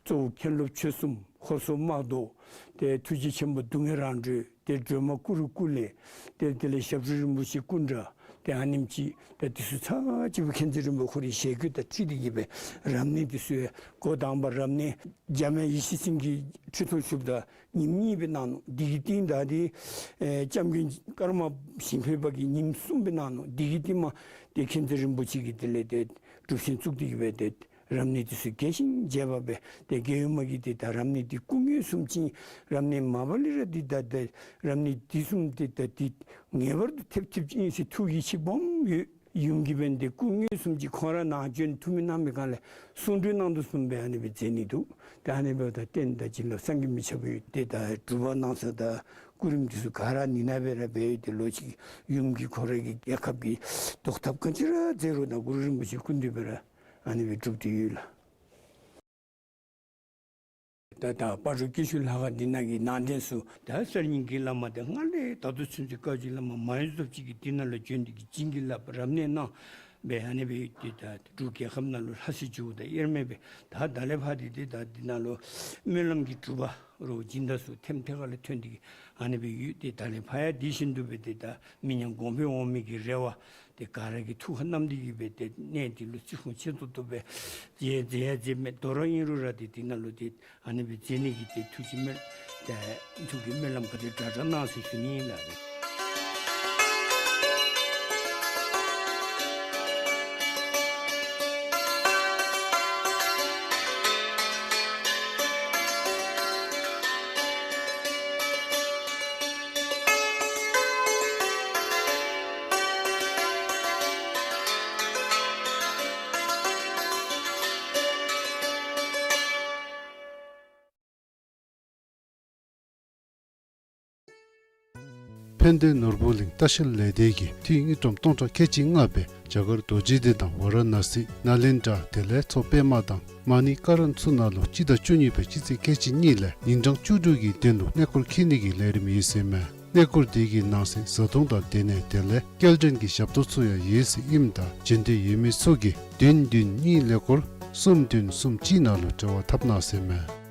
གཙོ་བོ་མཁན་སློབ་ཆོས་གསུམ་ཧོར་སོག་དམག་བཟློག། ཏེ་ཐུགས་རྗེ་ཆེན་པོ་སྡུག་བསྔལ་རང་གྲོལ། ཏེ་སྒྲོལ་མ་ཀུ་རུ་ཀུ་ལེ། ཏེ་དེ་ལས་ཞབས་དྲུང་རིན་པོ་ཆེ་སྐུ་འདྲ། ཏེ་ཨ་ནེམ་ཅིག་ད་དེ་ཚུ་ཚར་གཅིག་སྦེ་མཁྱེན་བརྩེ་རིན་པོ་ཁོ་རའི་ཞལ་བཀོད་དང་འཁྲིལ་ཏེ་གི་སྦེ་རབ་གནས་དེ་ཚུ་ཡང་འགོ་དང་པ་རབ་གནས་འཇམ་དབྱངས་ཡེ་ཤེས་སེང་གེ་ཁྲི་སྟོང་བཞུགསཔ་ད་ཉིནམ་གཉིས་སྦེ་གནང་ནུག། དེ་གི་རྟིང་བདའ་སྟེ་ཨེ་སྐྱབས་མགོན་ཀརྨ་ཞིང་ཕེབས་པ་གིས་ཉིནམ་གསུམ་སྦེ་གནང་ནུག། དེ་གི་རྟིང་མ་ཏེ་མཁྱེན་བརྩེ་རིན་པོ་ཆེ་གིས་དེ་ལས་ཏེ་སྒྲུབ་ཆེན་བཙུགས་ཏེ་གི་སྦེ་ཏེ་རབ་གནས་དེ་ཚུ་རྒྱས་ཤིང་རྒྱས་པ་སྦེ་ཏེ་རྒྱལ་ཡུམ་མ་གིས་ཏེ་ད་རབ་གནས་དེ་སྐུ་ངོ་བཟུམ་ཅིག་རབ་གནས་མ་པ་ལས་ར་ཏེ་ད་ད་རབ་གནས་དེ་བཟུམ་ཏེ་ད་ཏེ་ངེས་པར་དུ་ཐེབས་ཐེབས་ཅིག་ཨིན་ཟེར་ཐུགས་ཀྱི་ཆེ་སྦོམ་ཡོད། ཡུམ་གྱིས་འབདན་ཏེ་སྐུ་ངོ་བཟུམ་ཅིག་ཁོང་ར་ནཱ་བྱོན་ཐུགས་སྨོན་གནང་བའི་སྒང་ལས་གསུང་གྲོས་གནང་དོ་བཟུམ་སྦེ་ཨ་ནི་སྦེ་མཛད་ནི་འདུག། ཏེ་ཨ་ནི་འབདཝ་ད་རྟེན་དང་བྱིན་རླབས་བསམ་གྱིས་མི་ཁྱབ་པ་ཡོད། ཏེ་ད་སྒྲུབ་པ་གནང་ས་དང་སྐུ་རིམ་དེ་ཚུ་ག་ར་ནི་ནང་སྦེ་ར་འབད་ཡོད། ཏེ་ལོག་ཅིག་ཡུམ་གྱིས་ཁོ་རའི་གི་རྒྱལ་ཁབ་ཀྱི་བཟློག་ཐབས་ག་ཅི་ར་མཛད་རུང་ད་གུ་རུ་རིན་པོ་ཆེ་སྐུ་མདུན་སྦེ་ར་ཨ་ནི་སྦེ་སྒྲུབ་སྟེ་ཡོད་ལགས། ད་ད་སྤ་རོ་སྐྱིད་ཆུ་ལྷ་ཁང་འདི་ནང་གི་ནང་རྟེན་ཚུ་ད་གསར་རྙིང་གི་བླ་མ་དེ་སྔར་ལས་ད་ལྟོ་ཚུན་ཚོད་བཀའ་བརྒྱུད་བླ་མ་མ་ཡོངས་རྫོགས་ཅིག་གིས་འདི་ནང་ལུ་བྱོན་ཏེ་གི་བྱིན་གྱིས་བརླབས་རབ་གནས་གནང་སྦེ་ཨ་ནི་སྦེ་ཏེ་ད་འབྲུག་རྒྱལ་ཁབ་ནང་ལུ་ལྷ་སྲས་ཇོ་བོ་དང་དབྱེར་མེད་སྦེ་ད་ད་ལས་ཕར་ཏེ་ཏེ་ད་འདི་ནང་ལུ་སྨོན་ལམ་གྱི་སྒྲུབ་པ་རོགས་སྦྱིན་བདག་ཚུ་ཐེམ་ཐེ་ཁ་ལས་ཐོན་ཏེ་གི་ཨ་ནི་སྦེ་ཡོད། ཏེ་ད་ལས་ཕར་ཡང་དེ་བཞིན་དུ་སྦེ་ཏེ་ད་མི་ཉམས་གོང་འཕེལ་འོང་མི་གི་རེ་བ་ཏེ་ག་ར་གིས་ཐུགས་ཁར་བསྣམས་ཏེ་གི་སྦེ་ཏེ་གནས་འདི་ལུ་བརྩི་སྲུང་ཆེ་ཏོག་ཏོ་སྦེ་མཛད་མཛད་ཡང་མཛདཔ་མས། དོ་རུང་ཨིན་རུང་ར་ཏེ་འདི་ནང་ལུ་ཏེ་ཨ་ནི་སྦེ་མཛད་ནི་གི་ཏེ་ཐུགས་ཀྱི་སྨོན་ཏེ་ཐུགས་ཀྱི་སྨོན་ལམ་ག་དེ་དྲག་དྲག་གནང་ཟེར་ཞུ་ནི་ཨིན་ལགས། ཕན་བདེ་ནོར་བུ་གླིང་ལྟ་བཤལ་ལས་སྡེ་གིས་ཏེ་དངུལ་ཀྲམ་སྟོང་ཕྲག་ཁལ་གཅིག་ལྔ་སྦེ་རྒྱ་གར་རྡོ་རྗེ་གདན་དང་ཝ་ར་ཎ་སི་ནཱ་ལེནྡྲ་དེ་ལས་མཚོ་པདྨ་དང་མ་ཎི་ཀ་རན་ཚུ་ནང་ལུ་སྤྱི་ཟླ་བཅུ་གཉིས་པའི་སྤྱི་ཚེས་ཁལ་གཅིག་གཉིས་ལས་ཉིན་གྲངས་བཅུ་དྲུག་གི་དོན་ལུ་གནས་སྐོར་འཁྱིད་ནི་གི་ལས་རིམ་ཡོད་ཟེར་མས། གནས་སྐོར་དེ་གི་ནང་གསེས་བཟའ་འཐུང་དང་སྡོད་གནས་དེ་ལས་སྐྱེལ་འདྲེན་གྱི་ཞབས་ཏོག་ཚུ་ཡང་ཡོད་ཟེར་ཨིནམ་ད་བྱོན་འདོད་ཡོད་མི་ཚུ་གིས་བདུན་བདུན་གཉིས་ཀླད་ཀོར་གསུམ་བདུན་གསུམ་གཅིག་ནང་ལུ་འབྲེལ་བ་འཐབ་གནང་ཟེར་མས།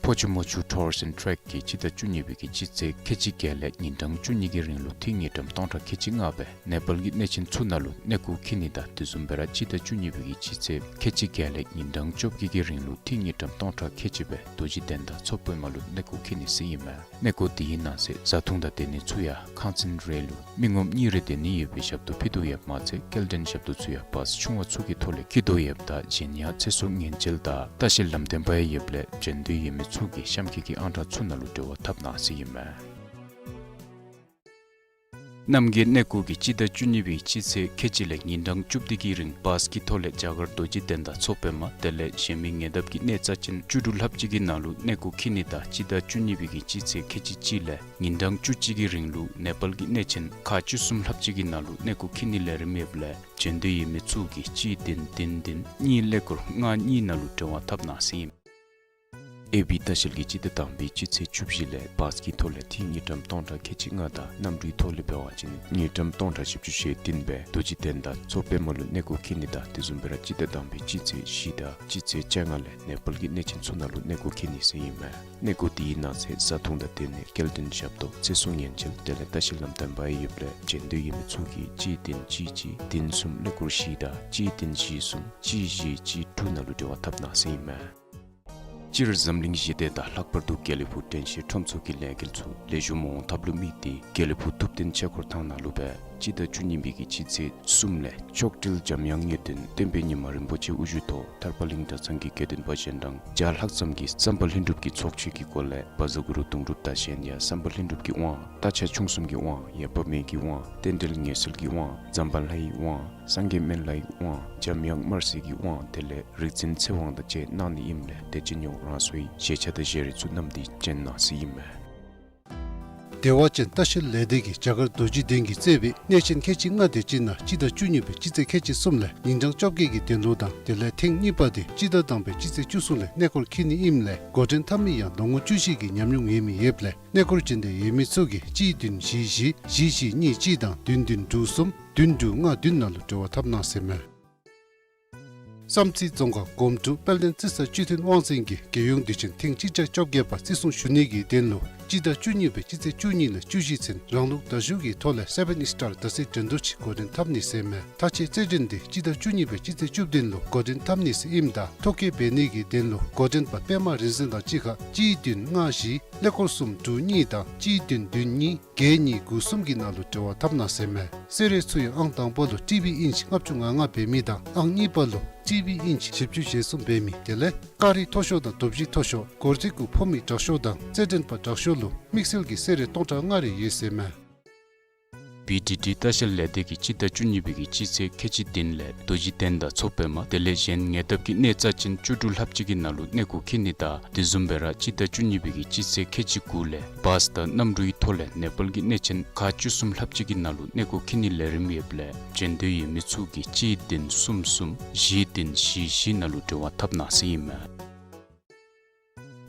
ཕོ་ཆུ་མོ་ཆུ་ཊུར་སི་ཨེནཌ་ཊེཀ་གིས་སྤྱི་ཟླ་བཅུ་གཉིས་པའི་གི་སྤྱི་ཚེས་ཁལ་གཅིག་བརྒྱད་ལས་ཉིན་གྲངས་བཅུ་གཉིས་ཀྱི་རིང་ལུ་ཏེ་དངུལ་ཀྲམ་སྟོང་ཕྲག་ཁལ་གཅིག་ལྔ་སྦེ་ནེ་པཱལ་གྱི་གནས་ཆེན་ཚུ་ནང་ལུ་གནས་སྐོར་འཁྱིད་ནི་དང་དེ་བཟུམ་སྦེ་ར་སྤྱི་ཟླ་བཅུ་གཉིས་པའི་གི་སྤྱི་ཚེས་ཁལ་གཅིག་བརྒྱད་ལས་ཉིན་གྲངས་བཅོ་བརྒྱད་ཀྱི་རིང་ལུ་ཏེ་དངུལ་ཀྲམ་སྟོང་ཕྲག་ཁལ་གཅིག་སྦེ་རྡོ་རྗེ་གདན་དང་མཚོ་པདྨ་ལུ་གནས་སྐོར་འཁྱིད་ནི་ཟེར་ཨིན་མས། གནས་སྐོར་དེའི་ནང་གསེས་བཟའ་འཐུང་དང་སྡོད་གནས་ཚུ་ཡང་ཁང་ཚན་རེ་ལུ་མི་ངོམ་གཉིས་རེ་སྡོད་ནི་ཡོད་པའི་ཞབས་ཏོག་ཕུལ་དོ་ཡོདཔ་མ་ཚད་སྐྱེལ་འདྲེན་ཞབས་ཏོག་ཚུ་ཡང་བཱས་ཆུང་བ་ཚུ་གི་ཐོག་ལས་འཁྱིད་དོ་ཡོདཔ་ད་གཞན་ཡང་ཚེ་སྲོག་ཉེན་བཅོལ་དང་ལྟ་བཤལ་ལམ་སྟོན་པ་ཡང་ཡོདཔ་ལས་བྱོན་འདོད་ཡོད་མི་ཚུ་གིས་གཤམ་འཁོད་ཀྱི་ཨང་གྲངས་ཚུ་ནང་ལུ་འབྲེལ་བ་འཐབ་གནང་ཟེར་ཨིན་མས། རྣམ་རྒྱལ་གནས་སྐོར་གྱིས་སྤྱི་ཟླ་བཅུ་གཉིས་པའི་སྤྱི་ཚེས་ཁལ་གཅིག་ལས་ཉིན་གྲངས་བཅུ་བདུན་གྱི་རིང་བཱས་ཀྱི་ཐོག་ལས་རྒྱ་གར་རྡོ་རྗེ་གདན་དང་མཚོ་པདྨ་དེ་ལས་གཞན་མི་ཉེ་འདབས་ཀྱི་གནས་རྩ་ཅན་བཅུ་དྲུག་ལྷགཔ་ཅིག་གི་ནང་ལུ་གནས་སྐོར་འཁྱིད་ནི་དང་སྤྱི་ཟླ་བཅུ་གཉིས་པའི་གི་སྤྱི་ཚེས་ཁལ་གཅིག་གཅིག་ལས་ཉིན་གྲངས་བཅུ་གཅིག་གི་རིང་ལུ་ནེ་པཱལ་གྱི་གནས་ཆེན་ཁག་བཅུ་གསུམ་ལྷགཔ་ཅིག་གི་ནང་ལུ་གནས་སྐོར་འཁྱིད་ནི་ལས་རིམ་ཡོདཔ་ལས་བྱོན་འདོད་ཡོད་མི་ཚུ་གིས་གཅིག་བདུན་བདུན་བདུན་གཉིས་ཀླད་ཀོར་ལྔ་གཉིས་ནང་ལུ་འབྲེལ་བ་འཐབ་གནང་ཟེར་ཨིན། ཨེ་བི་ལྟ་བཤལ་གྱིས་སྤྱི་ཟླ་དང་པའི་སྤྱི་ཚེས་བཅུ་བཞི་ལས་བཱས་ཀྱི་ཐོག་ལས་ཏེ་དངུལ་ཀྲམ་སྟོང་ཕྲག་ཁལ་གཅིག་ལྔ་དང་གནམ་གྲུའི་ཐོག་ལས་འབད་བ་ཅིན་དངུལ་ཀྲམ་སྟོང་ཕྲག་བཞི་བཅུ་ཞེ་བདུན་སྦེ་རྡོ་རྗེ་གདན་དང་མཚོ་པདྨ་ལུ་གནས་སྐོར་འཁྱིད་ནི་དང་དེ་བཟུམ་སྦེ་ར་སྤྱི་ཟླ་དང་པའི་སྤྱི་ཚེས་བཞི་དང་སྤྱི་ཚེས་བཅོ་ལྔ་ལས་ནེ་པཱལ་གྱི་གནས་ཆེན་ཚུ་ནང་ལུ་གནས་སྐོར་འཁྱིད་ནི་ཟེར་ཨིན་མས། གནས་སྐོར་དེའི་ནང་གསེས་བཟའ་འཐུང་དང་སྡོད་གནས་སྐྱེལ་འདྲེན་ཞབས་ཏོག་ཚེ་སྲོག་ཉེན་བཅོལ་དེ་ལས་ལྟ་བཤལ་ལམ་སྟོན་པ་ཡང་ཡོདཔ་ལས་བྱོན་འདོད་ཡོད་མི་ཚུ་གིས་གཅིག་བདུན་གཅིག་གཅིག་བདུན་གསུམ་ཀླད་ཀོར་བཞི་དང་གཅིག་བདུན་བཞི་གསུམ་གཅིག་བཞི་གཅིག་དྲུག་ནང་ལུ་འབྲེལ་བ་འཐབ་གནང་ཟེར་ཨིན་མས། སྤྱིར་འཛམ་གླིང་ཞི་བདེ་དང་ལྷག་པར་དུ་དགེ་ལེགས་ཕུག་དྲན་ཤེས་ཁྲོམ་ཚོགས་ཀྱི་ལས་འགུལ་ཚུ་ལེགས་ཤོམ་འོང་ཐབས་ལུ་དམིགས་ཏེ་དགེ་ལེགས་ཕུག་ཐུབ་བསྟན་ཆོས་འཁོར་ཐང་ནང་ལུ་སྦེ་སྤྱི་ཟླ་བཅུ་གཉིས་པའི་གི་སྤྱི་ཚེས་གསུམ་ལས་མཆོག་སྤྲུལ་འཇམ་དབྱངས་ངེས་དོན་བསྟན་པའི་ཉི་མ་རིན་པོ་ཆེ་དབུ་བཞུགས་ཐོག་ཐར་པ་གླིང་གྲྭ་ཚང་གི་དགེ་འདུན་པ་གཞན་དང་བརྒྱ་ལྷག་ཙམ་གྱིས་བསམ་པ་ལྷུན་གྲུབ་ཀྱི་ཚོགས་མཆོད་ཀྱི་སྒོ་ལས་བཛྲ་གུ་རུ་གདུང་སྒྲུབ་དང་གཞན་ཡང་བསམ་པ་ལྷུན་གྲུབ་ཀྱི་དབང་རྟ་ཕྱག་མཆོག་གསུམ་གྱི་དབང་ཡབ་དཔལ་མོའི་གི་དབང་རྟེན་འབྲེལ་ངེས་གསོལ་གྱི་དབང་ཛམ་བྷ་ལའི་དབང་སངས་རྒྱས་སྨན་བླའི་དབང་འཇམ་དབྱངས་དམར་སེར་གྱི་དབང་དེ་ལས་རིག་འཛིན་ཚེ་དབང་དང་བཅས་གནང་ནི་ཨིནམ་ལས་དེ་ཅིག་ཉོག་རང་སོའི་ཞལ་ཆད་དང་ཞལ་རས་ཚུ་བསྣམས་ཏེ་བྱོན་གནང་ཟེར་ཨིན་མས། བདེ་བ་ཅན་ལྟ་བཤལ་ལས་སྡེ་གིས་རྒྱ་གར་རྡོ་རྗེ་གདན་གྱིས་གཙོས་པའི་གནས་ཆེན་ཁལ་གཅིག་ལྔ་དེ་ཅིག་ནང་སྤྱི་ཟླ་བཅུ་གཉིས་པའི་སྤྱི་ཚེས་ཁལ་གཅིག་གསུམ་ལས་ཉིན་གྲངས་བཅོ་བརྒྱད་ཀྱི་གདན་ལོ་དང་དེ་ལས་ཐེངས་གཉིས་པ་དེ་སྤྱི་ཟླ་དང་པའི་སྤྱི་ཚེས་བཅུ་གསུམ་ལས་གནས་སྐོར་འཁྱིད་ནི་ཨིནམ་ལས་འགོ་འདྲེན་འཐབ་མི་ཡང་ལོ་ངོ་བཅུ་བཞི་གི་ཉམས་མྱོང་ཡོད་མི་ཡོདཔ་ལས་གནས་སྐོར་འབྱོན་འདོད་ཡོད་མི་ཚུ་གིས་གཅིག་བདུན་བཞི་བཞི་བཞི་གཉིས་གཅིག་དང་བདུན་བདུན་དྲུག་གསུམ་བདུན་དྲུག་ལྔ་བདུན་ནང་ལུ་འབྲེལ་བ་འཐབ་གནང་ཟེར་མས། བསམ་རྩེ་རྫོང་ཁག་སྒོམ་སྒྲུབ་དཔལ་ལྡན་རྩེ་ས་བཅུད་ལྡན་དབང་འཛིན་གྱིས་རྒྱལ་ཡོངས་དུས་ཆེན་ཐེངས་གཅིག་བརྒྱ་བཅོ་བརྒྱད་པ་བརྩི་སྲུང་ཞུ་ནི་གི་གདན་ལོ་སྤྱི་ཟླ་བཅུ་གཉིས་པའི་སྤྱི་ཚེས་བཅུ་གཉིས་ལས་བཅུ་བཞི་ཚུན་རང་ལུགས་བརྡ་བརྒྱུད་ཀྱི་ཐོག་ལས་སེ་བཱན་སི་ཊར་རྡ་སའི་འགྲན་བསྡུར་ཅིག་འགོ་འདྲེན་འཐབ་ནི་ཟེར་མས། ད་ཅི་རྩེད་འགྲན་དེ་སྤྱི་ཟླ་བཅུ་གཉིས་པའི་སྤྱི་ཚེས་བཅུ་བདུན་ལུ་འགོ་འདྲེན་འཐབ་ནི་ཟེར་ཨིནམ་ད་ཐོ་བཀོད་འབད་ནི་གི་གདན་ལོ་འགོ་འདྲེན་པ་པདྨ་རིག་འཛིན་དང་གཅིག་ཁར་གཅིག་བདུན་ལྔ་བཞི་ཀླད་ཀོར་གསུམ་དྲུག་གཉིས་དང་གཅིག་བདུན་བདུན་གཉིས་བརྒྱད་གཉིས་དགུ་གསུམ་གྱི་ནང་ལུ་འབྲེལ་བ་འཐབ་གནང་ཟེར་མས། གསོལ་རས་ཚུ་ཡང་ཨང་དང་པོ་ལུ་ཊི་བི་ཨིན་ཅི་ལྔ་བཅུ་ང་ལྔ་འབད་མི་དང་ཨང་གཉིས་པ་ལུ་ཊི་བི་ཨིན་ཅི་བཞི་བཅུ་ཞེ་གསུམ་འབད་མི་དེ་ལས་ཀ་རི་མཐོ་ཤོས་དང་དོ་བརྒྱད་མཐོ་ཤོས་སྒོར་རྩིས་གུ་ཕོག་མི་དྲག་ཤོས་དང་རྩེད་འགྲན་པ་དྲག་ཤོས་ལུ་དམིགས་བསལ་གྱི་གསོལ་རས་སྟོང་ཕྲག་ལྔ་རེ་ཡོད་ཟེར་མས། བི་ཌི་ཌི་ལྟ་བཤལ་ལས་སྡེ་གིས་སྤྱི་ཟླ་བཅུ་གཉིས་པའི་གི་སྤྱི་ཚེས་ཁལ་གཅིག་བདུན་ལས་རྡོ་རྗེ་གདན་དང་མཚོ་པདྨ་དེ་ལས་གཞན་ཉེ་འདབས་ཀྱི་གནས་རྩ་ཅན་བཅུ་དྲུག་ལྷགཔ་ཅིག་གི་ནང་ལུ་གནས་སྐོར་འཁྱིད་ནི་དང་དེ་བཟུམ་སྦེ་ར་སྤྱི་ཟླ་བཅུ་གཉིས་པའི་གི་སྤྱི་ཚེས་ཁལ་གཅིག་དགུ་ལས་བཱས་དང་གནམ་གྲུའི་ཐོག་ལས་ནེ་པཱལ་གྱི་གནས་ཆེན་ཁག་བཅུ་གསུམ་ལྷགཔ་ཅིག་གི་ནང་ལུ་གནས་སྐོར་འཁྱིད་ནི་ལས་རིམ་ཡོདཔ་ལས་འབྱོན་འདོད་ཡོད་མི་ཚུ་གིས་གཅིག་བདུན་གསུམ་གསུམ་བཞི་བདུན་བཞི་བཞི་ནང་ལུ་འབྲེལ་བ་འཐབ་གནང་ཟེར་ཨིན་མས།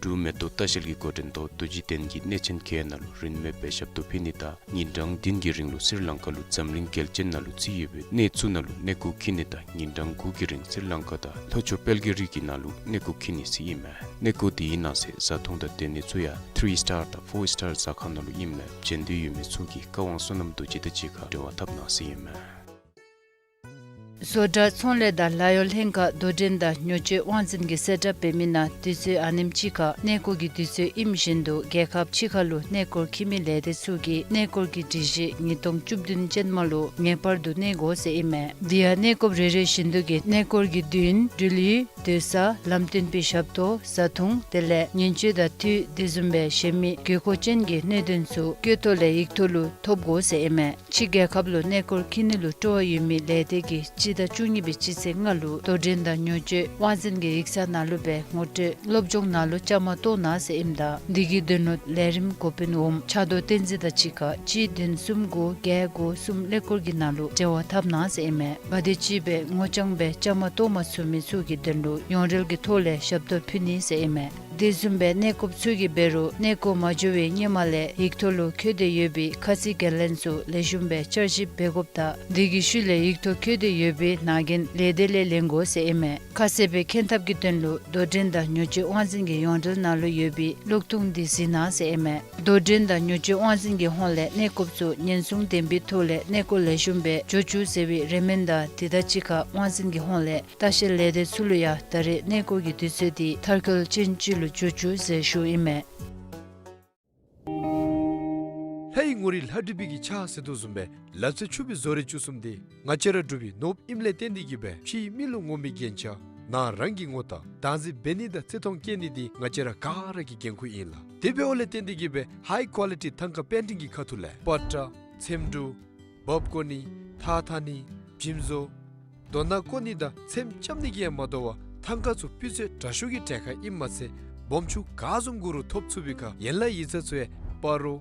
འབྲུག་མེ་ཏོག་ལྟ་བཤལ་གྱི་འགོ་འདྲེན་ཐོག་རྡོ་རྗེ་གདན་གྱི་གནས་ཆེན་གྱི་ནང་ལུ་རིན་མེད་པའི་ཞབས་ཏོག་ཕུལ་ནི་དང་ཉིན་གྲངས་བདུན་གྱི་རིང་ལུ་སི་རི་ལང་ཀ་ལུ་འཛམ་གླིང་རྒྱལ་ཆེན་ནང་ལུ་བརྩི་ཡོད་པའི་གནས་ཚུ་ནང་ལུ་གནས་སྐོར་འཁྱིད་ནི་དང་ཉིན་གྲངས་དགུ་གི་རིང་སི་རི་ལང་ཀ་དང་ལྷོ་ཕྱོགས་དཔལ་གྱི་རི་གི་ནང་ལུ་གནས་སྐོར་འཁྱིད་ནི་ཟེར་ཨིན་མས། གནས་སྐོར་དེའི་ནང་གསེས་བཟའ་འཐུང་དང་སྡོད་ནི་ཚུ་ཡང་ཐི་རི་སི་ཊར་དང་ཕོར་སི་ཊར་ཟ་ཁང་ནང་ལུ་ཨིནམ་ལས་འབྱོན་འདོད་ཡོད་མི་ཚུ་གིས་བཀའ་དབང་བསོད་ནམས་རྡོ་རྗེ་དང་གཅིག་ཁར་འབྲེལ་བ་འཐབ་གནང་ཟེར་ཨིན་མས། བཟོ་གྲྭ་ཚོང་ལས་དང་ལཱ་གཡོག་ལྷན་ཁག་དོ་འགྲན་དང་ཉོ་སྤྱོད་དབང་འཛིན་གྱིས་གསལ་བསྒྲགས་འབད་མི་ནང་དུས་ཚོད་ཨ་ནེམ་ཅིག་ཁར་གནས་སྐོར་གྱི་དུས་ཚོད་ཨིནམ་བཞིན་དུ་རྒྱལ་ཁབ་ཕྱི་ཁ་ལུ་གནས་སྐོར་འཁྱིད་མི་ལས་སྡེ་ཚུ་གིས་གནས་སྐོར་གྱི་སྒྲིག་གཞི་ཉིས་སྟོང་བཅུ་བདུན་ཅན་མ་ལུ་ངེས་པར་དུ་གནས་དགོ་ཟེར་ཨིན་མས། དེ་ཡང་གནས་སྐོར་རེ་རེ་བཞིན་དུ་གི་གནས་སྐོར་གྱི་དུས་ཡུན་འགྲུལ་ཡུལ་སྡོད་ས་ལམ་སྟོན་པའི་ཞབས་ཏོག་བཟའ་འཐུང་དེ་ལས་ཉེན་བཅོལ་དང་འཐུས་དེ་བཟུམ་སྦེ་གཞན་མི་དགོས་མཁོ་ཅན་གྱི་གནད་དོན་ཚུ་བཀོད་ཐོ་ལས་ཡིག་ཐོ་ལུ་ཐོབ་དགོ་ཟེར་ཨིན་མས། ཕྱི་རྒྱལ་ཁབ་ལུ་གནས་སྐོར་འཁྱིད་ནི་ལུ་སྤྲོ་བ་ཡོད་མི་ལས་སྡེ་གིས་སྤྱི་ཟླ་བཅུ་གཉིས་པའི་སྤྱི་ཚེས་ལྔ་ལུ་དོ་འགྲན་དང་ཉོ་སྤྱོད་དབང་འཛིན་གྱི་ཡིག་ཚང་ནང་ལུ་སྦེ་ངོ་སྤྲོད་སློབ་སྦྱོང་ནང་ལུ་བཅའ་མར་གཏོགས་གནང་ཟེར་ཨིནམ་ད་འདི་གི་དོན་ལུ་ལས་རིམ་འགོ་དཔོན་འོགམ་ཕྱག་རྡོར་བསྟན་འཛིན་དང་གཅིག་ཁར་གཅིག་བདུན་གསུམ་དགུ་བརྒྱད་དགུ་གསུམ་ཀླད་ཀོར་གྱི་ནང་ལུ་འབྲེལ་བ་འཐབ་གནང་ཟེར་ཨིན་མས། ག་དེམ་ཅིག་སྦེ་ངོ་རྐྱང་སྦེ་བཅའ་མར་གཏོགས་མ་ཚུགས་མི་ཚུ་གི་དོན་ལུ་ཡོངས་རལ་གྱི་ཐོག་ལས་ཞབས་ཏོག་ཕུལ་ནི་ཟེར་ཨིན་མས། དེ་བཟུམ་སྦེ་གནས་སྐོརཔ་ཚུ་གིས་འབད་རུང་གནས་སྐོར་མ་འགྱོ་བའི་སྔོན་མ་ལས་ཡིག་ཐོ་ལུ་བཀོད་དེ་ཡོད་པའི་ཁ་ཚིག་འགན་ལེན་ཚུ་ལེགས་ཤོམ་སྦེ་བསྐྱར་ཞིབ་འབད་དགོཔ་དང་དེ་གི་ཤུལ་ལས་ཡིག་ཐོ་བཀོད་དེ་ཡོད་པའི་ནང་འགན་ལས་སྡེ་ལས་ལེན་དགོ་ཟེར་ཨིན་མས། ཁ་གསལ་སྦེ་མཁྱེན་ཐབས་ཀྱི་དོན་ལུ་དོ་འགྲན་དང་ཉོ་སྤྱོད་དབང་འཛིན་གྱི་ཡོངས་འབྲེལ་ནང་ལུ་ཡོད་པའི་གློག་ཐུང་འདི་གཟིགས་གནང་ཟེར་ཨིན་མས། དོ་འགྲན་དང་ཉོ་སྤྱོད་དབང་འཛིན་གྱི་ཧོངས་ལས་གནས་སྐོརཔ་ཚུ་ཉེན་སྲུང་ལྡན་པའི་ཐོག་ལས་གནས་སྐོར་ལེགས་ཤོམ་སྦེ་འགྱོ་བཅུག་ཟེར་བའི་རེ་སྨོན་དང་དེ་དང་གཅིག་ཁར་དབང་འཛིན་གྱི་ཧོངས་ལས་ལྟ་བཤལ་ལས་སྡེ་ཚུ་ལུ་ཡང་ད་རེས་གནས་སྐོར་གྱི་དུས་ཚོད་འདི་མཐར་འཁྱོལ་ཅན་ཅིག་ལུ་འགྱོ་བཅུག་ཟེར་ཞུཝ་ཨིན་མས། ལྷའི་ངོ་རིས་ལྷ་འབྲི་བི་གི་ཕྱག་ཟེར་དོ་བཟུམ་སྦེ་ལ་རྩེ་ཕྱུག་པའི་བཟོ་རིག་བཅུ་གསུམ་འདི་ང་བཅས་ར་འབྲུག་པའི་ནོར་བུ་ཨིནམ་ལས་བརྟེན་ཏེ་གིས་སྦེ་ཕྱིའི་མི་ལུ་ངོམ་པའི་རྒྱན་ཆ་ནང་རང་གི་ངོ་རྟགས་བདག་འཛིན་འབད་ནི་དང་བརྩི་མཐོང་བསྐྱེད་ནི་འདི་ང་བཅས་ར་ག་ར་གི་འགན་ཁུར་ཨིན་ལགས། དེ་འབདཝ་ལས་བརྟེན་ཏེ་གིས་སྦེ་ཧའི་ཀོ་ལི་ཊི་ཐང་ཀ་པེན་ཊིང་གི་ཁ་ཐུག་ལས་པ་ཏྲ་ཚེམ་དྲུབ་འབག་བཀོ་ནི་ཐགས་འཐག་ནི་བྱིམ་བཟོ་རྡོ་ནག་བཀོ་ནི་དང་ཚེམ་རྐྱབ་ནི་གིས་ཡང་མ་དོ་བར་ཐང་ཀ་ཚུ་སྤུས་ཚད་དྲག་ཤོས་ཀྱི་གྲལ་ཁར་ཨིནམ་མ་ཚད་སྦོམ་ཆུང་ག་བཟུམ་དགོ་རུང་ཐོབ་ཚུགས་པའི་ཁར་ཡན་ལག་ཡིག་ཚང་ཚུ་ཡང་སྤ་རོ་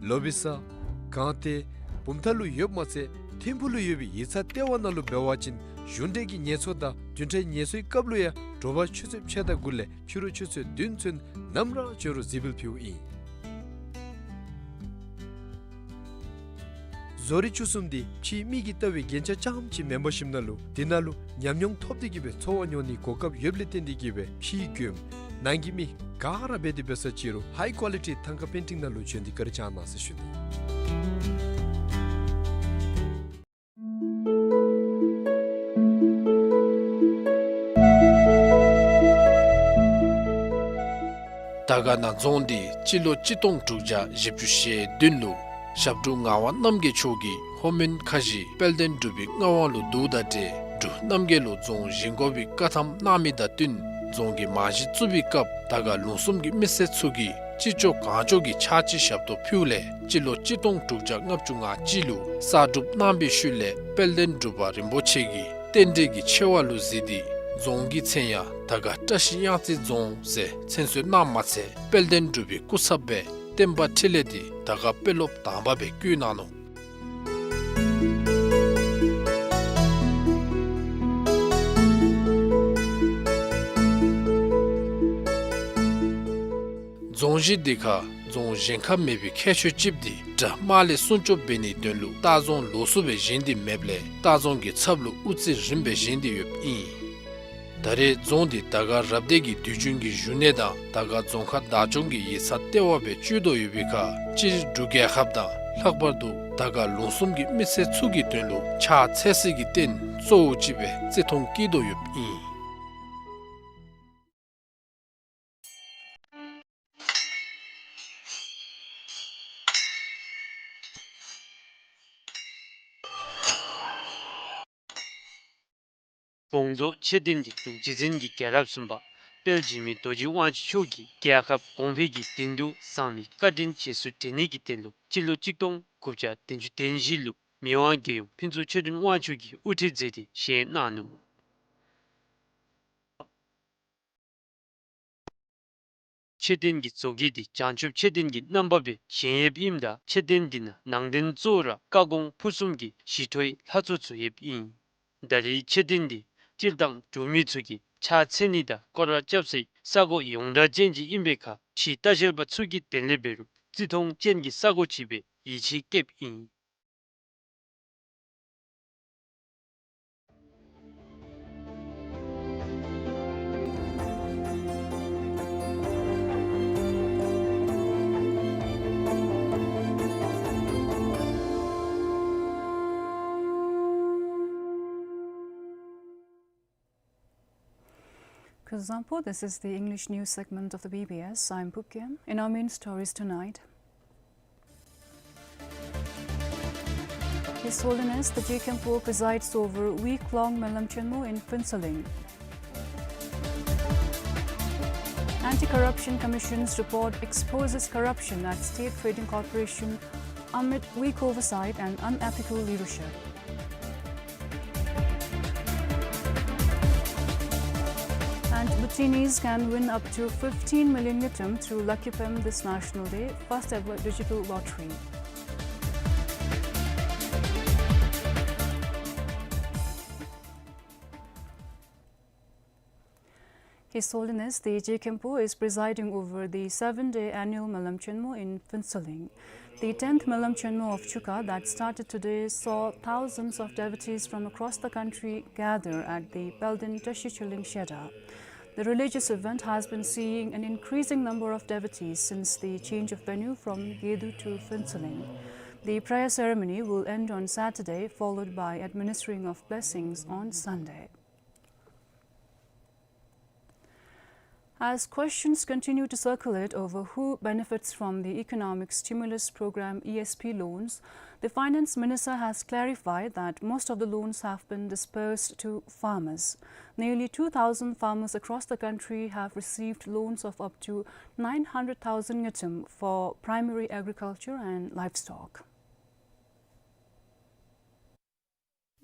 ལོ་བི་ས་སྒང་སྟེང་བུམ་ཐང་ལུ་ཡོདཔ་མ་ཚད་ཐིམ་ཕུག་ལུ་ཡོད་པའི་ཡིག་ཚང་ལྟེ་བ་ནང་ལུ་འབད་བ་ཅིན་གཞུང་འབྲེལ་གྱི་ངལ་འཚོ་དང་བདུན་ཕྲག་ངལ་འཚོའི་སྐབས་ལུ་ཡང་དྲོ་པ་ཆུ་ཚོད་ཕྱེད་དང་དགུ་ལས་ཕྱི་རུ་ཆུ་ཚོད་བདུན་ཚུན་ནམ་ར་འབྱོན་རུང་གཟིགས་འབུལ་ཕུལཝ་ཨིན། བཟོ་རིག་བཅུ་གསུམ་འདི་ཕྱིའི་མི་གིས་བལྟ་བའི་རྒྱན་ཆ་རྐྱངམ་ཅིག་མེན་པར་ཞིནམ་ན་ལུ་དེ་ནང་ལུ་ཉམས་མྱོང་ཐོབ་སྟེ་གིས་སྦེ་འཚོ་བ་མྱོང་ནིའི་གོ་སྐབས་ཡོདཔ་ལས་བརྟེན་ཏེ་གིས་སྦེ་ཕྱིའི་མགྱོནམ་ནང་གི་མི་ག་ར་འབད་དེ་འབད་ས་ཅི་རུང་ཧའི་ཀོ་ལི་ཊི་ཐང་ཀ་པེན་ཊིང་ནང་ལུ་འབྱོན་ཏེ་བཀའ་དྲིན་བསྐྱང་གནང་ཟེར་ཞུ་ནི། དར་དཀར་ན་རྫོང་འདི་སྤྱི་ལོ་གཅིག་སྟོང་དྲུག་བརྒྱ་བཞི་བཅུ་ཞེ་བདུན་ལུ་ཞབས་དྲུང་ངག་དབང་རྣམ་རྒྱལ་མཆོག་གིས་ལྷོ་མོན་ཁ་བཞི་དཔལ་ལྡན་འབྲུག་པའི་མངའ་དབང་ལུ་བསྡུཝ་དང་འབྲེལ་འབྲུག་རྣམ་རྒྱལ་ལུ་རྫོང་བཞེངས་དགོ་པའི་བཀའ་ཐམ་གནང་མི་དང་བསྟུན་རྫོང་གི་རྨང་གཞི་བཙུགས་པའི་སྐབས་དར་དཀར་ལུང་གསུམ་གྱི་མི་སེར་ཚུ་གིས་ཅི་ལྕོགས་གང་ལྕོགས་ཀྱི་ཕྱག་ཕྱི་ཞབས་ཏོག་ཕུལཝ་ལས་སྤྱི་ལོ་གཅིག་སྟོང་དྲུག་བརྒྱ་ལྔ་བཅུ་ང་གཅིག་ལུ་གསར་སྒྲུབ་གནང་བའི་ཤུལ་ལས་དཔལ་ལྡན་འབྲུག་པ་རིན་པོ་ཆེ་གིས་རྟེན་འབྲེལ་གྱི་ཆེ་བ་ལུ་གཟིགས་ཏེ་རྫོང་གི་མཚན་ཡང་དར་དཀར་བཀྲ་ཤིས་གཡང་རྩེ་རྫོང་ཟེར་མཚན་གསོལ་གནངམ་མ་ཚད་དཔལ་ལྡན་འབྲུག་པའི་སྐུ་ཚབ་སྦེ་ བསྟན་པ་འཕྲིན་ལས་འདི་དར་དཀར་དཔོན་སློབ་དང་པ་སྦེ་བསྐོ་གནང་ནུག། རྫོང་གཞི་འདི་ཁར་རྫོང་གཞན་ཁར་མེད་པའི་ཁྱད་ཆོས་ཅིག་འདི་དགྲ་དམག་ལས་སྲུང་སྐྱོབ་འབད་ནིའི་དོན་ལུ་ལྟ་རྫོང་ལོགས་སུ་སྦེ་བཞེངས་ཏེ་མེདཔ་ལས་ལྟ་རྫོང་གི་ཚབ་ལུ་དབུ་རྩེ་རིམ་སྦེ་བཞེངས་ཏེ་ཡོདཔ་ཨིན། ད་རེས་རྫོང་འདི་དར་དཀར་རབ་སྡེ་གི་དུས་རྒྱུན་གྱི་བཞུགས་གནས་དང་དར་དཀར་རྫོང་ཁག་བདག་སྐྱོང་གི་ཡིག་ཚང་ལྟེ་བ་སྦེ་སྤྱོད་དོ་ཡོད་པའི་ཁར་སྤྱིར་འབྲུག་རྒྱལ་ཁབ་དང་ལྷག་པར་དུ་དར་དཀར་ལུང་གསུམ་གྱི་མི་སེར་ཚུ་གི་དོན་ལུ་ཕྱག་འཚལ་སའི་རྟེན་གཙོ་བོ་ཅིག་སྦེ་བརྩི་མཐོང་བསྐྱེད་དོ་ཡོདཔ་ཨིན། བོང་རྫོང་མཆོད་རྟེན་འདི་འབྲུག་རྗེ་བཙུན་གྱི་རྒྱལ་རབས་གསུམ་པ་དཔལ་འཇིགས་མེད་རྡོ་རྗེ་དབང་ཕྱུག་མཆོག་གིས་རྒྱལ་ཁབ་གོང་འཕེལ་གྱི་དོན་དུ་བསམ་པའི་བཀའ་དྲིན་རྗེས་སུ་དྲན་ནིའི་དོན་ལུ་སྤྱི་ལོ་གཅིག་སྟོང་དགུ་བརྒྱ་བདུན་ཅུ་དོན་བཞི་ལུ་མི་དབང་རྒྱལ་ཡུམ་ཕུན་ཚོགས་ཆོས་སྒྲོན་དབང་ཕྱུག་གིས་དབུ་ཁྲིད་མཛད་དེ་བཞེངས་གནང་ནུག། མཆོད་རྟེན་གྱི་བཟོ་བཀོད་འདི་བྱང་ཆུབ་མཆོད་རྟེན་གྱི་རྣམ་པ་སྦེ་བཞེངས་ཡོདཔ་ཨིནམ་ད་མཆོད་རྟེན་འདི་ནང་ནང་རྟེན་གཙོ་བོ་ར་བཀའ་དགོངས་ཕུར་གསུམ་གྱི་ཞི་ཁྲོའི་ལྷ་ཚོགས་ཚུ་ཡོདཔ་ཨིན། ད་རེས་མཆོད་རྟེན་འདི་སྤྱིར་བཏང་འབྲུག་མི་ཚུ་གིས་ཕྱག་འཚལ་ནི་དང་སྐོར་ར་རྐྱབ་སའི་ས་གོ་ཡོངས་གྲགས་ཅན་ཅིག་ཨིན་པའི་ཁར་ཕྱིའི་ལྟ་བཤལ་པ་ཚུ་གི་དོན་ལས་འབད་རུང་བརྩི་མཐོང་ཅན་གྱི་ས་གོ་ཅིག་སྦེ་ཡིད་ཆེས་བསྐྱེདཔ་ཨིན། Kuzuzangpo, this is the English news segment of the B B S. I'm Pupkem. In our main stories tonight, His Holiness the Je Khenpo presides over week-long Melam Chenmo in Phuentsholing. Anti-Corruption Commission's report exposes corruption at State Trading Corporation amid weak oversight and unethical leadership. And Bhutanese can win up to fifteen million ngultrum through Lucky Pem this National Day, first ever digital lottery. His Holiness the Je Khenpo is presiding over the seven-day annual Melam Chenmo in Phuentsholing. The tenth Melam Chenmo of Chukha that started today saw thousands of devotees from across the country gather at the Pelden Tashi Chilling Shedar. The religious event has been seeing an increasing number of devotees since the change of venue from Gedu to Phuentsholing. The prayer ceremony will end on Saturday, followed by administering of blessings on Sunday. As questions continue to circulate over who benefits from the Economic Stimulus Program, E S P, loans, the Finance Minister has clarified that most of the loans have been disbursed to farmers. Nearly two thousand farmers across the country have received loans of up to nine hundred thousand ngultrum for primary agriculture and livestock.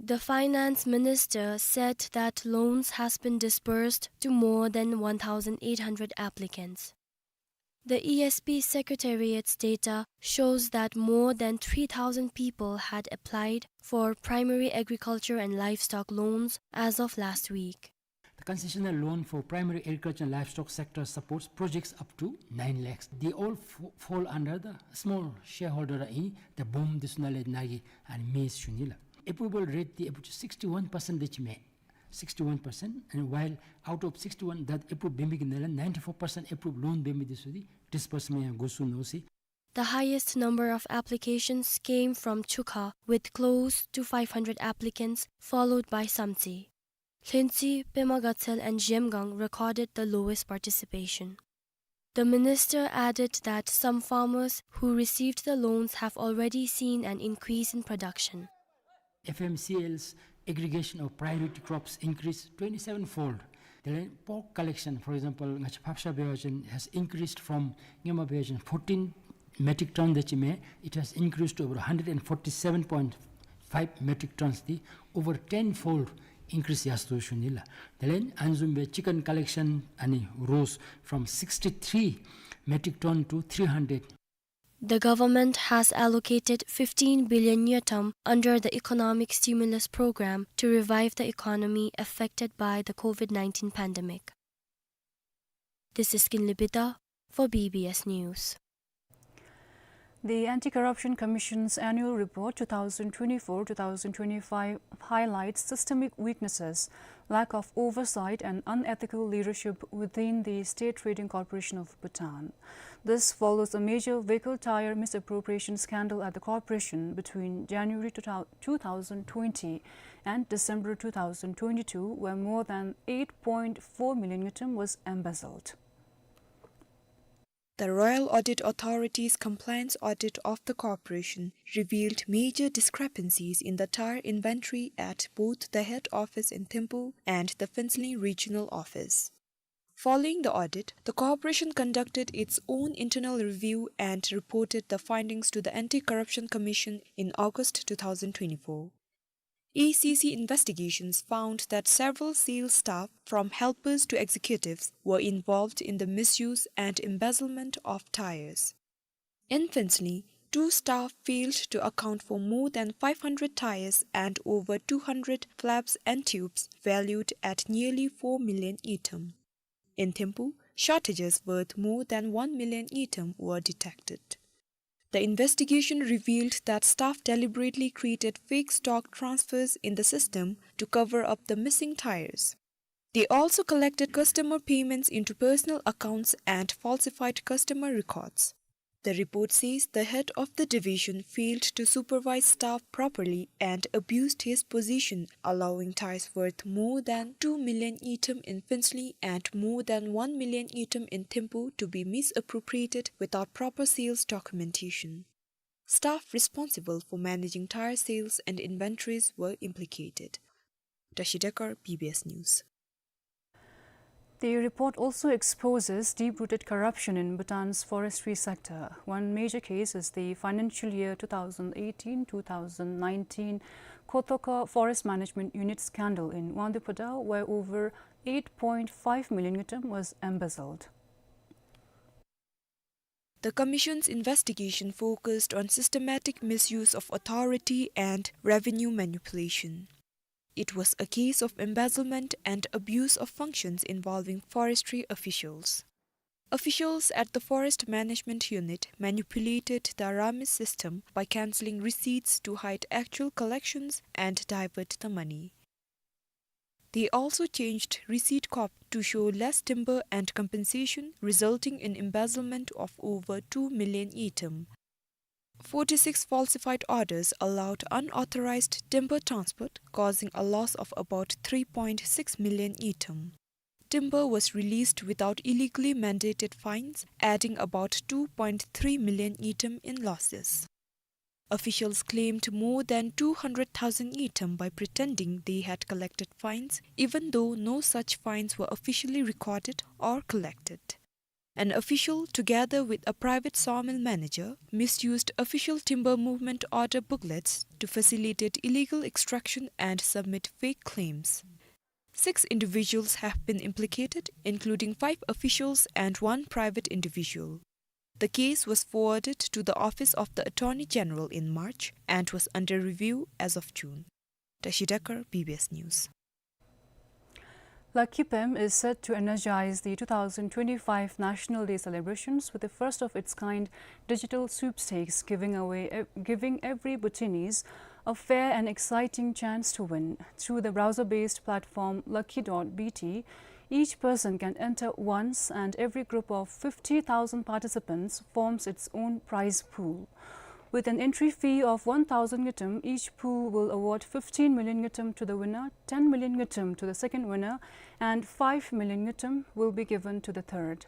The finance minister said that loans has been disbursed to more than one thousand eight hundred applicants. The E S P Secretariat's data shows that more than three thousand people had applied for primary agriculture and livestock loans as of last week. The concessional loan for primary agriculture and livestock sector supports projects up to nine lakhs. They all f-, fall under the small shareholder in the BOOM, this knowledge nagi and maize shunila. Approval rate འདི་ཨེ་པུ་ཅིག་sixty-one percent དེ་ཅིག་མས། Sixty-one percent, and while out of sixty-one that approve འབད་མི་གི་ནང་ལས་ninety-four percent approve loan འབད་མི་འདི་ཚུ་འདི་disbursement འགོ་བཙུགས་ནུག་ཟེར། The highest number of applications came from Chukha with close to five hundred applicants, followed by Samtse. Lhentsui, Pema Gatshel and Zhemgang recorded the lowest participation. The minister added that some farmers who received the loans have already seen an increase in production. F M C L's aggregation of priority crops increased twenty-seven fold. Then pork collection, for example, ngacha phapsha bewajen has increased from ngema bewajen fourteen metric ton དེ་ཅིག་མས། It has increased to over hundred and forty-seven point five metric tons དེ་over ten fold increase ཡར་སོང་ཞུ་ནི་ལགས། དེ་ལས་ཨ་ནི་བཟུམ་སྦེ་chicken collection ཨ་ནི་rose from sixty-three metric ton to three hundred. The government has allocated fifteen billion ngultrum under the economic stimulus program to revive the economy affected by the COVID nineteen pandemic. This is Kinley Bida for B B S News. The Anti-Corruption Commission's annual report two thousand twenty-four two thousand twenty-five highlights systemic weaknesses, lack of oversight, and unethical leadership within the State Trading Corporation of Bhutan. This follows a major vehicle tire misappropriation scandal at the corporation between January two thousand twenty and December two thousand twenty-two, where more than eight point four million ngultrum was embezzled. The Royal Audit Authority's compliance audit of the corporation revealed major discrepancies in the tire inventory at both the head office in Thimphu and the Phuentsholing regional office. Following the audit, the corporation conducted its own internal review and reported the findings to the Anti-Corruption Commission in August two thousand twenty-four. A C C investigations found that several sales staff, from helpers to executives, were involved in the misuse and embezzlement of tires. In Phuentsholing, two staff failed to account for more than five hundred tires and over two hundred flaps and tubes valued at nearly four million ngultrum. In Thimphu, shortages worth more than one million ngultrum were detected. The investigation revealed that staff deliberately created fake stock transfers in the system to cover up the missing tires. They also collected customer payments into personal accounts and falsified customer records. The report says the head of the division failed to supervise staff properly and abused his position, allowing tires worth more than two million ngultrum in Phuentsholing and more than one million ngultrum in Thimphu to be misappropriated without proper sales documentation. Staff responsible for managing tire sales and inventories were implicated. Tashi Dekar, B B S News. The report also exposes deep-rooted corruption in Bhutan's forestry sector. One major case is the financial year two thousand eighteen two thousand nineteen Khotokha Forest Management Unit scandal in Wangdue Phodrang, where over eight point five million ngultrum was embezzled. The commission's investigation focused on systematic misuse of authority and revenue manipulation. It was a case of embezzlement and abuse of functions involving forestry officials. Officials at the Forest Management Unit manipulated the RAMIS system by cancelling receipts to hide actual collections and divert the money. They also changed receipt copy to show less timber and compensation, resulting in embezzlement of over two million ngultrum. Forty-six falsified orders allowed unauthorized timber transport, causing a loss of about three point six million ngultrum. Timber was released without illegally mandated fines, adding about two point three million ngultrum in losses. Officials claimed more than two hundred thousand ngultrum by pretending they had collected fines, even though no such fines were officially recorded or collected. An official, together with a private sawmill manager, misused official timber movement order booklets to facilitate illegal extraction and submit fake claims. Six individuals have been implicated, including five officials and one private individual. The case was forwarded to the Office of the Attorney General in March and was under review as of June. Tashi Dekar, B B S News. Lucky Pem is set to energize the two thousand twenty-five National Day celebrations with the first of its kind digital sweepstakes, giving away, giving every Bhutanese a fair and exciting chance to win. Through the browser-based platform lucky dot B T, each person can enter once, and every group of fifty thousand participants forms its own prize pool. With an entry fee of one thousand ngultrum, each pool will award fifteen million ngultrum to the winner, ten million ngultrum to the second winner, and five million ngultrum will be given to the third.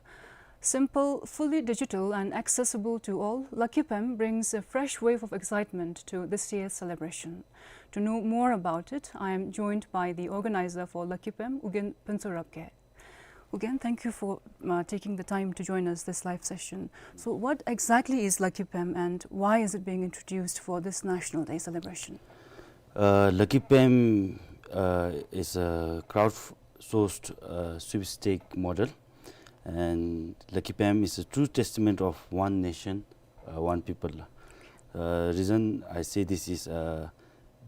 Simple, fully digital, and accessible to all, Lucky Pem brings a fresh wave of excitement to this year's celebration. To know more about it, I am joined by the organizer for Lucky Pem, Ugyen Phuntsarabgye. Ugyen, thank you for, uh, taking the time to join us this live session. So what exactly is Lucky Pem and why is it being introduced for this National Day celebration? Uh, Lucky Pem, uh, is a crowdsourced, uh, sweepstake model, and Lucky Pem is a true testament of one nation, uh, one people. Uh, reason I say this is, uh,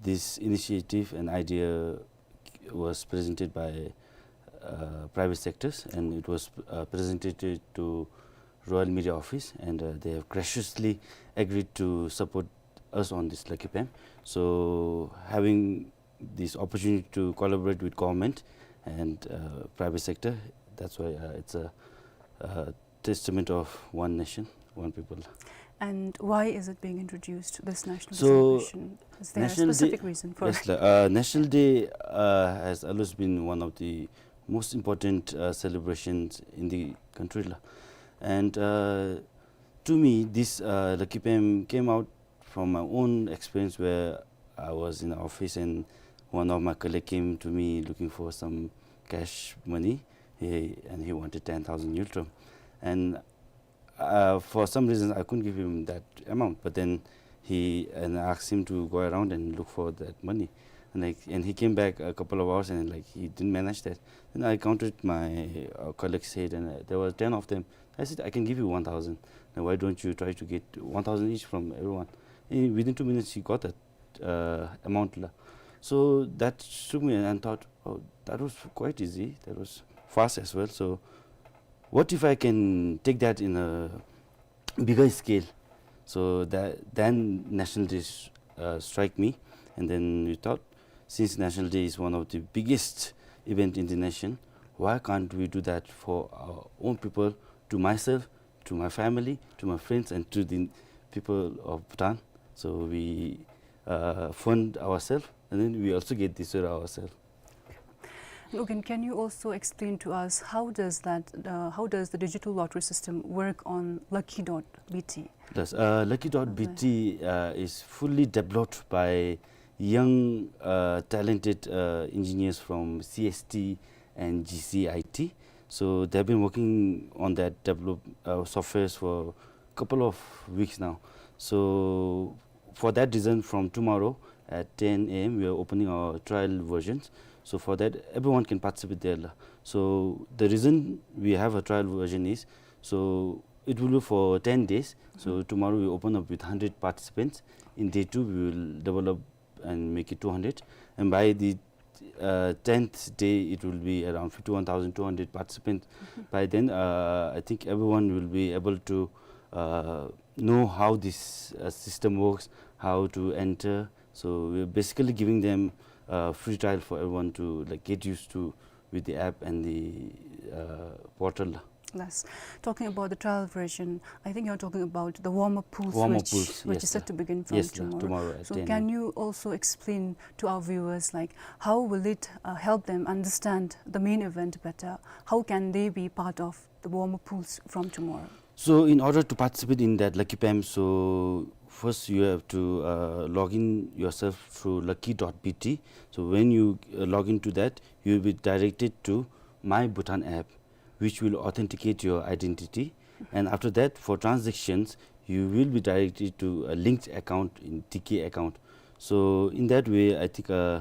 this initiative and idea was presented by, uh, private sectors, and it was, uh, presented to, to Royal Media Office, and, uh, they have graciously agreed to support us on this Lucky Pem. So having this opportunity to collaborate with government and, uh, private sector, that's why, uh, it's a, uh, testament of one nation, one people. And why is it being introduced, this national So, celebration? Is there a National Day, specific reason for yes, it? La, uh, National Day, uh, has always been one of the most important, uh, celebrations in the country, la. And, uh, to me, this, uh, Lucky Pem came out from my own experience where I was in the office and one of my colleague came to me looking for some cash money. He, and he wanted ten thousand ngultrum. And, uh, for some reason, I couldn't give him that amount. But then he, and I asked him to go around and look for that money. And, like, and he came back a couple of hours and, like, he didn't manage that. Then I counted my, uh, colleagues' head and, uh, there were ten of them. I said, "I can give you one thousand. Now, why don't you try to get one thousand each from everyone?" And within two minutes, he got that, uh, amount, la. So that struck me and I thought, "Oh, that was quite easy. That was fast as well. So what if I can take that in a bigger scale?" So that, then National Day, uh, strike me, and then we thought, since National Day is one of the biggest event in the nation, why can't we do that for our own people, to myself, to my family, to my friends, and to the people of Bhutan? So we, uh, fund ourselves, and then we also get this for ourselves. Logan, can you also explain to us how does that, uh, how does the digital lottery system work on Lucky dot B T? Yes, uh, Lucky dot B T, uh, is fully developed by young, uh, talented, uh, engineers from C S T and G C I T. So they've been working on that develop, uh, softwares for a couple of weeks now. So for that reason, from tomorrow at ten A M, we are opening our trial versions. So for that, everyone can participate there, la. So the reason we have a trial version is, so it will be for ten days. So tomorrow we open up with hundred participants. In day two, we will develop and make it two hundred. And by the, uh, tenth day, it will be around fifty-one thousand two hundred participants. By then, uh, I think everyone will be able to, uh, know how this, uh, system works, how to enter. So we're basically giving them a free trial for everyone to, like, get used to with the app and the, uh, portal. Yes. Talking about the trial version, I think you're talking about the warm-up pools, Warm-up which, pools, which yes, is set sir. To begin from Yes, sir. Tomorrow. Tomorrow at So ten can a.m. you also explain to our viewers, like, how will it, uh, help them understand the main event better? How can they be part of the warm-up pools from tomorrow? So in order to participate in that Lucky Pem, so first you have to, uh, log in yourself through lucky dot B T. So when you, uh, log into that, you will be directed to My Bhutan app, which will authenticate your identity. And after that, for transactions, you will be directed to a linked account in T K account. So in that way, I think, uh,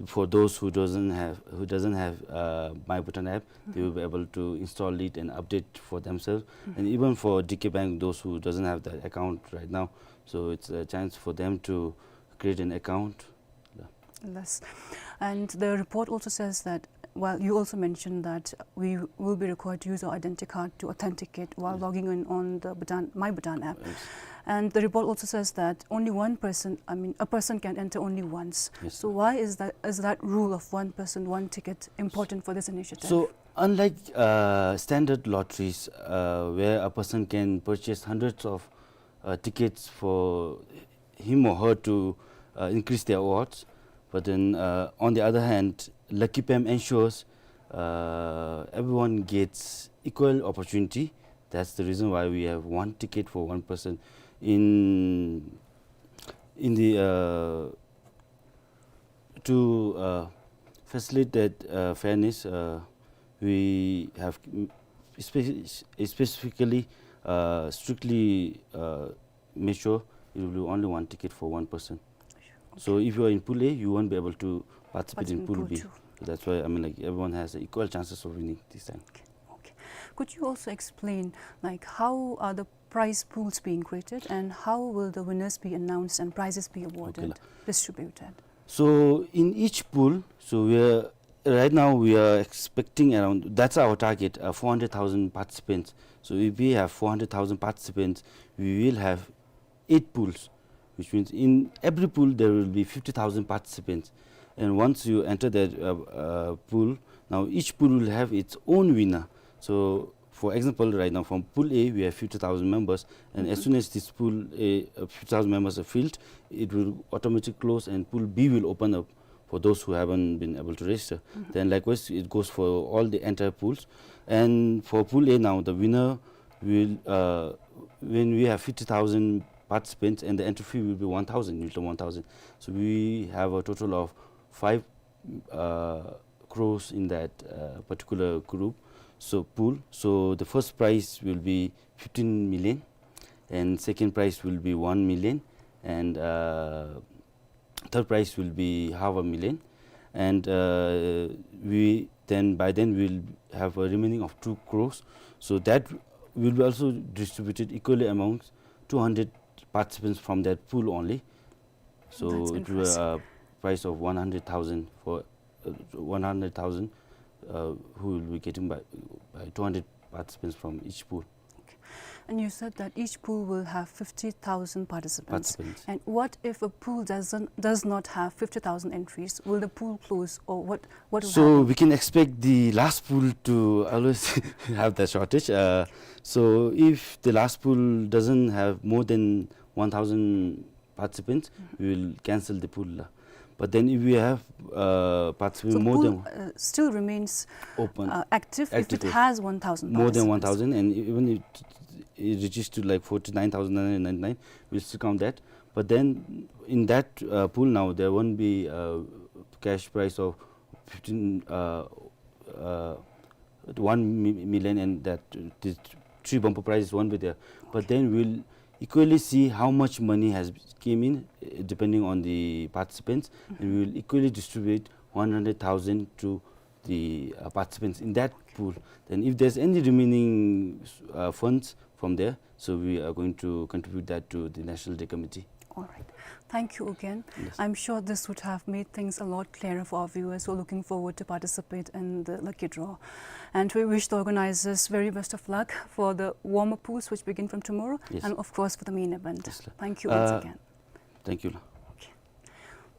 for those who doesn't have, who doesn't have, uh, My Bhutan app, they will be able to install it and update for themselves. And even for D K Bank, those who doesn't have that account right now, so it's a chance for them to create an account. Yes. And the report also says that, well, you also mentioned that we will be required to use our identity card to authenticate while logging in on the Bhutan, My Bhutan app. Yes. And the report also says that only one person, I mean, a person can enter only once. Yes, So sir. Why is that, is that rule of one person, one ticket important for this initiative? So unlike, uh, standard lotteries, uh, where a person can purchase hundreds of, uh, tickets for him or her to, uh, increase their odds, but then, uh, on the other hand, Lucky Pem ensures, uh, everyone gets equal opportunity. That's the reason why we have one ticket for one person. In, in the, uh, to, uh, facilitate, uh, fairness, uh, we have, mm, speci-, specifically, uh, strictly, uh, make sure it will be only one ticket for one person. So if you are in Pool A, you won't be able to participate in Participate in Pool Pool B. two. So that's why, I mean, like, everyone has equal chances of winning this time. Okay. Okay. Could you also explain, like, how are the prize pools being created, and how will the winners be announced and prizes be awarded, okay, la, distributed? So in each pool, so we are, right now we are expecting around, that's our target, uh, four hundred thousand participants. So if we have four hundred thousand participants, we will have eight pools, which means in every pool there will be fifty thousand participants. And once you enter that, uh, uh, pool, now each pool will have its own winner. So, for example, right now from Pool A, we have fifty thousand members, and as, mm-hmm, soon as this Pool A, uh, fifty thousand members are filled, it will automatically close, and Pool B will open up for those who haven't been able to register. Mm-hmm. Then likewise, it goes for all the entire pools. And for Pool A now, the winner will, uh, when we have fifty thousand participants, and the entry fee will be one thousand, Nilton one thousand. So we have a total of five, uh, crores in that, uh, particular group, so pool. So the first prize will be fifteen million, and second prize will be one million, and, uh, third prize will be half a million, and, uh, we then, by then, we'll have a remaining of two crores. So that will be also distributed equally amongst two hundred participants from that pool only. So, that's impressive. It will, uh, prize of one hundred thousand for, uh, one hundred thousand, uh, who will be getting by, by two hundred participants from each pool. Okay. And you said that each pool will have fifty thousand participants. Participants. And what if a pool doesn't, does not have fifty thousand entries? Will the pool close, or what, what will happen? So we can expect the last pool to always have the shortage. Uh, so if the last pool doesn't have more than one thousand participants, mm-hmm, we will cancel the pool la. But then if we have, uh, participants, so more pool, than, uh, still remains, open, uh, active if it, active, has one thousand participants. More than one thousand, and even if it reaches to, like, forty-nine thousand nine hundred ninety-nine, we'll still count that. But then in that, uh, pool now, there won't be, uh, cash prize of fifteen, uh, uh, one mi-, million, and that, uh, the three bumper prizes won't be there. But then we'll equally see how much money has came in, uh, depending on the participants, and we will equally distribute one hundred thousand to the, uh, participants in that pool. Then if there's any remaining, uh, funds from there, so we are going to contribute that to the National Day Committee. All right. Thank you again. Yes. I'm sure this would have made things a lot clearer for our viewers who are looking forward to participate in the lucky draw. And we wish the organizers very best of luck for the warm-up pools, which begin from tomorrow, yes, and of course for the main event. Yes, la. Thank you once, uh, again. Thank you, la. Okay.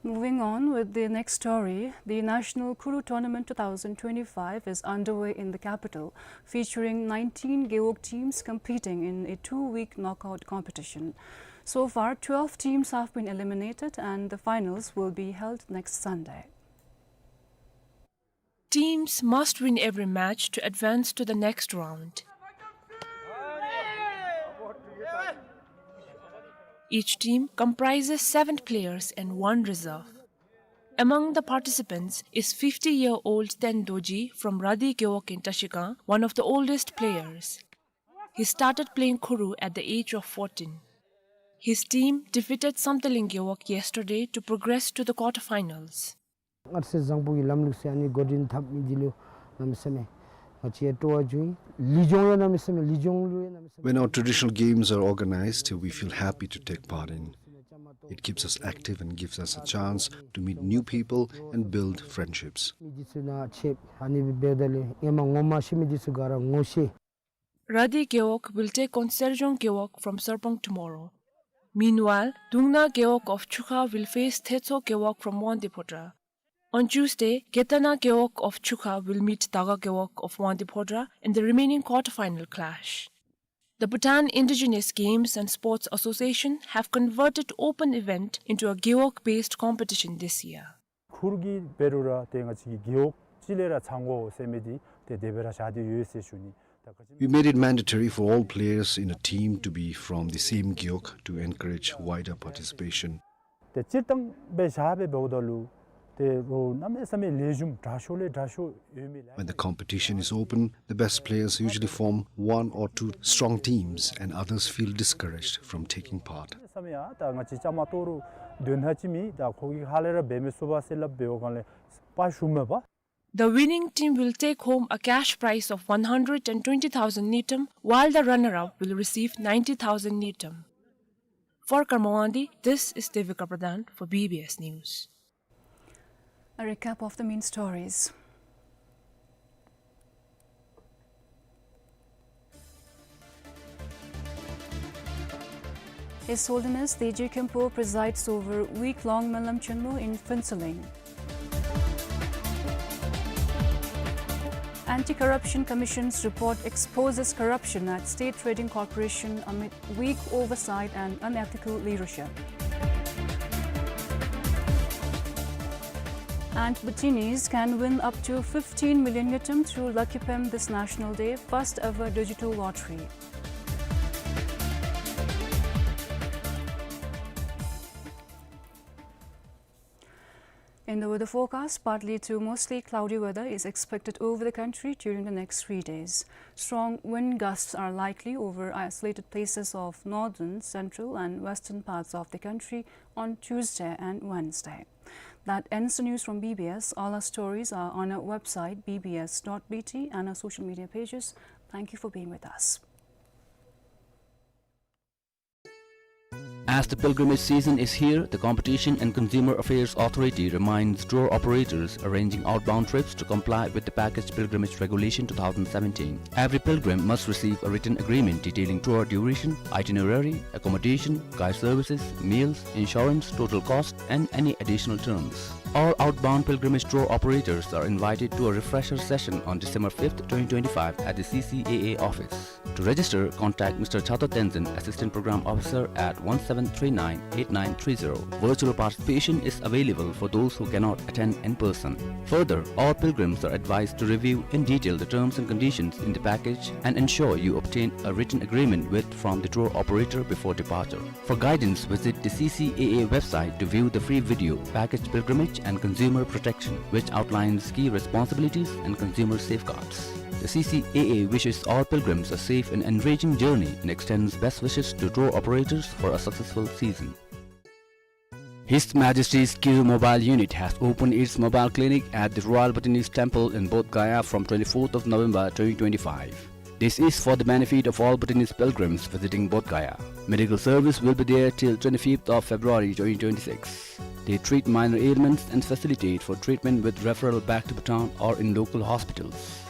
Moving on with the next story, the National Khuru Tournament two thousand twenty-five is underway in the capital, featuring nineteen Gewog teams competing in a two-week knockout competition. So far, twelve teams have been eliminated, and the finals will be held next Sunday. Teams must win every match to advance to the next round. Each team comprises seven players and one reserve. Among the participants is fifty-year-old Ten Dorji from Radi Gewog in Trashigang, one of the oldest players. He started playing Khuru at the age of fourteen. His team defeated Samtaling Gewog yesterday to progress to the quarterfinals. ང་ཚོ་བཟང་པོ་གི་ལམ་ལུགས་ཟེར་ཨ་ནི་འགོ་འདྲེན་འཐབ་མི་འདི་ལུ་གནམ་མེད་ས་མེད་ང་བཅས་སྤྲོ་བ་བྱུང་ཡི། ལུས་སྦྱོང་ཡང་གནམ་མེད་ས་མེད་ལུས་སྦྱོང་ལུ་ཡང་གནམ་མེད་ས་མེད། When our traditional games are organized, we feel happy to take part in. It keeps us active and gives us a chance to meet new people and build friendships. མི་འདི་ཚུ་ནང་ཆེབ་ཨ་ནི་འབདཝ་ད་ལས་ཧེ་མ་ངོ་མ་ཤེས་མི་འདི་ཚུ་ག་ར་ངོ་ཤེས། Radi Gewog will take on Serjong Gewog from Sarpang tomorrow. Meanwhile, Dungna Gewog of Chukha will face Thetso Gewog from Wangdue Phodrang. On Tuesday, Getana Gewog of Chukha will meet Daga Gewog of Wangdue Phodrang in the remaining quarter-final clash. The Bhutan Indigenous Games and Sports Association have converted open event into a Gewog-based competition this year. ཁུར་གྱི་འབད་རུང་ར་ཏེ་ང་བཅས་ཀྱི་རྒེད་འོག་གཅིག་ལས་ར་ཚང་དགོ་ཟེར་མི་འདི་ཏེ་དེ་སྦེ་ར་བཞག་སྟེ་ཡོད་ཟེར་ཞུ་ནི། ད་ག་ཅི། We made it mandatory for all players in a team to be from the same Gewog to encourage wider participation. ཏེ་སྤྱིར་བཏང་སྦེ་བཞག་སྦེ་འབདཝ་ད་ལུ་ཏེ་རོགས་གནམ་མེད་ས་མེད་ལེགས་ཤོམ་དྲག་ཤོས་ལས་དྲག་ཤོས་ཡོད་མི་ལགས། When the competition is open, the best players usually form one or two strong teams and others feel discouraged from taking part. གནམ་མེད་ས་མེད་ཡ་ད་ང་བཅས་བཅའ་མར་གཏོགས་རུང་དོན་དག་ཅིག་མེད། ད་ཁོ་གིས་ཧ་ལས་ར་འབད་མི་ཚུགས་པས་ཟེར་སླབ་འབདཝ་གང་ལས་པ་ཞུ་མེད་པ། The winning team will take home a cash prize of one hundred and twenty thousand ngultrum, while the runner-up will receive ninety thousand ngultrum. For Karmawandi, this is Devika Pradhan for B B S News. A recap of the main stories. His Holiness Teji Khenpo presides over week-long Melam Chenmo in Phuentsholing. Anti-Corruption Commission's report exposes corruption at State Trading Corporation amid weak oversight and unethical leadership. And Bhutanese can win up to fifteen million ngultrum through Lucky Pem this National Day, first ever digital lottery. In the weather forecast, partly to mostly cloudy weather is expected over the country during the next three days. Strong wind gusts are likely over isolated places of northern, central and western parts of the country on Tuesday and Wednesday. That ends the news from B B S. All our stories are on our website, B B S dot B T, and our social media pages. Thank you for being with us. As the pilgrimage season is here, the Competition and Consumer Affairs Authority reminds tour operators arranging outbound trips to comply with the Package Pilgrimage Regulation two thousand seventeen. Every pilgrim must receive a written agreement detailing tour duration, itinerary, accommodation, guide services, meals, insurance, total cost, and any additional terms. All outbound pilgrimage tour operators are invited to a refresher session on December fifth, twenty twenty-five at the C C A A office. To register, contact Mister Chata Tenzin, Assistant Program Officer, at one seven three nine eight nine three zero. Virtual participation is available for those who cannot attend in person. Further, all pilgrims are advised to review in detail the terms and conditions in the package and ensure you obtain a written agreement with from the tour operator before departure. For guidance, visit the C C A A website to view the free video, Package Pilgrimage and Consumer Protection, which outlines key responsibilities and consumer safeguards. The C C A A wishes all pilgrims a safe and enriching journey and extends best wishes to tour operators for a successful season. His Majesty's Kiru Mobile Unit has opened its mobile clinic at the Royal Bhutanese Temple in Bodh Gaya from twenty-fourth of November twenty twenty-five. This is for the benefit of all Bhutanese pilgrims visiting Bodh Gaya. Medical service will be there till twenty-fifth of February twenty twenty-six. They treat minor ailments and facilitate for treatment with referral back to Bhutan or in local hospitals.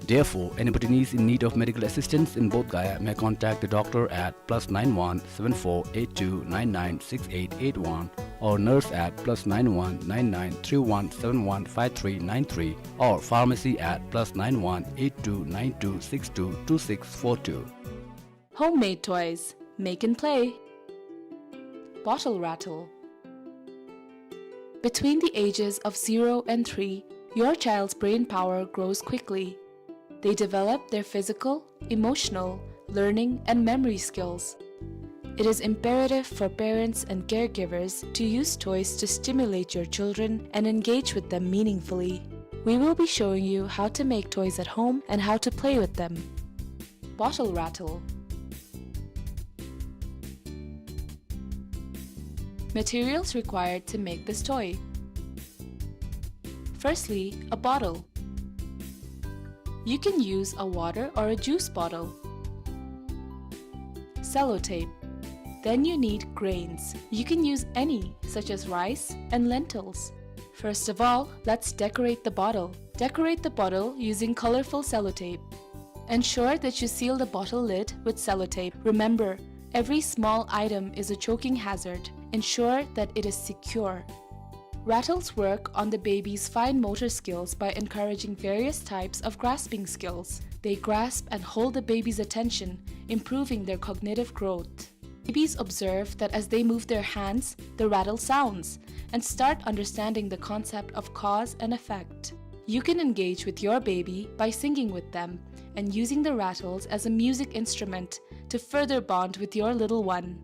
Therefore, any Bhutanese in need of medical assistance in Bodh Gaya may contact the doctor at plus nine one seven four eight two nine nine six eight eight one or nurse at plus nine one nine nine three one seven one five three nine three or pharmacy at plus nine one eight two nine two six two two six four two. Homemade toys. Make and play. Bottle rattle. Between the ages of zero and three, your child's brain power grows quickly. They develop their physical, emotional, learning, and memory skills. It is imperative for parents and caregivers to use toys to stimulate your children and engage with them meaningfully. We will be showing you how to make toys at home and how to play with them. Bottle rattle. Materials required to make this toy. Firstly, a bottle. You can use a water or a juice bottle. Sellotape. Then you need grains. You can use any, such as rice and lentils. First of all, let's decorate the bottle. Decorate the bottle using colorful sellotape. Ensure that you seal the bottle lid with sellotape. Remember, every small item is a choking hazard. Ensure that it is secure. Rattles work on the baby's fine motor skills by encouraging various types of grasping skills. They grasp and hold the baby's attention, improving their cognitive growth. Babies observe that as they move their hands, the rattle sounds, and start understanding the concept of cause and effect. You can engage with your baby by singing with them and using the rattles as a music instrument to further bond with your little one.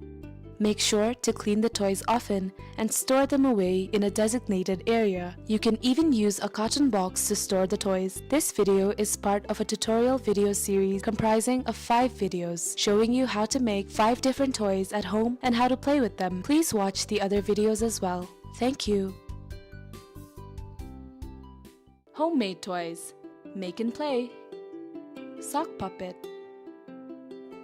Make sure to clean the toys often and store them away in a designated area. You can even use a carton box to store the toys. This video is part of a tutorial video series comprising of five videos showing you how to make five different toys at home and how to play with them. Please watch the other videos as well. Thank you. Homemade toys. Make and play. Sock puppet.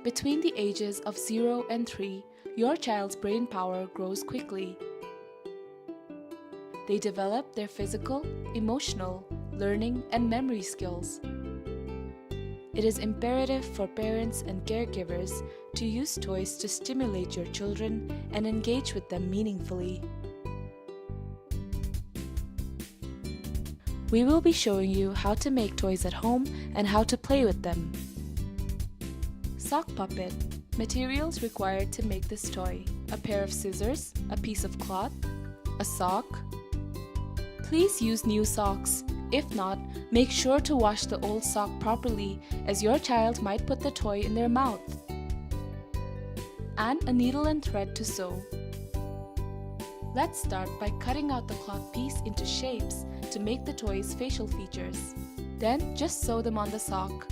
Between the ages of zero and three, your child's brain power grows quickly. They develop their physical, emotional, learning, and memory skills. It is imperative for parents and caregivers to use toys to stimulate your children and engage with them meaningfully. We will be showing you how to make toys at home and how to play with them. Sock puppet. Materials required to make this toy: a pair of scissors, a piece of cloth, a sock. Please use new socks. If not, make sure to wash the old sock properly, as your child might put the toy in their mouth. And a needle and thread to sew. Let's start by cutting out the cloth piece into shapes to make the toy's facial features. Then just sew them on the sock.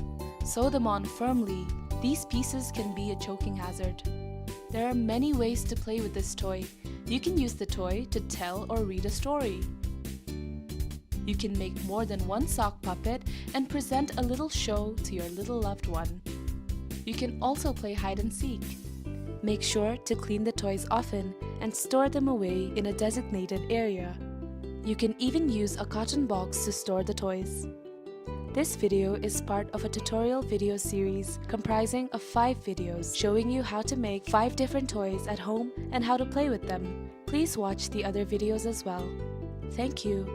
Sew them on firmly. These pieces can be a choking hazard. There are many ways to play with this toy. You can use the toy to tell or read a story. You can make more than one sock puppet and present a little show to your little loved one. You can also play hide and seek. Make sure to clean the toys often and store them away in a designated area. You can even use a carton box to store the toys. This video is part of a tutorial video series comprising of five videos showing you how to make five different toys at home and how to play with them. Please watch the other videos as well. Thank you.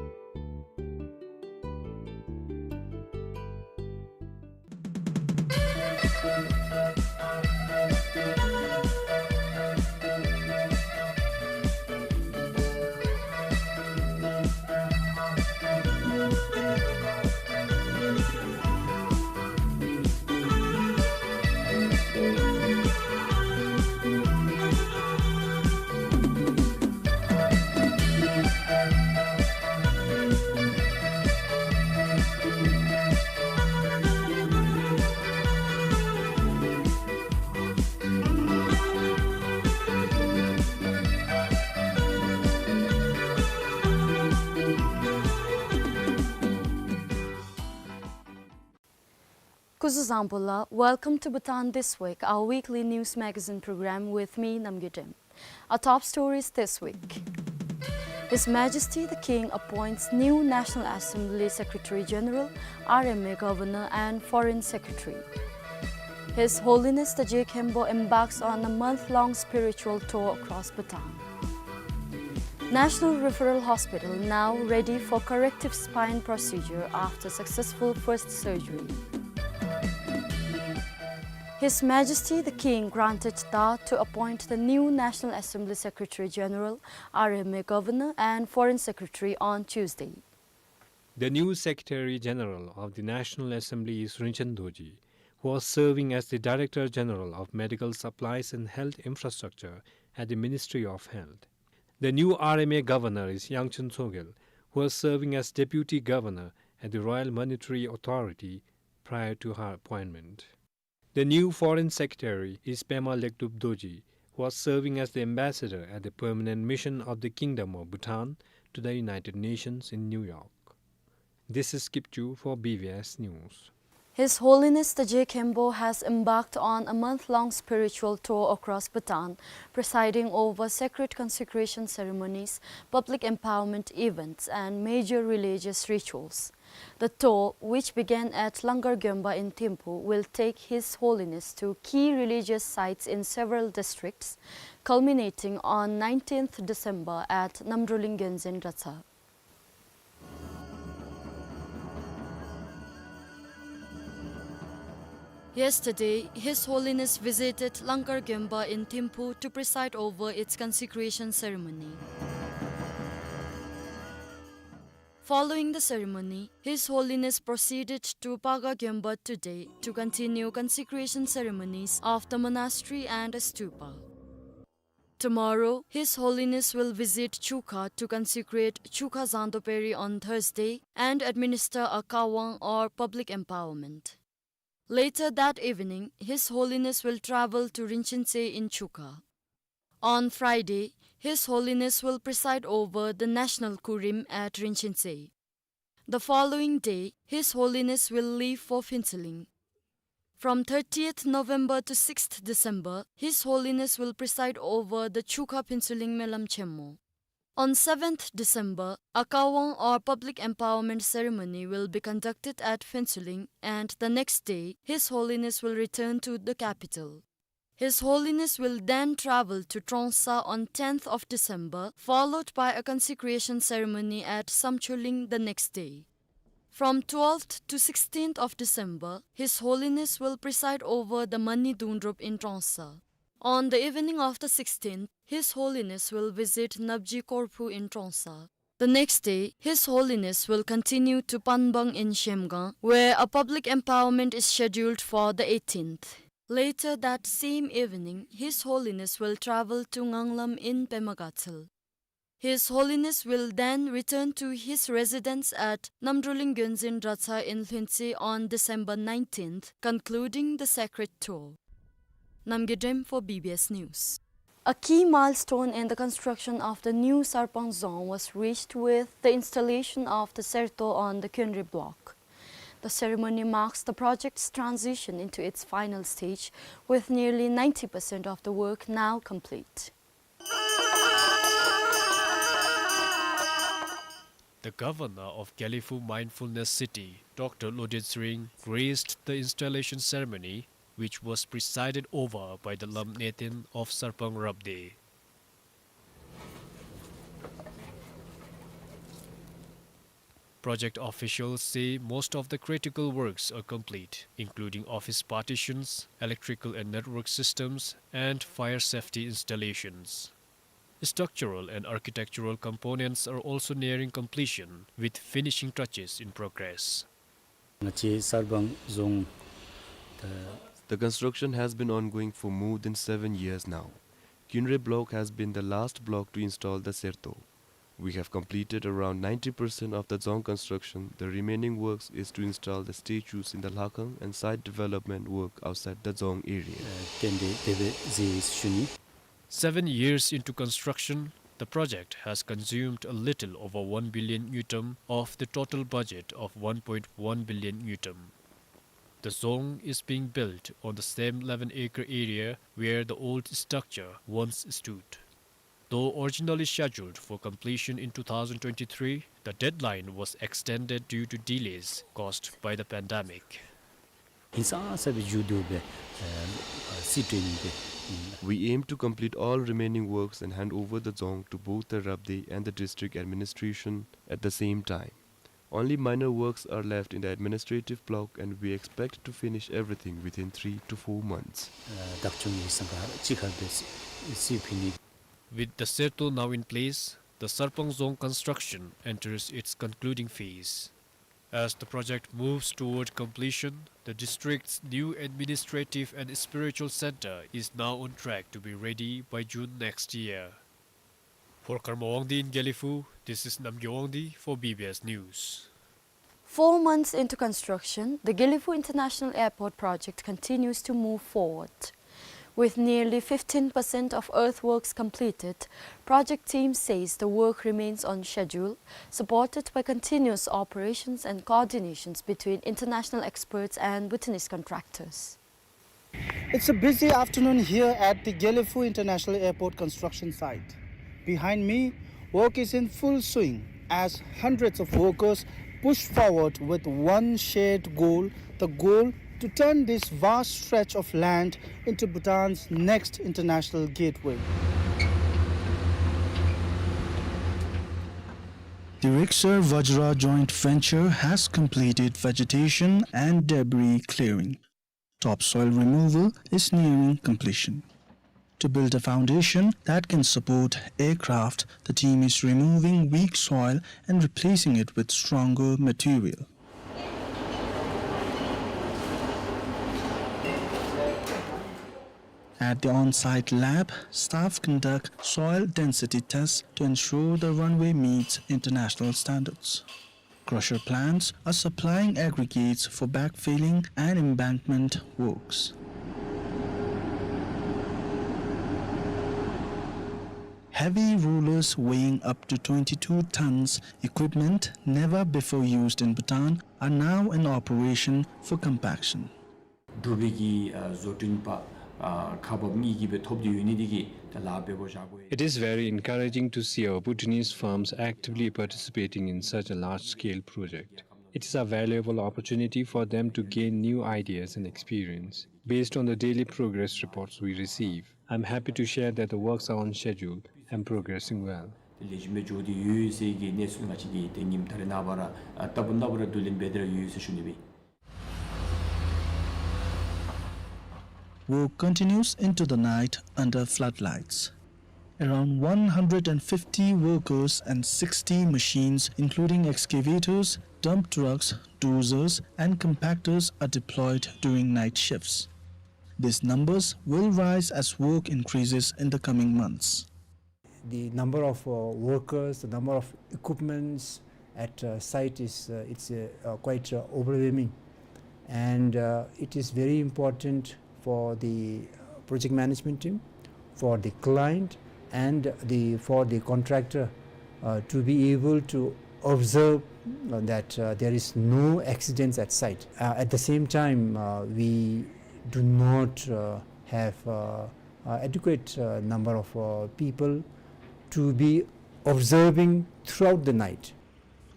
Kuzu zangpo la, welcome to Bhutan This Week, our weekly news magazine program with me, Namgay Dem. Our top stories this week. His Majesty the King appoints new National Assembly Secretary General, R M A Governor and Foreign Secretary. His Holiness the Je Khenpo embarks on a month-long spiritual tour across Bhutan. National Referral Hospital now ready for corrective spine procedure after successful first surgery. His Majesty the King granted Tha to appoint the new National Assembly Secretary General, R M A Governor and Foreign Secretary on Tuesday. The new Secretary General of the National Assembly is Rinchen Dorji, who was serving as the Director General of Medical Supplies and Health Infrastructure at the Ministry of Health. The new R M A Governor is Yangchen Tshogel, who was serving as Deputy Governor at the Royal Monetary Authority prior to her appointment. The new Foreign Secretary is Pema Lektup Dorji, who was serving as the ambassador at the Permanent Mission of the Kingdom of Bhutan to the United Nations in New York. This is Kipchu for B V S News. His Holiness the Je Khenpo has embarked on a month-long spiritual tour across Bhutan, presiding over sacred consecration ceremonies, public empowerment events, and major religious rituals. The tour, which began at Langar Gyonpa in Thimphu, will take His Holiness to key religious sites in several districts, culminating on nineteenth December at Namdroling Gyonzin Dratshang. Yesterday, His Holiness visited Langar Gyonpa in Thimphu to preside over its consecration ceremony. Following the ceremony, His Holiness proceeded to Paga Gyonpa today to continue consecration ceremonies of the monastery and stupa. Tomorrow, His Holiness will visit Chukha to consecrate Chukha Zangdo Peri on Thursday and administer a Kawang or public empowerment. Later that evening, His Holiness will travel to Rinchen Tse in Chukha. On Friday, His Holiness will preside over the National Kurim at Rinchen Tse. The following day, His Holiness will leave for Phuentsholing. From thirtieth November to sixth December, His Holiness will preside over the Chukha Phuentsholing Melam Chenmo. On seventh December, a Kawang or public empowerment ceremony will be conducted at Phuentsholing, and the next day, His Holiness will return to the capital. His Holiness will then travel to Trongsa on tenth of December, followed by a consecration ceremony at Samcholing the next day. From twelfth to sixteenth of December, His Holiness will preside over the Mani Dungdrup in Trongsa. On the evening of the sixteenth, His Holiness will visit Napji Korphu in Trongsa. The next day, His Holiness will continue to Panbang in Zhemgang, where a public empowerment is scheduled for the eighteenth. Later that same evening, His Holiness will travel to Nganglam in Pema Gatshel. His Holiness will then return to his residence at Namdruling Gyonzin Dratshang in Lhuentse on December nineteenth, concluding the sacred tour. Namgay Dem for B B S News. A key milestone in the construction of the new Sarpang Dzong was reached with the installation of the serto on the Kyunre block. The ceremony marks the project's transition into its final stage, with nearly ninety percent of the work now complete. The governor of Gelephu Mindfulness City, Doctor Lodin Tshering, graced the installation ceremony, which was presided over by the Lamp Neten of Sarpang Rabdey. Project officials say most of the critical works are complete, including office partitions, electrical and network systems, and fire safety installations. Structural and architectural components are also nearing completion, with finishing touches in progress. ང་བཅས་སར་བང་རྫོང་ད། The construction has been ongoing for more than seven years now. Kyunre block has been the last block to install the serto. We have completed around ninety percent of the dzong construction. The remaining works is to install the statues in the Lhakhang and site development work outside the dzong area. ཨ་ཏན་ཏན་དེ་སྦེ་མཛད་ཡི་ཟེར་ཞུ་ནི། Seven years into construction, the project has consumed a little over one billion ngultrum of the total budget of one point one billion ngultrum. The dzong is being built on the same eleven acre area where the old structure once stood. Though originally scheduled for completion in two thousand twenty-three, the deadline was extended due to delays caused by the pandemic. ཧིང་སངས་ས་སྦེ་མཇུག་བསྡུ་སྦེ་ཨ་རྩིས་སྤྲོད་ནི་སྦེ། We aim to complete all remaining works and hand over the dzong to both the Rabdey and the district administration at the same time. Only minor works are left in the administrative block, and we expect to finish everything within three to four months. ཨ་བདག་སྐྱོང་གི་སྲང་ཁར་གཅིག་ཁར་སྦེ་རྩིས་ཕུལ་ནི། With the serto now in place, the Sarpang dzong construction enters its concluding phase. As the project moves toward completion, the district's new administrative and spiritual center is now on track to be ready by June next year. For Karma Wangdi in Gelephu, this is Namgay Wangdi for B B S News. Four months into construction, the Gelephu International Airport project continues to move forward. With nearly fifteen percent of earthworks completed, project team says the work remains on schedule, supported by continuous operations and coordinations between international experts and Bhutanese contractors. It's a busy afternoon here at the Gelephu International Airport construction site. Behind me, work is in full swing as hundreds of workers push forward with one shared goal, the goal to turn this vast stretch of land into Bhutan's next international gateway. The Rixar Vajra joint venture has completed vegetation and debris clearing. Topsoil removal is nearing completion. To build a foundation that can support aircraft, the team is removing weak soil and replacing it with stronger material. At the on-site lab, staff conduct soil density tests to ensure the runway meets international standards. Crusher plants are supplying aggregates for backfilling and embankment works. Heavy rollers weighing up to twenty-two tons, equipment never before used in Bhutan, are now in operation for compaction. གྲུབ་པའི་གི་ཨ་བཟོ་སྐྲུན་པ་ཨ་ཁག་འབགཔ་གཉིས་ཀྱིས་སྦེ་ཐོབ་སྟེ་ཡོད་ནི་འདི་གིས་ད་ལཱ་འབད་དགོཔ་བཞག་དགོ་ཡི། It is very encouraging to see our Bhutanese firms actively participating in such a large-scale project. It is a valuable opportunity for them to gain new ideas and experience. Based on the daily progress reports we receive, I'm happy to share that the works are on schedule and progressing well. ལེགས་ཤོམ་སྦེ་འགྱོ་སྟེ་ཡོད་ཟེར་གྱི་གནས་ཚུལ་ང་བཅས་ཀྱིས་ཏེ་ཉིནམ་ད་རེས་ནངས་པ་ར་ཨ་ལྟ་བུ་ནང་པ་ར་བསྡུ་ལེན་འབད་དེ་ར་ཡོད་ཟེར་ཞུ་ནི་སྦེ། Work continues into the night under floodlights. Around one hundred and fifty workers and sixty machines, including excavators, dump trucks, dozers, and compactors, are deployed during night shifts. These numbers will rise as work increases in the coming months. The number of uh, workers, the number of equipments at uh, site is uh, it's uh, uh, quite uh, overwhelming, and uh, it is very important for the uh, project management team, for the client, and the for the contractor uh, to be able to observe uh, that uh, there is no accidents at site. Uh, at the same time, uh, we do not uh, have uh, uh, adequate uh, number of uh, people to be observing throughout the night.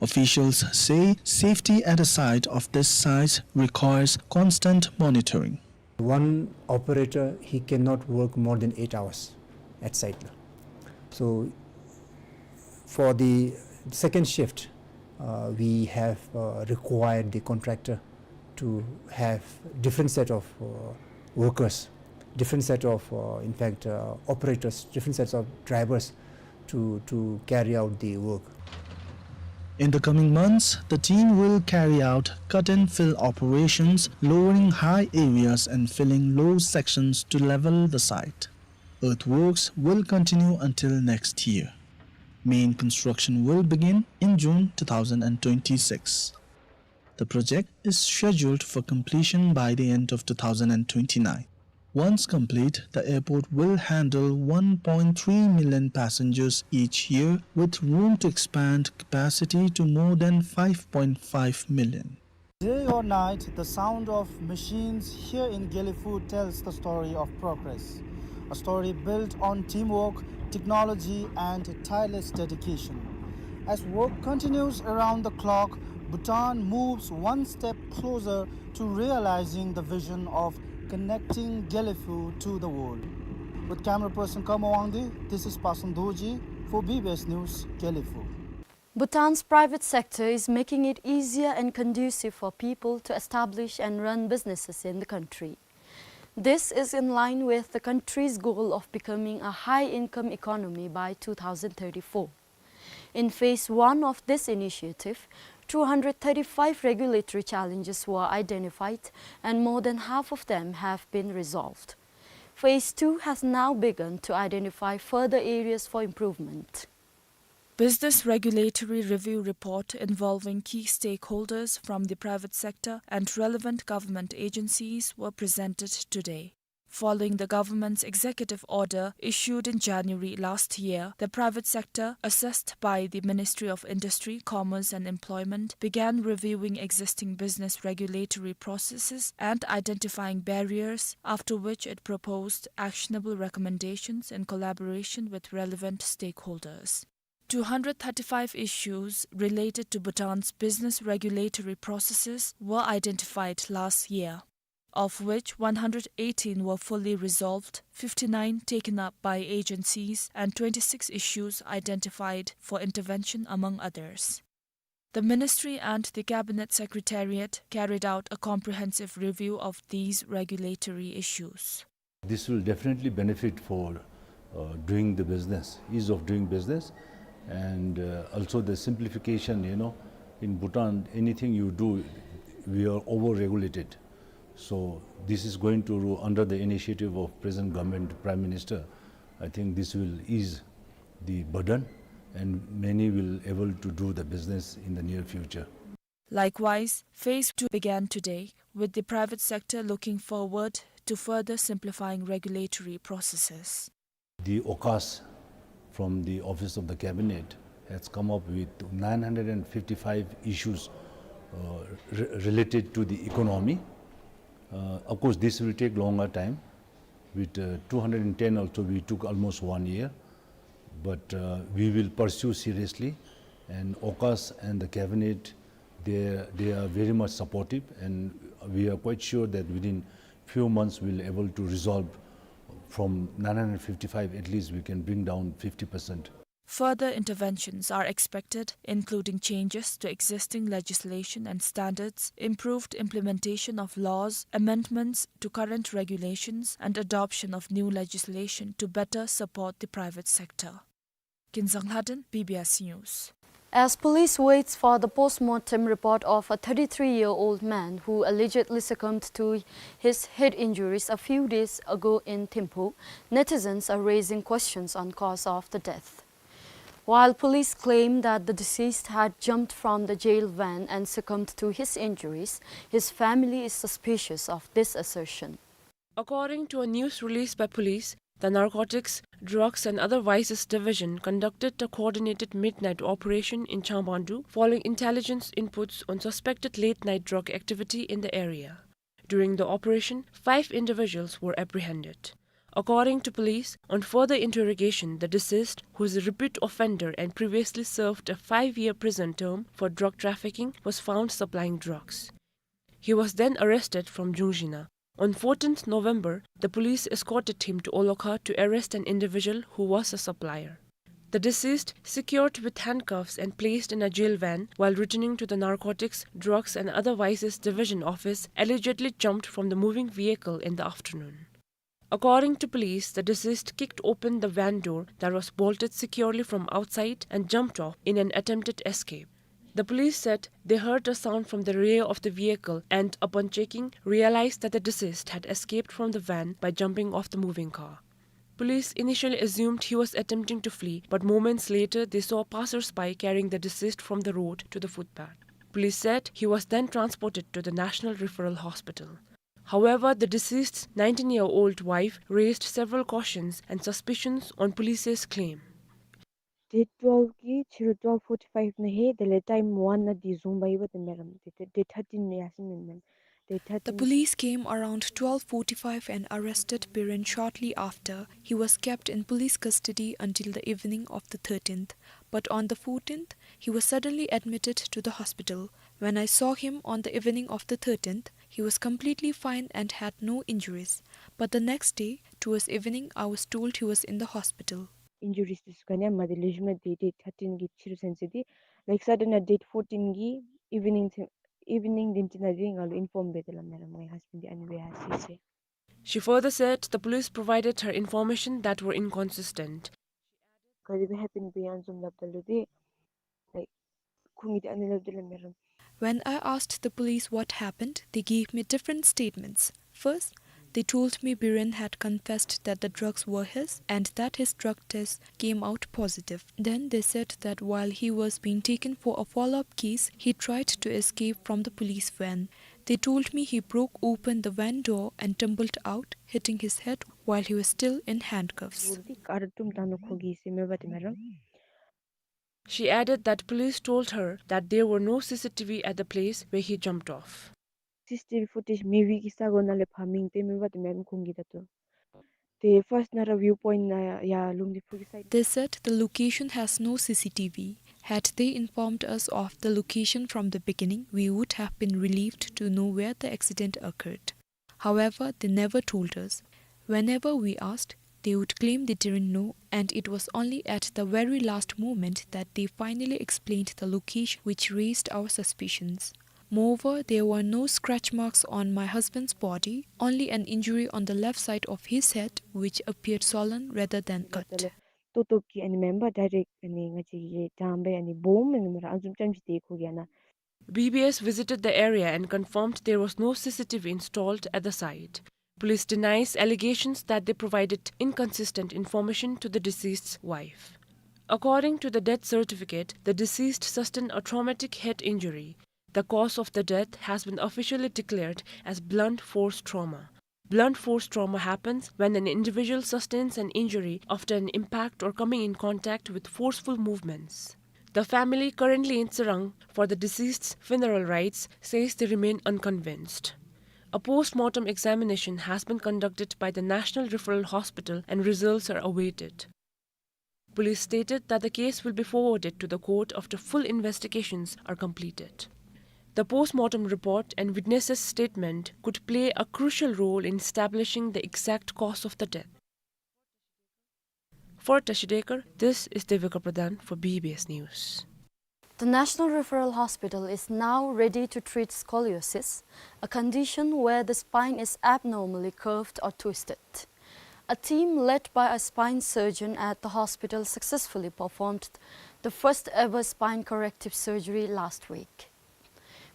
Officials say safety at a site of this size requires constant monitoring. One operator, he cannot work more than eight hours at site. So for the second shift, uh, we have uh, required the contractor to have different set of uh, workers, different set of, uh, in fact, uh, operators, different sets of drivers to, to carry out the work. In the coming months, the team will carry out cut and fill operations, lowering high areas and filling low sections to level the site. Earthworks will continue until next year. Main construction will begin in June two thousand and twenty-six. The project is scheduled for completion by the end of two thousand and twenty-nine. Once complete, the airport will handle one point three million passengers each year, with room to expand capacity to more than five point five million. Day or night, the sound of machines here in Gelephu tells the story of progress, a story built on teamwork, technology, and tireless dedication. As work continues around the clock, Bhutan moves one step closer to realizing the vision of connecting Gelephu to the world. With camera person Kamo Wangdi, this is Pasan Dorji for B B S News, Gelephu. Bhutan's private sector is making it easier and conducive for people to establish and run businesses in the country. This is in line with the country's goal of becoming a high-income economy by two thousand thirty-four. In phase one of this initiative, two hundred thirty-five regulatory challenges were identified and more than half of them have been resolved. Phase two has now begun to identify further areas for improvement. Business regulatory review report involving key stakeholders from the private sector and relevant government agencies were presented today. Following the government's executive order issued in January last year, the private sector, assessed by the Ministry of Industry, Commerce and Employment, began reviewing existing business regulatory processes and identifying barriers, after which it proposed actionable recommendations in collaboration with relevant stakeholders. Two hundred thirty-five issues related to Bhutan's business regulatory processes were identified last year, of which one hundred eighteen were fully resolved, fifty-nine taken up by agencies, and twenty-six issues identified for intervention, among others. The ministry and the Cabinet Secretariat carried out a comprehensive review of these regulatory issues. This will definitely benefit for uh, doing the business, ease of doing business, and uh, also the simplification. You know, in Bhutan, anything you do, we are over-regulated. So this is going to, under the initiative of present government, Prime Minister, I think this will ease the burden, and many will able to do the business in the near future. Likewise, phase two began today, with the private sector looking forward to further simplifying regulatory processes. The AAWCAS from the Office of the Cabinet has come up with nine hundred and fifty-five issues, uh, re-, related to the economy. Uh, of course, this will take longer time. With, uh, two hundred and ten also, we took almost one year. But, uh, we will pursue seriously, and AUKUS and the cabinet, they, they are very much supportive, and we are quite sure that within few months we'll able to resolve from nine hundred fifty-five, at least we can bring down fifty percent. Further interventions are expected, including changes to existing legislation and standards, improved implementation of laws, amendments to current regulations, and adoption of new legislation to better support the private sector. Kinzang Lhaden, B B S News. As police waits for the post-mortem report of a thirty-three-year-old man who allegedly succumbed to his head injuries a few days ago in Thimphu, netizens are raising questions on cause of the death. While police claim that the deceased had jumped from the jail van and succumbed to his injuries, his family is suspicious of this assertion. According to a news release by police, the Narcotics, Drugs and Other Vices Division conducted a coordinated midnight operation in Changpangdu following intelligence inputs on suspected late-night drug activity in the area. During the operation, five individuals were apprehended. According to police, on further interrogation, the deceased, who is a repeat offender and previously served a five-year prison term for drug trafficking, was found supplying drugs. He was then arrested from Jungzhina. On fourteenth November, the police escorted him to Olokha to arrest an individual who was a supplier. The deceased, secured with handcuffs and placed in a jail van while returning to the Narcotics, Drugs and Other Vices Division office, allegedly jumped from the moving vehicle in the afternoon. According to police, the deceased kicked open the van door that was bolted securely from outside and jumped off in an attempted escape. The police said they heard a sound from the rear of the vehicle and, upon checking, realized that the deceased had escaped from the van by jumping off the moving car. Police initially assumed he was attempting to flee, but moments later they saw passers-by carrying the deceased from the road to the footpath. Police said he was then transported to the National Referral Hospital. However, the deceased's nineteen-year-old wife raised several cautions and suspicions on police's claim. Date twelve གི་ཕྱི་རུ་twelve forty-five ནང་ཧེ་དེ་ལས་time one ནང་འདི་བཟུང་བ་ཡོད་པ་དེ་མེད་རམ། date, date thirteen ནང་ཡར་སོང་མེད་མེད། Date thirteen. The police came around twelve forty-five and arrested Biren shortly after. He was kept in police custody until the evening of the thirteenth. But on the fourteenth, he was suddenly admitted to the hospital. When I saw him on the evening of the thirteenth, he was completely fine and had no injuries. But the next day, towards evening, I was told he was in the hospital. Injuries དེ་ཚུ་ག་ནི་ཡང་མེད། དེ་ལེགས་ཤོམ་སྦེ་དེ་date thirteen གི་ཕྱི་རུ་ཚུན་ཚོད་དེ། Like sudden ཨ་date fourteen གི་evening ཚུན་evening དེམ་ཅིག་ནང་དེ་ང་ལུ་inform འབད་དེ་ལགས་མེད་རམ། ངེའི་husband དེ་ཨ་ནི་སྦེ་ཡར་སོ་ཡི་ཟེར། She further said the police provided her information that were inconsistent. ག་དེ་སྦེ་happen འབད་ཡི་ཨ་ནི་བཟུམ་སླབ་ད་ལུ་དེ། Like ཁོང་གིས་དེ་ཨ་ནི་སླབ་དེ་ལགས་མེད་རམ། When I asked the police what happened, they gave me different statements. First, they told me Biren had confessed that the drugs were his and that his drug test came out positive. Then they said that while he was being taken for a follow-up case, he tried to escape from the police van. They told me he broke open the van door and tumbled out, hitting his head while he was still in handcuffs. ཀར་ཏུམ་ད་ནུ་ཁོ་གིས་ཟེར་མེད་པ་དེ་མེད་རམ། She added that police told her that there were no C C T V at the place where he jumped off. C C T V footage མེད་པའི་གི་ས་གོ་ནང་ལས་ཕར་མིང་བཏོན་མེད་པ་དེ་མེན་ཁོང་གིས་ད་ལྟོ། དེ་first ནཱ་ར་view point ནང་ཡར་ལུང་བདེ་ཕུ་གི་side. They said the location has no C C T V. Had they informed us of the location from the beginning, we would have been relieved to know where the accident occurred. However, they never told us. Whenever we asked, they would claim they didn't know, and it was only at the very last moment that they finally explained the location, which raised our suspicions. Moreover, there were no scratch marks on my husband's body, only an injury on the left side of his head, which appeared swollen rather than cut. ཏོག་ཏོ་གི་ཨ་ནི་མེན་པར་direct ཨ་ནི་ང་བཅས་ཀྱི་དྲང་པའི་ཨ་ནི་སྦོམ་ཨ་ནི་མེན་པར་ཨ་ནི་བཟུམ་ཙམ་ཅིག་དེ་ཁོ་གིས་ཨ་ནཱ། B B S visited the area and confirmed there was no C C T V installed at the site. Police denies allegations that they provided inconsistent information to the deceased's wife. According to the death certificate, the deceased sustained a traumatic head injury. The cause of the death has been officially declared as blunt force trauma. Blunt force trauma happens when an individual sustains an injury after an impact or coming in contact with forceful movements. The family, currently in Tsirang for the deceased's funeral rites, says they remain unconvinced. A post-mortem examination has been conducted by the National Referral Hospital and results are awaited. Police stated that the case will be forwarded to the court after full investigations are completed. The post-mortem report and witnesses' statement could play a crucial role in establishing the exact cause of the death. For Tashi Dekar, this is Devika Pradhan for B B S News. The National Referral Hospital is now ready to treat scoliosis, a condition where the spine is abnormally curved or twisted. A team led by a spine surgeon at the hospital successfully performed the first ever spine corrective surgery last week.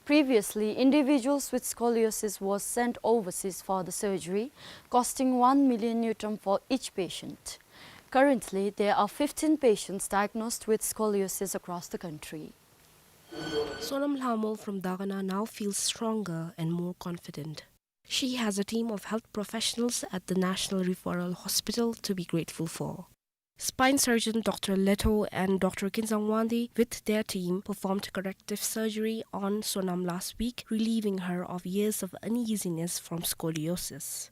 Previously, individuals with scoliosis was sent overseas for the surgery, costing one million ngultrum for each patient. Currently, there are fifteen patients diagnosed with scoliosis across the country. Sonam Lhamol from Dagana now feels stronger and more confident. She has a team of health professionals at the National Referral Hospital to be grateful for. Spine surgeon Doctor Leto and Doctor Kinzang Wangdi with their team performed corrective surgery on Sonam last week, relieving her of years of uneasiness from scoliosis.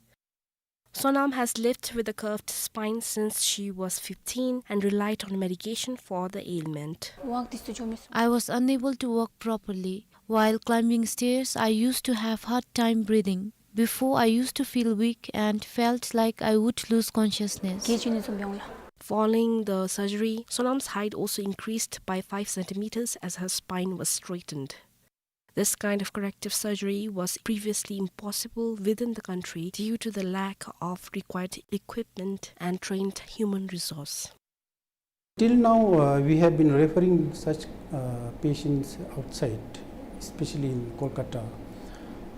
Sonam has lived with a curved spine since she was fifteen and relied on medication for the ailment. I was unable to walk properly. While climbing stairs, I used to have hard time breathing. Before, I used to feel weak and felt like I would lose consciousness. Following the surgery, Sonam's height also increased by five centimeters as her spine was straightened. This kind of corrective surgery was previously impossible within the country due to the lack of required equipment and trained human resource. Till now, uh, we have been referring such, uh, patients outside, especially in Kolkata.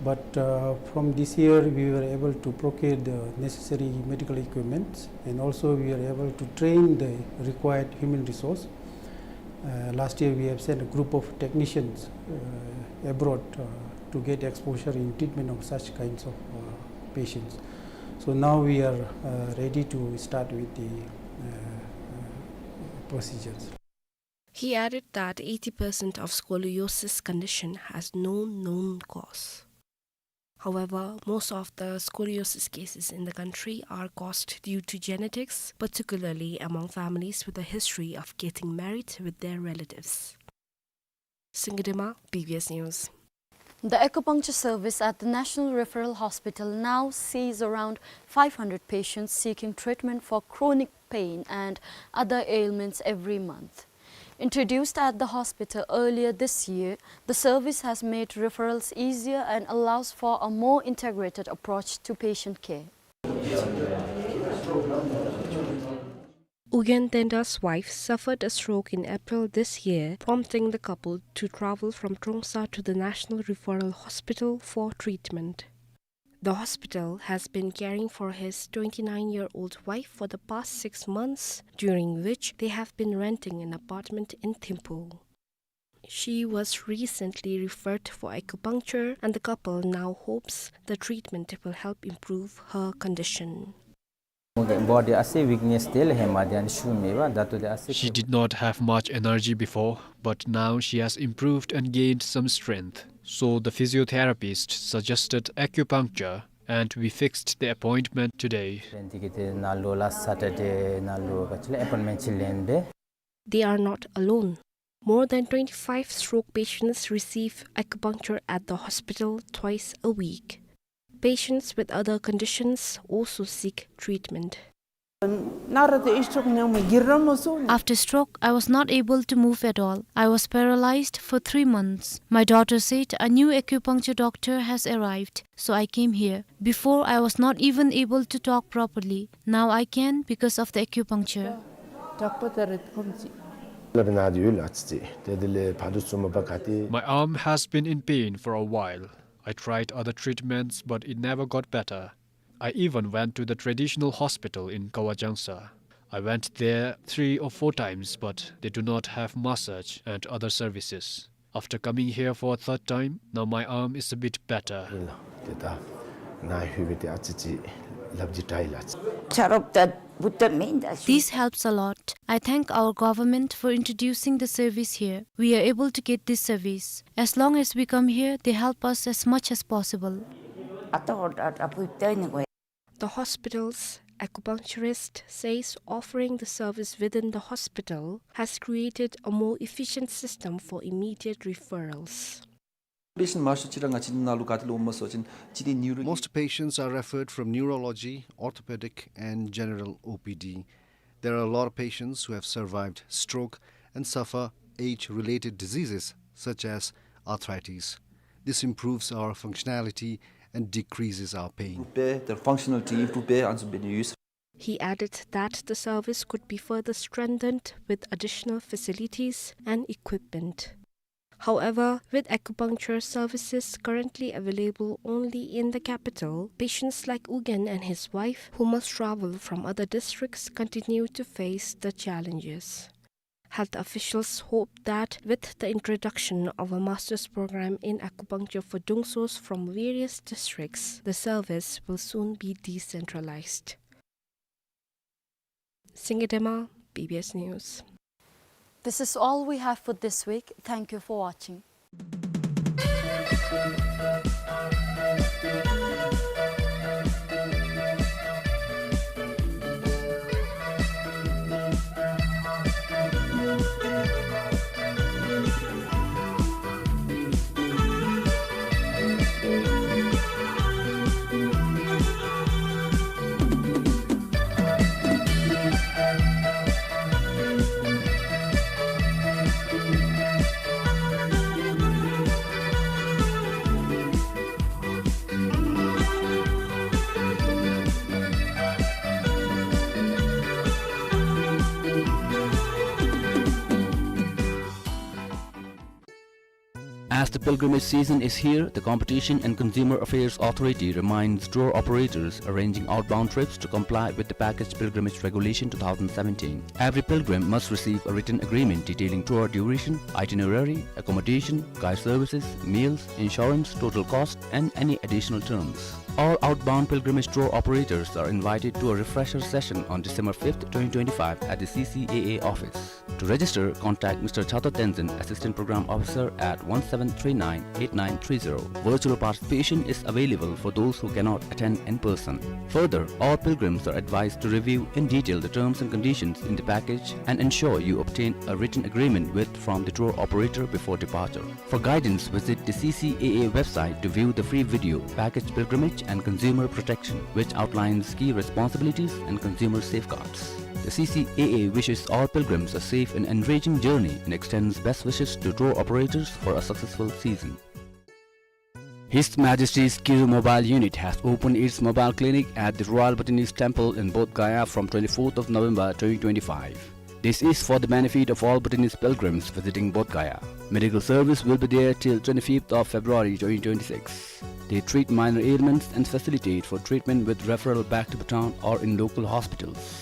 But, uh, from this year, we were able to procure the necessary medical equipments, and also we were able to train the required human resource. Uh, last year, we have sent a group of technicians, uh, abroad, uh, to get exposure in treatment of such kinds of, uh, patients. So now we are, uh, ready to start with the, uh, uh, procedures. He added that eighty percent of scoliosis condition has no known cause. However, most of the scoliosis cases in the country are caused due to genetics, particularly among families with a history of getting married with their relatives. Singidema, B B S News. The acupuncture service at the National Referral Hospital now sees around five hundred patients seeking treatment for chronic pain and other ailments every month. Introduced at the hospital earlier this year, the service has made referrals easier and allows for a more integrated approach to patient care. Ugyen Denda's wife suffered a stroke in April this year, prompting the couple to travel from Trongsa to the National Referral Hospital for treatment. The hospital has been caring for his twenty-nine-year-old wife for the past six months, during which they have been renting an apartment in Thimphu. She was recently referred for acupuncture, and the couple now hopes the treatment will help improve her condition. She did not have much energy before, but now she has improved and gained some strength. So the physiotherapist suggested acupuncture, and we fixed the appointment today. They are not alone. More than twenty-five stroke patients receive acupuncture at the hospital twice a week. Patients with other conditions also seek treatment. After stroke, I was not able to move at all. I was paralyzed for three months. My daughter said a new acupuncture doctor has arrived, so I came here. Before, I was not even able to talk properly. Now I can because of the acupuncture. My arm has been in pain for a while. I tried other treatments, but it never got better. I even went to the traditional hospital in Kawajangsa. I went there three or four times, but they do not have massage and other services. After coming here for a third time, now my arm is a bit better. ནཱ་ལྷོད་པའི་ཏེ་ཨ་ཙི་ཅིག་ལབ་ཅིག་དྲག་ཡི་ལགས། ཆ་རོགས་ད་བུ་ད་མེན་ད་ཤུ། This helps a lot. I thank our government for introducing the service here. We are able to get this service. As long as we come here, they help us as much as possible. ཨ་ད་ཧོ་ད་ད་བུ་ད་ནི་གོ། The hospital's acupuncturist says offering the service within the hospital has created a more efficient system for immediate referrals. Patient མང་ཤོས་ཅིག་ར་ང་བཅས་ནང་ལུ་ག་ཏེ་ལུ་འོངམ་སྨོ་ཟེར་བ་ཅིན་ཅིག་ཏེ་ནིའུ་རོ། Most patients are referred from neurology, orthopedic, and general O P D. There are a lot of patients who have survived stroke and suffer age-related diseases such as arthritis. This improves our functionality and decreases our pain. Improve པས་ད་functionality improve པས་ཨ་ནི་བཟུམ་འབད་ནི་ཡོད། He added that the service could be further strengthened with additional facilities and equipment. However, with acupuncture services currently available only in the capital, patients like Ugyen and his wife, who must travel from other districts, continue to face the challenges. Health officials hope that with the introduction of a master's program in acupuncture for Drungsos from various districts, the service will soon be decentralized. Singye Dema, B B S News. This is all we have for this week. Thank you for watching. As the pilgrimage season is here, the Competition and Consumer Affairs Authority reminds tour operators arranging outbound trips to comply with the Package Pilgrimage Regulation two thousand seventeen. Every pilgrim must receive a written agreement detailing tour duration, itinerary, accommodation, guide services, meals, insurance, total cost, and any additional terms. All outbound pilgrimage tour operators are invited to a refresher session on December fifth, twenty twenty-five at the C C A A office. To register, contact Mister Chata Tenzin, Assistant Program Officer, at one seven three nine eight nine three zero. Virtual participation is available for those who cannot attend in person. Further, all pilgrims are advised to review in detail the terms and conditions in the package and ensure you obtain a written agreement with from the tour operator before departure. For guidance, visit the C C A A website to view the free video, Package Pilgrimage and Consumer Protection, which outlines key responsibilities and consumer safeguards. The C C A A wishes all pilgrims a safe and enriching journey and extends best wishes to tour operators for a successful season. His Majesty's Kiru Mobile Unit has opened its mobile clinic at the Royal Bhutanese Temple in Bodh Gaya from twenty-fourth of November twenty twenty-five. This is for the benefit of all Bhutanese pilgrims visiting Bodh Gaya. Medical service will be there till twenty-fifth of February twenty twenty-six. They treat minor ailments and facilitate for treatment with referral back to Bhutan or in local hospitals.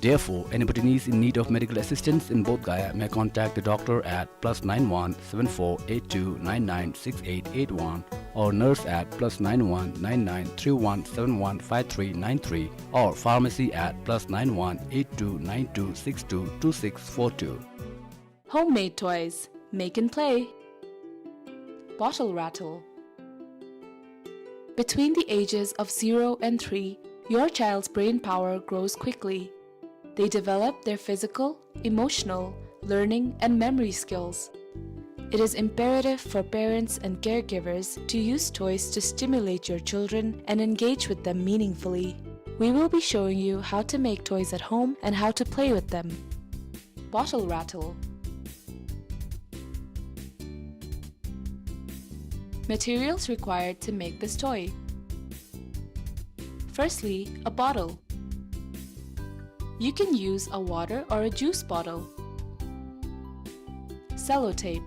Therefore, any Bhutanese in need of medical assistance in Bodh Gaya may contact the doctor at plus nine one seven four eight two nine nine six eight eight one or nurse at plus nine one nine nine three one seven one five three nine three or pharmacy at plus nine one eight two nine two six two two six four two. Homemade toys. Make and play. Bottle rattle. Between the ages of zero and three, your child's brain power grows quickly. They develop their physical, emotional, learning, and memory skills. It is imperative for parents and caregivers to use toys to stimulate your children and engage with them meaningfully. We will be showing you how to make toys at home and how to play with them. Bottle rattle. Materials required to make this toy. Firstly, a bottle. You can use a water or a juice bottle. Sellotape.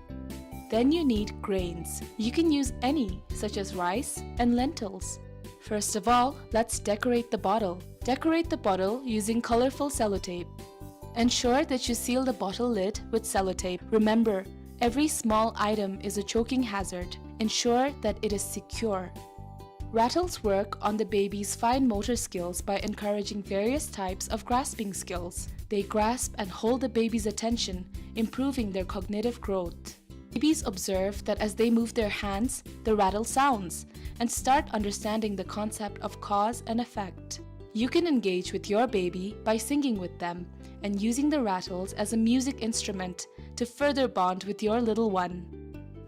Then you need grains. You can use any, such as rice and lentils. First of all, let's decorate the bottle. Decorate the bottle using colorful sellotape. Ensure that you seal the bottle lid with sellotape. Remember, every small item is a choking hazard. Ensure that it is secure. Rattles work on the baby's fine motor skills by encouraging various types of grasping skills. They grasp and hold the baby's attention, improving their cognitive growth. Babies observe that as they move their hands, the rattle sounds, and start understanding the concept of cause and effect. You can engage with your baby by singing with them and using the rattles as a music instrument to further bond with your little one.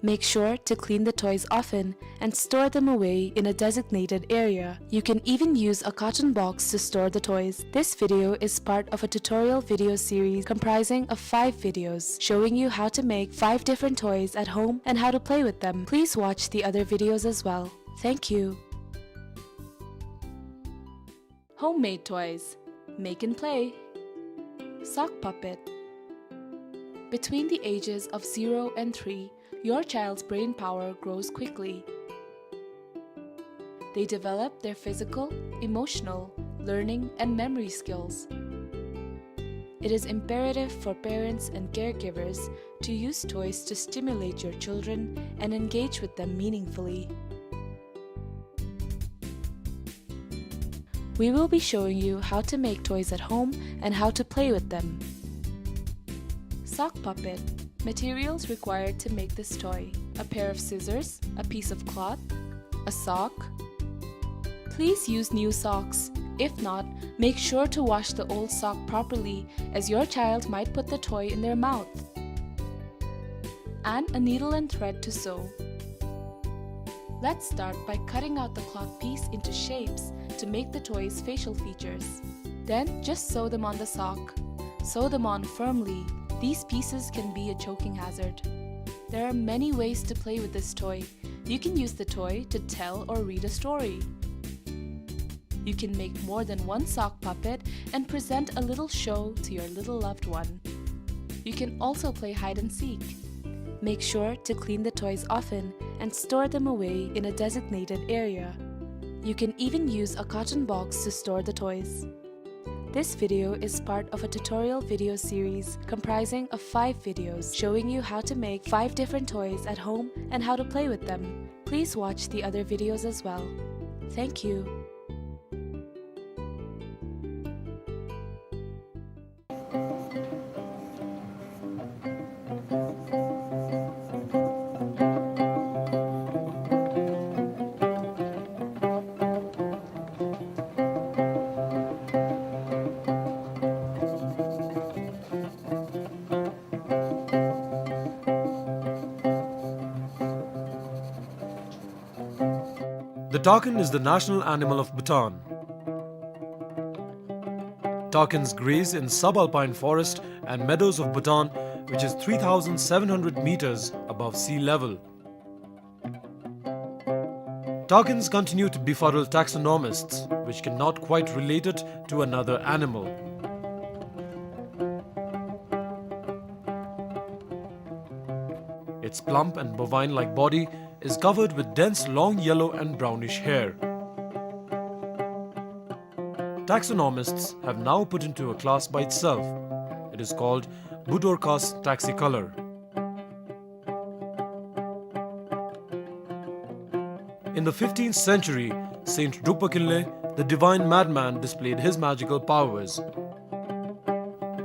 Make sure to clean the toys often and store them away in a designated area. You can even use a carton box to store the toys. This video is part of a tutorial video series comprising of five videos showing you how to make five different toys at home and how to play with them. Please watch the other videos as well. Thank you. Homemade toys. Make and play. Sock puppet. Between the ages of zero and three, your child's brain power grows quickly. They develop their physical, emotional, learning, and memory skills. It is imperative for parents and caregivers to use toys to stimulate your children and engage with them meaningfully. We will be showing you how to make toys at home and how to play with them. Sock puppet. Materials required to make this toy: a pair of scissors, a piece of cloth, a sock. Please use new socks. If not, make sure to wash the old sock properly, as your child might put the toy in their mouth. And a needle and thread to sew. Let's start by cutting out the cloth piece into shapes to make the toy's facial features. Then just sew them on the sock. Sew them on firmly. These pieces can be a choking hazard. There are many ways to play with this toy. You can use the toy to tell or read a story. You can make more than one sock puppet and present a little show to your little loved one. You can also play hide and seek. Make sure to clean the toys often and store them away in a designated area. You can even use a carton box to store the toys. This video is part of a tutorial video series comprising of five videos showing you how to make five different toys at home and how to play with them. Please watch the other videos as well. Thank you. The takin is the national animal of Bhutan. Takins graze in subalpine forest and meadows of Bhutan, which is three thousand seven hundred meters above sea level. Takins continue to befuddle taxonomists, which cannot quite relate it to another animal. Its plump and bovine-like body is covered with dense long yellow and brownish hair. Taxonomists have now put into a class by itself. It is called Budorcas taxicolor. In the fifteenth century, Saint Drukpa Kinley, the divine madman, displayed his magical powers.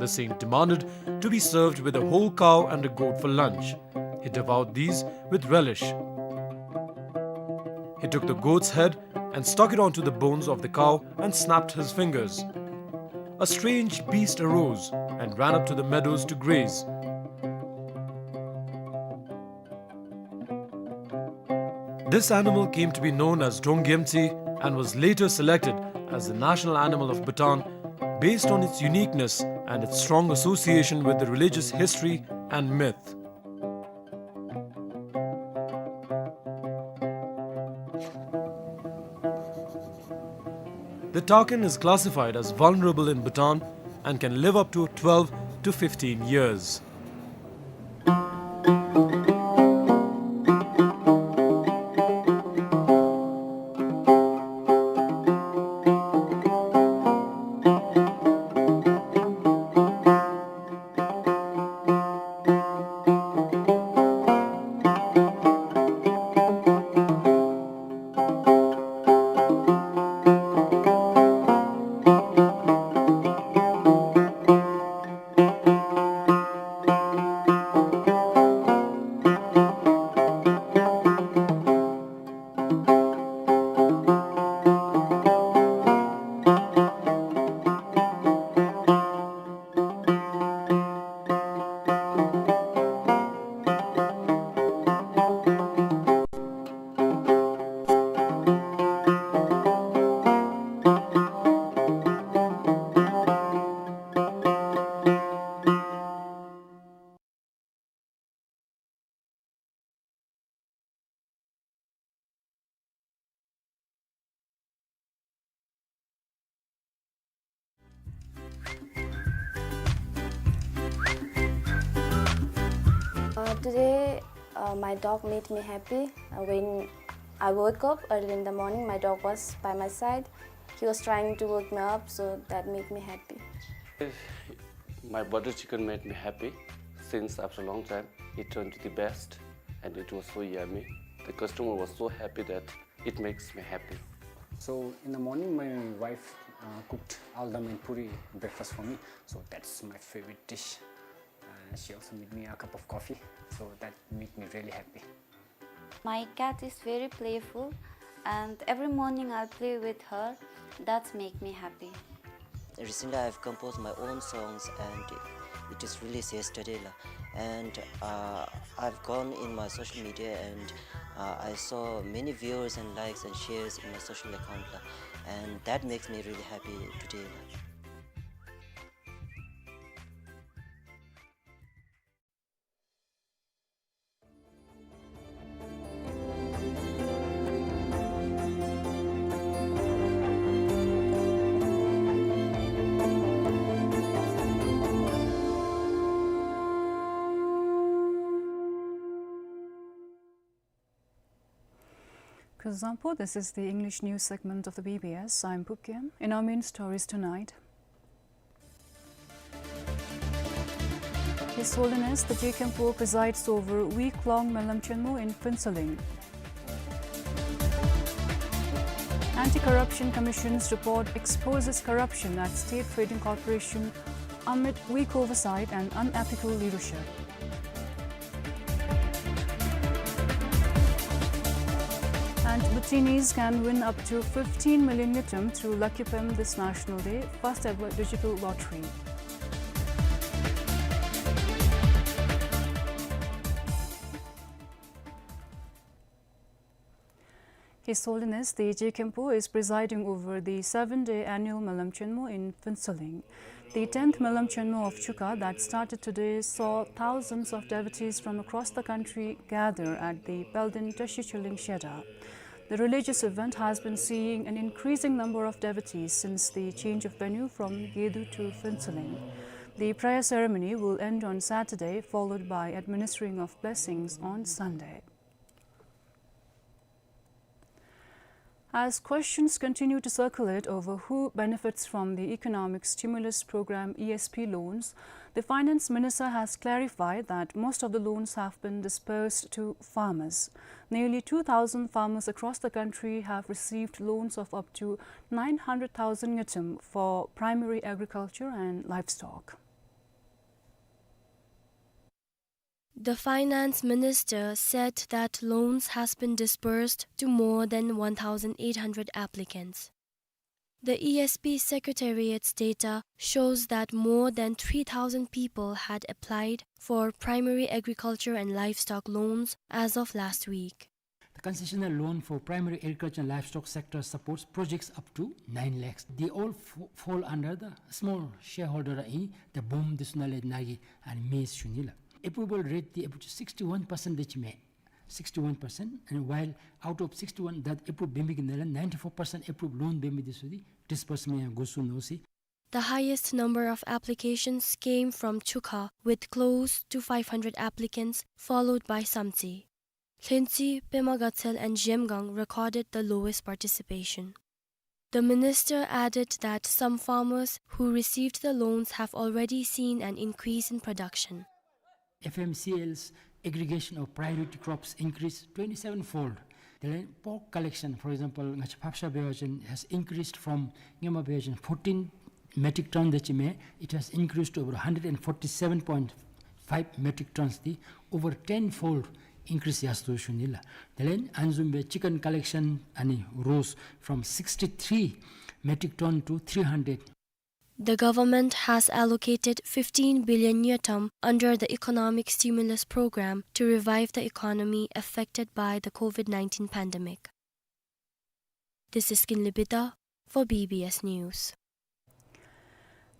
The saint demanded to be served with a whole cow and a goat for lunch. He devoured these with relish. He took the goat's head and stuck it onto the bones of the cow and snapped his fingers. A strange beast arose and ran up to the meadows to graze. This animal came to be known as Drongyemtsi and was later selected as the national animal of Bhutan based on its uniqueness and its strong association with the religious history and myth. The takin is classified as vulnerable in Bhutan and can live up to twelve to fifteen years. Today, uh, my dog made me happy. Uh, when I woke up early in the morning, my dog was by my side. He was trying to wake me up, so that made me happy. My butter chicken made me happy since after a long time. It turned to the best and it was so yummy. The customer was so happy that it makes me happy. So in the morning, my wife, uh, cooked aldam and puri breakfast for me. So that's my favorite dish. Uh, she also made me a cup of coffee. So that made me really happy. My cat is very playful, and every morning I play with her. That's make me happy. Recently, I've composed my own songs, and it is released yesterday, la. And, uh, I've gone in my social media, and, uh, I saw many viewers and likes and shares in my social account, la. And that makes me really happy today, la. Kuzuzangpo, this is the English news segment of the B B S. I'm Pupkem. In our main stories tonight, His Holiness the Je Khenpo presides over week-long Mallam Chenmo in Phuentsholing. Anti-Corruption Commission's report exposes corruption at State Trading Corporation amid weak oversight and unethical leadership. And Bhutinis can win up to fifteen million ngultrum through Lucky Pem this National Day, first ever digital lottery. His Holiness the Je Khenpo is presiding over the seven-day annual Mallam Chenmo in Phuentsholing. The tenth Mallam Chenmo of Chukha that started today saw thousands of devotees from across the country gather at the Palden Tashi Chilling Shedar. The religious event has been seeing an increasing number of devotees since the change of venue from Gedu to Phuentsholing. The prayer ceremony will end on Saturday, followed by administering of blessings on Sunday. As questions continue to circulate over who benefits from the economic stimulus program E S P loans, the finance minister has clarified that most of the loans have been disbursed to farmers. Nearly two thousand farmers across the country have received loans of up to nine hundred thousand ngultrum for primary agriculture and livestock. The finance minister said that loans has been disbursed to more than one thousand eight hundred applicants. The E S P secretariat's data shows that more than three thousand people had applied for primary agriculture and livestock loans as of last week. The concessional loan for primary agriculture and livestock sector supports projects up to nine lakhs. They all f-, fall under the small shareholder in the BOOM, this knowledge nagi and maize shunila. Approval rate, the approval sixty-one percent de chime, sixty-one percent, and while out of sixty-one that approve bemi ginala, ninety-four percent approve loan bemi de sudi disbursement gusu nosi. The highest number of applications came from Chukha, with close to five hundred applicants, followed by Samtse. Lhentsy, Pema Gatshel and Zhemgang recorded the lowest participation. The minister added that some farmers who received the loans have already seen an increase in production. F M C L's aggregation of priority crops increased twenty-seven fold. Then pork collection, for example, ngachi phapsha bewajen has increased from ngema bewajen fourteen metric ton de chime, it has increased to over hundred and forty-seven point five metric tons, the over ten fold increase yastu shunila. Then anzumbe chicken collection ani rose from sixty-three metric ton to three hundred. The government has allocated fifteen billion ngultrum under the economic stimulus program to revive the economy affected by the COVID nineteen pandemic. This is Kinley Bida for B B S News.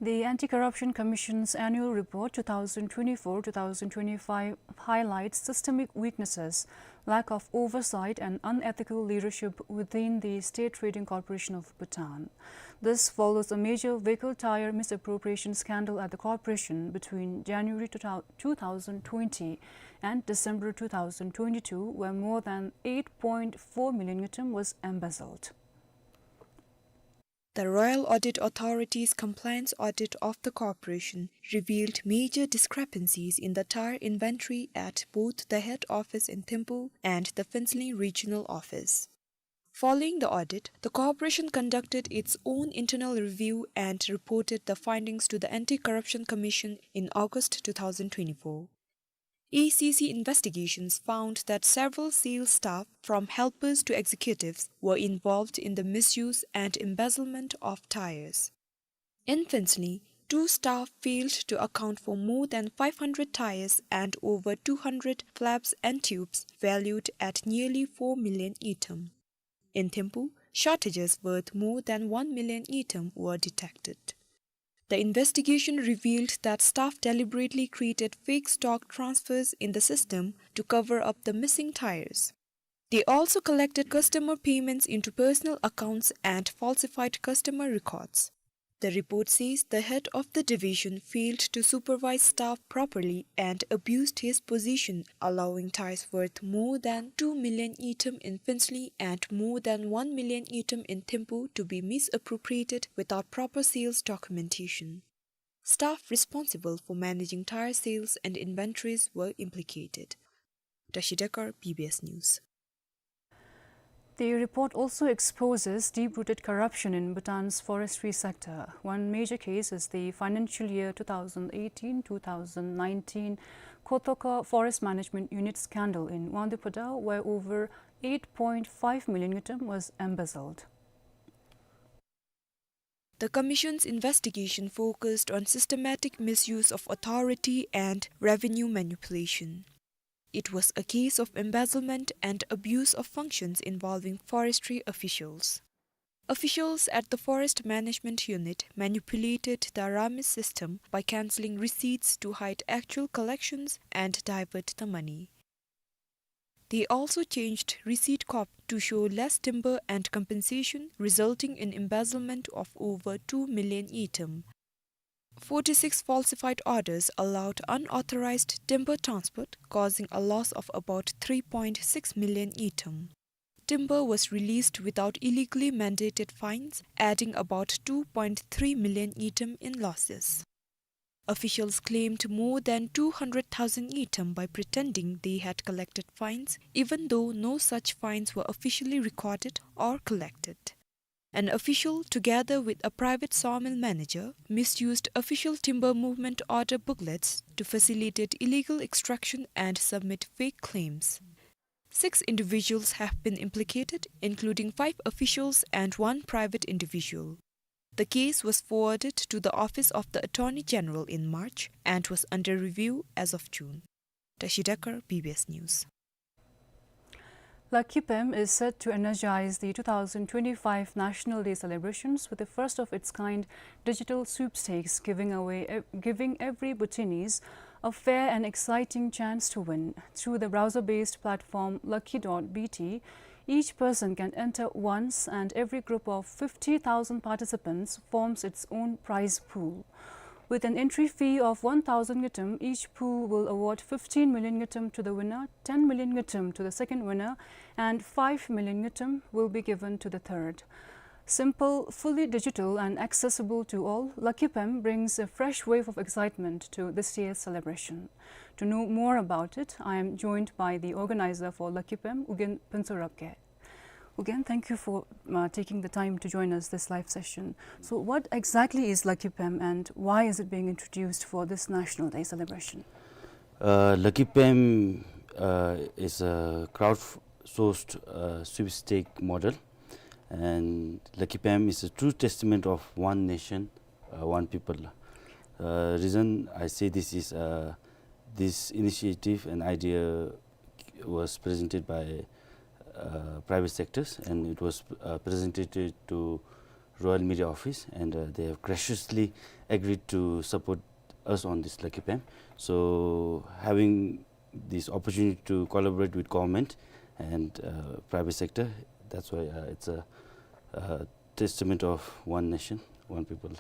The Anti-Corruption Commission's annual report two thousand twenty-four two thousand twenty-five highlights systemic weaknesses, lack of oversight, and unethical leadership within the State Trading Corporation of Bhutan. This follows a major vehicle tire misappropriation scandal at the corporation between January two thousand twenty and December two thousand twenty-two, where more than eight point four million ngultrum was embezzled. The Royal Audit Authority's compliance audit of the corporation revealed major discrepancies in the tire inventory at both the head office in Thimphu and the Phuentsholing regional office. Following the audit, the corporation conducted its own internal review and reported the findings to the Anti-Corruption Commission in August two thousand twenty-four. A C C investigations found that several sales staff, from helpers to executives, were involved in the misuse and embezzlement of tires. In Phuentsholing, two staff failed to account for more than five hundred tires and over two hundred flaps and tubes valued at nearly four million ngultrum. In Thimphu, shortages worth more than one million ngultrum were detected. The investigation revealed that staff deliberately created fake stock transfers in the system to cover up the missing tires. They also collected customer payments into personal accounts and falsified customer records. The report says the head of the division failed to supervise staff properly and abused his position, allowing tires worth more than two million ngultrum in Phuentsholing and more than one million ngultrum in Thimphu to be misappropriated without proper sales documentation. Staff responsible for managing tire sales and inventories were implicated. Tashi Dekar, B B S News. The report also exposes deep-rooted corruption in Bhutan's forestry sector. One major case is the financial year two thousand eighteen two thousand nineteen Khotokho Forest Management Unit scandal in Wangdue Phodrang, where over eight point five million ngultrum was embezzled. The commission's investigation focused on systematic misuse of authority and revenue manipulation. It was a case of embezzlement and abuse of functions involving forestry officials. Officials at the Forest Management Unit manipulated the RAMIS system by cancelling receipts to hide actual collections and divert the money. They also changed receipt copy to show less timber and compensation, resulting in embezzlement of over two million ngultrum. Forty-six falsified orders allowed unauthorized timber transport, causing a loss of about three point six million ngultrum. Timber was released without illegally mandated fines, adding about two point three million ngultrum in losses. Officials claimed more than two hundred thousand ngultrum by pretending they had collected fines, even though no such fines were officially recorded or collected. An official, together with a private sawmill manager, misused official timber movement order booklets to facilitate illegal extraction and submit fake claims. Six individuals have been implicated, including five officials and one private individual. The case was forwarded to the Office of the Attorney General in March and was under review as of June. Tashi Dekar, B B S News. Lucky Pem is set to energize the two thousand twenty-five National Day celebrations with the first of its kind digital sweepstakes, giving away, giving every Bhutanese a fair and exciting chance to win. Through the browser-based platform lucky dot B T, each person can enter once, and every group of fifty thousand participants forms its own prize pool. With an entry fee of one thousand ngultrum, each pool will award fifteen million ngultrum to the winner, ten million ngultrum to the second winner, and five million ngultrum will be given to the third. Simple, fully digital, and accessible to all, Lucky Pem brings a fresh wave of excitement to this year's celebration. To know more about it, I am joined by the organizer for Lucky Pem, Ugyen Phuntsarabgye. Ugyen, thank you for, uh, taking the time to join us this live session. So what exactly is Lucky Pem and why is it being introduced for this National Day celebration? Uh, Lucky Pem, uh, is a crowdsourced, uh, sweepstake model, and Lucky Pem is a true testament of one nation, uh, one people. Uh, reason I say this is, uh, this initiative and idea was presented by, uh, private sectors, and it was, uh, presented to Royal Media Office, and uh, they have graciously agreed to support us on this Lucky Pem. So having this opportunity to collaborate with government and uh, private sector, that's why uh, it's a, a testament of one nation, one people.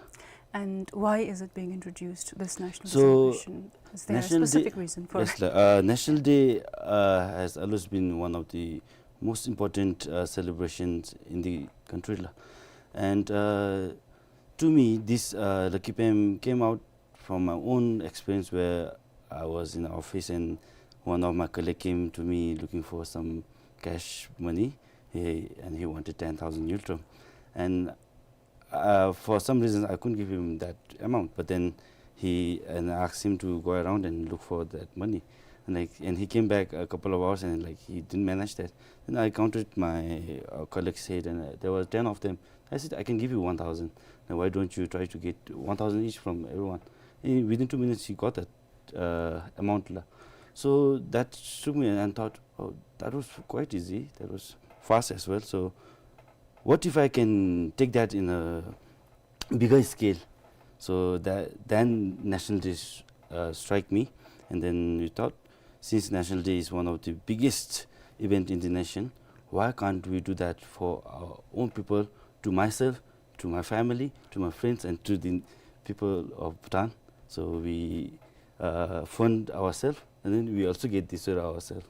And why is it being introduced, this national So, celebration? Is there a National Day, specific reason for yes, it? La. Uh, National Day uh, has always been one of the most important uh, celebrations in the country, La. And uh, to me, this uh, Lucky Pem came out from my own experience, where I was in the office and one of my colleague came to me looking for some cash money, he, and he wanted ten thousand ngultrum. And uh, for some reason, I couldn't give him that amount. But then he, and I asked him to go around and look for that money. And like, and he came back a couple of hours, and like, he didn't manage that. Then I counted my uh, colleagues' head, and uh, there were ten of them. I said, "I can give you one thousand. Now why don't you try to get one thousand each from everyone?" And within two minutes, he got that uh, amount, La. So that struck me and thought, "Oh, that was quite easy. That was fast as well. So what if I can take that in a bigger scale?" So that, then National Day uh, strike me, and then we thought, since National Day is one of the biggest event in the nation, why can't we do that for our own people, to myself, to my family, to my friends, and to the people of Bhutan? So we uh, fund ourselves, and then we also get this for ourselves.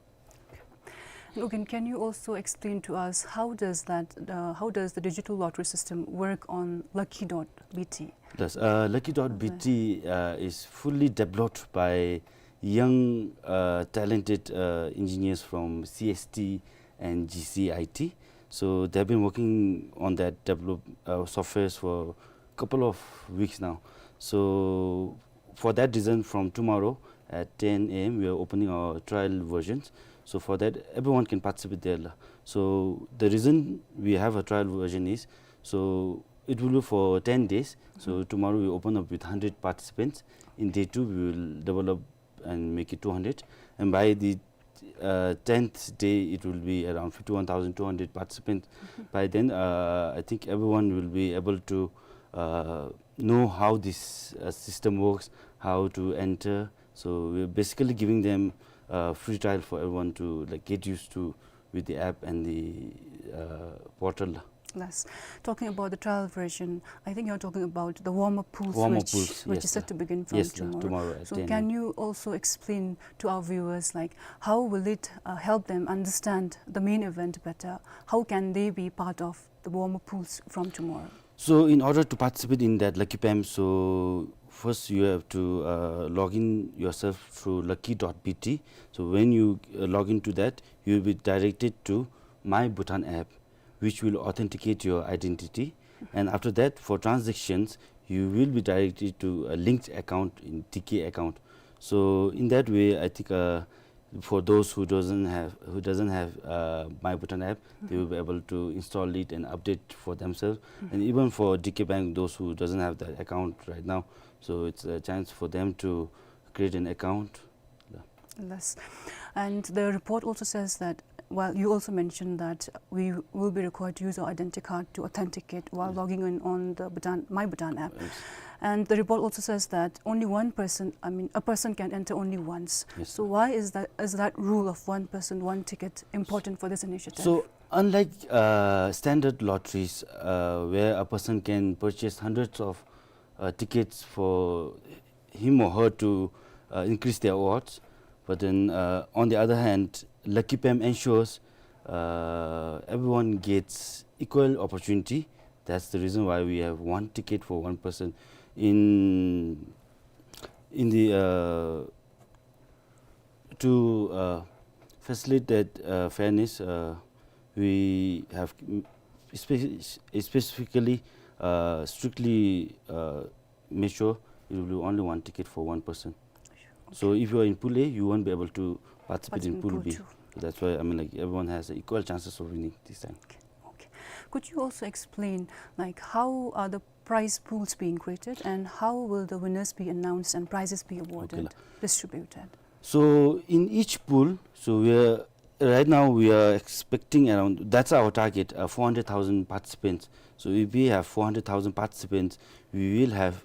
And Ugyen, can you also explain to us how does that, uh, how does the digital lottery system work on Lucky dot B T? Yes, uh, Lucky dot B T uh, is fully developed by young, uh, talented uh, engineers from C S T and G C I T. So they've been working on that develop uh, softwares for a couple of weeks now. So for that reason, from tomorrow at ten a m, we are opening our trial versions. So for that, everyone can participate there, La. So the reason we have a trial version is, so it will be for ten days. So tomorrow we open up with hundred participants. In day two, we will develop and make it two hundred. And by the uh, tenth day, it will be around fifty-one thousand two hundred participants. By then, uh, I think everyone will be able to uh, know how this uh, system works, how to enter. So we're basically giving them a free trial for everyone to, like, get used to with the app and the uh, portal. Yes. Talking about the trial version, I think you're talking about the warm-up pools, Warm-up which, pools, which yes, is set La. to begin from Yes, La, tomorrow. Tomorrow at So ten a m. Can you also explain to our viewers, like, how will it uh, help them understand the main event better? How can they be part of the warm-up pools from tomorrow? So in order to participate in that Lucky Pam, so first you have to uh, log in yourself through lucky dot B T. So when you uh, log into that, you will be directed to My Bhutan app, which will authenticate your identity. And after that, for transactions, you will be directed to a linked account in D K account. So in that way, I think uh, for those who doesn't have, who doesn't have uh, My Bhutan app, they will be able to install it and update for themselves. And even for D K Bank, those who doesn't have that account right now, so it's a chance for them to create an account. Yes. And the report also says that, well, you also mentioned that we will be required to use our identity card to authenticate while logging in on the Bhutan, My Bhutan app. And the report also says that only one person, I mean, a person can enter only once. Yes, So why is that, is that rule of one person, one ticket important for this initiative? So unlike uh, standard lotteries, uh, where a person can purchase hundreds of uh, tickets for him or her to uh, increase their odds, but then uh, on the other hand, Lucky Pam ensures uh, everyone gets equal opportunity. That's the reason why we have one ticket for one person. In in the uh, to uh, facilitate uh, fairness, uh, we have mm, spe- specifically uh, strictly uh, made sure it will be only one ticket for one person. So if you are in pool A, you won't be able to participate in pool B. So that's why, I mean, like, everyone has equal chances of winning this time. Okay. Could you also explain, like, how are the prize pools being created and how will the winners be announced and prizes be awarded, Okay, La. Distributed? So in each pool, so we are right now we are expecting around, that's our target, uh, four hundred thousand participants. So if we have four hundred thousand participants, we will have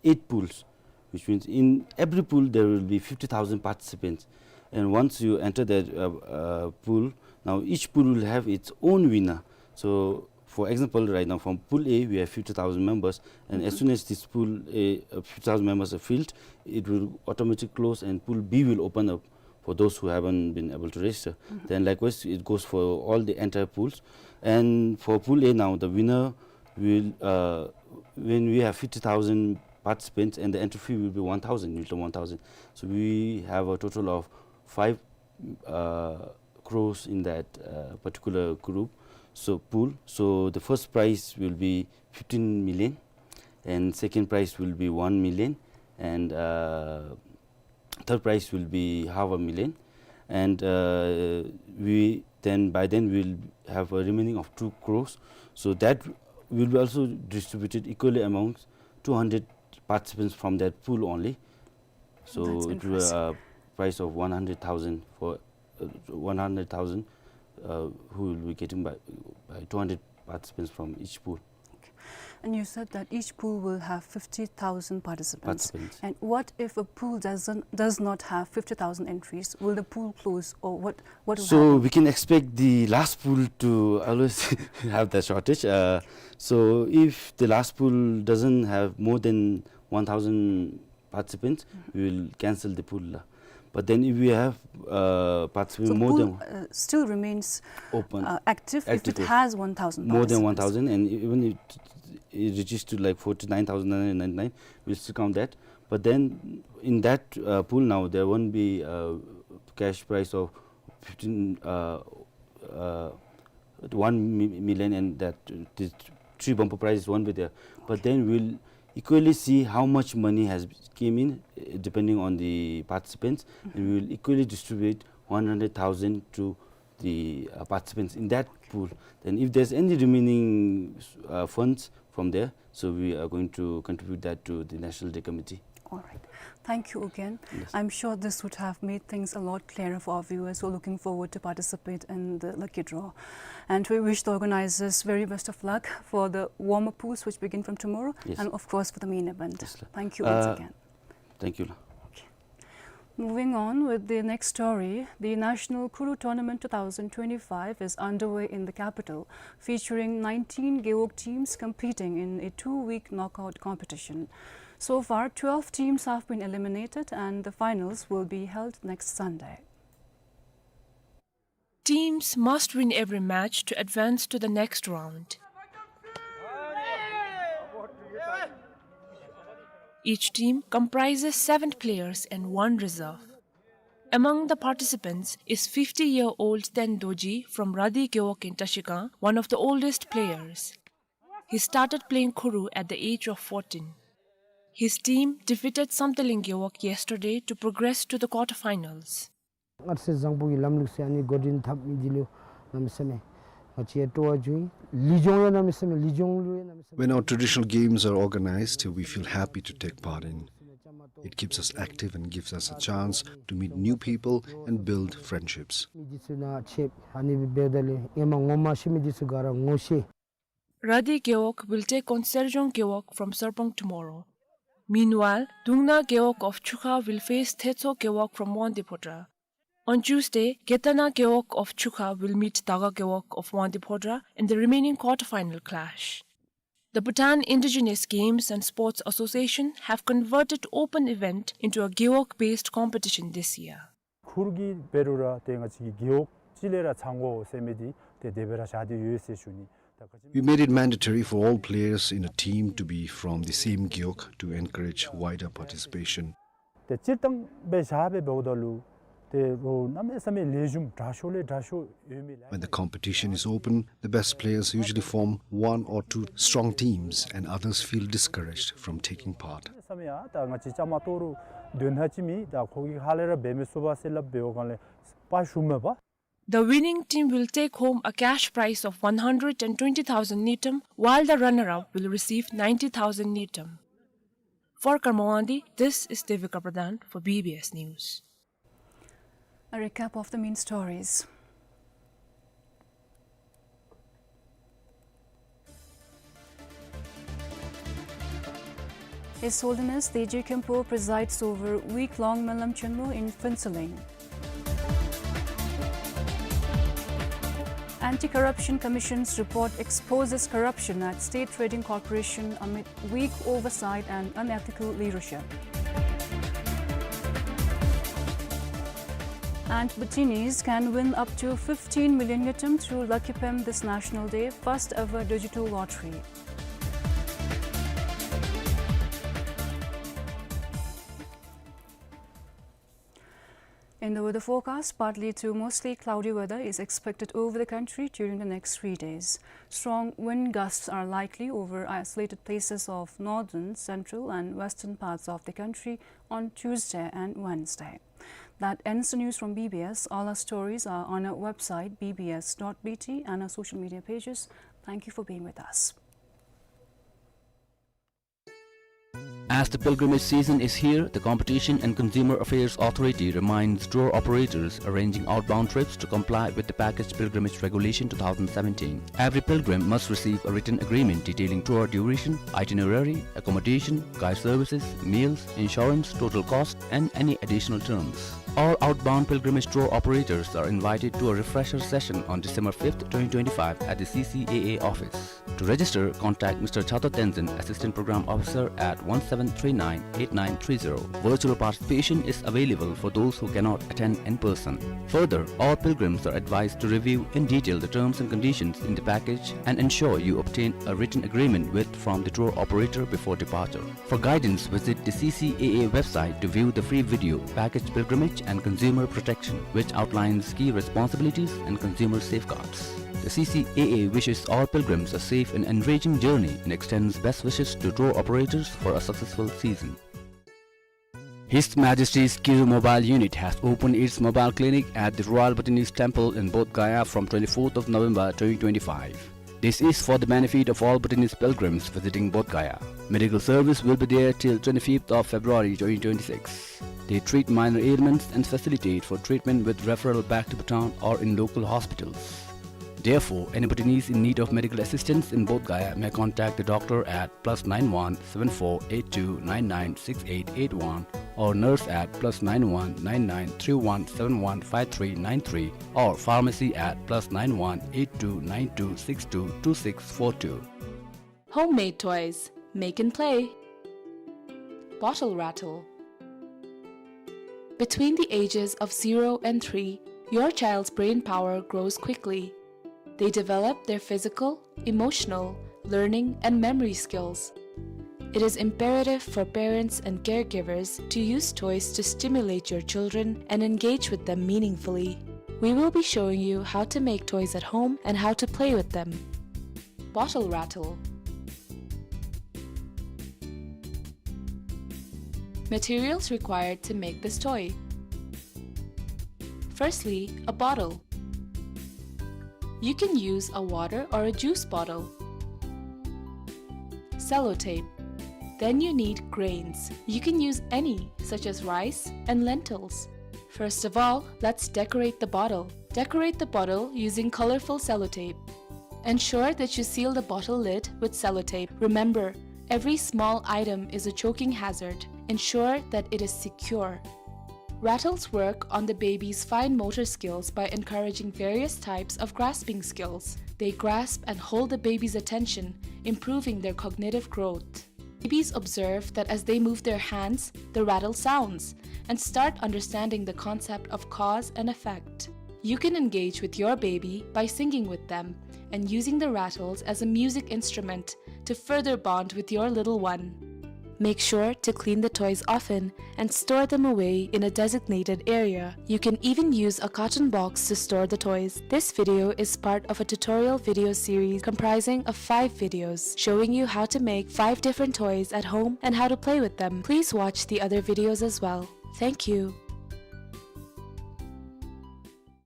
eight pools, which means in every pool there will be fifty thousand participants. And once you enter that, uh, uh, pool, now each pool will have its own winner. So, for example, right now from Pool A, we have fifty thousand members, and as soon as this Pool A, uh, fifty thousand members are filled, it will automatically close, and Pool B will open up for those who haven't been able to register. Then likewise, it goes for all the entire pools. And for Pool A now, the winner will, uh, when we have fifty thousand participants, and the entry fee will be one thousand, ngultrum one thousand. So we have a total of five, uh, crores in that, uh, particular group, so pool. So the first prize will be fifteen million, and second prize will be one million, and, uh, third prize will be half a million, and, uh, we then, by then, we'll have a remaining of two crores. So that will be also distributed equally amongst two hundred participants from that pool only. So it will, uh, prize of one hundred thousand for, uh, one hundred thousand, uh, who will be getting by, by two hundred participants from each pool. Okay. And you said that each pool will have fifty thousand participants. Participants. And what if a pool doesn't, does not have fifty thousand entries? Will the pool close, or what, what will happen? So we can expect the last pool to always have the shortage. Uh, so if the last pool doesn't have more than one thousand participants, we will cancel the pool la. But then if we have, uh, participants more than, so pool, uh, still remains open, uh, active if it has one thousand participants. More than one thousand, and even if it reaches to, like, forty-nine thousand nine hundred ninety-nine, we'll still count that. But then in that, uh, pool now, there won't be, uh, cash prize of fifteen, uh, uh, one mi-, million, and that, uh, the three bumper prizes won't be there. But then we'll equally see how much money has came in, uh, depending on the participants, and we will equally distribute one hundred thousand to the, uh, participants in that pool. Then if there's any remaining, uh, funds from there, so we are going to contribute that to the National Day Committee. All right. Thank you again. Yes. I'm sure this would have made things a lot clearer for our viewers who are looking forward to participate in the lucky draw. And we wish the organizers very best of luck for the warm-up pools, which begin from tomorrow, yes, and of course for the main event. Yes, sir. Thank you once again. Uh, thank you. Okay. Moving on with the next story, the National Khuru Tournament two thousand twenty-five is underway in the capital, featuring nineteen Gewog teams competing in a two-week knockout competition. So far, twelve teams have been eliminated and the finals will be held next Sunday. Teams must win every match to advance to the next round. Each team comprises seven players and one reserve. Among the participants is fifty-year-old Ten Dorji from Radi Gewog in Trashigang, one of the oldest players. He started playing Khuru at the age of fourteen. His team defeated Samtaling Gewog yesterday to progress to the quarterfinals. ང་བཅས་བཟང་པོ་གི་ལམ་ལུགས་ཟེར་ཨ་ནི་འགོ་འདྲེན་འཐབ་མི་འདི་ལུ་གནམ་མེད་ས་མེད་ང་བཅས་སྤྲོ་བ་བྱུང་ཡི། ལེགས་ཤོམ་ཡང་གནམ་མེད་ས་མེད་ལེགས་ཤོམ་ལུ་ཡང་གནམ་མེད་ས་མེད། When our traditional games are organized, we feel happy to take part in. It keeps us active and gives us a chance to meet new people and build friendships. མི་འདི་ཚུ་ནང་ཆེབ་ཨ་ནི་འབདཝ་ད་ལས་ཧེ་མ་ངོ་མ་ཤེས་མི་འདི་ཚུ་ག་ར་ངོ་ཤེས། Radi Gewog will take on Serjong Gewog from Sarpang tomorrow. Meanwhile, Dungna Gewog of Chukha will face Thetso Gewog from Wangdue Phodrang. On Tuesday, Getana Gewog of Chukha will meet Daga Gewog of Wangdue Phodrang in the remaining quarter-final clash. The Bhutan Indigenous Games and Sports Association have converted open event into a Gewog-based competition this year. ཁུར་གྱི་འབད་རུང་ར་ཏེ་ང་བཅས་ཀྱི་རྒེད་འོག་གཅིག་ལས་ར་ཚང་དགོ་ཟེར་མི་འདི་ཏེ་དེ་སྦེ་ར་བཞག་སྟེ་ཡོད་ཟེར་ཞུ་ནི། ད་ག་ཅི། We made it mandatory for all players in a team to be from the same Gewog to encourage wider participation. ཏེ་སྤྱིར་བཏང་སྦེ་བཞག་སྦེ་འབདཝ་ད་ལུ་ཏེ་རོགས་གནམ་མེད་ས་མེད་ལེགས་ཤོམ་དྲག་ཤོས་ལས་དྲག་ཤོས་ཡོད་མི་ལགས། When the competition is open, the best players usually form one or two strong teams and others feel discouraged from taking part. གནམ་མེད་ས་མེད་ཡ་ད་ང་བཅས་བཅའ་མར་གཏོགས་རུང་དོན་དག་ཅིག་མེད། ད་ཁོ་གིས་ཧ་ལས་ར་འབད་མི་ཚུགས་པས་ཟེར་སླབ་འབདཝ་གང་ལས་དཔའ་ཞུམ་མས་པ། The winning team will take home a cash prize of one hundred and twenty thousand ngultrum, while the runner-up will receive ninety thousand ngultrum. For Karma Wangdi, this is Devika Pradhan for B B S News. A recap of the main stories. His Holiness Teje Khenpo presides over week-long Melam Chenmo in Phuentsholing. Anti-Corruption Commission's report exposes corruption at State Trading Corporation amid weak oversight and unethical leadership. And Bhutanese can win up to fifteen million ngultrum through Lucky Pem this National Day, first ever digital lottery. In the weather forecast, partly to mostly cloudy weather is expected over the country during the next three days. Strong wind gusts are likely over isolated places of northern, central, and western parts of the country on Tuesday and Wednesday. That ends the news from B B S. All our stories are on our website, B B S dot B T, and our social media pages. Thank you for being with us. As the pilgrimage season is here, the Competition and Consumer Affairs Authority reminds tour operators arranging outbound trips to comply with the Package Pilgrimage Regulation two thousand seventeen. Every pilgrim must receive a written agreement detailing tour duration, itinerary, accommodation, guide services, meals, insurance, total cost, and any additional terms. All outbound pilgrimage tour operators are invited to a refresher session on December fifth, twenty twenty-five at the C C A A office. To register, contact Mister Chata Tenzin, Assistant Program Officer, at one seven three nine eight nine three zero. Virtual participation is available for those who cannot attend in person. Further, all pilgrims are advised to review in detail the terms and conditions in the package and ensure you obtain a written agreement with from the tour operator before departure. For guidance, visit the C C A A website to view the free video, Package Pilgrimage and Consumer Protection, which outlines key responsibilities and consumer safeguards. The C C A A wishes all pilgrims a safe and enriching journey and extends best wishes to tour operators for a successful season. His Majesty's Kiru Mobile Unit has opened its mobile clinic at the Royal Bhutanese Temple in Bodh Gaya from twenty-fourth of November twenty twenty-five. This is for the benefit of all Bhutanese pilgrims visiting Bodh Gaya. Medical service will be there till twenty-fifth of February twenty twenty-six. They treat minor ailments and facilitate for treatment with referral back to Bhutan or in local hospitals. Therefore, any Bhutanese in need of medical assistance in Bodh Gaya may contact the doctor at plus nine one seven four eight two nine nine six eight eight one or nurse at plus nine one nine nine three one seven one five three nine three or pharmacy at plus nine one eight two nine two six two two six four two. Homemade toys. Make and play. Bottle rattle. Between the ages of zero and three, your child's brain power grows quickly. They develop their physical, emotional, learning, and memory skills. It is imperative for parents and caregivers to use toys to stimulate your children and engage with them meaningfully. We will be showing you how to make toys at home and how to play with them. Bottle rattle. Materials required to make this toy. Firstly, a bottle. You can use a water or a juice bottle. Sellotape. Then you need grains. You can use any, such as rice and lentils. First of all, let's decorate the bottle. Decorate the bottle using colorful sellotape. Ensure that you seal the bottle lid with sellotape. Remember, every small item is a choking hazard. Ensure that it is secure. Rattles work on the baby's fine motor skills by encouraging various types of grasping skills. They grasp and hold the baby's attention, improving their cognitive growth. Babies observe that as they move their hands, the rattle sounds, and start understanding the concept of cause and effect. You can engage with your baby by singing with them and using the rattles as a music instrument to further bond with your little one. Make sure to clean the toys often and store them away in a designated area. You can even use a carton box to store the toys. This video is part of a tutorial video series comprising of five videos showing you how to make five different toys at home and how to play with them. Please watch the other videos as well. Thank you.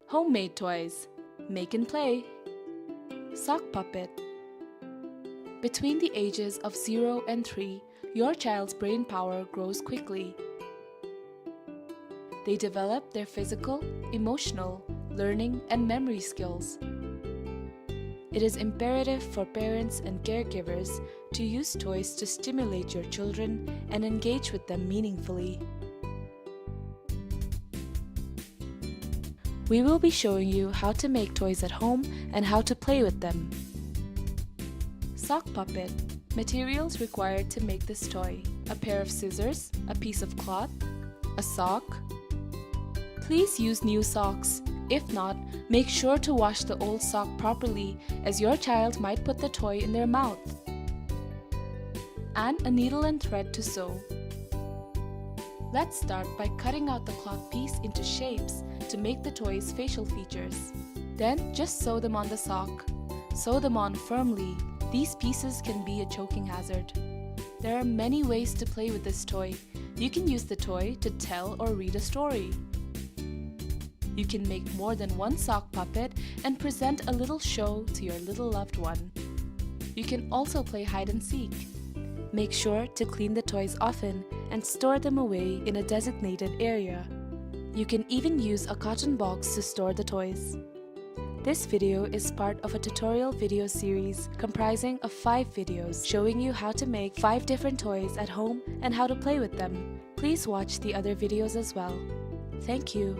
Homemade toys. Make and play. Sock puppet. Between the ages of zero and three, your child's brain power grows quickly. They develop their physical, emotional, learning, and memory skills. it is imperative for parents and caregivers to use toys to stimulate your children and engage with them meaningfully. We will be showing you how to make toys at home and how to play with them. Sock puppet. Materials required to make this toy: a pair of scissors, a piece of cloth, a sock. Please use new socks. If not, make sure to wash the old sock properly, as your child might put the toy in their mouth. And a needle and thread to sew. Let's start by cutting out the cloth piece into shapes to make the toy's facial features. Then just sew them on the sock. Sew them on firmly. These pieces can be a choking hazard. There are many ways to play with this toy. You can use the toy to tell or read a story. You can make more than one sock puppet and present a little show to your little loved one. You can also play hide and seek. Make sure to clean the toys often and store them away in a designated area. You can even use a carton box to store the toys. This video is part of a tutorial video series comprising of five videos showing you how to make five different toys at home and how to play with them. Please watch the other videos as well. Thank you.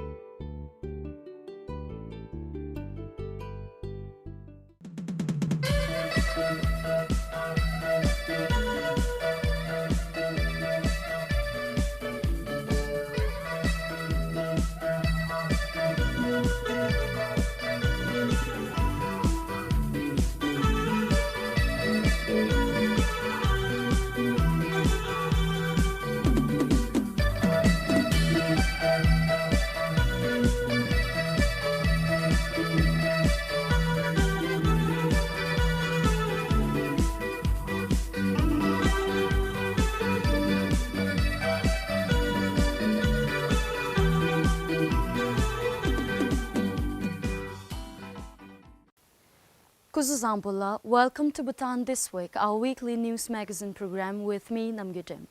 སྐུ་གཟུགས་བཟང་པོ་ལགས། Welcome to Bhutan This Week, our weekly news magazine program with me, Namgay Dem.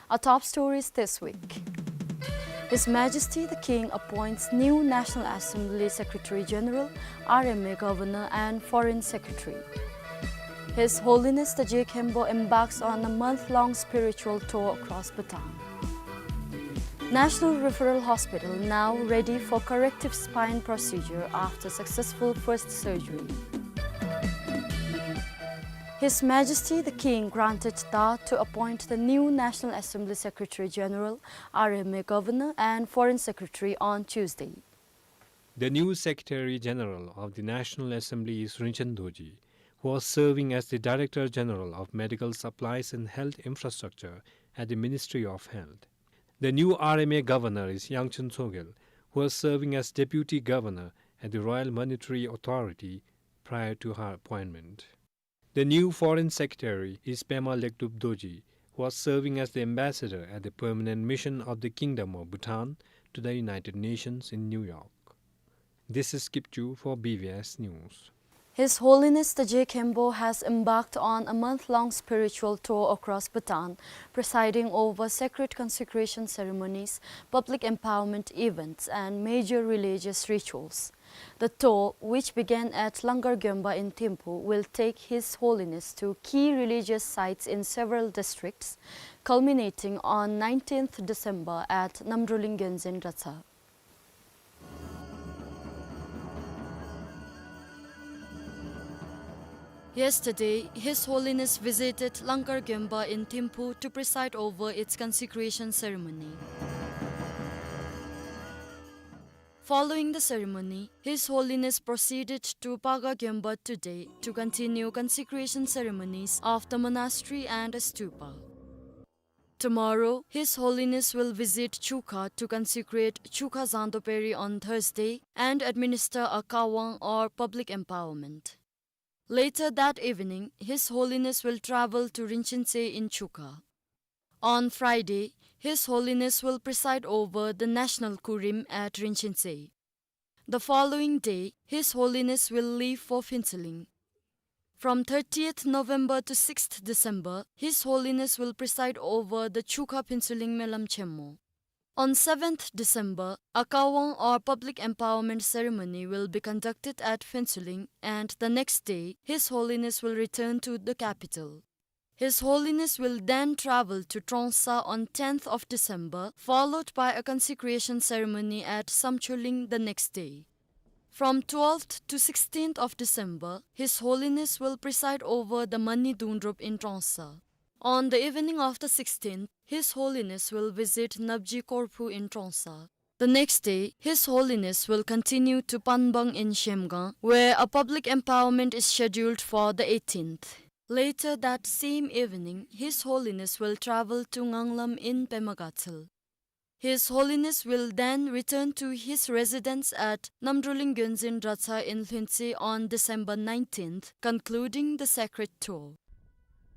Our top stories this week. His Majesty the King appoints new National Assembly Secretary General, R M A Governor and Foreign Secretary. His Holiness the Je Khenpo embarks on a month-long spiritual tour across Bhutan. National Referral Hospital now ready for corrective spine procedure after successful first surgery. His Majesty the King granted Dha to appoint the new National Assembly Secretary General, R M A Governor and Foreign Secretary on Tuesday. The new Secretary General of the National Assembly is Rinchen Dorji, who was serving as the Director General of Medical Supplies and Health Infrastructure at the Ministry of Health. The new R M A Governor is Yangchen Tsogyal, who was serving as Deputy Governor at the Royal Monetary Authority prior to her appointment. The new Foreign Secretary is Pema Lektup Dorji, who was serving as the ambassador at the Permanent Mission of the Kingdom of Bhutan to the United Nations in New York. This is Kipchu for B V S News. His Holiness the Je Khenpo has embarked on a month-long spiritual tour across Bhutan, presiding over sacred consecration ceremonies, public empowerment events, and major religious rituals. The tour, which began at Langar Gyonpa in Thimphu, will take His Holiness to key religious sites in several districts, culminating on nineteenth December at Namdruling Gyonzin Dratshang. Yesterday, His Holiness visited Langar Gyonpa in Thimphu to preside over its consecration ceremony. Following the ceremony, His Holiness proceeded to Paga Gyonpa today to continue consecration ceremonies of the monastery and stupa. Tomorrow, His Holiness will visit Chukha to consecrate Chukha Zangdo Peri on Thursday and administer a Kawang or public empowerment. Later that evening, His Holiness will travel to Rinchen Tse in Chukha. On Friday, His Holiness will preside over the National Kurim at Rinchen Tse. The following day, His Holiness will leave for Phuentsholing. From thirtieth November to sixth December, His Holiness will preside over the Chukha Phuentsholing Melam Chenmo. On seventh December, a Kawang or public empowerment ceremony will be conducted at Phuentsholing, and the next day, His Holiness will return to the capital. His Holiness will then travel to Trongsa on tenth of December, followed by a consecration ceremony at Samcholing the next day. From twelfth to sixteenth of December, His Holiness will preside over the Mani Dungdrup in Trongsa. On the evening of the sixteenth, His Holiness will visit Nabji Korphu in Trongsa. The next day, His Holiness will continue to Panbang in Zhemgang, where a public empowerment is scheduled for the eighteenth. Later that same evening, His Holiness will travel to Nganglam in Pema Gatshel. His Holiness will then return to his residence at Namdruling Gyonzin Dratshang in Lhuentse on December nineteenth, concluding the sacred tour.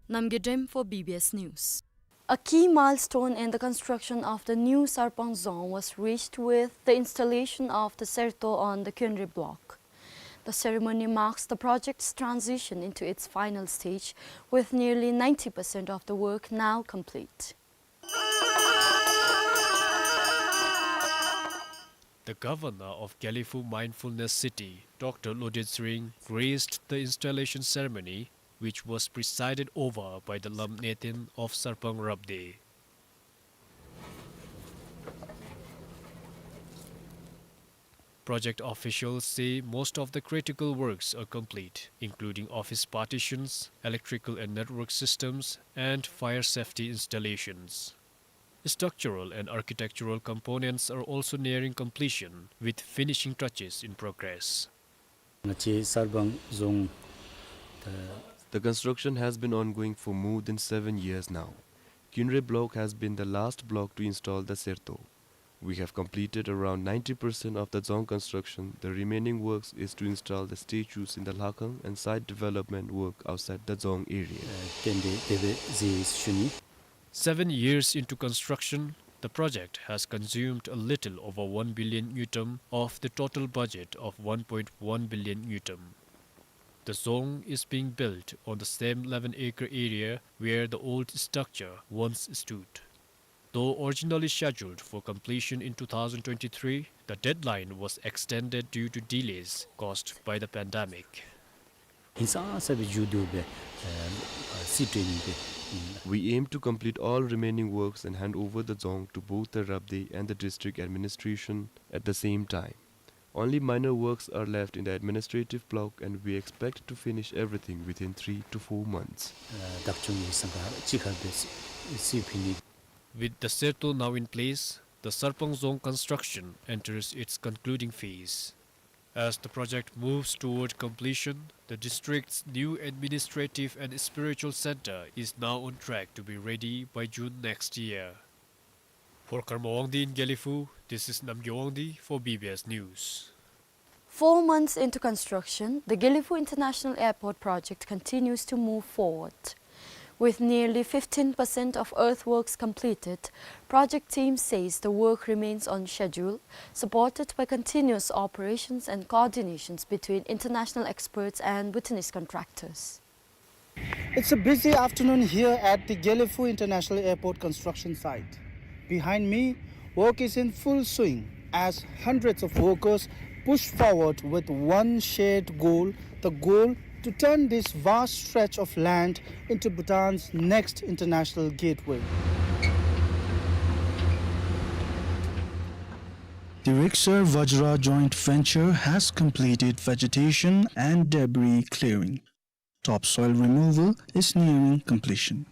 Namgay Drem for B B S News. A key milestone in the construction of the new Sarpang Dzong was reached with the installation of the serto on the Kyunre block. The ceremony marks the project's transition into its final stage, with nearly ninety percent of the work now complete. The governor of Gelephu Mindfulness City, Doctor Loded Tshering, graced the installation ceremony, which was presided over by the Lamp Neten of Sarpang Rabdey. Project officials say most of the critical works are complete, including office partitions, electrical and network systems, and fire safety installations. Structural and architectural components are also nearing completion, with finishing touches in progress. ང་བཅས་སར་སྦང་རྫོང་ད། The construction has been ongoing for more than seven years now. Kyunre block has been the last block to install the serto. We have completed around ninety percent of the dzong construction. The remaining works is to install the statues in the Lhakhang and site development work outside the dzong area. རྟེན་འབྲེལ་དེ་སྦེ་མཛད་ཞུ་ནི། Seven years into construction, the project has consumed a little over one billion ngultrum of the total budget of one point one billion ngultrum. The dzong is being built on the same eleven acre area where the old structure once stood. Though originally scheduled for completion in two thousand twenty-three, the deadline was extended due to delays caused by the pandemic. ཧིང་སངས་ས་སྦེ་མཇུག་བསྡུ་སྦེ་རྩིས་སྤྲོད་ནི་སྦེ། We aim to complete all remaining works and hand over the dzong to both the Rabdey and the district administration at the same time. Only minor works are left in the administrative block, and we expect to finish everything within three to four months. བདག་སྐྱོང་གི་སང་ཁ་གཅིག་ཁར་སྦེ་རྩིས་ཕུལ་ནི། With the serto now in place, the Sarpang Dzong construction enters its concluding phase. As the project moves toward completion, the district's new administrative and spiritual center is now on track to be ready by June next year. For Karma Wangdi in Gelephu, this is Namgay Wangdi for B B S News. Four months into construction, the Gelephu International Airport project continues to move forward. With nearly fifteen percent of earthworks completed, project team says the work remains on schedule, supported by continuous operations and coordinations between international experts and Bhutanese contractors. It's a busy afternoon here at the Gelephu International Airport construction site. Behind me, work is in full swing as hundreds of workers push forward with one shared goal, the goal to turn this vast stretch of land into Bhutan's next international gateway. The Rixar Vajra joint venture has completed vegetation and debris clearing. Topsoil removal is nearing completion.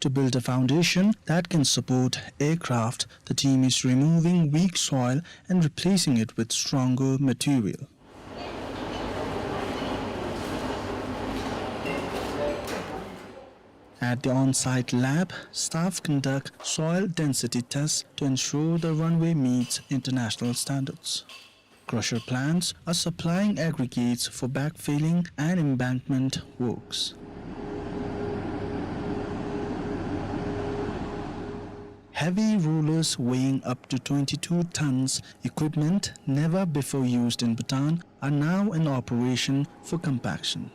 To build a foundation that can support aircraft, the team is removing weak soil and replacing it with stronger material. At the on-site lab, staff conduct soil density tests to ensure the runway meets international standards. Crusher plants are supplying aggregates for backfilling and embankment works. Heavy rollers weighing up to twenty-two tons, equipment never before used in Bhutan, are now in operation for compaction.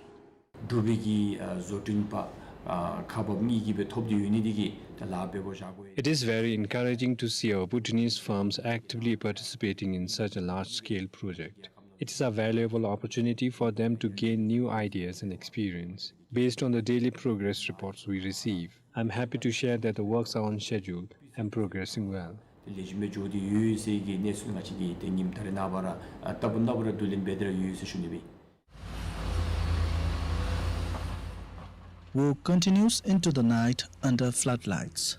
འབྲུག་པའི་གི་ཨ་བཟོ་སྐྲུན་པ་ ཨ་ཁག་འབགཔ་གཉིས་ཀྱིས་སྦེ་ཐོབ་སྟེ་ཡོད་ནི་འདི་གིས་ད་ལཱ་འབད་དགོ་བཞག་དགོ་ཡི། It is very encouraging to see our Bhutanese firms actively participating in such a large-scale project. It is a valuable opportunity for them to gain new ideas and experience. Based on the daily progress reports we receive, I'm happy to share that the works are on schedule and progressing well. ལེགས་ཤོམ་སྦེ་འགྱོ་སྟེ་ཡོད་ཟེར་གྱི་གནས་ཚུལ་ང་བཅས་ཀྱིས་ཏེ་ཉིནམ་ད་རེས་ནངས་པ་ར་ཨ་ལྟ་བུ་ནང་པ་ར་བསྡུ་ལེན་འབད་དེ་ར་ཡོད་ཟེར་ཞུ་ནི་སྦེ། Work continues into the night under floodlights.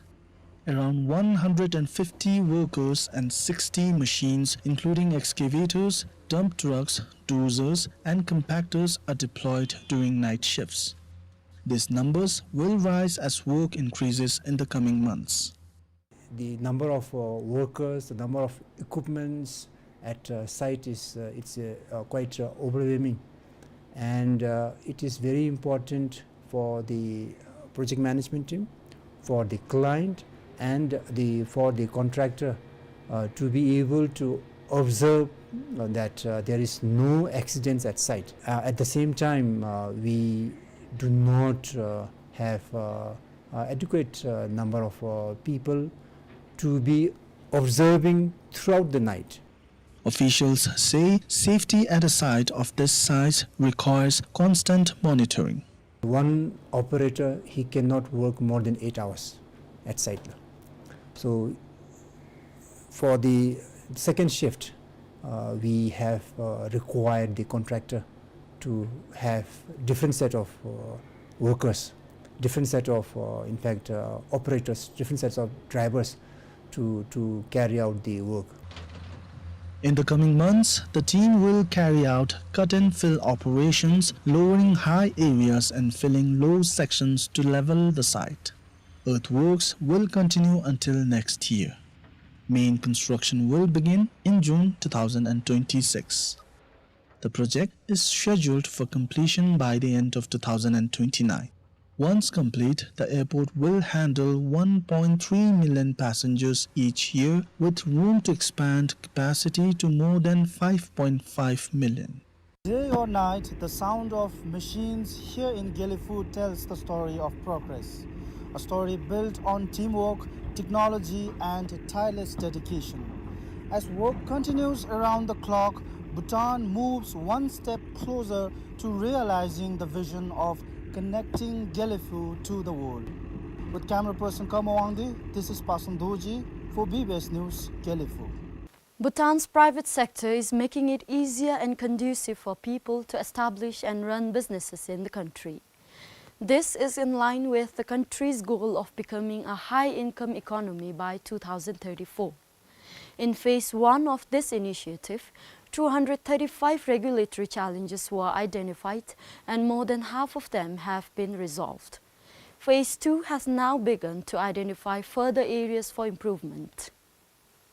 Around one hundred fifty workers and sixty machines, including excavators, dump trucks, dozers, and compactors, are deployed during night shifts. These numbers will rise as work increases in the coming months. The number of, uh, workers, the number of equipments at, uh, site is, uh, it's, uh, uh, quite, uh, overwhelming. And, uh, it is very important for the, uh, project management team, for the client, and the, for the contractor, uh, to be able to observe, uh, that, uh, there is no accidents at site. Uh, at the same time, uh, we do not, uh, have, uh, uh, adequate, uh, number of, uh, people to be observing throughout the night. Officials say safety at a site of this size requires constant monitoring. One operator, he cannot work more than eight hours at site. So for the second shift, uh, we have, uh, required the contractor to have different set of, uh, workers, different set of, uh, in fact, uh, operators, different sets of drivers to, to carry out the work. In the coming months, the team will carry out cut and fill operations, lowering high areas and filling low sections to level the site. Earthworks will continue until next year. Main construction will begin in June two thousand and twenty-six. The project is scheduled for completion by the end of two thousand and twenty-nine. Once complete, the airport will handle one point three million passengers each year, with room to expand capacity to more than five point five million. Day or night, the sound of machines here in Gelephu tells the story of progress, a story built on teamwork, technology, and tireless dedication. As work continues around the clock, Bhutan moves one step closer to realizing the vision of connecting Gelephu to the world. With camera person Kamo Wangdi, this is Pasan Dorji for B B S News, Gelephu. Bhutan's private sector is making it easier and conducive for people to establish and run businesses in the country. This is in line with the country's goal of becoming a high-income economy by two thousand thirty-four. In phase one of this initiative, two hundred thirty-five regulatory challenges were identified and more than half of them have been resolved. Phase two has now begun to identify further areas for improvement.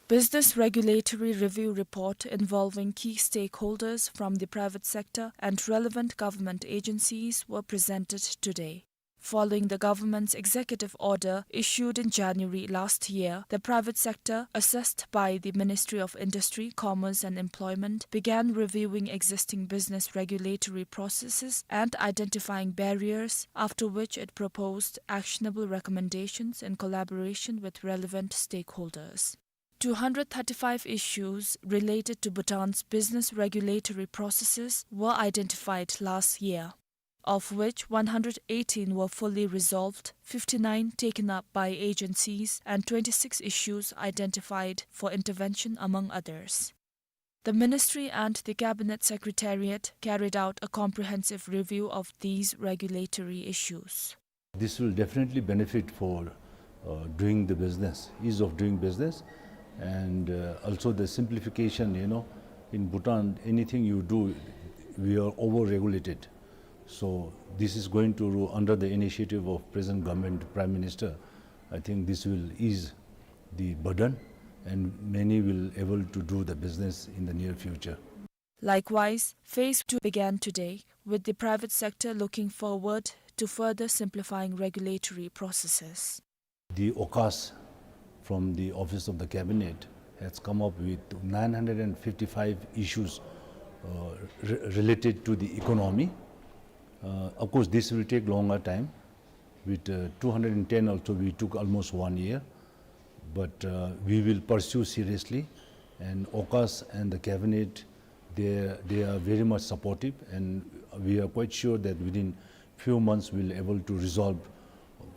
Business Regulatory Review Report involving key stakeholders from the private sector and relevant government agencies were presented today. Following the government's executive order issued in January last year, the private sector, assessed by the Ministry of Industry, Commerce and Employment, began reviewing existing business regulatory processes and identifying barriers, after which it proposed actionable recommendations in collaboration with relevant stakeholders. Two hundred thirty-five issues related to Bhutan's business regulatory processes were identified last year, of which one hundred eighteen were fully resolved, fifty-nine taken up by agencies, and twenty-six issues identified for intervention, among others. The ministry and the Cabinet Secretariat carried out a comprehensive review of these regulatory issues. This will definitely benefit for, uh, doing the business, ease of doing business, and, uh, also the simplification, you know, in Bhutan, anything you do, we are over-regulated. So this is going to, under the initiative of present government, Prime Minister, I think this will ease the burden and many will able to do the business in the near future. Likewise, phase two began today, with the private sector looking forward to further simplifying regulatory processes. The OCAS from the Office of the Cabinet has come up with nine hundred and fifty-five issues, uh, re-, related to the economy. Uh, of course, this will take longer time, With, uh, two hundred and ten also, we took almost one year, but, uh, we will pursue seriously, and OCAS and the cabinet, they, they are very much supportive, and we are quite sure that within few months we'll able to resolve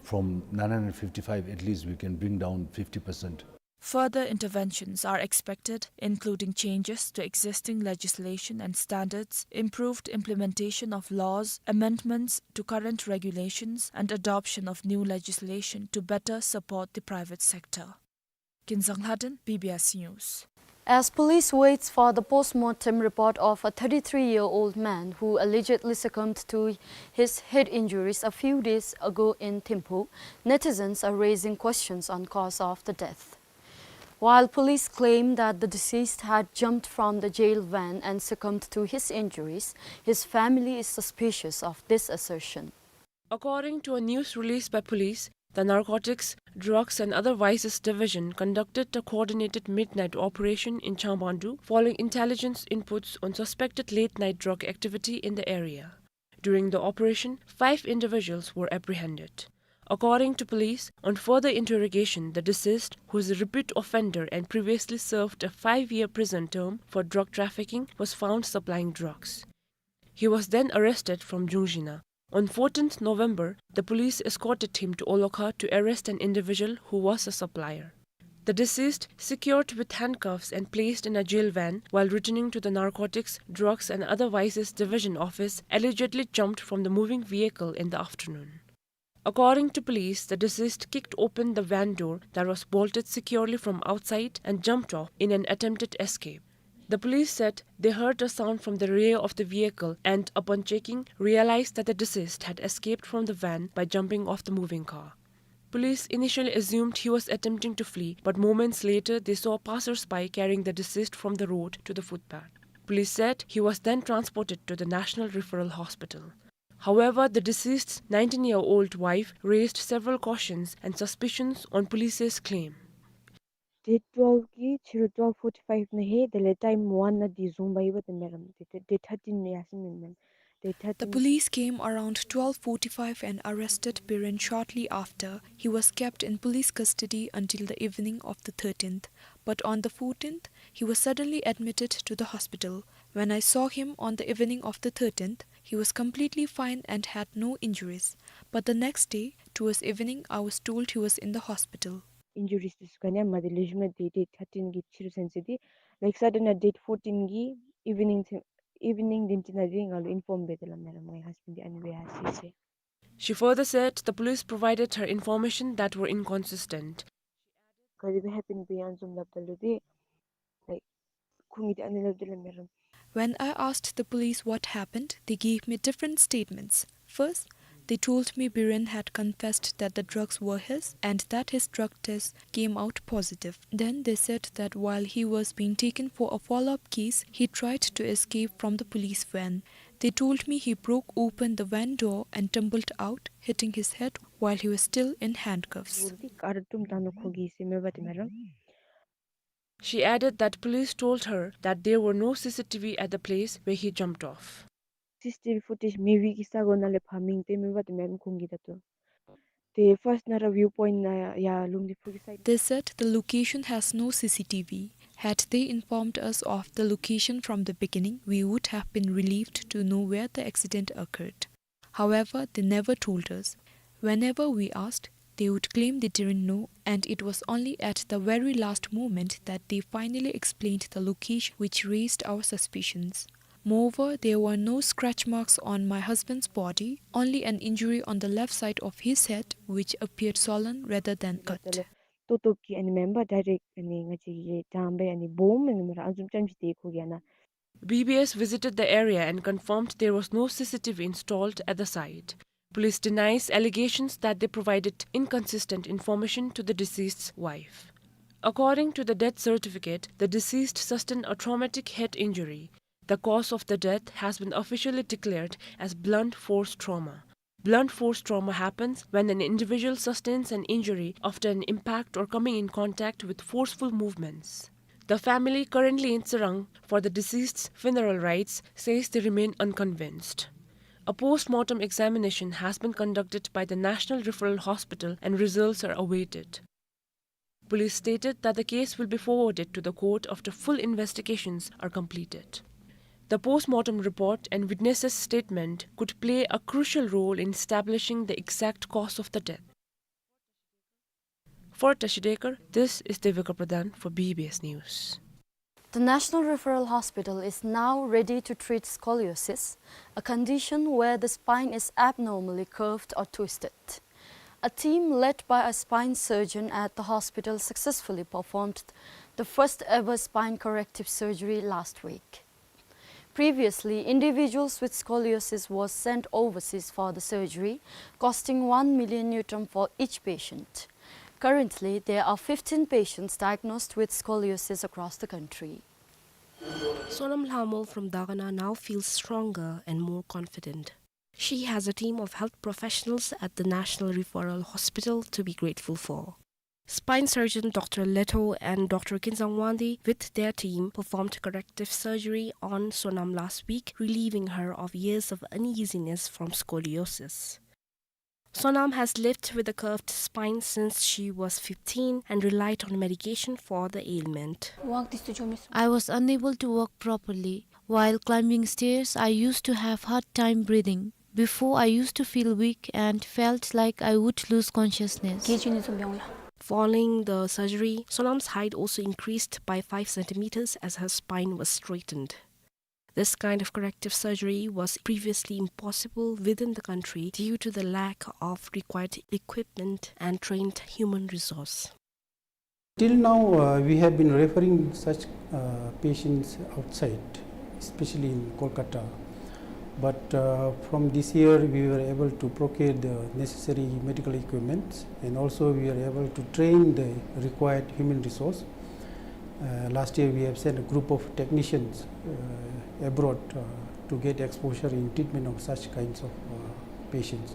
from nine hundred fifty-five, at least we can bring down fifty percent. Further interventions are expected, including changes to existing legislation and standards, improved implementation of laws, amendments to current regulations, and adoption of new legislation to better support the private sector. Kinzang Lhaden, B B S News. As police waits for the post-mortem report of a thirty-three-year-old man who allegedly succumbed to his head injuries a few days ago in Thimphu, netizens are raising questions on cause of the death. While police claim that the deceased had jumped from the jail van and succumbed to his injuries, his family is suspicious of this assertion. According to a news release by police, the Narcotics, Drugs and Other Vices Division conducted a coordinated midnight operation in Changbandu following intelligence inputs on suspected late-night drug activity in the area. During the operation, five individuals were apprehended. According to police, on further interrogation, the deceased, who is a repeat offender and previously served a five-year prison term for drug trafficking, was found supplying drugs. He was then arrested from Jungzhina. On fourteenth November, the police escorted him to Olokha to arrest an individual who was a supplier. The deceased, secured with handcuffs and placed in a jail van while returning to the Narcotics, Drugs and Other Vices Division office, allegedly jumped from the moving vehicle in the afternoon. According to police, the deceased kicked open the van door that was bolted securely from outside and jumped off in an attempted escape. The police said they heard a sound from the rear of the vehicle and, upon checking, realized that the deceased had escaped from the van by jumping off the moving car. Police initially assumed he was attempting to flee, but moments later they saw passers-by carrying the deceased from the road to the footpath. Police said he was then transported to the National Referral Hospital. However, the deceased's nineteen-year-old wife raised several cautions and suspicions on police's claim. Date twelve གི་ཕྱི་རུ་twelve forty-five ནང་ཧེ་དེ་ལས་time one ནང་འདི་བཟུང་བ་ཡོད་པ་དེ་མེད་རམ། དེ་དེ་date thirteen ནང་ཡར་སོང་མེད་མེད། Date thirteen. The police came around twelve forty-five and arrested Biren shortly after. He was kept in police custody until the evening of the thirteenth. But on the fourteenth, he was suddenly admitted to the hospital. When I saw him on the evening of the thirteenth, he was completely fine and had no injuries. But the next day, towards evening, I was told he was in the hospital. Injuries འདི་ཚུ་ག་ནི་ཡང་མེད། དེ་ལས་ཞུ་མ་དེ་date thirteen གི་ཕྱི་རུ་ཚུན་ཚོད་དེ། Like sudden ཨ་date fourteen གི་evening ཚུན་evening དེ་ཅིག་ནང་དེ་ང་ལུ་inform འབད་དེ་ལགས་མེད་རམ། ངེའི་husband འདི་ཨ་ནི་སྦེ་ཡར་སོ་ཡི་ཟེར། She further said the police provided her information that were inconsistent. ག་དེ་སྦེ་happen འབད་ཡི་ཨ་ནི་བཟུམ་སླབ་ད་ལུ་དེ། Like ཁོང་གིས་དེ་ཨ་ནི་སླབ་དེ་ལགས་མེད་རམ། When I asked the police what happened, they gave me different statements. First, they told me Biren had confessed that the drugs were his and that his drug test came out positive. Then they said that while he was being taken for a follow-up case, he tried to escape from the police van. They told me he broke open the van door and tumbled out, hitting his head while he was still in handcuffs. འདི་ཀར་དུམ་ད་ནོ་ཁོ་གིས་ཟེར་མེད་པ་དེ་མེད་རམ། She added that police told her that there were no C C T V at the place where he jumped off. C C T V footage མེད་པའི་གི་ས་གོ་ནང་ལས་ཕར་མིང་སྟོན་མེད་པ་དེ་མེན་ཁོང་གིས་ད་ལྟོ། དེ་first ནཱ་ར་view point ནང་ཡར་ལུང་བདེ་ཕུ་གི་side. They said the location has no C C T V. Had they informed us of the location from the beginning, we would have been relieved to know where the accident occurred. However, they never told us. Whenever we asked, they would claim they didn't know, and it was only at the very last moment that they finally explained the location, which raised our suspicions. Moreover, there were no scratch marks on my husband's body, only an injury on the left side of his head, which appeared swollen rather than cut. ཏོག་ཏོ་གི་ཨ་ནི་མེན་པར་direct ཨ་ནི་ང་བཅས་ཀྱི་དྲང་པའི་ཨ་ནི་སྦོམ་ཨ་ནི་མེན་པར་ཨ་ནི་བཟུམ་ཙམ་ཅིག་དེ་ཁོ་གིས་ཨ་ནཱ། B B S visited the area and confirmed there was no C C T V installed at the site. Police denies allegations that they provided inconsistent information to the deceased's wife. According to the death certificate, the deceased sustained a traumatic head injury. The cause of the death has been officially declared as blunt force trauma. Blunt force trauma happens when an individual sustains an injury after an impact or coming in contact with forceful movements. The family, currently in Tsirang for the deceased's funeral rites, says they remain unconvinced. A post-mortem examination has been conducted by the National Referral Hospital and results are awaited. Police stated that the case will be forwarded to the court after full investigations are completed. The post-mortem report and witnesses' statement could play a crucial role in establishing the exact cause of the death. For Tashi Dekar, this is Devika Pradhan for B B S News. The National Referral Hospital is now ready to treat scoliosis, a condition where the spine is abnormally curved or twisted. A team led by a spine surgeon at the hospital successfully performed the first ever spine corrective surgery last week. Previously, individuals with scoliosis was sent overseas for the surgery, costing one million ngultrum for each patient. Currently, there are fifteen patients diagnosed with scoliosis across the country. Sonam Lhamol from Dagana now feels stronger and more confident. She has a team of health professionals at the National Referral Hospital to be grateful for. Spine surgeon Doctor Leto and Doctor Kinzang Wangdi with their team performed corrective surgery on Sonam last week, relieving her of years of uneasiness from scoliosis. Sonam has lived with a curved spine since she was fifteen and relied on medication for the ailment. I was unable to walk properly. While climbing stairs, I used to have hard time breathing. Before, I used to feel weak and felt like I would lose consciousness. Following the surgery, Sonam's height also increased by five centimeters as her spine was straightened. This kind of corrective surgery was previously impossible within the country due to the lack of required equipment and trained human resource. Till now, uh, we have been referring such, uh, patients outside, especially in Kolkata. But, uh, from this year, we were able to procure the necessary medical equipments, and also we were able to train the required human resource. Uh, last year, we have sent a group of technicians, uh, abroad, uh, to get exposure in treatment of such kinds of, uh, patients.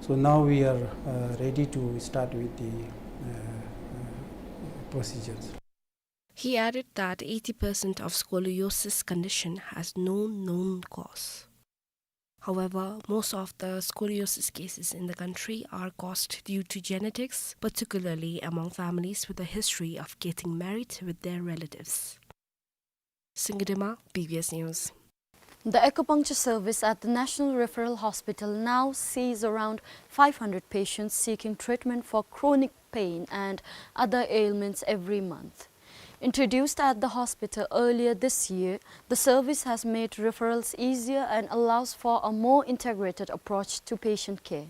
So now we are, uh, ready to start with the, uh, uh, procedures. He added that eighty percent of scoliosis condition has no known cause. However, most of the scoliosis cases in the country are caused due to genetics, particularly among families with a history of getting married with their relatives. Singdema, B B S News. The acupuncture service at the National Referral Hospital now sees around five hundred patients seeking treatment for chronic pain and other ailments every month. Introduced at the hospital earlier this year, the service has made referrals easier and allows for a more integrated approach to patient care.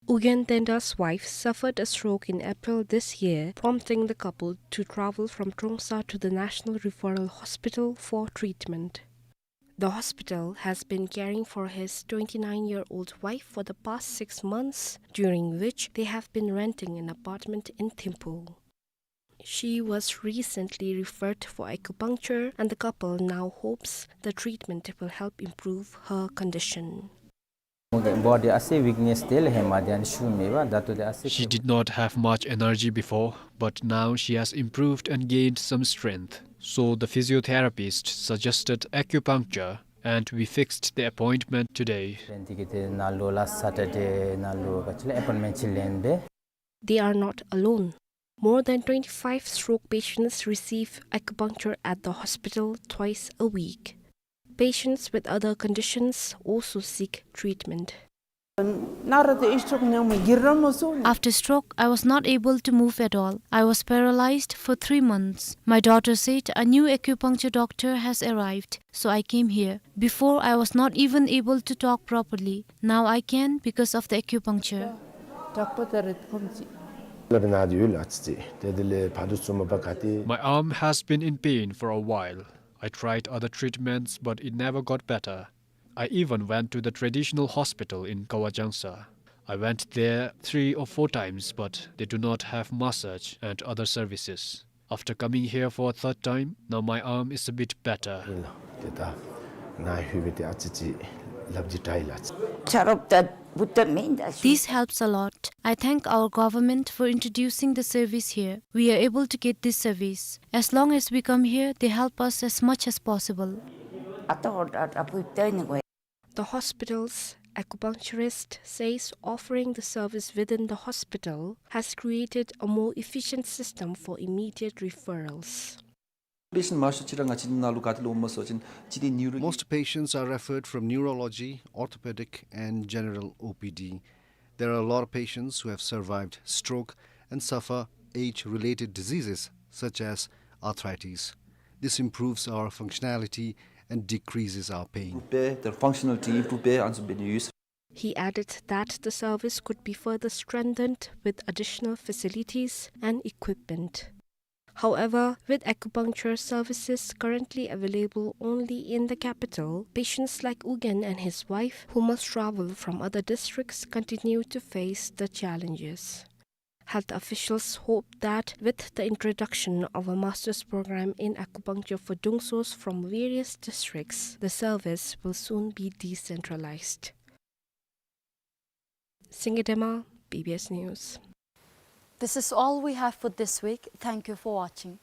Ugyen Tenda's wife suffered a stroke in April this year, prompting the couple to travel from Trongsa to the National Referral Hospital for treatment. The hospital has been caring for his twenty-nine-year-old wife for the past six months, during which they have been renting an apartment in Thimphu. She was recently referred for acupuncture, and the couple now hopes the treatment will help improve her condition. Body ase weakness tel hema dian shume ba datu de ase. She did not have much energy before, but now she has improved and gained some strength. So the physiotherapist suggested acupuncture, and we fixed the appointment today. Then tikite nalo la Saturday nalo kachila appointment chilen de. They are not alone. More than twenty-five stroke patients receive acupuncture at the hospital twice a week. Patients with other conditions also seek treatment. After stroke, I was not able to move at all. I was paralyzed for three months. My daughter said a new acupuncture doctor has arrived, so I came here. Before, I was not even able to talk properly. Now I can because of the acupuncture. My arm has been in pain for a while. I tried other treatments, but it never got better. I even went to the traditional hospital in Kawajangsa. I went there three or four times, but they do not have massage and other services. After coming here for a third time, now my arm is a bit better. This helps a lot. I thank our government for introducing the service here. We are able to get this service. As long as we come here, they help us as much as possible. ཨ་ཏོ་ཨ་ཨ་པུ་ཏེ་ནི་གོ། The hospital's acupuncturist says offering the service within the hospital has created a more efficient system for immediate referrals. Patient མང་ཤོས་ཅིག་ར་ང་བཅས་ནང་ལུ་ག་ཏེ་ལུ་འོངམ་སྨོ་ཟེར་བ་ཅིན་ཅི་ཏེ་ནིའུ་རོ། Most patients are referred from neurology, orthopedic, and general O P D. There are a lot of patients who have survived stroke and suffer age-related diseases such as arthritis. This improves our functionality and decreases our pain. Improve པས། དེ་ཕང་ཤ་ནལ་ཊི་ཨིམ་པུརུབ་པས། ཨ་ནི་ཚུ་འབད་ནི་ཡོད། He added that the service could be further strengthened with additional facilities and equipment. However, with acupuncture services currently available only in the capital, patients like Ugyen and his wife, who must travel from other districts, continue to face the challenges. Health officials hope that with the introduction of a master's program in acupuncture for Drungsos from various districts, the service will soon be decentralized. Singye Dema, B B S News. This is all we have for this week. Thank you for watching.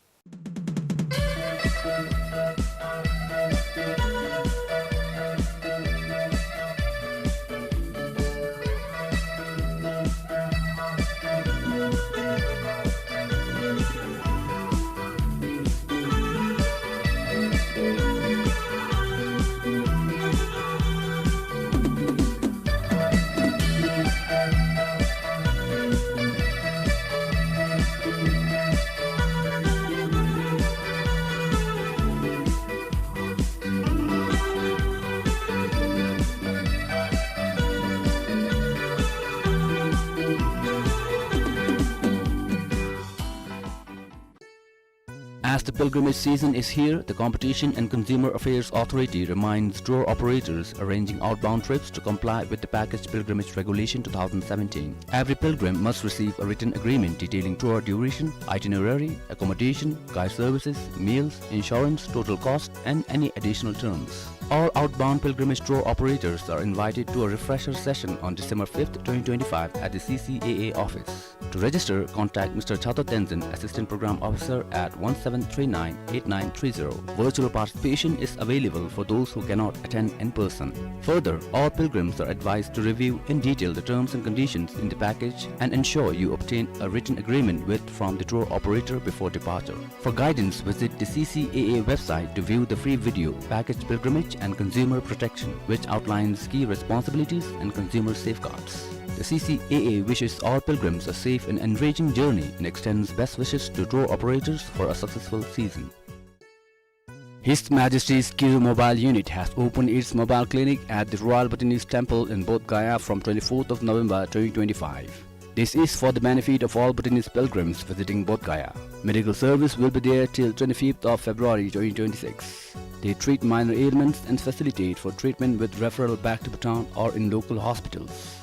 As the pilgrimage season is here, the Competition and Consumer Affairs Authority reminds tour operators arranging outbound trips to comply with the Package Pilgrimage Regulation two thousand seventeen. Every pilgrim must receive a written agreement detailing tour duration, itinerary, accommodation, guide services, meals, insurance, total cost, and any additional terms. All outbound pilgrimage tour operators are invited to a refresher session on December fifth, twenty twenty-five at the C C A A office. To register, contact Mister Chato Tenzin, Assistant Program Officer, at one seven three nine eight nine three zero. Virtual participation is available for those who cannot attend in person. Further, all pilgrims are advised to review in detail the terms and conditions in the package and ensure you obtain a written agreement with from the tour operator before departure. For guidance, visit the C C A A website to view the free video, Package Pilgrimage and Consumer Protection, which outlines key responsibilities and consumer safeguards. The C C A A wishes all pilgrims a safe and enriching journey and extends best wishes to tour operators for a successful season. His Majesty's Kiru Mobile Unit has opened its mobile clinic at the Royal Bhutanese Temple in Bodh Gaya from twenty-fourth of November twenty twenty-five. This is for the benefit of all Bhutanese pilgrims visiting Bodh Gaya. Medical service will be there till twenty-fifth of February twenty twenty-six. They treat minor ailments and facilitate for treatment with referral back to Bhutan or in local hospitals.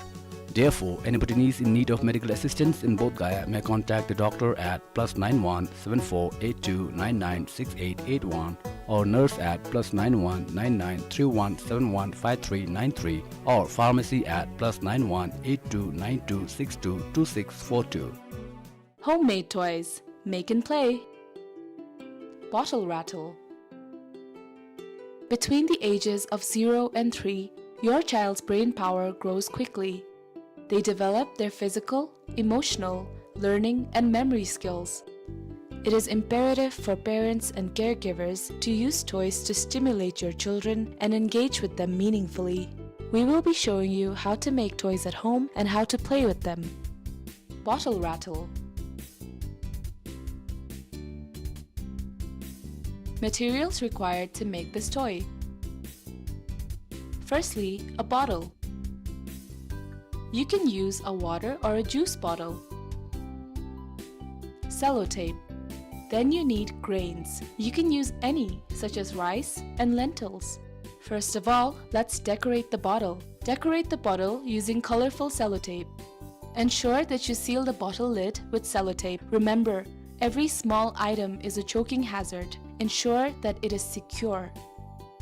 Therefore, any Bhutanese in need of medical assistance in Bodh Gaya may contact the doctor at plus nine one seven four eight two nine nine six eight eight one or nurse at plus nine one nine nine three one seven one five three nine three or pharmacy at plus nine one eight two nine two six two two six four two. Homemade toys. Make and play. Bottle rattle. Between the ages of zero and three, your child's brain power grows quickly. They develop their physical, emotional, learning, and memory skills. It is imperative for parents and caregivers to use toys to stimulate your children and engage with them meaningfully. We will be showing you how to make toys at home and how to play with them. Bottle rattle. Materials required to make this toy. Firstly, a bottle. You can use a water or a juice bottle. Sellotape. Then you need grains. You can use any, such as rice and lentils. First of all, let's decorate the bottle. Decorate the bottle using colorful sellotape. Ensure that you seal the bottle lid with sellotape. Remember, every small item is a choking hazard. Ensure that it is secure.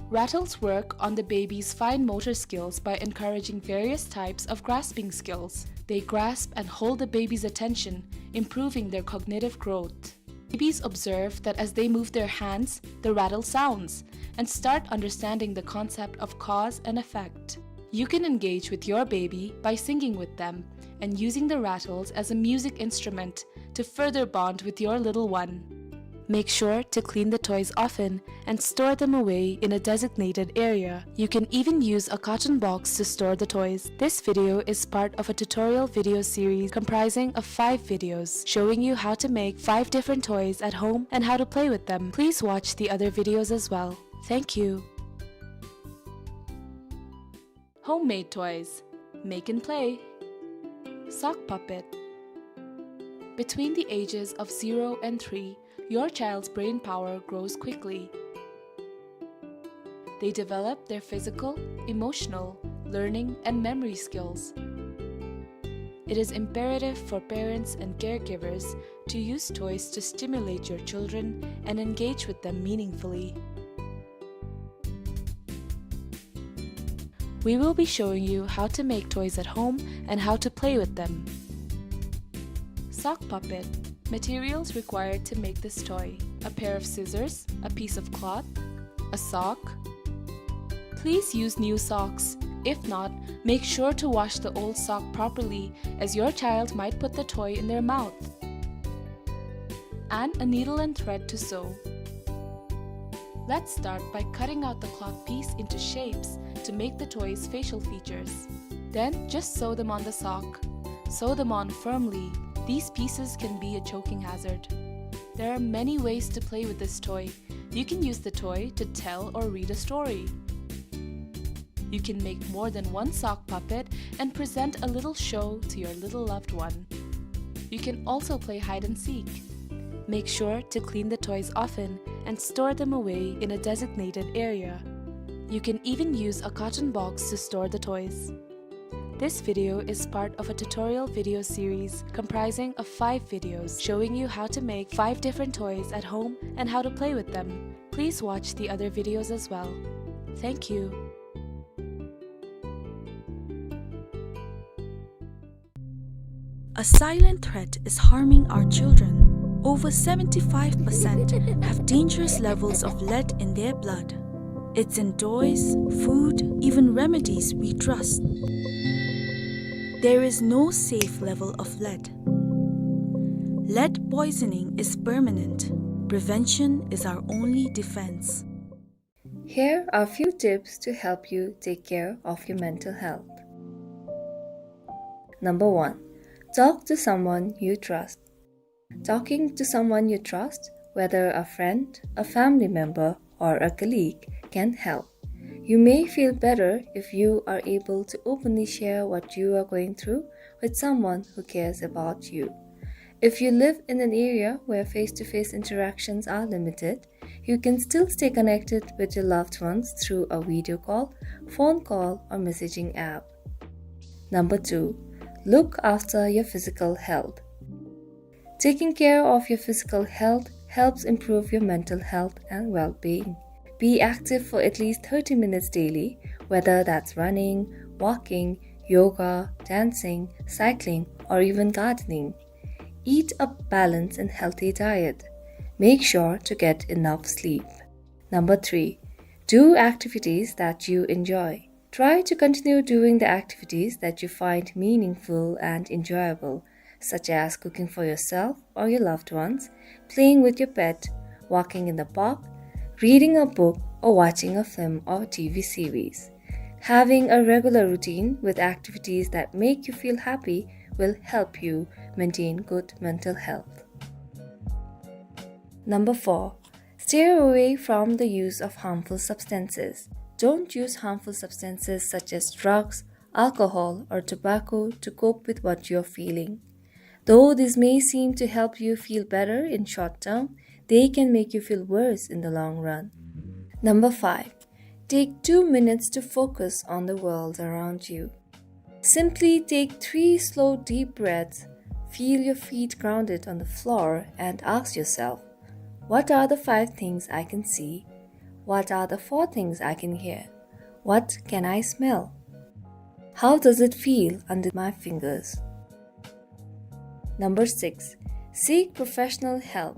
Rattles work on the baby's fine motor skills by encouraging various types of grasping skills. They grasp and hold the baby's attention, improving their cognitive growth. Babies observe that as they move their hands, the rattle sounds, and start understanding the concept of cause and effect. You can engage with your baby by singing with them and using the rattles as a music instrument to further bond with your little one. Make sure to clean the toys often and store them away in a designated area. You can even use a carton box to store the toys. This video is part of a tutorial video series comprising of five videos showing you how to make five different toys at home and how to play with them. Please watch the other videos as well. Thank you. Homemade toys. Make and play. Sock puppet. Between the ages of zero and three, your child's brain power grows quickly. They develop their physical, emotional, learning, and memory skills. It is imperative for parents and caregivers to use toys to stimulate your children and engage with them meaningfully. We will be showing you how to make toys at home and how to play with them. Sock puppet. Materials required to make this toy: a pair of scissors, a piece of cloth, a sock. Please use new socks. If not, make sure to wash the old sock properly, as your child might put the toy in their mouth. And a needle and thread to sew. Let's start by cutting out the cloth piece into shapes to make the toy's facial features. Then just sew them on the sock. Sew them on firmly. These pieces can be a choking hazard. There are many ways to play with this toy. You can use the toy to tell or read a story. You can make more than one sock puppet and present a little show to your little loved one. You can also play hide and seek. Make sure to clean the toys often and store them away in a designated area. You can even use a carton box to store the toys. This video is part of a tutorial video series comprising of five videos showing you how to make five different toys at home and how to play with them. Please watch the other videos as well. Thank you. A silent threat is harming our children. Over seventy-five percent have dangerous levels of lead in their blood. It's in toys, food, even remedies we trust. There is no safe level of lead. Lead poisoning is permanent. Prevention is our only defense. Here are a few tips to help you take care of your mental health. Number one, talk to someone you trust. Talking to someone you trust, whether a friend, a family member, or a colleague, can help. You may feel better if you are able to openly share what you are going through with someone who cares about you. If you live in an area where face-to-face interactions are limited, you can still stay connected with your loved ones through a video call, phone call, or messaging app. Number two, look after your physical health. Taking care of your physical health helps improve your mental health and well-being. Be active for at least thirty minutes daily, whether that's running, walking, yoga, dancing, cycling, or even gardening. Eat a balanced and healthy diet. Make sure to get enough sleep. Number three, do activities that you enjoy. Try to continue doing the activities that you find meaningful and enjoyable, such as cooking for yourself or your loved ones, playing with your pet, walking in the park, reading a book, or watching a film or T V series. Having a regular routine with activities that make you feel happy will help you maintain good mental health. Number four, steer away from the use of harmful substances. Don't use harmful substances such as drugs, alcohol, or tobacco to cope with what you're feeling. Though this may seem to help you feel better in short term, they can make you feel worse in the long run. Number five, take two minutes to focus on the world around you. Simply take three slow, deep breaths, feel your feet grounded on the floor, and ask yourself, "What are the five things I can see? What are the four things I can hear? What can I smell? How does it feel under my fingers?" Number six, seek professional help.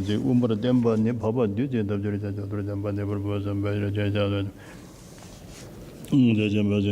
པ་དེ་དབུ་མར་བསྟན་པ་ནི། འཕགས་པ་བདུད་རྩི་ལྟ་བུར་གྱུར། ཅེས་མདོར་བསྟན་པ་འདི་ཕུར་བུ་གསུམ་པའི་རིགས་ཀྱི་ཕྱག་རྒྱ་ཆེན་པོ་ཞིང་།